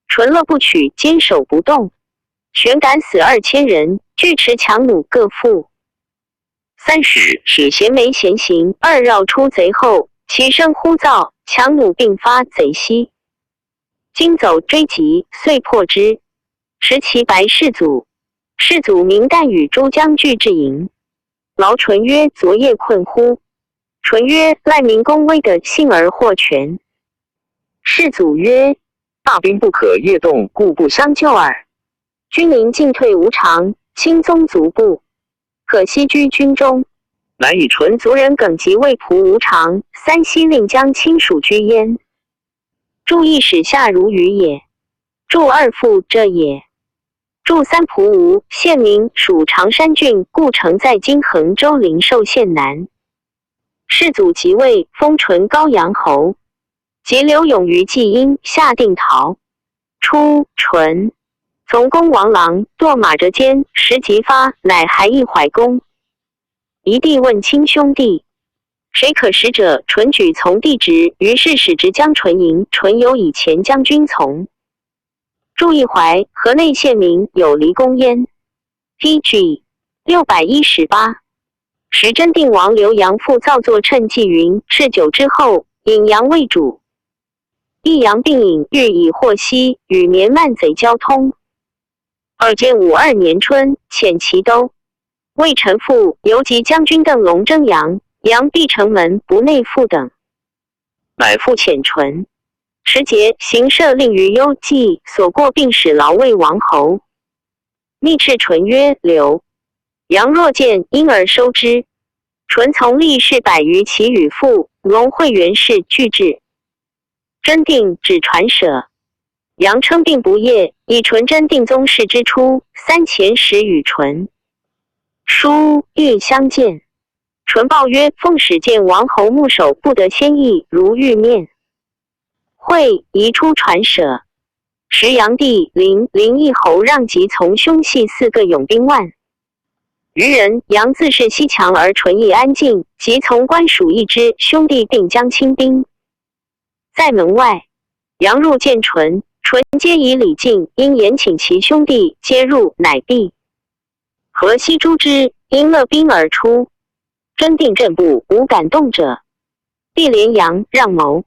淳乐不取，坚守不动，旋赶死二千人，拒持强弩各负。三时使衔眉衔行二绕出贼后，其声忽噪，强弩并发贼息。 今走追急，遂破之。持其白士卒，士卒名旦与诸将俱至营。劳淳曰：昨夜困乎？淳曰：赖民功威的信而获全。士卒曰：大兵不可夜动，故不相救耳。军民进退无常，轻松卒步，可悉居军中。乃与淳族人梗及卫仆无常，三西令将亲属居焉。 注意使下如雨也。注二父者也。注三仆无县民属常山郡，故城在今衡州灵寿县南。世祖即位，封淳高阳侯。及刘永于济阴，下定陶。初，淳从公王郎，堕马折肩，时即发，乃还一怀公。 一帝问亲兄弟，谁可食者？淳举从帝职，于是使之将淳迎。淳由以前将军从。注一怀，河内县民有离公焉。P G 六百一十八。时真定王刘阳父造作谶纪云：置酒之后，饮阳为主。益阳并饮，欲以获息，与绵漫贼交通。二建武二年春，遣其都 为臣父，游击将军邓龙征阳，阳必城门不内附等。乃复遣淳。持节行射令于幽，即所过并使劳魏王侯。密敕淳曰：刘、阳若见，因而收之。淳从立士百余骑与父、龙会元士俱至。 真定止船舍。阳称病不夜，以淳真定宗室之初，三遣使与淳。书欲相见。淳报曰：奉使见王侯墓首，不得先诣，如遇面。会移出船舍。时阳弟林、林义侯让及从兄系四个勇兵万余人，阳自恃西强而淳亦安静，即从官署一支兄弟并将亲兵 在门外。阳入见淳，淳皆以礼敬，因言请其兄弟皆入，乃毕。河西诸之，因勒兵而出。真定震怖，无敢动者。帝怜阳，让谋。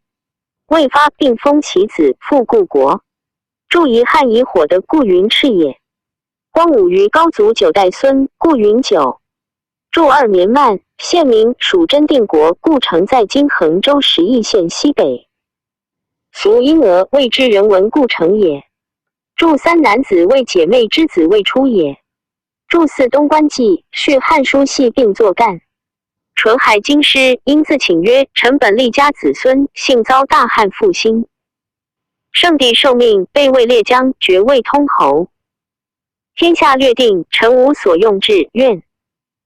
未发，并封其子复故国。注遗汉以火的，故云赤也。光武于高祖九代孙，故云九。 注二绵漫，县民属真定国，故城在今衡州石义县西北。俗因俄谓之人文故城也。注三男子为姐妹之子未出也。注四东关纪，续汉书系并作干。淳还京师，因自请曰：臣本厉家子孙，幸遭大汉复兴。圣帝受命，被位列将，爵位通侯。 天下略定，臣无所用志愿。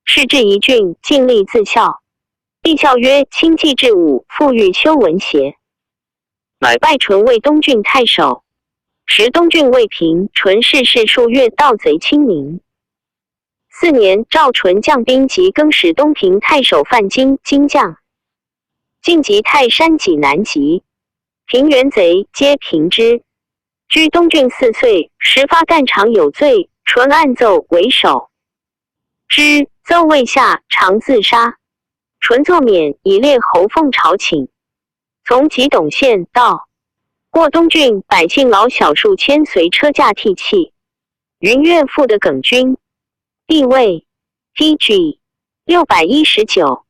是至一郡，尽力自效。帝笑曰：卿既至武，复欲修文邪？乃拜淳为东郡太守。时东郡未平，淳逝世数月，盗贼侵民。四年，赵淳将兵及更始东平太守范京、京将。 进及泰山济南籍，平原贼皆平之。居东郡四岁，时发旦常有罪，淳按奏为首。之，奏未下，常自杀。淳作免，以列侯奉朝请。从吉董县到，过东郡，百姓老小数千，随车驾涕泣。云愿复得耿君。帝位，P G 六百一十九。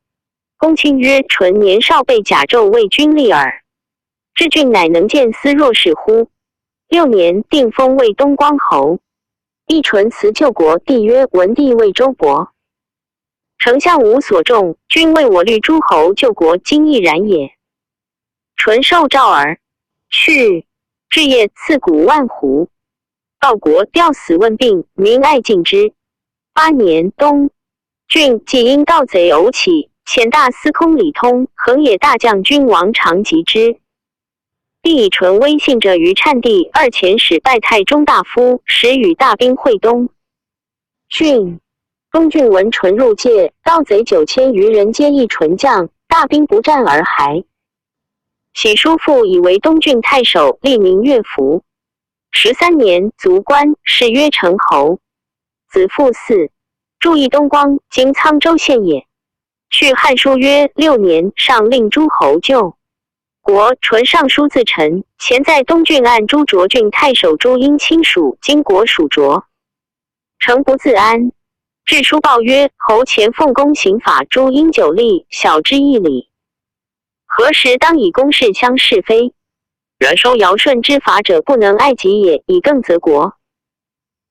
公卿曰：淳年少被甲胄为军立耳。至郡乃能见斯若是乎？六年，定封为东光侯。亦淳辞救国，帝曰：文帝为周勃。丞相无所重，君为我虑诸侯救国，今亦然也。 淳受诏而去，至夜刺股万斛。报国，吊死问病，民爱敬之。八年冬，郡济阴盗贼偶起，遣大司空李通、横野大将军王常及之。帝以纯威信者于刹帝二遣使拜太中大夫，使与大兵会东郡。东郡闻纯入界，盗贼九千余人，皆一纯将，大兵不战而还。喜叔父以为东郡太守，立名乐府。十三年卒官，谥曰成侯。子父嗣，著一东光，今沧州县也。续汉书曰：六年，上令诸侯救国。纯尚书自陈乾在东郡按朱卓郡太守朱英亲属，今国属卓。诚不自安，致书报曰：侯乾奉公刑法，朱英久立，晓之亦礼。何时当以公事相是非？然稍尧舜之法者，不能爱己也，以更则国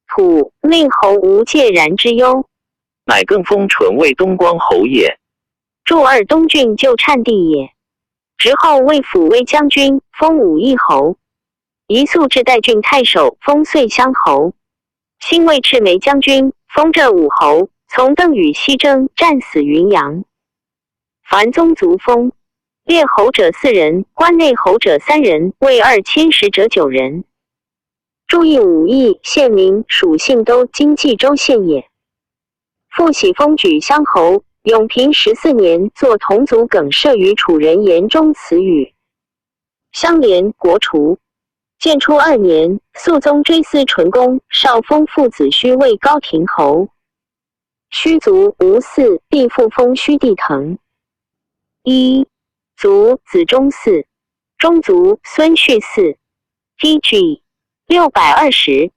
土，令侯无介然之忧。乃更封纯为东光侯也。著二东郡，旧刹帝也。执号卫抚卫将军，封武义侯。移宿置代郡太守，封遂襄侯。兴卫赤眉将军，封浙武侯。从邓禹西征，战死云阳。凡宗族封列侯者四人，关内侯者三人，卫二千使者九人。著一武义，县名属信都，今冀州县也。父喜封举襄侯，永平十四年，作同族梗射于楚人言中词语。襄连国除。建初二年，肃宗追思纯功，少封父子虚位高亭侯。虚卒无嗣，帝复封虚弟腾。一、卒子忠嗣，忠卒孙续嗣。D G六百二十，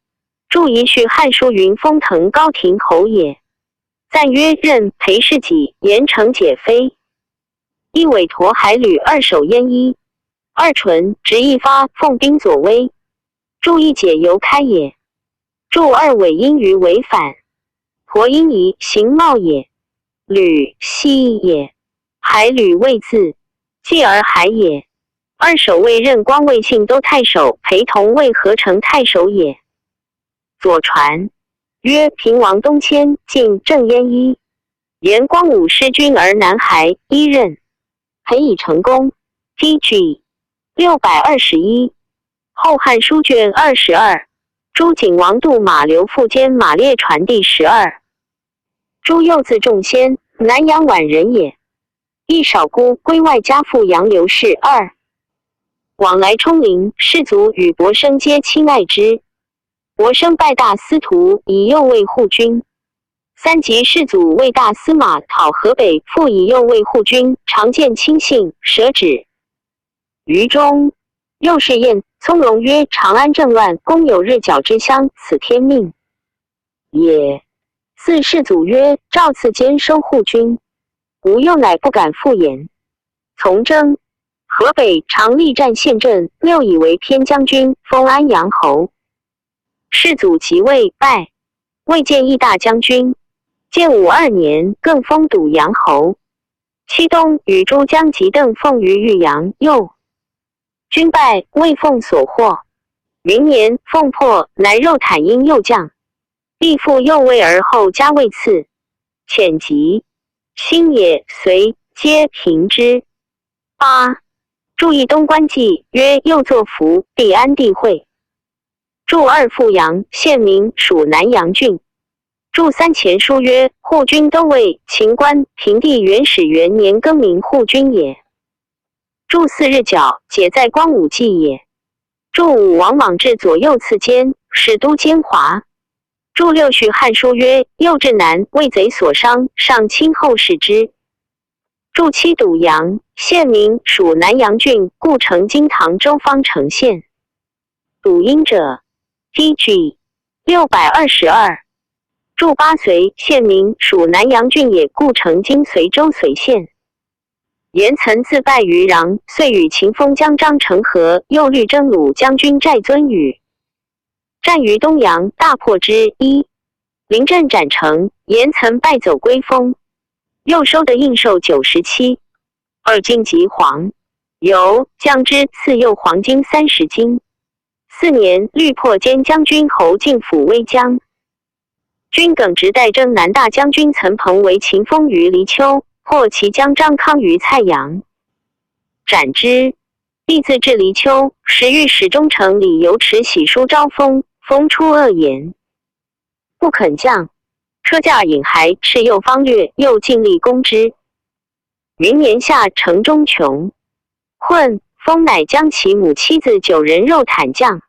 著遗续汉书云：封腾高亭侯也。赞曰：任陪侍己，言成解非。一委陀海吕，二守燕衣。二纯执一发，奉兵左威。著一解由开也。著二委因于违反。陀因疑行冒也。吕西也。海吕未自，继而海也。二守卫任光卫信都太守，陪同为合成太守也。左传曰：平王东迁，进镇燕衣。言光武失军而南还，一任。培以成功。D G六百二十一。后汉书卷二十二。朱景王度马刘父坚马列传第十二。朱佑字仲先，南阳宛人也。亦少孤归外家父杨刘氏二。往来冲陵，士卒与博生皆亲爱之。博生拜大司徒，以右卫护军。三及士卒为大司马讨河北，复以右卫护军，常见亲信，舍止于中。右侍晏从容曰：长安政乱，公有日角之乡，此天命也。四士卒曰：赵赐坚收护军。吴右乃不敢复言。从征。河北常利战陷阵，六以为偏将军，封安阳侯。世祖即位，拜魏建义大将军。建武二年，更封堵阳侯。期东与诸将及邓奉于玉阳，右军败，魏奉所获。云年，奉破，南肉坦因右将，帝复右卫而后加魏赐。遣疾，兴也，随皆平之。八、注意东关纪曰：右作福，必安帝会。注二富阳，现名属南阳郡。注三前书曰：护军都尉秦观平帝元始元年更名护军也。注四日角，解在光武纪也。注五王莽至左右赐坚，使都监华。注六续汉书曰：右至南，为贼所伤，上亲后视之。注七堵阳，现名属南阳郡，故城今唐州方城县。堵阴者，D G六百二十二。注八随，现名属南阳郡也，故城今随州随县。严岑自败于穰，遂与秦封疆张成和右律征虏将军翟遵与 战于东阳，大破之。一、临阵斩成，严岑败走归封。右收得印绶九十七。二、金及黄，由将之赐右黄金三十斤。四年，律破坚将军侯进抚威将。军梗直代征南大将军岑彭为秦封于黎丘，或其将张康于蔡阳斩之。帝自至离秋，时御史中丞李由池喜书昭封，封出恶言，不肯降。车驾引还，赤右方略，又尽力攻之。明年夏，城中穷困，封乃将其母妻子九人肉袒降。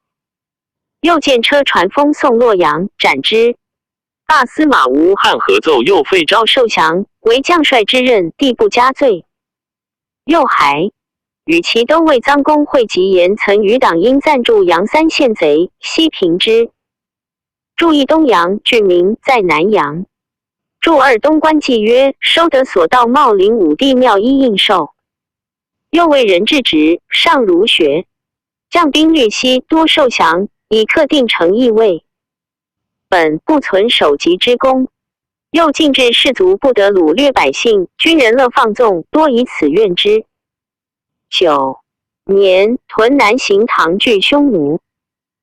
又见车传封送洛阳，斩之。大司马吴汉合奏右费昭受降，为将帅之任，帝不加罪。又还与其都尉臧公会稽言曾余党因暂助杨三献贼，悉平之。注意东阳郡民在南阳。注二东关纪约，收得所盗茂陵武帝庙衣印绶。又为人质职，尚儒学，将兵律悉多受降，以克定城易位。本不存守籍之功。又禁制士卒不得掳掠百姓，军人乐放纵，多以此怨之。九年，屯南刑堂聚匈奴。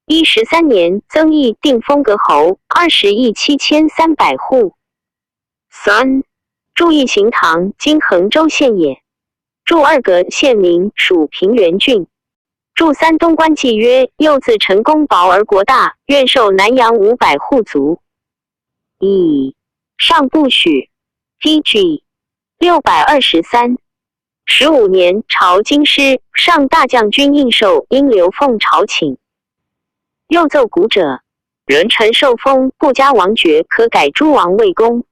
一十三年，曾议定封阁侯，二十邑七千三百户。三、注意刑堂，今衡州县也。注二阁县名，属平原郡。注三东关纪约，又自陈宫薄而国大，愿受南阳五百户卒。乙、上不许。P G六百二十三。十五年，朝京师，上大将军印绶，因刘奉朝请。又奏鼓者，人臣受封，不加王爵，可改诸王魏公。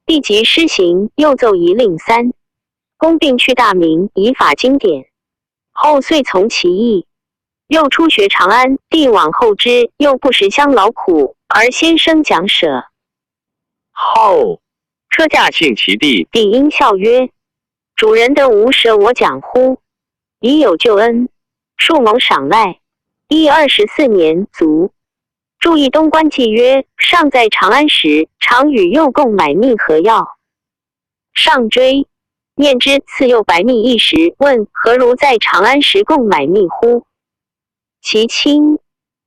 帝即施行，又奏仪令三公并去大名，以法经典。后遂从其意。又初学长安，帝往后之，又不识乡劳苦，而先生讲舍。后车驾信其弟，帝因笑曰：主人得无舍我讲乎？已有旧恩，数蒙赏赖。一二十四年卒。注意东关纪约，上在长安时，常与右共买蜜和药。上追，念之，赐右白蜜一石，问何如在长安时共买蜜乎？其亲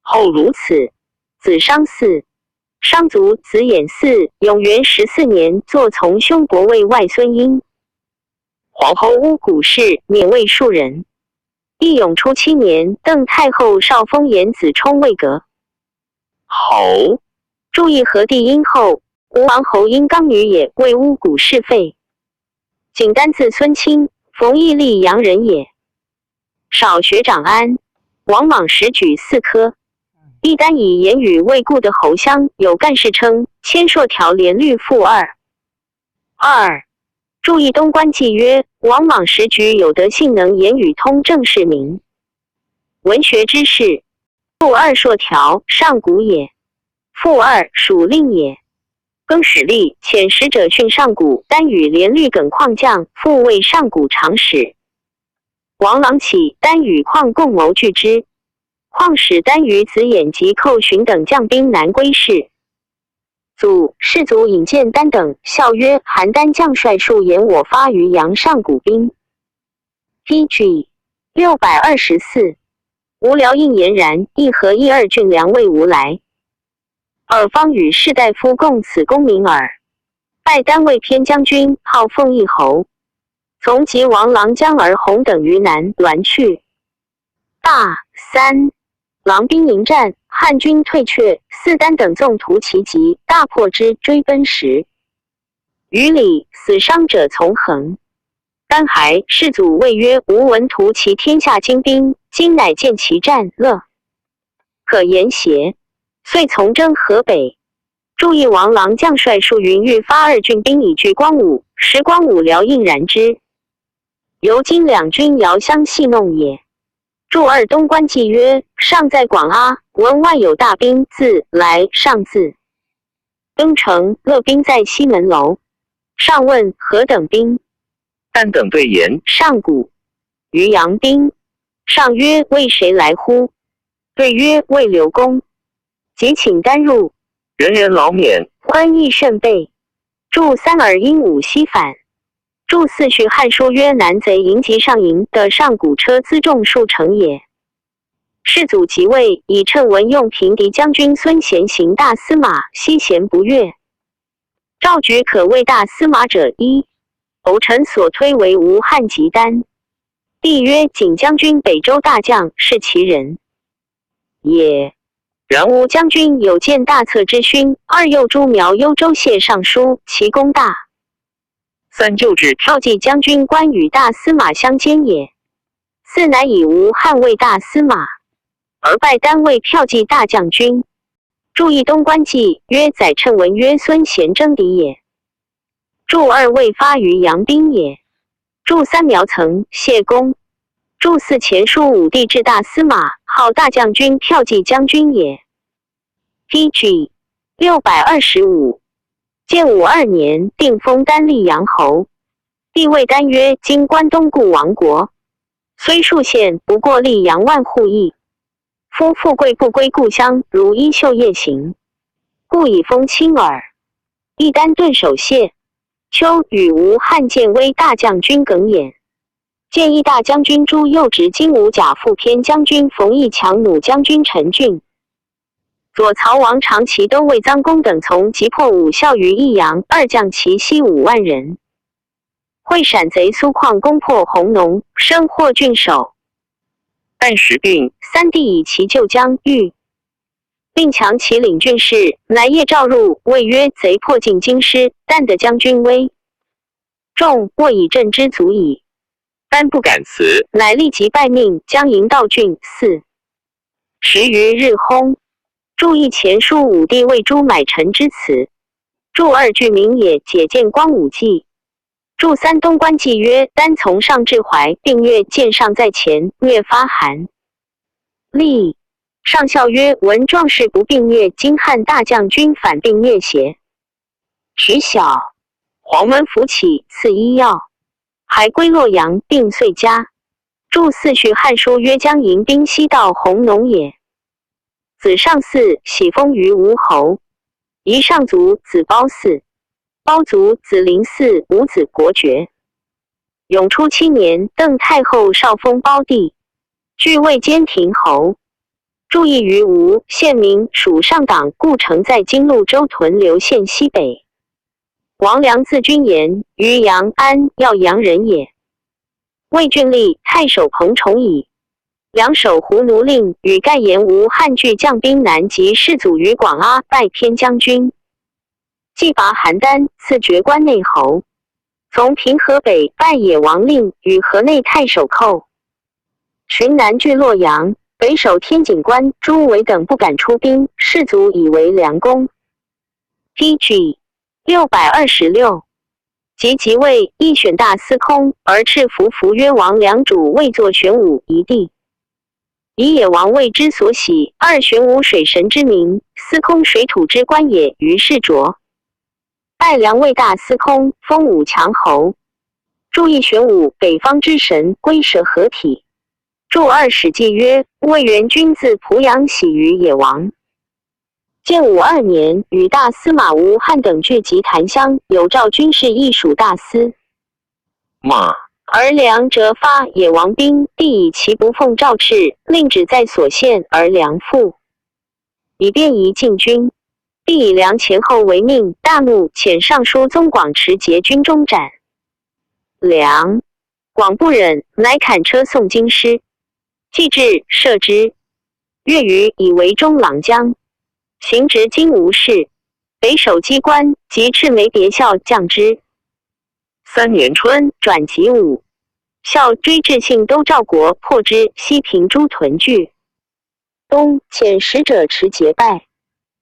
后如此，子商嗣，商卒子衍嗣，永元十四年，坐从兄伯卫外孙婴。皇后巫贾氏免卫庶人。义永初七年，邓太后少封衍子充卫阁侯。注意何帝因后，吴王侯因刚女也，为巫贾氏废。景丹字孙卿，冯翊溧阳人也。少学长安，王莽时举四科。一丹以言语为故的侯乡，有干事称：千硕条连律附二。二、注意东关纪约，王莽时举有德性能言语通政事名。文学之士，附二硕条，上古也。附二属令也。更始例，遣使者训上古，丹语连律梗况降，复谓上古常始。王朗起，丹语况共谋拒之。况始丹于子衍及寇寻等将兵南归氏。祖、士卒引荐丹等，笑曰：邯郸将帅数言我发于阳上古兵。P G六百二十四。无聊应言然，议和益二郡粮未无来。尔方与士大夫共此功名耳。拜丹魏偏将军，号奉义侯。从即王郎将而弘等于南滦去。大三、郎兵迎战，汉军退却，四丹等纵图其疾，大破之，追奔时。于礼死伤者从横。丹还，世祖谓曰：吾闻图其天下精兵，今乃见其战乐，可言邪？遂从征河北。注意王郎将帅数云欲发二郡兵以拒光武，时光武僚应然之。由今两军遥相戏弄也。注二东关纪约，上在广阿，闻外有大兵自来上自登城，乐兵在西门楼。上问何等兵？丹等对言：上古于阳兵。上曰：为谁来乎？对曰：为刘公。即请丹入。人人劳免，欢意甚备。注三尔因武西返。注四续汉书曰：南贼营及上营的上古车辎重数乘也。世祖即位，以趁文用平敌将军孙贤行大司马，西咸不越。赵举可谓大司马者一。侯臣所推为吴汉籍丹。帝曰：景将军北周大将，是其人也。然吴将军有见大策之勋，二右诸苗幽州谢尚书，其功大。三旧至骠骑将军关羽大司马相兼也。四乃以吴汉为大司马，而拜丹为骠骑大将军。注意东关纪曰载称文曰孙贤征敌也。注二未发于阳兵也。注三苗曾谢公。注四前书武帝至大司马，号大将军、骠骑将军也。P G六百二十五。建武二年，定封丹溧阳侯。帝谓丹曰：今关东固亡国，虽数县，不过溧阳万户邑。夫富贵不归故乡，如衣袖夜行，故以封亲耳。亦丹顿首谢。秋与吴汉建威大将军耿偃，建义大将军朱佑执金吾甲副偏将军冯异强弩将军陈俊。左曹王长期都尉臧公等从吉破武校于益阳，二将其西五万人。会陕贼苏况攻破弘农，深获郡守。旦时病，三弟以其舅将御，并强其领郡事，乃夜召入，谓曰：贼破进京师，但得将军威，众过以镇之足矣。班不敢辞，乃立即拜命，将营到郡。四十余日薨。注意前书武帝谓朱买臣之辞。注二据名也，解见光武纪。注三东关纪曰：丹从上至淮，并曰：见上在前，略发寒栗。上校曰：闻壮士不并虐，今汉大将军反并虐邪？时晓，黄门甫起，赐医药，还归洛阳，病遂加。注四续汉书曰：将营兵西到弘农也。子尚嗣，喜封于吴侯。仪上祖子褒嗣，褒祖子临嗣，五子国爵。永初七年，邓太后少封褒帝，据魏监亭侯。注意于吴，县名属上党，故城在今潞州屯留县西北。王良字君言，余阳安耀阳人也。魏郡立，太守彭崇矣。梁守胡奴令与盖延吴汉拒将兵南及，士祖于广阿拜偏将军，既拔邯郸，赐爵关内侯。从平河北拜野王令，与河内太守寇。寻南拒洛阳，北守天井关，朱维等不敢出兵，士祖以为梁公。P G六百二十六。及即位，亦选大司空，而敕服服曰：王梁主未作玄武一帝。以野王未之所喜，二玄武水神之名，司空水土之官也，于是着。拜梁为大司空，封武强侯。注意玄武，北方之神，龟蛇合体。注二史记曰：魏元君自濮阳徙于野王。建武二年，与大司马吴汉等聚集檀乡，有赵军事驿署大司马，而梁折发野王兵，帝以其不奉诏敕，令止在所县，而梁复。以便于进军。帝以梁前后为命，大怒，遣尚书宗广持节军终斩梁。 广不忍，乃砍车送京师。既至，射之。月余，以为中郎将。行直今无事。北守机关，及赤眉别校将之。三年春，转及武校，追至信都赵国，破之，西平诸屯聚。 冬，遣使者持节拜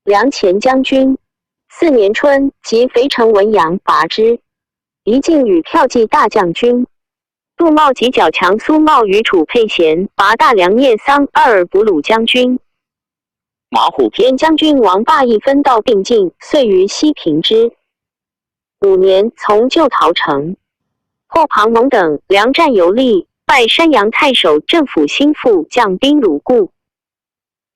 梁前将军。四年春，即肥城文阳，拔之。于禁与骠骑大将军杜茂及角强苏茂与楚沛咸，拔大梁聂桑二尔伯鲁将军。马虎偏将军王霸亦分道并进，遂于西平之。五年，从旧陶城。破庞蒙等，梁占游历，拜山阳太守，镇抚心腹，将兵如故。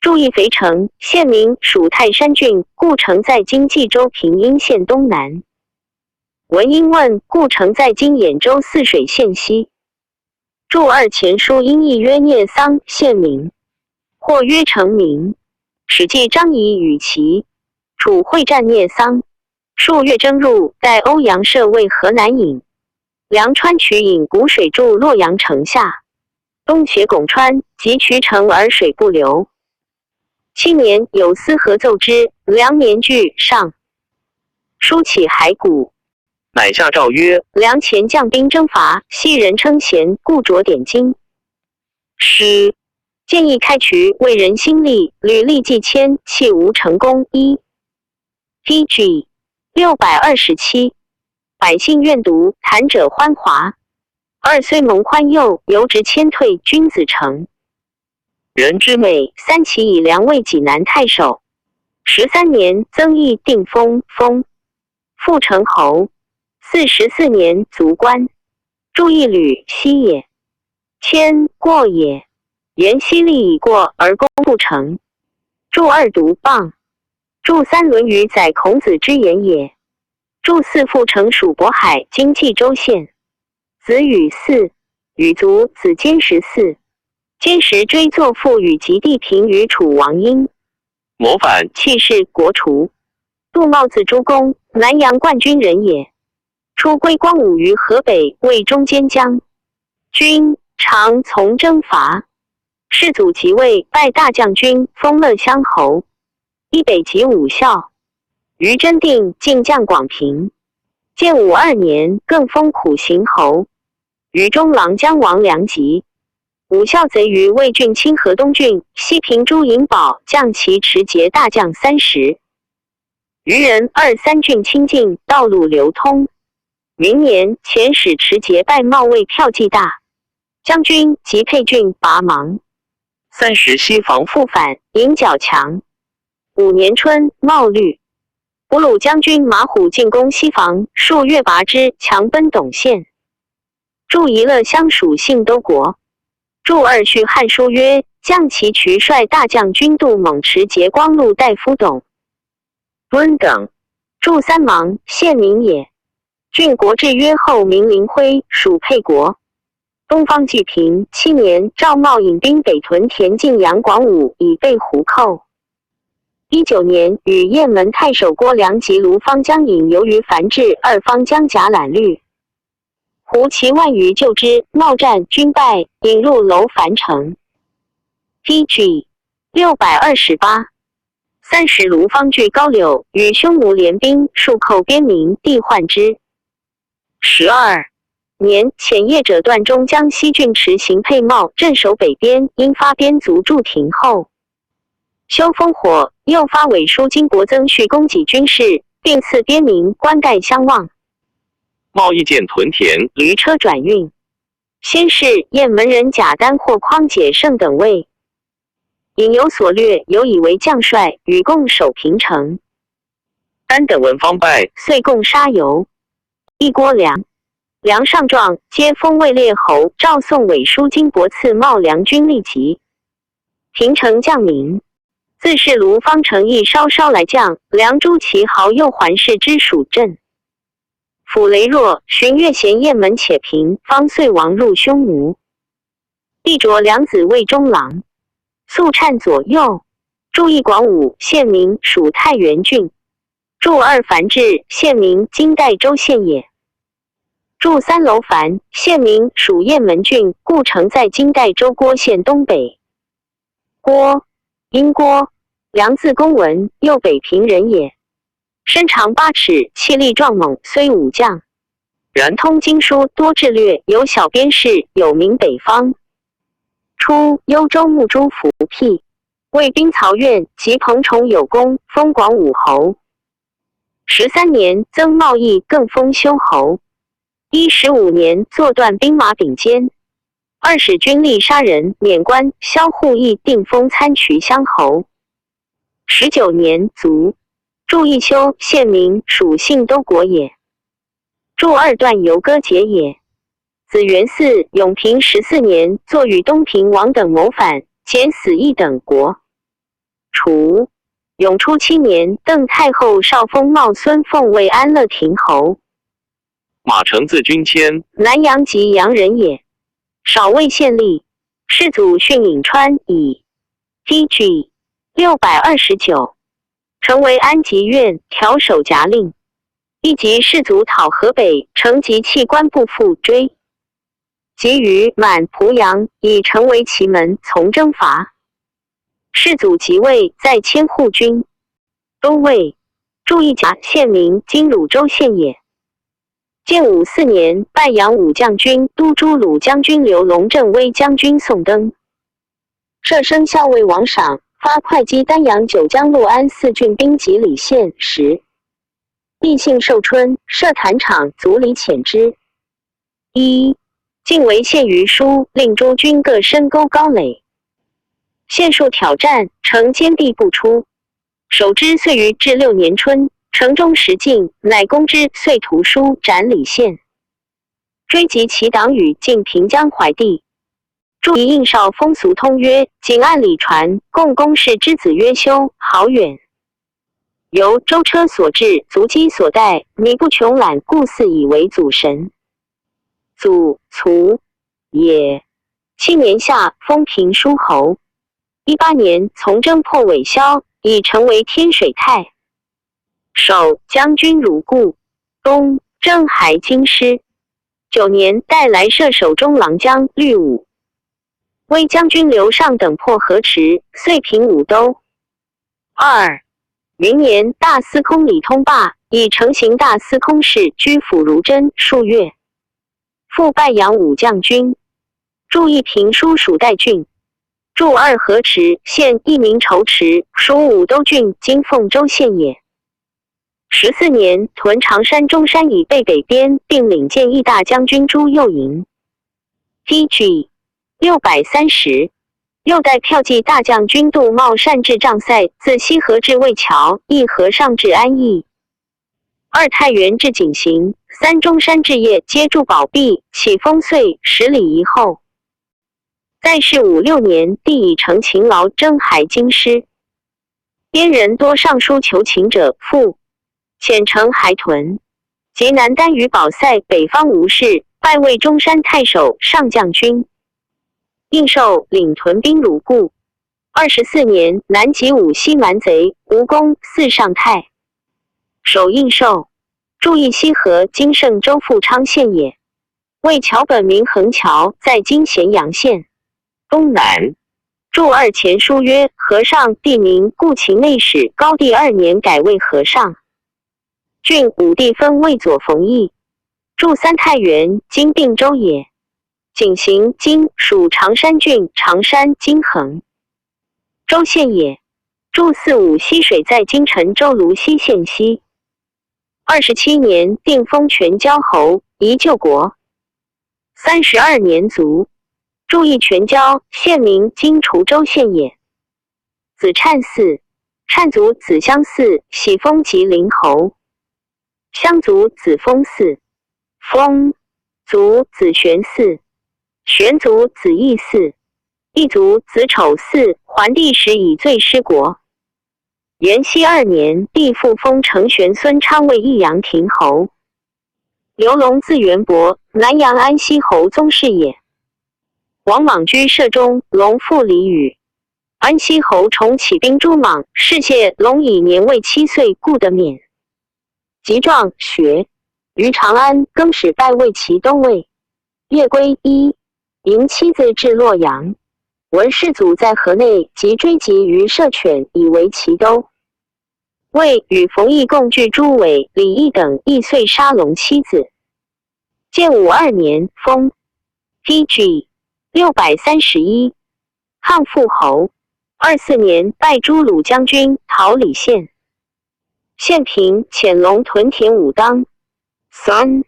注意肥城，县名属泰山郡，故城在今冀州平阴县东南。文英问，故城在今兖州泗水县西。注二前书音译曰：聂桑，县名，或曰城名。史记张仪与齐、楚会战聂桑，数月征入，待欧阳射卫河南尹。粮川渠引谷水注洛阳城下，东决拱川，及渠成而水不流。七年有司河奏之，粮年俱上，书起骸骨。乃下诏曰：粮前将兵征伐，昔人称贤，故着点金。诗。建议开渠，为人心力，履历既千，弃无成功。一。P G 六百二十七。百姓愿读，谈者欢哗。二虽蒙宽宥，犹值迁退君子诚。人之美。三其以粮为济南太守。十三年，曾议定封，封 复成侯。四十四年卒官。注一旅，西也。迁，过也。言西历已过而功不成。注二独傍。注三论语载孔子之言也。注四复成属渤海，今冀州县。子与四，与卒子坚十四。坚时追作父与及弟平于楚王殷。谋反，弃市国除。杜茂字诸公，南阳灌君人也。初归光武于河北魏忠坚将军，常从征伐。世祖即位，拜大将军，封乐乡侯。以北及武校，于真定进将广平。建武二年，更封苦行侯，于中郎将王梁及。武校贼于魏郡清河东郡，西平朱银宝，将其持节大将三十。余人二三郡清境，道路流通。明年，遣使持节拜茂魏票骑大将军及沛郡拔芒。三十西防复返，引较强。五年春，茂虑。 五鲁将军马虎进攻西防，数月拔之，强奔董县。注一乐乡属信都国。注二续汉书曰：将其渠率大将军杜猛持节光禄大夫董温等。注三芒，县民也。郡国志曰：后明灵辉属沛国。 东方既平。七年，赵茂引兵北屯田径阳广武，以备胡寇。一九年，与雁门太守郭梁及卢方将引游于樊至，二方将甲览律。胡骑万余救之，茂战，军败，引入楼烦城。P G 六百二十八。三十，卢方据高柳，与匈奴联兵，数寇边民，帝患之。 十二年，遣叶者段中将西郡池行沛茂镇守北边，因发边卒助廷后。休烽火，又发伪书金国曾续供给军事，并赐边民棺盖相望。茂亦建屯田，驴车转运。先是雁门人甲丹获匡解胜等位，引有所略，有以为将帅，与共守平城。丹等闻方败，遂共杀游。 一郭梁、梁上壮皆封位列侯，诏送伪书金国赐茂梁军利籍。平城将民。自是卢方城邑稍稍来降，梁诸其豪右环视之属镇。府羸弱，寻越咸雁门且平，方遂亡入匈奴。帝着梁子为中郎，宿颤左右。注意广武，县名属太原郡。 注二繁至，县名今代州县也。注三楼烦，县名属雁门郡，故城在今代州郭县东北。郭，殷郭，梁字公文，右北平人也。身长八尺，气力壮猛，虽武将，然通经书，多智略，有小边事，有名北方。初，幽州牧诸伏辟， 为兵曹愿及彭崇有功，封广武侯。十三年，增茂义，更封休侯。一十五年，作断兵马并坚。二使军力杀人，免官，萧护义定封参衢乡侯。十九年卒。注一休，县名属信都国也。 注二段游歌节也。子元嗣永平十四年，作与东平王等谋反，遣死义等国。除。永初七年，邓太后少封茂孙凤为安乐亭侯。马承自军迁，南阳及阳人也。少尉县吏。世祖训颍川矣。P G 六百二十九。 成为安济院，调守甲令。一级士卒讨河北，乘即弃官不赴，追及于满濮阳，已成为其门，从征伐。士卒即位，在千户军，都尉，驻义甲，县名今鲁州县也。建武四年，拜阳武将军都诸鲁将军刘龙镇威将军宋登。设升校尉王赏，发会稽丹阳九江潞安四郡兵及礼县。时，毕信寿春，设坛场，卒李潜之。一、进围县于疏，令诸军各深沟高垒，县戍挑战，城坚壁不出。守之遂于至六年春，城中食尽，乃攻之，遂屠疏，斩李献，追及其党羽，进平江淮地。著一应少风俗通曰：仅按礼传，共工氏之子曰修、郝远，由舟车所置，足机所带，米不穷览，故祀以为祖神，祖、族也。七年夏，封平叔侯。一八年，从征破尾萧，已成为天水太守将军鲁固。冬，征还京师。九年，代来射守中郎将绿武、威将军刘尚等破河池，遂平武都。二、元年，大司空李通霸以成行大司空事居抚如琛数月，复拜阳武将军，著一平叔属代郡，著二河池，现一名仇池，属武都郡，今凤州县也。十四年，屯长山中山以备北边，并领建义大将军朱右营。T G六百三十，又带骠骑大将军杜茂单至瘴塞，自西河至渭桥，一河上至安邑。二太原至井陉，三中山至邺，皆筑宝壁，起烽燧，十里以后。在世五六年，帝以成勤劳征还京师，边人多上书求请者，复遣城还屯。及南单于保塞，北方无事，拜魏中山太守、上将军。应寿领屯兵鲁固。二十四年，南击武西蛮贼，无功，祀上太守应寿，著一西河，今嵊州富昌县也。 魏桥本名横桥，在今咸阳县东南。著二前书曰：河上地名，故秦内史高帝二年改为河上郡，武帝封魏左冯翊，著三太原，今并州也。井陉，今属常山郡，常山，今横州县也。著四五西水，在今陈州泸溪县西。 二十七年，定封全椒侯，移旧国。三十二年卒。著一全椒，县名今滁州县也。子粲嗣，粲族子襄嗣，喜封吉林侯。襄族子封嗣，封族子玄嗣，玄族子义嗣，义族子丑嗣。桓帝时以罪失国。 延熙二年，帝复封承玄孙昌为益阳亭侯。刘隆字元伯，南阳安西侯宗室也。王莽居舍中，隆父李宇。安西侯崇起兵诛莽，是谢隆以年未七岁，故得免。及壮学，于长安更始拜为其都尉。 夜归一，迎妻子至洛阳，闻世祖在河内，即追及于射犬，以为其都尉与冯异共聚诸尾、李异等，亦遂杀隆妻子。建武二年，封。T G六百三十一，抗父侯。二四年，拜诸鲁将军，讨李献。献平，遣隆屯田武当。三，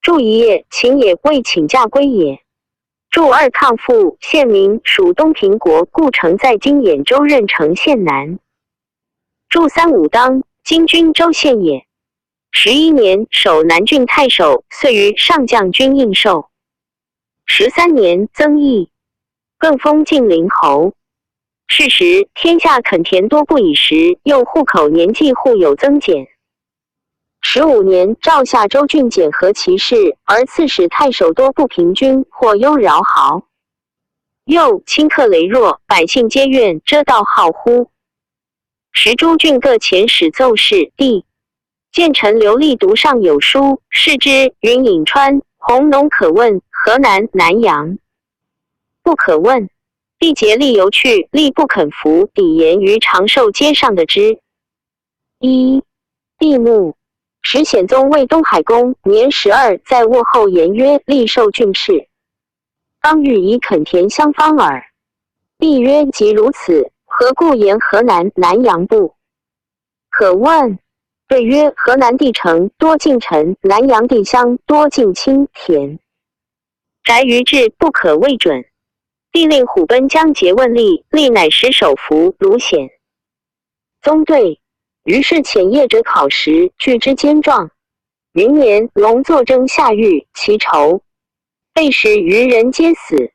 著一夜，秦也未请驾归也。著二抗父，县名属东平国，故城在今兖州任城县南。著三武当，今均州县也。十一年，守南郡太守，遂与上将军应寿。十三年，增邑，更封晋陵侯。是时，天下垦田多不已时，又户口年纪户有增减。 十五年，赵夏州郡简合其势，而刺史太守多不平均，或优饶豪。又，侵客羸弱，百姓皆怨，遮盗好忽。时诸郡各遣使奏事，帝见臣流利读尚有书，是之云颍川，弘农可问河南南阳。不可问，必竭力游去，力不肯服，抵言于长寿街上的之。一、毕牧。始显宗魏东海公年十二，在卧后颜曰厉受郡事，刚欲以垦田相方耳。毕曰：即如此，何故言河南南阳不可问？对曰：河南地城多近陈，南阳地乡多近青田，宅于治不可谓准。帝令虎贲将节问厉，厉乃使首伏鲁显。宗对。于是遣夜者考时，据之兼状。云年龙坐征夏御，其仇被时，余人皆死。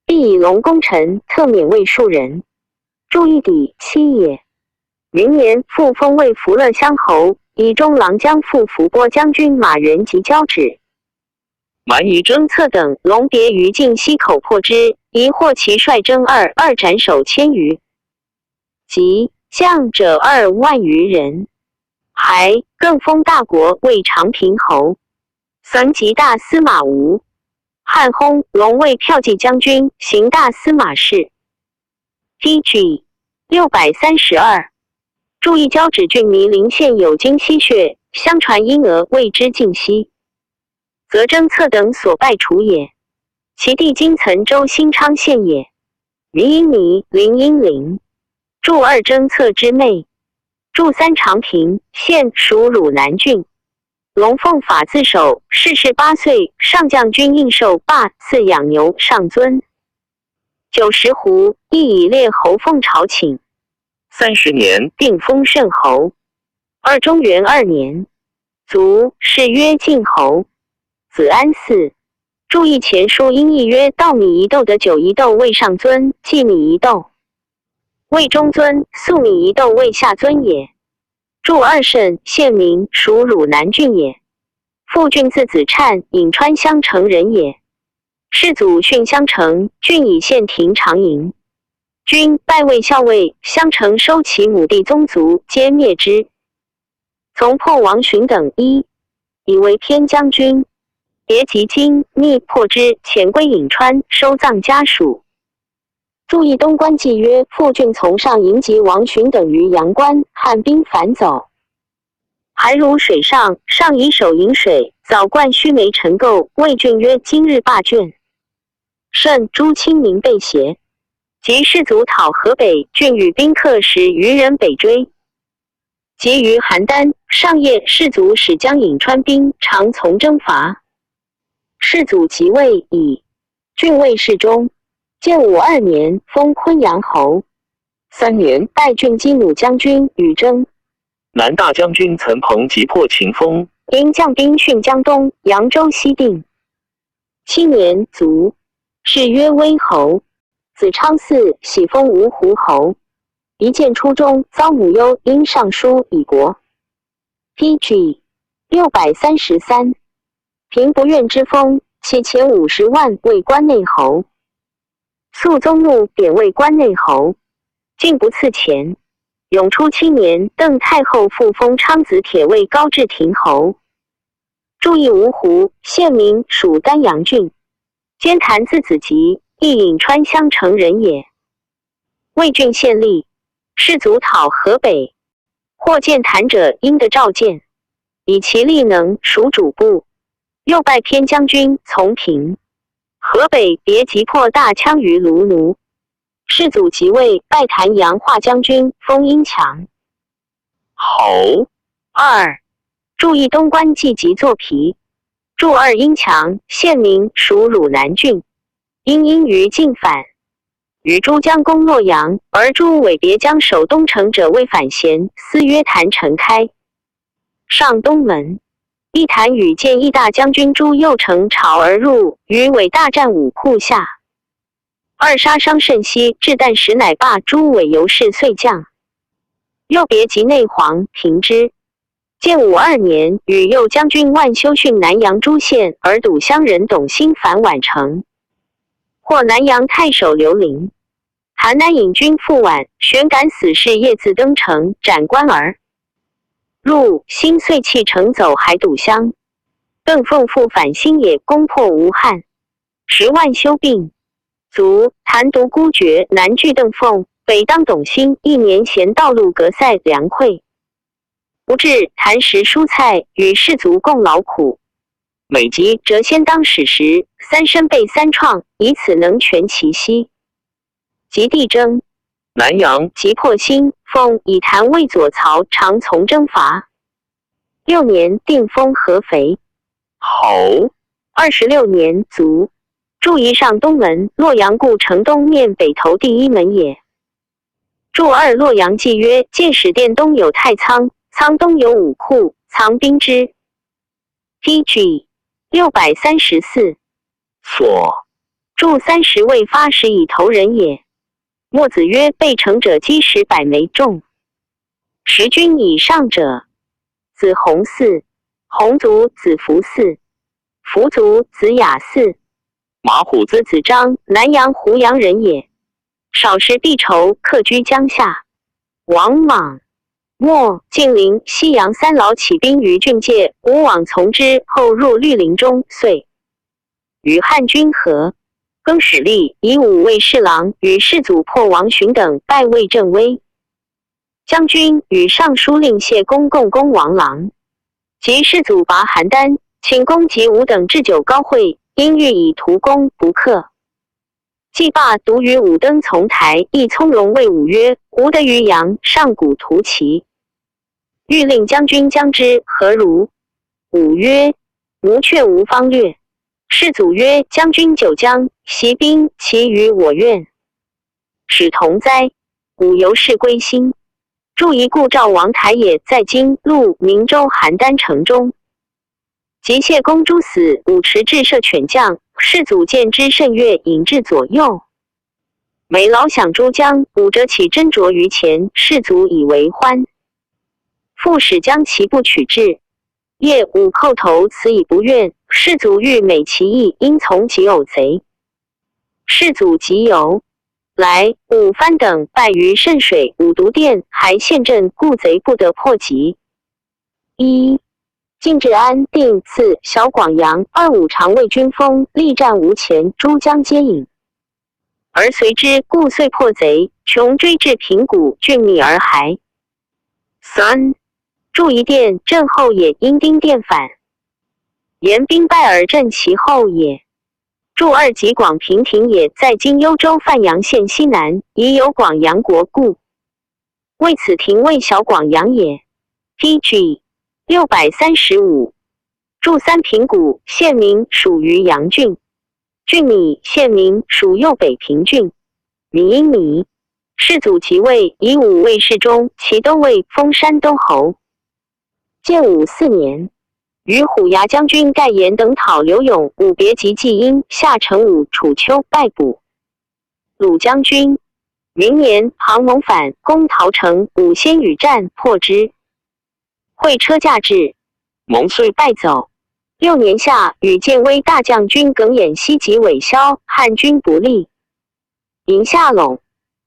必以龙攻陈，特免魏数人。注意抵七也。云年复封魏福乐乡侯，以中郎将、复伏波将军马援及交趾。蛮夷征策等，龙别于晋西口破之，疑获其率征二二斩首千余，及将者二万余人。还更封大国为长平侯，散及大司马吴。汉薨，龙为骠骑将军，行大司马事。P G 六百三十二。注意交趾郡糜临县有今溪穴，相传因而谓之晋溪，则征策等所败除也。其地今存州新昌县也。云因糜，临因临。注二征策之妹。注三长平县属汝南郡。龙奉法自首，逝世八岁，上将军印绶，罢赐养牛上尊。九十斛，亦以列侯封朝请。三十年，定封慎侯。二中元二年卒，谥曰晋侯。子安嗣。注意前书因义曰：稻米一斗得酒一斗为上尊，祭米一斗。为中尊，粟米一斗为下尊也。注二慎县名属汝南郡也。父郡字子产，颍川襄城人也。世祖训襄城，郡以县亭长营。君拜魏校尉，襄城收其母弟宗族，皆灭之。从破王寻等一，以为偏将军，别及今，密破之，遣归颍川，收葬家属。注意东关纪曰：父郡从上迎及王寻等于阳关，汉兵反走。韩如水上，上以守颍水，早灌须眉陈构，谓郡曰：今日罢郡，甚诸亲民被胁。及世祖讨河北，郡与宾客十余人北追。及于邯郸，上夜世祖使将颍川兵常从征伐。世祖即位矣。郡位侍中。建武二年，封昆阳侯。三年，代郡击弩将军与征。南大将军岑彭即破秦丰。因将兵讯江东、扬州西定。七年卒，谥曰威侯。子昌嗣，喜封芜湖侯。一见初中，遭母忧，因上书以国。P G 六百三十三。平不愿之风，其前五十万为关内侯。肃宗怒，贬为关内侯。竟不赐钱。永初七年，邓太后复封昌子铁卫高置亭侯。注意芜湖县名属丹阳郡。兼谈字子集，亦颍川襄城人也。魏郡县立，世祖讨河北，或建谈者因得召见，以其力能属主簿。又拜偏将军从平。河北别及破大羌于卢奴。世祖即位，拜谈阳化将军，封阴强侯。二、注意东关纪及作皮。注二阴强县名属汝南郡。因因于进反，与诸将攻洛阳，而朱伟别将守东城者为反贤，思约谈陈开。上东门，亦谈与建义大将军朱佑乘朝而入，与伟大战五户下。二杀伤甚息，至旦时乃罢朱伟由是遂降。又别及内黄平之。建武二年，与右将军万修训南阳诸县，而堵襄人董兴反宛城，获南阳太守刘林。 韩南引军赴宛，旋感死士夜自登城斩关耳。入，新岁气乘走海赌乡。邓凤复返新野，攻破吴汉，十万休兵。卒，残独孤绝，南拒。邓凤北当董兴，一年咸道路隔塞粮馈。吴至，蚕食蔬菜，与士卒共劳苦。每及谪仙当使时，三身被三创，以此能全其息。及帝征，南阳即破新，凤以蚕慰佐曹，常从征伐。六年定封合肥。好。二十六年卒。著一上东门，洛阳故城东面北头第一门也。著二洛阳纪约，见始殿东有太仓，仓东有武库，藏兵之。P G 六百三十四。所。著三十未发时以投人也。墨子曰：备城者积十百枚众，十军以上者，子弘四，弘卒子服四，服卒子雅四。马虎子子张，南阳湖阳人也。少时必酬，客居江夏。王莽、莫、晋陵、西阳三老起兵于郡界，吴往从之，后入绿林中，遂与汉军合。更始立以武卫侍郎，与士祖破王寻等，拜魏镇威将军，与尚书令谢恭共攻王郎。及士祖拔邯郸，请公及吴等置酒高会，因欲以图功，不克。季霸独与武登从台，亦从容谓武曰：吾得于阳上古图齐，欲令将军将之，何如？武曰：吾却无方略。士祖曰：将军久将，习兵其于我愿，使同哉。武由是归心。著一故赵王台也，在今路明州邯郸城中。及谢公诸死，武持至射犬将，士祖见之甚悦，引至左右。每老饷诸将，武者起斟酌于前，士祖以为欢。复使将其部取至，夜武叩头，辞以不愿。士祖欲美其意，因从即偶贼。士祖即由来，武番等败于沁水，武独殿还陷阵，故贼不得破及。一、进至安定，赐小广阳。二、武常为军锋，力战无前，诸将皆引而随之，故遂破贼，穷追至平谷，郡米而还。三、著一殿，镇后也，因丁殿反，沿兵败而镇其后也。著二即广平亭也，在今幽州范阳县西南，已有广阳国故，为此亭谓小广阳也。P G 六百三十五。著三平谷，县名属于阳郡，郡米，县名属右北平郡，米因米。士祖即位，以武卫侍中，其东魏封山东侯。建武四年，与虎牙将军盖延等讨刘永，武别及季阴，下陈武、楚丘，败捕。鲁将军。明年庞蒙反攻陶城，武先与战，破之。会车驾至，蒙遂败走。六年夏，与建威大将军耿偃西及尾萧，汉军不利，迎夏陇。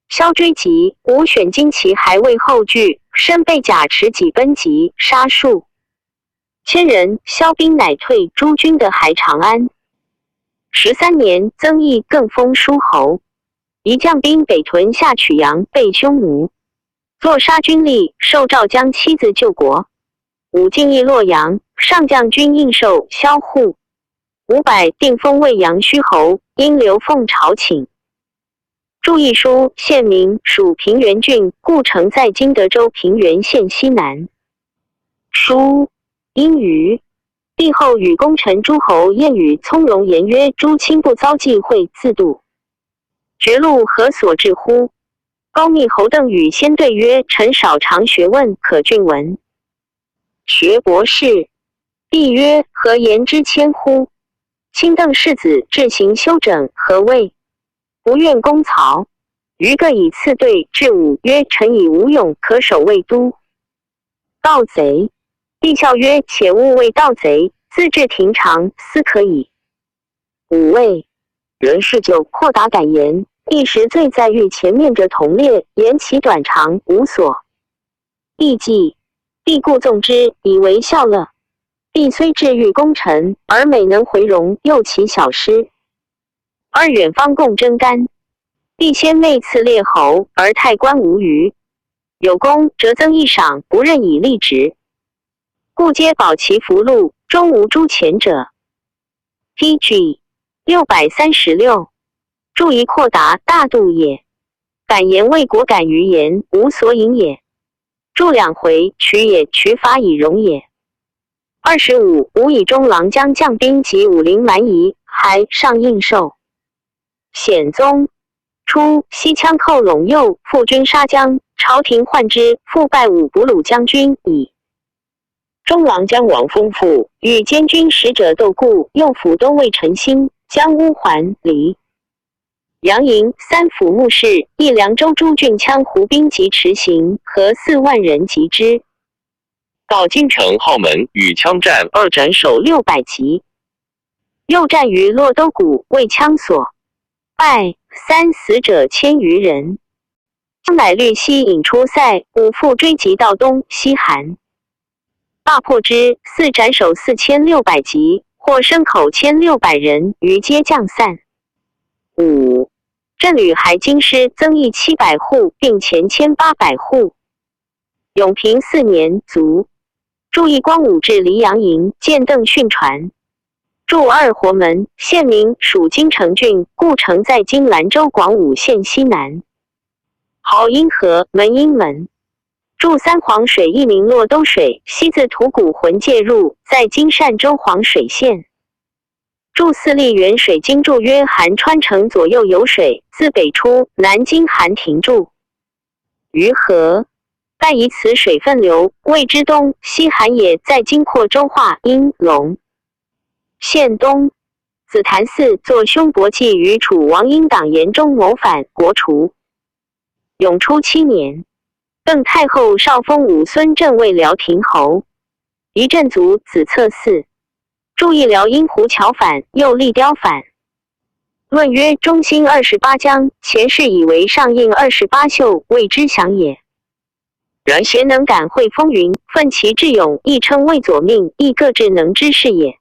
萧追急，武选精骑还未后拒，身被甲持戟奔及，杀数千人，萧兵乃退，诸军得还长安。十三年，曾毅更封诸侯，移将兵北屯下曲阳，被匈奴作杀军吏，受诏将妻子救国。武进诣洛阳，上将军印绶萧护，五百，定封未阳诸侯，因刘凤朝请。著一书，县名属平原郡，故城在今德州平原县西南。书因于帝后与功臣诸侯宴语，从容言曰：诸卿不遭忌讳，自度绝路，何所至乎？高密侯邓与先对曰：臣少尝学问，可俊闻。学博士。帝曰：何言之谦乎？卿邓世子，志行修整，何谓不愿攻曹？余各以次对至武曰：臣以无勇，可守魏都。盗贼。帝笑曰：且勿谓盗贼，自至亭长，斯可矣。武谓：人嗜酒，阔达敢言，一时醉在御前面者同列，言其短长，无所。亦记。帝故纵之，以为笑乐。帝虽至御功臣，而每能回容又其小师。而远方共争干，帝先妹赐列侯，而太官无余。有功则增一赏，不任以立职。故皆保其福禄，终无诸前者。P G 六百三十六，注于阔达大度也。敢言为国敢于言，无所隐也。注两回，取也取法以容也。二十五，吴以中郎将将兵及武陵蛮夷，还上应寿。显宗初，西羌寇陇右，复军杀将，朝廷患之，复拜武补鲁将军矣。中郎将王丰富与监军使者窦固，右辅都尉陈兴，将乌桓、黎、阳瀛三辅牧氏、一凉州诸郡羌胡兵及池行合四万人及之。到京城号门与羌战二斩首六百级，又战于洛都谷，为羌所败，三死者千余人。 乃率西引出塞，五复追及道东西韩，大破之，四斩首四千六百级，获牲口千六百人，余皆将散。五，镇吕还京师增邑七百户，并钱千八百户。永平四年卒。注意光武至黎阳营，见邓训传。 注二，活门，现名属京城郡，故城在今兰州广武县西南。濠阴河，门阴门。注三，黄水，亦名洛都水，西自吐谷浑界入，在今单州黄水县。注四，溧源水，今注约含川城左右有水，自北出，南经韩亭注 于河，但以此水分流，谓之东西韩也，在今阔州话阴隆县东。紫檀寺作兄伯季与楚王英党言中谋反，国除。永初七年，更太后少封武孙镇慰辽亭侯。 一镇卒子策嗣。注意辽阴胡桥反，又立雕反。论曰中兴二十八将，前世以为上应二十八宿，谓之详也。然贤能感会风云，奋其智勇，亦称谓左命，亦各智能之士也。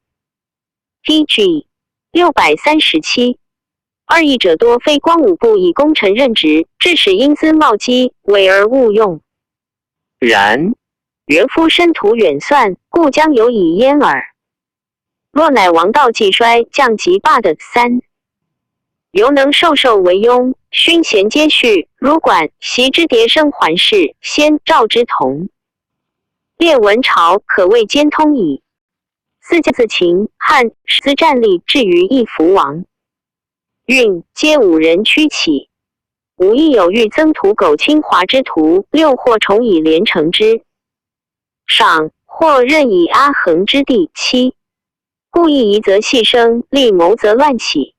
P G 六百三十七。二，议者多非光武部以功臣任职，致使英资冒积，委而误用。 然，原夫深图远算，故将有以焉耳。若乃王道既衰，将即罢的。三，犹能授受为庸，勋衔皆续，如管席之迭升环视，先赵之同，列文朝，可谓兼通矣。四，将自秦汉，自战力至于一服王 运，皆五人驱起。五，亦有欲增土狗侵华之徒，六，或重以连城之赏，或任以阿衡之地。七，故亦夷则细声，力谋则乱起。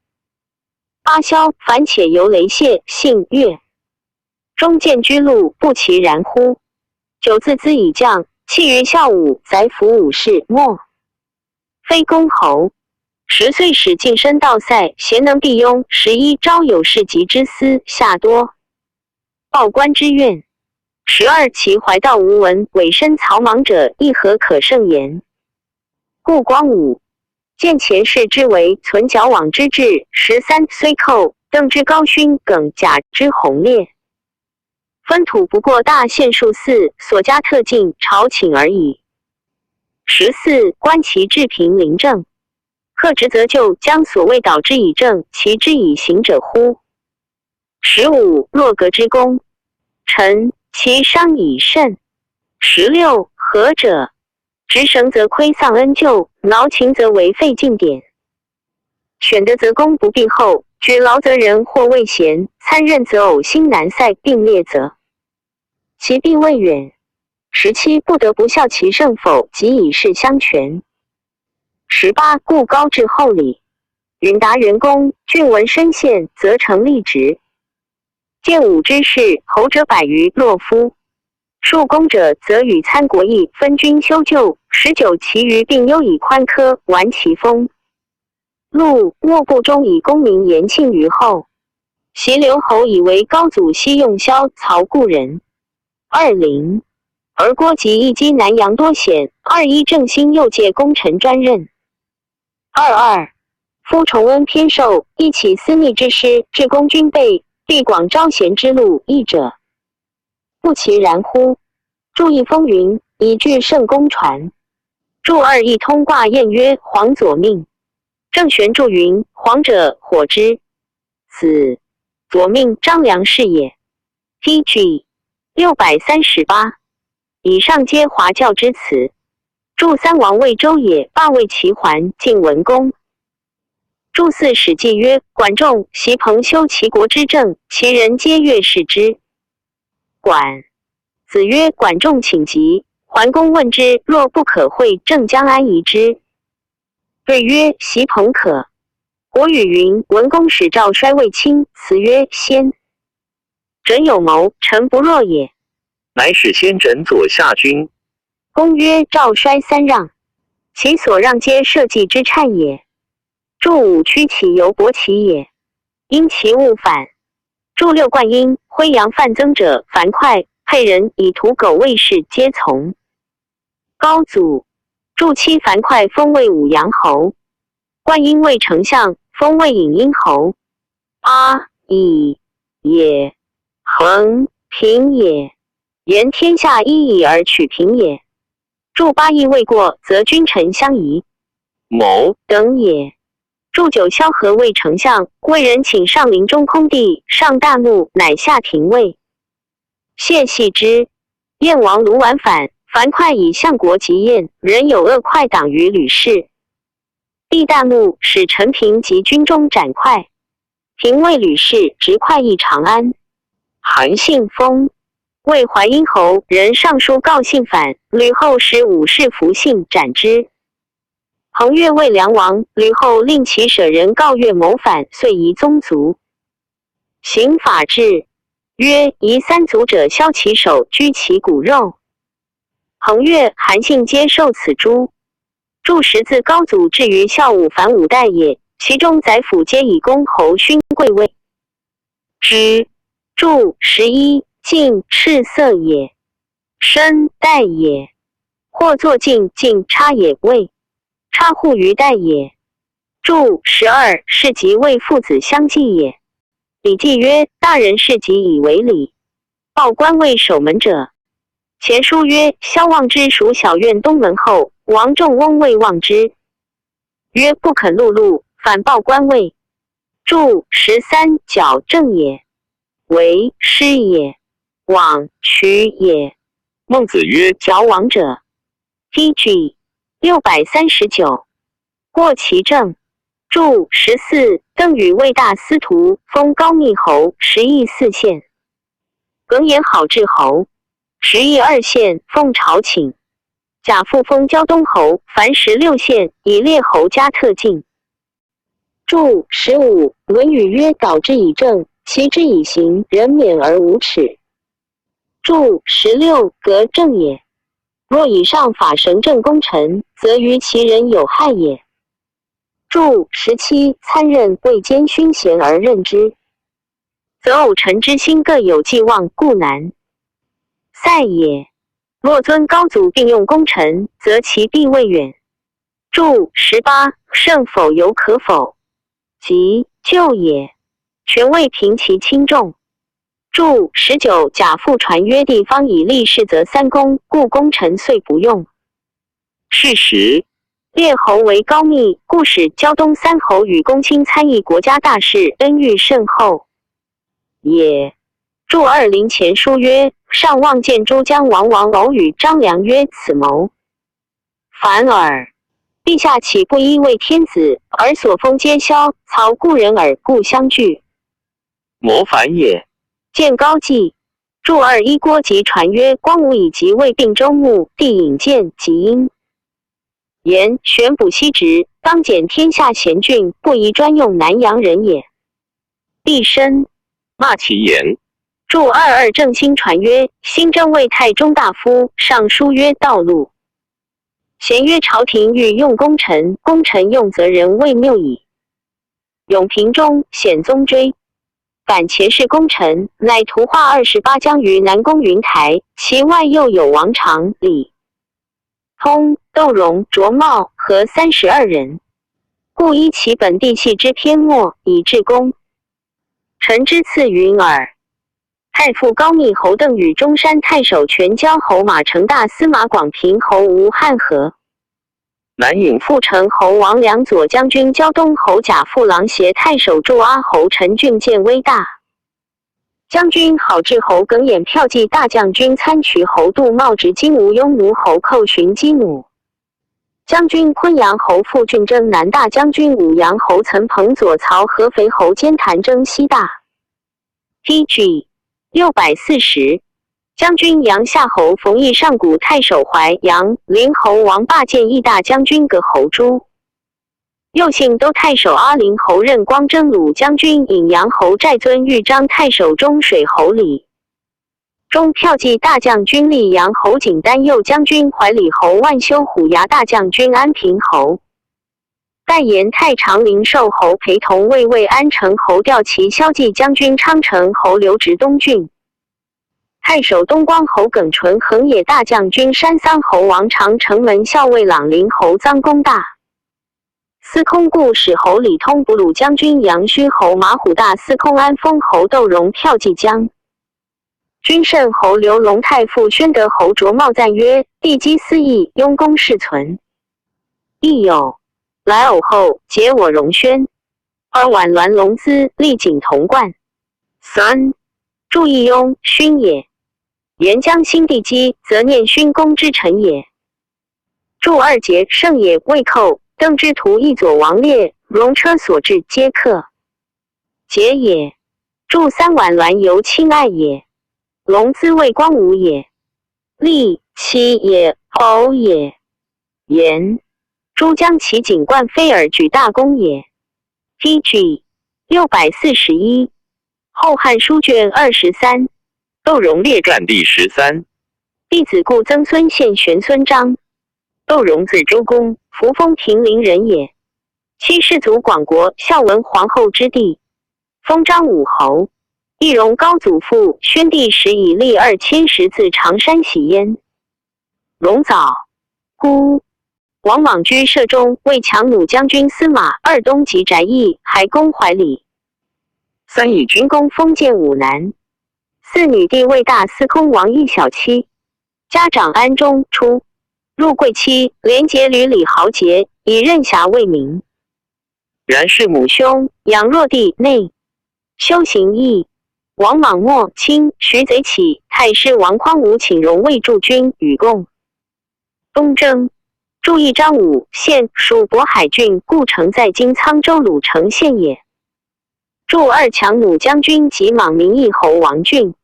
八，萧烦且由雷谢信乐，中见居路，不其然乎？九，自资以将，弃于校武，载服武士，莫 非公侯。十，虽使近身道塞，贤能必拥。十一，昭有事及之司夏多，报官之怨。十二，其怀道无闻，委身草莽者，亦何可胜言？故光武见前世之为存矫枉之志。十三，虽寇，更之高勋，耿甲之宏烈， 分土不过大限数四，所加特进朝请而已。十四，观其治平临政，克职则旧，将所谓导之以政，齐之以刑者乎？十五，若革之功臣，其伤以甚。十六，和者，执绳则亏丧恩旧，劳勤则为废进典。 选德则功不必厚，举劳则人或畏贤，参任则呕心难塞，并列则其必未远。十七，不得不效其胜否，即以示相权。十八，故高至厚礼，允达元功，郡闻身陷，则成立职。建武之士，侯者百余，洛夫。 数功者则与参国议，分军修旧。十九，其余并优以宽苛完其锋。陆、洛部中以功名言庆于后。袭留侯以为高祖昔用萧曹故人。二零，而郭吉亦击南阳多险，二一郑兴又借功臣专任。二二，夫崇恩偏受，亦起思逆之师，至公军备，必广招贤之路，义者不其然乎？注意风云，以据圣公传。注二一通卦谚曰：黄左命。郑玄注云：黄者，火之子，左命张良是也。T G六百三十八。以上皆华教之词。注三王魏周也，霸魏齐还，晋文公。注四史记曰：管仲、席彭修齐国之政，齐人皆悦视之。管子曰：管仲请疾。桓公问之：若不可会政，将安移之？对曰：席彭可。国语云：文公使赵衰卫青，辞曰：先轸有谋，臣不若也。乃使先轸左下军。公曰：赵衰三让，其所让皆社稷之产也。注武曲其由伯其也，因其勿反。注六灌婴：徽扬范增者樊哙，沛人以屠狗卫士皆从。高祖。注七樊哙封魏舞阳侯，灌婴魏丞相，封魏颍阴侯。阿以也，恒平也，言天下一以而取平也。注八亦未过，则君臣相疑，谋等也。注九萧何为丞相，魏人请上临中空地，上旦暮，乃下廷尉，谢系之。燕王卢绾反，樊哙以相国及燕人有恶快党于吕氏。帝旦暮，使陈平及军中斩哙。廷尉吕氏执哙诣长安。韩信封魏淮阴侯，人上书告信反，吕后使武士伏信斩之。彭越为梁王，吕后令其舍人告越谋反，遂移宗族。刑法志曰：移三族者削其首，居其骨肉。彭越、韩信皆受此诛。注十自高祖至于孝武、樊武代也，其中宰辅皆以公侯勋贵位之。注十一：进赤色也，申代也，或作进进差也位，差户于代也。注十二：是即为父子相祭也。礼记曰：大人事即以为礼，报官位守门者。前书曰：萧望之属小院东门后，王仲翁未望之，曰不肯碌碌，反报官位。注十三：矫正也，为师也，往取也。孟子曰：矫枉者。T G六百三十九。 过其政。注十四：邓禹为大司徒，封高密侯，食邑四县。耿偃好至侯，食邑二县，奉朝请。贾复封胶东侯，凡食六县，以列侯加特进。注十五：论语曰：导之以政，齐之以刑，人免而无耻。注十六：革政也。若以上法绳正功臣，则于其人有害也。 注十七：参任贵奸，勋贤而任之，则偶臣之心各有既忘，故难。塞也。若尊高祖并用功臣，则其必未远。注十八：胜否犹可否，即就也，权位凭其轻重。注十九：贾复传曰：地方以立事则三公，故功臣遂不用。 是时，列侯为高密，故使胶东三侯与公卿参议国家大事，恩遇甚厚也。注二临前书曰：上望见诸将王王偶语张良曰：此谋反耳，陛下岂不依为天子，而所封皆萧曹故人耳，故相惧。 谋反也。见高季。注二一郭吉传曰：光武以及魏并州牧，帝引荐及因。言：选补西职，当减天下贤俊，不宜专用南阳人也。毕深。骂其言。注二二正兴传曰：新征魏太中大夫，上书曰：道路。咸曰：朝廷欲用功臣，功臣用则人未谬矣。 永平中显宗追。反钱氏功臣，乃图画二十八将于南宫云台，其外又有王常、李通、窦融、卓茂和三十二人，故依其本地系之篇末，以至功臣之次云耳。太傅高密侯、邓禹中山太守全椒侯、马成大司马、广平侯吴汉和、南郢副城侯王梁、左将军、胶东侯贾父、郎协太守、祝阿侯陈俊建威大将军、郝志侯耿兖、骠骑大将军参渠侯杜茂、执金吴邕吴侯寇寻基努将军、昆阳侯傅俊征南大将军、武阳侯陈彭、左曹合肥侯兼谈征西大。T G 六百四十，将军杨夏侯冯异、上谷太守淮阳、临侯王霸建、义大将军葛侯朱右姓都太守、阿陵侯任光、征虏将军、滎阳侯翟遵、豫章太守、中水侯李忠、骠骑大将军溧阳侯景、丹右将军、怀里侯万修、虎牙大将军、安平侯代言太常、灵寿侯陪同卫尉、安城侯调骑、骁骑将军、昌城侯刘植、东郡太守、东光侯耿纯、横野大将军、山桑侯王常、城门校尉、朗陵侯臧公大司空顾、史侯李通、博鲁将军、阳虚侯马虎、大司空安丰侯窦融、骠骑将军、慎侯刘隆、太傅宣德侯卓茂赞曰：地基斯易，庸功是存。亦有：来偶后，结我荣宣。二、宛峦龙姿，丽景同冠。三、注意庸勋也。沿江心地基，则念勋功之臣也。注二节，胜也，未寇，登之徒亦左王列，戎车所至皆克节也。注三，宛峦由亲爱也，龙姿为光武也，丽其也，偶也。言，珠江其景冠飞而举大功也。T G 六百四十一，后汉书卷二十三，窦融列传第十三。弟子故曾孙献玄孙章。窦融字周公，扶风亭陵人也。其世祖广国孝文皇后之弟，封章武侯。亦融高祖父宣帝时已历二千石自长山徙燕。融早，孤 王莽居舍中，为强弩将军司马。二、东极翟义，还攻怀里。三、以军功封建武南。四、女弟为大司空王义小妻，家长安中。初，入贵戚，连结旅李豪杰，以任侠为名。然弑母兄，养弱弟妹。修行义。王莽末，清徐贼起，太师王匡武请融为助军，与共 东征。注意张武献属渤海郡，故城在今沧州鲁城县也。注二，强弩将军及莽名义侯王俊。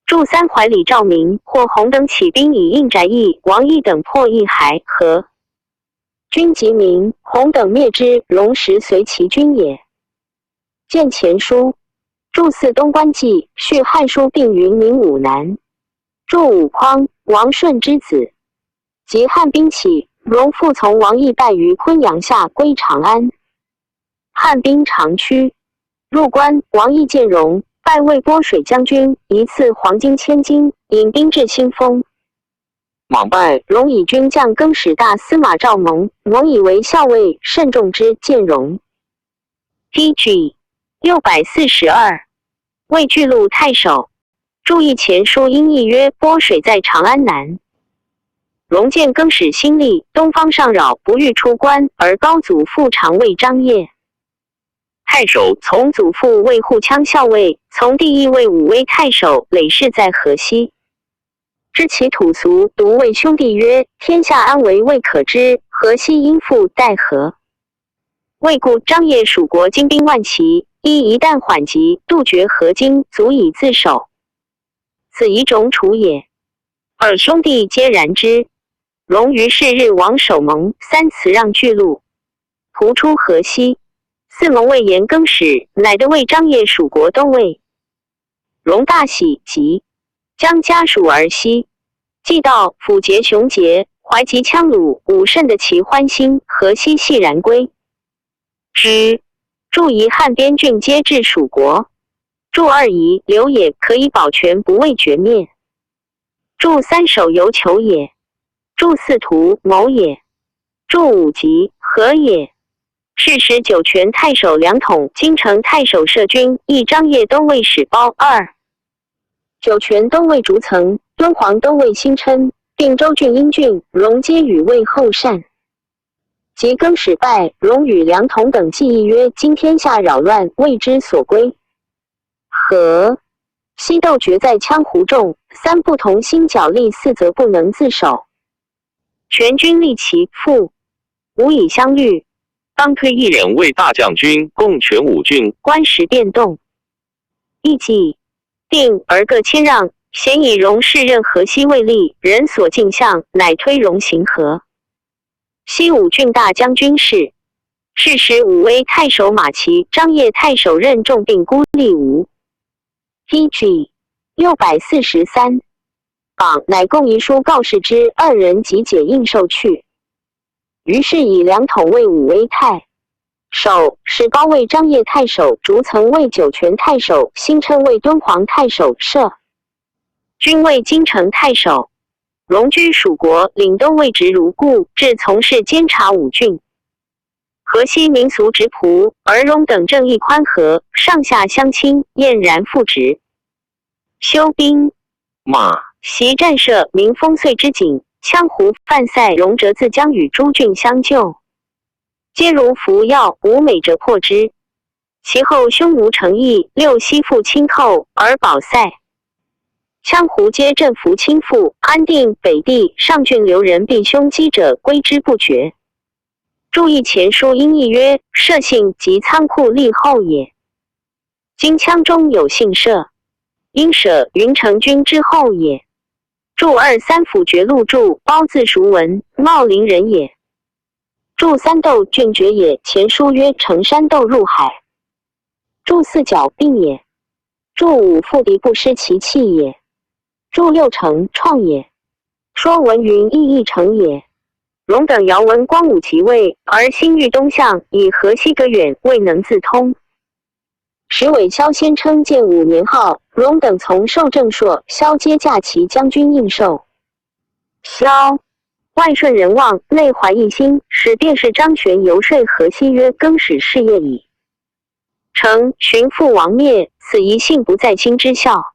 注三，怀里赵明、霍弘等起兵以应翟义、王义等破义还、河。军及明、弘等灭之，融时随其军也。 见前书。注四，东关计，续汉书并云名武南。注五，匡，王顺之子。及汉兵起，融复从王义败于昆阳下，归长安。汉兵长驱。入关，王义见融，拜为波水将军，一赐黄金千斤，引兵至新丰。莽败，融以军将更始大司马赵蒙，蒙以为校尉，甚重之，见融。 T G 六百四十二，为巨鹿太守。注意前书因义曰波水在长安南。融见更始新立，东方上扰，不欲出关，而高祖父常谓张掖太守，从祖父为护羌校尉，从弟亦为武威太守，累世在河西。 知其土俗，独谓兄弟曰：天下安危未可知，河西因父待河。未故张掖属国精兵万骑，依一旦缓急，杜绝河津，足以自守。此以种楚也。二，兄弟皆然之。融于是日往守盟，三，辞让巨鹿，徒出河西。四，蒙谓言更始，乃得为张掖属国都尉。 融大喜，即将家属而西。既到，抚节雄节，怀及羌虏，武甚得其欢心，河西系然归之。注遗汉边郡皆至属国。注二乙流也，可以保全不畏绝灭。注三首游求也。注四图谋也。注五吉合也。是时酒泉太守梁统、京城太守射均、议张掖都尉史褒二。酒泉都尉竺曾、敦煌都尉辛琛、并州郡英俊、荣皆与魏后善。及更始败，荣与梁统等计议曰：今天下扰乱，未知所归。和。西斗决在羌胡众，三不同心角力，四则不能自守。全军利其父，无以相虑。当推一人为大将军，共全五郡，观时变动。意既定，而各谦让，咸以荣士任河西未立，人所敬向，乃推荣行和。西五郡大将军事。是时武威太守马齐、张掖太守任仲并孤立吴。P G六百四十三。榜乃供遗书告示之，二人即解印绶去。于是以梁统为武威太守，史褒为张掖太守，竺曾为酒泉太守，辛琛为敦煌太守，射均为京城太守。荣居蜀国，领都尉职如故，至从事监察五郡。河西民俗质朴，而荣等政议宽和，上下相亲，晏然复职。修兵马，习战射，民丰遂之景，羌胡犯塞，荣折自将与诸郡相救，皆如服药，无每折破之。其后匈奴成邑，六西复侵寇，而保塞。羌胡皆振服亲附，安定北地，上郡留人避匈击者，归之不绝。注意前书因议曰：射信及仓库立后也。今羌中有信射，因舍云城君之后也。注二三府决录注褒自熟闻，茂陵人也。注三斗郡决也，前书曰：乘山斗入海。注四剿并也。注五赴敌不失其器也。注六乘创也。说闻云亦亦乘也。荣等遥闻光武其位，而心欲东向，以河西隔远，未能自通。时韦骁先称建武年号，荣等从受正朔、骁皆驾齐将军印绶。骁，外顺人望，内怀异心，使便是张旋游说河西曰：更始事业矣。诚寻父亡灭，此一信不在心之效。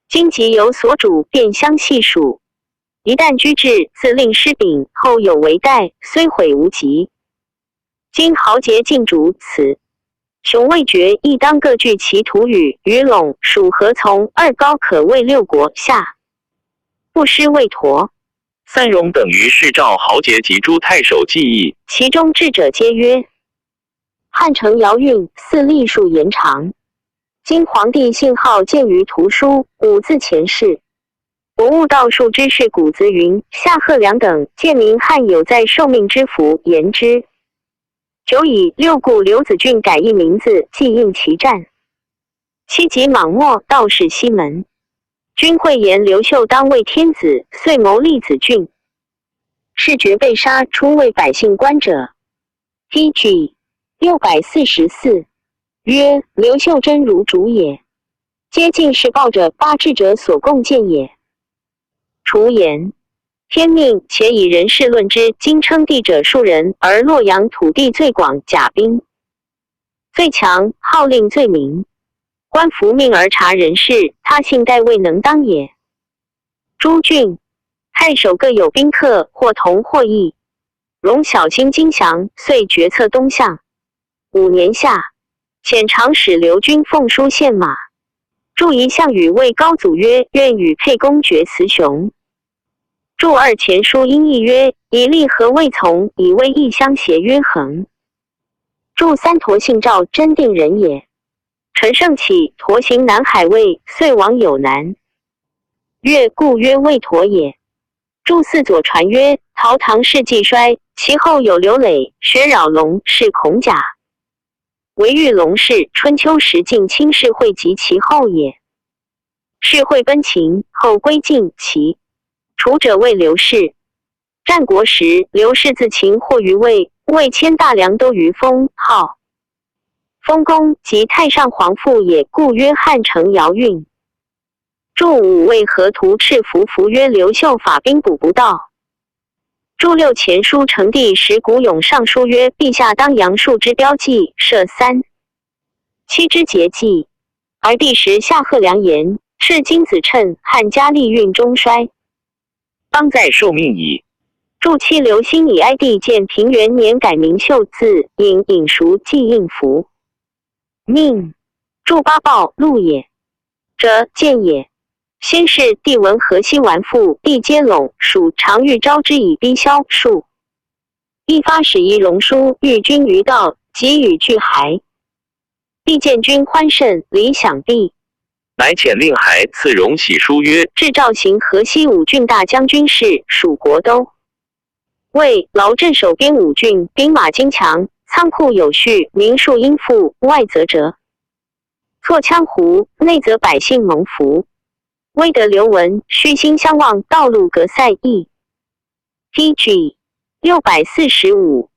今即有所主，便相细数。一旦居至，自令师炳，后有为代，虽悔无及。今豪杰尽逐，此雄未决，亦当各据其土与于陇、蜀、河从二高，可为六国下不失魏佗。三荣等于是召豪杰及诸太守计议，其中智者皆曰：汉承姚愠，四立数延长。今皇帝信号见于图书，五自前世。博物道术之士古子云，夏贺梁等见明汉有在受命之符，言之。久矣，六故留子郡改一名字，即应其战。七及莽漠，道士西门。君会言刘秀当为天子，遂谋立子郡。是决被杀，出为百姓官者。P G六百四十四。曰：刘秀真如主也。皆尽是报者，八智者所共见也。除言天命，且以人事论之，今称帝者数人，而洛阳土地最广，甲兵最强，号令最明。官服命而察人事，他信待未能当也。诸郡太守各有宾客，或同或异。荣小心精详，遂决策东向。五年夏，遣长史刘钧奉书献马。注仪项羽谓高祖曰：愿与沛公决雌雄。注二前书因议曰：以利何未从，以为异相协曰恒。注三陀姓赵，真定人也。陈胜起陀行南海卫，遂亡有南。越故曰魏佗也。注四左传曰：陶唐氏既衰，其后有刘累、薛扰、龙氏、孔甲。惟豫龙氏，春秋时晋卿士会及其后也。士会奔秦，后归晋、齐。楚者谓刘氏。战国时，刘氏自秦获于魏，魏迁大梁都于封号。丰公及太上皇父也，故曰汉城遥运。注五为河图赤符，符曰刘秀法兵补不到。注六前书成帝时，古永上书曰：陛下当扬树之标记，设三七之节纪。而帝时下贺良言，斥金子秤，汉嘉历运终衰。当在受命矣。注七刘兴以哀帝建平元年改名秀字，引引熟即应符。命。注八暴露也，者见也。先是帝闻河西完复，必皆拢属，常欲招之以逼萧数。一发始仪荣书，谕军于道，即与拒还。帝见军欢甚，礼享毕，乃遣令孩赐荣喜书曰：至赵行河西五郡大将军事，属国都。魏、劳镇守边五郡，兵马精强，仓库有序，民数殷富，外则折错羌胡，内则百姓蒙福。威德刘文虚心相望，道路隔塞易。Pg六百四十五。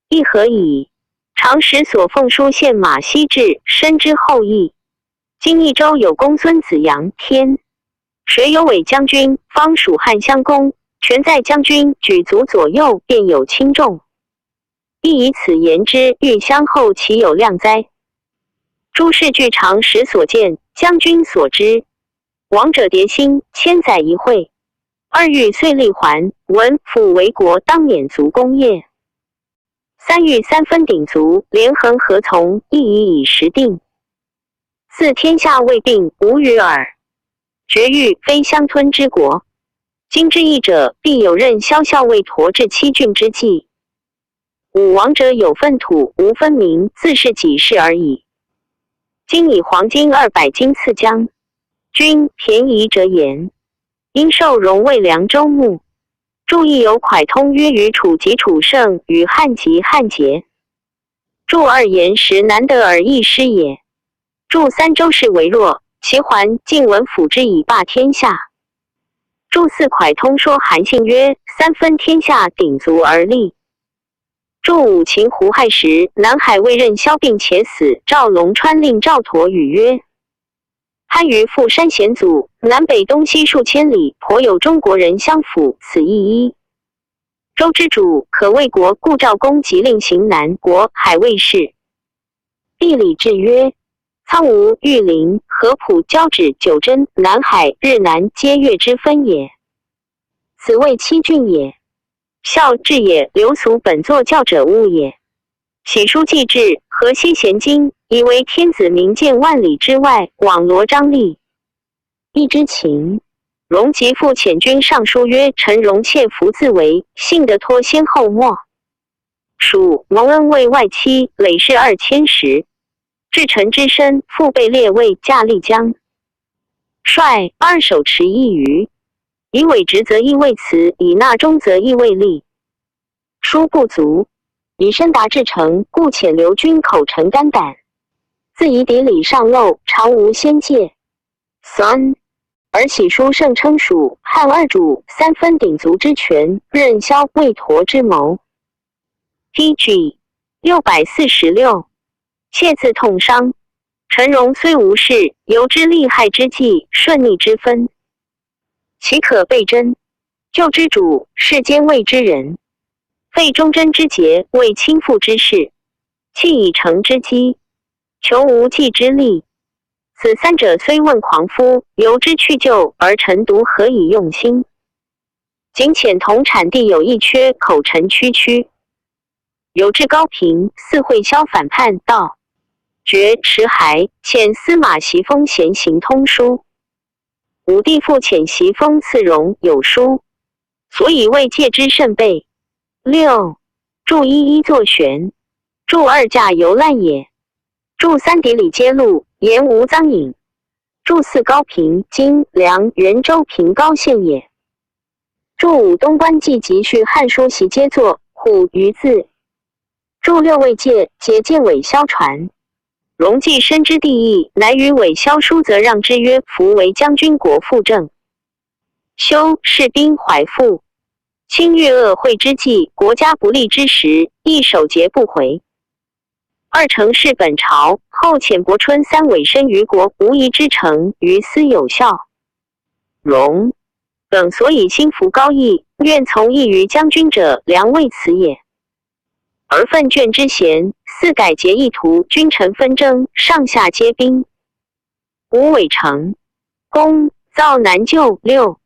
议和矣。常使所奉书献马西至，深知后意。今益州有公孙子阳天，谁有伪将军，方属汉襄公，权在将军举足左右，便有轻重。亦以此言之，欲相后，岂有量哉？诸事俱常使所见，将军所知。王者迭兴，千载一会。二欲遂立还，闻辅为国，当免足功业。三欲三分鼎足，连横合从，亦已以时定。四天下未定，无与尔。决欲非相吞之国。今之议者，必有任萧校尉陀至七郡之计。武王者有分土，无分民，自是己事而已。今以黄金二百斤赐将军，便宜者言，应受荣为凉州牧。注意有蒯通曰：于楚即楚胜，于汉即汉杰。注二言实难得而易失也。注三周氏为弱，齐桓、晋文辅之以霸天下。注四蒯通说韩信曰：三分天下鼎足而立。注五秦胡害时，南海未任萧并且死，赵隆穿令赵佗语曰：番禺覆山险阻，南北东西数千里，颇有中国人相辅，此亦一州之主，可为国。故赵公即令行南国，海卫士。地理志曰：苍梧、玉林、合浦、交趾、九真、南海、日南，皆越之分也。此谓七郡也。校志也，流俗本作教者恶也。喜书既至，河西咸今，宜为天子明鉴，万里之外，网罗张力。亦知秦荣即复遣军上书曰：臣荣切服自为，幸得脱先后没。属蒙恩为外戚，累世二千石。至臣之身，父辈列位，驾历将帅，二手持一余。以委直则亦未辞，以纳忠则亦未立。书不足，以身达至诚，故遣留军口陈肝胆。自以牴礼上漏，常无先戒。三而喜书盛称属汉二主，三分鼎足之权，任萧魏佗之谋。Pg六百四十六。谢字痛伤。陈荣虽无事，犹知利害之计，顺逆之分。岂可背真？旧之主，世间未知人。废忠贞之节，为亲附之事，弃以诚之机，求无计之利。此三者虽问狂夫，犹知去旧，而臣独何以用心？仅遣同产地有一缺，口陈区区。有至高平，四会萧反叛，道决持还，遣司马袭封咸行通书。武帝复遣袭封赐荣有书，所以未借之甚备。六注一一作旋，注二驾游览也。注三牴礼皆录，言无脏影。注四高平，今梁元州平高县也。注五东关纪急续汉书习皆作，虎鱼字。注六未借节见尾萧传。荣既深知帝意，乃与尾萧书则让之曰：夫为将军国父政，修士兵怀附，亲遇恶会之际，国家不利之时，亦守节不回。二乘是本朝，后遣伯春三委身于国，无一之成于斯有效。荣，等所以心服高义，愿从义于将军者，良为此也。而奋卷之贤，似改节一途，君臣纷争，上下皆兵。无委成，功造难就。六，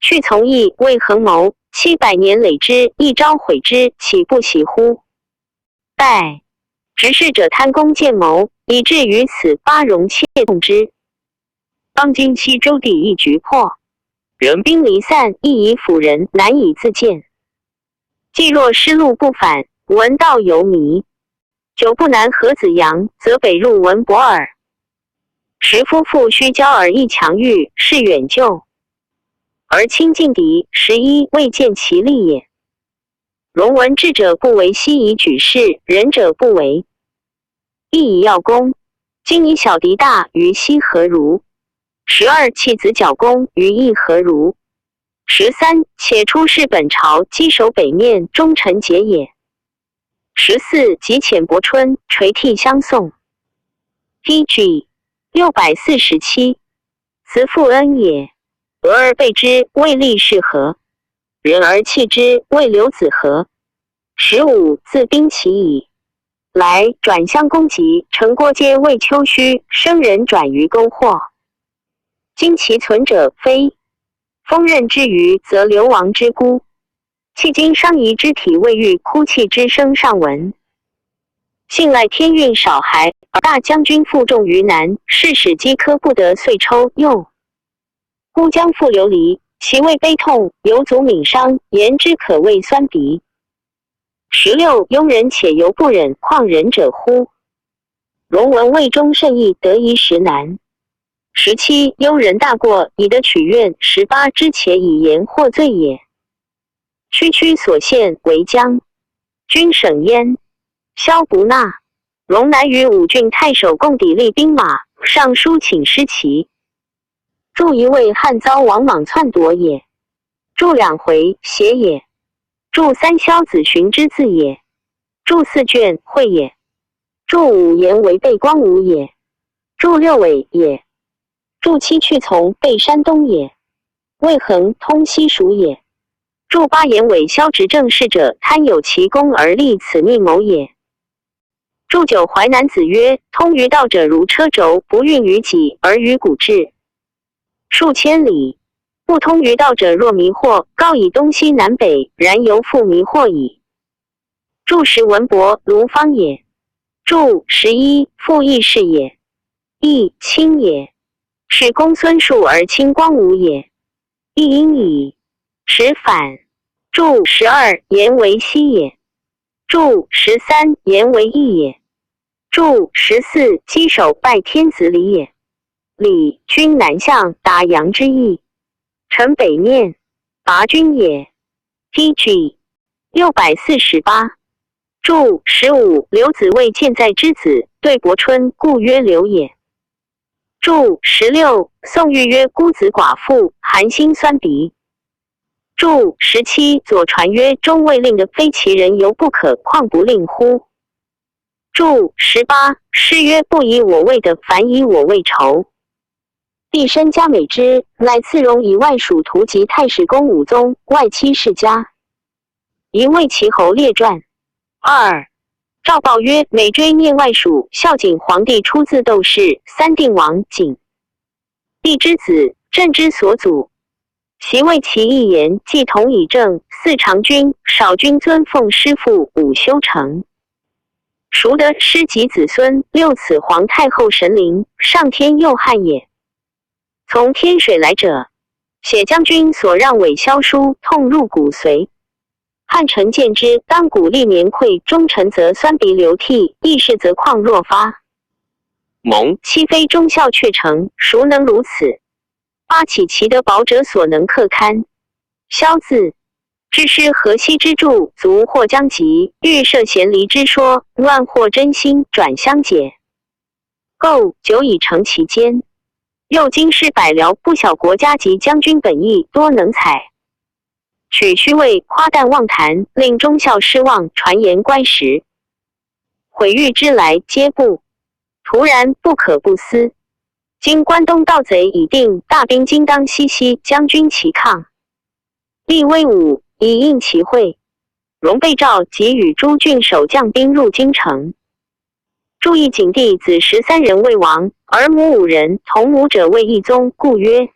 去从义，未恒谋，七，百年累之，一朝悔之，岂不喜乎？败，执事者贪功见谋，以至于此。八，荣切痛之。当今西周地亦局破，人兵离散，亦已辅人，难以自见。既若失路不返，闻道犹迷。久不南河子阳，则北入文博耳。时夫妇须交而易强御，是远救。而亲近敌，十一，未见其利也。荣闻智者不为，希以举世仁者不为。亦以要攻，今以小敌大于西何如？十二，弃子剿攻于易何如？十三，且出士本朝，击守北面，终臣节也。十四，即遣伯春垂涕相送。P G 六百四十七，子父恩也，俄而备之，未立誓何？人而弃之，未留子何？十五，自兵齐矣，来，转相攻及，城郭皆未丘虚，生人转于沟壑。今其存者非，封任之余，则流亡之孤。迄今伤遗之体未愈，哭泣之声尚闻。幸赖天运少孩，而大将军负重于南，是使饥渴不得岁抽幼。孤将复流离，其未悲痛，犹足泯伤，言之可畏酸鼻。十六，庸人且犹不忍，况仁者乎？荣闻魏忠甚易得一时难。十七，庸人大过，以德取怨。十八，知且以言获罪也。区区所献为将，军省焉，萧不纳。荣乃与五郡太守共砥砺兵马，上书请师其。著一为汉遭王莽篡夺也。著两回写也。著三萧子寻之字也。著四卷会也。著五言为备光武也。著六尾也。著七去从备山东也。未恒通西蜀也。著八言为萧执政事者，贪有其功而立此密谋也。著九淮南子曰：通于道者如车轴，不运于己而于谷至数千里。不通于道者若迷惑，告以东西南北，然犹复迷惑矣。著十文伯如方也。著十一父义士也。义亲也。是公孙述而亲光武也。亦因矣。十反。著十二言为西也。著十三言为易也。著十四击守拜天子礼也。礼，君南向，达阳之役，臣北面，拔军也。P G 六百四十八。著十五刘子为健在之子，对伯春，故曰刘也。著十六宋玉曰孤子寡妇，寒心酸鼻。著十七左传曰终未令的非其人犹不可，况不令乎？著十八诗曰不以我为得，反以我为仇。帝深嘉美之，乃赐荣以外属徒及太史公武宗，外戚世家。一为其侯列传。二赵豹曰：每追念外属，孝景皇帝出自窦氏。三定王景帝之子，朕之所祖。其为其一言，既同以正，四长君，少君尊奉师父，午休成。孰得师及子孙？六此皇太后神灵，上天佑汉也。从天水来者，写将军所让伪萧书，痛入骨髓。汉臣见之，当鼓励年愧，忠臣则酸鼻流涕，义士则况若发。蒙岂非忠孝却成，孰能如此？八岂其德薄者所能克堪？萧自之师河西之助，卒或将及，欲设贤离之说，乱或真心转相解。构久以成其间。又今师百僚，不小国家及将军本意，多能采取虚伪，夸诞妄谈，令忠孝失望，传言乖时。毁誉之来皆不，徒然不可不思。今关东盗贼已定，大兵今当息息将军其抗。立威武，以应其会。荣被召，即与诸郡守将兵入京城。注意景帝子十三人未亡，而母五人，同母者谓一宗，故曰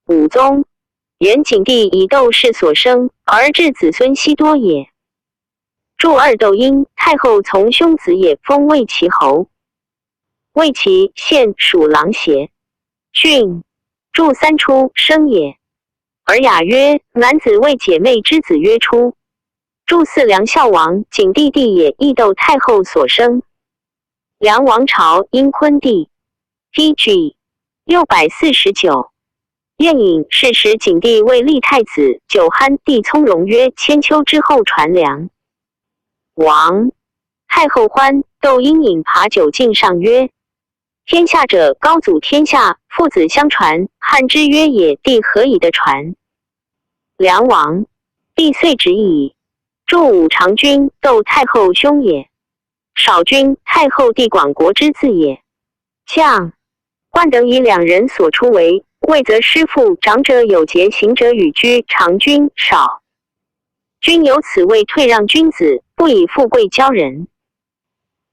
五宗。言景帝以窦氏所生，而至子孙悉多也。注二窦婴，太后从兄子也，封卫齐侯。卫齐，现属狼邪郡。注三初，生也。尔雅曰：男子为姐妹之子曰初。注四，梁孝王，景帝弟也，亦窦太后所生。梁王朝，因昆帝。T G六百四十九。晏饮，是时景帝未立太子，酒酣，帝聪荣曰：千秋之后传梁王。太后欢，窦婴饮醅酒尽上曰：天下者，高祖天下，父子相传，汉之约也，帝何以得传梁王？帝遂止矣。注武长君，窦太后兄也。少君，太后弟广国之子也。相、关等以两人所出为，贵则师父，长者有节，行者与居，长君、少君由此为退让君子，不以富贵骄人。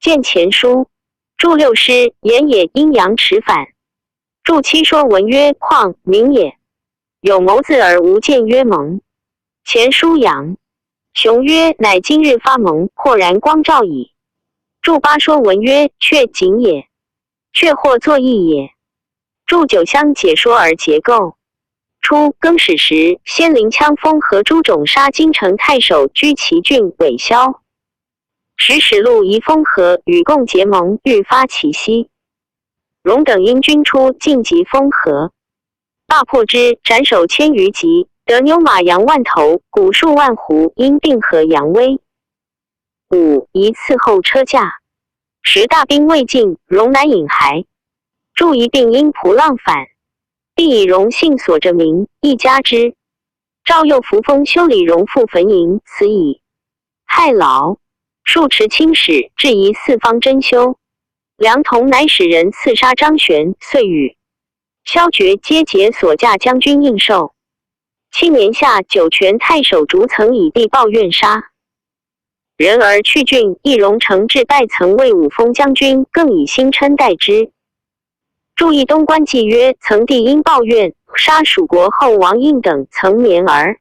见前书。注六师，言也，阴阳池返。注七说文曰：况名也，有谋字而无见曰盟。前书阳。雄曰：乃今日发蒙，豁然光照矣。注八说文曰：却景也，却或作义也。注九相解说而结构。初更始时，先灵羌封何诸种杀京城太守，居其郡，伪骁。时始路仪封何与共结盟，欲发其西。荣等因军出，进即封何。 大破之，斩首千余级，得牛马羊万头，鼓数万斛，因定河扬威。五，仪伺候车驾。时大兵未进，荣乃引还。注仪并因仆浪返。帝以荣幸所着名，亦加之。赵右扶风修理荣父坟茔，祠矣。太牢。数持青史，质疑四方征修。梁同乃使人刺杀张玄，遂与 萧决皆解所驾将军应寿。七年夏，酒泉太守竺曾以地暴怨杀人而去郡，易荣承制拜曾卫五封将军，更以新琛代之。注意东关纪约，曾帝因暴怨杀蜀国后王印等曾免而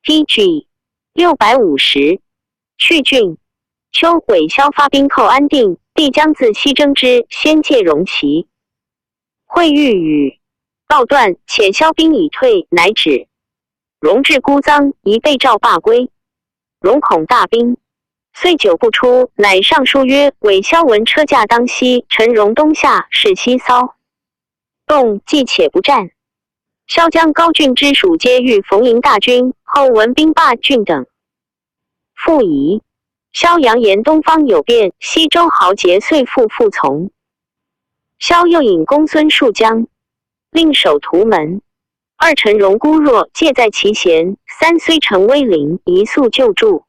T G六百五十。去郡。秋，伪骁发兵寇安定，帝将自西征之，先借荣其会御宇告断，且骁兵已退，乃止。荣至姑臧，疑被赵罢归。荣恐大兵，遂久不出，乃上书曰：伪骁闻车驾当西，陈荣东下，是西骚动，计且不战。 萧将高郡之属皆欲逢迎大军，后闻兵罢郡等。复疑。萧扬言东方有变，西周豪杰遂复复从。萧又引公孙述将，令守图门。二陈荣孤弱，借在其前。三虽陈威灵，宜速救助。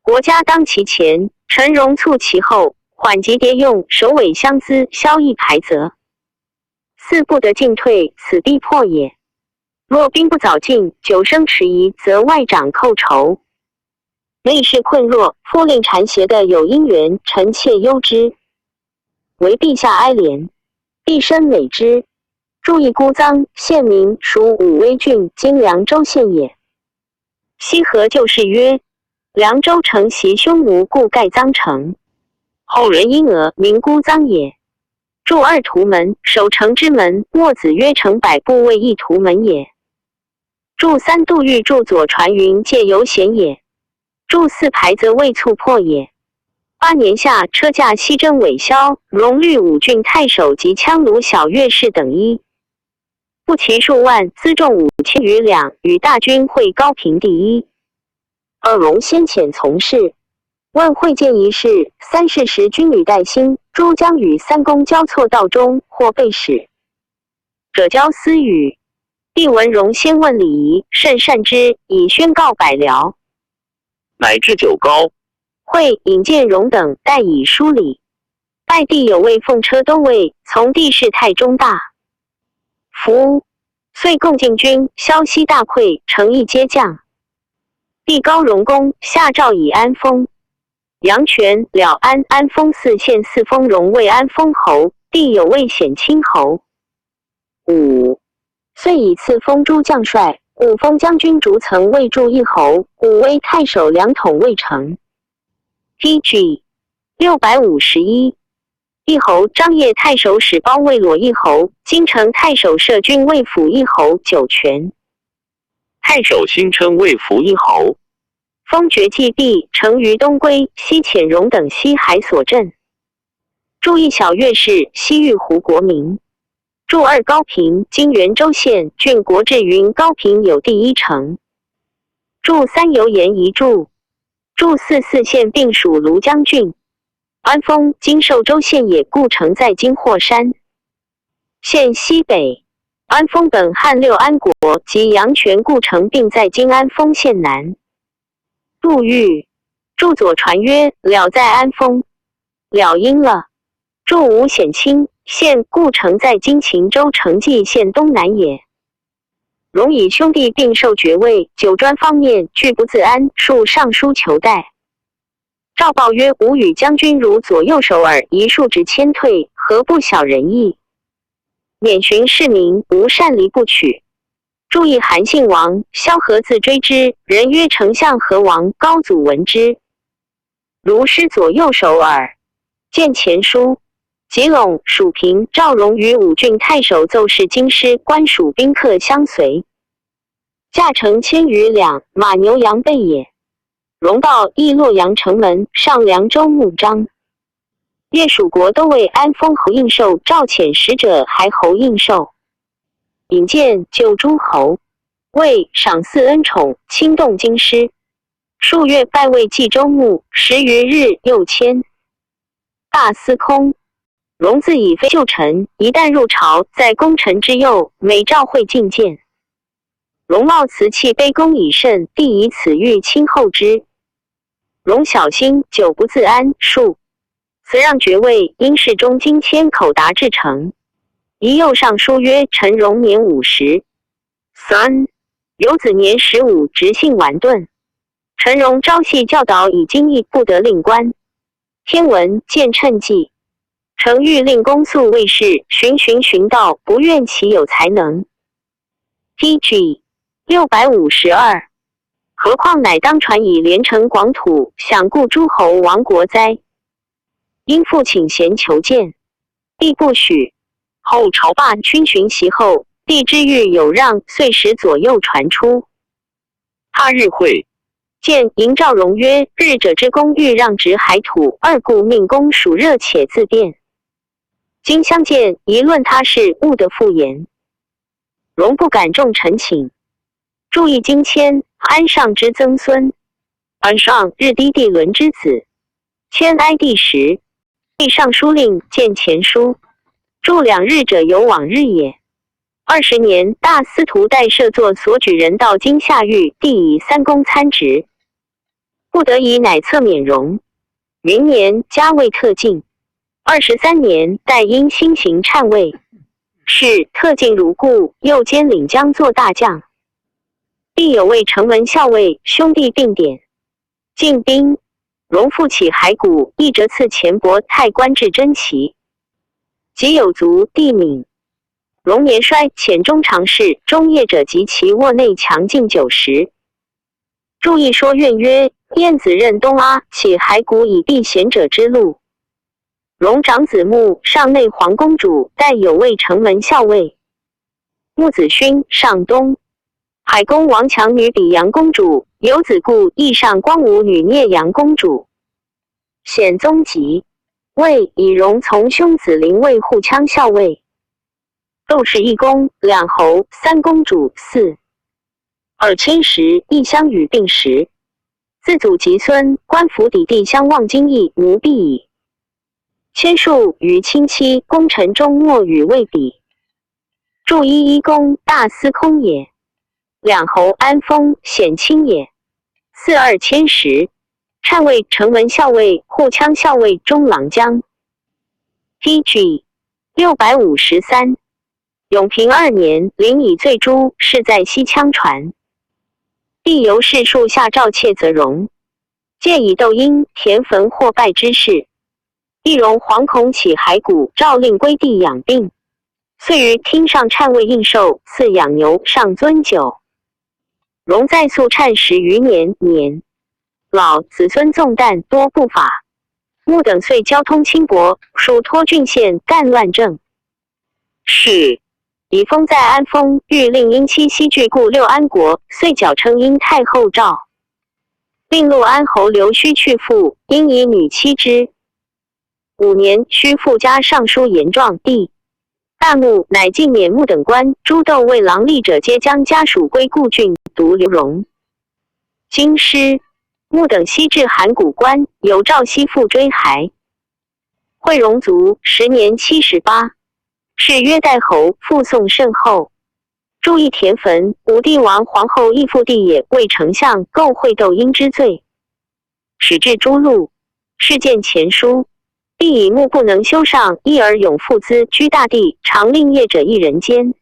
国家当其前，陈荣促其后，缓急迭用，首尾相资，萧易排则。 四不得进退，此必破也。若兵不早进，久生迟疑，则外长寇仇。内侍困弱，复令单协的有姻缘，臣妾忧之。惟陛下哀怜，必深美之。注意姑臧，现名属武威郡，今凉州县也。 西河旧事曰：凉州城袭匈奴，故盖臧城。后人因讹，名姑臧也。注二图门，守城之门，墨子曰：城百步，谓一图门也。注三杜预著左传云：借由险也。注四排则，谓促破也。八年夏，车驾西征伪骁，荣率五郡太守及羌奴小乐士等一 步骑数万，辎重五千余两，与大军会高平第一。二荣先遣从事，问会见一事。三是时军旅待兴，诸将与三公交错道中，或被使者交私语。帝闻荣先问礼仪，甚善之，以宣告百僚。 乃至九皋，桂、尹建荣等代以书礼。拜帝有位奉车都尉，从第侍太中大夫。岁贡进军，萧西大溃，城邑皆降。帝高荣宫，下诏以安丰、阳泉、辽安、安丰四县四封荣为安丰侯，帝有位显亲侯。五、岁以赐封诸将帅，武封将军逐曾为助议侯，武威太守梁统为丞。T G 六百五十一。议侯张掖太守史褒为裸议侯，京城太守射均为辅议侯。酒泉太守辛称为辅议侯。封爵祭毕，成于东归，西遣荣等西海所镇。注意小乐氏西域胡国名。注二高平，今元州县郡国志云高平有第一城。注三游盐遗注。注四四县并属庐江郡。安丰今寿州县也，故城在今霍山县西北。安丰本汉六安国及阳泉，故城并在今安丰县南。陆玉注左传曰：辽在安丰，辽应了。注五显亲县，故城在今秦州成纪县东南也。荣与兄弟并受爵位，九专方面拒不自安，数上书求代。诏报曰：吾与将军如左右手耳，宜数直迁退，何不小人意？免寻市民，无擅离不取。注意韩信王，萧何自追之，人曰丞相何王，高祖闻之，如失左右手耳。见前书。吉陇、署平赵荣与五郡太守奏事京师，官署宾客相随，驾乘千余两，马牛羊备也。荣报诣洛阳城门，上凉州牧张。夜署国都尉安丰侯应寿，召遣使者还侯应寿，引荐旧诸侯，为赏赐恩宠，亲动京师。数月拜为冀州牧，十余日又迁大司空。荣自以非旧臣，一旦入朝，在功臣之右，每召会进见。荣貌辞气卑躬以甚，帝以此欲亲厚之。荣小心，久不自安，数辞让爵位，因侍中金谦口答至诚。宜又上书曰：臣荣年五十三，有子年十五，直性顽钝。臣荣朝夕教导，以今亦不得令官。天文见称纪，诚欲令公速卫士，循循循道，不愿其有才能。T G 六百五十二。何况乃当传以连城广土，享顾诸侯王国哉？因父请贤求见，帝不许。后朝罢，君寻其后，帝知欲有让，遂使左右传出。他日会见，迎赵荣曰：日者之功，欲让直海土，二故命公暑热且自便。今相见，宜论他事，勿得复言。荣不敢重陈请。注意金谦，安尚之曾孙，安尚日低帝伦之子，谦哀帝时，帝尚书令见前书。注两日者，有往日也。二十年，大司徒戴涉作所举人到今下狱，帝以三公参职，不得已，乃册免荣。明年加为特进。二十三年，戴因新行禅位，是特进如故，又兼领将作大将。帝有位城门校尉，兄弟并点进兵。荣复起骸骨，亦折刺钱帛，太官至珍奇。及有卒，帝敏。荣年衰，遣中常侍、中业者及其卧内强尽九十。注意说愿曰：晏子任东阿，起骸骨以避贤者之路。荣长子穆，上内皇公主，戴有位城门校尉。穆子勋，上东。海公王强女比阳公主，有子故亦上光武女涅阳公主。显宗籍，魏以荣从兄子临魏护羌校尉。窦氏一公，两侯，三公主，四二千石，亦相与并时。自祖及孙，官府抵地相望，今亦无必矣。千数于亲戚，功臣终莫与魏比。注一一公，大司空也。两侯，安丰，显亲也。四二千石，鄯卫、城门校尉、护羌校尉、中郎将。T G六百五十三。永平二年，临沂醉猪，是在西羌船。帝由是树下赵窃则荣，借以窦婴、田汾获败之势，帝荣惶恐起骸骨，诏令归地养病。遂于厅上鄯卫应寿，赐养牛上锹酒。荣在粟鄯十余年年，老子孙纵旦多不法。穆等遂交通轻薄，数托郡县干乱政事。以封在安丰，谕令因妻西拒故六安国，遂矫称因太后诏，令陆安侯刘须去父，因以女妻之。五年，须父加尚书言状帝。旦暮，乃进免穆等官，诸窦卫郎吏者，皆将家属归故郡，独留荣。京师，穆等悉至函谷关，由赵西父追骸。惠荣卒，时年七十八，谥曰代侯，父宋甚厚。注意田汾，吴地王皇后亦父弟也，为丞相构会窦婴之罪，始至诸路，事见前书。帝以穆不能修上衣而永父资居大地，常令业者一人监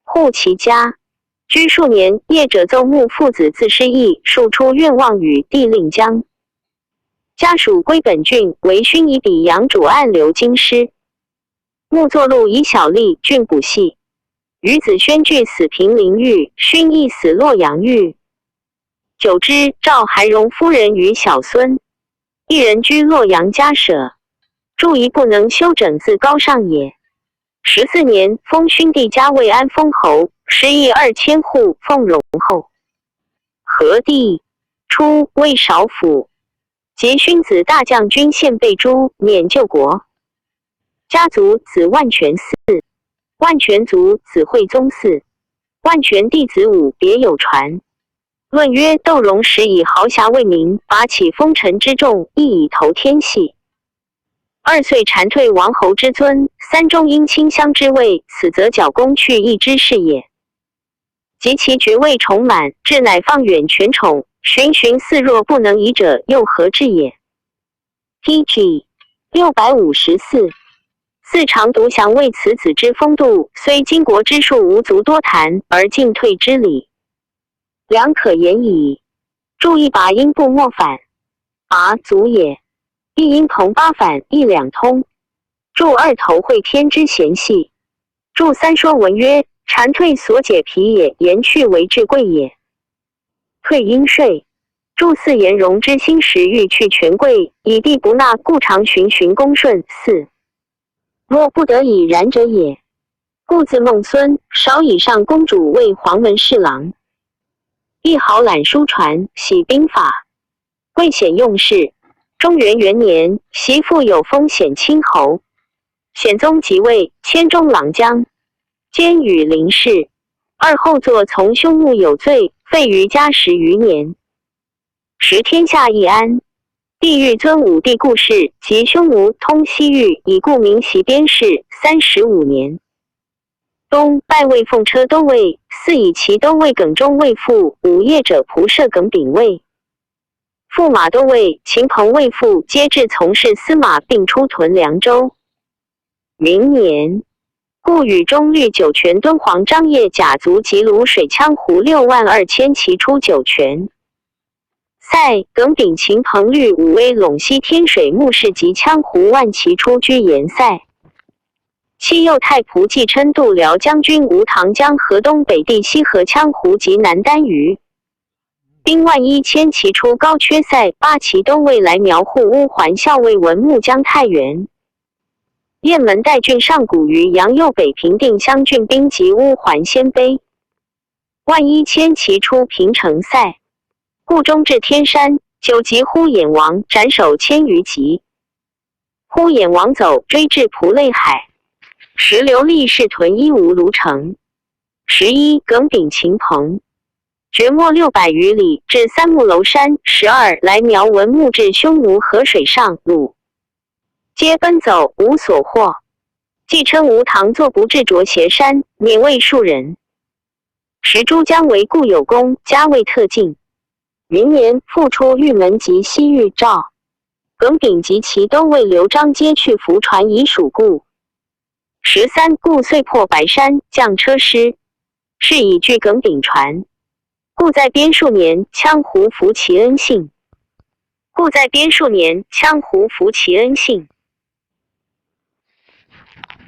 护其家。居数年，业者奏穆父子自失意，数出愿望与帝令将家属归本郡，惟勋以彼杨主按留京师。穆作录以小吏郡补细，与子宣俱死平陵域，勋亦死洛阳域。久之，召韩荣夫人与小孙，一人居洛阳家舍，著遗不能修整，自高尚也。十四年，封勋帝加慰安封侯，食邑二千户，奉荣后。和帝初，为少府，节勋子大将军献被诸，免救国。家族子万全嗣，万全族子惠宗嗣，万全弟子武别有传。论曰窦融时以豪侠为名，拔起封臣之众，亦以投天系。二岁禅退王侯之尊，三中因卿相之位，此则剿功去役之事也。及其爵位重满，至乃放远权宠，循循嗣弱不能已者，又何至也？T G六百五十四。嗣常独享为此子之风度，虽今国之数无足多谈，而进退之礼，良可言矣。注意拔音不莫反，拔足也。亦因同八反亦两通。注二头会篇之嫌隙。注三说文曰：禅退所解皮也，言去为至贵也。退因税。注四颜容之心时欲去权贵，以避不纳，故常循循恭顺。四若不得已然者也。故自孟孙少以上公主为黄门侍郎，亦豪览书传，喜兵法，贵显用事。中元元年，袭父有封显亲侯，显宗即位，迁中郎将，兼羽林侍。二后作从兄穆有罪，废余家十余年。时天下易安，帝欲尊武帝故氏，及兄吴通西域，以故名袭边事三十五年。冬拜为奉车都尉，嗣以骑都尉耿忠为父，武业者仆射耿炳位。驸马都尉、秦彭为父，皆至从事司马，并出屯凉州。明年，故与中律酒泉敦煌张掖甲卒及泸水羌胡六万二千骑出酒泉塞。耿炳、秦彭率五威陇西天水牧氏及羌胡万骑出居延塞。西右太仆季琛、度辽将军吴唐江河东北地西河羌胡及南单于兵万一千骑出高缺塞。八旗都尉来苗护乌桓校尉文穆将太原、雁门代郡上谷于阳右北平定襄郡兵及乌桓鲜卑万一千骑出平城塞。故中至天山，久及呼延王斩首千余级。呼延王走，追至蒲类海，时刘立誓屯伊吾卢城。十一，耿炳、秦彭决没六百余里，至三木楼山。十二，来苗文穆至匈奴河水上，鲁皆奔走，无所获。季琛、吴唐作不至卓斜山，免为数人。时诸将围固有功，加为特进。云年复出玉门及西域赵。耿炳及其东魏刘张皆去服传遗属故。十三，故遂破白山，将车师。是以据耿炳传。故在边数年，羌胡服齐恩信。故在边数年，羌胡服齐恩信。